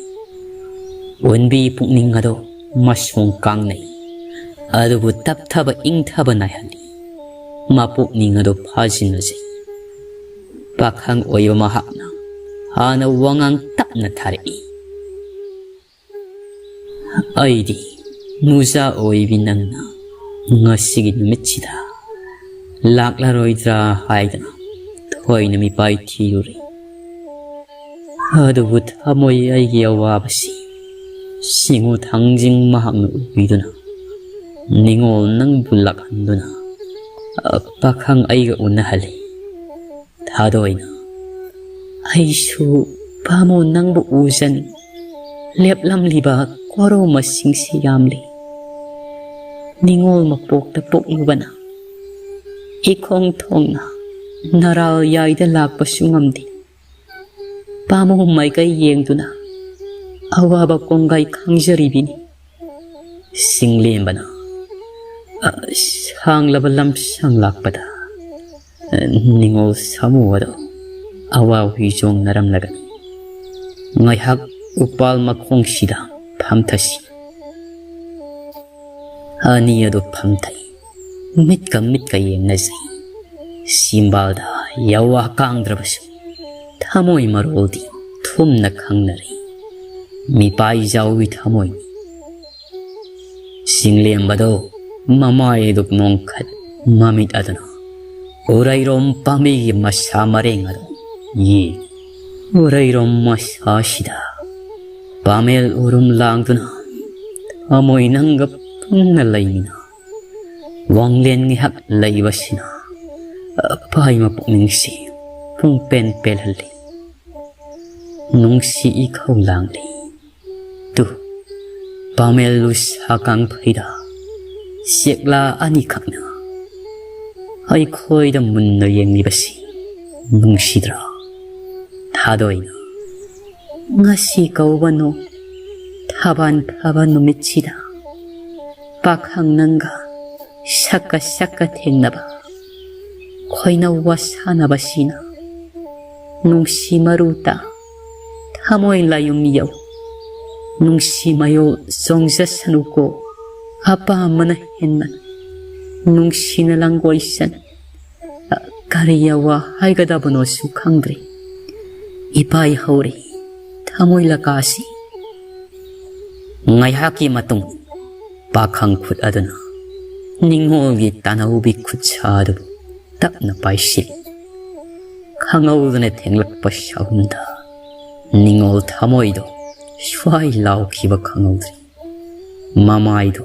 ꯑꯣꯟꯕꯤ ꯄꯨꯛꯅꯤꯡ ꯑꯗꯨ ꯃꯁꯣꯡ ꯀꯥꯡꯅꯩ, ꯑꯗꯨꯕꯨ ꯇꯞꯊꯕ ꯏꯪꯊꯕ ꯅꯥꯏꯍꯜꯂꯤ꯫ ꯃꯄꯨꯛꯅꯤꯡ ꯑꯗꯨ ꯐꯥꯖꯤꯟꯅꯖꯩ꯫ ꯄꯥꯈꯪ ꯑꯣꯏꯕ ꯃꯍꯥꯛꯅ ꯍꯥꯟꯅ ꯋꯥꯉꯥꯡ ꯇꯞꯅ ꯊꯥꯔꯛꯏ꯫ ꯑꯩꯗꯤ ꯅꯨꯖꯥ ꯑꯣꯏꯕꯤ ꯅꯪꯅ ꯉꯁꯤꯒꯤ ꯅꯨꯃꯤꯠꯁꯤꯗ ꯂꯥꯛꯂꯔꯣꯏꯗ꯭ꯔꯥ ꯍꯥꯏꯗꯅ ꯊꯣꯏꯅ ꯃꯤꯄꯥꯏ ꯊꯤꯔꯨꯔꯦ꯫ ꯑꯗꯨꯕꯨ ꯊꯃꯣꯏ ꯑꯩꯒꯤ ꯑꯋꯥꯕꯁꯤ ꯁꯤꯡꯉꯨ ꯊꯥꯡꯖꯤꯡ ꯃꯍꯥꯛꯅ ꯎꯕꯤꯗꯨꯅ ꯅꯤꯉꯣꯜ ꯅꯪꯕꯨ ꯂꯥꯛꯍꯟꯗꯨꯅ ꯄꯥꯈꯪ ꯑꯩꯒ ꯎꯅꯍꯜꯂꯤ꯫ ꯊꯥꯗꯣꯏꯅ ꯑꯩꯁꯨ ꯄꯥꯃꯨ ꯅꯪꯕꯨ ꯎꯖꯅꯤꯡ꯫ ꯂꯦꯞꯂꯝꯂꯤꯕ ꯀꯣꯔꯧꯃꯁꯤꯡꯁꯤ ꯌꯥꯝꯂꯤ꯫ ꯅꯤꯉꯣꯜ ꯃꯄꯣꯛꯇ ꯄꯣꯛꯂꯨꯕꯅ ꯏꯈꯣꯡ ꯊꯣꯡꯅ ꯅꯔꯥꯜ ꯌꯥꯏꯗ ꯂꯥꯛꯄꯁꯨ ꯉꯝꯗꯦ꯫ ꯄꯥꯃꯨ ꯃꯥꯏꯀꯩ ꯌꯦꯡꯗꯨꯅ ꯑꯋꯥꯕ ꯀꯣꯡꯒꯥꯏ ꯈꯥꯡꯖꯔꯤꯕꯤꯅꯤ꯫ ꯁꯤꯡꯂꯦꯝꯕꯅ ꯁꯥꯡꯂꯕ ꯂꯝꯁꯥꯡ ꯂꯥꯛꯄꯗ ꯅꯤꯉꯣꯜ ꯁꯥꯃꯨ ꯑꯗꯣ ꯑꯋꯥ ꯍꯨꯏꯖꯣꯡꯅꯔꯝꯂꯒꯅꯤ꯫ ꯉꯥꯏꯍꯥꯛ ꯎꯄꯥꯜ ꯃꯈꯣꯡꯁꯤꯗ ꯐꯝꯊꯁꯤ꯫ ꯑꯅꯤ ꯑꯗꯨ ꯐꯝꯊꯩ꯫ ꯃꯤꯠꯀ ꯃꯤꯠꯀ ꯌꯦꯡꯅꯖꯩ꯫ ꯁꯤꯝꯕꯥꯜꯗ ꯌꯥꯋꯥ ꯀꯥꯡꯗ꯭ꯔꯕꯁꯨ ꯊꯃꯣꯏ ꯃꯔꯣꯜꯗꯤ ꯊꯨꯝꯅ ꯈꯪꯅꯔꯦ꯫ ꯃꯤꯄꯥꯏ ꯖꯥꯎꯒꯤ ꯊꯃꯣꯏꯅꯤ꯫ ꯁꯤꯡꯂꯦꯝꯕꯗꯣ ꯃꯃꯥꯏ ꯑꯗꯨ ꯅꯣꯡꯈꯠ ꯃꯃꯤꯠ ꯑꯗꯨꯅ ꯎꯔꯩꯔꯣꯝ ꯄꯥꯝꯕꯤꯒꯤ ꯃꯁꯥ ꯃꯔꯦꯡ ꯑꯗꯨ ꯌꯦꯡ꯫ ꯎꯔꯩꯔꯣꯝ ꯃꯁꯥꯁꯤꯗ ꯄꯥꯃꯦꯜ ꯎꯔꯨꯝ ꯂꯥꯡꯗꯨꯅ ꯊꯃꯣꯏ ꯅꯪꯒ ꯄꯨꯟꯅ ꯂꯩꯃꯤꯟꯅ ꯋꯥꯡꯂꯦꯟ ꯉꯥꯏꯍꯥꯛ ꯂꯩꯕꯁꯤꯅ ꯑꯄꯥꯏ ꯃꯄꯨꯛꯅꯤꯡꯁꯤ ꯄꯨꯡ ꯄꯦꯟ ꯄꯦꯜꯍꯜꯂꯤ꯫ ꯅꯨꯡꯁꯤ ꯏꯈꯧ ꯂꯥꯡꯂꯤ꯫ ꯇꯨ, ꯄꯥꯃꯦꯜ ꯂꯨꯁꯥ ꯀꯥꯡꯐꯩꯗ ꯆꯦꯛꯂꯥ ꯑꯅꯤꯈꯛꯅ ꯑꯩꯈꯣꯏꯗ ꯃꯨꯟꯅ ꯌꯦꯡꯂꯤꯕꯁꯤ ꯅꯨꯡꯁꯤꯗ꯭ꯔꯥ? ꯊꯥꯗꯣꯏꯅ ꯉꯁꯤ ꯀꯧꯕ ꯅꯣꯡ ꯊꯥꯕꯥꯟ ꯐꯥꯕ ꯅꯨꯃꯤꯠꯁꯤꯗ ꯄꯥꯈꯪ ꯅꯪꯒ ꯁꯛꯀ ꯁꯛꯀ ꯊꯦꯡꯅꯕ ꯈꯣꯏꯅꯧ ꯋꯥꯁꯥꯟꯅꯕꯁꯤꯅ ꯅꯨꯡꯁꯤ ꯃꯔꯨꯇ ꯊꯃꯣꯏ ꯂꯥꯌꯨꯝ ꯌꯧ꯫ ꯅꯨꯡꯁꯤ ꯃꯌꯣꯜ ꯆꯣꯡꯖꯁꯅꯨꯀꯣ ꯑꯄꯥꯝꯕꯅ ꯍꯦꯟꯃꯟ꯫ ꯅꯨꯡꯁꯤꯅ ꯂꯥꯡꯒꯣꯏꯁꯟ꯫ ꯀꯔꯤ ꯑꯋꯥ ꯍꯥꯏꯒꯗꯕꯅꯣꯁꯨ ꯈꯪꯗ꯭ꯔꯦ꯫ ꯏꯄꯥꯏ ꯍꯧꯔꯦ ꯊꯃꯣꯏ ꯂꯀꯥꯁꯤ꯫ ꯉꯥꯏꯍꯥꯛꯀꯤ ꯃꯇꯨꯡ ꯄꯥꯈꯪ ꯈꯨꯠ ꯑꯗꯨꯅ ꯅꯤꯡꯉꯣꯜꯒꯤ ꯇꯥꯅꯧꯕꯤ ꯈꯨꯠꯁꯥ ꯑꯗꯨꯕꯨ ꯇꯞꯅ ꯄꯥꯏꯁꯤꯜꯂꯤ꯫ ꯈꯪꯍꯧꯗꯅ ꯊꯦꯡꯂꯛꯄ ꯁꯥꯍꯨꯝꯗ ꯅꯤꯡꯉꯣꯜ ꯊꯃꯣꯏꯗꯣ ꯁ꯭ꯋꯥꯏ ꯂꯥꯎꯈꯤꯕ ꯈꯪꯍꯧꯗ꯭ꯔꯦ꯫ ꯃꯃꯥꯏꯗꯣ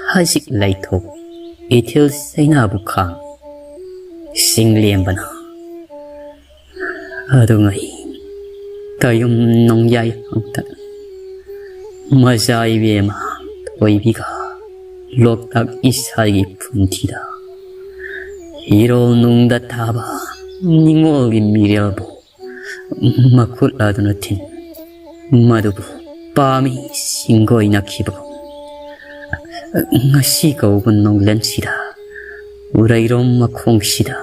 ꯈꯖꯤꯛ ꯂꯩꯊꯣꯛ ꯏꯊꯤꯜ ꯆꯩꯅꯥꯕꯨ ꯈꯥꯡ ꯆꯤꯡꯂꯦꯝꯕꯅ ꯑꯗꯨꯉꯩ ꯇꯌꯨꯝ ꯅꯣꯡꯌꯥꯏ ꯍꯪꯇꯛ ꯃꯖꯥ ꯏꯕꯦꯝꯃ ꯊꯣꯏꯕꯤꯒ ꯂꯣꯛꯇꯥꯛ ꯏꯁꯥꯒꯤ ꯐꯨꯝꯊꯤꯗ ꯏꯔꯣꯜ ꯅꯨꯡꯗ ꯊꯥꯕ ꯅꯤꯡꯉꯣꯜꯒꯤ ꯃꯤꯔꯦꯜꯕꯨ ꯃꯈꯨꯠ ꯑꯗꯨꯅ ꯊꯤꯟ ꯃꯗꯨꯕꯨ ꯄꯥꯝꯃꯤ ꯁꯤꯡꯒꯣꯏꯅꯈꯤꯕ ꯉꯁꯤ ꯀꯧꯕ ꯅꯣꯡꯂꯦꯟꯁꯤꯗ ꯎꯔꯩꯔꯣꯝ ꯃꯈꯣꯡꯁꯤꯗ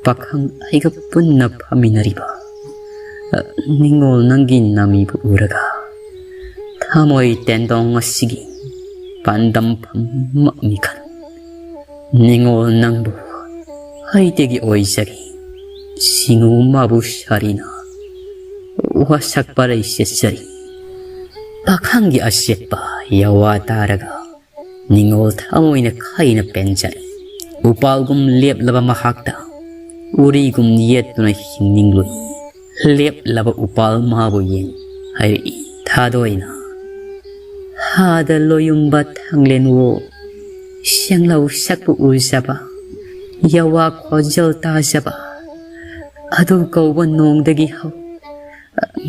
ꯄꯥꯈꯪ ꯑꯩꯒ ꯄꯨꯟꯅ ꯐꯝꯃꯤꯟꯅꯔꯤꯕ ꯅꯤꯡꯉꯣꯜ ꯅꯪꯒꯤ ꯅꯥꯃꯤꯕꯨ ꯎꯔꯒ ꯊꯃꯣꯏ ꯇꯦꯟꯗꯣꯡ ꯑꯁꯤꯒꯤ ꯄꯥꯟꯗꯝꯐꯝꯃꯛꯅꯤ ꯈꯟ ꯅꯤꯡꯉꯣꯜ ꯅꯪꯕꯨ ꯑꯩꯗꯒꯤ ꯑꯣꯏꯖꯔꯤ ꯁꯤꯡꯉꯨ ꯃꯥꯕꯨ ꯁꯥꯔꯤꯅ ꯋꯥꯁꯛ ꯄꯔꯩ ꯁꯦꯠꯆꯔꯤ꯫ ꯄꯥꯈꯪꯒꯤ ꯑꯁꯦꯠꯄ ꯌꯥꯋꯥ ꯇꯥꯔꯒ ꯅꯤꯡꯉꯣꯜ ꯊꯃꯣꯏꯅ ꯈꯩꯅ ꯄꯦꯟꯖꯔꯤ꯫ ꯎꯄꯥꯜꯒꯨꯝ ꯂꯦꯞꯂꯕ ꯃꯍꯥꯛꯇ ꯎꯔꯤꯒꯨꯝ ꯌꯦꯠꯇꯨꯅ ꯍꯤꯡꯅꯤꯡꯂꯨꯏ꯫ ꯂꯦꯞꯂꯕ ꯎꯄꯥꯜ ꯃꯥꯕꯨ ꯌꯦꯡ ꯍꯥꯏꯔꯛꯏ ꯊꯥꯗꯣꯏꯅ꯫ ꯊꯥꯗ ꯂꯣꯌꯨꯝꯕ ꯊꯥꯡꯂꯦꯟꯋꯣ, ꯁꯦꯡꯂꯧ ꯁꯛꯄꯨ ꯎꯖꯕ, ꯌꯥꯋꯥ ꯈꯣꯟꯖꯦꯜ ꯇꯥꯖꯕ, ꯑꯗꯨ ꯀꯧꯕ ꯅꯣꯡꯗꯒꯤ ꯍꯧ,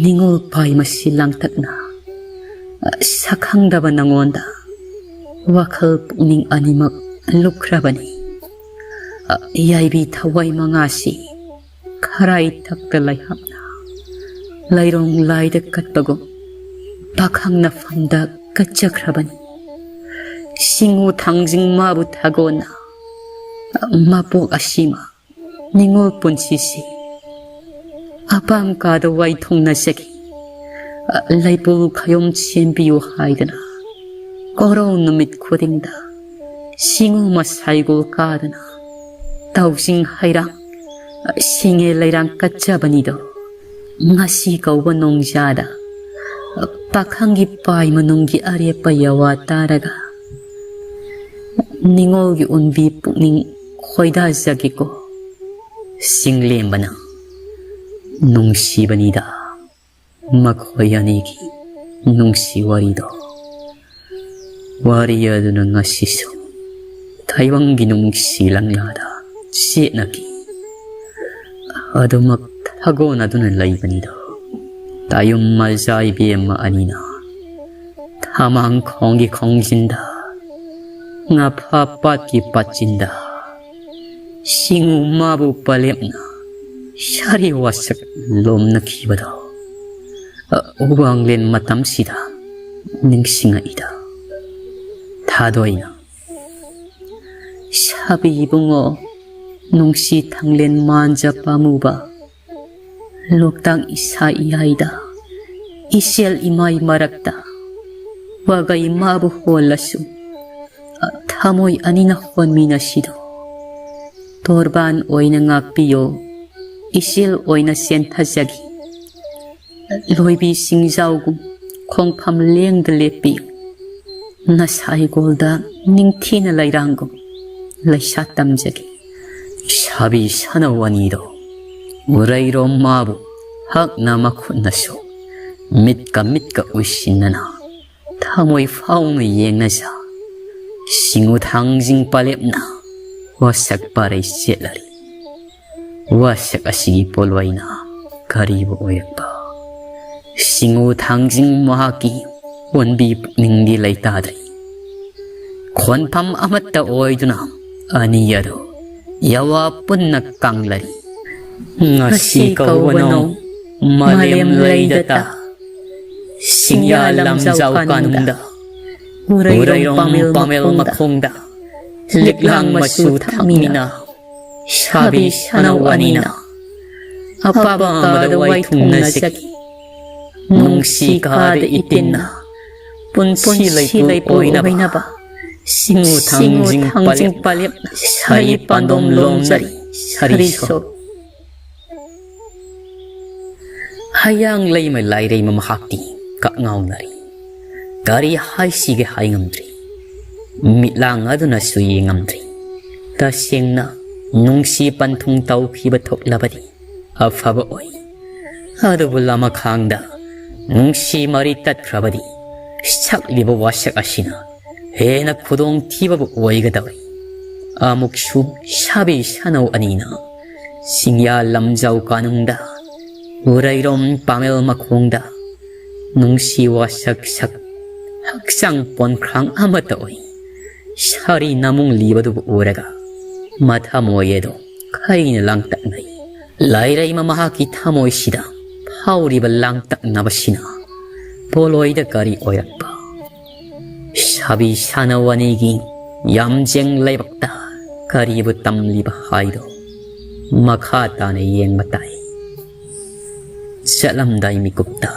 ꯅꯤꯡꯉꯣꯜ ꯄꯥꯏꯃꯁꯤ ꯂꯥꯡꯇꯛꯅ, ꯁꯛꯈꯪꯗꯕ ꯅꯉꯣꯟꯗ ꯋꯥꯈꯜ ꯄꯨꯛꯅꯤꯡ ꯑꯅꯤꯃꯛ ꯂꯨꯞꯈ꯭ꯔꯕꯅꯤ꯫ ꯌꯥꯏꯕꯤ ꯊꯋꯥꯏ ꯃꯉꯥꯁꯤ ꯈꯔꯥꯏ ꯊꯛꯇ ꯂꯩꯍꯥꯞꯅ, ꯂꯩꯔꯣꯡ ꯂꯥꯏꯗ ꯀꯠꯄꯒꯨꯝ ꯄꯥꯈꯪꯅ ꯐꯝꯗ ꯀꯠꯆꯈ꯭ꯔꯕꯅꯤ꯫ ꯁꯤꯡꯉꯨ ꯊꯥꯡꯖꯤꯡ ꯃꯥꯕꯨ ꯊꯥꯒꯣꯟꯅ, ꯃꯄꯣꯛ ꯑꯁꯤꯃ ꯅꯤꯡꯉꯣꯜ ꯄꯨꯟꯁꯤꯁꯤ ꯑꯄꯥꯝ ꯀꯥꯗ ꯋꯥꯏꯊꯨꯡꯅꯖꯈꯤ꯫ ꯂꯩꯄꯨꯜ ꯈꯌꯣꯝ ꯁꯦꯝꯕꯤꯌꯨ ꯍꯥꯏꯗꯅ ꯀꯣꯔꯧ ꯅꯨꯃꯤꯠ ꯈꯨꯗꯤꯡꯗ ꯁꯤꯡꯉꯨ ꯃꯁꯥꯏꯒꯣꯜ ꯀꯥꯗꯅ ꯇꯧꯁꯤꯡ ꯍꯩꯔꯥꯡ, ꯁꯤꯡꯉꯦ ꯂꯩꯔꯥꯡ ꯀꯠꯆꯕꯅꯤꯗꯣ꯫ ꯉꯁꯤ ꯀꯧꯕ ꯅꯣꯡꯖꯥꯗ ꯄꯥꯈꯪꯒꯤ ꯄꯥꯏ ꯃꯅꯨꯡꯒꯤ ꯑꯔꯦꯞꯄ ꯌꯥꯋꯥ ꯇꯥꯔꯒ ꯅꯤꯡꯉꯣꯜꯒꯤ ꯎꯟꯕꯤ ꯄꯨꯛꯅꯤꯡ ꯈꯣꯏꯗꯥꯖꯒꯦꯀꯣ꯫ ꯆꯤꯡꯂꯦꯝꯕꯅ ꯅꯨꯡꯁꯤꯕꯅꯤꯗ ꯃꯈꯣꯏ ꯑꯅꯤꯒꯤ ꯅꯨꯡꯁꯤ ꯋꯥꯔꯤꯗꯣ꯫ ꯋꯥꯔꯤ ꯑꯗꯨꯅ ꯉꯁꯤꯁꯨ ꯇꯥꯏꯕꯪꯒꯤ ꯅꯨꯡꯁꯤ ꯂꯪꯂꯥꯗ ꯆꯦꯠꯅꯈꯤ꯫ ꯑꯗꯨꯃꯛ ꯊꯥꯒꯣꯟꯅꯗꯨꯅ ꯂꯩꯕꯅꯤꯗꯣ꯫ ꯇꯥꯌꯨꯝ ꯃꯖꯥ ꯏꯕꯦꯝꯃ ꯑꯅꯤꯅ ꯊꯃꯥꯡ ꯈꯣꯡꯒꯤ ꯈꯣꯡꯖꯤꯟꯗ, ꯉꯥꯐꯥ ꯄꯥꯠꯀꯤ ꯄꯥꯠꯆꯤꯟꯗ, ꯁꯤꯡꯉꯨ ꯃꯥꯕꯨ ꯄꯂꯦꯞꯅ ꯁꯥꯔꯤ ꯋꯥꯁꯛ ꯂꯣꯝꯅꯈꯤꯕꯗꯣ, ꯎꯕꯥꯡꯂꯦꯟ ꯃꯇꯝꯁꯤꯗ ꯅꯤꯡꯁꯤꯡꯉꯛꯏꯗ꯫ ꯊꯥꯗꯣꯏꯅ, ꯁꯥꯕꯤ ꯏꯕꯨꯡꯉꯣ, ꯅꯨꯡꯁꯤ ꯊꯥꯡꯂꯦꯟ ꯃꯥꯟꯖ ꯄꯥꯝꯃꯨꯕ, ꯂꯣꯛꯇꯥꯛ ꯏꯁꯥ ꯏꯌꯥꯏꯗ, ꯏꯆꯦꯜ ꯏꯃꯥꯏ ꯃꯔꯛꯇ, ꯋꯥꯒꯩ ꯃꯥꯕꯨ ꯍꯣꯜꯂꯁꯨ, ꯊꯃꯣꯏ ꯑꯅꯤꯅ ꯍꯣꯟꯃꯤꯟꯅꯁꯤꯗꯣ꯫ ꯇꯣꯔꯕꯥꯟ ꯑꯣꯏꯅ ꯉꯥꯛꯄꯤꯌꯣ, ꯏꯆꯦꯜ ꯑꯣꯏꯅ ꯆꯦꯟꯊꯖꯒꯦ꯫ ꯂꯣꯏꯕꯤ ꯁꯤꯡꯖꯥꯎꯒꯨꯝ ꯈꯣꯡꯐꯝ ꯂꯦꯡꯗ ꯂꯦꯞꯄꯤꯌꯨ꯫ ꯅꯁꯥ ꯏꯒꯣꯜꯗ ꯅꯤꯡꯊꯤꯅ ꯂꯩꯔꯥꯡꯒꯨꯝ ꯂꯩꯁꯥ ꯇꯝꯖꯒꯦ꯫ ꯁꯥꯕꯤ ꯁꯥꯅꯧ ꯑꯅꯤꯗꯣ ꯎꯔꯩꯔꯣꯝ ꯃꯥꯕꯨ ꯍꯛꯅ ꯃꯈꯨꯠꯅꯁꯨ ꯃꯤꯠꯀ ꯃꯤꯠꯀ ꯎꯏꯁꯤꯟꯅꯅ ꯊꯃꯣꯏ ꯐꯥꯎꯅ ꯌꯦꯡꯅꯖ꯫ ꯁꯤꯡꯉꯨ ꯊꯥꯡꯖꯤꯡ ꯄꯥꯂꯦꯞꯅ ꯋꯥꯁꯛ ꯄꯥꯔꯩ ꯆꯦꯠꯂꯔꯤ꯫ ꯋꯥꯁꯛ ꯑꯁꯤꯒꯤ ꯄꯣꯠꯂꯣꯏꯅ ꯀꯔꯤꯕꯨ ꯑꯣꯏꯔꯛꯄ? ꯁꯤꯡꯉꯨ ꯊꯥꯡꯖꯤꯡ ꯃꯍꯥꯛꯀꯤ ꯑꯣꯟꯕꯤ ꯄꯨꯛꯅꯤꯡꯗꯤ ꯂꯩꯇꯥꯗ꯭ꯔꯤ꯫ ꯈꯣꯟꯐꯝ ꯑꯃꯠꯇ ꯑꯣꯏꯗꯨꯅ ꯑꯅꯤ ꯑꯗꯨ ꯌꯥꯋꯥ ꯄꯨꯟꯅ ꯀꯪꯂꯔꯤ꯫ ꯉꯁꯤ ꯀꯧꯕꯅꯣ ꯃꯥꯂꯦꯝ ꯂꯩꯗꯇ, ꯁꯤꯡꯌꯥ ꯂꯝꯖꯥꯎ ꯀꯥꯅꯨꯡꯗ, ꯎꯔꯩꯔꯣꯝ ꯄꯥꯃꯦꯜ ꯃꯈꯣꯡꯗ, ꯂꯤꯛꯂꯥꯡ ꯃꯆꯨ ꯊꯛꯃꯤꯅ, ꯁꯥꯕꯤ ꯁꯥꯅꯧ ꯑꯅꯤꯅ ꯑꯄꯥꯝꯕꯗ ꯋꯥꯏꯊꯨꯡꯅꯖꯈꯤ꯫ ꯅꯨꯡꯁꯤ ꯀꯥꯗ ꯏꯇꯤꯟꯅ ꯄꯨꯟꯁꯤ ꯂꯩꯄꯨ ꯑꯣꯏꯅꯕ, ꯁꯤꯡꯉꯨ ꯊꯥꯡꯖꯤꯡ ꯄꯥꯂꯦꯞꯅ ꯁꯥꯏ ꯄꯥꯟꯗꯣꯝ ꯂꯣꯝꯅꯔꯤ ꯁꯥꯔꯤꯁꯣ꯫ ꯍꯌꯥꯡ ꯂꯩꯃ ꯂꯥꯏꯔꯩꯃ ꯃꯍꯥꯛꯇꯤ ꯀꯛꯉꯥꯎꯅꯔꯤ꯫ ꯀꯔꯤ ꯍꯥꯏꯁꯤꯒꯦ ꯍꯥꯏꯉꯝꯗ꯭ꯔꯤ꯫ ꯃꯤꯠꯂꯥꯡ ꯑꯗꯨꯅꯁꯨ ꯌꯦꯡꯉꯝꯗ꯭ꯔꯤ꯫ ꯇꯁꯦꯡꯅ ꯅꯨꯡꯁꯤ ꯄꯟꯊꯨꯡ ꯇꯧꯈꯤꯕ ꯊꯣꯛꯂꯕꯗꯤ ꯑꯐꯕ ꯑꯣꯏ꯫ ꯑꯗꯨꯕꯨ ꯂꯃꯈꯥꯡꯗ ꯅꯨꯡꯁꯤ ꯃꯔꯤ ꯇꯠꯈ꯭ꯔꯕꯗꯤ ꯁꯛꯂꯤꯕ ꯋꯥꯁꯛ ꯑꯁꯤꯅ ꯍꯦꯟꯅ ꯈꯨꯗꯣꯡꯊꯤꯕꯕꯨ ꯑꯣꯏꯒꯗꯧꯔꯤ꯫ ꯑꯃꯨꯛꯁꯨ ꯁꯥꯕꯤ ꯁꯥꯅꯧ ꯑꯅꯤꯅ ꯁꯤꯡꯌꯥ ꯂꯝꯖꯥꯎ ꯀꯥꯅꯨꯡꯗ, ꯎꯔꯩꯔꯣꯝ ꯄꯥꯃꯦꯜ ꯃꯈꯣꯡꯗ ꯅꯨꯡꯁꯤ ꯋꯥꯁꯛ ꯁꯛ, ꯍꯛꯆꯥꯡ ꯄꯣꯟꯈ꯭ꯔꯥꯡ ꯑꯃꯠꯇ ꯑꯣꯏ꯫ ꯁꯥꯔꯤ ꯅꯃꯨꯡ ꯂꯤꯕꯗꯨꯕꯨ ꯎꯔꯒ ꯃꯊꯃꯣꯏ ꯑꯗꯨ ꯈꯩꯅ ꯂꯥꯡꯇꯛꯅꯩ꯫ ꯂꯥꯏꯔꯩꯃ ꯃꯍꯥꯛꯀꯤ ꯊꯃꯣꯏꯁꯤꯗ ꯐꯥꯎꯔꯤꯕ ꯂꯥꯡꯇꯛꯅꯕꯁꯤꯅ ꯄꯣꯂꯣꯏꯗ ꯀꯔꯤ ꯑꯣꯏꯔꯛꯄ? ꯁꯥꯕꯤ ꯁꯥꯅꯧ ꯑꯅꯤꯒꯤ ꯌꯥꯝꯖꯦꯡ ꯂꯩꯕꯛꯇ ꯀꯔꯤꯕꯨ ꯇꯝꯂꯤꯕ ꯍꯥꯏꯗꯣ ꯃꯈꯥ ꯇꯥꯅ ꯌꯦꯡꯕ ꯇꯥꯏ꯫ ꯆꯠꯂꯝꯗꯥꯏ ꯃꯤꯀꯨꯞꯇ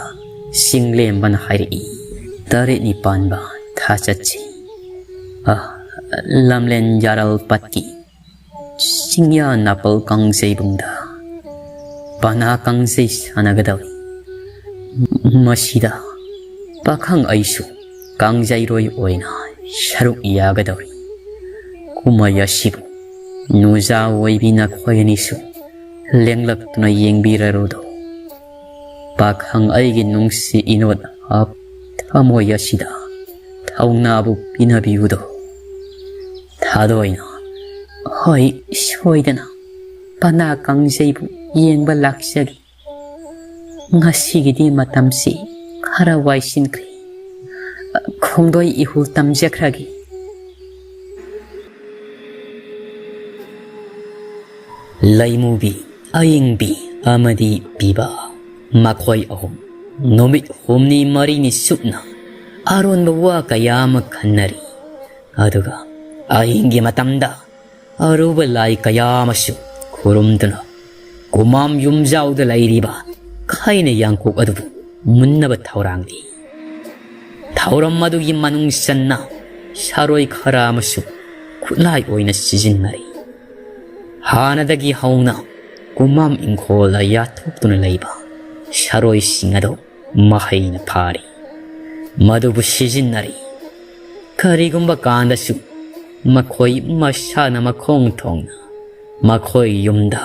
ꯆꯤꯡꯂꯦꯝꯕꯅ ꯍꯥꯏꯔꯛꯏ, "ꯇꯔꯦꯠꯅꯤ ꯄꯥꯟꯕ ꯊꯥ ꯆꯠꯁꯤ꯫ ꯑ, ꯂꯝꯂꯦꯟ ꯌꯥꯔꯜ ꯄꯠꯀꯤ ꯆꯤꯡꯌꯥ ꯅꯥꯄꯜ ꯀꯥꯡꯖꯩꯕꯨꯡꯗ ꯄꯅꯥ ꯀꯥꯡꯖꯩ ꯁꯥꯟꯅꯒꯗꯧꯔꯤ꯫ ꯃꯁꯤꯗ ꯄꯥꯈꯪ ꯑꯩꯁꯨ ꯀꯥꯡꯖꯩꯔꯣꯏ ꯑꯣꯏꯅ ꯁꯔꯨꯛ ꯌꯥꯒꯗꯧꯔꯤ꯫ ꯀꯨꯝꯍꯩ ꯑꯁꯤꯕꯨ ꯅꯨꯖꯥ ꯑꯣꯏꯕꯤ ꯅꯈꯣꯏ ꯑꯅꯤꯁꯨ ꯂꯦꯡꯂꯛꯇꯨꯅ ꯌꯦꯡꯕꯤꯔꯔꯨꯗꯣ꯫ ꯄꯥꯈꯪ ꯑꯩꯒꯤ ꯅꯨꯡꯁꯤ ꯏꯅꯣꯠ ꯍꯥꯞ ꯊꯃꯣꯏ ꯑꯁꯤꯗ ꯊꯧꯅꯥꯕꯨ ꯄꯤꯅꯕꯤꯌꯨꯗꯣ꯫ ꯊꯥꯗꯣꯏꯅ, ꯍꯣꯏ, ꯁꯣꯏꯗꯅ ꯄꯅꯥ ꯀꯥꯡꯖꯩꯕꯨ ꯌꯦꯡꯕ ꯂꯥꯛꯆꯒꯦ꯫ ꯉꯁꯤꯒꯤꯗꯤ ꯃꯇꯝꯁꯤ ꯈꯔ ꯋꯥꯏꯁꯤꯟꯈ꯭ꯔꯦ꯫ ꯈꯣꯡꯗꯣꯏ ꯏꯍꯨꯜ ꯇꯝꯖꯈ꯭ꯔꯒꯦ꯫ ꯂꯩꯃꯨꯕꯤ, ꯑꯌꯤꯡꯕꯤ ꯑꯃꯗꯤ ꯄꯤꯕ, ꯃꯈꯣꯏ ꯑꯍꯨꯝ ꯅꯨꯃꯤꯠ ꯍꯨꯝꯅꯤ ꯃꯔꯤꯅꯤ ꯆꯨꯞꯅ ꯑꯔꯣꯟꯕ ꯋꯥ ꯀꯌꯥ ꯑꯃ ꯈꯟꯅꯔꯤ꯫ ꯑꯗꯨꯒ ꯑꯍꯤꯡꯒꯤ ꯃꯇꯝꯗ ꯑꯔꯨꯕ ꯂꯥꯏ ꯀꯌꯥ ꯑꯃꯁꯨ ꯈꯨꯔꯨꯝꯗꯨꯅ ꯀꯨꯃꯥꯝ ꯌꯨꯝꯖꯥꯎꯗ ꯂꯩꯔꯤꯕ ꯈꯩꯅ ꯌꯥꯡꯀꯣꯛ ꯑꯗꯨꯕꯨ ꯃꯨꯟꯅꯕ ꯊꯧꯔꯥꯡꯂꯤ꯫ ꯊꯧꯔꯝ ꯑꯗꯨꯒꯤ ꯃꯅꯨꯡ ꯆꯟꯅ ꯁꯥꯔꯣꯏ ꯈꯔ ꯑꯃꯁꯨ ꯈꯨꯠꯂꯥꯏ ꯑꯣꯏꯅ ꯁꯤꯖꯤꯟꯅꯔꯤ꯫ ꯍꯥꯟꯅꯗꯒꯤ ꯍꯧꯅ ꯀꯨꯃꯥꯝ ꯏꯪꯈꯣꯜꯗ ꯌꯥꯊꯣꯛꯇꯨꯅ ꯂꯩꯕ ꯁꯥꯔꯣꯏꯁꯤꯡ ꯑꯗꯨ ꯃꯍꯩꯅ ꯐꯥꯔꯤ꯫ ꯃꯗꯨꯕꯨ ꯁꯤꯖꯤꯟꯅꯔꯤ꯫ ꯀꯔꯤꯒꯨꯝꯕ ꯀꯥꯟꯗꯁꯨ ꯃꯈꯣꯏ ꯃꯁꯥꯅ ꯃꯈꯣꯡ ꯊꯣꯡꯅ ꯃꯈꯣꯏ ꯌꯨꯝꯗ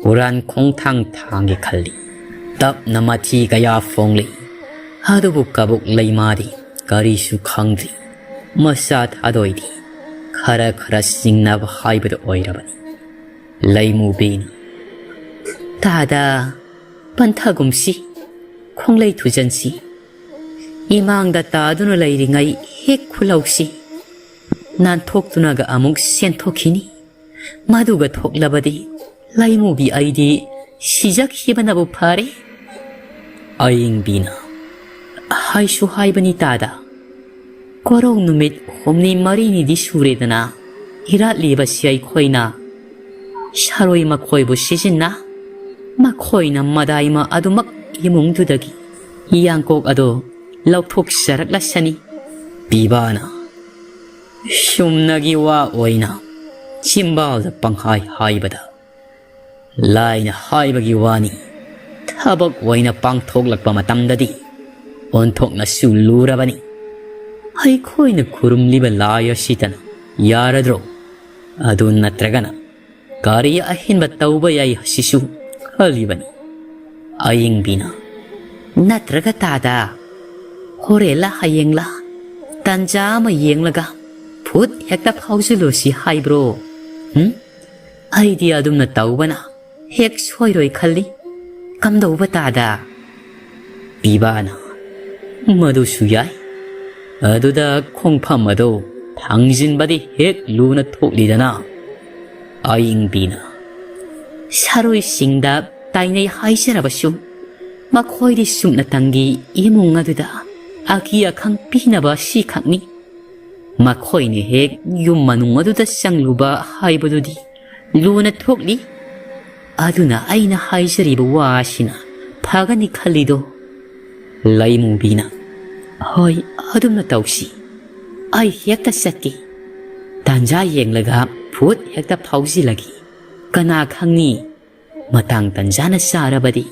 ꯍꯨꯔꯥꯟ ꯈꯣꯡꯊꯥꯡ ꯊꯥꯡꯒꯦ ꯈꯜꯂꯤ꯫ ꯇꯞꯅ ꯃꯊꯤ ꯀꯌꯥ ꯐꯣꯡꯂꯤ꯫ ꯑꯗꯨꯕꯨ ꯀꯕꯣꯛ ꯂꯩꯃꯥꯗꯤ ꯀꯔꯤꯁꯨ ꯈꯪꯗ꯭ꯔꯤ꯫ ꯃꯆꯥ ꯊꯥꯗꯣꯏꯗꯤ ꯈꯔ ꯈꯔ ꯆꯤꯡꯅꯕ ꯍꯥꯏꯕꯗꯨ ꯑꯣꯏꯔꯕꯅꯤ꯫ ꯂꯩꯃꯨꯕꯤꯅ, "ꯇꯥꯗ, ꯄꯟꯊꯒꯨꯝꯁꯤ, ꯈꯣꯡꯂꯩ ꯊꯨꯖꯟꯁꯤ꯫ ꯏꯃꯥꯡꯗ ꯇꯥꯗꯨꯅ ꯂꯩꯔꯤꯉꯩ ꯍꯦꯛ ꯈꯨꯜꯍꯧꯁꯤ꯫ ꯅꯥꯟꯊꯣꯛꯇꯨꯅꯒ ꯑꯃꯨꯛ ꯆꯦꯟꯊꯣꯛꯈꯤꯅꯤ꯫ ꯃꯗꯨꯒ ꯊꯣꯛꯂꯕꯗꯤ ꯂꯩꯃꯨꯕꯤ ꯑꯩꯗꯤ ꯁꯤꯖꯈꯤꯕꯅꯕꯨ ꯐꯔꯦ꯫" ꯑꯌꯤꯡꯕꯤꯅ, "ꯍꯥꯏꯁꯨ ꯍꯥꯏꯕꯅꯤ ꯇꯥꯗ, ꯀꯣꯔꯧ ꯅꯨꯃꯤꯠ ꯍꯨꯝꯅꯤ ꯃꯔꯤꯅꯤꯗꯤ ꯁꯨꯔꯦꯗꯅ ꯏꯔꯥꯠꯂꯤꯕꯁꯤ ꯑꯩꯈꯣꯏꯅ꯫ ꯁꯥꯔꯣꯏ ꯃꯈꯣꯏꯕꯨ ꯁꯤꯖꯤꯟꯅ ꯃꯈꯣꯏꯅ ꯃꯗꯥꯏꯃ ꯑꯗꯨꯃꯛ ꯏꯃꯨꯡꯗꯨꯗꯒꯤ ꯌꯥꯡꯀꯣꯛ ꯑꯗꯨ ꯂꯧꯊꯣꯛꯆꯔꯛꯂꯁꯅꯤ꯫" ꯄꯤꯕꯥꯅ ꯁꯨꯝꯅꯒꯤ ꯋꯥ ꯑꯣꯏꯅ ꯆꯤꯝꯕꯥꯜꯗ ꯄꯪꯍꯥꯏ ꯍꯥꯏꯕꯗ, ꯂꯥꯏꯅ ꯍꯥꯏꯕꯒꯤ ꯋꯥꯅꯤ, ꯊꯕꯛ ꯑꯣꯏꯅ ꯄꯥꯡꯊꯣꯛꯂꯛꯄ ꯃꯇꯝꯗꯗꯤ ꯑꯣꯟꯊꯣꯛꯅꯁꯨ ꯂꯨꯔꯕꯅꯤ꯫ ꯑꯩꯈꯣꯏꯅ ꯈꯨꯔꯨꯝꯂꯤꯕ ꯂꯥꯏ ꯑꯁꯤꯇꯅ ꯌꯥꯔꯗ꯭ꯔꯣ? ꯑꯗꯨ ꯅꯠꯇ꯭ꯔꯒꯅ ꯀꯔꯤ ꯑꯍꯦꯟꯕ ꯇꯧꯕ ꯌꯥꯏ ꯍꯥꯏꯁꯤꯁꯨ ꯈꯜꯂꯤꯕꯅꯤ꯫ ꯑꯌꯤꯡꯕꯤꯅ, "ꯅꯠꯇ꯭ꯔꯒ ꯇꯥꯗ, ꯍꯣꯔꯦꯟꯂ ꯍꯌꯦꯡꯂ ꯇꯥꯟꯖꯥ ꯑꯃ ꯌꯦꯡꯂꯒ ꯐꯨꯠ ꯍꯦꯛꯇ ꯐꯥꯎꯖꯤꯜꯂꯨꯁꯤ ꯍꯥꯏꯕ꯭ꯔꯣ? ꯎꯝ? ꯑꯩꯗꯤ ꯑꯗꯨꯝꯅ ꯇꯧꯕꯅ ꯍꯦꯛ ꯁꯣꯏꯔꯣꯏ ꯈꯜꯂꯤ꯫ ꯀꯝꯗꯧꯕ ꯇꯥꯗ? ꯄꯤꯕꯥꯅ, ꯃꯗꯨꯁꯨ ꯌꯥꯏ꯫ ꯑꯗꯨꯗ ꯈꯣꯡꯐꯝ ꯑꯗꯨ ꯊꯥꯡꯖꯤꯟꯕꯗꯤ ꯍꯦꯛ ꯂꯨꯅ ꯊꯣꯛꯂꯤꯗꯅ꯫ ꯑꯏꯪꯕꯤꯅ, ꯁꯔꯣꯏꯁꯤꯡꯗ ꯇꯥꯏꯅꯩ ꯍꯥꯏꯖꯔꯕꯁꯨ, ꯃꯈꯣꯏꯗꯤ ꯁꯨꯞꯅꯇꯪꯒꯤ ꯏꯃꯨꯡ ꯑꯗꯨꯗ ꯑꯀꯤ ꯑꯈꯪ ꯄꯤꯅꯕ ꯑꯁꯤꯈꯛꯅꯤ꯫ ꯃꯈꯣꯏꯅ ꯍꯦꯛ ꯌꯨꯝ ꯃꯅꯨꯡ ꯑꯗꯨꯗ ꯆꯪꯂꯨꯕ ꯍꯥꯏꯕꯗꯨꯗꯤ ꯂꯨꯅ ꯊꯣꯛꯂꯤ꯫ ꯑꯗꯨꯅ ꯑꯩꯅ ꯍꯥꯏꯖꯔꯤꯕ ꯋꯥ ꯑꯁꯤꯅ ꯐꯒꯅꯤ ꯈꯜꯂꯤꯗꯣ? ꯂꯩꯃꯨꯕꯤꯅ, ꯍꯣꯏ, ꯑꯗꯨꯝꯅ ꯇꯧꯁꯤ꯫ ꯑꯩ ꯍꯦꯛꯇ ꯆꯠꯀꯦ꯫ ꯇꯥꯟꯖꯥ ꯌꯦꯡꯂꯒ ꯐꯨꯠ ꯍꯦꯛꯇ ꯐꯥꯎꯖꯤꯜꯂꯒꯦ꯫ ꯀꯅꯥ ꯈꯪꯅꯤ, ꯃꯇꯥꯡ ꯇꯟꯖꯥꯅ ꯆꯥꯔꯕꯗꯤ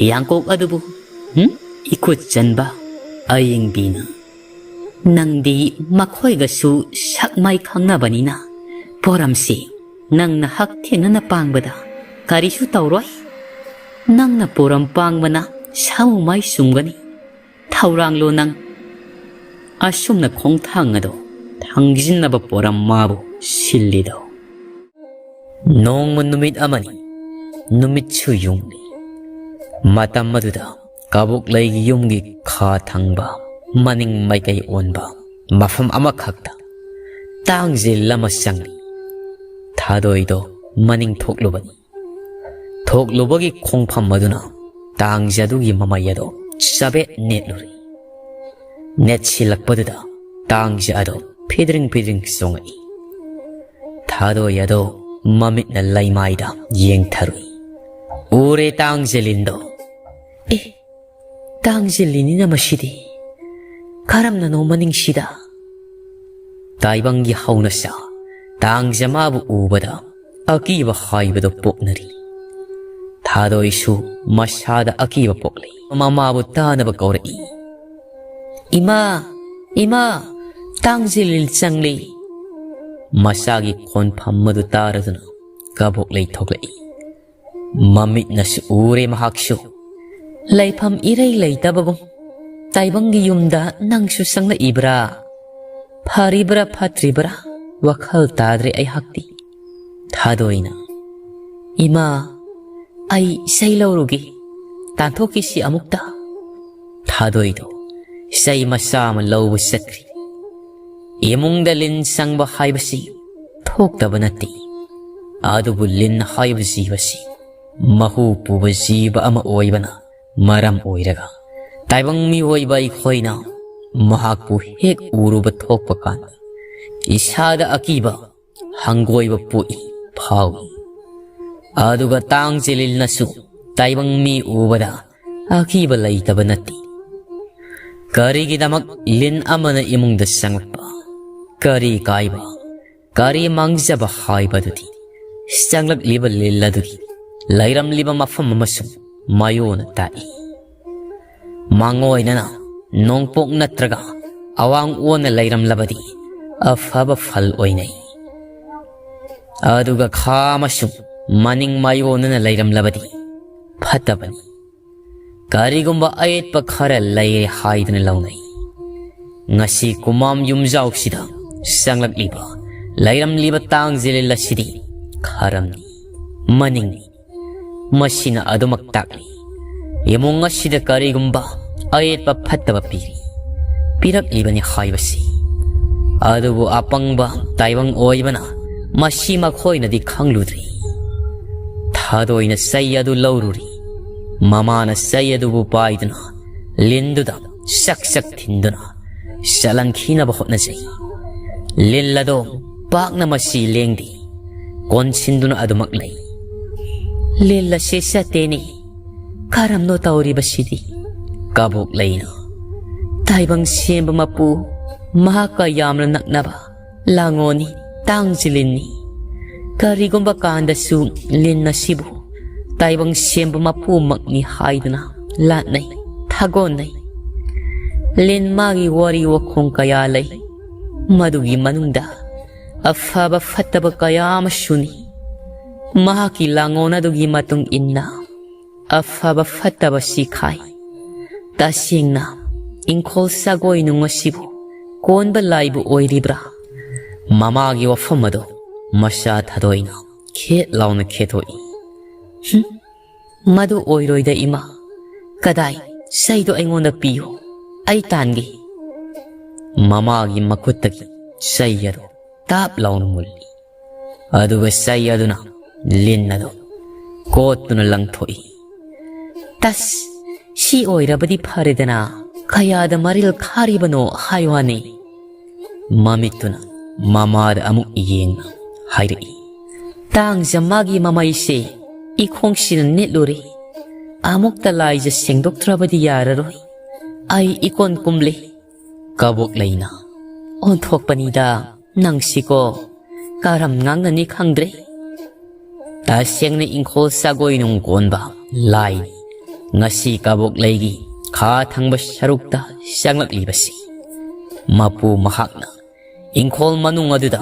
ꯌꯥꯡꯀꯣꯛ ꯑꯗꯨꯕꯨ, ꯍꯨꯝ? ꯏꯈꯨꯠ ꯆꯟꯕ꯫ ꯑꯌꯤꯡꯕꯤꯅ, ꯅꯪꯗꯤ ꯃꯈꯣꯏꯒꯁꯨ ꯁꯛ ꯃꯥꯏ ꯈꯪꯅꯕꯅꯤꯅ, ꯄꯣꯔꯝꯁꯤ ꯅꯪꯅ ꯍꯛ ꯊꯦꯡꯅꯅ ꯄꯥꯡꯕꯗ ꯀꯔꯤꯁꯨ ꯇꯧꯔꯣꯏ꯫ ꯅꯪꯅ ꯄꯣꯔꯝ ꯄꯥꯡꯕꯅ ꯁꯥꯃꯨ ꯃꯥꯏ ꯆꯨꯝꯒꯅꯤ꯫ ꯊꯧꯔꯥꯡꯂꯣ ꯅꯪ꯫ ꯑꯁꯨꯝꯅ ꯈꯣꯡꯊꯥꯡ ꯑꯗꯣ ꯊꯥꯡꯖꯤꯟꯅꯕ ꯄꯣꯔꯝ ꯃꯥꯕꯨ ꯁꯤꯜꯂꯤꯗꯣ꯫ ꯅꯣꯡꯃ ꯅꯨꯃꯤꯠ ꯑꯃꯅꯤ꯫ ꯅꯨꯃꯤꯠꯁꯨ ꯌꯨꯡꯂꯤ꯫ ꯃꯇꯝ ꯑꯗꯨꯗ ꯀꯕꯣꯛꯂꯩꯒꯤ ꯌꯨꯝꯒꯤ ꯈꯥ ꯊꯪꯕ, ꯃꯅꯤꯡ ꯃꯥꯏꯀꯩ ꯑꯣꯟꯕ ꯃꯐꯝ ꯑꯃꯈꯛꯇ ꯇꯥꯡꯖꯤꯜ ꯑꯃ ꯆꯪꯂꯤ꯫ ꯊꯥꯗꯣꯏꯗꯣ ꯃꯅꯤꯡ ꯊꯣꯛꯂꯨꯕꯅꯤ꯫ ꯊꯣꯛꯂꯨꯕꯒꯤ ꯈꯣꯡꯐꯝ ꯑꯗꯨꯅ ꯇꯥꯡꯖ ꯑꯗꯨꯒꯤ ꯃꯃꯩ ꯑꯗꯣ ꯆꯕꯦꯠ ꯅꯦꯠꯂꯨꯔꯦ꯫ ꯅꯦꯠꯁꯤꯜꯂꯛꯄꯗꯨꯗ ꯇꯥꯡꯖ ꯑꯗꯣ ꯐꯤꯗ꯭ꯔꯤꯡ ꯐꯤꯗ꯭ꯔꯤꯡ ꯆꯣꯡꯉꯛꯏ꯫ ꯊꯥꯗꯣꯏ ꯑꯗꯣ ꯃꯃꯤꯠꯅ ꯂꯩꯃꯥꯏꯗ ꯌꯦꯡꯊꯔꯨꯏ꯫ ꯎꯔꯦ ꯇꯥꯡꯖ ꯂꯤꯟꯗꯣ꯫ ꯑꯦ, ꯇꯥꯡꯖ ꯂꯤꯟꯅꯤꯅ ꯃꯁꯤꯗꯤ꯫ ꯀꯔꯝꯅꯅꯣ ꯃꯅꯤꯡꯁꯤꯗ? ꯇꯥꯏꯕꯪꯒꯤ ꯍꯧꯅꯁꯥ ꯇꯥꯡꯖ ꯃꯥꯕꯨ ꯎꯕꯗ ꯑꯀꯤꯕ ꯍꯥꯏꯕꯗꯨ ꯄꯣꯛꯅꯔꯤ꯫ ꯊꯥꯗꯣꯏꯁꯨ ꯃꯁꯥꯗ ꯑꯀꯤꯕ ꯄꯣꯛꯂꯤ꯫ ꯃꯃꯥꯕꯨ ꯇꯥꯅꯕ ꯀꯧꯔꯛꯏ꯫ "ꯏꯃꯥ, ꯏꯃꯥ, ꯇꯥꯡꯖ ꯂꯤꯟ ꯆꯪꯂꯤ!" ꯃꯆꯥꯒꯤ ꯈꯣꯟꯐꯝ ꯑꯗꯨ ꯇꯥꯔꯗꯨꯅ ꯀꯕꯣꯛꯂꯩ ꯊꯣꯛꯂꯛꯏ꯫ ꯃꯃꯤꯠꯅꯁꯨ ꯎꯔꯦ ꯃꯍꯥꯛꯁꯨ꯫ ꯂꯩꯐꯝ ꯏꯔꯩ ꯂꯩꯇꯕꯒꯨꯝ ꯇꯥꯏꯕꯪꯒꯤ ꯌꯨꯝꯗ ꯅꯪꯁꯨ ꯆꯪꯂꯛꯏꯕ꯭ꯔꯥ? ꯐꯔꯤꯕ꯭ꯔꯥ ꯐꯠꯇ꯭ꯔꯤꯕ꯭ꯔꯥ ꯋꯥꯈꯜ ꯇꯥꯗ꯭ꯔꯦ ꯑꯩꯍꯥꯛꯇꯤ꯫ ꯊꯥꯗꯣꯏꯅ, "ꯏꯃꯥ, ꯑꯩ ꯏꯁꯩ ꯂꯧꯔꯨꯒꯦ, ꯇꯥꯟꯊꯣꯛꯈꯤꯁꯤ ꯑꯃꯨꯛꯇ"꯫ ꯊꯥꯗꯣꯏꯗꯣ ꯏꯁꯩ ꯃꯆꯥ ꯑꯃ ꯂꯧꯕ ꯆꯠꯈ꯭ꯔꯤ꯫ ꯏꯃꯨꯡꯗ ꯂꯤꯟ ꯆꯪꯕ ꯍꯥꯏꯕꯁꯤ ꯊꯣꯛꯇꯕ ꯅꯠꯇꯦ, ꯑꯗꯨꯕꯨ ꯂꯤꯟ ꯍꯥꯏꯕ ꯖꯤꯕꯁꯤ ꯃꯍꯨ ꯄꯨꯕ ꯖꯤꯕ ꯑꯃ ꯑꯣꯏꯕꯅ ꯃꯔꯝ ꯑꯣꯏꯔꯒ, ꯇꯥꯏꯕꯪ ꯃꯤꯑꯣꯏꯕ ꯑꯩꯈꯣꯏꯅ ꯃꯍꯥꯛꯄꯨ ꯍꯦꯛ ꯎꯔꯨꯕ ꯊꯣꯛꯄ ꯀꯥꯟꯗ ꯏꯁꯥꯗ ꯑꯀꯤꯕ ꯍꯪꯒꯣꯏꯕ ꯄꯣꯛꯏ, ꯐꯥꯎꯏ꯫ ꯑꯗꯨꯒ ꯇꯥꯡ ꯖꯤꯂꯤꯜꯅꯁꯨ ꯇꯥꯏꯕꯪ ꯃꯤ ꯎꯕꯗ ꯑꯀꯤꯕ ꯂꯩꯇꯕ ꯅꯠꯇꯦ꯫ ꯀꯔꯤꯒꯤꯗꯃꯛ ꯂꯤꯟ ꯑꯃꯅ ꯏꯃꯨꯡꯗ ꯆꯪꯂꯛꯄ? ꯀꯔꯤ ꯀꯥꯏꯕ, ꯀꯔꯤ ꯃꯥꯡꯖꯕ ꯍꯥꯏꯕꯗꯨꯗꯤ ꯆꯪꯂꯛꯂꯤꯕ ꯂꯤꯟ ꯑꯗꯨꯒꯤ ꯂꯩꯔꯝꯂꯤꯕ ꯃꯐꯝ ꯑꯃꯁꯨꯡ ꯃꯌꯣꯟꯅ ꯇꯥꯛꯏ꯫ ꯃꯥꯡꯑꯣꯏꯅꯅ ꯅꯣꯡꯄꯣꯛ ꯅꯠꯇ꯭ꯔꯒ ꯑꯋꯥꯡ ꯑꯣꯟꯅ ꯂꯩꯔꯝꯂꯕꯗꯤ ꯑꯐꯕ ꯐꯜ ꯑꯣꯏꯅꯩ꯫ ꯑꯗꯨꯒ ꯈꯥ ꯑꯃꯁꯨꯡ ꯃꯅꯤꯡ ꯃꯥꯌꯣꯟꯅꯅ ꯂꯩꯔꯝꯂꯕꯗꯤ ꯐꯠꯇꯕꯅꯤ꯫ ꯀꯔꯤꯒꯨꯝꯕ ꯑꯌꯦꯠꯄ ꯈꯔ ꯂꯩꯔꯦ ꯍꯥꯏꯗꯨꯅ ꯂꯧꯅꯩ꯫ ꯉꯁꯤ ꯀꯨꯃꯥꯝ ꯌꯨꯝꯖꯥꯎꯁꯤꯗ ꯆꯪꯂꯛꯂꯤꯕ, ꯂꯩꯔꯝꯂꯤꯕ ꯇꯥꯡ ꯖꯤꯂꯤꯜ ꯑꯁꯤꯗꯤ ꯈꯔꯝꯅꯤ, ꯃꯅꯤꯡꯅꯤ꯫ ꯃꯁꯤꯅ ꯑꯗꯨꯃꯛ ꯇꯥꯛꯂꯤ, ꯏꯃꯨꯡ ꯑꯁꯤꯗ ꯀꯔꯤꯒꯨꯝꯕ ꯑꯌꯦꯠꯄ ꯐꯠꯇꯕ ꯄꯤꯔꯤ, ꯄꯤꯔꯛꯂꯤꯕꯅꯤ ꯍꯥꯏꯕꯁꯤ꯫ ꯑꯗꯨꯕꯨ ꯑꯄꯪꯕ ꯇꯥꯏꯕꯪ ꯑꯣꯏꯕꯅ ꯃꯁꯤ ꯃꯈꯣꯏꯅꯗꯤ ꯈꯪꯂꯨꯗ꯭ꯔꯤ꯫ ꯊꯥꯗꯣꯏꯅ ꯆꯩ ꯑꯗꯨ ꯂꯧꯔꯨꯔꯤ꯫ ꯃꯃꯥꯅ ꯆꯩ ꯑꯗꯨꯕꯨ ꯄꯥꯏꯗꯨꯅ ꯂꯤꯟꯗꯨꯗ ꯆꯛ ꯆꯛ ꯊꯤꯟꯗꯨꯅ ꯆꯠꯍꯟꯈꯤꯅꯕ ꯍꯣꯠꯅꯖꯩ꯫ ꯂꯤꯜ ꯑꯗꯣ ꯄꯥꯛꯅ ꯃꯁꯤ ꯂꯦꯡꯗꯦ, ꯀꯣꯟꯁꯤꯟꯗꯨꯅ ꯑꯗꯨꯃꯛ ꯂꯩ꯫ "ꯂꯤꯜ ꯑꯁꯤ ꯆꯠꯇꯦꯅꯦ, ꯀꯔꯝꯅꯣ ꯇꯧꯔꯤꯕꯁꯤꯗꯤ?" ꯀꯕꯣꯛ ꯂꯩꯅ, "ꯇꯥꯏꯕꯪ ꯁꯦꯝꯕ ꯃꯄꯨ ꯃꯍꯥꯛꯀ ꯌꯥꯝꯅ ꯅꯛꯅꯕ ꯂꯥꯡꯉꯣꯅꯤ, ꯇꯥꯡ ꯖꯤꯂꯤꯜꯅꯤ꯫ ꯀꯔꯤꯒꯨꯝꯕ ꯀꯥꯟꯗꯁꯨ ꯂꯤꯟ ꯑꯁꯤꯕꯨ ꯇꯥꯏꯕꯪ ꯁꯦꯝꯕ ꯃꯄꯨꯃꯛꯅꯤ ꯍꯥꯏꯗꯨꯅ ꯂꯥꯠꯅꯩ, ꯊꯥꯒꯣꯟꯅꯩ꯫ ꯂꯤꯟ ꯃꯥꯒꯤ ꯋꯥꯔꯤ ꯋꯥꯈꯣꯡ ꯀꯌꯥ ꯂꯩ, ꯃꯗꯨꯒꯤ ꯃꯅꯨꯡꯗ ꯑꯐꯕ ꯐꯠꯇꯕ ꯀꯌꯥ ꯑꯃꯁꯨꯅꯤ꯫ ꯃꯍꯥꯛꯀꯤ ꯂꯥꯡꯉꯣꯟ ꯑꯗꯨꯒꯤ ꯃꯇꯨꯡ ꯏꯟꯅ ꯑꯐꯕ ꯐꯠꯇꯕ ꯁꯤꯈꯥꯏ꯫ ꯇꯁꯦꯡꯅ ꯏꯪꯈꯣꯜ ꯁꯥꯒꯣꯏ ꯅꯨꯡ ꯑꯁꯤꯕꯨ ꯀꯣꯟꯕ ꯂꯥꯏꯕꯨ ꯑꯣꯏꯔꯤꯕ꯭ꯔꯥ? ꯃꯃꯥꯒꯤ ꯋꯥꯐꯝ ꯑꯗꯨ ꯃꯁꯥ ꯊꯥꯗꯣꯛꯏꯅ ꯈꯦꯠ ꯂꯥꯎꯅ ꯈꯦꯊꯣꯛꯏ꯫ "ꯍꯨꯝ, ꯃꯗꯨ ꯑꯣꯏꯔꯣꯏꯗ ꯏꯃꯥ꯫ ꯀꯗꯥꯏ? ꯆꯩꯗꯨ ꯑꯩꯉꯣꯟꯗ ꯄꯤꯌꯨ, ꯑꯩ ꯇꯥꯟꯒꯦ꯫" ꯃꯃꯥꯒꯤ ꯃꯈꯨꯠꯇꯒꯤ ꯆꯩ ꯑꯗꯨ ꯇꯥꯞ ꯂꯥꯎꯅ ꯃꯨꯜꯂꯤ꯫ ꯑꯗꯨꯒ ꯆꯩ ꯑꯗꯨꯅ ꯂꯤꯟ ꯑꯗꯨ ꯀꯣꯠꯇꯨꯅ ꯂꯪꯊꯣꯛꯏ꯫ "ꯇꯁ, ꯁꯤ ꯑꯣꯏꯔꯕꯗꯤ ꯐꯔꯦꯗꯅ, ꯀꯌꯥꯗ ꯃꯔꯤꯜ ꯈꯥꯔꯤꯕꯅꯣ ꯍꯥꯏ ꯋꯥꯅꯤ꯫" ꯃꯃꯤꯠꯇꯨꯅ ꯃꯃꯥꯗ ꯑꯃꯨꯛ ꯌꯦꯡꯅ ꯍꯥꯏꯔꯛꯏ꯫ "ꯇꯥꯡꯖ ꯃꯥꯒꯤ ꯃꯃꯩꯁꯦ ꯏꯈꯣꯡꯁꯤꯅ ꯅꯦꯠꯂꯨꯔꯦ꯫ ꯑꯃꯨꯛꯇ ꯂꯥꯏꯖ ꯁꯦꯡꯗꯣꯛꯇ꯭ꯔꯕꯗꯤ ꯌꯥꯔꯔꯣꯏ꯫ ꯑꯩ ꯏꯀꯣꯟ ꯀꯨꯝꯂꯦ꯫" ꯀꯕꯣꯛꯂꯩꯅ, "ꯑꯣꯟꯊꯣꯛꯄꯅꯤꯗ ꯅꯪꯁꯤꯀꯣ, ꯀꯔꯝ ꯉꯥꯡꯅꯅꯤ ꯈꯪꯗ꯭ꯔꯦ꯫ ꯇꯁꯦꯡꯅ ꯏꯪꯈꯣꯜ ꯁꯥꯒꯣꯏ ꯅꯨꯡ ꯀꯣꯟꯕ ꯂꯥꯏꯅꯤ ꯉꯁꯤ ꯀꯕꯣꯛꯂꯩꯒꯤ ꯈꯥ ꯊꯪꯕ ꯁꯔꯨꯛꯇ ꯆꯪꯂꯛꯂꯤꯕꯁꯤ꯫" ꯃꯄꯨ ꯃꯍꯥꯛꯅ ꯏꯪꯈꯣꯜ ꯃꯅꯨꯡ ꯑꯗꯨꯗ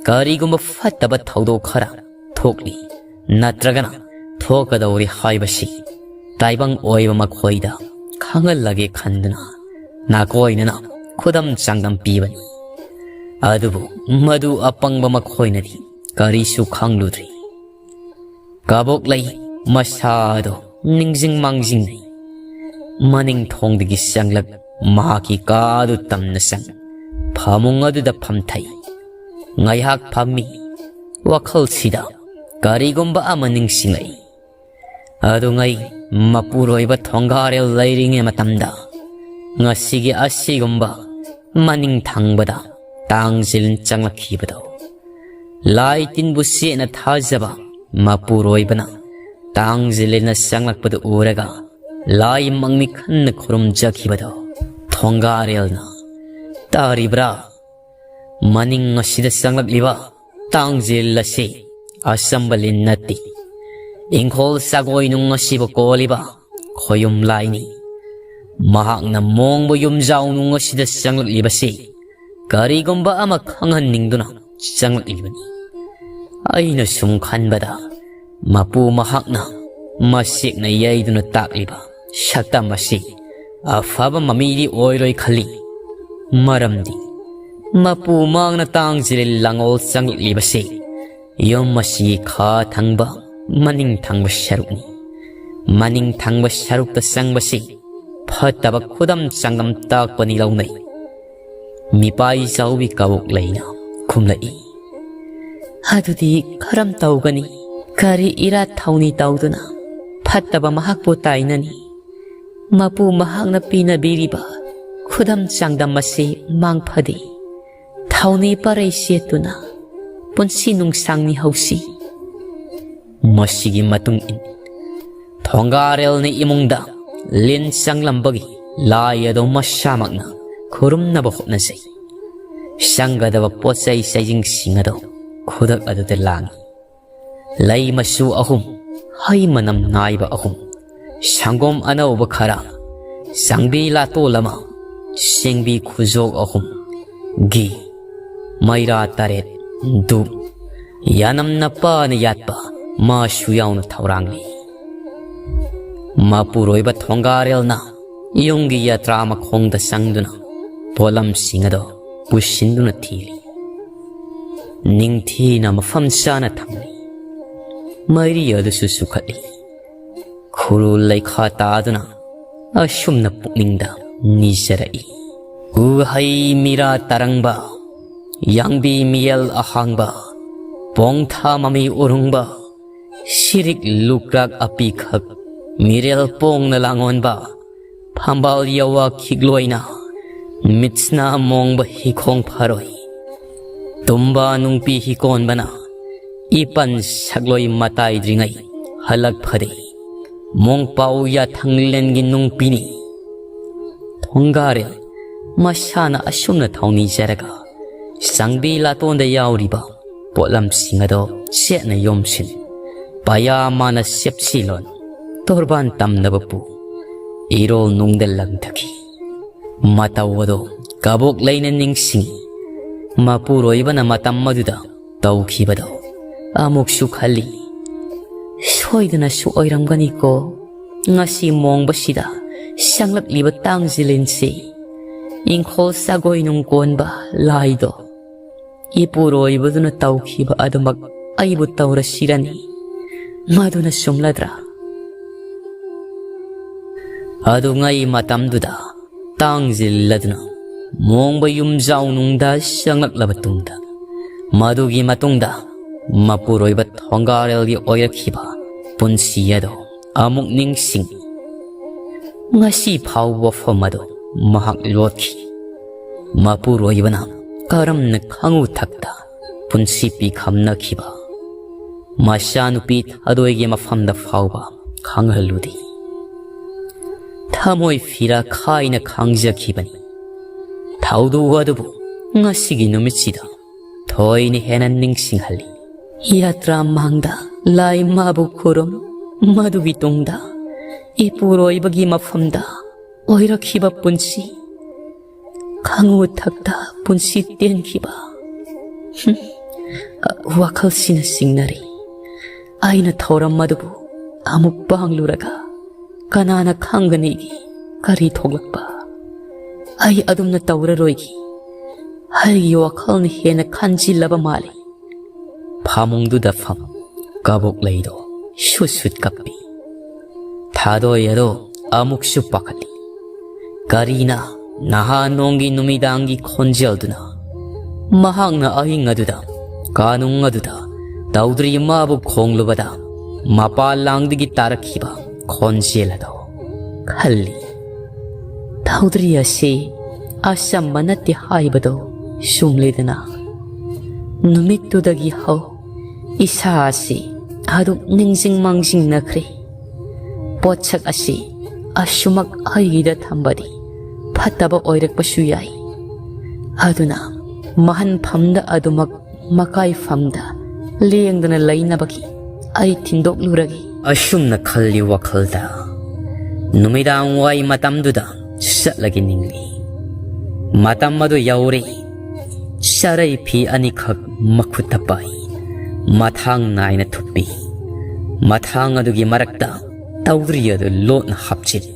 ꯀꯔꯤꯒꯨꯝꯕ ꯐꯠꯇꯕ ꯊꯧꯗꯣꯛ ꯈꯔ ꯊꯣꯛꯂꯤ ꯅꯠꯇ꯭ꯔꯒꯅ ꯊꯣꯛꯀꯗꯧꯔꯤ ꯍꯥꯏꯕꯁꯤ ꯇꯥꯏꯕꯪ ꯑꯣꯏꯕ ꯃꯈꯣꯏꯗ ꯈꯪꯍꯜꯂꯒꯦ ꯈꯟꯗꯨꯅ ꯅꯥꯀꯣꯏꯅꯅ ꯈꯨꯗꯝ ꯆꯥꯡꯗꯝ ꯄꯤꯕꯅꯤ꯫ ꯑꯗꯨꯕꯨ ꯃꯗꯨ ꯑꯄꯪꯕ ꯃꯈꯣꯏꯅꯗꯤ ꯀꯔꯤꯁꯨ ꯈꯪꯂꯨꯗ꯭ꯔꯤ꯫ ꯀꯕꯣꯛꯂꯩ ꯃꯁꯥꯗꯣ ꯅꯤꯡꯖꯤꯡ ꯃꯥꯡꯖꯤꯡꯅꯩ꯫ ꯃꯅꯤꯡ ꯊꯣꯡꯗꯒꯤ ꯆꯪꯂꯛ ꯃꯍꯥꯛꯀꯤ ꯀꯥꯗꯨ ꯇꯝꯅ ꯆꯪ ꯐꯃꯨꯡ ꯑꯗꯨꯗ ꯐꯝꯊꯩ꯫ ꯉꯥꯏꯍꯥꯛ ꯐꯝꯃꯤ꯫ ꯋꯥꯈꯜꯁꯤꯗ ꯀꯔꯤꯒꯨꯝꯕ ꯑꯃ ꯅꯤꯡꯁꯤꯡꯂꯛꯏ꯫ ꯑꯗꯨꯉꯩ ꯃꯄꯨꯔꯣꯏꯕ ꯊꯣꯡꯒꯥꯔꯦꯜ ꯂꯩꯔꯤꯉꯩ ꯃꯇꯝꯗ ꯉꯁꯤꯒꯤ ꯑꯁꯤꯒꯨꯝꯕ ꯃꯅꯤꯡ ꯊꯪꯕꯗ ꯇꯥꯡꯖꯤꯜ ꯆꯪꯂꯛꯈꯤꯕꯗꯣ, ꯂꯥꯏ ꯇꯤꯟꯕꯨ ꯆꯦꯠꯅ ꯊꯥꯖꯕ ꯃꯄꯨꯔꯣꯏꯕꯅ ꯇꯥꯡꯖꯤꯜꯂꯦꯅ ꯆꯪꯂꯛꯄꯗꯨ ꯎꯔꯒ ꯂꯥꯏ ꯃꯪꯃꯤ ꯈꯟꯅ ꯈꯨꯔꯨꯝꯖꯈꯤꯕꯗꯣ ꯊꯣꯡꯒꯥꯔꯦꯜꯅ, "ꯇꯥꯔꯤꯕ꯭ꯔꯥ? ꯃꯅꯤꯡ ꯑꯁꯤꯗ ꯆꯪꯂꯛꯂꯤꯕ ꯇꯥꯡꯖꯤꯜ ꯑꯁꯤ ꯑꯆꯝꯕ ꯂꯤꯟ ꯅꯠꯇꯦ꯫ ꯏꯪꯈꯣꯜ ꯁꯥꯒꯣꯏ ꯅꯨꯡ ꯑꯁꯤꯕꯨ ꯀꯣꯜꯂꯤꯕ ꯈꯣꯌꯨꯝ ꯂꯥꯏꯅꯤ꯫ ꯃꯍꯥꯛꯅ ꯃꯣꯡꯕ ꯌꯨꯝꯖꯥꯎ ꯅꯨꯡ ꯑꯁꯤꯗ ꯆꯪꯂꯛꯂꯤꯕꯁꯤ ꯀꯔꯤꯒꯨꯝꯕ ꯑꯃ ꯈꯪꯍꯟꯅꯤꯡꯗꯨꯅ ꯆꯪꯂꯛꯂꯤꯕꯅꯤ꯫ ꯑꯩꯅ ꯁꯨꯝ ꯈꯟꯕꯗ ꯃꯄꯨ ꯃꯍꯥꯛꯅ ꯃꯁꯦꯛꯅ ꯌꯩꯗꯨꯅ ꯇꯥꯛꯂꯤꯕ ꯁꯛꯇꯝ ꯑꯁꯤ ꯑꯐꯕ ꯃꯃꯤꯗꯤ ꯑꯣꯏꯔꯣꯏ ꯈꯜꯂꯤ꯫ ꯃꯔꯝꯗꯤ ꯃꯄꯨ ꯃꯥꯡꯅ ꯇꯥꯡꯖꯤꯜꯂꯤ ꯂꯥꯡꯑꯣꯜ ꯆꯪꯂꯛꯂꯤꯕꯁꯤ ꯌꯨꯝ ꯑꯁꯤꯒꯤ ꯈꯥ ꯊꯪꯕ ꯃꯅꯤꯡ ꯊꯪꯕ ꯁꯔꯨꯛꯅꯤ꯫ ꯃꯅꯤꯡ ꯊꯪꯕ ꯁꯔꯨꯛꯇ ꯆꯪꯕꯁꯤ ꯐꯠꯇꯕ ꯈꯨꯗꯝ ꯆꯥꯡꯗꯝ ꯇꯥꯛꯄꯅꯤ ꯂꯧꯅꯩ꯫ ꯃꯤꯄꯥꯏ ꯆꯥꯎꯕꯤ ꯀꯕꯣꯛ ꯂꯩꯅ ꯈꯨꯝꯂꯛꯏ꯫ ꯑꯗꯨꯗꯤ ꯀꯔꯝ ꯇꯧꯒꯅꯤ? ꯀꯔꯤ ꯏꯔꯥꯠ ꯊꯧꯅꯤ ꯇꯧꯗꯨꯅ ꯐꯠꯇꯕ ꯃꯍꯥꯛꯄꯨ ꯇꯥꯏꯅꯅꯤ? ꯃꯄꯨ ꯃꯍꯥꯛꯅ ꯄꯤꯅꯕꯤꯔꯤꯕ ꯈꯨꯗꯝ ꯆꯥꯡꯗꯝ ꯑꯁꯤ ꯃꯥꯡ ꯐꯗꯦ꯫ ꯊꯧꯅꯤ ꯄꯔꯩ ꯁꯦꯠꯇꯨꯅ ꯄꯨꯟꯁꯤ ꯅꯨꯡꯁꯥꯡ ꯃꯤꯍꯧꯁꯤ꯫ ꯃꯁꯤꯒꯤ ꯃꯇꯨꯡ ꯏꯟ ꯊꯣꯡꯒꯥꯔꯦꯜꯅ ꯏꯃꯨꯡꯗ ꯂꯤꯟ ꯆꯪꯂꯝꯕꯒꯤ ꯂꯥꯏ ꯑꯗꯨ ꯃꯁꯥꯃꯛꯅ ꯈꯨꯔꯨꯝꯅꯕ ꯍꯣꯠꯅꯖꯩ꯫ ꯆꯪꯒꯗꯕ ꯄꯣꯠꯆꯩ ꯆꯩꯁꯤꯡꯁꯤꯡ ꯑꯗꯨ ꯈꯨꯗꯛ ꯑꯗꯨꯗ ꯂꯥꯡꯏ꯫ ꯂꯩ ꯃꯆꯨ ꯑꯍꯨꯝ, ꯍꯩ ꯃꯅꯝ ꯅꯥꯏꯕ ꯑꯍꯨꯝ, ꯁꯪꯒꯣꯝ ꯑꯅꯧꯕ ꯈꯔ, ꯆꯥꯡꯕꯤ ꯂꯥꯇꯣꯜ ꯑꯃ, ꯆꯦꯡꯕꯤ ꯈꯨꯖꯣꯛ ꯑꯍꯨꯝ, ꯘꯤ, ꯃꯩꯔꯥ ꯇꯔꯦꯠ, ꯙꯨꯞ, ꯌꯥꯅꯝ ꯅꯄꯥꯅ ꯌꯥꯠꯄ ꯃꯥꯁꯨ ꯌꯥꯎꯅ ꯊꯧꯔꯥꯡꯂꯤ꯫ ꯃꯄꯨꯔꯣꯏꯕ ꯊꯣꯡꯒꯥꯔꯦꯜꯅ ꯌꯨꯝꯒꯤ ꯌꯥꯇ꯭ꯔꯥ ꯃꯈꯣꯡꯗ ꯆꯪꯗꯨꯅ ꯄꯣꯠꯂꯝꯁꯤꯡ ꯑꯗꯨ ꯄꯨꯁꯤꯟꯗꯨꯅ ꯊꯤꯜꯂꯤ꯫ ꯅꯤꯡꯊꯤꯅ ꯃꯐꯝ ꯆꯥꯅ ꯊꯝꯂꯤ꯫ ꯃꯩꯔꯤ ꯑꯗꯨꯁꯨ ꯆꯨꯈꯠꯂꯤ꯫ ꯈꯨꯔꯨ ꯂꯩꯈꯥ ꯇꯥꯗꯨꯅ ꯑꯁꯨꯝꯅ ꯄꯨꯛꯅꯤꯡꯗ ꯅꯤꯖꯔꯛꯏ꯫ ꯎꯍꯩ ꯃꯤꯔꯥ ꯇꯔꯪꯕ, ꯌꯥꯡꯕꯤ ꯃꯤꯌꯦꯜ ꯑꯍꯥꯡꯕ, ꯄꯣꯡꯊꯥ ꯃꯃꯤ ꯎꯔꯨꯡꯕ, ꯁꯤꯔꯤꯛ ꯂꯨꯀ꯭ꯔꯥꯛ ꯑꯄꯤꯈꯛ, ꯃꯤꯔꯦꯜ ꯄꯣꯡꯅ ꯂꯥꯡꯑꯣꯟꯕ, ꯐꯝꯕꯥꯜ ꯌꯋꯥ ꯈꯤꯛꯂꯣꯏꯅ, ꯃꯤꯠꯁꯅꯥ ꯃꯣꯡꯕ ꯍꯤꯈꯣꯡ ꯐꯔꯣꯏ, ꯇꯨꯝꯕ ꯅꯨꯡꯄꯤ ꯍꯤꯀꯣꯟꯕꯅ, ꯏꯄꯟ ꯁꯛꯂꯣꯏ ꯃꯇꯥꯏꯗ꯭ꯔꯤꯉꯩ ꯍꯜꯂꯛ ꯐꯔꯦ꯫ ꯃꯣꯡꯄꯥꯎ ꯌꯥꯊꯪꯂꯦꯟꯒꯤ ꯅꯨꯡꯄꯤꯅꯤ꯫ ꯊꯣꯡꯒꯥꯔꯦꯜ ꯃꯁꯥꯅ ꯑꯁꯨꯝꯅ ꯊꯧꯅꯤꯖꯔꯒ ꯆꯥꯡꯕꯤ ꯂꯥꯇꯣꯟꯗ ꯌꯥꯎꯔꯤꯕ ꯄꯣꯠꯂꯝꯁꯤꯡ ꯑꯗꯣ ꯆꯦꯠꯅ ꯌꯣꯝꯁꯤꯟ, ꯄꯌꯥ ꯃꯥꯅ ꯁꯦꯞꯁꯤꯂꯣꯟ ꯇꯣꯔꯕꯥꯟ ꯇꯝꯅꯕ ꯄꯨ꯫ ꯏꯔꯣꯜ ꯅꯨꯡꯗ ꯂꯪꯊꯈꯤ꯫ ꯃꯇꯧ ꯑꯗꯣ ꯀꯕꯣꯛ ꯂꯩꯅ ꯅꯤꯡꯁꯤꯡꯏ꯫ ꯃꯄꯨꯔꯣꯏꯕꯅ ꯃꯇꯝ ꯑꯗꯨꯗ ꯇꯧꯈꯤꯕꯗꯣ ꯑꯃꯨꯛꯁꯨ ꯈꯜꯂꯤ꯫ ꯁꯣꯏꯗꯅꯁꯨ ꯑꯣꯏꯔꯝꯒꯅꯤꯀꯣ, ꯉꯁꯤ ꯃꯣꯡꯕꯁꯤꯗ ꯆꯪꯂꯛꯂꯤꯕ ꯇꯥꯡꯖꯤꯂꯤꯟꯁꯤ꯫ ꯏꯪꯈꯣꯜ ꯁꯒꯣꯏ ꯅꯨꯡ ꯀꯣꯟꯕ ꯂꯥꯏꯗꯣ ꯏꯄꯨꯔꯣꯏꯕꯗꯨꯅ ꯇꯧꯈꯤꯕ ꯑꯗꯨꯃꯛ ꯑꯩꯕꯨ ꯇꯧꯔꯁꯤꯔꯅꯤ꯫ ꯃꯗꯨꯅ ꯆꯨꯝꯂꯗ꯭ꯔꯥ? ꯑꯗꯨꯉꯩ ꯃꯇꯝꯗꯨꯗ ꯇꯥꯡꯖꯤꯜꯂꯗꯨꯅ ꯃꯣꯡꯕ ꯌꯨꯝꯖꯥꯎ ꯅꯨꯡꯗ ꯆꯪꯂꯛꯂꯕ ꯇꯨꯡꯗ, ꯃꯗꯨꯒꯤ ꯃꯇꯨꯡꯗ ꯃꯄꯨꯔꯣꯏꯕ ꯊꯣꯡꯒꯥꯔꯦꯜꯒꯤ ꯑꯣꯏꯔꯛꯈꯤꯕ ꯄꯨꯟꯁꯤ ꯑꯗꯣ ꯑꯃꯨꯛ ꯅꯤꯡꯁꯤꯡ꯫ ꯉꯁꯤ ꯐꯥꯎꯕ ꯋꯥꯐꯝ ꯑꯗꯨ ꯃꯍꯥꯛ ꯂꯣꯠꯈꯤ꯫ ꯃꯄꯨꯔꯣꯏꯕꯅ ꯀꯔꯝꯅ ꯈꯪꯉꯨ ꯊꯛꯇ ꯄꯨꯟꯁꯤ ꯄꯤꯈꯝꯅꯈꯤꯕ ꯃꯆꯥꯅꯨꯄꯤ ꯊꯥꯗꯣꯏꯒꯤ ꯃꯐꯝꯗ ꯐꯥꯎꯕ ꯈꯪꯍꯜꯂꯨꯗꯦ꯫ ꯊꯃꯣꯏ ꯐꯤꯔꯥ ꯈꯥꯏꯅ ꯈꯥꯡꯖꯈꯤꯕꯅꯤ꯫ ꯊꯧꯗꯣꯛ ꯑꯗꯨꯕꯨ ꯉꯁꯤꯒꯤ ꯅꯨꯃꯤꯠꯁꯤꯗ ꯊꯣꯏꯅ ꯍꯦꯟꯅ ꯅꯤꯡꯁꯤꯡꯍꯜꯂꯤ꯫ ꯌꯥꯇ꯭ꯔꯥ ꯃꯥꯡꯗ ꯂꯥꯏ ꯃꯥꯕꯨ ꯈꯨꯔꯨꯝ, ꯃꯗꯨꯒꯤ ꯇꯨꯡꯗ ꯏꯄꯨꯔꯣꯏꯕꯒꯤ ꯃꯐꯝꯗ ꯑꯣꯏꯔꯛꯈꯤꯕ ꯄꯨꯟꯁꯤ, ꯈꯪꯉꯨ ꯊꯛꯇ ꯄꯨꯟꯁꯤ ꯇꯦꯟꯈꯤꯕ꯫ ꯍꯨꯝ, ꯋꯥꯈꯜꯁꯤꯅ ꯆꯤꯡꯅꯔꯤ꯫ ꯑꯩꯅ ꯊꯧꯔꯝ ꯑꯗꯨꯕꯨ ꯑꯃꯨꯛ ꯄꯥꯡꯂꯨꯔꯒ ꯀꯅꯥꯅ ꯈꯪꯒꯅꯤꯒꯤ ꯀꯔꯤ ꯊꯣꯛꯂꯛꯄ? ꯑꯩ ꯑꯗꯨꯝꯅ ꯇꯧꯔꯔꯣꯏꯒꯤ꯫ ꯑꯩꯒꯤ ꯋꯥꯈꯜꯅ ꯍꯦꯟꯅ ꯈꯟꯖꯤꯜꯂꯕ ꯃꯥꯜꯂꯤ꯫ ꯐꯃꯨꯡꯗꯨꯗ ꯐꯝ, ꯀꯕꯣꯛ ꯂꯩꯗꯣ ꯁꯨꯠ ꯁꯨꯠ ꯀꯞꯄꯤ꯫ ꯊꯥꯗꯣꯏ ꯑꯗꯣ ꯑꯃꯨꯛꯁꯨ ꯄꯥꯈꯠꯂꯤ꯫ ꯀꯔꯤꯅ ꯅꯍꯥ ꯅꯣꯡꯒꯤ ꯅꯨꯃꯤꯗꯥꯡꯒꯤ ꯈꯣꯟꯖꯦꯜꯗꯨꯅ ꯃꯍꯥꯛꯅ ꯑꯍꯤꯡ ꯑꯗꯨꯗ, ꯀꯥꯅꯨꯡ ꯑꯗꯨꯗ ꯇꯧꯗ꯭ꯔꯤ ꯃꯥꯕꯨ ꯈꯣꯡꯂꯨꯕꯗ ꯃꯄꯥ ꯂꯥꯡꯗꯒꯤ ꯇꯥꯔꯛꯈꯤꯕ ꯈꯣꯟꯖꯦꯜ ꯑꯗꯣ ꯈꯜꯂꯤ꯫ ꯇꯧꯗ꯭ꯔꯤ ꯑꯁꯤ ꯑꯆꯝꯕ ꯅꯠꯇꯦ ꯍꯥꯏꯕꯗꯣ ꯆꯨꯝꯂꯦꯗꯅ꯫ ꯅꯨꯃꯤꯠꯇꯨꯗꯒꯤ ꯍꯧ ꯏꯁꯥ ꯑꯁꯤ ꯑꯗꯨꯝ ꯅꯤꯡꯁꯤꯡ ꯃꯥꯡꯖꯤꯡꯅꯈ꯭ꯔꯦ꯫ ꯄꯣꯠꯁꯛ ꯑꯁꯤ ꯑꯁꯨꯃꯛ ꯑꯩꯒꯤꯗ ꯊꯝꯕꯗꯤ ꯐꯠꯇꯕ ꯑꯣꯏꯔꯛꯄꯁꯨ ꯌꯥꯏ꯫ ꯑꯗꯨꯅ ꯃꯍꯟꯐꯝꯗ ꯑꯗꯨꯃꯛ ꯃꯀꯥꯏꯐꯝꯗ ꯂꯦꯡꯗꯅ ꯂꯩꯅꯕꯒꯤ ꯑꯩ ꯊꯤꯟꯗꯣꯛꯂꯨꯔꯒꯦ꯫ ꯑꯁꯨꯝꯅ ꯈꯜꯂꯤ ꯋꯥꯈꯜꯗ꯫ ꯅꯨꯃꯤꯗꯥꯡ ꯋꯥꯏ ꯃꯇꯝꯗꯨꯗ ꯆꯠꯂꯒꯦ ꯅꯤꯡꯂꯤ꯫ ꯃꯇꯝ ꯑꯗꯨ ꯌꯧꯔꯦ꯫ ꯆꯔꯩ ꯐꯤ ꯑꯅꯤꯈꯛ ꯃꯈꯨꯠꯇ ꯄꯥꯏ꯫ ꯃꯊꯥꯡ ꯅꯥꯏꯅ ꯊꯨꯞꯄꯤ꯫ ꯃꯊꯥꯡ ꯑꯗꯨꯒꯤ ꯃꯔꯛꯇ ꯇꯧꯗ꯭ꯔꯤ ꯑꯗꯨ ꯂꯣꯠꯅ ꯍꯥꯞꯆꯤꯜꯂꯤ꯫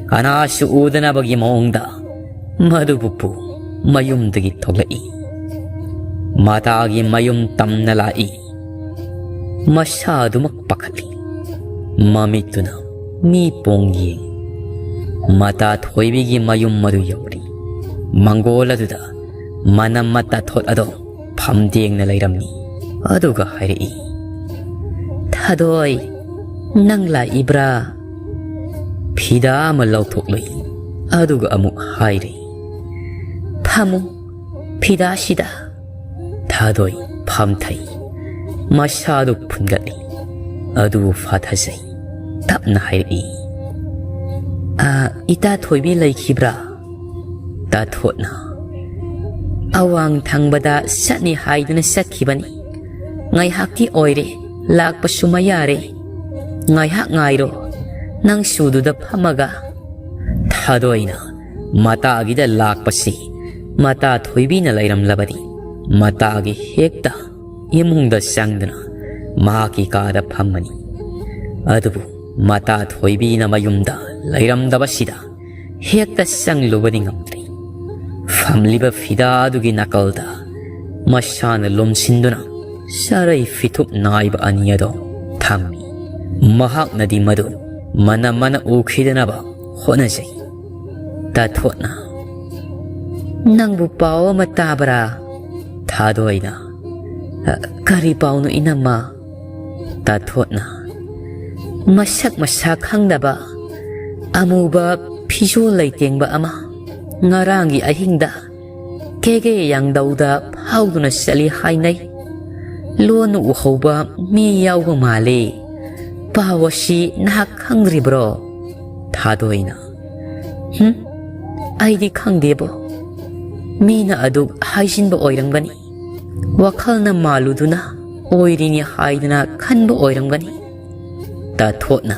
ꯀꯅꯥꯁꯨ ꯎꯗꯅꯕꯒꯤ ꯃꯑꯣꯡꯗ ꯃꯗꯨꯕꯨ ꯄꯨ ꯃꯌꯨꯝꯗꯒꯤ ꯊꯣꯛꯂꯛꯏ꯫ ꯃꯇꯥꯒꯤ ꯃꯌꯨꯝ ꯇꯝꯅ ꯂꯥꯛꯏ꯫ ꯃꯁꯥꯗꯨꯃꯛ ꯄꯥꯈꯠꯂꯤ꯫ ꯃꯃꯤꯠꯇꯨꯅ ꯃꯤ ꯄꯣꯡ ꯌꯦꯡ꯫ ꯃꯇꯥ ꯊꯣꯏꯕꯤꯒꯤ ꯃꯌꯨꯝ ꯑꯗꯨ ꯌꯧꯔꯤ꯫ ꯃꯪꯒꯣꯜ ꯑꯗꯨꯗ ꯃꯅꯝꯃ ꯇꯥꯊꯣꯠ ꯑꯗꯣ ꯐꯝꯗꯦꯡꯅ ꯂꯩꯔꯝꯃꯤ꯫ ꯑꯗꯨꯒ ꯍꯥꯏꯔꯛꯏ, "ꯊꯥꯗꯣꯏ, ꯅꯪ ꯂꯥꯛꯏꯕ꯭ꯔꯥ?" ꯐꯤꯗꯥ ꯑꯃ ꯂꯧꯊꯣꯛꯂꯨꯏ꯫ ꯑꯗꯨꯒ ꯑꯃꯨꯛ ꯍꯥꯏꯔꯦ, "ꯐꯝꯃꯨ, ꯐꯤꯗꯥꯁꯤꯗ"꯫ ꯊꯥꯗꯣꯏ ꯐꯝꯊꯩ꯫ ꯃꯁꯥꯗꯨ ꯐꯨꯟꯒꯠꯂꯤ꯫ ꯑꯗꯨꯕꯨ ꯐꯥꯊꯖꯩ꯫ ꯇꯞꯅ ꯍꯥꯏꯔꯛꯏ, "ꯑ, ꯏꯇꯥ ꯊꯣꯏꯕꯤ ꯂꯩꯈꯤꯕ꯭ꯔꯥ?" ꯇꯥꯊꯣꯠꯅ, "ꯑꯋꯥꯡ ꯊꯪꯕꯗ ꯆꯠꯅꯤ ꯍꯥꯏꯗꯨꯅ ꯆꯠꯈꯤꯕꯅꯤ꯫ ꯉꯥꯏꯍꯥꯛꯇꯤ ꯑꯣꯏꯔꯦ, ꯂꯥꯛꯄꯁꯨ ꯃꯌꯥꯔꯦ꯫ ꯉꯥꯏꯍꯥꯛ ꯉꯥꯏꯔꯣ, ꯅꯪꯁꯨ ꯑꯗꯨꯗ ꯐꯝꯃꯒ"꯫ ꯊꯥꯗꯣꯏꯅ ꯃꯇꯥꯒꯤꯗ ꯂꯥꯛꯄꯁꯤ ꯃꯇꯥ ꯊꯣꯏꯕꯤꯅ ꯂꯩꯔꯝꯂꯕꯗꯤ ꯃꯇꯥꯒꯤ ꯍꯦꯛꯇ ꯏꯃꯨꯡꯗ ꯆꯪꯗꯨꯅ ꯃꯍꯥꯛꯀꯤ ꯀꯥꯗ ꯐꯝꯃꯅꯤ꯫ ꯑꯗꯨꯕꯨ ꯃꯇꯥ ꯊꯣꯏꯕꯤꯅ ꯃꯌꯨꯝꯗ ꯂꯩꯔꯝꯗꯕꯁꯤꯗ ꯍꯦꯛꯇ ꯆꯪꯂꯨꯕꯗꯤ ꯉꯝꯗ꯭ꯔꯦ꯫ ꯐꯝꯂꯤꯕ ꯐꯤꯗꯥ ꯑꯗꯨꯒꯤ ꯅꯥꯀꯜꯗ ꯃꯁꯥꯅ ꯂꯣꯝꯁꯤꯟꯗꯨꯅ ꯆꯔꯩ ꯐꯤꯊꯨꯞ ꯅꯥꯏꯕ ꯑꯅꯤ ꯑꯗꯣ ꯊꯝꯃꯤ꯫ ꯃꯍꯥꯛꯅꯗꯤ ꯃꯗꯨ ꯃꯅꯝ ꯃꯅ ꯎꯈꯤꯗꯅꯕ ꯍꯣꯠꯅꯖꯩ꯫ ꯇꯥꯊꯣꯠꯅ, "ꯅꯪꯕꯨ ꯄꯥꯎ ꯑꯃ ꯇꯥꯕ꯭ꯔꯥ?" ꯊꯥꯗꯣꯏꯅ, "ꯑ, ꯀꯔꯤ ꯄꯥꯎꯅꯣ ꯏꯅꯝꯃ?" ꯇꯥꯊꯣꯠꯅ, "ꯃꯁꯛ ꯃꯁꯥ ꯈꯪꯗꯕ ꯑꯃꯨꯕ ꯐꯤꯖꯣꯜ ꯂꯩꯇꯦꯡꯕ ꯑꯃ ꯉꯔꯥꯡꯒꯤ ꯑꯍꯤꯡꯗ ꯀꯦꯒꯦ ꯌꯥꯡꯗꯧꯗ ꯐꯥꯎꯗꯨꯅ ꯆꯠꯂꯤ ꯍꯥꯏꯅꯩ꯫ ꯂꯣꯟꯅ ꯎꯍꯧꯕ ꯃꯤ ꯌꯥꯎꯕ ꯃꯥꯜꯂꯤ꯫ ꯄꯥꯎ ꯑꯁꯤ ꯅꯍꯥꯛ ꯈꯪꯗ꯭ꯔꯤꯕ꯭ꯔꯣ?" ꯊꯥꯗꯣꯏꯅ, "ꯍꯨꯝ, ꯑꯩꯗꯤ ꯈꯪꯗꯦꯕꯣ꯫ ꯃꯤꯅ ꯑꯗꯨꯛ ꯍꯥꯏꯖꯤꯟꯕ ꯑꯣꯏꯔꯝꯒꯅꯤ꯫ ꯋꯥꯈꯜꯅ ꯃꯥꯜꯂꯨꯗꯨꯅ ꯑꯣꯏꯔꯤꯅꯤ ꯍꯥꯏꯗꯅ ꯈꯟꯕ ꯑꯣꯏꯔꯝꯒꯅꯤ꯫" ꯇꯥꯊꯣꯠꯅ,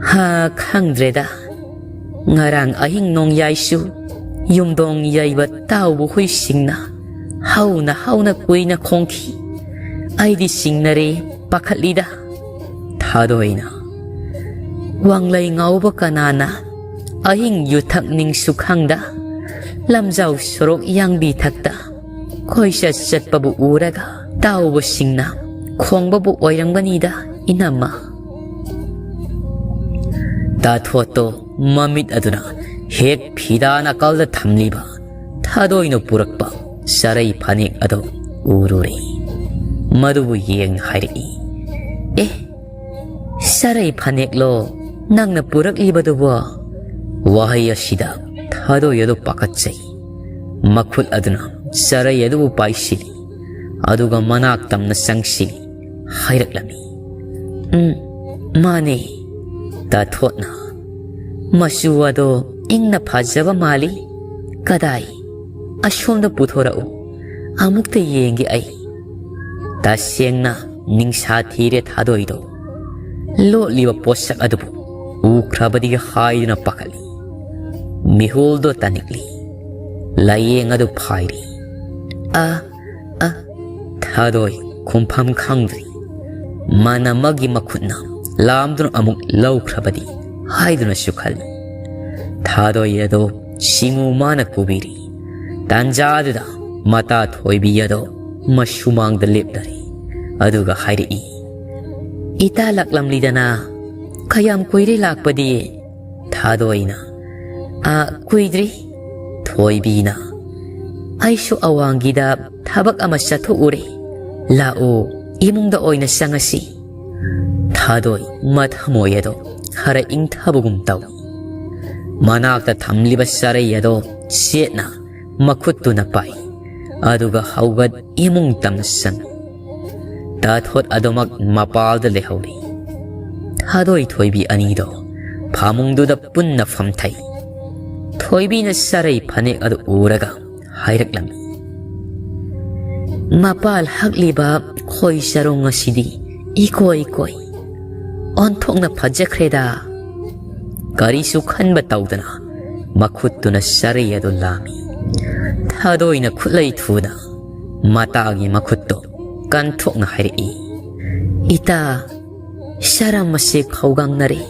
"ꯍꯥ, ꯈꯪꯗ꯭ꯔꯦꯗ꯫ ꯉꯔꯥꯡ ꯑꯍꯤꯡ ꯅꯣꯡꯌꯥꯏꯁꯨ ꯌꯨꯝꯗꯣꯡ ꯌꯩꯕ ꯇꯥꯎꯕ ꯍꯨꯏꯁꯤꯡꯅ ꯍꯧꯅ ꯍꯧꯅ ꯀꯨꯏꯅ ꯈꯣꯡꯈꯤ꯫ ꯑꯩꯗꯤ ꯆꯤꯡꯅꯔꯦ, ꯄꯥꯈꯠꯂꯤꯗ꯫" ꯊꯥꯗꯣꯏꯅ, "ꯋꯥꯡꯂꯩ ꯉꯥꯎꯕ ꯀꯅꯥꯅ ꯑꯍꯤꯡ ꯌꯨꯊꯛꯅꯤꯡꯁꯨ ꯈꯪꯗ, ꯂꯝꯖꯥꯎ ꯁꯣꯔꯣꯛ ꯌꯥꯡꯕꯤ ꯊꯛꯇ ꯀꯣꯏꯆꯠ ꯆꯠꯄꯕꯨ ꯎꯔꯒ ꯇꯥꯎꯕꯁꯤꯡꯅ ꯈꯣꯡꯕꯕꯨ ꯑꯣꯏꯔꯝꯒꯅꯤꯗ, ꯏꯅꯝꯃ꯫ ꯇꯥꯊꯣꯠꯇꯣ ꯃꯃꯤꯠ ꯑꯗꯨꯅ ꯍꯦꯛ ꯐꯤꯗꯥ ꯅꯥꯀꯜꯗ ꯊꯝꯂꯤꯕ ꯊꯥꯗꯣꯏꯅ ꯄꯨꯔꯛꯄ ꯆꯔꯩ ꯐꯅꯦꯛ ꯑꯗꯨ ꯎꯔꯨꯔꯦ꯫ ꯃꯗꯨꯕꯨ ꯌꯦꯡ ꯍꯥꯏꯔꯛꯏ, "ꯑꯦ, ꯆꯔꯩ ꯐꯅꯦꯛꯂꯣ ꯅꯪꯅ ꯄꯨꯔꯛꯂꯤꯕꯗꯨꯕꯣ?" ꯋꯥꯍꯩ ꯑꯁꯤꯗ ꯊꯥꯗꯣꯏ ꯑꯗꯨ ꯄꯥꯈꯠꯆꯩ꯫ ꯃꯈꯨꯠ ꯑꯗꯨꯅ ꯆꯔꯩ ꯑꯗꯨꯕꯨ ꯄꯥꯏꯁꯤꯜꯂꯤ, ꯑꯗꯨꯒ ꯃꯅꯥꯛ ꯇꯝꯅ ꯆꯪꯁꯤꯜꯂꯤ ꯍꯥꯏꯔꯛꯂꯝꯃꯤ꯫ "ꯎꯝ, ꯃꯥꯅꯦ, ꯇꯥꯊꯣꯠꯅ꯫ ꯃꯆꯨ ꯑꯗꯣ ꯏꯪꯅ ꯐꯖꯕ ꯃꯥꯜꯂꯤ꯫ ꯀꯗꯥꯏ? ꯑꯁꯣꯝꯗ ꯄꯨꯊꯣꯔꯛꯎ, ꯑꯃꯨꯛꯇ ꯌꯦꯡꯒꯦ ꯑꯩ꯫" ꯇꯁꯦꯡꯅ ꯅꯤꯡꯁꯥ ꯊꯤꯔꯦ ꯊꯥꯗꯣꯏꯗꯣ꯫ ꯂꯣꯠꯂꯤꯕ ꯄꯣꯠꯁꯛ ꯑꯗꯨꯕꯨ ꯎꯈ꯭ꯔꯕꯗꯤ ꯍꯥꯏꯗꯨꯅ ꯄꯥꯈꯠꯂꯤ꯫ ꯃꯤꯍꯨꯜꯗꯣ ꯇꯥꯅꯤꯡꯂꯤ꯫ ꯂꯥꯏꯌꯦꯡ ꯑꯗꯨ ꯐꯥꯏꯔꯤ꯫ "ꯑ, ꯑ," ꯊꯥꯗꯣꯏ ꯈꯨꯝꯐꯝ ꯈꯪꯗ꯭ꯔꯤ꯫ ꯃꯅꯝ ꯑꯃꯒꯤ ꯃꯈꯨꯠꯅ ꯂꯥꯝꯗꯨꯅ ꯑꯃꯨꯛ ꯂꯧꯈ꯭ꯔꯕꯗꯤ ꯍꯥꯏꯗꯨꯅꯁꯨ ꯈꯜꯂꯤ꯫ ꯊꯥꯗꯣꯏ ꯑꯗꯣ ꯁꯤꯡꯉꯨ ꯃꯥꯅ ꯀꯨꯕꯤꯔꯤ꯫ ꯇꯥꯟꯖꯥꯗꯨꯗ ꯃꯇꯥ ꯊꯣꯏꯕꯤ ꯑꯗꯣ ꯃꯁꯨꯃꯥꯡꯗ ꯂꯦꯞꯂꯔꯦ꯫ ꯑꯗꯨꯒ ꯍꯥꯏꯔꯛꯏ, "ꯏꯇꯥ ꯂꯥꯛꯂꯝꯂꯤꯗꯅ, ꯀꯌꯥꯝ ꯀꯨꯏꯔꯦ ꯂꯥꯛꯄꯗꯤ?" ꯊꯥꯗꯣꯏꯅ, "ꯑ, ꯀꯨꯏꯗ꯭ꯔꯤ꯫" ꯊꯣꯏꯕꯤꯅ, "ꯑꯩꯁꯨ ꯑꯋꯥꯡꯒꯤꯗ ꯊꯕꯛ ꯑꯃ ꯆꯠꯊꯣꯛꯎꯔꯦ꯫ ꯂꯥꯛꯑꯣ, ꯏꯃꯨꯡꯗ ꯑꯣꯏꯅ ꯆꯪꯉꯁꯤ꯫" ꯊꯥꯗꯣꯏ ꯃꯊꯃꯣꯏ ꯑꯗꯣ ꯈꯔ ꯏꯪꯊꯕꯒꯨꯝ ꯇꯧꯏ꯫ ꯃꯅꯥꯛꯇ ꯊꯝꯂꯤꯕ ꯆꯔꯩ ꯑꯗꯣ ꯆꯦꯠꯅ ꯃꯈꯨꯠꯇꯨꯅ ꯄꯥꯏ, ꯑꯗꯨꯒ ꯍꯧꯒꯠ ꯏꯃꯨꯡ ꯇꯝꯅ ꯆꯪꯏ꯫ ꯇꯥꯊꯣꯠ ꯑꯗꯨꯃꯛ ꯃꯄꯥꯜꯗ ꯂꯩꯍꯧꯔꯤ꯫ ꯊꯥꯗꯣꯏ ꯊꯣꯏꯕꯤ ꯑꯅꯤꯗꯣ ꯐꯃꯨꯡꯗꯨꯗ ꯄꯨꯟꯅ ꯐꯝꯊꯩ꯫ ꯊꯣꯏꯕꯤꯅ ꯆꯔꯩ ꯐꯅꯦꯛ ꯑꯗꯨ ꯎꯔꯒ ꯍꯥꯏꯔꯛꯂꯝꯃꯤ, "ꯃꯄꯥꯜ ꯍꯛꯂꯤꯕ ꯈꯣꯏ ꯆꯔꯣꯡ ꯑꯁꯤꯗꯤ ꯏꯀꯣꯏ ꯀꯣꯏ꯫ ꯑꯣꯟꯊꯣꯛꯅ ꯐꯖꯈ꯭ꯔꯦꯗ꯫" ꯀꯔꯤꯁꯨ ꯈꯟꯕ ꯇꯧꯗꯅ ꯃꯈꯨꯠꯇꯨꯅ ꯆꯔꯩ ꯑꯗꯨ ꯂꯥꯝꯃꯤ꯫ ꯊꯥꯗꯣꯏꯅ ꯈꯨꯠꯂꯩ ꯊꯨꯅ ꯃꯇꯥꯒꯤ ꯃꯈꯨꯠꯇꯨ ꯀꯟꯊꯣꯛꯅ ꯍꯥꯏꯔꯛꯏ, "ꯏꯇꯥ, ꯁꯔꯝ ꯑꯁꯤ ꯈꯧꯒꯪꯅꯔꯦ꯫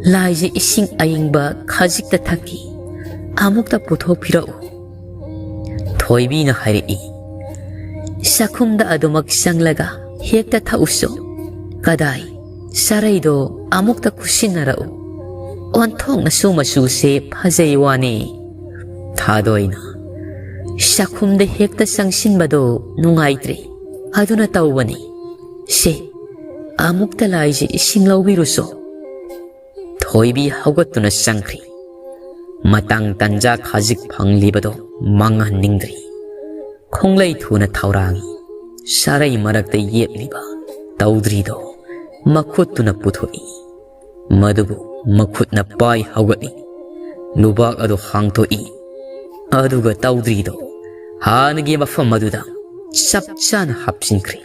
"ꯂꯥꯏꯖ ꯏꯁꯤꯡ ꯑꯏꯪꯕ ꯈꯖꯤꯛꯇ ꯊꯛꯀꯦ, ꯑꯃꯨꯛꯇ ꯄꯨꯊꯣꯛꯄꯤꯔꯛꯎ꯫" ꯊꯣꯏꯕꯤꯅ ꯍꯥꯏꯔꯛꯏ, "ꯆꯥꯛꯈꯨꯝꯗ ꯑꯗꯨꯃꯛ ꯆꯪꯂꯒ ꯍꯦꯛꯇ ꯊꯛꯎꯁꯨ꯫ ꯀꯗꯥꯏ, ꯆꯥꯔꯩꯗꯣ ꯑꯃꯨꯛꯇ ꯈꯨꯠꯁꯤꯟꯅꯔꯛꯎ꯫ ꯑꯣꯟꯊꯣꯛꯅꯁꯨ ꯃꯆꯨꯁꯦ ꯐꯖꯩ ꯋꯥꯅꯦ꯫" ꯊꯥꯗꯣꯏꯅ, "ꯆꯥꯛꯈꯨꯝꯗ ꯍꯦꯛꯇ ꯆꯪꯁꯤꯟꯕꯗꯣ ꯅꯨꯡꯉꯥꯏꯇ꯭ꯔꯦ, ꯑꯗꯨꯅ ꯇꯧꯕꯅꯤ꯫ ꯁꯦ, ꯑꯃꯨꯛꯇ ꯂꯥꯏꯖ ꯏꯁꯤꯡ ꯂꯧꯕꯤꯔꯨꯁꯣ꯫" ꯊꯣꯏꯕꯤ ꯍꯧꯒꯠꯇꯨꯅ ꯆꯪꯈ꯭ꯔꯤ꯫ ꯃꯇꯥꯡ ꯇꯟꯖꯥ ꯈꯖꯤꯛ ꯐꯪꯂꯤꯕꯗꯣ ꯃꯥꯡꯍꯟꯅꯤꯡꯗ꯭ꯔꯤ꯫ ꯈꯣꯡꯂꯩ ꯊꯨꯅ ꯊꯧꯔꯥꯡꯉꯤ꯫ ꯆꯥꯔꯩ ꯃꯔꯛꯇ ꯌꯦꯠꯂꯤꯕ ꯇꯧꯗ꯭ꯔꯤꯗꯣ ꯃꯈꯨꯠꯇꯨꯅ ꯄꯨꯊꯣꯛꯏ꯫ ꯃꯗꯨꯕꯨ ꯃꯈꯨꯠꯅ ꯄꯥꯏ ꯍꯧꯒꯠꯂꯤ꯫ ꯂꯨꯕꯥꯛ ꯑꯗꯨ ꯍꯥꯡꯗꯣꯛꯏ꯫ ꯑꯗꯨꯒ ꯇꯧꯗ꯭ꯔꯤꯗꯣ ꯍꯥꯟꯅꯒꯤ ꯃꯐꯝ ꯑꯗꯨꯗ ꯆꯞ ꯆꯥꯅ ꯍꯥꯞꯆꯤꯟꯈ꯭ꯔꯦ꯫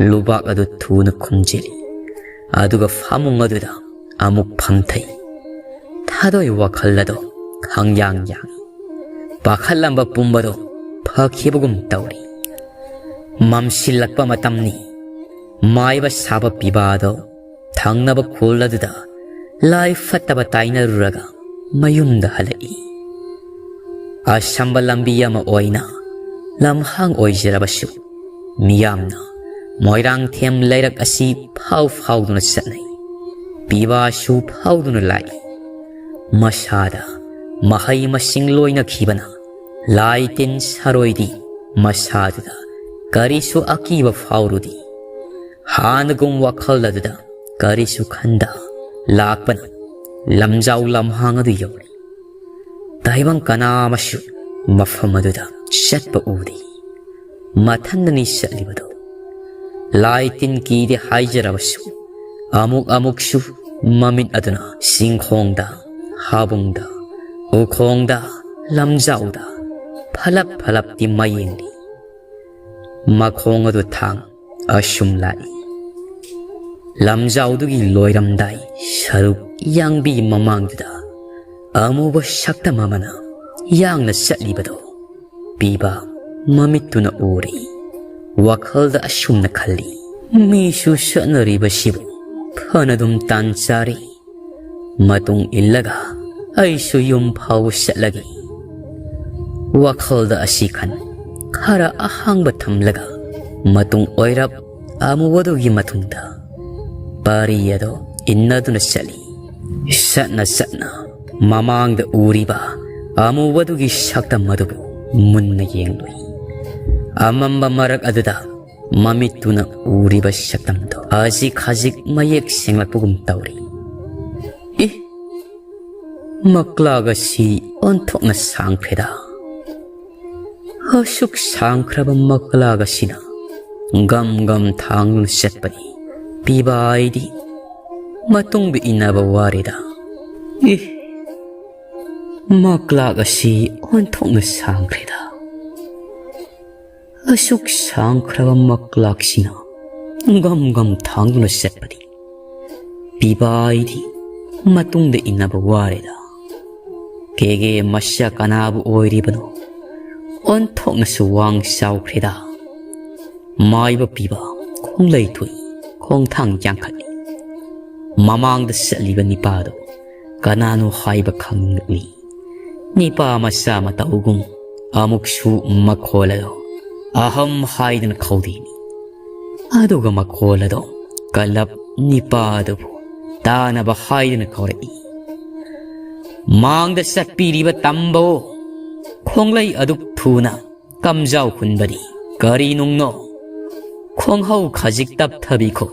ꯂꯨꯕꯥꯛ ꯑꯗꯨ ꯊꯨꯅ ꯈꯨꯝꯖꯤꯜꯂꯤ꯫ ꯑꯗꯨꯒ ꯐꯃꯨꯡ ꯑꯗꯨꯗ ꯑꯃꯨꯛ ꯐꯝꯊꯩ꯫ ꯊꯥꯗꯣꯏ ꯋꯥꯈꯜ ꯑꯗꯣ ꯈꯪꯌꯥꯡ ꯌꯥꯡꯏ꯫ ꯄꯥꯈꯠꯂꯝꯕ ꯄꯨꯝꯕꯗꯣ ꯐꯈꯤꯕꯒꯨꯝ ꯇꯧꯔꯤ꯫ ꯃꯝꯁꯤꯜꯂꯛꯄ ꯃꯇꯝꯅꯤ꯫ ꯃꯥꯏꯕ ꯁꯥꯕ ꯄꯤꯕꯥꯗꯣ ꯊꯪꯅꯕ ꯈꯨꯜ ꯑꯗꯨꯗ ꯂꯥꯏ ꯐꯠꯇꯕ ꯇꯥꯏꯅꯔꯨꯔꯒ ꯃꯌꯨꯝꯗ ꯍꯜꯂꯛꯏ꯫ ꯑꯁꯝꯕ ꯂꯝꯕꯤ ꯑꯃ ꯑꯣꯏꯅ ꯂꯝꯍꯥꯡ ꯑꯣꯏꯖꯔꯕꯁꯨ, ꯃꯤꯌꯥꯝꯅ ꯃꯣꯏꯔꯥꯡꯊꯦꯝ ꯂꯩꯔꯛ ꯑꯁꯤ ꯐꯥꯎ ꯐꯥꯎꯗꯨꯅ ꯆꯠꯅꯩ꯫ ꯄꯤꯕꯥꯁꯨ ꯐꯥꯎꯗꯨꯅ ꯂꯥꯛꯏ꯫ ꯃꯁꯥꯗ ꯃꯍꯩ ꯃꯁꯤꯡ ꯂꯣꯏꯅꯈꯤꯕꯅ ꯂꯥꯏ ꯇꯤꯟ ꯁꯥꯔꯣꯏꯗꯤ ꯃꯁꯥꯗꯨꯗ ꯀꯔꯤꯁꯨ ꯑꯀꯤꯕ ꯐꯥꯎꯔꯨꯗꯦ꯫ ꯍꯥꯟꯅꯒꯨꯝ ꯋꯥꯈꯜ ꯑꯗꯨꯗ ꯀꯔꯤꯁꯨ ꯈꯟꯗ ꯂꯥꯛꯄꯅ ꯂꯝꯖꯥꯎ ꯂꯝꯍꯥꯡ ꯑꯗꯨ ꯌꯧꯔꯦ꯫ ꯇꯥꯏꯕꯪ ꯀꯅꯥ ꯑꯃꯁꯨ ꯃꯐꯝ ꯑꯗꯨꯗ ꯆꯠꯄ ꯎꯗꯦ꯫ ꯃꯊꯟꯗꯅꯤ ꯆꯠꯂꯤꯕꯗꯨ꯫ ꯂꯥꯏ ꯇꯤꯟ ꯀꯤꯗꯦ ꯍꯥꯏꯖꯔꯕꯁꯨ, ꯑꯃꯨꯛ ꯑꯃꯨꯛꯁꯨ ꯃꯃꯤꯠ ꯑꯗꯨꯅ ꯆꯤꯡꯈꯣꯡꯗ, ꯍꯥꯕꯨꯡꯗ, ꯎꯈꯣꯡꯗ, ꯂꯝꯖꯥꯎꯗ ꯐꯂꯞ ꯐꯂꯞꯇꯤ ꯃꯌꯦꯡꯂꯤ꯫ ꯃꯈꯣꯡ ꯑꯗꯨ ꯊꯥꯡ ꯑꯁꯨꯝ ꯂꯥꯛꯏ꯫ ꯂꯝꯖꯥꯎꯗꯨꯒꯤ ꯂꯣꯏꯔꯝꯗꯥꯏ ꯁꯔꯨꯛ ꯌꯥꯡꯕꯤ ꯃꯃꯥꯡꯗꯨꯗ ꯑꯃꯨꯕ ꯁꯛꯇꯝ ꯑꯃꯅ ꯌꯥꯡꯅ ꯆꯠꯂꯤꯕꯗꯨ ꯄꯤꯕ ꯃꯃꯤꯠꯇꯨꯅ ꯎꯔꯤ꯫ ꯋꯥꯈꯜꯗ ꯑꯁꯨꯝꯅ ꯈꯜꯂꯤ, "ꯃꯤꯁꯨ ꯆꯠꯅꯔꯤꯕꯁꯤꯕꯨ ꯐꯅꯗꯨꯝ ꯇꯥꯟ ꯆꯥꯔꯤ꯫ ꯃꯇꯨꯡ ꯏꯜꯂꯒ ꯑꯩꯁꯨ ꯌꯨꯝ ꯐꯥꯎꯕ ꯆꯠꯂꯒꯦ꯫ ꯋꯥꯈꯜꯗ ꯑꯁꯤ ꯈꯟ, ꯈꯔ ꯑꯍꯥꯡꯕ ꯊꯝꯂꯒ ꯃꯇꯨꯡ ꯑꯣꯏꯔꯞ ꯑꯃꯨꯕꯗꯨꯒꯤ ꯃꯇꯨꯡꯗ ꯄꯥꯔꯤ ꯑꯗꯣ ꯏꯟꯅꯗꯨꯅ ꯆꯠꯂꯤ꯫ ꯆꯠꯅ ꯆꯠꯅ ꯃꯃꯥꯡꯗ ꯎꯔꯤꯕ ꯑꯃꯨꯕꯗꯨꯒꯤ ꯁꯛꯇꯝ ꯑꯗꯨꯕꯨ ꯃꯨꯟꯅ ꯌꯦꯡꯂꯨꯏ꯫ ꯑꯃꯝꯕ ꯃꯔꯛ ꯑꯗꯨꯗ ꯃꯃꯤꯠꯇꯨꯅ ꯎꯔꯤꯕ ꯁꯛꯇꯝꯗꯣ ꯈꯖꯤꯛ ꯈꯖꯤꯛ ꯃꯌꯦꯛ ꯁꯦꯡꯂꯛꯄꯒꯨꯝ ꯇꯧꯔꯤ꯫ ꯏ! ꯃꯛꯂꯥꯒ ꯁꯤ ꯑꯣꯟꯊꯣꯛꯅ ꯁꯥꯡꯈ꯭ꯔꯦꯗ꯫ ꯑꯁꯨꯛ ꯁꯥꯡꯈ꯭ꯔꯕ ꯃꯛꯂꯥꯒ ꯁꯤꯅ ꯒꯝ ꯒꯝ ꯊꯥꯡꯗꯨꯅ ꯆꯠꯄꯅꯤ꯫ ꯄꯤꯕꯥ ꯑꯩꯗꯤ ꯃꯇꯨꯡꯗ ꯏꯟꯅꯕ ꯋꯥꯔꯦꯗ꯫ ꯏ! ꯃꯛꯂꯥꯒ ꯁꯤ ꯑꯣꯟꯊꯣꯛꯅ ꯁꯥꯡꯈ꯭ꯔꯦꯗ꯫ ꯑꯁꯨꯛ ꯁꯥꯡꯈ꯭ꯔꯕ ꯃꯛꯂꯥꯛꯁꯤꯅ ꯒꯝ ꯒꯝ ꯊꯥꯡꯗꯨꯅ ꯆꯠꯄꯗꯤ ꯄꯤꯕꯥ ꯑꯩꯗꯤ ꯃꯇꯨꯡꯗ ꯏꯟꯅꯕ ꯋꯥꯔꯦꯗ꯫ ꯀꯦꯒꯦ ꯃꯁꯥ ꯀꯅꯥꯕꯨ ꯑꯣꯏꯔꯤꯕꯅꯣ? ꯑꯣꯟꯊꯣꯛꯅꯁꯨ ꯋꯥꯡ ꯆꯥꯎꯈ꯭ꯔꯦꯗ꯫ ꯃꯥꯏꯕ ꯄꯤꯕ ꯈꯣꯡꯂꯩ ꯊꯨꯏ ꯈꯣꯡꯊꯥꯡ ꯌꯥꯡꯈꯠꯂꯤ꯫ ꯃꯃꯥꯡꯗ ꯆꯠꯂꯤꯕ ꯅꯤꯄꯥꯗꯨ ꯀꯅꯥꯅꯣ ꯍꯥꯏꯕ ꯈꯪꯅꯤꯡꯂꯛꯂꯤ꯫ ꯅꯤꯄꯥ ꯃꯆꯥ ꯃꯇꯧꯒꯨꯝ ꯑꯃꯨꯛꯁꯨ ꯃꯈꯣꯜ ꯑꯗꯣ ꯑꯍꯝ ꯍꯥꯏꯗꯨꯅ ꯈꯧꯗꯦꯛꯏ꯫ ꯑꯗꯨꯒ ꯃꯈꯣꯜ ꯑꯗꯣ ꯀꯜꯂꯞ ꯅꯤꯄꯥ ꯑꯗꯨꯕꯨ ꯇꯥꯅꯕ ꯍꯥꯏꯗꯨꯅ ꯀꯧꯔꯛꯏ꯫ ꯃꯥꯡꯗ ꯆꯠꯄꯤꯔꯤꯕ ꯇꯝꯕꯧ, ꯈꯣꯡꯂꯩ ꯑꯗꯨꯛ ꯊꯨꯅ ꯀꯝꯖꯥꯎ ꯍꯨꯟꯕꯗꯤ ꯀꯔꯤ ꯅꯨꯡꯅꯣ? ꯈꯣꯡꯍꯧ ꯈꯖꯤꯛ ꯇꯞꯊꯕꯤꯈꯣ꯫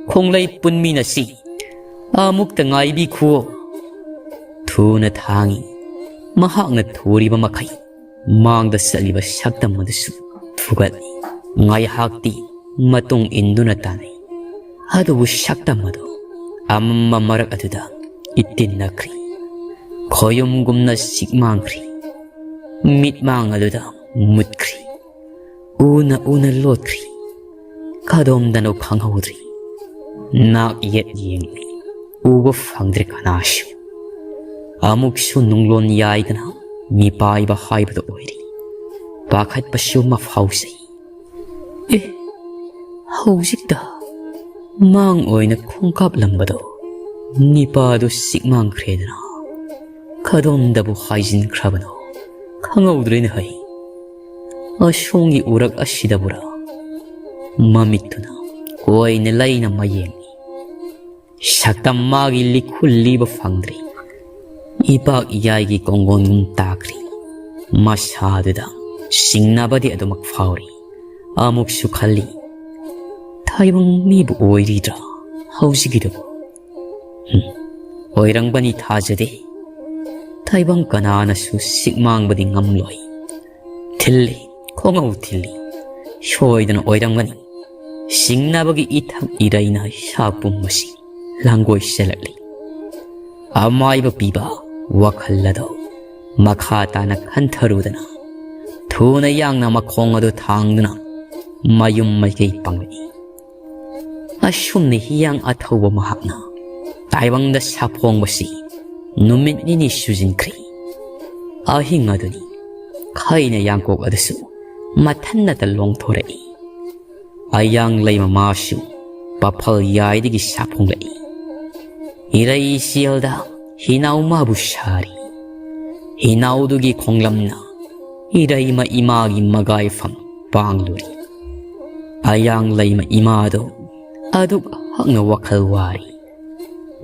ꯈꯣꯡꯂꯩ ꯄꯨꯟꯃꯤꯟꯅꯁꯤ꯫ ꯑꯃꯨꯛꯇ ꯉꯥꯏꯕꯤꯈꯨꯋꯣ꯫ ꯊꯨꯅ ꯊꯥꯡꯏ꯫ ꯃꯍꯥꯛꯅ ꯊꯨꯔꯤꯕ ꯃꯈꯩ ꯃꯥꯡꯗ ꯆꯠꯂꯤꯕ ꯁꯛꯇꯝ ꯑꯗꯨꯁꯨ ꯊꯨꯒꯠꯂꯤ꯫ ꯉꯥꯏꯍꯥꯛꯇꯤ ꯃꯇꯨꯡ ꯏꯟꯗꯨꯅ ꯇꯥꯟꯅꯩ꯫ ꯑꯗꯨꯕꯨ ꯁꯛꯇꯝ ꯑꯗꯨ ꯑꯃꯝꯕ ꯃꯔꯛ ꯑꯗꯨꯗ ꯏꯇꯤꯟꯅꯈ꯭ꯔꯤ꯫ ꯈꯣꯌꯨꯝꯒꯨꯝꯅ ꯁꯤꯛ ꯃꯥꯡꯈ꯭ꯔꯤ꯫ ꯃꯤꯠꯃꯥꯡ ꯑꯗꯨꯗ ꯃꯨꯠꯈ꯭ꯔꯤ꯫ ꯎꯅ ꯎꯅ ꯂꯣꯠꯈ꯭ꯔꯤ꯫ ꯀꯗꯣꯝꯗꯅꯣ ꯈꯪꯍꯧꯗ꯭ꯔꯤ꯫ ꯅꯥꯛ ꯌꯦꯠ ꯌꯦꯡꯂꯤ꯫ ꯎꯕ ꯐꯪꯗ꯭ꯔꯦ ꯀꯅꯥꯁꯨ꯫ ꯑꯃꯨꯛꯁꯨ ꯅꯨꯡꯂꯣꯟ ꯌꯥꯏꯗꯅ ꯃꯤꯄꯥꯏꯕ ꯍꯥꯏꯕꯗꯨ ꯑꯣꯏꯔꯤ꯫ ꯄꯥꯈꯠꯄꯁꯨ ꯑꯃ ꯐꯥꯎꯖꯩ꯫ ꯑꯦ, ꯍꯧꯖꯤꯛꯇ ꯃꯥꯡ ꯑꯣꯏꯅ ꯈꯣꯡꯀꯥꯞꯂꯝꯕꯗꯣ ꯅꯤꯄꯥꯗꯨ ꯁꯤꯛ ꯃꯥꯡꯈ꯭ꯔꯦꯗꯅ꯫ ꯀꯗꯣꯝꯗꯕꯨ ꯍꯥꯏꯖꯤꯟꯈ꯭ꯔꯕꯅꯣ ꯈꯪꯍꯧꯗ꯭ꯔꯦꯅꯦ ꯍꯩ꯫ ꯑꯁꯣꯝꯒꯤ ꯎꯔꯛ ꯑꯁꯤꯗꯕꯨꯔꯥ? ꯃꯃꯤꯠꯇꯨꯅ ꯀꯣꯏꯅ ꯂꯩꯅ ꯃꯌꯦꯡꯅꯤ꯫ ꯁꯛꯇꯝ ꯃꯥꯒꯤ ꯂꯤꯈꯨꯜ ꯂꯤꯕ ꯐꯪꯗ꯭ꯔꯤ꯫ ꯏꯄꯥꯛ ꯏꯌꯥꯏꯒꯤ ꯀꯣꯡꯒꯣꯟꯒꯨꯝ ꯇꯥꯈ꯭ꯔꯤ꯫ ꯃꯁꯥꯗꯨꯗ ꯆꯤꯡꯅꯕꯗꯤ ꯑꯗꯨꯃꯛ ꯐꯥꯎꯔꯤ꯫ ꯑꯃꯨꯛꯁꯨ ꯈꯜꯂꯤ, ꯇꯥꯏꯕꯪ ꯃꯤꯕꯨ ꯑꯣꯏꯔꯤꯗ꯭ꯔꯥ ꯍꯧꯖꯤꯛꯀꯤꯗꯨꯕꯨ? ꯍꯨꯝ, ꯑꯣꯏꯔꯝꯒꯅꯤ ꯊꯥꯖꯗꯦ꯫ ꯇꯥꯏꯕꯪ ꯀꯅꯥꯅꯁꯨ ꯁꯤꯛ ꯃꯥꯡꯕꯗꯤ ꯉꯝꯂꯣꯏ꯫ ꯊꯤꯜꯂꯤ, ꯈꯣꯡꯉꯧ ꯊꯤꯜꯂꯤ꯫ ꯁꯣꯏꯗꯅ ꯑꯣꯏꯔꯝꯒꯅꯤ꯫ ꯁꯤꯡꯅꯕꯒꯤ ꯏꯊꯛ ꯏꯔꯩꯅ ꯏꯁꯥ ꯄꯨꯝꯕꯁꯤ ꯂꯥꯡꯒꯣꯏ ꯆꯦꯜꯂꯛꯂꯤ꯫ ꯑꯃꯥꯏꯕ ꯄꯤꯕ ꯋꯥꯈꯜ ꯑꯗꯣ ꯃꯈꯥ ꯇꯥꯅ ꯈꯟꯊꯔꯨꯗꯅ, ꯊꯨꯅ ꯌꯥꯡꯅ ꯃꯈꯣꯡ ꯑꯗꯨ ꯊꯥꯡꯗꯨꯅ ꯃꯌꯨꯝ ꯃꯥꯏꯀꯩ ꯄꯥꯡꯂꯛꯏ꯫ ꯑꯁꯨꯝꯅ ꯍꯤꯌꯥꯡ ꯑꯊꯧꯕ ꯃꯍꯥꯛꯅ ꯇꯥꯏꯕꯪꯗ ꯁꯥꯐꯣꯡꯕꯁꯤ ꯅꯨꯃꯤꯠ ꯅꯤꯅꯤ ꯁꯨꯖꯤꯟꯈ꯭ꯔꯦ꯫ ꯑꯍꯤꯡ ꯑꯗꯨꯅꯤ꯫ ꯈꯩꯅ ꯌꯥꯡꯀꯣꯛ ꯑꯗꯨꯁꯨ ꯃꯊꯟꯅꯇ ꯂꯣꯡꯊꯣꯔꯛꯏ꯫ ꯑꯌꯥꯡ ꯂꯩꯃ ꯃꯥꯁꯨ ꯄꯥꯐꯜ ꯌꯥꯏꯗꯒꯤ ꯁꯥꯐꯣꯡꯂꯛꯏ꯫ ꯏꯔꯩ ꯏꯆꯦꯜꯗ ꯍꯤꯅꯥꯎ ꯃꯥꯕꯨ ꯁꯥꯔꯤ꯫ ꯍꯤꯅꯥꯎꯗꯨꯒꯤ ꯈꯣꯡꯂꯝꯅ ꯏꯔꯩꯃ ꯏꯃꯥꯒꯤ ꯃꯒꯥꯏꯐꯝ ꯄꯥꯡꯂꯨꯔꯤ꯫ ꯑꯌꯥꯡ ꯂꯩꯃ ꯏꯃꯥꯗꯣ ꯑꯗꯨꯛ ꯍꯛꯅ ꯋꯥꯈꯜ ꯋꯥꯔꯤ꯫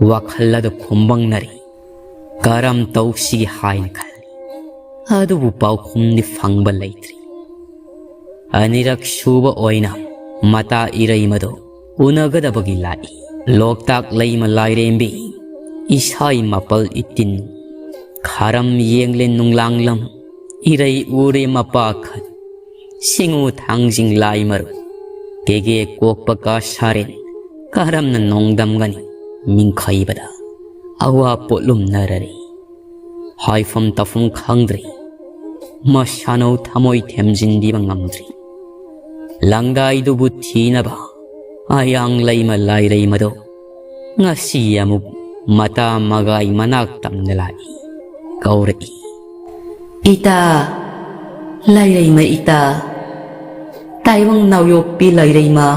ꯋꯥꯈꯜ ꯑꯗꯨ ꯈꯨꯝꯕꯪꯅꯔꯤ꯫ ꯀꯔꯝ ꯇꯧꯁꯤꯒꯦ ꯍꯥꯏꯅ ꯈꯜꯂꯤ꯫ ꯑꯗꯨꯕꯨ ꯄꯥꯎꯈꯨꯝꯗꯤ ꯐꯪꯕ ꯂꯩꯇ꯭ꯔꯤ꯫ ꯑꯅꯤꯔꯛ ꯁꯨꯕ ꯑꯣꯏꯅ ꯃꯇꯥ ꯏꯔꯩꯃꯗꯣ ꯎꯅꯒꯗꯕꯒꯤ ꯂꯥꯛꯏ꯫ ꯂꯣꯛꯇꯥꯛ ꯂꯩꯃ ꯂꯥꯏꯔꯦꯝꯕꯤ, ꯏꯁꯥꯏ ꯃꯄꯜ ꯏꯇꯤꯟ, ꯈꯥꯔꯝ ꯌꯦꯡꯂꯦ ꯅꯨꯡꯂꯥꯡꯂꯝ, ꯏꯔꯩ ꯎꯔꯦ ꯃꯄꯥ ꯈꯠ, ꯁꯤꯡꯉꯨ ꯊꯥꯡꯖꯤꯡ ꯂꯥꯏ ꯃꯔꯨ, ꯀꯦꯒꯦ ꯀꯣꯛꯄ ꯀꯥ ꯁꯥꯔꯦꯟ, ꯀꯔꯝꯅ ꯅꯣꯡꯗꯝꯒꯅꯤ ꯃꯤꯡꯈꯩꯕꯗ ꯑꯋꯥ ꯄꯣꯠꯂꯨꯝꯅꯔꯔꯤ꯫ ꯍꯥꯏꯐꯝ ꯇꯧꯐꯝ ꯈꯪꯗ꯭ꯔꯤ꯫ ꯃꯁꯥꯅꯧ ꯊꯃꯣꯏ ꯊꯦꯝꯖꯤꯟꯕꯤꯕ ꯉꯝꯗ꯭ꯔꯤ꯫ ꯂꯪꯗꯥꯏꯗꯨꯕꯨ ꯊꯤꯅꯕ ꯑꯌꯥꯡ ꯂꯩꯃ ꯂꯥꯏꯔꯩꯃꯗꯣ ꯉꯁꯤ ꯑꯃꯨꯛ ꯃꯇꯥ ꯃꯒꯥꯏ ꯃꯅꯥꯛ ꯇꯝꯅ ꯂꯥꯛꯏ꯫ ꯀꯧꯔꯛꯏ꯫ "ꯏꯇꯥ, ꯂꯥꯏꯔꯩꯃ ꯏꯇꯥ, ꯇꯥꯏꯕꯪ ꯅꯥꯎꯌꯣꯛꯄꯤ ꯂꯥꯏꯔꯩꯃ,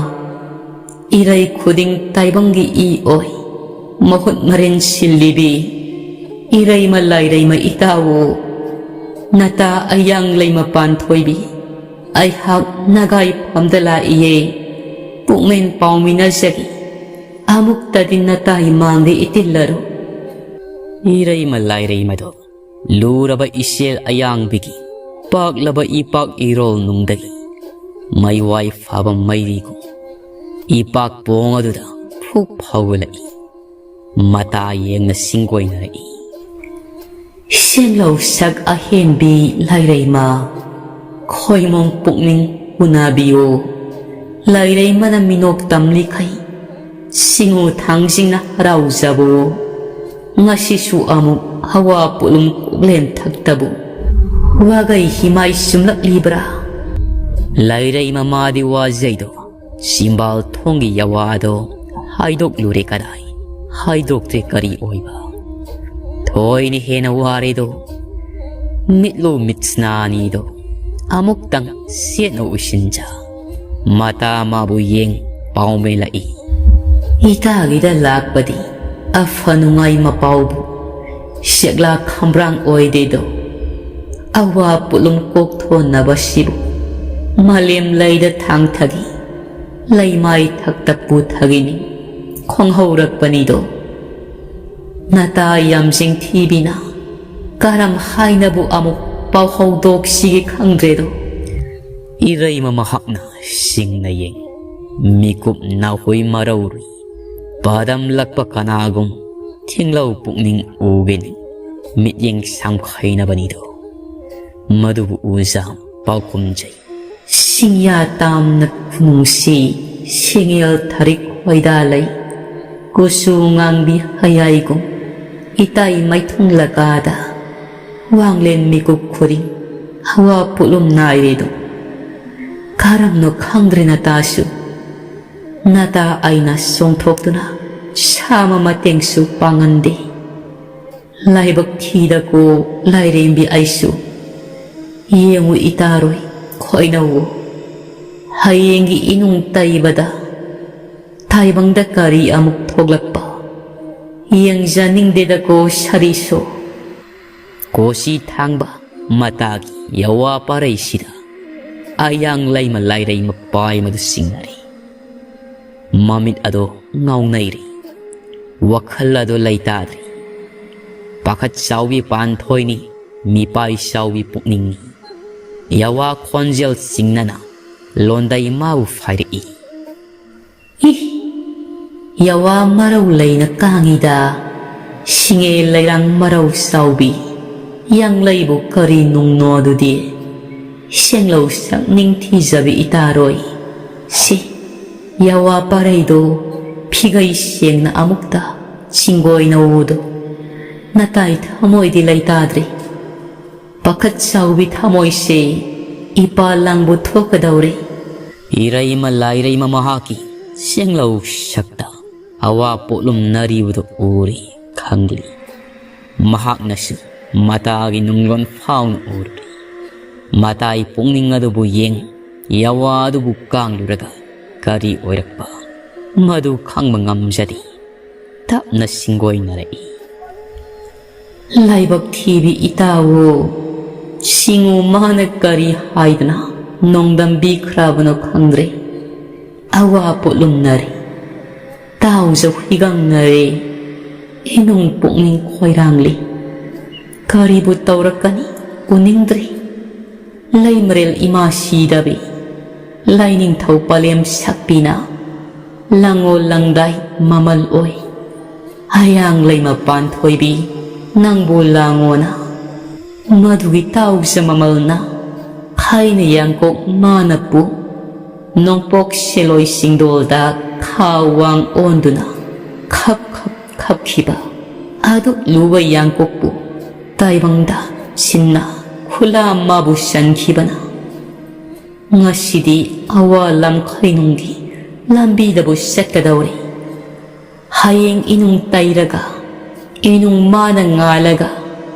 ꯏꯔꯩ ꯈꯨꯗꯤꯡ ꯇꯥꯏꯕꯪꯒꯤ ꯏ ꯑꯣꯏ꯫ ꯃꯍꯨꯠ ꯃꯔꯤꯟ ꯁꯤꯜꯂꯤꯕꯤ ꯏꯔꯩꯃ ꯂꯥꯏꯔꯩꯃ ꯏꯇꯥꯎ, ꯅꯇꯥ ꯑꯌꯥꯡ ꯂꯩꯃ ꯄꯥꯟꯊꯣꯏꯕꯤ, ꯑꯩꯍꯥꯛ ꯅꯒꯥꯏ ꯐꯝꯗ ꯂꯥꯛꯏꯌꯦ꯫ ꯄꯨꯛꯃꯦꯟ ꯄꯥꯎꯃꯤꯟꯅꯖꯒꯦ꯫ ꯑꯃꯨꯛꯇꯗꯤ ꯅꯇꯥꯏ ꯃꯥꯡꯗ ꯏꯇꯤꯜꯂꯔꯣ꯫ ꯏꯔꯩꯃ ꯂꯥꯏꯔꯩꯃꯗꯣ ꯂꯨꯔꯕ ꯏꯆꯦꯜ ꯑꯌꯥꯡꯕꯤꯒꯤ ꯄꯥꯛꯂꯕ ꯏꯄꯥꯛ ꯏꯔꯣꯜ ꯅꯨꯡꯗꯒꯤ ꯃꯩꯋꯥꯏ ꯐꯥꯕ ꯃꯩꯔꯤꯒꯨꯝ ꯏꯄꯥꯛ ꯄꯣꯡ ꯑꯗꯨꯗ ꯐꯨꯛ ꯐꯥꯎꯒꯠꯂꯛꯏ꯫ ꯃꯇꯥ ꯌꯦꯡꯅ ꯁꯤꯡꯒꯣꯏꯅꯔꯛꯏ꯫ ꯁꯦꯡꯂꯧ ꯁꯛ ꯑꯍꯦꯟꯕꯤ ꯂꯥꯏꯔꯩꯃ, ꯈꯣꯏꯃꯣꯡ ꯄꯨꯛꯅꯤꯡ ꯎꯅꯕꯤꯌꯨ꯫ ꯂꯥꯏꯔꯩꯃꯅ ꯃꯤꯅꯣꯛ ꯇꯝꯂꯤꯈꯩ ꯁꯤꯡꯉꯨ ꯊꯥꯡꯁꯤꯡꯅ ꯍꯔꯥꯎꯖꯕꯨ꯫ ꯉꯁꯤꯁꯨ ꯑꯃꯨꯛ ꯍꯋꯥ ꯄꯣꯠꯂꯨꯝ ꯀꯣꯛꯂꯦꯟ ꯊꯛꯇꯕꯨ ꯋꯥꯒꯩ ꯍꯤꯃꯥꯏ ꯆꯨꯝꯂꯛꯂꯤꯕ꯭ꯔꯥ? ꯂꯥꯏꯔꯩꯃ ꯃꯥꯗꯤ ꯋꯥꯖꯩꯗꯣ꯫ ꯆꯤꯝꯕꯥꯜ ꯊꯣꯡꯒꯤ ꯌꯥꯋꯥꯗꯣ ꯍꯥꯏꯗꯣꯛꯂꯨꯔꯦ ꯀꯗꯥꯏ? ꯍꯥꯏꯗꯣꯛꯇ꯭ꯔꯦ ꯀꯔꯤ ꯑꯣꯏꯕ? ꯊꯣꯏꯅ ꯍꯦꯟꯅ ꯋꯥꯔꯦꯗꯣ꯫ ꯃꯤꯠꯂꯨ ꯃꯤꯠꯁꯅꯥꯅꯤꯗꯣ ꯑꯃꯨꯛꯇꯪ ꯁꯦꯠꯅ ꯎꯏꯁꯤꯟꯖ꯫ ꯃꯇꯥ ꯃꯥꯕꯨ ꯌꯦꯡ ꯄꯥꯎꯃꯦꯜꯂꯛꯏ꯫ ꯏꯇꯥꯒꯤꯗ ꯂꯥꯛꯄꯗꯤ ꯑꯐ ꯅꯨꯡꯉꯥꯏ ꯃꯄꯥꯎꯕꯨ ꯁꯦꯛꯂꯥ ꯈꯝꯕ꯭ꯔꯥꯡ ꯑꯣꯏꯗꯦꯗꯣ꯫ ꯑꯋꯥ ꯄꯣꯠꯂꯨꯝ ꯀꯣꯛꯊꯣꯟꯅꯕꯁꯤꯕꯨ ꯃꯥꯂꯦꯝ ꯂꯩꯗ ꯊꯥꯡꯊꯒꯤ ꯂꯩꯃꯥꯏ ꯊꯛꯇ ꯄꯨꯊꯒꯤꯅꯤ ꯈꯣꯡꯍꯧꯔꯛꯄꯅꯤꯗꯣ꯫ ꯅꯇꯥ ꯌꯥꯝꯖꯤꯡ ꯊꯤꯕꯤꯅ ꯀꯔꯝ ꯍꯥꯏꯅꯕꯨ ꯑꯃꯨꯛ ꯄꯥꯎ ꯍꯧꯗꯣꯛꯁꯤꯒꯦ ꯈꯪꯗ꯭ꯔꯦꯗꯣ꯫ ꯏꯔꯩꯃ ꯃꯍꯥꯛꯅ ꯁꯤꯡꯅ ꯌꯦꯡ ꯃꯤꯀꯨꯞ ꯅꯥꯍꯨꯏ ꯃꯔꯧꯔꯨꯏ ꯄꯥꯗꯝꯂꯛꯄ ꯀꯅꯥꯒꯨꯝ ꯊꯤꯡꯂꯧ ꯄꯨꯛꯅꯤꯡ ꯎꯒꯤꯅꯤ ꯃꯤꯠꯌꯦꯡ ꯁꯥꯝꯈꯩꯅꯕꯅꯤꯗꯣ꯫ ꯃꯗꯨꯕꯨ ꯎꯖꯥꯝ ꯄꯥꯎꯈꯨꯝꯖꯩ꯫ ꯁꯤꯡꯌꯥ ꯇꯥꯝꯅ ꯈꯨꯅꯨꯡꯁꯤ ꯁꯤꯡꯌꯦꯜ ꯊꯔꯤꯛ ꯍꯣꯏꯗꯥ ꯂꯩ꯫ ꯀꯨꯆꯨ ꯉꯥꯡꯕꯤ ꯍꯌꯥꯏꯒꯨꯝ ꯏꯇꯥꯏ ꯃꯥꯏꯊꯨꯡ ꯂꯀꯥꯗ ꯋꯥꯡꯂꯦꯟ ꯃꯤꯀꯨꯞ ꯈꯨꯔꯤꯡ ꯍꯋꯥ ꯄꯣꯠꯂꯨꯝ ꯅꯥꯏꯔꯦꯗꯣ꯫ ꯀꯔꯝꯅꯣ ꯈꯪꯗ꯭ꯔꯦ ꯅꯇꯥꯁꯨ꯫ ꯅꯇꯥ ꯑꯩꯅ ꯆꯣꯡꯊꯣꯛꯇꯨꯅ ꯁꯥꯃ ꯃꯇꯦꯡꯁꯨ ꯄꯥꯡꯍꯟꯗꯦ꯫ ꯂꯥꯏꯕꯛ ꯊꯤꯗꯀꯣ ꯂꯥꯏꯔꯦꯝꯕꯤ ꯑꯩꯁꯨ꯫ ꯌꯦꯡꯉꯨ ꯏꯇꯥꯔꯣꯏ ꯈꯣꯏꯅꯧ꯫ ꯍꯌꯦꯡꯒꯤ ꯏꯅꯨꯡ ꯇꯩꯕꯗ ꯇꯥꯏꯕꯪꯗ ꯀꯔꯤ ꯑꯃꯨꯛ ꯊꯣꯛꯂꯛꯄ? ꯌꯦꯡꯖꯅꯤꯡꯗꯦꯗꯀꯣ ꯁꯥꯔꯤꯁꯨ꯫ ꯀꯣꯁꯤ ꯊꯥꯡꯕ ꯃꯇꯥꯒꯤ ꯌꯥꯋꯥ ꯄꯥꯔꯩꯁꯤꯗ ꯑꯌꯥꯡ ꯂꯩꯃ ꯂꯥꯏꯔꯩ ꯃꯄꯥꯏ ꯃꯗꯨ ꯆꯤꯡꯅꯔꯤ꯫ ꯃꯃꯤꯠ ꯑꯗꯣ ꯉꯥꯎꯅꯩꯔꯤ꯫ ꯋꯥꯈꯜ ꯑꯗꯣ ꯂꯩꯇꯥꯗ꯭ꯔꯤ꯫ ꯄꯥꯈꯠ ꯆꯥꯎꯕꯤ ꯄꯥꯟꯊꯣꯏꯅꯤ, ꯃꯤꯄꯥꯏ ꯆꯥꯎꯕꯤ ꯄꯨꯛꯅꯤꯡꯅꯤ꯫ ꯌꯥꯋꯥ ꯈꯣꯟꯖꯦꯜ ꯆꯤꯡꯅꯅ ꯂꯣꯟꯗꯩ ꯃꯥꯕꯨ ꯐꯥꯏꯔꯛꯏ꯫ ꯏ! ꯌꯥꯋꯥ ꯃꯔꯧ ꯂꯩꯅ ꯀꯥꯡꯉꯤꯗ, ꯁꯤꯡꯉꯦ ꯂꯩꯔꯥꯡ ꯃꯔꯧ ꯆꯥꯎꯕꯤ, ꯌꯥꯡꯂꯩꯕꯨ ꯀꯔꯤ ꯅꯨꯡꯅꯣ ꯑꯗꯨꯗꯤ? ꯁꯦꯡꯂꯧ ꯁꯛ ꯅꯤꯡꯊꯤꯖꯕꯤ ꯏꯇꯥꯔꯣꯏ, ꯁꯤ ꯌꯥꯋꯥ ꯄꯥꯔꯩꯗꯣ ꯐꯤꯒꯩ ꯁꯦꯡꯅ ꯑꯃꯨꯛꯇ ꯆꯤꯡꯒꯣꯏꯅꯧꯗꯣ꯫ ꯅꯇꯥꯏ ꯊꯃꯣꯏꯗꯤ ꯂꯩꯇꯥꯗ꯭ꯔꯤ꯫ ꯄꯥꯈꯠ ꯆꯥꯎꯕꯤ ꯊꯃꯣꯏꯁꯦ ꯏꯄꯥ ꯂꯥꯡꯕꯨ ꯊꯣꯛꯀꯗꯧꯔꯦ꯫ ꯏꯔꯩꯃ ꯂꯥꯏꯔꯩꯃ ꯃꯍꯥꯛꯀꯤ ꯆꯦꯡꯂꯧ ꯁꯛꯇ ꯑꯋꯥ ꯄꯣꯠꯂꯨꯝꯅꯔꯤꯕꯗꯨ ꯎꯔꯤ ꯈꯪꯂꯤ꯫ ꯃꯍꯥꯛꯅꯁꯨ ꯃꯇꯥꯒꯤ ꯅꯨꯡꯂꯣꯟ ꯐꯥꯎꯅ ꯎꯔꯨꯔꯤ꯫ ꯃꯇꯥꯒꯤ ꯄꯨꯛꯅꯤꯡ ꯑꯗꯨꯕꯨ ꯌꯦꯡ, ꯌꯥꯋꯥ ꯑꯗꯨꯕꯨ ꯀꯥꯡꯂꯨꯔꯒ ꯀꯔꯤ ꯑꯣꯏꯔꯛꯄ, ꯃꯗꯨ ꯈꯪꯕ ꯉꯝꯖꯗꯦ꯫ ꯇꯞꯅ ꯁꯤꯡꯒꯣꯏꯅꯔꯛꯏ꯫ ꯂꯥꯏꯕꯛ ꯊꯤꯕꯤ ꯏꯇꯥꯎ, ꯁꯤꯡꯉꯨ ꯃꯥꯅ ꯀꯔꯤ ꯍꯥꯏꯗꯅ ꯅꯣꯡꯗꯝꯕꯤꯈ꯭ꯔꯕꯅꯣ ꯈꯪꯗ꯭ꯔꯦ꯫ ꯑꯋꯥ ꯄꯣꯠꯂꯨꯝꯅꯔꯦ, ꯇꯥꯎꯖ ꯍꯨꯏꯒꯪꯅꯔꯦ, ꯏꯅꯨꯡ ꯄꯨꯛꯅꯤꯡ ꯈꯣꯏꯔꯥꯡꯂꯤ꯫ ꯀꯔꯤꯕꯨ ꯇꯧꯔꯛꯀꯅꯤ ꯎꯅꯤꯡꯗ꯭ꯔꯦ꯫ ꯂꯩꯃꯔꯦꯜ ꯏꯃꯥ ꯁꯤꯗꯕꯤ, ꯂꯥꯏꯅꯤꯡꯊꯧ ꯄꯂꯦꯝ ꯁꯛꯄꯤꯅ ꯂꯥꯡꯉꯣ ꯂꯪꯗꯥꯏ ꯃꯃꯜ ꯑꯣꯏ꯫ ꯍꯌꯥꯡ ꯂꯩꯃ ꯄꯥꯟꯊꯣꯏꯕꯤ ꯅꯪꯕꯨ ꯂꯥꯡꯉꯣꯅ꯫ ꯃꯗꯨꯒꯤ ꯇꯥꯎꯖ ꯃꯃꯜꯅ ꯈꯥꯏꯅ ꯌꯥꯡꯀꯣꯛ ꯃꯥꯅ ꯄꯨ ꯅꯣꯡꯄꯣꯛ ꯁꯦꯂꯣꯏ ꯁꯤꯡꯗꯣꯜꯗ ꯈꯥ ꯋꯥꯡ ꯑꯣꯟꯗꯨꯅ ꯈꯞ ꯈꯞ ꯈꯞꯈꯤꯕ ꯑꯗꯨꯛ ꯂꯨꯕ ꯌꯥꯡꯀꯣꯛꯄꯨ ꯇꯥꯏꯕꯪꯗ ꯁꯤꯟꯅ ꯈꯨꯂꯥ ꯃꯥꯕꯨ ꯆꯟꯈꯤꯕꯅ꯫ ꯉꯁꯤꯗꯤ ꯑꯋꯥ ꯂꯝꯈꯩꯅꯨꯡꯒꯤ ꯂꯝꯕꯤꯗꯕꯨ ꯆꯠꯀꯗꯧꯔꯦ꯫ ꯍꯌꯦꯡ ꯏꯅꯨꯡ ꯇꯩꯔꯒ, ꯏꯅꯨꯡ ꯃꯥꯅ ꯉꯥꯜꯂꯒ,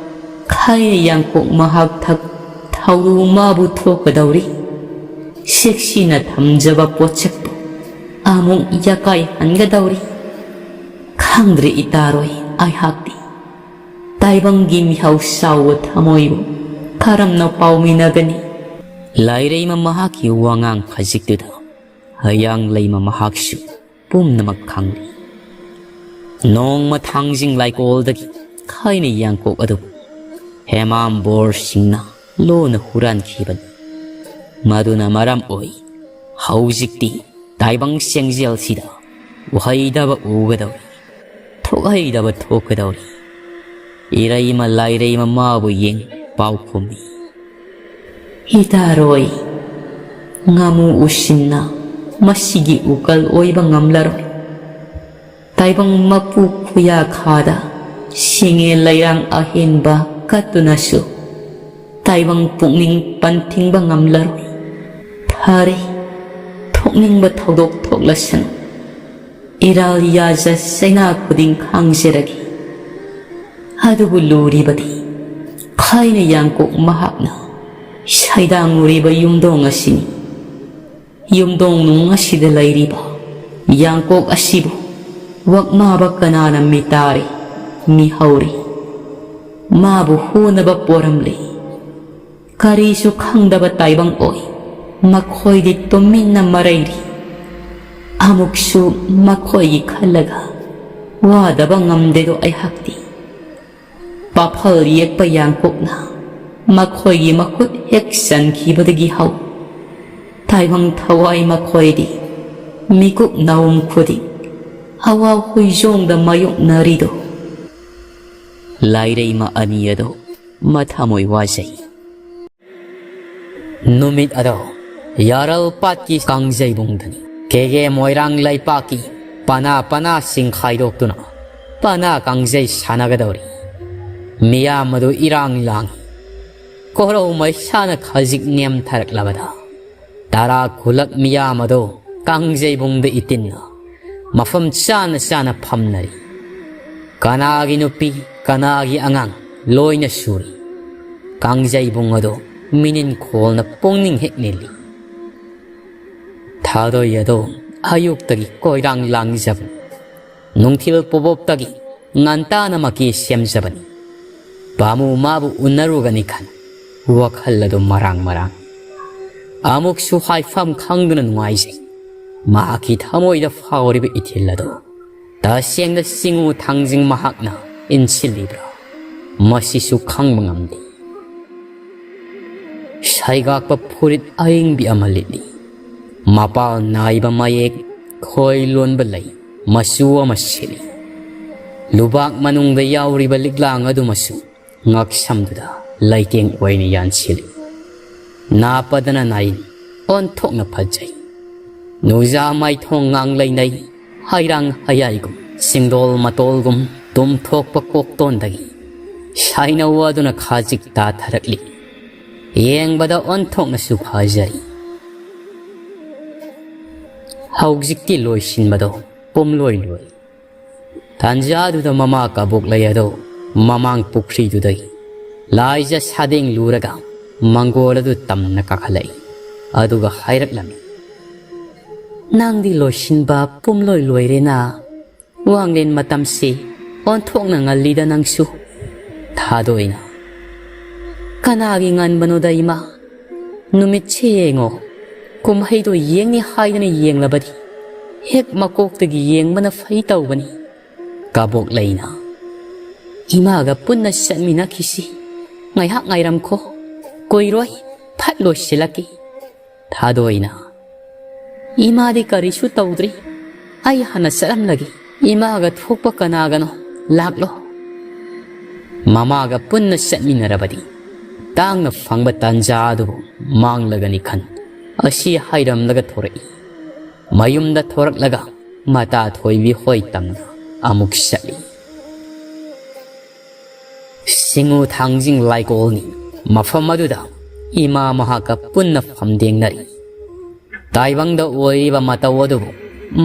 ꯈꯥꯏꯅ ꯌꯥꯡꯀꯣꯛ ꯃꯍꯥꯛ ꯊꯛ ꯊꯧꯔꯨ ꯃꯥꯕꯨ ꯊꯣꯛꯀꯗꯧꯔꯤ꯫ ꯁꯦꯛꯁꯤꯅ ꯊꯝꯖꯕ ꯄꯣꯠꯁꯛꯄꯨ ꯑꯃꯨꯛ ꯌꯥꯀꯥꯏ ꯍꯟꯒꯗꯧꯔꯤ꯫ ꯈꯪꯗ꯭ꯔꯦ ꯏꯇꯥꯔꯣꯏ, ꯑꯩꯍꯥꯛꯇꯤ ꯇꯥꯏꯕꯪꯒꯤ ꯃꯤꯍꯧ ꯆꯥꯎꯕ ꯊꯃꯣꯏꯕꯨ ꯀꯔꯝꯅ ꯄꯥꯎꯃꯤꯟꯅꯒꯅꯤ? ꯂꯥꯏꯔꯩꯃ ꯃꯍꯥꯛꯀꯤ ꯋꯥꯉꯥꯡ ꯈꯖꯤꯛꯇꯨꯗ ꯍꯌꯥꯡ ꯂꯩꯃ ꯃꯍꯥꯛꯁꯨ ꯄꯨꯝꯅꯃꯛ ꯈꯪꯂꯤ꯫ ꯅꯣꯡꯃ ꯊꯥꯡꯖꯤꯡ ꯂꯥꯏꯀꯣꯜꯗꯒꯤ ꯈꯥꯏꯅ ꯌꯥꯡꯀꯣꯛ ꯑꯗꯨꯕꯨ ꯍꯦꯃꯥꯝ ꯕꯣꯔ ꯁꯤꯡꯅ ꯂꯣꯟꯅ ꯍꯨꯔꯥꯟꯈꯤꯕꯅꯤ꯫ ꯃꯗꯨꯅ ꯃꯔꯝ ꯑꯣꯏ ꯍꯧꯖꯤꯛꯇꯤ ꯇꯥꯏꯕꯪ ꯆꯦꯡꯖꯦꯜꯁꯤꯗ ꯎꯍꯩꯗꯕ ꯎꯒꯗꯧꯔꯤ, ꯊꯣꯛꯍꯩꯗꯕ ꯊꯣꯛꯀꯗꯧꯔꯤ꯫ ꯏꯔꯩꯃ ꯂꯥꯏꯔꯩꯃ ꯃꯥꯕꯨ ꯌꯦꯡ ꯄꯥꯎ ꯈꯨꯝꯃꯤ꯫ ꯍꯤꯇꯥꯔꯣꯏ, ꯉꯥꯃꯨ ꯎꯁꯤꯟꯅ ꯃꯁꯤꯒꯤ ꯎꯀꯜ ꯑꯣꯏꯕ ꯉꯝꯂꯔꯣꯏ꯫ ꯇꯥꯏꯕꯪ ꯃꯄꯨ ꯈꯨꯌꯥꯈꯥꯗ ꯁꯤꯡꯉꯦ ꯂꯩꯔꯥꯡ ꯑꯍꯦꯟꯕ ꯀꯠꯇꯨꯅꯁꯨ ꯇꯥꯏꯕꯪ ꯄꯨꯛꯅꯤꯡ ꯄꯟꯊꯤꯡꯕ ꯉꯝꯂꯔꯣꯏ꯫ ꯐꯔꯦ, ꯊꯣꯛꯅꯤꯡꯕ ꯊꯧꯗꯣꯛ ꯊꯣꯛꯂꯁꯅꯨ꯫ ꯏꯔꯥꯜ ꯌꯥꯖ ꯆꯩꯅꯥ ꯈꯨꯗꯤꯡ ꯈꯥꯡꯖꯔꯒꯦ꯫ ꯑꯗꯨꯕꯨ ꯂꯨꯔꯤꯕꯗꯤ ꯈꯥꯏꯅ ꯌꯥꯡꯀꯣꯛ ꯃꯍꯥꯛꯅ ꯁꯩꯗꯥꯡꯉꯨꯔꯤꯕ ꯌꯨꯝꯗꯣꯡ ꯑꯁꯤꯅꯤ꯫ ꯌꯨꯝꯗꯣꯡ ꯅꯨꯡ ꯑꯁꯤꯗ ꯂꯩꯔꯤꯕ ꯌꯥꯡꯀꯣꯛ ꯑꯁꯤꯕꯨ ꯋꯥꯛꯃꯥꯕ ꯀꯅꯥꯅ ꯃꯤꯇꯥꯔꯤ, ꯃꯤꯍꯧꯔꯤ? ꯃꯥꯕꯨ ꯍꯨꯅꯕ ꯄꯣꯔꯝꯂꯤ꯫ ꯀꯔꯤꯁꯨ ꯈꯪꯗꯕ ꯇꯥꯏꯕꯪ ꯑꯣꯏ꯫ ꯃꯈꯣꯏꯗꯤ ꯇꯨꯃꯤꯟꯅ ꯃꯔꯩꯔꯤ꯫ ꯑꯃꯨꯛꯁꯨ ꯃꯈꯣꯏꯒꯤ ꯈꯜꯂꯒ ꯋꯥꯗꯕ ꯉꯝꯗꯦꯗꯣ ꯑꯩꯍꯥꯛꯇꯤ꯫ ꯄꯥꯐꯜ ꯌꯦꯛꯄ ꯌꯥꯡꯀꯣꯛꯅ ꯃꯈꯣꯏꯒꯤ ꯃꯈꯨꯠ ꯍꯦꯛ ꯆꯟꯈꯤꯕꯗꯒꯤ ꯍꯧ ꯇꯥꯏꯕꯪ ꯊꯋꯥꯏ ꯃꯈꯣꯏꯗꯤ ꯃꯤꯀꯨꯞ ꯅꯥꯎꯝ ꯈꯨꯗꯤꯡ ꯍꯋꯥ ꯍꯨꯏꯖꯣꯡꯗ ꯃꯥꯌꯣꯛꯅꯔꯤꯗꯣ꯫ ꯂꯥꯏꯔꯩꯃ ꯑꯅꯤ ꯑꯗꯣ ꯃꯊꯃꯣꯏ ꯋꯥꯖꯩ꯫ ꯅꯨꯃꯤꯠ ꯑꯗꯣ ꯌꯥꯔꯜ ꯄꯥꯠꯀꯤ ꯀꯥꯡꯖꯩꯕꯨꯡꯗꯅꯤ꯫ ꯀꯦꯒꯦ ꯃꯣꯏꯔꯥꯡ ꯂꯩꯄꯥꯛꯀꯤ ꯄꯅꯥ ꯄꯅꯥ ꯆꯤꯡ ꯈꯥꯏꯗꯣꯛꯇꯨꯅ ꯄꯅꯥ ꯀꯥꯡꯖꯩ ꯁꯥꯟꯅꯒꯗꯧꯔꯤ꯫ ꯃꯤꯌꯥꯝ ꯑꯗꯨ ꯏꯔꯥꯡ ꯂꯥꯡꯏ꯫ ꯀꯣꯔꯧ ꯃꯩꯁꯥꯅ ꯈꯖꯤꯛ ꯅꯦꯝꯊꯔꯛꯂꯕꯗ ꯇꯔꯥ ꯈꯨꯂꯛ ꯃꯤꯌꯥꯝ ꯑꯗꯣ ꯀꯥꯡꯖꯩꯕꯨꯡꯗ ꯏꯇꯤꯟꯅ ꯃꯐꯝ ꯆꯥꯅ ꯆꯥꯅ ꯐꯝꯅꯔꯤ꯫ ꯀꯅꯥꯒꯤ ꯅꯨꯄꯤ, ꯀꯅꯥꯒꯤ ꯑꯉꯥꯡ ꯂꯣꯏꯅ ꯁꯨꯔꯤ꯫ ꯀꯥꯡꯖꯩꯕꯨꯡ ꯑꯗꯣ ꯃꯤꯅꯤꯟ ꯈꯣꯜꯅ ꯄꯨꯛꯅꯤꯡ ꯍꯦꯛ ꯅꯤꯜꯂꯤ꯫ ꯊꯥꯗꯣꯏ ꯑꯗꯣ ꯑꯌꯨꯛꯇꯒꯤ ꯀꯣꯏꯔꯥꯡ ꯂꯥꯡꯖꯕꯅꯤ꯫ ꯅꯨꯡꯊꯤꯜ ꯄꯣꯕꯣꯞꯇꯒꯤ ꯉꯟꯇꯥꯅ ꯃꯀꯤ ꯁꯦꯝꯖꯕꯅꯤ꯫ ꯄꯥꯃꯨ ꯃꯥꯕꯨ ꯎꯅꯔꯨꯒꯅꯤ ꯈꯟ ꯋꯥꯈꯜ ꯑꯗꯨ ꯃꯔꯥꯡ ꯃꯔꯥꯡ꯫ ꯑꯃꯨꯛꯁꯨ ꯍꯥꯏꯐꯝ ꯈꯪꯗꯅ ꯅꯨꯡꯉꯥꯏꯖꯩ꯫ ꯃꯍꯥꯛꯀꯤ ꯊꯃꯣꯏꯗ ꯐꯥꯎꯔꯤꯕ ꯏꯊꯤꯜ ꯑꯗꯨ ꯇꯁꯦꯡꯅ ꯆꯤꯡꯉꯨ ꯊꯥꯡꯖꯤꯡ ꯃꯍꯥꯛꯅ ꯏꯟꯁꯤꯜꯂꯤꯕ꯭ꯔꯥ? ꯃꯁꯤꯁꯨ ꯈꯪꯕ ꯉꯝꯗꯦ꯫ ꯁꯩꯒꯥꯛꯄ ꯐꯨꯔꯤꯠ ꯑꯏꯪꯕꯤ ꯑꯃ ꯂꯤꯠꯂꯤ꯫ ꯃꯄꯥꯜ ꯅꯥꯏꯕ ꯃꯌꯦꯛ ꯈꯣꯏ ꯂꯣꯟꯕ ꯂꯩ ꯃꯆꯨ ꯑꯃ ꯁꯦꯠꯂꯤ꯫ ꯂꯨꯕꯥꯛ ꯃꯅꯨꯡꯗ ꯌꯥꯎꯔꯤꯕ ꯂꯤꯛꯂꯥꯡ ꯑꯗꯨꯃꯁꯨ ꯉꯛꯁꯝꯗꯨꯗ ꯂꯩꯇꯦꯡ ꯑꯣꯏꯅ ꯌꯥꯟꯁꯤꯜꯂꯤ꯫ ꯅꯥꯄꯗꯅ ꯅꯥꯏ, ꯑꯣꯟꯊꯣꯛꯅ ꯐꯖꯩ꯫ ꯅꯨꯖꯥ ꯃꯥꯏꯊꯣꯡ ꯉꯥꯡ ꯂꯩꯅꯩ, ꯍꯩꯔꯥꯡ ꯍꯌꯥꯏꯒꯨꯝ, ꯁꯤꯡꯗꯣꯜ ꯃꯇꯣꯜꯒꯨꯝ ꯇꯨꯝꯊꯣꯛꯄ ꯀꯣꯛꯇꯣꯟꯗꯒꯤ ꯁꯥꯏꯅꯧ ꯑꯗꯨꯅ ꯈꯥꯖꯤꯛ ꯇꯥꯊꯔꯛꯂꯤ꯫ ꯌꯦꯡꯕꯗ ꯑꯣꯟꯊꯣꯛꯅꯁꯨ ꯐꯖꯔꯤ꯫ ꯍꯧꯖꯤꯛꯇꯤ ꯂꯣꯏꯁꯤꯟꯕꯗꯣ ꯄꯨꯝꯂꯣꯏ ꯂꯣꯏ꯫ ꯇꯥꯟꯖꯥꯗꯨꯗ ꯃꯃꯥ ꯀꯕꯣꯛꯂꯩ ꯑꯗꯨ ꯃꯃꯥꯡ ꯄꯨꯈ꯭ꯔꯤꯗꯨꯗꯒꯤ ꯂꯥꯏꯖ ꯁꯥꯗꯦꯡ ꯂꯨꯔꯒ ꯃꯪꯒꯣꯜ ꯑꯗꯨ ꯇꯝꯅ ꯀꯥꯈꯠꯂꯛꯏ꯫ ꯑꯗꯨꯒ ꯍꯥꯏꯔꯛꯂꯝꯃꯤ, "ꯅꯪꯗꯤ ꯂꯣꯏꯁꯤꯟꯕ ꯄꯨꯝꯂꯣꯏ ꯂꯣꯏꯔꯦꯅ꯫ ꯋꯥꯡꯂꯦꯟ ꯃꯇꯝꯁꯤ ꯑꯣꯟꯊꯣꯛꯅ ꯉꯜꯂꯤꯗ ꯅꯪꯁꯨ꯫" ꯊꯥꯗꯣꯏꯅ, "ꯀꯅꯥꯒꯤ ꯉꯟꯕꯅꯣꯗ ꯏꯃꯥ? ꯅꯨꯃꯤꯠꯁꯦ ꯌꯦꯡꯉꯣ, ꯀꯨꯝꯍꯩꯗꯣ ꯌꯦꯡꯅꯤ ꯍꯥꯏꯗꯅ ꯌꯦꯡꯂꯕꯗꯤ ꯍꯦꯛ ꯃꯀꯣꯛꯇꯒꯤ ꯌꯦꯡꯕꯅ ꯐꯩ ꯇꯧꯕꯅꯤ꯫" ꯀꯕꯣꯛꯂꯩꯅ, "ꯏꯃꯥꯒ ꯄꯨꯟꯅ ꯆꯠꯃꯤꯟꯅꯈꯤꯁꯤ꯫ ꯉꯥꯏꯍꯥꯛ ꯉꯥꯏꯔꯝꯈꯣ, ꯀꯨꯏꯔꯣꯏ, ꯐꯠ ꯂꯣꯏꯁꯤꯜꯂꯛꯀꯦ꯫" ꯊꯥꯗꯣꯏꯅ, "ꯏꯃꯥꯗꯤ ꯀꯔꯤꯁꯨ ꯇꯧꯗ꯭ꯔꯤ, ꯑꯩ ꯍꯥꯟꯅ ꯆꯠꯂꯝꯂꯒꯦ꯫ ꯏꯃꯥꯒ ꯊꯣꯛꯄ ꯀꯅꯥꯒꯅꯣ, ꯂꯥꯛꯂꯣ꯫" ꯃꯃꯥꯒ ꯄꯨꯟꯅ ꯆꯠꯃꯤꯟꯅꯔꯕꯗꯤ ꯇꯥꯡꯅ ꯐꯪꯕ ꯇꯥꯟꯖꯥ ꯑꯗꯨꯕꯨ ꯃꯥꯡꯂꯒꯅꯤ ꯈꯟ ꯑꯁꯤ ꯍꯥꯏꯔꯝꯂꯒ ꯊꯣꯔꯛꯏ꯫ ꯃꯌꯨꯝꯗ ꯊꯣꯔꯛꯂꯒ ꯃꯇꯥ ꯊꯣꯏꯕꯤ ꯍꯣꯏ ꯇꯝꯅ ꯑꯃꯨꯛ ꯆꯠꯂꯤ꯫ ꯁꯤꯡꯉꯨ ꯊꯥꯡꯖꯤꯡ ꯂꯥꯏꯀꯣꯜꯅꯤ꯫ ꯃꯐꯝ ꯑꯗꯨꯗ ꯏꯃꯥ ꯃꯍꯥꯛꯀ ꯄꯨꯟꯅ ꯐꯝꯗꯦꯡꯅꯔꯤ꯫ ꯇꯥꯏꯕꯪꯗ ꯑꯣꯏꯔꯤꯕ ꯃꯇꯧ ꯑꯗꯨꯕꯨ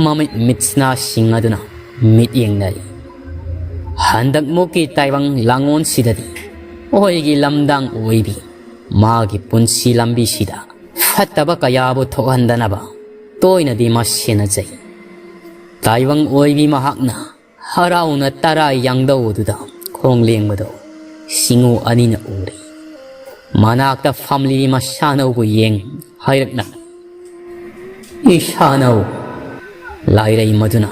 ꯃꯃꯤꯠ ꯃꯤꯠꯁꯅꯥꯁꯤꯡ ꯑꯗꯨꯅ ꯃꯤꯠꯌꯦꯡꯅꯔꯤ꯫ ꯍꯟꯗꯛꯃꯨꯛꯀꯤ ꯇꯥꯏꯕꯪ ꯂꯥꯡꯑꯣꯟꯁꯤꯗꯗꯤ ꯑꯣꯏꯒꯤ ꯂꯝꯗꯥꯡ ꯑꯣꯏꯕꯤ ꯃꯥꯒꯤ ꯄꯨꯟꯁꯤ ꯂꯝꯕꯤꯁꯤꯗ ꯐꯠꯇꯕ ꯀꯌꯥꯕꯨ ꯊꯣꯛꯍꯟꯗꯅꯕ ꯇꯣꯏꯅꯗꯤ ꯃꯥ ꯁꯦꯟꯅꯖꯩ꯫ ꯇꯥꯏꯕꯪ ꯑꯣꯏꯕꯤ ꯃꯍꯥꯛꯅ ꯍꯔꯥꯎꯅ ꯇꯔꯥ ꯌꯥꯡꯗꯧ ꯑꯗꯨꯗ ꯈꯣꯡ ꯂꯦꯡꯕꯗꯣ ꯁꯤꯡꯉꯨ ꯑꯅꯤꯅ ꯎꯔꯦ꯫ ꯃꯅꯥꯛꯇ ꯐꯝꯂꯤꯕꯤ ꯃꯁꯥꯅꯧꯕꯨ ꯌꯦꯡ ꯍꯥꯏꯔꯛꯅ, "ꯏꯁꯥꯅꯧ!" ꯂꯥꯏꯔꯩ ꯃꯗꯨꯅ,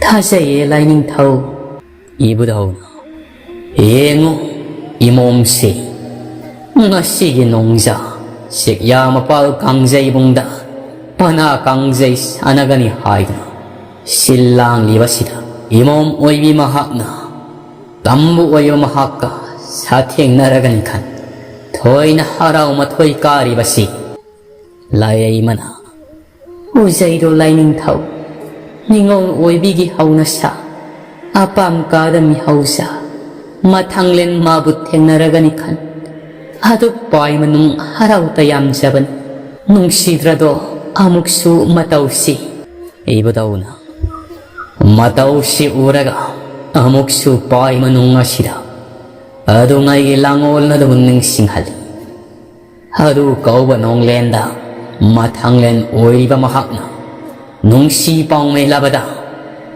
"ꯊꯥꯖꯩꯌꯦ ꯂꯥꯏꯅꯤꯡꯊꯧ!" ꯏꯕꯨꯙꯧꯅ, "ꯌꯦꯡꯉꯨ, ꯏꯃꯣꯝꯁꯤ, ꯉꯁꯤꯒꯤ ꯅꯣꯡꯖꯥ ꯆꯦꯛꯌꯥ ꯃꯄꯥꯜ ꯀꯥꯡꯖꯩꯕꯨꯡꯗ ꯄꯅꯥ ꯀꯥꯡꯖꯩ ꯁꯥꯟꯅꯒꯅꯤ ꯍꯥꯏꯗꯨꯅ ꯁꯤꯜ ꯂꯥꯡꯂꯤꯕꯁꯤꯗ ꯏꯃꯣꯝ ꯑꯣꯏꯕꯤ ꯃꯍꯥꯛꯅ ꯇꯝꯕꯨ ꯑꯣꯏꯕ ꯃꯍꯥꯛꯀ ꯁꯥꯊꯦꯡꯅꯔꯒꯅꯤ ꯈꯟ ꯊꯣꯏꯅ ꯍꯔꯥꯎ ꯃꯊꯣꯏ ꯀꯥꯔꯤꯕꯁꯤ ꯂꯥꯏꯔꯩꯃꯅ ꯎꯖꯩꯔꯣ ꯂꯥꯏꯅꯤꯡꯊꯧ, ꯅꯤꯉꯣꯜ ꯑꯣꯏꯕꯤꯒꯤ ꯍꯧꯅꯁꯥ, ꯑꯄꯥꯝ ꯀꯥꯗ ꯃꯤꯍꯧꯁꯥ, ꯃꯊꯪꯂꯦꯟ ꯃꯥꯕꯨ ꯊꯦꯡꯅꯔꯒꯅꯤ ꯈꯟ꯫ ꯑꯗꯨꯛ ꯄꯥꯏ ꯃꯅꯨꯡ ꯍꯔꯥꯎ ꯇꯌꯥꯝꯖꯕꯅꯤ, ꯅꯨꯡꯁꯤꯗ꯭ꯔꯗꯣ ꯑꯃꯨꯛꯁꯨ ꯃꯇꯧꯁꯤ?" ꯏꯕꯨꯙꯧꯅ, "ꯃꯇꯧꯁꯤ ꯎꯔꯒ ꯑꯃꯨꯛꯁꯨ ꯄꯥꯏ ꯃꯅꯨꯡ ꯑꯁꯤꯗ ꯑꯗꯨꯉꯩꯒꯤ ꯂꯥꯡꯑꯣꯜ ꯑꯗꯨꯕꯨ ꯅꯤꯡꯁꯤꯡꯍꯜꯂꯤ꯫ ꯑꯗꯨ ꯀꯧꯕ ꯅꯣꯡꯂꯦꯟꯗ ꯃꯊꯪꯂꯦꯟ ꯑꯣꯏꯔꯤꯕ ꯃꯍꯥꯛꯅ ꯅꯨꯡꯁꯤ ꯄꯥꯎꯃꯩ ꯂꯕꯗ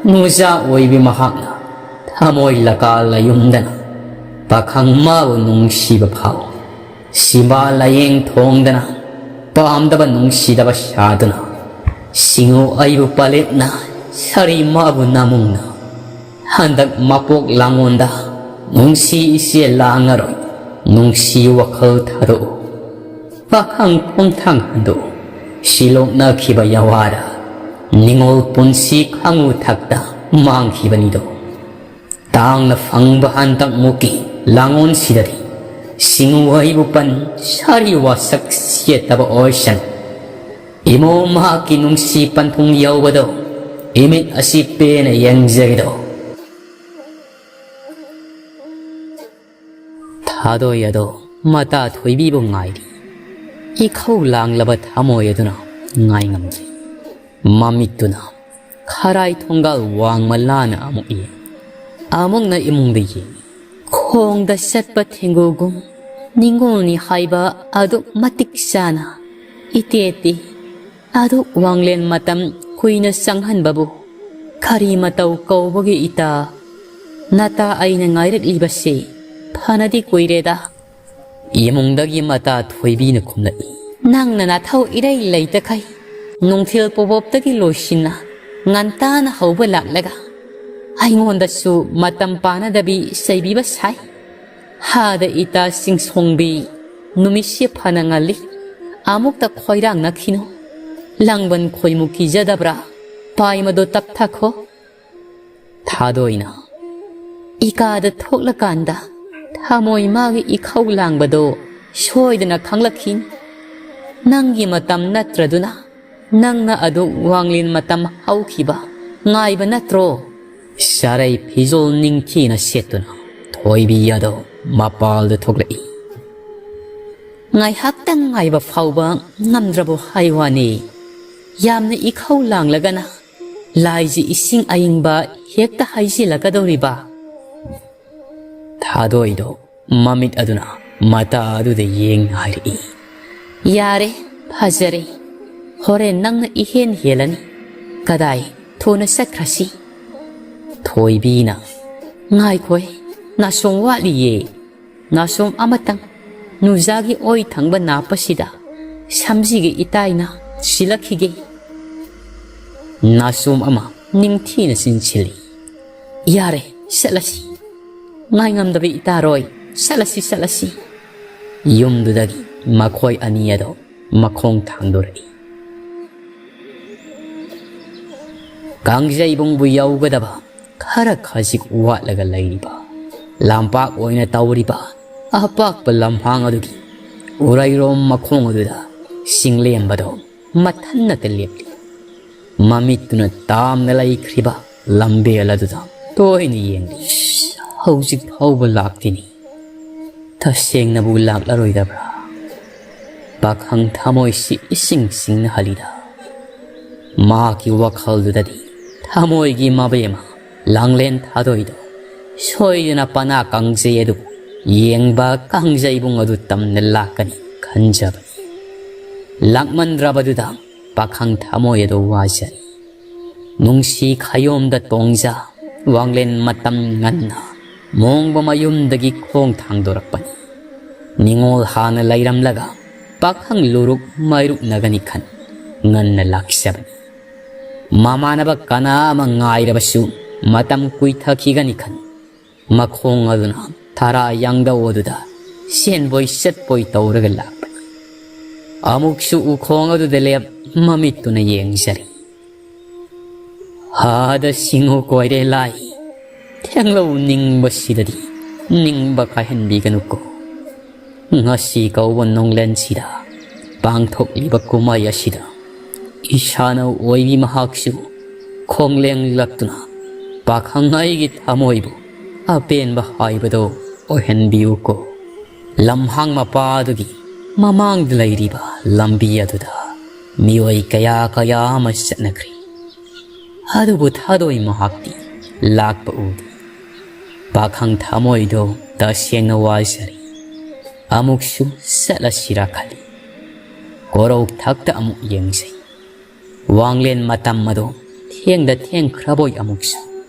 ꯅꯨꯖꯥ ꯑꯣꯏꯕꯤ ꯃꯍꯥꯛꯅ ꯊꯃꯣꯏ ꯂꯀꯥ ꯂꯌꯨꯝꯗꯅ ꯄꯥꯈꯪ ꯃꯥꯕꯨ ꯅꯨꯡꯁꯤꯕ ꯐꯥꯎ ꯁꯤꯕꯥ ꯂꯥꯌꯦꯡ ꯊꯣꯡꯗꯅ ꯄꯥꯝꯗꯕ ꯅꯨꯡꯁꯤꯗꯕ ꯁꯥꯗꯨꯅ ꯁꯤꯡꯉꯨ ꯑꯩꯕꯨ ꯄꯥꯂꯦꯞꯅ ꯁꯥꯔꯤ ꯃꯥꯕꯨ ꯅꯃꯨꯡꯅ ꯍꯟꯗꯛ ꯃꯄꯣꯛ ꯂꯥꯡꯉꯣꯟꯗ ꯅꯨꯡꯁꯤ ꯏꯆꯦ ꯂꯥꯡꯉꯔꯣꯏ, ꯅꯨꯡꯁꯤ ꯋꯥꯈꯜ ꯊꯥꯗꯣꯛꯎ꯫ ꯄꯥꯈꯪ ꯈꯣꯡꯊꯥꯡ ꯍꯟꯗꯣꯛꯎ꯫ ꯁꯤꯂꯣꯛꯅꯈꯤꯕ ꯌꯥꯋꯥꯔ ꯅꯤꯉꯣꯜ ꯄꯨꯟꯁꯤ ꯈꯪꯉꯨ ꯊꯛꯇ ꯃꯥꯡꯈꯤꯕꯅꯤꯗꯣ꯫ ꯇꯥꯡꯅ ꯐꯪꯕ ꯍꯟꯗꯛ ꯃꯨꯛꯀꯤ ꯂꯥꯡꯉꯣꯟꯁꯤꯗꯗꯤ ꯁꯤꯡꯉꯨ ꯑꯩꯕꯨ ꯄꯟ ꯁꯥꯔꯤ ꯋꯥꯁꯛ ꯁꯦꯠꯇꯕ ꯑꯣꯏꯁꯅꯨ꯫ ꯏꯃꯣ ꯃꯍꯥꯛꯀꯤ ꯅꯨꯡꯁꯤ ꯄꯟꯊꯨꯡ ꯌꯧꯕꯗꯣ ꯏꯃꯤꯠ ꯑꯁꯤ ꯄꯦꯟꯅ ꯌꯦꯡꯖꯒꯦꯗꯣ꯫" ꯊꯥꯗꯣꯏ ꯑꯗꯣ ꯃꯇꯥ ꯊꯣꯏꯕꯤꯕꯨ ꯉꯥꯏꯔꯤ꯫ ꯏꯈꯧ ꯂꯥꯡꯂꯕ ꯊꯃꯣꯏ ꯑꯗꯨꯅ ꯉꯥꯏ ꯉꯝꯗ꯭ꯔꯦ꯫ ꯃꯃꯤꯠꯇꯨꯅ ꯈꯔꯥꯏ ꯊꯣꯡꯒꯥꯜ ꯋꯥꯡꯃ ꯂꯥꯅ ꯑꯃꯨꯛ ꯌꯦꯡ, ꯑꯃꯨꯛꯅ ꯏꯃꯨꯡꯗ ꯌꯦꯡ꯫ ꯈꯣꯡꯗ ꯆꯠꯄ ꯊꯦꯡꯒꯨꯒꯨꯝ ꯅꯤꯡꯉꯣꯜꯅꯤ ꯍꯥꯏꯕ ꯑꯗꯨꯛ ꯃꯇꯤꯛ ꯆꯥꯅ ꯏꯇꯦ ꯇꯦ꯫ ꯑꯗꯨꯛ ꯋꯥꯡꯂꯦꯟ ꯃꯇꯝ ꯀꯨꯏꯅ ꯆꯪꯍꯟꯕꯕꯨ ꯀꯔꯤ ꯃꯇꯧ ꯀꯧꯕꯒꯦ ꯏꯇꯥ? ꯅꯇꯥ ꯑꯩꯅ ꯉꯥꯏꯔꯛꯂꯤꯕꯁꯤ ꯐꯅꯗꯤ ꯀꯨꯏꯔꯦꯗ꯫ ꯏꯃꯨꯡꯗꯒꯤ ꯃꯇꯥ ꯊꯣꯏꯕꯤꯅ ꯈꯨꯝꯂꯛꯏ꯫ ꯅꯪꯅ ꯅꯊꯧ ꯏꯔꯩ ꯂꯩꯇꯈꯩ ꯅꯨꯡꯊꯤꯜ ꯄꯣꯕꯣꯞꯇꯒꯤ ꯂꯣꯏꯁꯤꯟꯅ ꯉꯟꯇꯥꯅ ꯍꯧꯕ ꯂꯥꯛꯂꯒ ꯑꯩꯉꯣꯟꯗꯁꯨ ꯃꯇꯝ ꯄꯥꯅꯗꯕꯤ ꯆꯩꯕꯤꯕ ꯁꯥꯏ꯫ ꯍꯥꯗ ꯏꯇꯥ ꯁꯤꯡꯁꯣꯡꯕꯤ, ꯅꯨꯃꯤꯠꯁꯤ ꯐꯅ ꯉꯜꯂꯤ꯫ ꯑꯃꯨꯛꯇ ꯈꯣꯏꯔꯥꯡꯅꯈꯤꯅꯨ꯫ ꯂꯥꯡꯕꯟ ꯈꯣꯏꯃꯨ ꯀꯤꯖꯗꯕ꯭ꯔꯥ? ꯄꯥꯏꯃꯗꯣ ꯇꯞꯊꯈꯣ꯫ ꯊꯥꯗꯣꯏꯅ ꯏꯀꯥꯗ ꯊꯣꯛꯂꯀꯥꯟꯗ ꯊꯃꯣꯏ ꯃꯥꯒꯤ ꯏꯈꯧ ꯂꯥꯡꯕꯗꯣ ꯁꯣꯏꯗꯅ ꯈꯪꯂꯛꯈꯤꯅꯤ꯫ ꯅꯪꯒꯤ ꯃꯇꯝ ꯅꯠꯇ꯭ꯔꯗꯨꯅ ꯅꯪꯅ ꯑꯗꯨ ꯋꯥꯡꯂꯦꯟ ꯃꯇꯝ ꯍꯧꯈꯤꯕ ꯉꯥꯏꯕ ꯅꯠꯇ꯭ꯔꯣ? ꯁꯥꯔꯩ ꯐꯤꯖꯣꯜ ꯅꯤꯡꯊꯤꯅ ꯁꯦꯠꯇꯨꯅ ꯊꯣꯏꯕꯤ ꯑꯗꯣ ꯃꯄꯥꯜꯗ ꯊꯣꯛꯂꯛꯏ꯫ ꯉꯥꯏꯍꯥꯛꯇꯪ ꯉꯥꯏꯕ ꯐꯥꯎꯕ ꯉꯝꯗ꯭ꯔꯕꯣ ꯍꯥꯏ ꯋꯥꯅꯤ? ꯌꯥꯝꯅ ꯏꯈꯧ ꯂꯥꯡꯂꯒꯅ ꯂꯥꯏꯁꯤ ꯏꯁꯤꯡ ꯑꯏꯪꯕ ꯍꯦꯛꯇ ꯍꯩꯖꯤꯜꯂꯛꯀꯗꯧꯔꯤꯕ? ꯊꯥꯗꯣꯏꯗꯣ ꯃꯃꯤꯠ ꯑꯗꯨꯅ ꯃꯇꯥ ꯑꯗꯨꯗ ꯌꯦꯡꯅ ꯍꯥꯏꯔꯛꯏ꯫ ꯌꯥꯔꯦ, ꯐꯖꯔꯦ꯫ ꯍꯣꯔꯦꯟ ꯅꯪꯅ ꯏꯍꯦꯟ ꯍꯦꯜꯂꯅꯤ꯫ ꯀꯗꯥꯏ, ꯊꯨꯅ ꯆꯠꯈ꯭ꯔꯁꯤ꯫ ꯊꯣꯏꯕꯤꯅ, ꯉꯥꯏꯈꯣꯍꯦ, ꯅꯥꯁꯣꯝ ꯋꯥꯠꯂꯤꯌꯦ꯫ ꯅꯥꯁꯣꯝ ꯑꯃꯇꯪ ꯅꯨꯖꯥꯒꯤ ꯑꯣꯏ ꯊꯪꯕ ꯅꯥꯞꯄꯁꯤꯗ ꯁꯝꯖꯤꯒꯤ ꯏꯇꯥꯏꯅ ꯁꯤꯜꯂꯛꯈꯤꯒꯦ꯫ ꯅꯥꯁꯣꯝ ꯑꯃ ꯅꯤꯡꯊꯤꯅ ꯆꯤꯟꯁꯤꯜꯂꯤ꯫ ꯌꯥꯔꯦ, ꯆꯠꯂꯁꯤ꯫ ꯉꯥꯏꯉꯝꯗꯕ ꯏꯇꯥꯔꯣꯏ, ꯆꯠꯂꯁꯤ, ꯆꯠꯂꯁꯤ꯫ ꯌꯨꯝꯗꯨꯗꯒꯤ ꯃꯈꯣꯏ ꯑꯅꯤ ꯑꯗꯣ ꯃꯈꯣꯡ ꯊꯥꯡꯗꯣꯔꯛꯏ꯫ ꯀꯥꯡꯖꯩꯕꯨꯡꯕꯨ ꯌꯧꯒꯗꯕ ꯈꯔ ꯈꯖꯤꯛ ꯋꯥꯠꯂꯒ ꯂꯩꯔꯤꯕ ꯂꯝꯄꯥꯛ ꯑꯣꯏꯅ ꯇꯧꯔꯤꯕ ꯑꯄꯥꯛꯄ ꯂꯝꯍꯥꯡ ꯑꯗꯨꯒꯤ ꯎꯔꯩꯔꯣꯝ ꯃꯈꯣꯡ ꯑꯗꯨꯗ ꯆꯤꯡꯂꯦꯝꯕꯗꯣ ꯃꯊꯟꯅꯇ ꯂꯦꯞꯂꯤ꯫ ꯃꯃꯤꯠꯇꯨꯅ ꯇꯥꯝꯅ ꯂꯩꯈ꯭ꯔꯤꯕ ꯂꯝꯕꯦꯜ ꯑꯗꯨꯗ ꯇꯣꯏꯅ ꯌꯦꯡꯂꯤ꯫ ꯍꯧꯖꯤꯛ ꯐꯥꯎꯕ ꯂꯥꯛꯇꯦꯅꯤ꯫ ꯇꯁꯦꯡꯅꯕꯨ ꯂꯥꯛꯂꯔꯣꯏꯗꯕ꯭ꯔꯥ? ꯄꯥꯈꯪ ꯊꯃꯣꯏꯁꯤ ꯏꯁꯤꯡ ꯁꯤꯡꯅꯍꯜꯂꯤꯗ꯫ ꯃꯍꯥꯛꯀꯤ ꯋꯥꯈꯜꯗꯨꯗꯗꯤ ꯊꯃꯣꯏꯒꯤ ꯃꯕꯦꯝꯃ ꯂꯥꯡꯂꯦꯟ ꯊꯥꯗꯣꯏꯗꯣ ꯁꯣꯏꯗꯅ ꯄꯅꯥ ꯀꯥꯡꯖꯩ ꯑꯗꯨꯕꯨ ꯌꯦꯡꯕ ꯀꯥꯡꯖꯩꯕꯨꯡ ꯑꯗꯨ ꯇꯝꯅ ꯂꯥꯛꯀꯅꯤ ꯈꯟꯖꯕꯅꯤ꯫ ꯂꯥꯛꯃꯟꯗ꯭ꯔꯕꯗꯨꯗ ꯄꯥꯈꯪ ꯊꯃꯣꯏ ꯑꯗꯨ ꯋꯥꯖꯔꯤ꯫ ꯅꯨꯡꯁꯤ ꯈꯌꯣꯝꯗ ꯇꯣꯡꯖ ꯋꯥꯡꯂꯦꯟ ꯃꯇꯝ ꯉꯟꯅ ꯃꯣꯡꯕ ꯃꯌꯨꯝꯗꯒꯤ ꯈꯣꯡ ꯊꯥꯡꯗꯣꯔꯛꯄꯅꯤ꯫ ꯅꯤꯉꯣꯜ ꯍꯥꯟꯅ ꯂꯩꯔꯝꯂꯒ ꯄꯥꯈꯪ ꯂꯨꯔꯨꯛ ꯃꯥꯏꯔꯨꯛꯅꯒꯅꯤ ꯈꯟ ꯉꯟꯅ ꯂꯥꯛꯆꯕꯅꯤ꯫ ꯃꯃꯥꯟꯅꯕ ꯀꯅꯥ ꯑꯃ ꯉꯥꯏꯔꯕꯁꯨ ꯃꯇꯝ ꯀꯨꯏꯊꯈꯤꯒꯅꯤ ꯈꯟ ꯃꯈꯣꯡ ꯑꯗꯨꯅ ꯊꯔꯥ ꯌꯥꯡꯗꯧ ꯑꯗꯨꯗ ꯁꯦꯟꯕꯣꯏ ꯆꯠꯄꯣꯏ ꯇꯧꯔꯒ ꯂꯥꯛꯄꯅꯤ꯫ ꯑꯃꯨꯛꯁꯨ ꯎꯈꯣꯡ ꯑꯗꯨꯗ ꯂꯦꯞ ꯃꯃꯤꯠꯇꯨꯅ ꯌꯦꯡꯖꯔꯤ꯫ ꯍꯥꯗ ꯁꯤꯡꯉꯨ ꯀꯣꯏꯔꯦ ꯂꯥꯏ, ꯊꯦꯡꯂꯧ ꯅꯤꯡꯕꯁꯤꯗꯗꯤ ꯅꯤꯡꯕ ꯀꯥꯏꯍꯟꯕꯤꯒꯅꯨꯀꯣ꯫ ꯉꯁꯤ ꯀꯧꯕ ꯅꯣꯡꯂꯦꯟꯁꯤꯗ ꯄꯥꯡꯊꯣꯛꯂꯤꯕ ꯀꯨꯝꯍꯩ ꯑꯁꯤꯗ ꯏꯁꯥꯅ ꯑꯣꯏꯕꯤ ꯃꯍꯥꯛꯁꯨ ꯈꯣꯡꯂꯦꯡꯂꯛꯇꯨꯅ ꯄꯥꯈꯪ ꯑꯩꯒꯤ ꯊꯃꯣꯏꯕꯨ ꯑꯄꯦꯟꯕ ꯍꯥꯏꯕꯗꯣ ꯑꯣꯏꯍꯟꯕꯤꯌꯨꯀꯣ꯫ ꯂꯝꯍꯥꯡ ꯃꯄꯥꯗꯨꯒꯤ ꯃꯃꯥꯡꯗ ꯂꯩꯔꯤꯕ ꯂꯝꯕꯤ ꯑꯗꯨꯗ ꯃꯤꯑꯣꯏ ꯀꯌꯥ ꯀꯌꯥ ꯑꯃ ꯆꯠꯅꯈ꯭ꯔꯤ꯫ ꯑꯗꯨꯕꯨ ꯊꯥꯗꯣꯏ ꯃꯍꯥꯛꯇꯤ ꯂꯥꯛꯄ ꯎꯗꯦ꯫ ꯄꯥꯈꯪ ꯊꯃꯣꯏꯗꯣ ꯇꯁꯦꯡꯅ ꯋꯥꯖꯔꯤ꯫ ꯑꯃꯨꯛꯁꯨ ꯆꯠꯂꯁꯤꯔꯥ ꯈꯜꯂꯤ꯫ ꯀꯣꯔꯧ ꯊꯛꯇ ꯑꯃꯨꯛ ꯌꯦꯡꯖꯩ꯫ ꯋꯥꯡꯂꯦꯟ ꯃꯇꯝ ꯑꯗꯣ ꯊꯦꯡꯗ ꯊꯦꯡꯈ꯭ꯔꯕꯣꯏ ꯑꯃꯨꯛꯁꯨ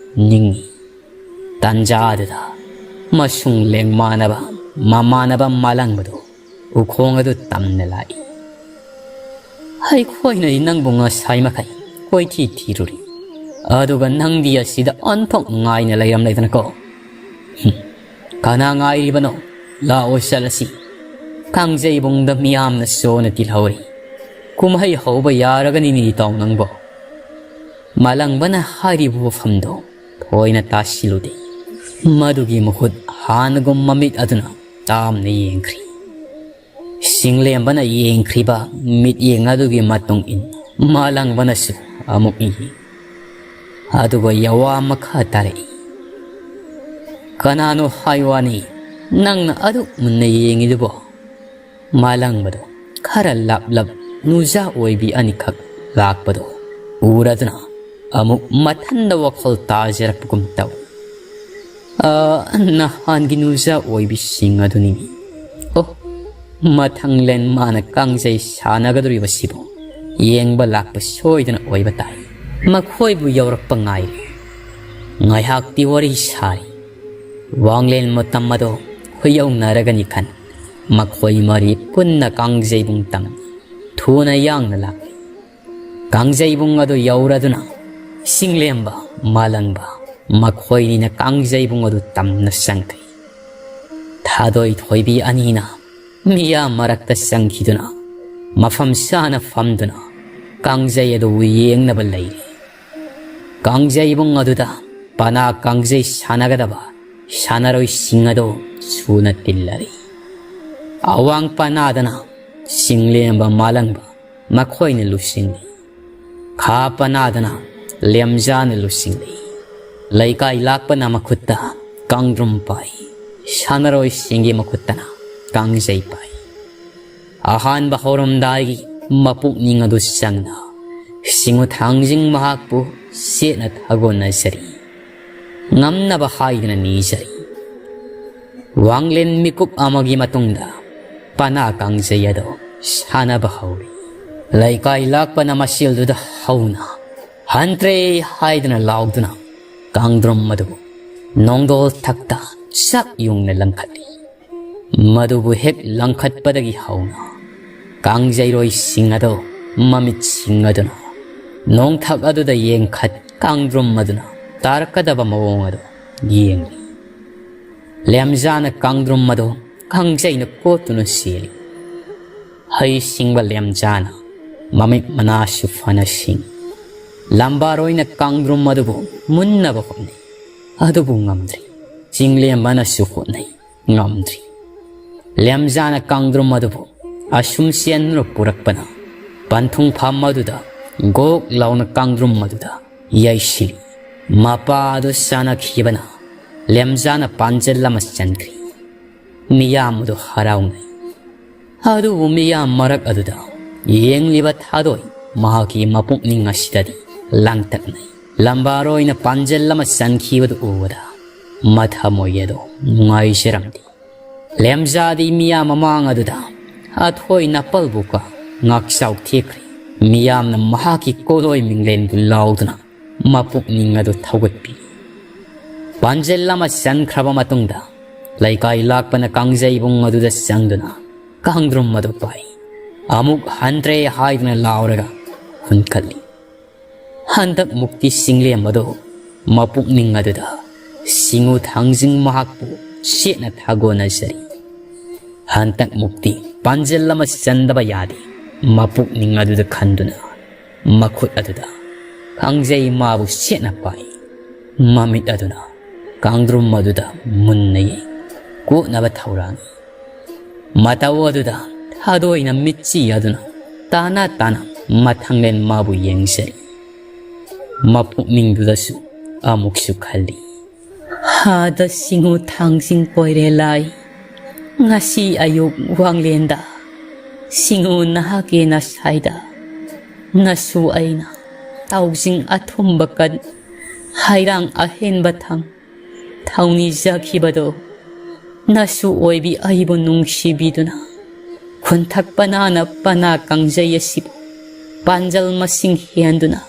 ꯅꯤꯡꯏ꯫ ꯇꯥꯟꯖꯥꯗꯨꯗ ꯃꯁꯨꯡ ꯂꯦꯡꯃꯥꯟꯅꯕ ꯃꯃꯥꯟꯅꯕ ꯃꯥꯂꯪꯕꯗꯣ ꯎꯈꯣꯡ ꯑꯗꯨ ꯇꯝꯅ ꯂꯥꯛꯏ꯫ ꯑꯩꯈꯣꯏꯅꯗꯤ ꯅꯪꯕꯨ ꯉꯁꯥꯏ ꯃꯈꯩ ꯀꯣꯏꯊꯤ ꯊꯤꯔꯨꯔꯤ, ꯑꯗꯨꯒ ꯅꯪꯗꯤ ꯑꯁꯤꯗ ꯑꯣꯟꯊꯣꯛ ꯉꯥꯏꯅ ꯂꯩꯔꯝꯂꯦꯗꯅꯀꯣ꯫ ꯍꯨꯝ, ꯀꯅꯥ ꯉꯥꯏꯔꯤꯕꯅꯣ? ꯂꯥꯛꯑꯣ ꯆꯠꯂꯁꯤ꯫ ꯀꯥꯡꯖꯩꯕꯨꯡꯗ ꯃꯤꯌꯥꯝꯅ ꯁꯣꯟꯅ ꯇꯤꯜꯍꯧꯔꯤ꯫ ꯀꯨꯝꯍꯩ ꯍꯧꯕ ꯌꯥꯔꯒꯅꯤꯅꯦ ꯏꯇꯥꯎ ꯅꯪꯕꯣ꯫ ꯃꯥꯂꯪꯕꯅ ꯍꯥꯏꯔꯤꯕ ꯋꯥꯐꯝꯗꯣ ꯊꯣꯏꯅ ꯇꯥꯁꯤꯜꯂꯨꯗꯦ꯫ ꯃꯗꯨꯒꯤ ꯃꯍꯨꯠ ꯍꯥꯟꯅꯒꯨꯝ ꯃꯃꯤꯠ ꯑꯗꯨꯅ ꯇꯥꯝꯅ ꯌꯦꯡꯈ꯭ꯔꯤ꯫ ꯆꯤꯡꯂꯦꯝꯕꯅ ꯌꯦꯡꯈ꯭ꯔꯤꯕ ꯃꯤꯠꯌꯦꯡ ꯑꯗꯨꯒꯤ ꯃꯇꯨꯡ ꯏꯟꯅ ꯃꯥꯂꯪꯕꯅꯁꯨ ꯑꯃꯨꯛ ꯌꯦꯡ꯫ ꯑꯗꯨꯒ ꯌꯥꯋꯥ ꯃꯈꯥ ꯇꯥꯔꯛꯏ꯫ "ꯀꯅꯥꯅꯣ ꯍꯥꯏ ꯋꯥꯅꯤ ꯅꯪꯅ ꯑꯗꯨꯛ ꯃꯨꯟꯅ ꯌꯦꯡꯉꯤꯗꯨꯕꯣ?" ꯃꯥꯂꯪꯕꯗꯣ ꯈꯔ ꯂꯥꯞꯂꯞ ꯅꯨꯖꯥ ꯑꯣꯏꯕꯤ ꯑꯅꯤꯈꯛ ꯂꯥꯛꯄꯗꯣ ꯎꯔꯗꯨꯅ ꯑꯃꯨꯛ ꯃꯊꯟꯗ ꯋꯥꯈꯜ ꯇꯥꯖꯔꯛꯄꯒꯨꯝ ꯇꯧꯏ꯫ "ꯑ, ꯅꯍꯥꯟꯒꯤ ꯅꯨꯖꯥ ꯑꯣꯏꯕꯤꯁꯤꯡ ꯑꯗꯨꯅꯤꯅꯦ꯫ ꯑꯣ, ꯃꯊꯪ ꯂꯦꯟ ꯃꯥꯅ ꯀꯥꯡꯖꯩ ꯁꯥꯟꯅꯒꯗꯧꯔꯤꯕꯁꯤꯕꯨ ꯌꯦꯡꯕ ꯂꯥꯛꯄ ꯁꯣꯏꯗꯅ ꯑꯣꯏꯕ ꯇꯥꯏ꯫ ꯃꯈꯣꯏꯕꯨ ꯌꯧꯔꯛꯄ ꯉꯥꯏꯔꯤ꯫ ꯉꯥꯏꯍꯥꯛꯇꯤ ꯋꯥꯔꯤ ꯁꯥꯔꯤ꯫ ꯋꯥꯡꯂꯦꯟ ꯃꯇꯝ ꯑꯗꯣ ꯈꯨꯌꯧꯅꯔꯒꯅꯤ ꯈꯟ, ꯃꯈꯣꯏ ꯃꯔꯤ ꯄꯨꯟꯅ ꯀꯥꯡꯖꯩꯕꯨꯡ ꯇꯝ ꯊꯨꯅ ꯌꯥꯡꯅ ꯂꯥꯛꯂꯤ꯫ ꯀꯥꯡꯖꯩꯕꯨꯡ ꯑꯗꯨ ꯌꯧꯔꯗꯨꯅ ꯆꯤꯡꯂꯦꯝꯕ, ꯃꯥꯂꯪꯕ ꯃꯈꯣꯏꯅꯤꯅ ꯀꯥꯡꯖꯩꯕꯨꯡ ꯑꯗꯨ ꯇꯝꯅ ꯆꯪꯈ꯭ꯔꯤ꯫ ꯊꯥꯗꯣꯏ ꯊꯣꯏꯕꯤ ꯑꯅꯤꯅ ꯃꯤꯌꯥꯝ ꯃꯔꯛꯇ ꯆꯪꯈꯤꯗꯨꯅ ꯃꯐꯝ ꯆꯥꯅ ꯐꯝꯗꯨꯅ ꯀꯥꯡꯖꯩ ꯑꯗꯨꯕꯨ ꯌꯦꯡꯅꯕ ꯂꯩꯔꯤ꯫ ꯀꯥꯡꯖꯩꯕꯨꯡ ꯑꯗꯨꯗ ꯄꯅꯥ ꯀꯥꯡꯖꯩ ꯁꯥꯟꯅꯒꯗꯕ ꯁꯥꯟꯅꯔꯣꯏꯁꯤꯡ ꯑꯗꯨ ꯁꯨꯅ ꯇꯤꯜꯂꯔꯤ꯫ ꯑꯋꯥꯡ ꯄꯅꯥꯗꯅ ꯆꯤꯡꯂꯦꯝꯕ, ꯃꯥꯂꯪꯕ ꯃꯈꯣꯏꯅ ꯂꯨꯆꯤꯡꯂꯤ꯫ ꯈꯥ ꯄꯅꯥꯗꯅ ꯂꯦꯝꯖꯥꯅ ꯂꯨꯆꯤꯡꯂꯤ꯫ ꯂꯩꯀꯥꯏ ꯂꯥꯛꯄꯅ ꯃꯈꯨꯠꯇ ꯀꯥꯡꯗ꯭ꯔꯨꯝ ꯄꯥꯏ, ꯁꯥꯟꯅꯔꯣꯏꯁꯤꯡꯒꯤ ꯃꯈꯨꯠꯇꯅ ꯀꯥꯡꯖꯩ ꯄꯥꯏ꯫ ꯑꯍꯥꯟꯕ ꯍꯧꯔꯝꯗꯥꯏꯒꯤ ꯃꯄꯨꯛꯅꯤꯡ ꯑꯗꯨ ꯆꯪꯅ ꯁꯤꯡꯉꯨ ꯊꯥꯡꯖꯤꯡ ꯃꯍꯥꯛꯄꯨ ꯆꯦꯠꯅ ꯊꯥꯒꯣꯟꯅꯖꯔꯤ꯫ ꯉꯝꯅꯕ ꯍꯥꯏꯗꯨꯅ ꯅꯤꯖꯔꯤ꯫ ꯋꯥꯡꯂꯦꯟ ꯃꯤꯀꯨꯞ ꯑꯃꯒꯤ ꯃꯇꯨꯡꯗ ꯄꯅꯥ ꯀꯥꯡꯖꯩ ꯑꯗꯨ ꯁꯥꯟꯅꯕ ꯍꯧꯔꯤ꯫ ꯂꯩꯀꯥꯏ ꯂꯥꯛꯄꯅ ꯃꯁꯦꯜꯗꯨꯗ ꯍꯧꯅ ꯍꯟꯇ꯭ꯔꯦ ꯍꯥꯏꯗꯨꯅ ꯂꯥꯎꯗꯨꯅ ꯀꯥꯡꯗ꯭ꯔꯨꯝ ꯑꯗꯨꯕꯨ ꯅꯣꯡꯗꯣꯜ ꯊꯛꯇ ꯆꯥꯛ ꯌꯨꯡꯅ ꯂꯪꯈꯠꯂꯤ꯫ ꯃꯗꯨꯕꯨ ꯍꯦꯛ ꯂꯪꯈꯠꯄꯗꯒꯤ ꯍꯧꯅ ꯀꯥꯡꯖꯩꯔꯣꯏꯁꯤꯡ ꯑꯗꯨ ꯃꯃꯤꯠ ꯁꯤꯡ ꯑꯗꯨꯅ ꯅꯣꯡꯊꯛ ꯑꯗꯨꯗ ꯌꯦꯡꯈꯠ ꯀꯥꯡꯗ꯭ꯔꯨꯝ ꯑꯗꯨꯅ ꯇꯥꯔꯛꯀꯗꯕ ꯃꯑꯣꯡ ꯑꯗꯨ ꯌꯦꯡꯂꯤ꯫ ꯂꯦꯝꯖꯥꯅ ꯀꯥꯡꯗ꯭ꯔꯨꯝ ꯑꯗꯨ ꯀꯥꯡꯖꯩꯅ ꯀꯣꯠꯇꯨꯅ ꯆꯦꯜꯂꯤ꯫ ꯍꯩ ꯁꯤꯡꯕ ꯂꯦꯝꯖꯥꯅ ꯃꯃꯤꯠ ꯃꯅꯥꯁꯨ ꯐꯅ ꯁꯤꯡ꯫ ꯂꯝꯕꯥꯔꯣꯏꯅ ꯀꯥꯡꯗ꯭ꯔꯨꯝ ꯑꯗꯨꯕꯨ ꯃꯨꯟꯅꯕ ꯍꯣꯠꯅꯩ, ꯑꯗꯨꯕꯨ ꯉꯝꯗ꯭ꯔꯤ꯫ ꯆꯤꯡꯂꯦꯝꯕꯅꯁꯨ ꯍꯣꯠꯅꯩ, ꯉꯝꯗ꯭ꯔꯤ꯫ ꯂꯦꯝꯖꯥꯅ ꯀꯥꯡꯗ꯭ꯔꯨꯝ ꯑꯗꯨꯕꯨ ꯑꯁꯨꯝ ꯆꯦꯟꯗꯨꯅ ꯄꯨꯔꯛꯄꯅ ꯄꯟꯊꯨꯡꯐꯝ ꯑꯗꯨꯗ ꯒꯣꯛ ꯂꯥꯎꯅ ꯀꯥꯡꯗ꯭ꯔꯨꯝ ꯑꯗꯨꯗ ꯌꯩꯁꯤꯜꯂꯤ꯫ ꯃꯄꯥ ꯑꯗꯨ ꯆꯥꯅꯈꯤꯕꯅ ꯂꯦꯝꯖꯥꯅ ꯄꯥꯟꯖꯜ ꯑꯃ ꯆꯟꯈ꯭ꯔꯤ꯫ ꯃꯤꯌꯥꯝ ꯑꯗꯨ ꯍꯔꯥꯎꯅꯩ꯫ ꯑꯗꯨꯕꯨ ꯃꯤꯌꯥꯝ ꯃꯔꯛ ꯑꯗꯨꯗ ꯌꯦꯡꯂꯤꯕ ꯊꯥꯗꯣꯏ ꯃꯍꯥꯛꯀꯤ ꯃꯄꯨꯛꯅꯤꯡ ꯑꯁꯤꯗꯗꯤ ꯂꯥꯡꯇꯛꯅꯩ꯫ ꯂꯝꯕꯥꯔꯣꯏꯅ ꯄꯥꯟꯖꯜ ꯑꯃ ꯆꯟꯈꯤꯕꯗꯨ ꯎꯕꯗ ꯃꯊꯃꯣꯏ ꯑꯗꯨ ꯅꯨꯡꯉꯥꯏꯖꯔꯝꯗꯦ꯫ ꯂꯦꯝꯖꯥꯗꯤ ꯃꯤꯌꯥꯝ ꯃꯃꯥꯡ ꯑꯗꯨꯗ ꯑꯊꯣꯏ ꯅꯥꯄꯜꯕꯨꯀ ꯉꯥꯛꯆꯥꯎ ꯊꯦꯛꯈ꯭ꯔꯦ꯫ ꯃꯤꯌꯥꯝꯅ ꯃꯍꯥꯛꯀꯤ ꯀꯣꯂꯣꯏ ꯃꯤꯡꯂꯦꯟꯕꯨ ꯂꯥꯎꯗꯨꯅ ꯃꯄꯨꯛꯅꯤꯡ ꯑꯗꯨ ꯊꯧꯒꯠꯄꯤ꯫ ꯄꯥꯟꯖꯤꯜ ꯑꯃ ꯆꯟꯈ꯭ꯔꯕ ꯃꯇꯨꯡꯗ ꯂꯩꯀꯥꯏ ꯂꯥꯛꯄꯅ ꯀꯥꯡꯖꯩꯕꯨꯡ ꯑꯗꯨꯗ ꯆꯪꯗꯨꯅ ꯀꯥꯡꯗ꯭ꯔꯨꯝ ꯑꯗꯨ ꯄꯥꯏ꯫ ꯑꯃꯨꯛ ꯍꯟꯗ꯭ꯔꯦ ꯍꯥꯏꯗꯨꯅ ꯂꯥꯎꯔꯒ ꯍꯨꯟꯈꯠꯂꯤ꯫ ꯍꯟꯗꯛ ꯃꯨꯛꯇꯤ ꯆꯤꯡꯂꯦꯝꯕꯗꯨ ꯃꯄꯨꯛꯅꯤꯡ ꯑꯗꯨꯗ ꯁꯤꯡꯎ ꯊꯥꯡꯖꯤꯡ ꯃꯍꯥꯛꯄꯨ ꯁꯦꯠꯅ ꯊꯥꯒꯣꯟꯅꯖꯔꯤ꯫ ꯍꯟꯗꯛ ꯃꯨꯛꯇꯤ ꯄꯥꯟꯖꯤꯜ ꯑꯃ ꯆꯟꯗꯕ ꯌꯥꯗꯦ꯫ ꯃꯄꯨꯛꯅꯤꯡ ꯑꯗꯨꯗ ꯈꯟꯗꯨꯅ ꯃꯈꯨꯠ ꯑꯗꯨꯗ ꯀꯥꯡꯖꯩ ꯃꯥꯕꯨ ꯁꯦꯠꯅ ꯄꯥꯏ꯫ ꯃꯃꯤꯠ ꯑꯗꯨꯅ ꯀꯥꯡꯗ꯭ꯔꯨꯝ ꯑꯗꯨꯗ ꯃꯨꯟꯅ ꯌꯦꯡ ꯀꯣꯠꯅꯕ ꯊꯧꯔꯥꯡꯏ꯫ ꯃꯇꯧ ꯑꯗꯨꯗ ꯊꯥꯗꯣꯏꯅ ꯃꯤꯠꯆꯤ ꯑꯗꯨꯅ ꯇꯥꯅ ꯇꯥꯅ ꯃꯊꯪꯂꯦꯟ ꯃꯥꯕꯨ ꯌꯦꯡꯖꯔꯤ꯫ ꯃꯄꯨꯛꯅꯤꯡꯗꯨꯗꯁꯨ ꯑꯃꯨꯛꯁꯨ ꯈꯜꯂꯤ꯫ ꯍꯥꯗ ꯁꯤꯡꯎ ꯊꯥꯡꯖꯤꯡ ꯀꯣꯏꯔꯦ ꯂꯥꯏ꯫ ꯉꯁꯤ ꯑꯌꯨꯛ ꯋꯥꯡꯂꯦꯟꯗ ꯁꯤꯡꯎ ꯅꯍꯥꯛꯀꯤ ꯅꯁꯥꯏꯗ ꯅꯁꯨ ꯑꯩꯅ ꯇꯥꯎꯖꯤꯡ ꯑꯊꯨꯝꯕ ꯀꯟ ꯍꯩꯔꯥꯡ ꯑꯍꯦꯟꯕ ꯊꯥꯡ ꯊꯧꯅꯤꯖꯈꯤꯕꯗꯣ ꯅꯁꯨ ꯑꯣꯏꯕꯤ ꯑꯩꯕꯨ ꯅꯨꯡꯁꯤꯕꯤꯗꯨꯅ ꯈꯨꯟꯊꯛ ꯄꯅꯥꯅ ꯄꯅꯥ ꯀꯥꯡꯖꯩ ꯑꯁꯤꯕꯨ ꯄꯥꯟꯖꯜ ꯃꯁꯤꯡ ꯍꯦꯟꯗꯨꯅ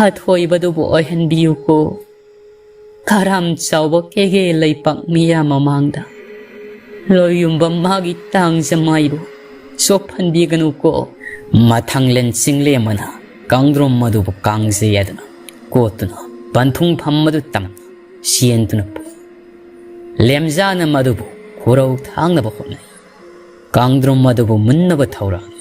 ꯑꯊꯣꯏꯕꯗꯨꯕꯨ ꯑꯣꯏꯍꯟꯕꯤꯌꯨꯀꯣ꯫ ꯈꯔꯥꯝ ꯆꯥꯎꯕ ꯀꯦꯒꯦ ꯂꯩꯄꯥꯛ ꯃꯤꯌꯥꯝ ꯃꯃꯥꯡꯗ ꯂꯣꯏꯌꯨꯝꯕ ꯃꯥꯒꯤ ꯇꯥꯡꯖ ꯃꯥꯏꯕꯨ ꯆꯣꯞꯍꯟꯕꯤꯒꯅꯨꯀꯣ꯫ ꯃꯊꯪꯂꯦꯟ ꯆꯤꯡꯂꯦꯝꯕꯅ ꯀꯥꯡꯗ꯭ꯔꯨꯝ ꯑꯗꯨꯕꯨ ꯀꯥꯡꯖꯩ ꯑꯗꯨꯅ ꯀꯣꯠꯇꯨꯅ ꯄꯟꯊꯨꯡꯐꯝ ꯑꯗꯨ ꯇꯝꯅ ꯆꯦꯟꯗꯨꯅ ꯄꯨꯏ꯫ ꯂꯦꯝꯖꯥꯅ ꯃꯗꯨꯕꯨ ꯈꯨꯔꯧ ꯊꯥꯡꯅꯕ ꯍꯣꯠꯅꯩ꯫ ꯀꯥꯡꯗ꯭ꯔꯨꯝ ꯑꯗꯨꯕꯨ ꯃꯨꯟꯅꯕ ꯊꯧꯔꯥꯡꯏ꯫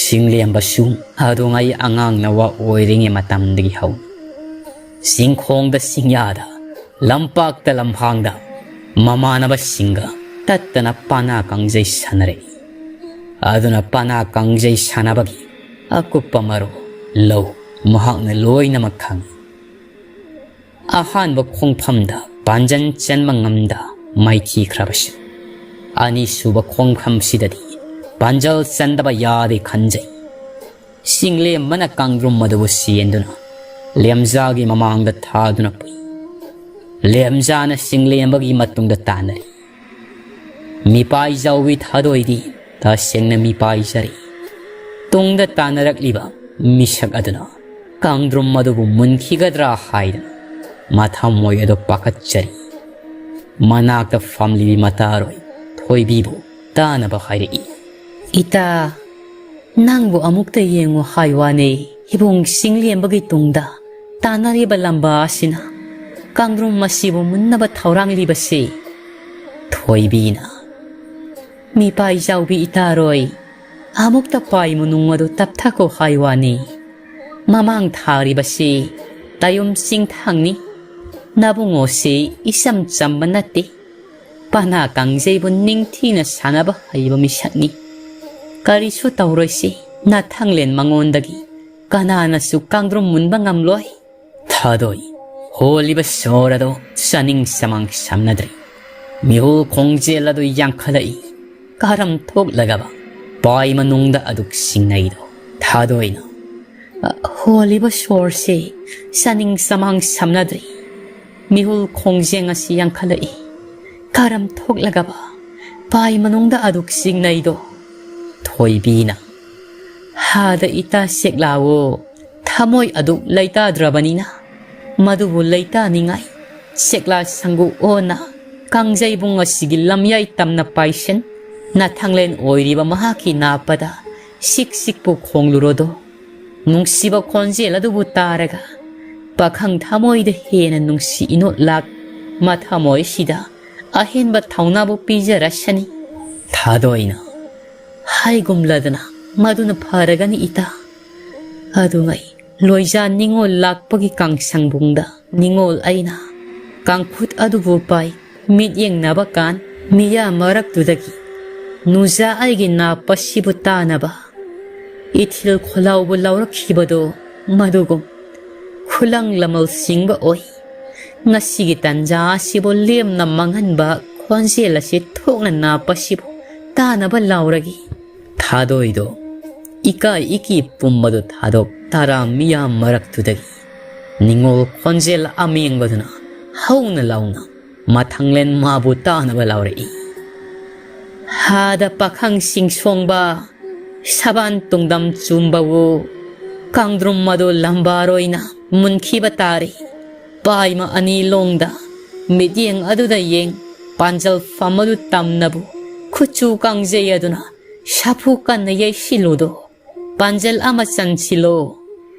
ꯆꯤꯡꯂꯦꯝꯕꯁꯨ ꯑꯗꯨꯉꯩ ꯑꯉꯥꯡ ꯅꯋꯥ ꯑꯣꯏꯔꯤꯉꯩ ꯃꯇꯝꯗꯒꯤ ꯍꯧꯅ ꯆꯤꯡꯈꯣꯡꯗ ꯆꯤꯡꯌꯥꯗ ꯂꯝꯄꯥꯛꯇ ꯂꯝꯍꯥꯡꯗ ꯃꯃꯥꯟꯅꯕꯁꯤꯡꯒ ꯇꯠꯇꯅ ꯄꯥꯅꯥ ꯀꯥꯡꯖꯩ ꯁꯥꯟꯅꯔꯛꯏ꯫ ꯑꯗꯨꯅ ꯄꯥꯅꯥ ꯀꯥꯡꯖꯩ ꯁꯥꯟꯅꯕꯒꯤ ꯑꯀꯨꯞꯄ ꯃꯔꯣꯜ ꯂꯧ ꯃꯍꯥꯛꯅ ꯂꯣꯏꯅꯃꯛ ꯈꯪꯏ꯫ ꯑꯍꯥꯟꯕ ꯈꯣꯡꯐꯝꯗ ꯄꯥꯟꯖꯟ ꯆꯟꯕ ꯉꯝꯗ ꯃꯥꯏꯊꯤꯈ꯭ꯔꯕꯁꯨ, ꯑꯅꯤꯁꯨꯕ ꯈꯣꯡꯐꯝꯁꯤꯗꯗꯤ ꯄꯥꯟꯖꯜ ꯆꯟꯗꯕ ꯌꯥꯗꯦ ꯈꯟꯖꯩ꯫ ꯆꯤꯡꯂꯦꯝꯕꯅ ꯀꯥꯡꯗ꯭ꯔꯨꯝ ꯑꯗꯨꯕꯨ ꯆꯦꯟꯗꯨꯅ ꯂꯦꯝꯖꯥꯒꯤ ꯃꯃꯥꯡꯗ ꯊꯥꯗꯨꯅ ꯄꯨꯏ꯫ ꯂꯦꯝꯖꯥꯅ ꯆꯤꯡꯂꯦꯝꯕꯒꯤ ꯃꯇꯨꯡꯗ ꯇꯥꯟꯅꯔꯤ꯫ ꯃꯤꯄꯥꯏ ꯖꯥꯎꯕꯤ ꯊꯥꯗꯣꯏꯗꯤ ꯇꯁꯦꯡꯅ ꯃꯤꯄꯥꯏꯖꯔꯤ꯫ ꯇꯨꯡꯗ ꯇꯥꯟꯅꯔꯛꯂꯤꯕ ꯃꯤꯁꯛ ꯑꯗꯨꯅ ꯀꯥꯡꯗ꯭ꯔꯨꯝ ꯑꯗꯨꯕꯨ ꯃꯨꯟꯈꯤꯒꯗ꯭ꯔꯥ ꯍꯥꯏꯗꯨꯅ ꯃꯊꯃꯣꯏ ꯑꯗꯨ ꯄꯥꯈꯠꯆꯔꯤ꯫ ꯃꯅꯥꯛꯇ ꯐꯝꯂꯤꯕꯤ ꯃꯇꯥꯔꯣꯏ ꯊꯣꯏꯕꯤꯕꯨ ꯇꯥꯅꯕ ꯍꯥꯏꯔꯛꯏ꯫ "ꯏꯇꯥ, ꯅꯪꯕꯨ ꯑꯃꯨꯛꯇ ꯌꯦꯡꯉꯨ ꯍꯥꯏ ꯋꯥꯅꯦ, ꯏꯕꯨꯡ ꯆꯤꯡꯂꯦꯝꯕꯒꯤ ꯇꯨꯡꯗ ꯇꯥꯟꯅꯔꯤꯕ ꯂꯝꯕꯥ ꯑꯁꯤꯅ ꯀꯥꯡꯗ꯭ꯔꯨꯝ ꯑꯁꯤꯕꯨ ꯃꯨꯟꯅꯕ ꯊꯧꯔꯥꯡꯂꯤꯕꯁꯤ?" ꯊꯣꯏꯕꯤꯅ, "ꯃꯤꯄꯥꯏ ꯆꯥꯎꯕꯤ ꯏꯇꯥꯔꯣꯏ, ꯑꯃꯨꯛꯇ ꯄꯥꯏ ꯃꯅꯨꯡ ꯑꯗꯨ ꯇꯞꯊꯈꯣ ꯍꯥꯏ ꯋꯥꯅꯤ꯫ ꯃꯃꯥꯡ ꯊꯥꯔꯤꯕꯁꯤ ꯇꯥꯌꯨꯝ ꯆꯤꯡꯊꯥꯡꯅꯤ꯫ ꯅꯕꯨꯡꯉꯣꯁꯤ ꯏꯆꯝ ꯆꯝꯕ ꯅꯠꯇꯦ꯫ ꯄꯅꯥ ꯀꯥꯡꯖꯩꯕꯨ ꯅꯤꯡꯊꯤꯅ ꯁꯥꯟꯅꯕ ꯍꯩꯕ ꯃꯤꯁꯛꯅꯤ꯫ ꯀꯔꯤꯁꯨ ꯇꯧꯔꯣꯏꯁꯤ, ꯅꯊꯪꯂꯦꯟ ꯃꯉꯣꯟꯗꯒꯤ ꯀꯅꯥꯅꯁꯨ ꯀꯥꯡꯗ꯭ꯔꯨꯝ ꯃꯨꯟꯕ ꯉꯝꯂꯣꯏ꯫" ꯊꯥꯗꯣꯏ ꯍꯣꯜꯂꯤꯕ ꯁꯣꯔ ꯑꯗꯨ ꯆꯥꯅꯤꯡ ꯆꯃꯥꯡ ꯁꯝꯅꯗ꯭ꯔꯦ꯫ ꯃꯤꯍꯨꯜ ꯈꯣꯡꯖꯦꯜ ꯑꯗꯨ ꯌꯥꯡꯈꯠꯂꯛꯏ꯫ ꯀꯔꯝ ꯊꯣꯛꯂꯒꯕ ꯄꯥꯏ ꯃꯅꯨꯡꯗ ꯑꯗꯨꯛ ꯁꯤꯡꯅꯩꯗꯣ? ꯊꯥꯗꯣꯏꯅ, "ꯑ, ꯍꯣꯜꯂꯤꯕ ꯁꯣꯔꯁꯦ ꯆꯥꯅꯤꯡ ꯆꯃꯥꯡ ꯁꯝꯅꯗ꯭ꯔꯦ꯫ ꯃꯤꯍꯨꯜ ꯈꯣꯡꯖꯦꯡ ꯑꯁꯤ ꯌꯥꯡꯈꯠꯂꯛꯏ꯫ ꯀꯔꯝ ꯊꯣꯛꯂꯒꯕ ꯄꯥꯏ ꯃꯅꯨꯡꯗ ꯑꯗꯨꯛ ꯁꯤꯡꯅꯩꯗꯣ?" ꯊꯣꯏꯕꯤꯅ, "ꯍꯥꯗ ꯏꯇꯥ ꯁꯦꯛꯂꯥꯋꯣ, ꯊꯃꯣꯏ ꯑꯗꯨꯛ ꯂꯩꯇꯥꯗ꯭ꯔꯕꯅꯤꯅ ꯃꯗꯨꯕꯨ ꯂꯩꯇꯥꯅꯤꯡꯉꯥꯏ ꯁꯦꯛꯂꯥ ꯁꯪꯒꯨ ꯑꯣꯟꯅ ꯀꯥꯡꯖꯩꯕꯨꯡ ꯑꯁꯤꯒꯤ ꯂꯝꯌꯥꯏ ꯇꯝꯅ ꯄꯥꯏꯁꯤꯟ ꯅꯊꯪꯂꯦꯟ ꯑꯣꯏꯔꯤꯕ ꯃꯍꯥꯛꯀꯤ ꯅꯥꯞꯄꯗ ꯁꯤꯛ ꯁꯤꯛꯄꯨ ꯈꯣꯡꯂꯨꯔꯣꯗꯣ꯫ ꯅꯨꯡꯁꯤꯕ ꯈꯣꯟꯖꯦꯜ ꯑꯗꯨꯕꯨ ꯇꯥꯔꯒ ꯄꯥꯈꯪ ꯊꯃꯣꯏꯗ ꯍꯦꯟꯅ ꯅꯨꯡꯁꯤ ꯏꯅꯣꯠ ꯂꯥꯛ ꯃꯊꯃꯣꯏꯁꯤꯗ ꯑꯍꯦꯟꯕ ꯊꯧꯅꯥꯕꯨ ꯄꯤꯖꯔꯁꯅꯤ꯫" ꯊꯥꯗꯣꯏꯅ, "ꯍꯥꯏꯒꯨꯝꯂꯗꯅ ꯃꯗꯨꯅ ꯐꯔꯒꯅꯤ ꯏꯇꯥ꯫ ꯑꯗꯨꯉꯩ ꯂꯣꯏꯖꯥ ꯅꯤꯉꯣꯜ ꯂꯥꯛꯄꯒꯤ ꯀꯥꯡꯁꯪꯕꯨꯡꯗ ꯅꯤꯉꯣꯜ ꯑꯩꯅ ꯀꯥꯡꯈꯨꯠ ꯑꯗꯨꯕꯨ ꯄꯥꯏ ꯃꯤꯠꯌꯦꯡꯅꯕ ꯀꯥꯟ ꯃꯤꯌꯥꯝ ꯃꯔꯛꯇꯨꯗꯒꯤ ꯅꯨꯖꯥ ꯑꯩꯒꯤ ꯅꯥꯞꯄꯁꯤꯕꯨ ꯇꯥꯅꯕ ꯏꯊꯤꯜ ꯈꯣꯜꯂꯥꯎꯕ ꯂꯧꯔꯛꯈꯤꯕꯗꯣ ꯃꯗꯨꯒꯨꯝ ꯈꯨꯂꯪ ꯂꯃꯜ ꯁꯤꯡꯕ ꯑꯣꯏ꯫ ꯉꯁꯤꯒꯤ ꯇꯟꯖꯥ ꯑꯁꯤꯕꯨ ꯂꯦꯝꯅ ꯃꯥꯡꯍꯟꯕ ꯈꯣꯟꯖꯦꯜ ꯑꯁꯤ ꯊꯣꯛꯅ ꯅꯥꯞꯄꯁꯤꯕꯨ ꯇꯥꯅꯕ ꯂꯥꯎꯔꯒꯦ꯫" ꯊꯥꯗꯣꯏꯗꯣ ꯏꯀꯥꯏ ꯏꯀꯤ ꯄꯨꯝꯕꯗꯨ ꯊꯥꯗꯣꯛ ꯇꯔꯥ ꯃꯤꯌꯥꯝ ꯃꯔꯛꯇꯨꯗꯒꯤ ꯅꯤꯉꯣꯜ ꯈꯣꯟꯖꯦꯜ ꯑꯃꯦꯡꯕꯗꯨꯅ ꯍꯧꯅ ꯂꯥꯎꯅ ꯃꯊꯪꯂꯦꯟ ꯃꯥꯕꯨ ꯇꯥꯅꯕ ꯂꯥꯎꯔꯛꯏ꯫ "ꯍꯥꯗ ꯄꯥꯈꯪꯁꯤꯡ ꯁꯣꯡꯕ, ꯁꯕꯥꯟ ꯇꯨꯡꯗꯝ ꯆꯨꯝꯕꯋꯨ ꯀꯥꯡꯗ꯭ꯔꯨꯝ ꯑꯗꯨ ꯂꯝꯕꯥꯔꯣꯏꯅ ꯃꯨꯟꯈꯤꯕ ꯇꯥꯔꯦ꯫ ꯄꯥꯏꯃ ꯑꯅꯤ ꯂꯣꯡꯗ ꯃꯤꯠꯌꯦꯡ ꯑꯗꯨꯗ ꯌꯦꯡ ꯄꯥꯟꯖꯜ ꯐꯝ ꯑꯗꯨ ꯇꯝꯅꯕꯨ ꯈꯨꯠꯆꯨ ꯀꯥꯡꯖꯩ ꯑꯗꯨꯅ ꯁꯥꯐꯨ ꯀꯟꯅ ꯌꯩꯁꯤꯜꯂꯨꯗꯣ꯫ ꯄꯥꯟꯖꯜ ꯑꯃ ꯆꯟꯁꯤꯜꯂꯣ꯫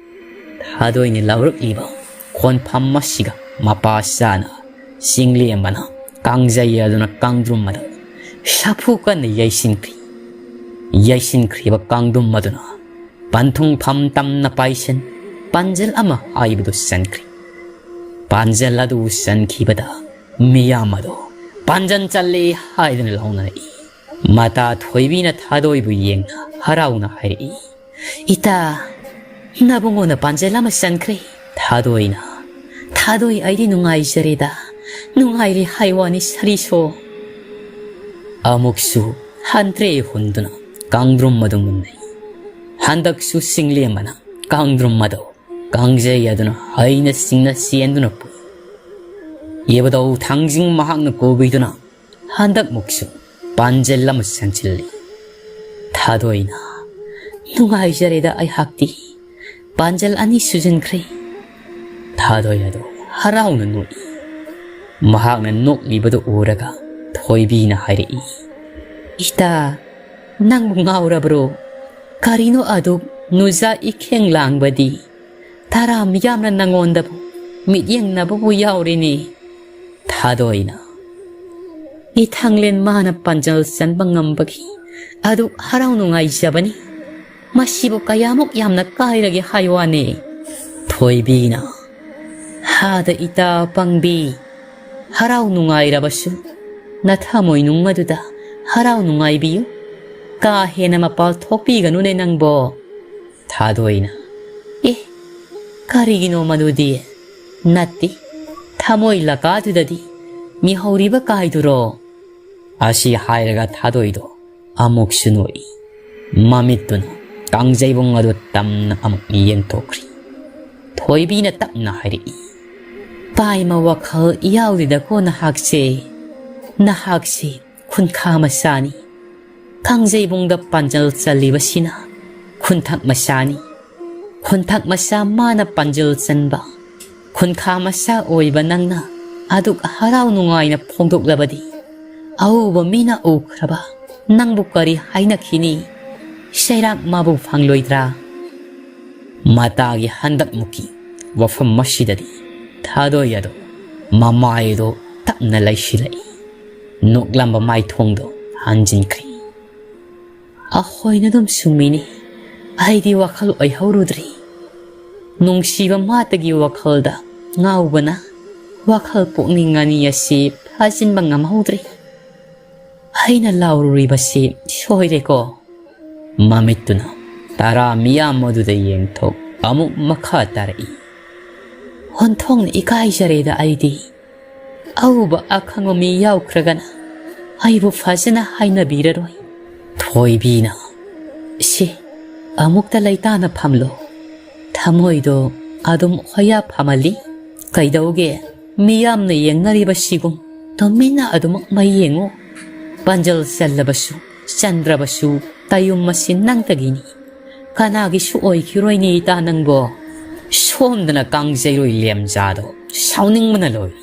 ꯊꯥꯗꯣꯏꯅ ꯂꯥꯎꯔꯛꯂꯤꯕ ꯈꯣꯟꯐꯝ ꯑꯁꯤꯒ ꯃꯄꯥ ꯆꯥꯅ ꯆꯤꯡꯂꯦꯝꯕꯅ ꯀꯥꯡꯖꯩ ꯑꯗꯨꯅ ꯀꯥꯡꯗ꯭ꯔꯨꯝ ꯑꯗꯨ ꯁꯥꯐꯨ ꯀꯟꯅ ꯌꯩꯁꯤꯟꯈ꯭ꯔꯤ꯫ ꯌꯩꯁꯤꯟꯈ꯭ꯔꯤꯕ ꯀꯥꯡꯗ꯭ꯔꯨꯝ ꯑꯗꯨꯅ ꯄꯟꯊꯨꯡꯐꯝ ꯇꯝꯅ ꯄꯥꯏꯁꯟ ꯄꯥꯟꯖꯜ ꯑꯃ ꯍꯥꯏꯕꯗꯨ ꯆꯟꯈ꯭ꯔꯤ꯫ ꯄꯥꯟꯖꯜ ꯑꯗꯨ ꯆꯟꯈꯤꯕꯗ ꯃꯤꯌꯥꯝ ꯑꯗꯨ ꯄꯥꯟꯖꯜ ꯆꯜꯂꯦ ꯍꯥꯏꯗꯨꯅ ꯂꯥꯎꯅꯔꯛꯏ꯫ ꯃꯇꯥ ꯊꯣꯏꯕꯤꯅ ꯊꯥꯗꯣꯏꯕꯨ ꯌꯦꯡꯅ ꯍꯔꯥꯎꯅ ꯍꯥꯏꯔꯛꯏ, "ꯏꯇꯥ, ꯅꯕꯨꯡꯉꯣꯅ ꯄꯥꯟꯖꯜ ꯑꯃ ꯆꯟꯈ꯭ꯔꯦ꯫" ꯊꯥꯗꯣꯏꯅ, "ꯊꯥꯗꯣꯏ, ꯑꯩꯗꯤ ꯅꯨꯡꯉꯥꯏꯖꯔꯦꯗ, ꯅꯨꯡꯉꯥꯏꯔꯦ ꯍꯥꯏ ꯋꯥꯅꯤ ꯁꯔꯤꯁꯣ꯫" ꯑꯃꯨꯛꯁꯨ ꯍꯟꯇ꯭ꯔꯦ ꯍꯨꯟꯗꯨꯅ ꯀꯥꯡꯗ꯭ꯔꯨꯝ ꯑꯗꯨ ꯃꯨꯟꯅꯩ꯫ ꯍꯟꯗꯛꯁꯨ ꯆꯤꯡꯂꯦꯝꯕꯅ ꯀꯥꯡꯗ꯭ꯔꯨꯝ ꯑꯗꯨ ꯀꯥꯡꯖꯩ ꯑꯗꯨꯅ ꯍꯩꯅ ꯁꯤꯡꯅ ꯆꯦꯟꯗꯨꯅ ꯄꯨꯏ꯫ ꯏꯕꯨꯙꯧ ꯊꯥꯡꯖꯤꯡ ꯃꯍꯥꯛꯅ ꯀꯧꯕꯤꯗꯨꯅ ꯍꯟꯗꯛꯃꯨꯛꯁꯨ ꯄꯥꯟꯖꯜ ꯑꯃ ꯆꯟꯁꯤꯜꯂꯤ꯫ ꯊꯥꯗꯣꯏꯅ, "ꯅꯨꯡꯉꯥꯏꯖꯔꯦꯗ ꯑꯩꯍꯥꯛꯇꯤ, ꯄꯥꯟꯖꯜ ꯑꯅꯤ ꯁꯨꯖꯟꯈ꯭ꯔꯦ꯫" ꯊꯥꯗꯣꯏ ꯑꯗꯨ ꯍꯔꯥꯎꯅ ꯅꯣꯛꯏ꯫ ꯃꯍꯥꯛꯅ ꯅꯣꯛꯂꯤꯕꯗꯨ ꯎꯔꯒ ꯊꯣꯏꯕꯤꯅ ꯍꯥꯏꯔꯛꯏ, "ꯏꯇꯥ, ꯅꯪꯕꯨ ꯉꯥꯎꯔꯕ꯭ꯔꯣ? ꯀꯔꯤꯅꯣ ꯑꯗꯨꯛ ꯅꯨꯖꯥ ꯏꯈꯦꯡ ꯂꯥꯡꯕꯗꯤ? ꯇꯔꯥꯝ ꯌꯥꯝꯅ ꯅꯪꯉꯣꯟꯗꯕꯨ ꯃꯤꯠꯌꯦꯡꯅꯕꯕꯨ ꯌꯥꯎꯔꯤꯅꯤ꯫" ꯊꯥꯗꯣꯏꯅ, "ꯏꯊꯪꯂꯦꯟ ꯃꯥꯅ ꯄꯥꯟꯖꯜ ꯆꯟꯕ ꯉꯝꯕꯒꯤ ꯑꯗꯨꯛ ꯍꯔꯥꯎ ꯅꯨꯡꯉꯥꯏꯖꯕꯅꯤ꯫ ꯃꯁꯤꯕꯨ ꯀꯌꯥꯃꯨꯛ ꯌꯥꯝꯅ ꯀꯥꯏꯔꯒꯦ ꯍꯥꯏ ꯋꯥꯅꯤ?" ꯊꯣꯏꯕꯤꯅ, "ꯍꯥꯗ ꯏꯇꯥ ꯄꯪꯕꯤ, ꯍꯔꯥꯎ ꯅꯨꯡꯉꯥꯏꯔꯕꯁꯨ ꯅꯊꯃꯣꯏꯅꯨꯡ ꯑꯗꯨꯗ ꯍꯔꯥꯎ ꯅꯨꯡꯉꯥꯏꯕꯤꯌꯨ꯫ ꯀꯥ ꯍꯦꯟꯅ ꯃꯄꯥꯜ ꯊꯣꯛꯄꯤꯒꯅꯨꯅꯦ ꯅꯪꯕꯣ꯫" ꯊꯥꯗꯣꯏꯅ, "ꯑꯦ, ꯀꯔꯤꯒꯤꯅꯣ ꯃꯗꯨꯗꯤ? ꯅꯠꯇꯦ, ꯊꯃꯣꯏ ꯂꯀꯥꯗꯨꯗꯗꯤ ꯃꯤꯍꯧꯔꯤꯕ ꯀꯥꯏꯗꯨꯔꯣ?" ꯑꯁꯤ ꯍꯥꯏꯔꯒ ꯊꯥꯗꯣꯏꯗꯣ ꯑꯃꯨꯛꯁꯨ ꯅꯣꯛꯏ꯫ ꯃꯃꯤꯠꯇꯨꯅ ꯀꯥꯡꯖꯩꯕꯨꯡ ꯑꯗꯨ ꯇꯝꯅ ꯑꯃꯨꯛ ꯌꯦꯡꯊꯣꯛꯈ꯭ꯔꯤ꯫ ꯊꯣꯏꯕꯤꯅ ꯇꯞꯅ ꯍꯥꯏꯔꯛꯏ, "ꯄꯥꯏꯃ, ꯋꯥꯈꯜ ꯌꯥꯎꯗꯦꯗꯀꯣ ꯅꯍꯥꯛꯁꯦ꯫ ꯅꯍꯥꯛꯁꯦ ꯈꯨꯟꯈꯥ ꯃꯆꯥꯅꯤ꯫ ꯀꯥꯡꯖꯩꯕꯨꯡꯗ ꯄꯥꯟꯖꯜ ꯆꯜꯂꯤꯕꯁꯤꯅ ꯈꯨꯟꯊꯛ ꯃꯆꯥꯅꯤ꯫ ꯈꯨꯟꯊꯛ ꯃꯆꯥ ꯃꯥꯅ ꯄꯥꯟꯖꯜ ꯆꯟꯕ, ꯈꯨꯟꯈꯥ ꯃꯆꯥ ꯑꯣꯏꯕ ꯅꯪꯅ ꯑꯗꯨꯛ ꯍꯔꯥꯎ ꯅꯨꯡꯉꯥꯏꯅ ꯐꯣꯡꯗꯣꯛꯂꯕꯗꯤ, ꯑꯎꯕ ꯃꯤꯅ ꯎꯈ꯭ꯔꯕ ꯅꯪꯕꯨ ꯀꯔꯤ ꯍꯥꯏꯅꯈꯤꯅꯤ? ꯆꯩꯔꯥꯛ ꯃꯥꯕꯨ ꯐꯪꯂꯣꯏꯗ꯭ꯔꯥ? ꯃꯇꯥꯒꯤ ꯍꯟꯗꯛꯃꯨꯛꯀꯤ ꯋꯥꯐꯝ ꯑꯁꯤꯗꯗꯤ ꯊꯥꯗꯣꯏ ꯑꯗꯣ ꯃꯃꯥꯏꯗꯣ ꯇꯞꯅ ꯂꯩꯁꯤꯜꯂꯛꯏ꯫ ꯅꯣꯛꯂꯝꯕ ꯃꯥꯏꯊꯣꯡꯗꯣ ꯍꯟꯖꯤꯟꯈ꯭ꯔꯦ꯫ ꯑꯩꯈꯣꯏꯅ ꯑꯗꯨꯝ ꯁꯨꯝꯃꯤꯅꯤ꯫ ꯑꯩꯗꯤ ꯋꯥꯈꯜ ꯑꯣꯏꯍꯧꯔꯨꯗ꯭ꯔꯤ꯫ ꯅꯨꯡꯁꯤꯕ ꯃꯥꯇꯒꯤ ꯋꯥꯈꯜꯗ ꯉꯥꯎꯕꯅ ꯋꯥꯈꯜ ꯄꯨꯛꯅꯤꯡ ꯑꯅꯤ ꯑꯁꯤ ꯐꯥꯖꯤꯟꯕ ꯉꯝꯍꯧꯗ꯭ꯔꯤ꯫ ꯑꯩꯅ ꯂꯥꯎꯔꯨꯔꯤꯕꯁꯤ ꯁꯣꯏꯔꯦꯀꯣ꯫ ꯃꯃꯤꯠꯇꯨꯅ ꯇꯔꯥ ꯃꯤꯌꯥꯝ ꯑꯗꯨꯗ ꯌꯦꯡꯊꯣꯛ ꯑꯃꯨꯛ ꯃꯈꯥ ꯇꯥꯔꯛꯏ꯫ ꯑꯣꯟꯊꯣꯛꯅ ꯏꯀꯥꯏꯖꯔꯦꯗ ꯑꯩꯗꯤ꯫ ꯑꯎꯕ ꯑꯈꯪꯕ ꯃꯤ ꯌꯥꯎꯈ꯭ꯔꯒꯅ ꯑꯩꯕꯨ ꯐꯖꯅ ꯍꯥꯏꯅꯕꯤꯔꯔꯣꯏ꯫ ꯊꯣꯏꯕꯤꯅ, "ꯁꯤ, ꯑꯃꯨꯛꯇ ꯂꯩꯇꯥꯅ ꯐꯝꯂꯣ꯫ ꯊꯃꯣꯏꯗꯣ ꯑꯗꯨꯝ ꯍꯣꯌꯥ ꯐꯝꯍꯜꯂꯤ꯫ ꯀꯩꯗꯧꯒꯦ? ꯃꯤꯌꯥꯝꯅ ꯌꯦꯡꯅꯔꯤꯕꯁꯤꯒꯨꯝ ꯇꯨꯃꯤꯟꯅ ꯑꯗꯨꯃꯛ ꯃꯩ ꯌꯦꯡꯉꯨ꯫ ꯄꯥꯟꯖꯜ ꯆꯜꯂꯕꯁꯨ ꯆꯟꯗ꯭ꯔꯕꯁꯨ ꯇꯌꯨꯝ ꯑꯁꯤ ꯅꯪꯇꯒꯤꯅꯤ꯫ ꯀꯅꯥꯒꯤꯁꯨ ꯑꯣꯏꯈꯤꯔꯣꯏꯅꯦ ꯏꯇꯥ ꯅꯪꯕꯣ꯫" ꯁꯣꯝꯗꯅ ꯀꯥꯡꯖꯩꯔꯣꯏ ꯂꯦꯝꯖꯥꯗꯣ ꯁꯥꯎꯅꯤꯡꯕꯅ ꯂꯣꯏꯔꯤ꯫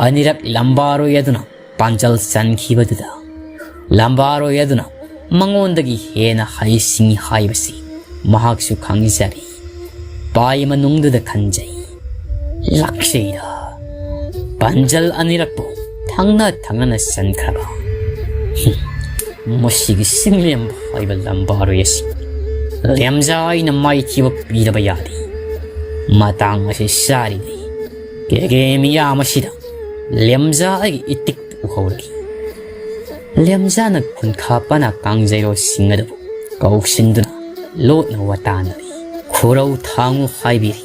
ꯑꯅꯤꯔꯛ ꯂꯝꯕꯥꯔꯣꯏ ꯑꯗꯨꯅ ꯄꯥꯟꯖꯜ ꯆꯟꯈꯤꯕꯗꯨꯗ ꯂꯝꯕꯥꯔꯣꯏ ꯑꯗꯨꯅ ꯃꯉꯣꯟꯗꯒꯤ ꯍꯦꯟꯅ ꯍꯩꯁꯤꯡꯉꯤ ꯍꯥꯏꯕꯁꯤ ꯃꯍꯥꯛꯁꯨ ꯈꯪꯖꯔꯤ꯫ ꯄꯥꯏ ꯃꯅꯨꯡꯗꯨꯗ ꯈꯟꯖꯩ꯫ ꯂꯥꯛꯆꯩꯗ꯫ ꯄꯥꯟꯖꯜ ꯑꯅꯤꯔꯛꯄꯨ ꯊꯪꯅ ꯊꯪꯅꯅ ꯆꯟꯈ꯭ꯔꯕ꯫ ꯃꯁꯤꯒꯤ ꯆꯤꯡꯂꯦꯝꯕ ꯍꯥꯏꯕ ꯂꯝꯕꯥꯔꯣꯏ ꯑꯁꯤ ꯂꯦꯝꯖꯥ ꯑꯩꯅ ꯃꯥꯏꯊꯤꯕ ꯄꯤꯗꯕ ꯌꯥꯗꯦ꯫ ꯃꯇꯥꯡ ꯑꯁꯤ ꯆꯥꯔꯤꯉꯩ ꯀꯦꯒꯦ ꯃꯤꯌꯥꯝ ꯑꯁꯤꯗ ꯂꯦꯝꯖꯥ ꯑꯩꯒꯤ ꯏꯇꯤꯛ ꯎꯍꯧꯔꯛꯏ꯫ ꯂꯦꯝꯖꯥꯅ ꯈꯨꯟꯈꯥ ꯄꯅꯥ ꯀꯥꯡꯖꯩꯔꯣꯏꯁꯤꯡ ꯑꯗꯨꯕꯨ ꯀꯧꯁꯤꯟꯗꯨꯅ ꯂꯣꯠꯅ ꯋꯥꯇꯥꯅꯔꯤ꯫ ꯈꯨꯔꯧ ꯊꯥꯡꯉꯨ ꯍꯥꯏꯕꯤꯔꯤ꯫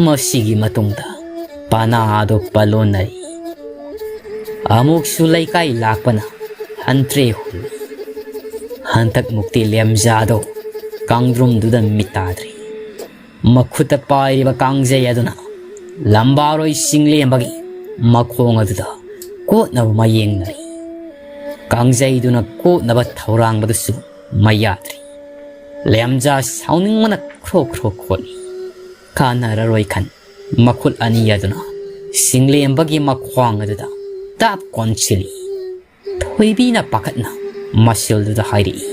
ꯃꯁꯤꯒꯤ ꯃꯇꯨꯡꯗ ꯄꯅꯥ ꯑꯗꯨ ꯄꯥꯂꯣꯟꯅꯔꯤ꯫ ꯑꯃꯨꯛꯁꯨ ꯂꯩꯀꯥꯏ ꯂꯥꯛꯄꯅ ꯍꯟꯇ꯭ꯔꯦ ꯍꯨꯜꯂꯤ꯫ ꯍꯟꯗꯛꯃꯨꯛꯇꯤ ꯂꯦꯝꯖꯥꯗꯣ ꯀꯥꯡꯗ꯭ꯔꯨꯝꯗꯨꯗ ꯃꯤꯠ ꯇꯥꯗ꯭ꯔꯤ꯫ ꯃꯈꯨꯠꯇ ꯄꯥꯏꯔꯤꯕ ꯀꯥꯡꯖꯩ ꯑꯗꯨꯅ ꯂꯝꯕꯥꯔꯣꯏ ꯆꯤꯡꯂꯦꯝꯕꯒꯤ ꯃꯈꯣꯡ ꯑꯗꯨꯗ ꯀꯣꯠꯅꯕ ꯃꯌꯦꯡꯅꯔꯤ꯫ ꯀꯥꯡꯖꯩꯗꯨꯅ ꯀꯣꯠꯅꯕ ꯊꯧꯔꯥꯡꯕꯗꯨꯁꯨ ꯃꯩ ꯌꯥꯗ꯭ꯔꯤ꯫ ꯂꯦꯝꯖꯥ ꯁꯥꯎꯅꯤꯡꯕꯅ ꯈ꯭ꯔꯣ ꯈ꯭ꯔꯣ ꯈꯣꯠꯂꯤ꯫ ꯀꯥꯟꯅꯔꯔꯣꯏ ꯈꯟ ꯃꯈꯨꯠ ꯑꯅꯤ ꯑꯗꯨꯅ ꯁꯤꯡꯂꯦꯝꯕꯒꯤ ꯃꯈ꯭ꯋꯥꯡ ꯑꯗꯨꯗ ꯇꯥꯞ ꯀꯣꯟꯁꯤꯜꯂꯤ꯫ ꯊꯣꯏꯕꯤꯅ ꯄꯥꯈꯠꯅ ꯃꯁꯦꯜꯗꯨꯗ ꯍꯥꯏꯔꯛꯏ,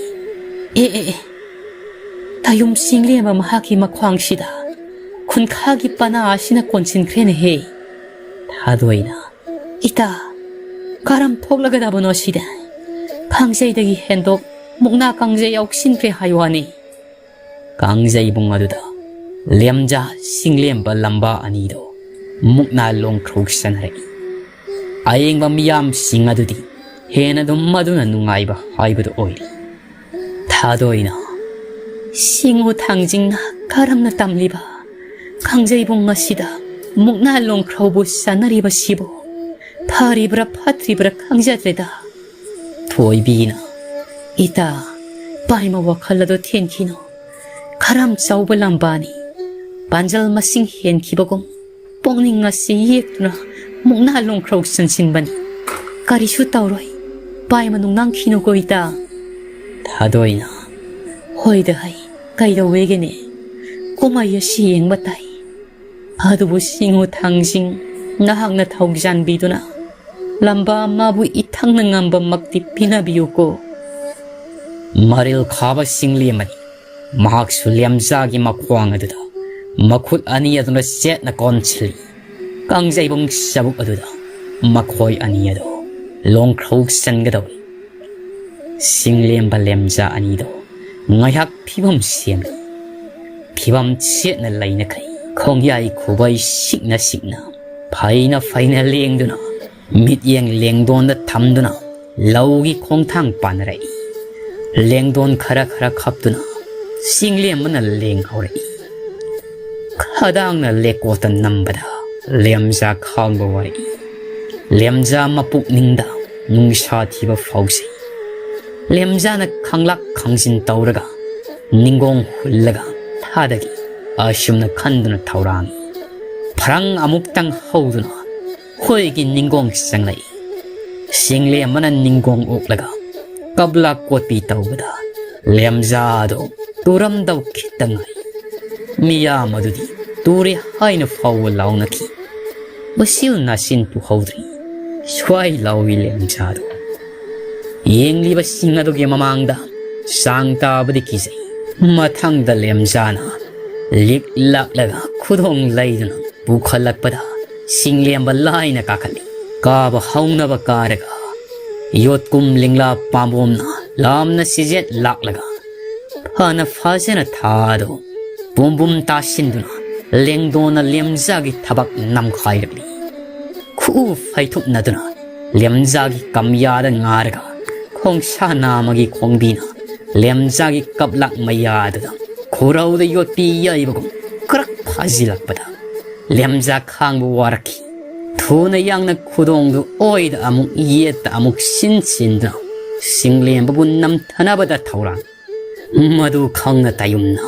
"ꯑꯦ, ꯑꯦ, ꯑꯦ, ꯇꯥꯌꯨꯝ ꯁꯤꯡꯂꯦꯝꯕ ꯃꯍꯥꯛꯀꯤ ꯃꯈ꯭ꯋꯥꯡꯁꯤꯗ ꯈꯨꯟꯈꯥꯒꯤ ꯄꯅꯥ ꯑꯁꯤꯅ ꯀꯣꯟꯁꯤꯟꯈ꯭ꯔꯦꯅꯦꯍꯦ!" ꯊꯥꯗꯣꯏꯅ, "ꯏꯇꯥ, ꯀꯔꯝ ꯊꯣꯛꯂꯒꯗꯕꯅꯣ ꯁꯤꯗ? ꯀꯥꯡꯖꯩꯗꯒꯤ ꯍꯦꯟꯗꯣꯛ ꯃꯨꯛꯅꯥ ꯀꯥꯡꯖꯩ ꯌꯥꯎꯁꯤꯟꯈ꯭ꯔꯦ ꯍꯥꯏ ꯋꯥꯅꯤ꯫" ꯀꯥꯡꯖꯩꯕꯨꯡ ꯑꯗꯨꯗ ꯂꯦꯝꯖꯥ ꯁꯤꯡꯂꯦꯝꯕ ꯂꯝꯕꯥ ꯑꯅꯤꯗꯣ ꯃꯨꯛꯅꯥ ꯂꯣꯡꯈ꯭ꯔꯧ ꯁꯟꯅꯔꯛꯏ꯫ ꯑꯌꯦꯡꯕ ꯃꯤꯌꯥꯝꯁꯤꯡ ꯑꯗꯨꯗꯤ ꯍꯦꯟꯅ ꯑꯗꯨꯝ ꯃꯗꯨꯅ ꯅꯨꯡꯉꯥꯏꯕ ꯍꯥꯏꯕꯗꯨ ꯑꯣꯏꯔꯤ꯫ ꯊꯥꯗꯣꯏꯅ, "ꯁꯤꯡꯉꯨ ꯊꯥꯡꯖꯤꯡꯅ ꯀꯔꯝꯅ ꯇꯝꯂꯤꯕ ꯀꯥꯡꯖꯩꯕꯨꯡ ꯑꯁꯤꯗ ꯃꯨꯛꯅꯥ ꯂꯣꯡꯈ꯭ꯔꯧꯕꯨ ꯁꯟꯅꯔꯤꯕꯁꯤꯕꯨ ꯐꯔꯤꯕ꯭ꯔꯥ ꯐꯠꯇ꯭ꯔꯤꯕ꯭ꯔꯥ ꯈꯪꯖꯗ꯭ꯔꯦꯗ꯫" ꯊꯣꯏꯕꯤꯅ, "ꯏꯇꯥ, ꯄꯥꯏꯃ ꯋꯥꯈꯜ ꯑꯗꯨ ꯊꯦꯟꯈꯤꯅꯨ꯫ ꯈꯔꯝ ꯆꯥꯎꯕ ꯂꯝꯕꯥꯅꯤ꯫ ꯄꯥꯟꯖꯜ ꯃꯁꯤꯡ ꯍꯦꯟꯈꯤꯕꯒꯨꯝ ꯄꯨꯛꯅꯤꯡ ꯑꯁꯤ ꯌꯦꯛꯇꯨꯅ ꯃꯨꯛꯅꯥ ꯂꯣꯡꯈ꯭ꯔꯧ ꯆꯟꯁꯤꯟꯕꯅꯤ꯫ ꯀꯔꯤꯁꯨ ꯇꯧꯔꯣꯏ꯫ ꯄꯥꯏꯃ ꯅꯨꯡꯅꯥꯡꯈꯤꯅꯨꯀꯣ ꯏꯇꯥ꯫" ꯊꯥꯗꯣꯏꯅ, "ꯍꯣꯏꯗ ꯍꯩ, ꯀꯩꯗꯧꯋꯦꯒꯦꯅꯦ? ꯀꯨꯝꯍꯩ ꯑꯁꯤ ꯌꯦꯡꯕ ꯇꯥꯏ꯫ ꯑꯗꯨꯕꯨ ꯁꯤꯡꯉꯨ ꯊꯥꯡꯖꯤꯡ, ꯅꯍꯥꯛꯅ ꯊꯧꯖꯥꯟꯕꯤꯗꯨꯅ ꯂꯝꯕꯥ ꯑꯃꯕꯨ ꯏꯊꯪꯅ ꯉꯝꯕꯃꯛꯇꯤ ꯄꯤꯅꯕꯤꯌꯨꯀꯣ꯫" ꯃꯔꯤꯜ ꯈꯥꯕ ꯁꯤꯡꯂꯦꯝꯕꯅꯤ꯫ ꯃꯍꯥꯛꯁꯨ ꯂꯦꯝꯖꯥꯒꯤ ꯃꯈ꯭ꯋꯥꯡ ꯑꯗꯨꯗ ꯃꯈꯨꯠ ꯑꯅꯤ ꯑꯗꯨꯅ ꯆꯦꯠꯅ ꯀꯣꯟꯁꯤꯜꯂꯤ꯫ ꯀꯥꯡꯖꯩꯕꯨꯡ ꯆꯕꯨꯛ ꯑꯗꯨꯗ ꯃꯈꯣꯏ ꯑꯅꯤ ꯑꯗꯨ ꯂꯣꯡꯈ꯭ꯔꯧ ꯆꯟꯒꯗꯧꯔꯤ꯫ ꯁꯤꯡꯂꯦꯝꯕ ꯂꯦꯝꯖꯥ ꯑꯅꯤꯗꯣ ꯉꯥꯏꯍꯥꯛ ꯐꯤꯕꯝ ꯁꯦꯝꯂꯤ꯫ ꯐꯤꯕꯝ ꯆꯦꯠꯅ ꯂꯩꯅꯈꯩ ꯈꯣꯡꯌꯥꯏ ꯈꯨꯕꯩ ꯁꯤꯛꯅ ꯁꯤꯛꯅ, ꯐꯩꯅ ꯐꯩꯅ ꯂꯦꯡꯗꯨꯅ, ꯃꯤꯠꯌꯦꯡ ꯂꯦꯡꯗꯣꯟꯗ ꯊꯝꯗꯨꯅ ꯂꯧꯒꯤ ꯈꯣꯡꯊꯥꯡ ꯄꯥꯟꯅꯔꯛꯏ꯫ ꯂꯦꯡꯗꯣꯟ ꯈꯔ ꯈꯔ ꯈꯞꯇꯨꯅ ꯆꯤꯡꯂꯦꯝꯕꯅ ꯂꯦꯡ ꯍꯧꯔꯛꯏ꯫ ꯈꯗꯥꯡꯅ ꯂꯦꯀꯣꯠꯇ ꯅꯝꯕꯗ ꯂꯦꯝꯖꯥ ꯈꯥꯡꯕ ꯋꯥꯔꯛꯏ꯫ ꯂꯦꯝꯖꯥ ꯃꯄꯨꯛꯅꯤꯡꯗ ꯅꯨꯡꯁꯥ ꯊꯤꯕ ꯐꯥꯎꯖꯩ꯫ ꯂꯦꯝꯖꯥꯅ ꯈꯪꯂꯥꯛ ꯈꯪꯖꯤꯟ ꯇꯧꯔꯒ ꯅꯤꯡꯒꯣꯡ ꯍꯨꯜꯂꯒ ꯊꯥꯗꯒꯤ꯫ ꯑꯁꯨꯝꯅ ꯈꯟꯗꯨꯅ ꯊꯧꯔꯥꯡꯏ꯫ ꯐꯔꯪ ꯑꯃꯨꯛꯇꯪ ꯍꯧꯗꯨꯅ ꯍꯣꯏꯒꯤ ꯅꯤꯡꯒꯣꯡ ꯆꯪꯂꯛꯏ꯫ ꯁꯤꯡꯂꯦꯝꯕꯅ ꯅꯤꯡꯒꯣꯡ ꯑꯣꯛꯂꯒ ꯀꯞꯂꯥꯛ ꯀꯣꯠꯄꯤ ꯇꯧꯕꯗ ꯂꯦꯝꯖꯥꯗꯣ ꯇꯨꯔꯝꯗꯧ ꯈꯤꯇ ꯉꯥꯏ꯫ ꯃꯤꯌꯥꯝ ꯑꯗꯨꯗꯤ ꯇꯨꯔꯦ ꯍꯥꯏꯅ ꯐꯥꯎꯕ ꯂꯥꯎꯅꯈꯤ꯫ ꯎꯁꯤꯜ ꯅꯥꯁꯤꯟ ꯄꯨꯍꯧꯗ꯭ꯔꯤ꯫ ꯁ꯭ꯋꯥꯏ ꯂꯥꯎꯏ ꯂꯦꯝꯖꯥꯗꯣ꯫ ꯌꯦꯡꯂꯤꯕꯁꯤꯡ ꯑꯗꯨꯒꯤ ꯃꯃꯥꯡꯗ ꯆꯥꯡ ꯇꯥꯕꯗꯤ ꯀꯤꯖꯩ꯫ ꯃꯊꯪꯗ ꯂꯦꯝꯖꯥꯅ ꯂꯤꯛ ꯂꯥꯛꯂꯒ ꯈꯨꯗꯣꯡ ꯂꯩꯗꯨꯅ ꯄꯨꯈꯠꯂꯛꯄꯗ ꯁꯤꯡꯂꯦꯝꯕ ꯂꯥꯏꯅ ꯀꯥꯈꯠꯂꯤ꯫ ꯀꯥꯕ ꯍꯧꯅꯕ ꯀꯥꯔꯒ ꯌꯣꯠꯀꯨꯝ ꯂꯤꯡꯂꯥ ꯄꯥꯝꯕꯣꯝꯅ ꯂꯥꯝꯅ ꯁꯤꯖꯦꯠ ꯂꯥꯛꯂꯒ ꯐꯅ ꯐꯖꯅ ꯊꯥꯗꯣ ꯄꯨꯝꯕꯨꯝ ꯇꯥꯁꯤꯟꯗꯨꯅ ꯂꯦꯡꯗꯣꯟꯅ ꯂꯦꯝꯖꯥꯒꯤ ꯊꯕꯛ ꯅꯝꯈꯥꯏꯔꯛꯂꯤ꯫ ꯈꯨꯎ ꯐꯩꯊꯨꯞꯅꯗꯨꯅ ꯂꯦꯝꯖꯥꯒꯤ ꯀꯝꯌꯥꯗ ꯉꯥꯔꯒ ꯈꯣꯡꯁꯥ ꯅꯥꯝꯃꯒꯤ ꯈꯣꯡꯕꯤꯅ ꯂꯦꯝꯖꯥꯒꯤ ꯀꯞꯂꯥꯛ ꯃꯌꯥꯗꯨꯗ ꯈꯨꯔꯧꯗ ꯌꯣꯠꯄꯤ ꯌꯩꯕꯒꯨꯝ ꯀ꯭ꯔꯛ ꯐꯥꯖꯤꯜꯂꯛꯄꯗ ꯂꯦꯝꯖꯥ ꯈꯥꯡꯕ ꯋꯥꯔꯛꯈꯤ꯫ ꯊꯨꯅ ꯌꯥꯡꯅ ꯈꯨꯗꯣꯡꯗꯨ ꯑꯣꯏꯗ ꯑꯃꯨꯛ ꯌꯦꯠꯇ ꯑꯃꯨꯛ ꯁꯤꯟ ꯁꯤꯟꯗꯨꯅ ꯁꯤꯡꯂꯦꯝꯕꯕꯨ ꯅꯝꯊꯅꯕꯗ ꯊꯧꯔꯥꯡ꯫ ꯃꯗꯨ ꯈꯪꯅ ꯇꯥꯌꯨꯝꯅ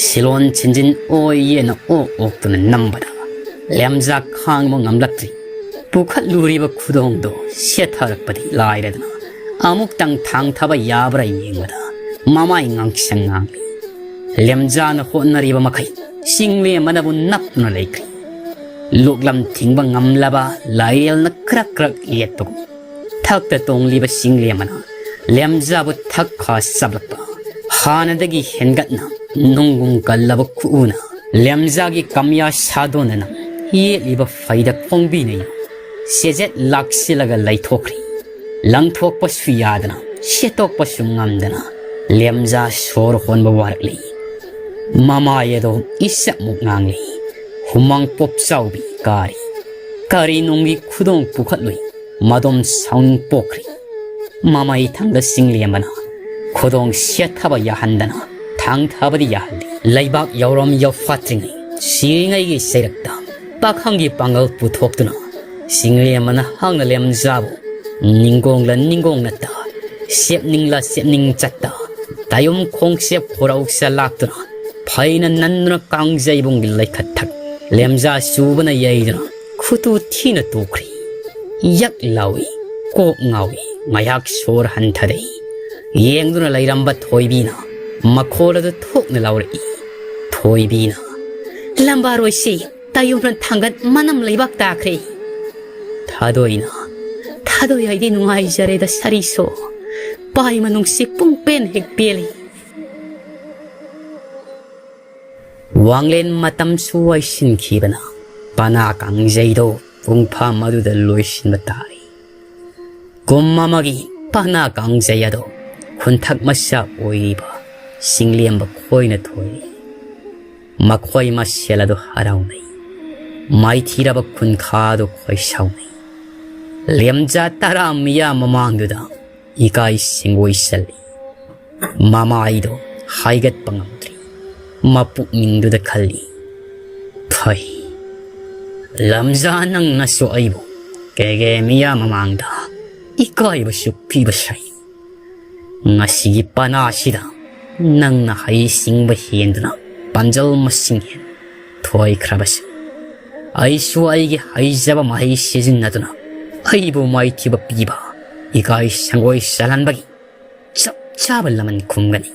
ꯁꯤꯂꯣꯟ ꯁꯤꯟꯖꯤꯟ ꯑꯣꯏ ꯌꯦꯅ ꯑꯣꯛ ꯑꯣꯛꯇꯨꯅ ꯅꯝꯕꯗ ꯂꯦꯝꯖꯥ ꯈꯥꯡꯕ ꯉꯝꯂꯛꯇ꯭ꯔꯤ꯫ ꯄꯨꯈꯠꯂꯨꯔꯤꯕ ꯈꯨꯗꯣꯡꯗꯣ ꯁꯦꯠꯊꯔꯛꯄꯗꯤ ꯂꯥꯏꯔꯗꯅ ꯑꯃꯨꯛꯇꯪ ꯊꯥꯡꯊꯕ ꯌꯥꯕ꯭ꯔꯥ ꯌꯦꯡꯕꯗ ꯃꯃꯥꯏ ꯉꯥꯡꯁꯪ ꯉꯥꯡꯂꯤ꯫ ꯂꯦꯝꯖꯥꯅ ꯍꯣꯠꯅꯔꯤꯕ ꯃꯈꯩ ꯆꯤꯡꯂꯦꯝꯕꯅꯕꯨ ꯅꯞꯇꯨꯅ ꯂꯩꯈ꯭ꯔꯤ꯫ ꯂꯣꯛꯂꯝ ꯊꯤꯡꯕ ꯉꯝꯂꯕ ꯂꯥꯏꯔꯦꯜꯅ ꯀ꯭ꯔꯛ ꯀ꯭ꯔꯛ ꯌꯦꯠꯄꯒꯨꯝ ꯊꯛꯇ ꯇꯣꯡꯂꯤꯕ ꯆꯤꯡꯂꯦꯝꯕꯅ ꯂꯦꯝꯖꯥꯕꯨ ꯊꯛ ꯈꯥ ꯆꯞꯂꯛꯄ ꯍꯥꯟꯅꯗꯒꯤ ꯍꯦꯟꯒꯠꯅ ꯅꯨꯡꯒꯨꯝ ꯀꯜꯂꯕ ꯈꯨꯎꯅ ꯂꯦꯝꯖꯥꯒꯤ ꯀꯝꯌꯥ ꯁꯥꯗꯣꯟꯗꯅ ꯌꯦꯠꯂꯤꯕ ꯐꯩꯗ ꯈꯣꯡꯕꯤꯅ ꯆꯦꯖꯦꯠ ꯂꯥꯛꯁꯤꯜꯂꯒ ꯂꯩꯊꯣꯛꯈ꯭ꯔꯤ꯫ ꯂꯪꯊꯣꯛꯄꯁꯨ ꯌꯥꯗꯅ ꯁꯦꯠꯇꯣꯛꯄꯁꯨ ꯉꯝꯗꯅ ꯂꯦꯝꯖꯥ ꯁꯣꯔ ꯍꯣꯟꯕ ꯋꯥꯔꯛꯂꯤ꯫ ꯃꯃꯥꯏ ꯑꯗꯣ ꯏꯁꯛꯃꯨꯛ ꯉꯥꯡꯂꯤ꯫ ꯍꯨꯃꯥꯡ ꯄꯣꯞꯆꯥꯎꯕꯤ ꯀꯥꯔꯤ꯫ ꯀꯔꯤ ꯅꯨꯡꯒꯤ ꯈꯨꯗꯣꯡ ꯄꯨꯈꯠꯂꯨꯏ꯫ ꯃꯗꯣꯝ ꯁꯥꯎꯅꯤꯡ ꯄꯣꯛꯈ꯭ꯔꯤ꯫ ꯃꯃꯩ ꯊꯪꯗ ꯆꯤꯡꯂꯦꯝꯕꯅ ꯈꯨꯗꯣꯡ ꯁꯦꯠꯊꯕ ꯌꯥꯍꯟꯗꯅ ꯊꯥꯡ ꯊꯥꯕꯗꯤ ꯌꯥꯍꯜꯂꯤ꯫ ꯂꯩꯕꯥꯛ ꯌꯥꯎꯔꯝ ꯌꯥꯎꯐꯥꯠꯇ꯭ꯔꯤꯉꯩ ꯁꯤꯔꯤꯉꯩꯒꯤ ꯆꯩꯔꯛꯇ ꯄꯥꯈꯪꯒꯤ ꯄꯥꯡꯒꯜ ꯄꯨꯊꯣꯛꯇꯨꯅ ꯆꯤꯡꯂꯦꯝꯕꯅ ꯍꯥꯡꯅ ꯂꯦꯝꯖꯥꯕꯨ ꯅꯤꯡꯒꯣꯡꯂ ꯅꯤꯡꯒꯣꯡ ꯅꯠꯇ, ꯁꯦꯞꯅꯤꯡꯂ ꯁꯦꯞꯅꯤꯡ ꯆꯠꯇ, ꯇꯥꯌꯨꯝ ꯈꯣꯡꯁꯦꯞ ꯈꯣꯔꯧ ꯆꯂꯥꯛꯇꯨꯅ ꯐꯩꯅ ꯅꯟꯗꯨꯅ ꯀꯥꯡꯖꯩꯕꯨꯡꯒꯤ ꯂꯩꯈꯠꯊꯛ ꯂꯦꯝꯖꯥ ꯆꯨꯕꯅ ꯌꯩꯗꯨꯅ ꯈꯨꯇꯨ ꯊꯤꯅ ꯇꯨꯈ꯭ꯔꯤ꯫ ꯌꯛ ꯂꯥꯎꯏ꯫ ꯀꯣꯛ ꯉꯥꯎꯏ꯫ ꯉꯥꯏꯍꯥꯛ ꯁꯣꯔ ꯍꯟꯊꯔꯛꯏ꯫ ꯌꯦꯡꯗꯨꯅ ꯂꯩꯔꯝꯕ ꯊꯣꯏꯕꯤꯅ ꯃꯈꯣꯜ ꯑꯗꯨ ꯊꯣꯛꯅ ꯂꯥꯎꯔꯛꯏ꯫ ꯊꯣꯏꯕꯤꯅ, "ꯂꯝꯕꯥꯔꯣꯏꯁꯤ ꯇꯥꯌꯣꯟ ꯊꯥꯡꯒꯠ ꯃꯅꯝ ꯂꯩꯕꯥꯛ ꯇꯥꯈ꯭ꯔꯦ"꯫ ꯊꯥꯗꯣꯏꯅ, "ꯊꯥꯗꯣꯏ ꯑꯩꯗꯤ ꯅꯨꯡꯉꯥꯏꯖꯔꯦꯗ ꯁꯥꯔꯤꯁꯣ꯫ ꯄꯥꯏ ꯃꯅꯨꯡꯁꯤ ꯄꯨꯡ ꯄꯦꯟ ꯍꯦꯛ ꯄꯦꯜꯂꯤ"꯫ ꯋꯥꯡꯂꯦꯟ ꯃꯇꯝꯁꯨ ꯋꯥꯏꯁꯤꯟꯈꯤꯕꯅ ꯄꯅꯥ ꯀꯥꯡꯖꯩꯗꯣ ꯄꯨꯡꯐꯝ ꯑꯗꯨꯗ ꯂꯣꯏꯁꯤꯟꯕ ꯇꯥꯔꯦ꯫ ꯀꯨꯝ ꯑꯃꯒꯤ ꯄꯅꯥ ꯀꯥꯡꯖꯩ ꯑꯗꯣ ꯈꯨꯟꯊꯛ ꯃꯆꯥ ꯑꯣꯏꯔꯤꯕ ꯆꯤꯡꯂꯦꯝꯕ ꯈꯣꯏꯅ ꯊꯣꯏꯔꯤ꯫ ꯃꯈꯣꯏ ꯃꯁꯦꯜ ꯑꯗꯨ ꯍꯔꯥꯎꯅꯩ꯫ ꯃꯥꯏꯊꯤꯔꯕ ꯈꯨꯟꯈꯥ ꯑꯗꯨ ꯈꯣꯏ ꯁꯥꯎꯅꯩ꯫ ꯂꯦꯝꯖꯥ ꯇꯔꯥ ꯃꯤꯌꯥ ꯃꯃꯥꯡꯗꯨꯗ ꯏꯀꯥꯏ ꯁꯦꯡꯑꯣꯏ ꯆꯜꯂꯤ꯫ ꯃꯃꯥꯏꯗꯣ ꯍꯥꯏꯒꯠꯄ ꯉꯝꯗ꯭ꯔꯤ꯫ ꯃꯄꯨꯛꯅꯤꯡꯗꯨꯗ ꯈꯜꯂꯤ, "ꯐꯩ, ꯂꯝꯖꯥ, ꯅꯪꯅꯁꯨ ꯑꯩꯕꯨ ꯀꯦꯒꯦ ꯃꯤꯌꯥ ꯃꯃꯥꯡꯗ ꯏꯀꯥꯏꯕꯁꯨ ꯄꯤꯕ ꯁꯥꯏ꯫ ꯉꯁꯤꯒꯤ ꯄꯅꯥꯁꯤꯗ ꯅꯪꯅ ꯍꯩꯁꯤꯡꯕ ꯍꯦꯟꯗꯨꯅ ꯄꯥꯟꯖꯜ ꯃꯁꯤꯡ ꯍꯦꯟ ꯊꯣꯏꯈ꯭ꯔꯕꯁꯨ, ꯑꯩꯁꯨ ꯑꯩꯒꯤ ꯍꯩꯖꯕ ꯃꯍꯩ ꯁꯤꯖꯤꯟꯅꯗꯨꯅ ꯑꯩꯕꯨ ꯃꯥꯏꯊꯤꯕ ꯄꯤꯕ ꯏꯀꯥꯏ ꯁꯪꯒꯣꯏ ꯆꯜꯍꯟꯕꯒꯤ ꯆꯞ ꯆꯥꯕ ꯂꯃꯟ ꯈꯨꯝꯒꯅꯤ"꯫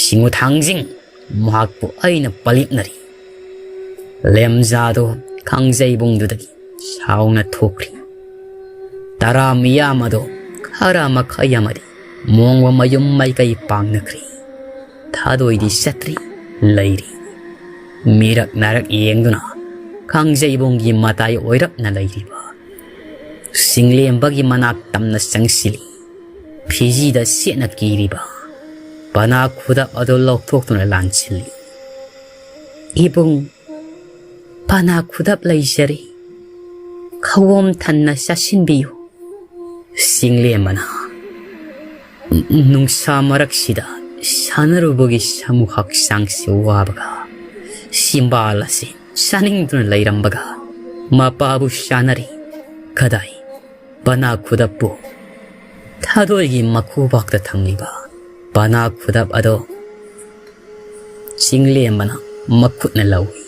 ꯁꯤꯡꯉꯨ ꯊꯥꯡꯖꯤꯡ, ꯃꯍꯥꯛꯄꯨ ꯑꯩꯅ ꯄꯂꯤꯞꯅꯔꯤ꯫ ꯂꯦꯝꯖꯥꯗꯣ ꯀꯥꯡꯖꯩꯕꯨꯡꯗꯨꯗꯒꯤ ꯁꯥꯎꯅ ꯊꯣꯛꯈ꯭ꯔꯤ꯫ ꯇꯔꯥ ꯃꯤꯌꯥꯝ ꯑꯗꯣ ꯈꯔ ꯃꯈꯩ ꯑꯃꯗꯤ ꯃꯣꯡꯕ ꯃꯌꯨꯝ ꯃꯥꯏꯀꯩ ꯄꯥꯡꯅꯈ꯭ꯔꯤ꯫ ꯊꯥꯗꯣꯏꯗꯤ ꯆꯠꯇ꯭ꯔꯤ, ꯂꯩꯔꯤ꯫ ꯃꯤꯔꯛ ꯅꯥꯔꯛ ꯌꯦꯡꯗꯨꯅ ꯀꯥꯡꯖꯩꯕꯨꯡꯒꯤ ꯃꯇꯥꯏ ꯑꯣꯏꯔꯞꯅ ꯂꯩꯔꯤꯕ ꯆꯤꯡꯂꯦꯝꯕꯒꯤ ꯃꯅꯥꯛ ꯇꯝꯅ ꯆꯪꯁꯤꯜꯂꯤ꯫ ꯐꯤꯖꯤꯗ ꯁꯦꯠꯅ ꯀꯤꯔꯤꯕ ꯄꯅꯥ ꯈꯨꯗꯞ ꯑꯗꯨ ꯂꯧꯊꯣꯛꯇꯨꯅ ꯂꯥꯟꯁꯤꯜꯂꯤ꯫ "ꯏꯕꯨꯡ, ꯄꯅꯥ ꯈꯨꯗꯞ ꯂꯩꯖꯔꯤ, ꯈꯧꯑꯣꯝ ꯊꯟꯅ ꯆꯥꯁꯤꯟꯕꯤꯌꯨ"꯫ ꯆꯤꯡꯂꯦꯝꯕꯅ, "ꯅꯨꯡꯁꯥ ꯃꯔꯛꯁꯤꯗ ꯁꯥꯟꯅꯔꯨꯕꯒꯤ ꯁꯃꯨ ꯍꯛꯆꯥꯡꯁꯤ ꯋꯥꯕꯒ ꯁꯤꯝꯕꯥꯜ ꯑꯁꯤ ꯆꯥꯅꯤꯡꯗꯨꯅ ꯂꯩꯔꯝꯕꯒ ꯃꯄꯥꯕꯨ ꯆꯥꯅꯔꯤ꯫ ꯀꯗꯥꯏ ꯄꯅꯥ ꯈꯨꯗꯞꯄꯨ?" ꯊꯥꯗꯣꯏꯒꯤ ꯃꯈꯨꯕꯥꯛꯇ ꯊꯝꯂꯤꯕ ꯄꯅꯥ ꯈꯨꯗꯞ ꯑꯗꯣ ꯆꯤꯡꯂꯦꯝꯕꯅ ꯃꯈꯨꯠꯅ ꯂꯧꯏ꯫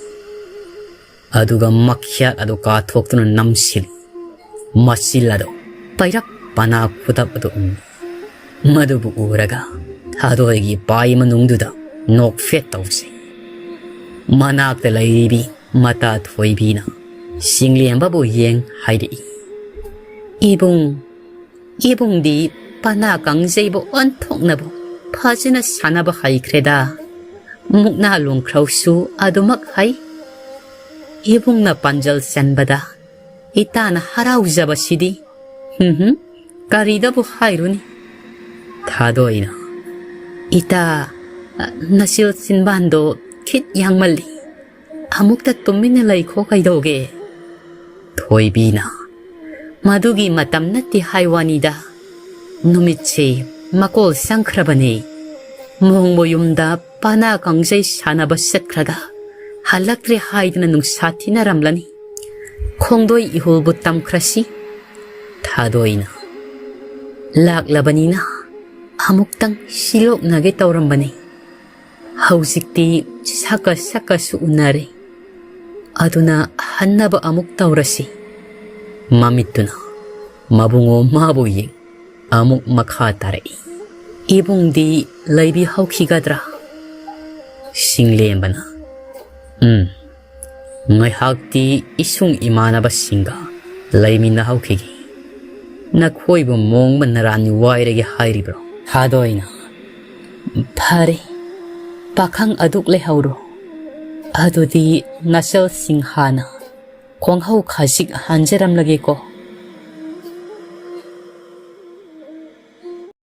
ꯑꯗꯨꯒ ꯃꯈ꯭ꯌꯥꯠ ꯑꯗꯨ ꯀꯥꯊꯣꯛꯇꯨꯅ ꯅꯝꯁꯤꯜꯂꯤ꯫ ꯃꯆꯤꯜ ꯑꯗꯨ ꯄꯩꯔꯛ ꯄꯅꯥ ꯈꯨꯗꯞ ꯑꯗꯨ ꯎꯏ꯫ ꯃꯗꯨꯕꯨ ꯎꯔꯒ ꯊꯥꯗꯣꯏꯒꯤ ꯄꯥꯏ ꯃꯅꯨꯡꯗꯨꯗ ꯅꯣꯛꯐꯦꯠ ꯇꯧꯖꯩ꯫ ꯃꯅꯥꯛꯇ ꯂꯩꯔꯤꯕꯤ ꯃꯇꯥ ꯊꯣꯏꯕꯤꯅ ꯆꯤꯡꯂꯦꯝꯕꯕꯨ ꯌꯦꯡ ꯍꯥꯏꯔꯛꯏ, "ꯏꯕꯨꯡ, ꯏꯕꯨꯡꯗꯤ ꯄꯅꯥ ꯀꯥꯡꯖꯩꯕꯨ ꯑꯣꯟꯊꯣꯛꯅꯕꯨ ꯐꯖꯅ ꯁꯥꯟꯅꯕ ꯍꯩꯈ꯭ꯔꯦꯗ꯫ ꯃꯨꯛꯅꯥ ꯂꯣꯡꯈ꯭ꯔꯧꯁꯨ ꯑꯗꯨꯃꯛ ꯍꯩ꯫ ꯏꯕꯨꯡꯅ ꯄꯥꯟꯖꯜ ꯆꯟꯕꯗ ꯏꯇꯥꯅ ꯍꯔꯥꯎꯖꯕꯁꯤꯗꯤ꯫ ꯍꯨꯝ ꯍꯨꯝ, ꯀꯔꯤꯗꯕꯨ ꯍꯥꯏꯔꯨꯅꯤ?" ꯊꯥꯗꯣꯏꯅ, "ꯏꯇꯥ, ꯅꯆꯤꯜ ꯆꯤꯟꯕꯥꯟꯗꯣ ꯈꯤꯠ ꯌꯥꯡꯃꯜꯂꯤ꯫ ꯑꯃꯨꯛꯇ ꯇꯨꯃꯤꯟꯅ ꯂꯩꯈꯣ ꯀꯩꯗꯧꯒꯦ?" ꯊꯣꯏꯕꯤꯅ, "ꯃꯗꯨꯒꯤ ꯃꯇꯝ ꯅꯠꯇꯦ ꯍꯥꯏ ꯋꯥꯅꯤꯗ꯫ ꯅꯨꯃꯤꯠꯁꯦ ꯃꯀꯣꯜ ꯆꯪꯈ꯭ꯔꯕꯅꯦ꯫ ꯃꯣꯡꯕꯨ ꯌꯨꯝꯗ ꯄꯥꯅꯥ ꯀꯥꯡꯖꯩ ꯁꯥꯟꯅꯕ ꯆꯠꯈ꯭ꯔꯒ ꯍꯜꯂꯛꯇ꯭ꯔꯦ ꯍꯥꯏꯗꯅ ꯅꯨꯡꯁꯥ ꯊꯤꯅꯔꯝꯂꯅꯤ꯫ ꯈꯣꯡꯗꯣꯏ ꯏꯍꯨꯜꯕꯨ ꯇꯝꯈ꯭ꯔꯁꯤ꯫" ꯊꯥꯗꯣꯏꯅ, "ꯂꯥꯛꯂꯕꯅꯤꯅ ꯑꯃꯨꯛꯇꯪ ꯁꯤꯂꯣꯛꯅꯒꯦ ꯇꯧꯔꯝꯕꯅꯤ꯫ ꯍꯧꯖꯤꯛꯇꯤ ꯁꯛꯀ ꯁꯛꯀꯁꯨ ꯎꯅꯔꯦ꯫ ꯑꯗꯨꯅ ꯍꯟꯅꯕ ꯑꯃꯨꯛ ꯇꯧꯔꯁꯤ꯫" ꯃꯃꯤꯠꯇꯨꯅ ꯃꯕꯨꯡꯉꯣ ꯃꯥꯕꯨ ꯌꯦꯡ ꯑꯃꯨꯛ ꯃꯈꯥ ꯇꯥꯔꯛꯏ, "ꯏꯕꯨꯡꯗꯤ ꯂꯩꯕꯤꯍꯧꯈꯤꯒꯗ꯭ꯔꯥ?" ꯁꯤꯡꯂꯦꯝꯕꯅ, "ꯎꯝ, ꯉꯥꯏꯍꯥꯛꯇꯤ ꯏꯁꯨꯡ ꯏꯃꯥꯟꯅꯕꯁꯤꯡꯒ ꯂꯩꯃꯤꯟꯅꯍꯧꯈꯤꯒꯦ꯫ ꯅꯈꯣꯏꯕꯨ ꯃꯣꯡꯕ ꯅꯔꯥꯟ ꯋꯥꯏꯔꯒꯦ ꯍꯥꯏꯔꯤꯕ꯭ꯔꯣ?" ꯊꯥꯗꯣꯏꯅ, "ꯐꯔꯦ, ꯄꯥꯈꯪ ꯑꯗꯨꯛ ꯂꯩꯍꯧꯔꯣ꯫ ꯑꯗꯨꯗꯤ ꯅꯆꯜꯁꯤꯡ ꯍꯥꯟꯅ ꯈꯣꯡꯍꯧ ꯈꯖꯤꯛ ꯍꯥꯟꯖꯔꯝꯂꯒꯦꯀꯣ꯫"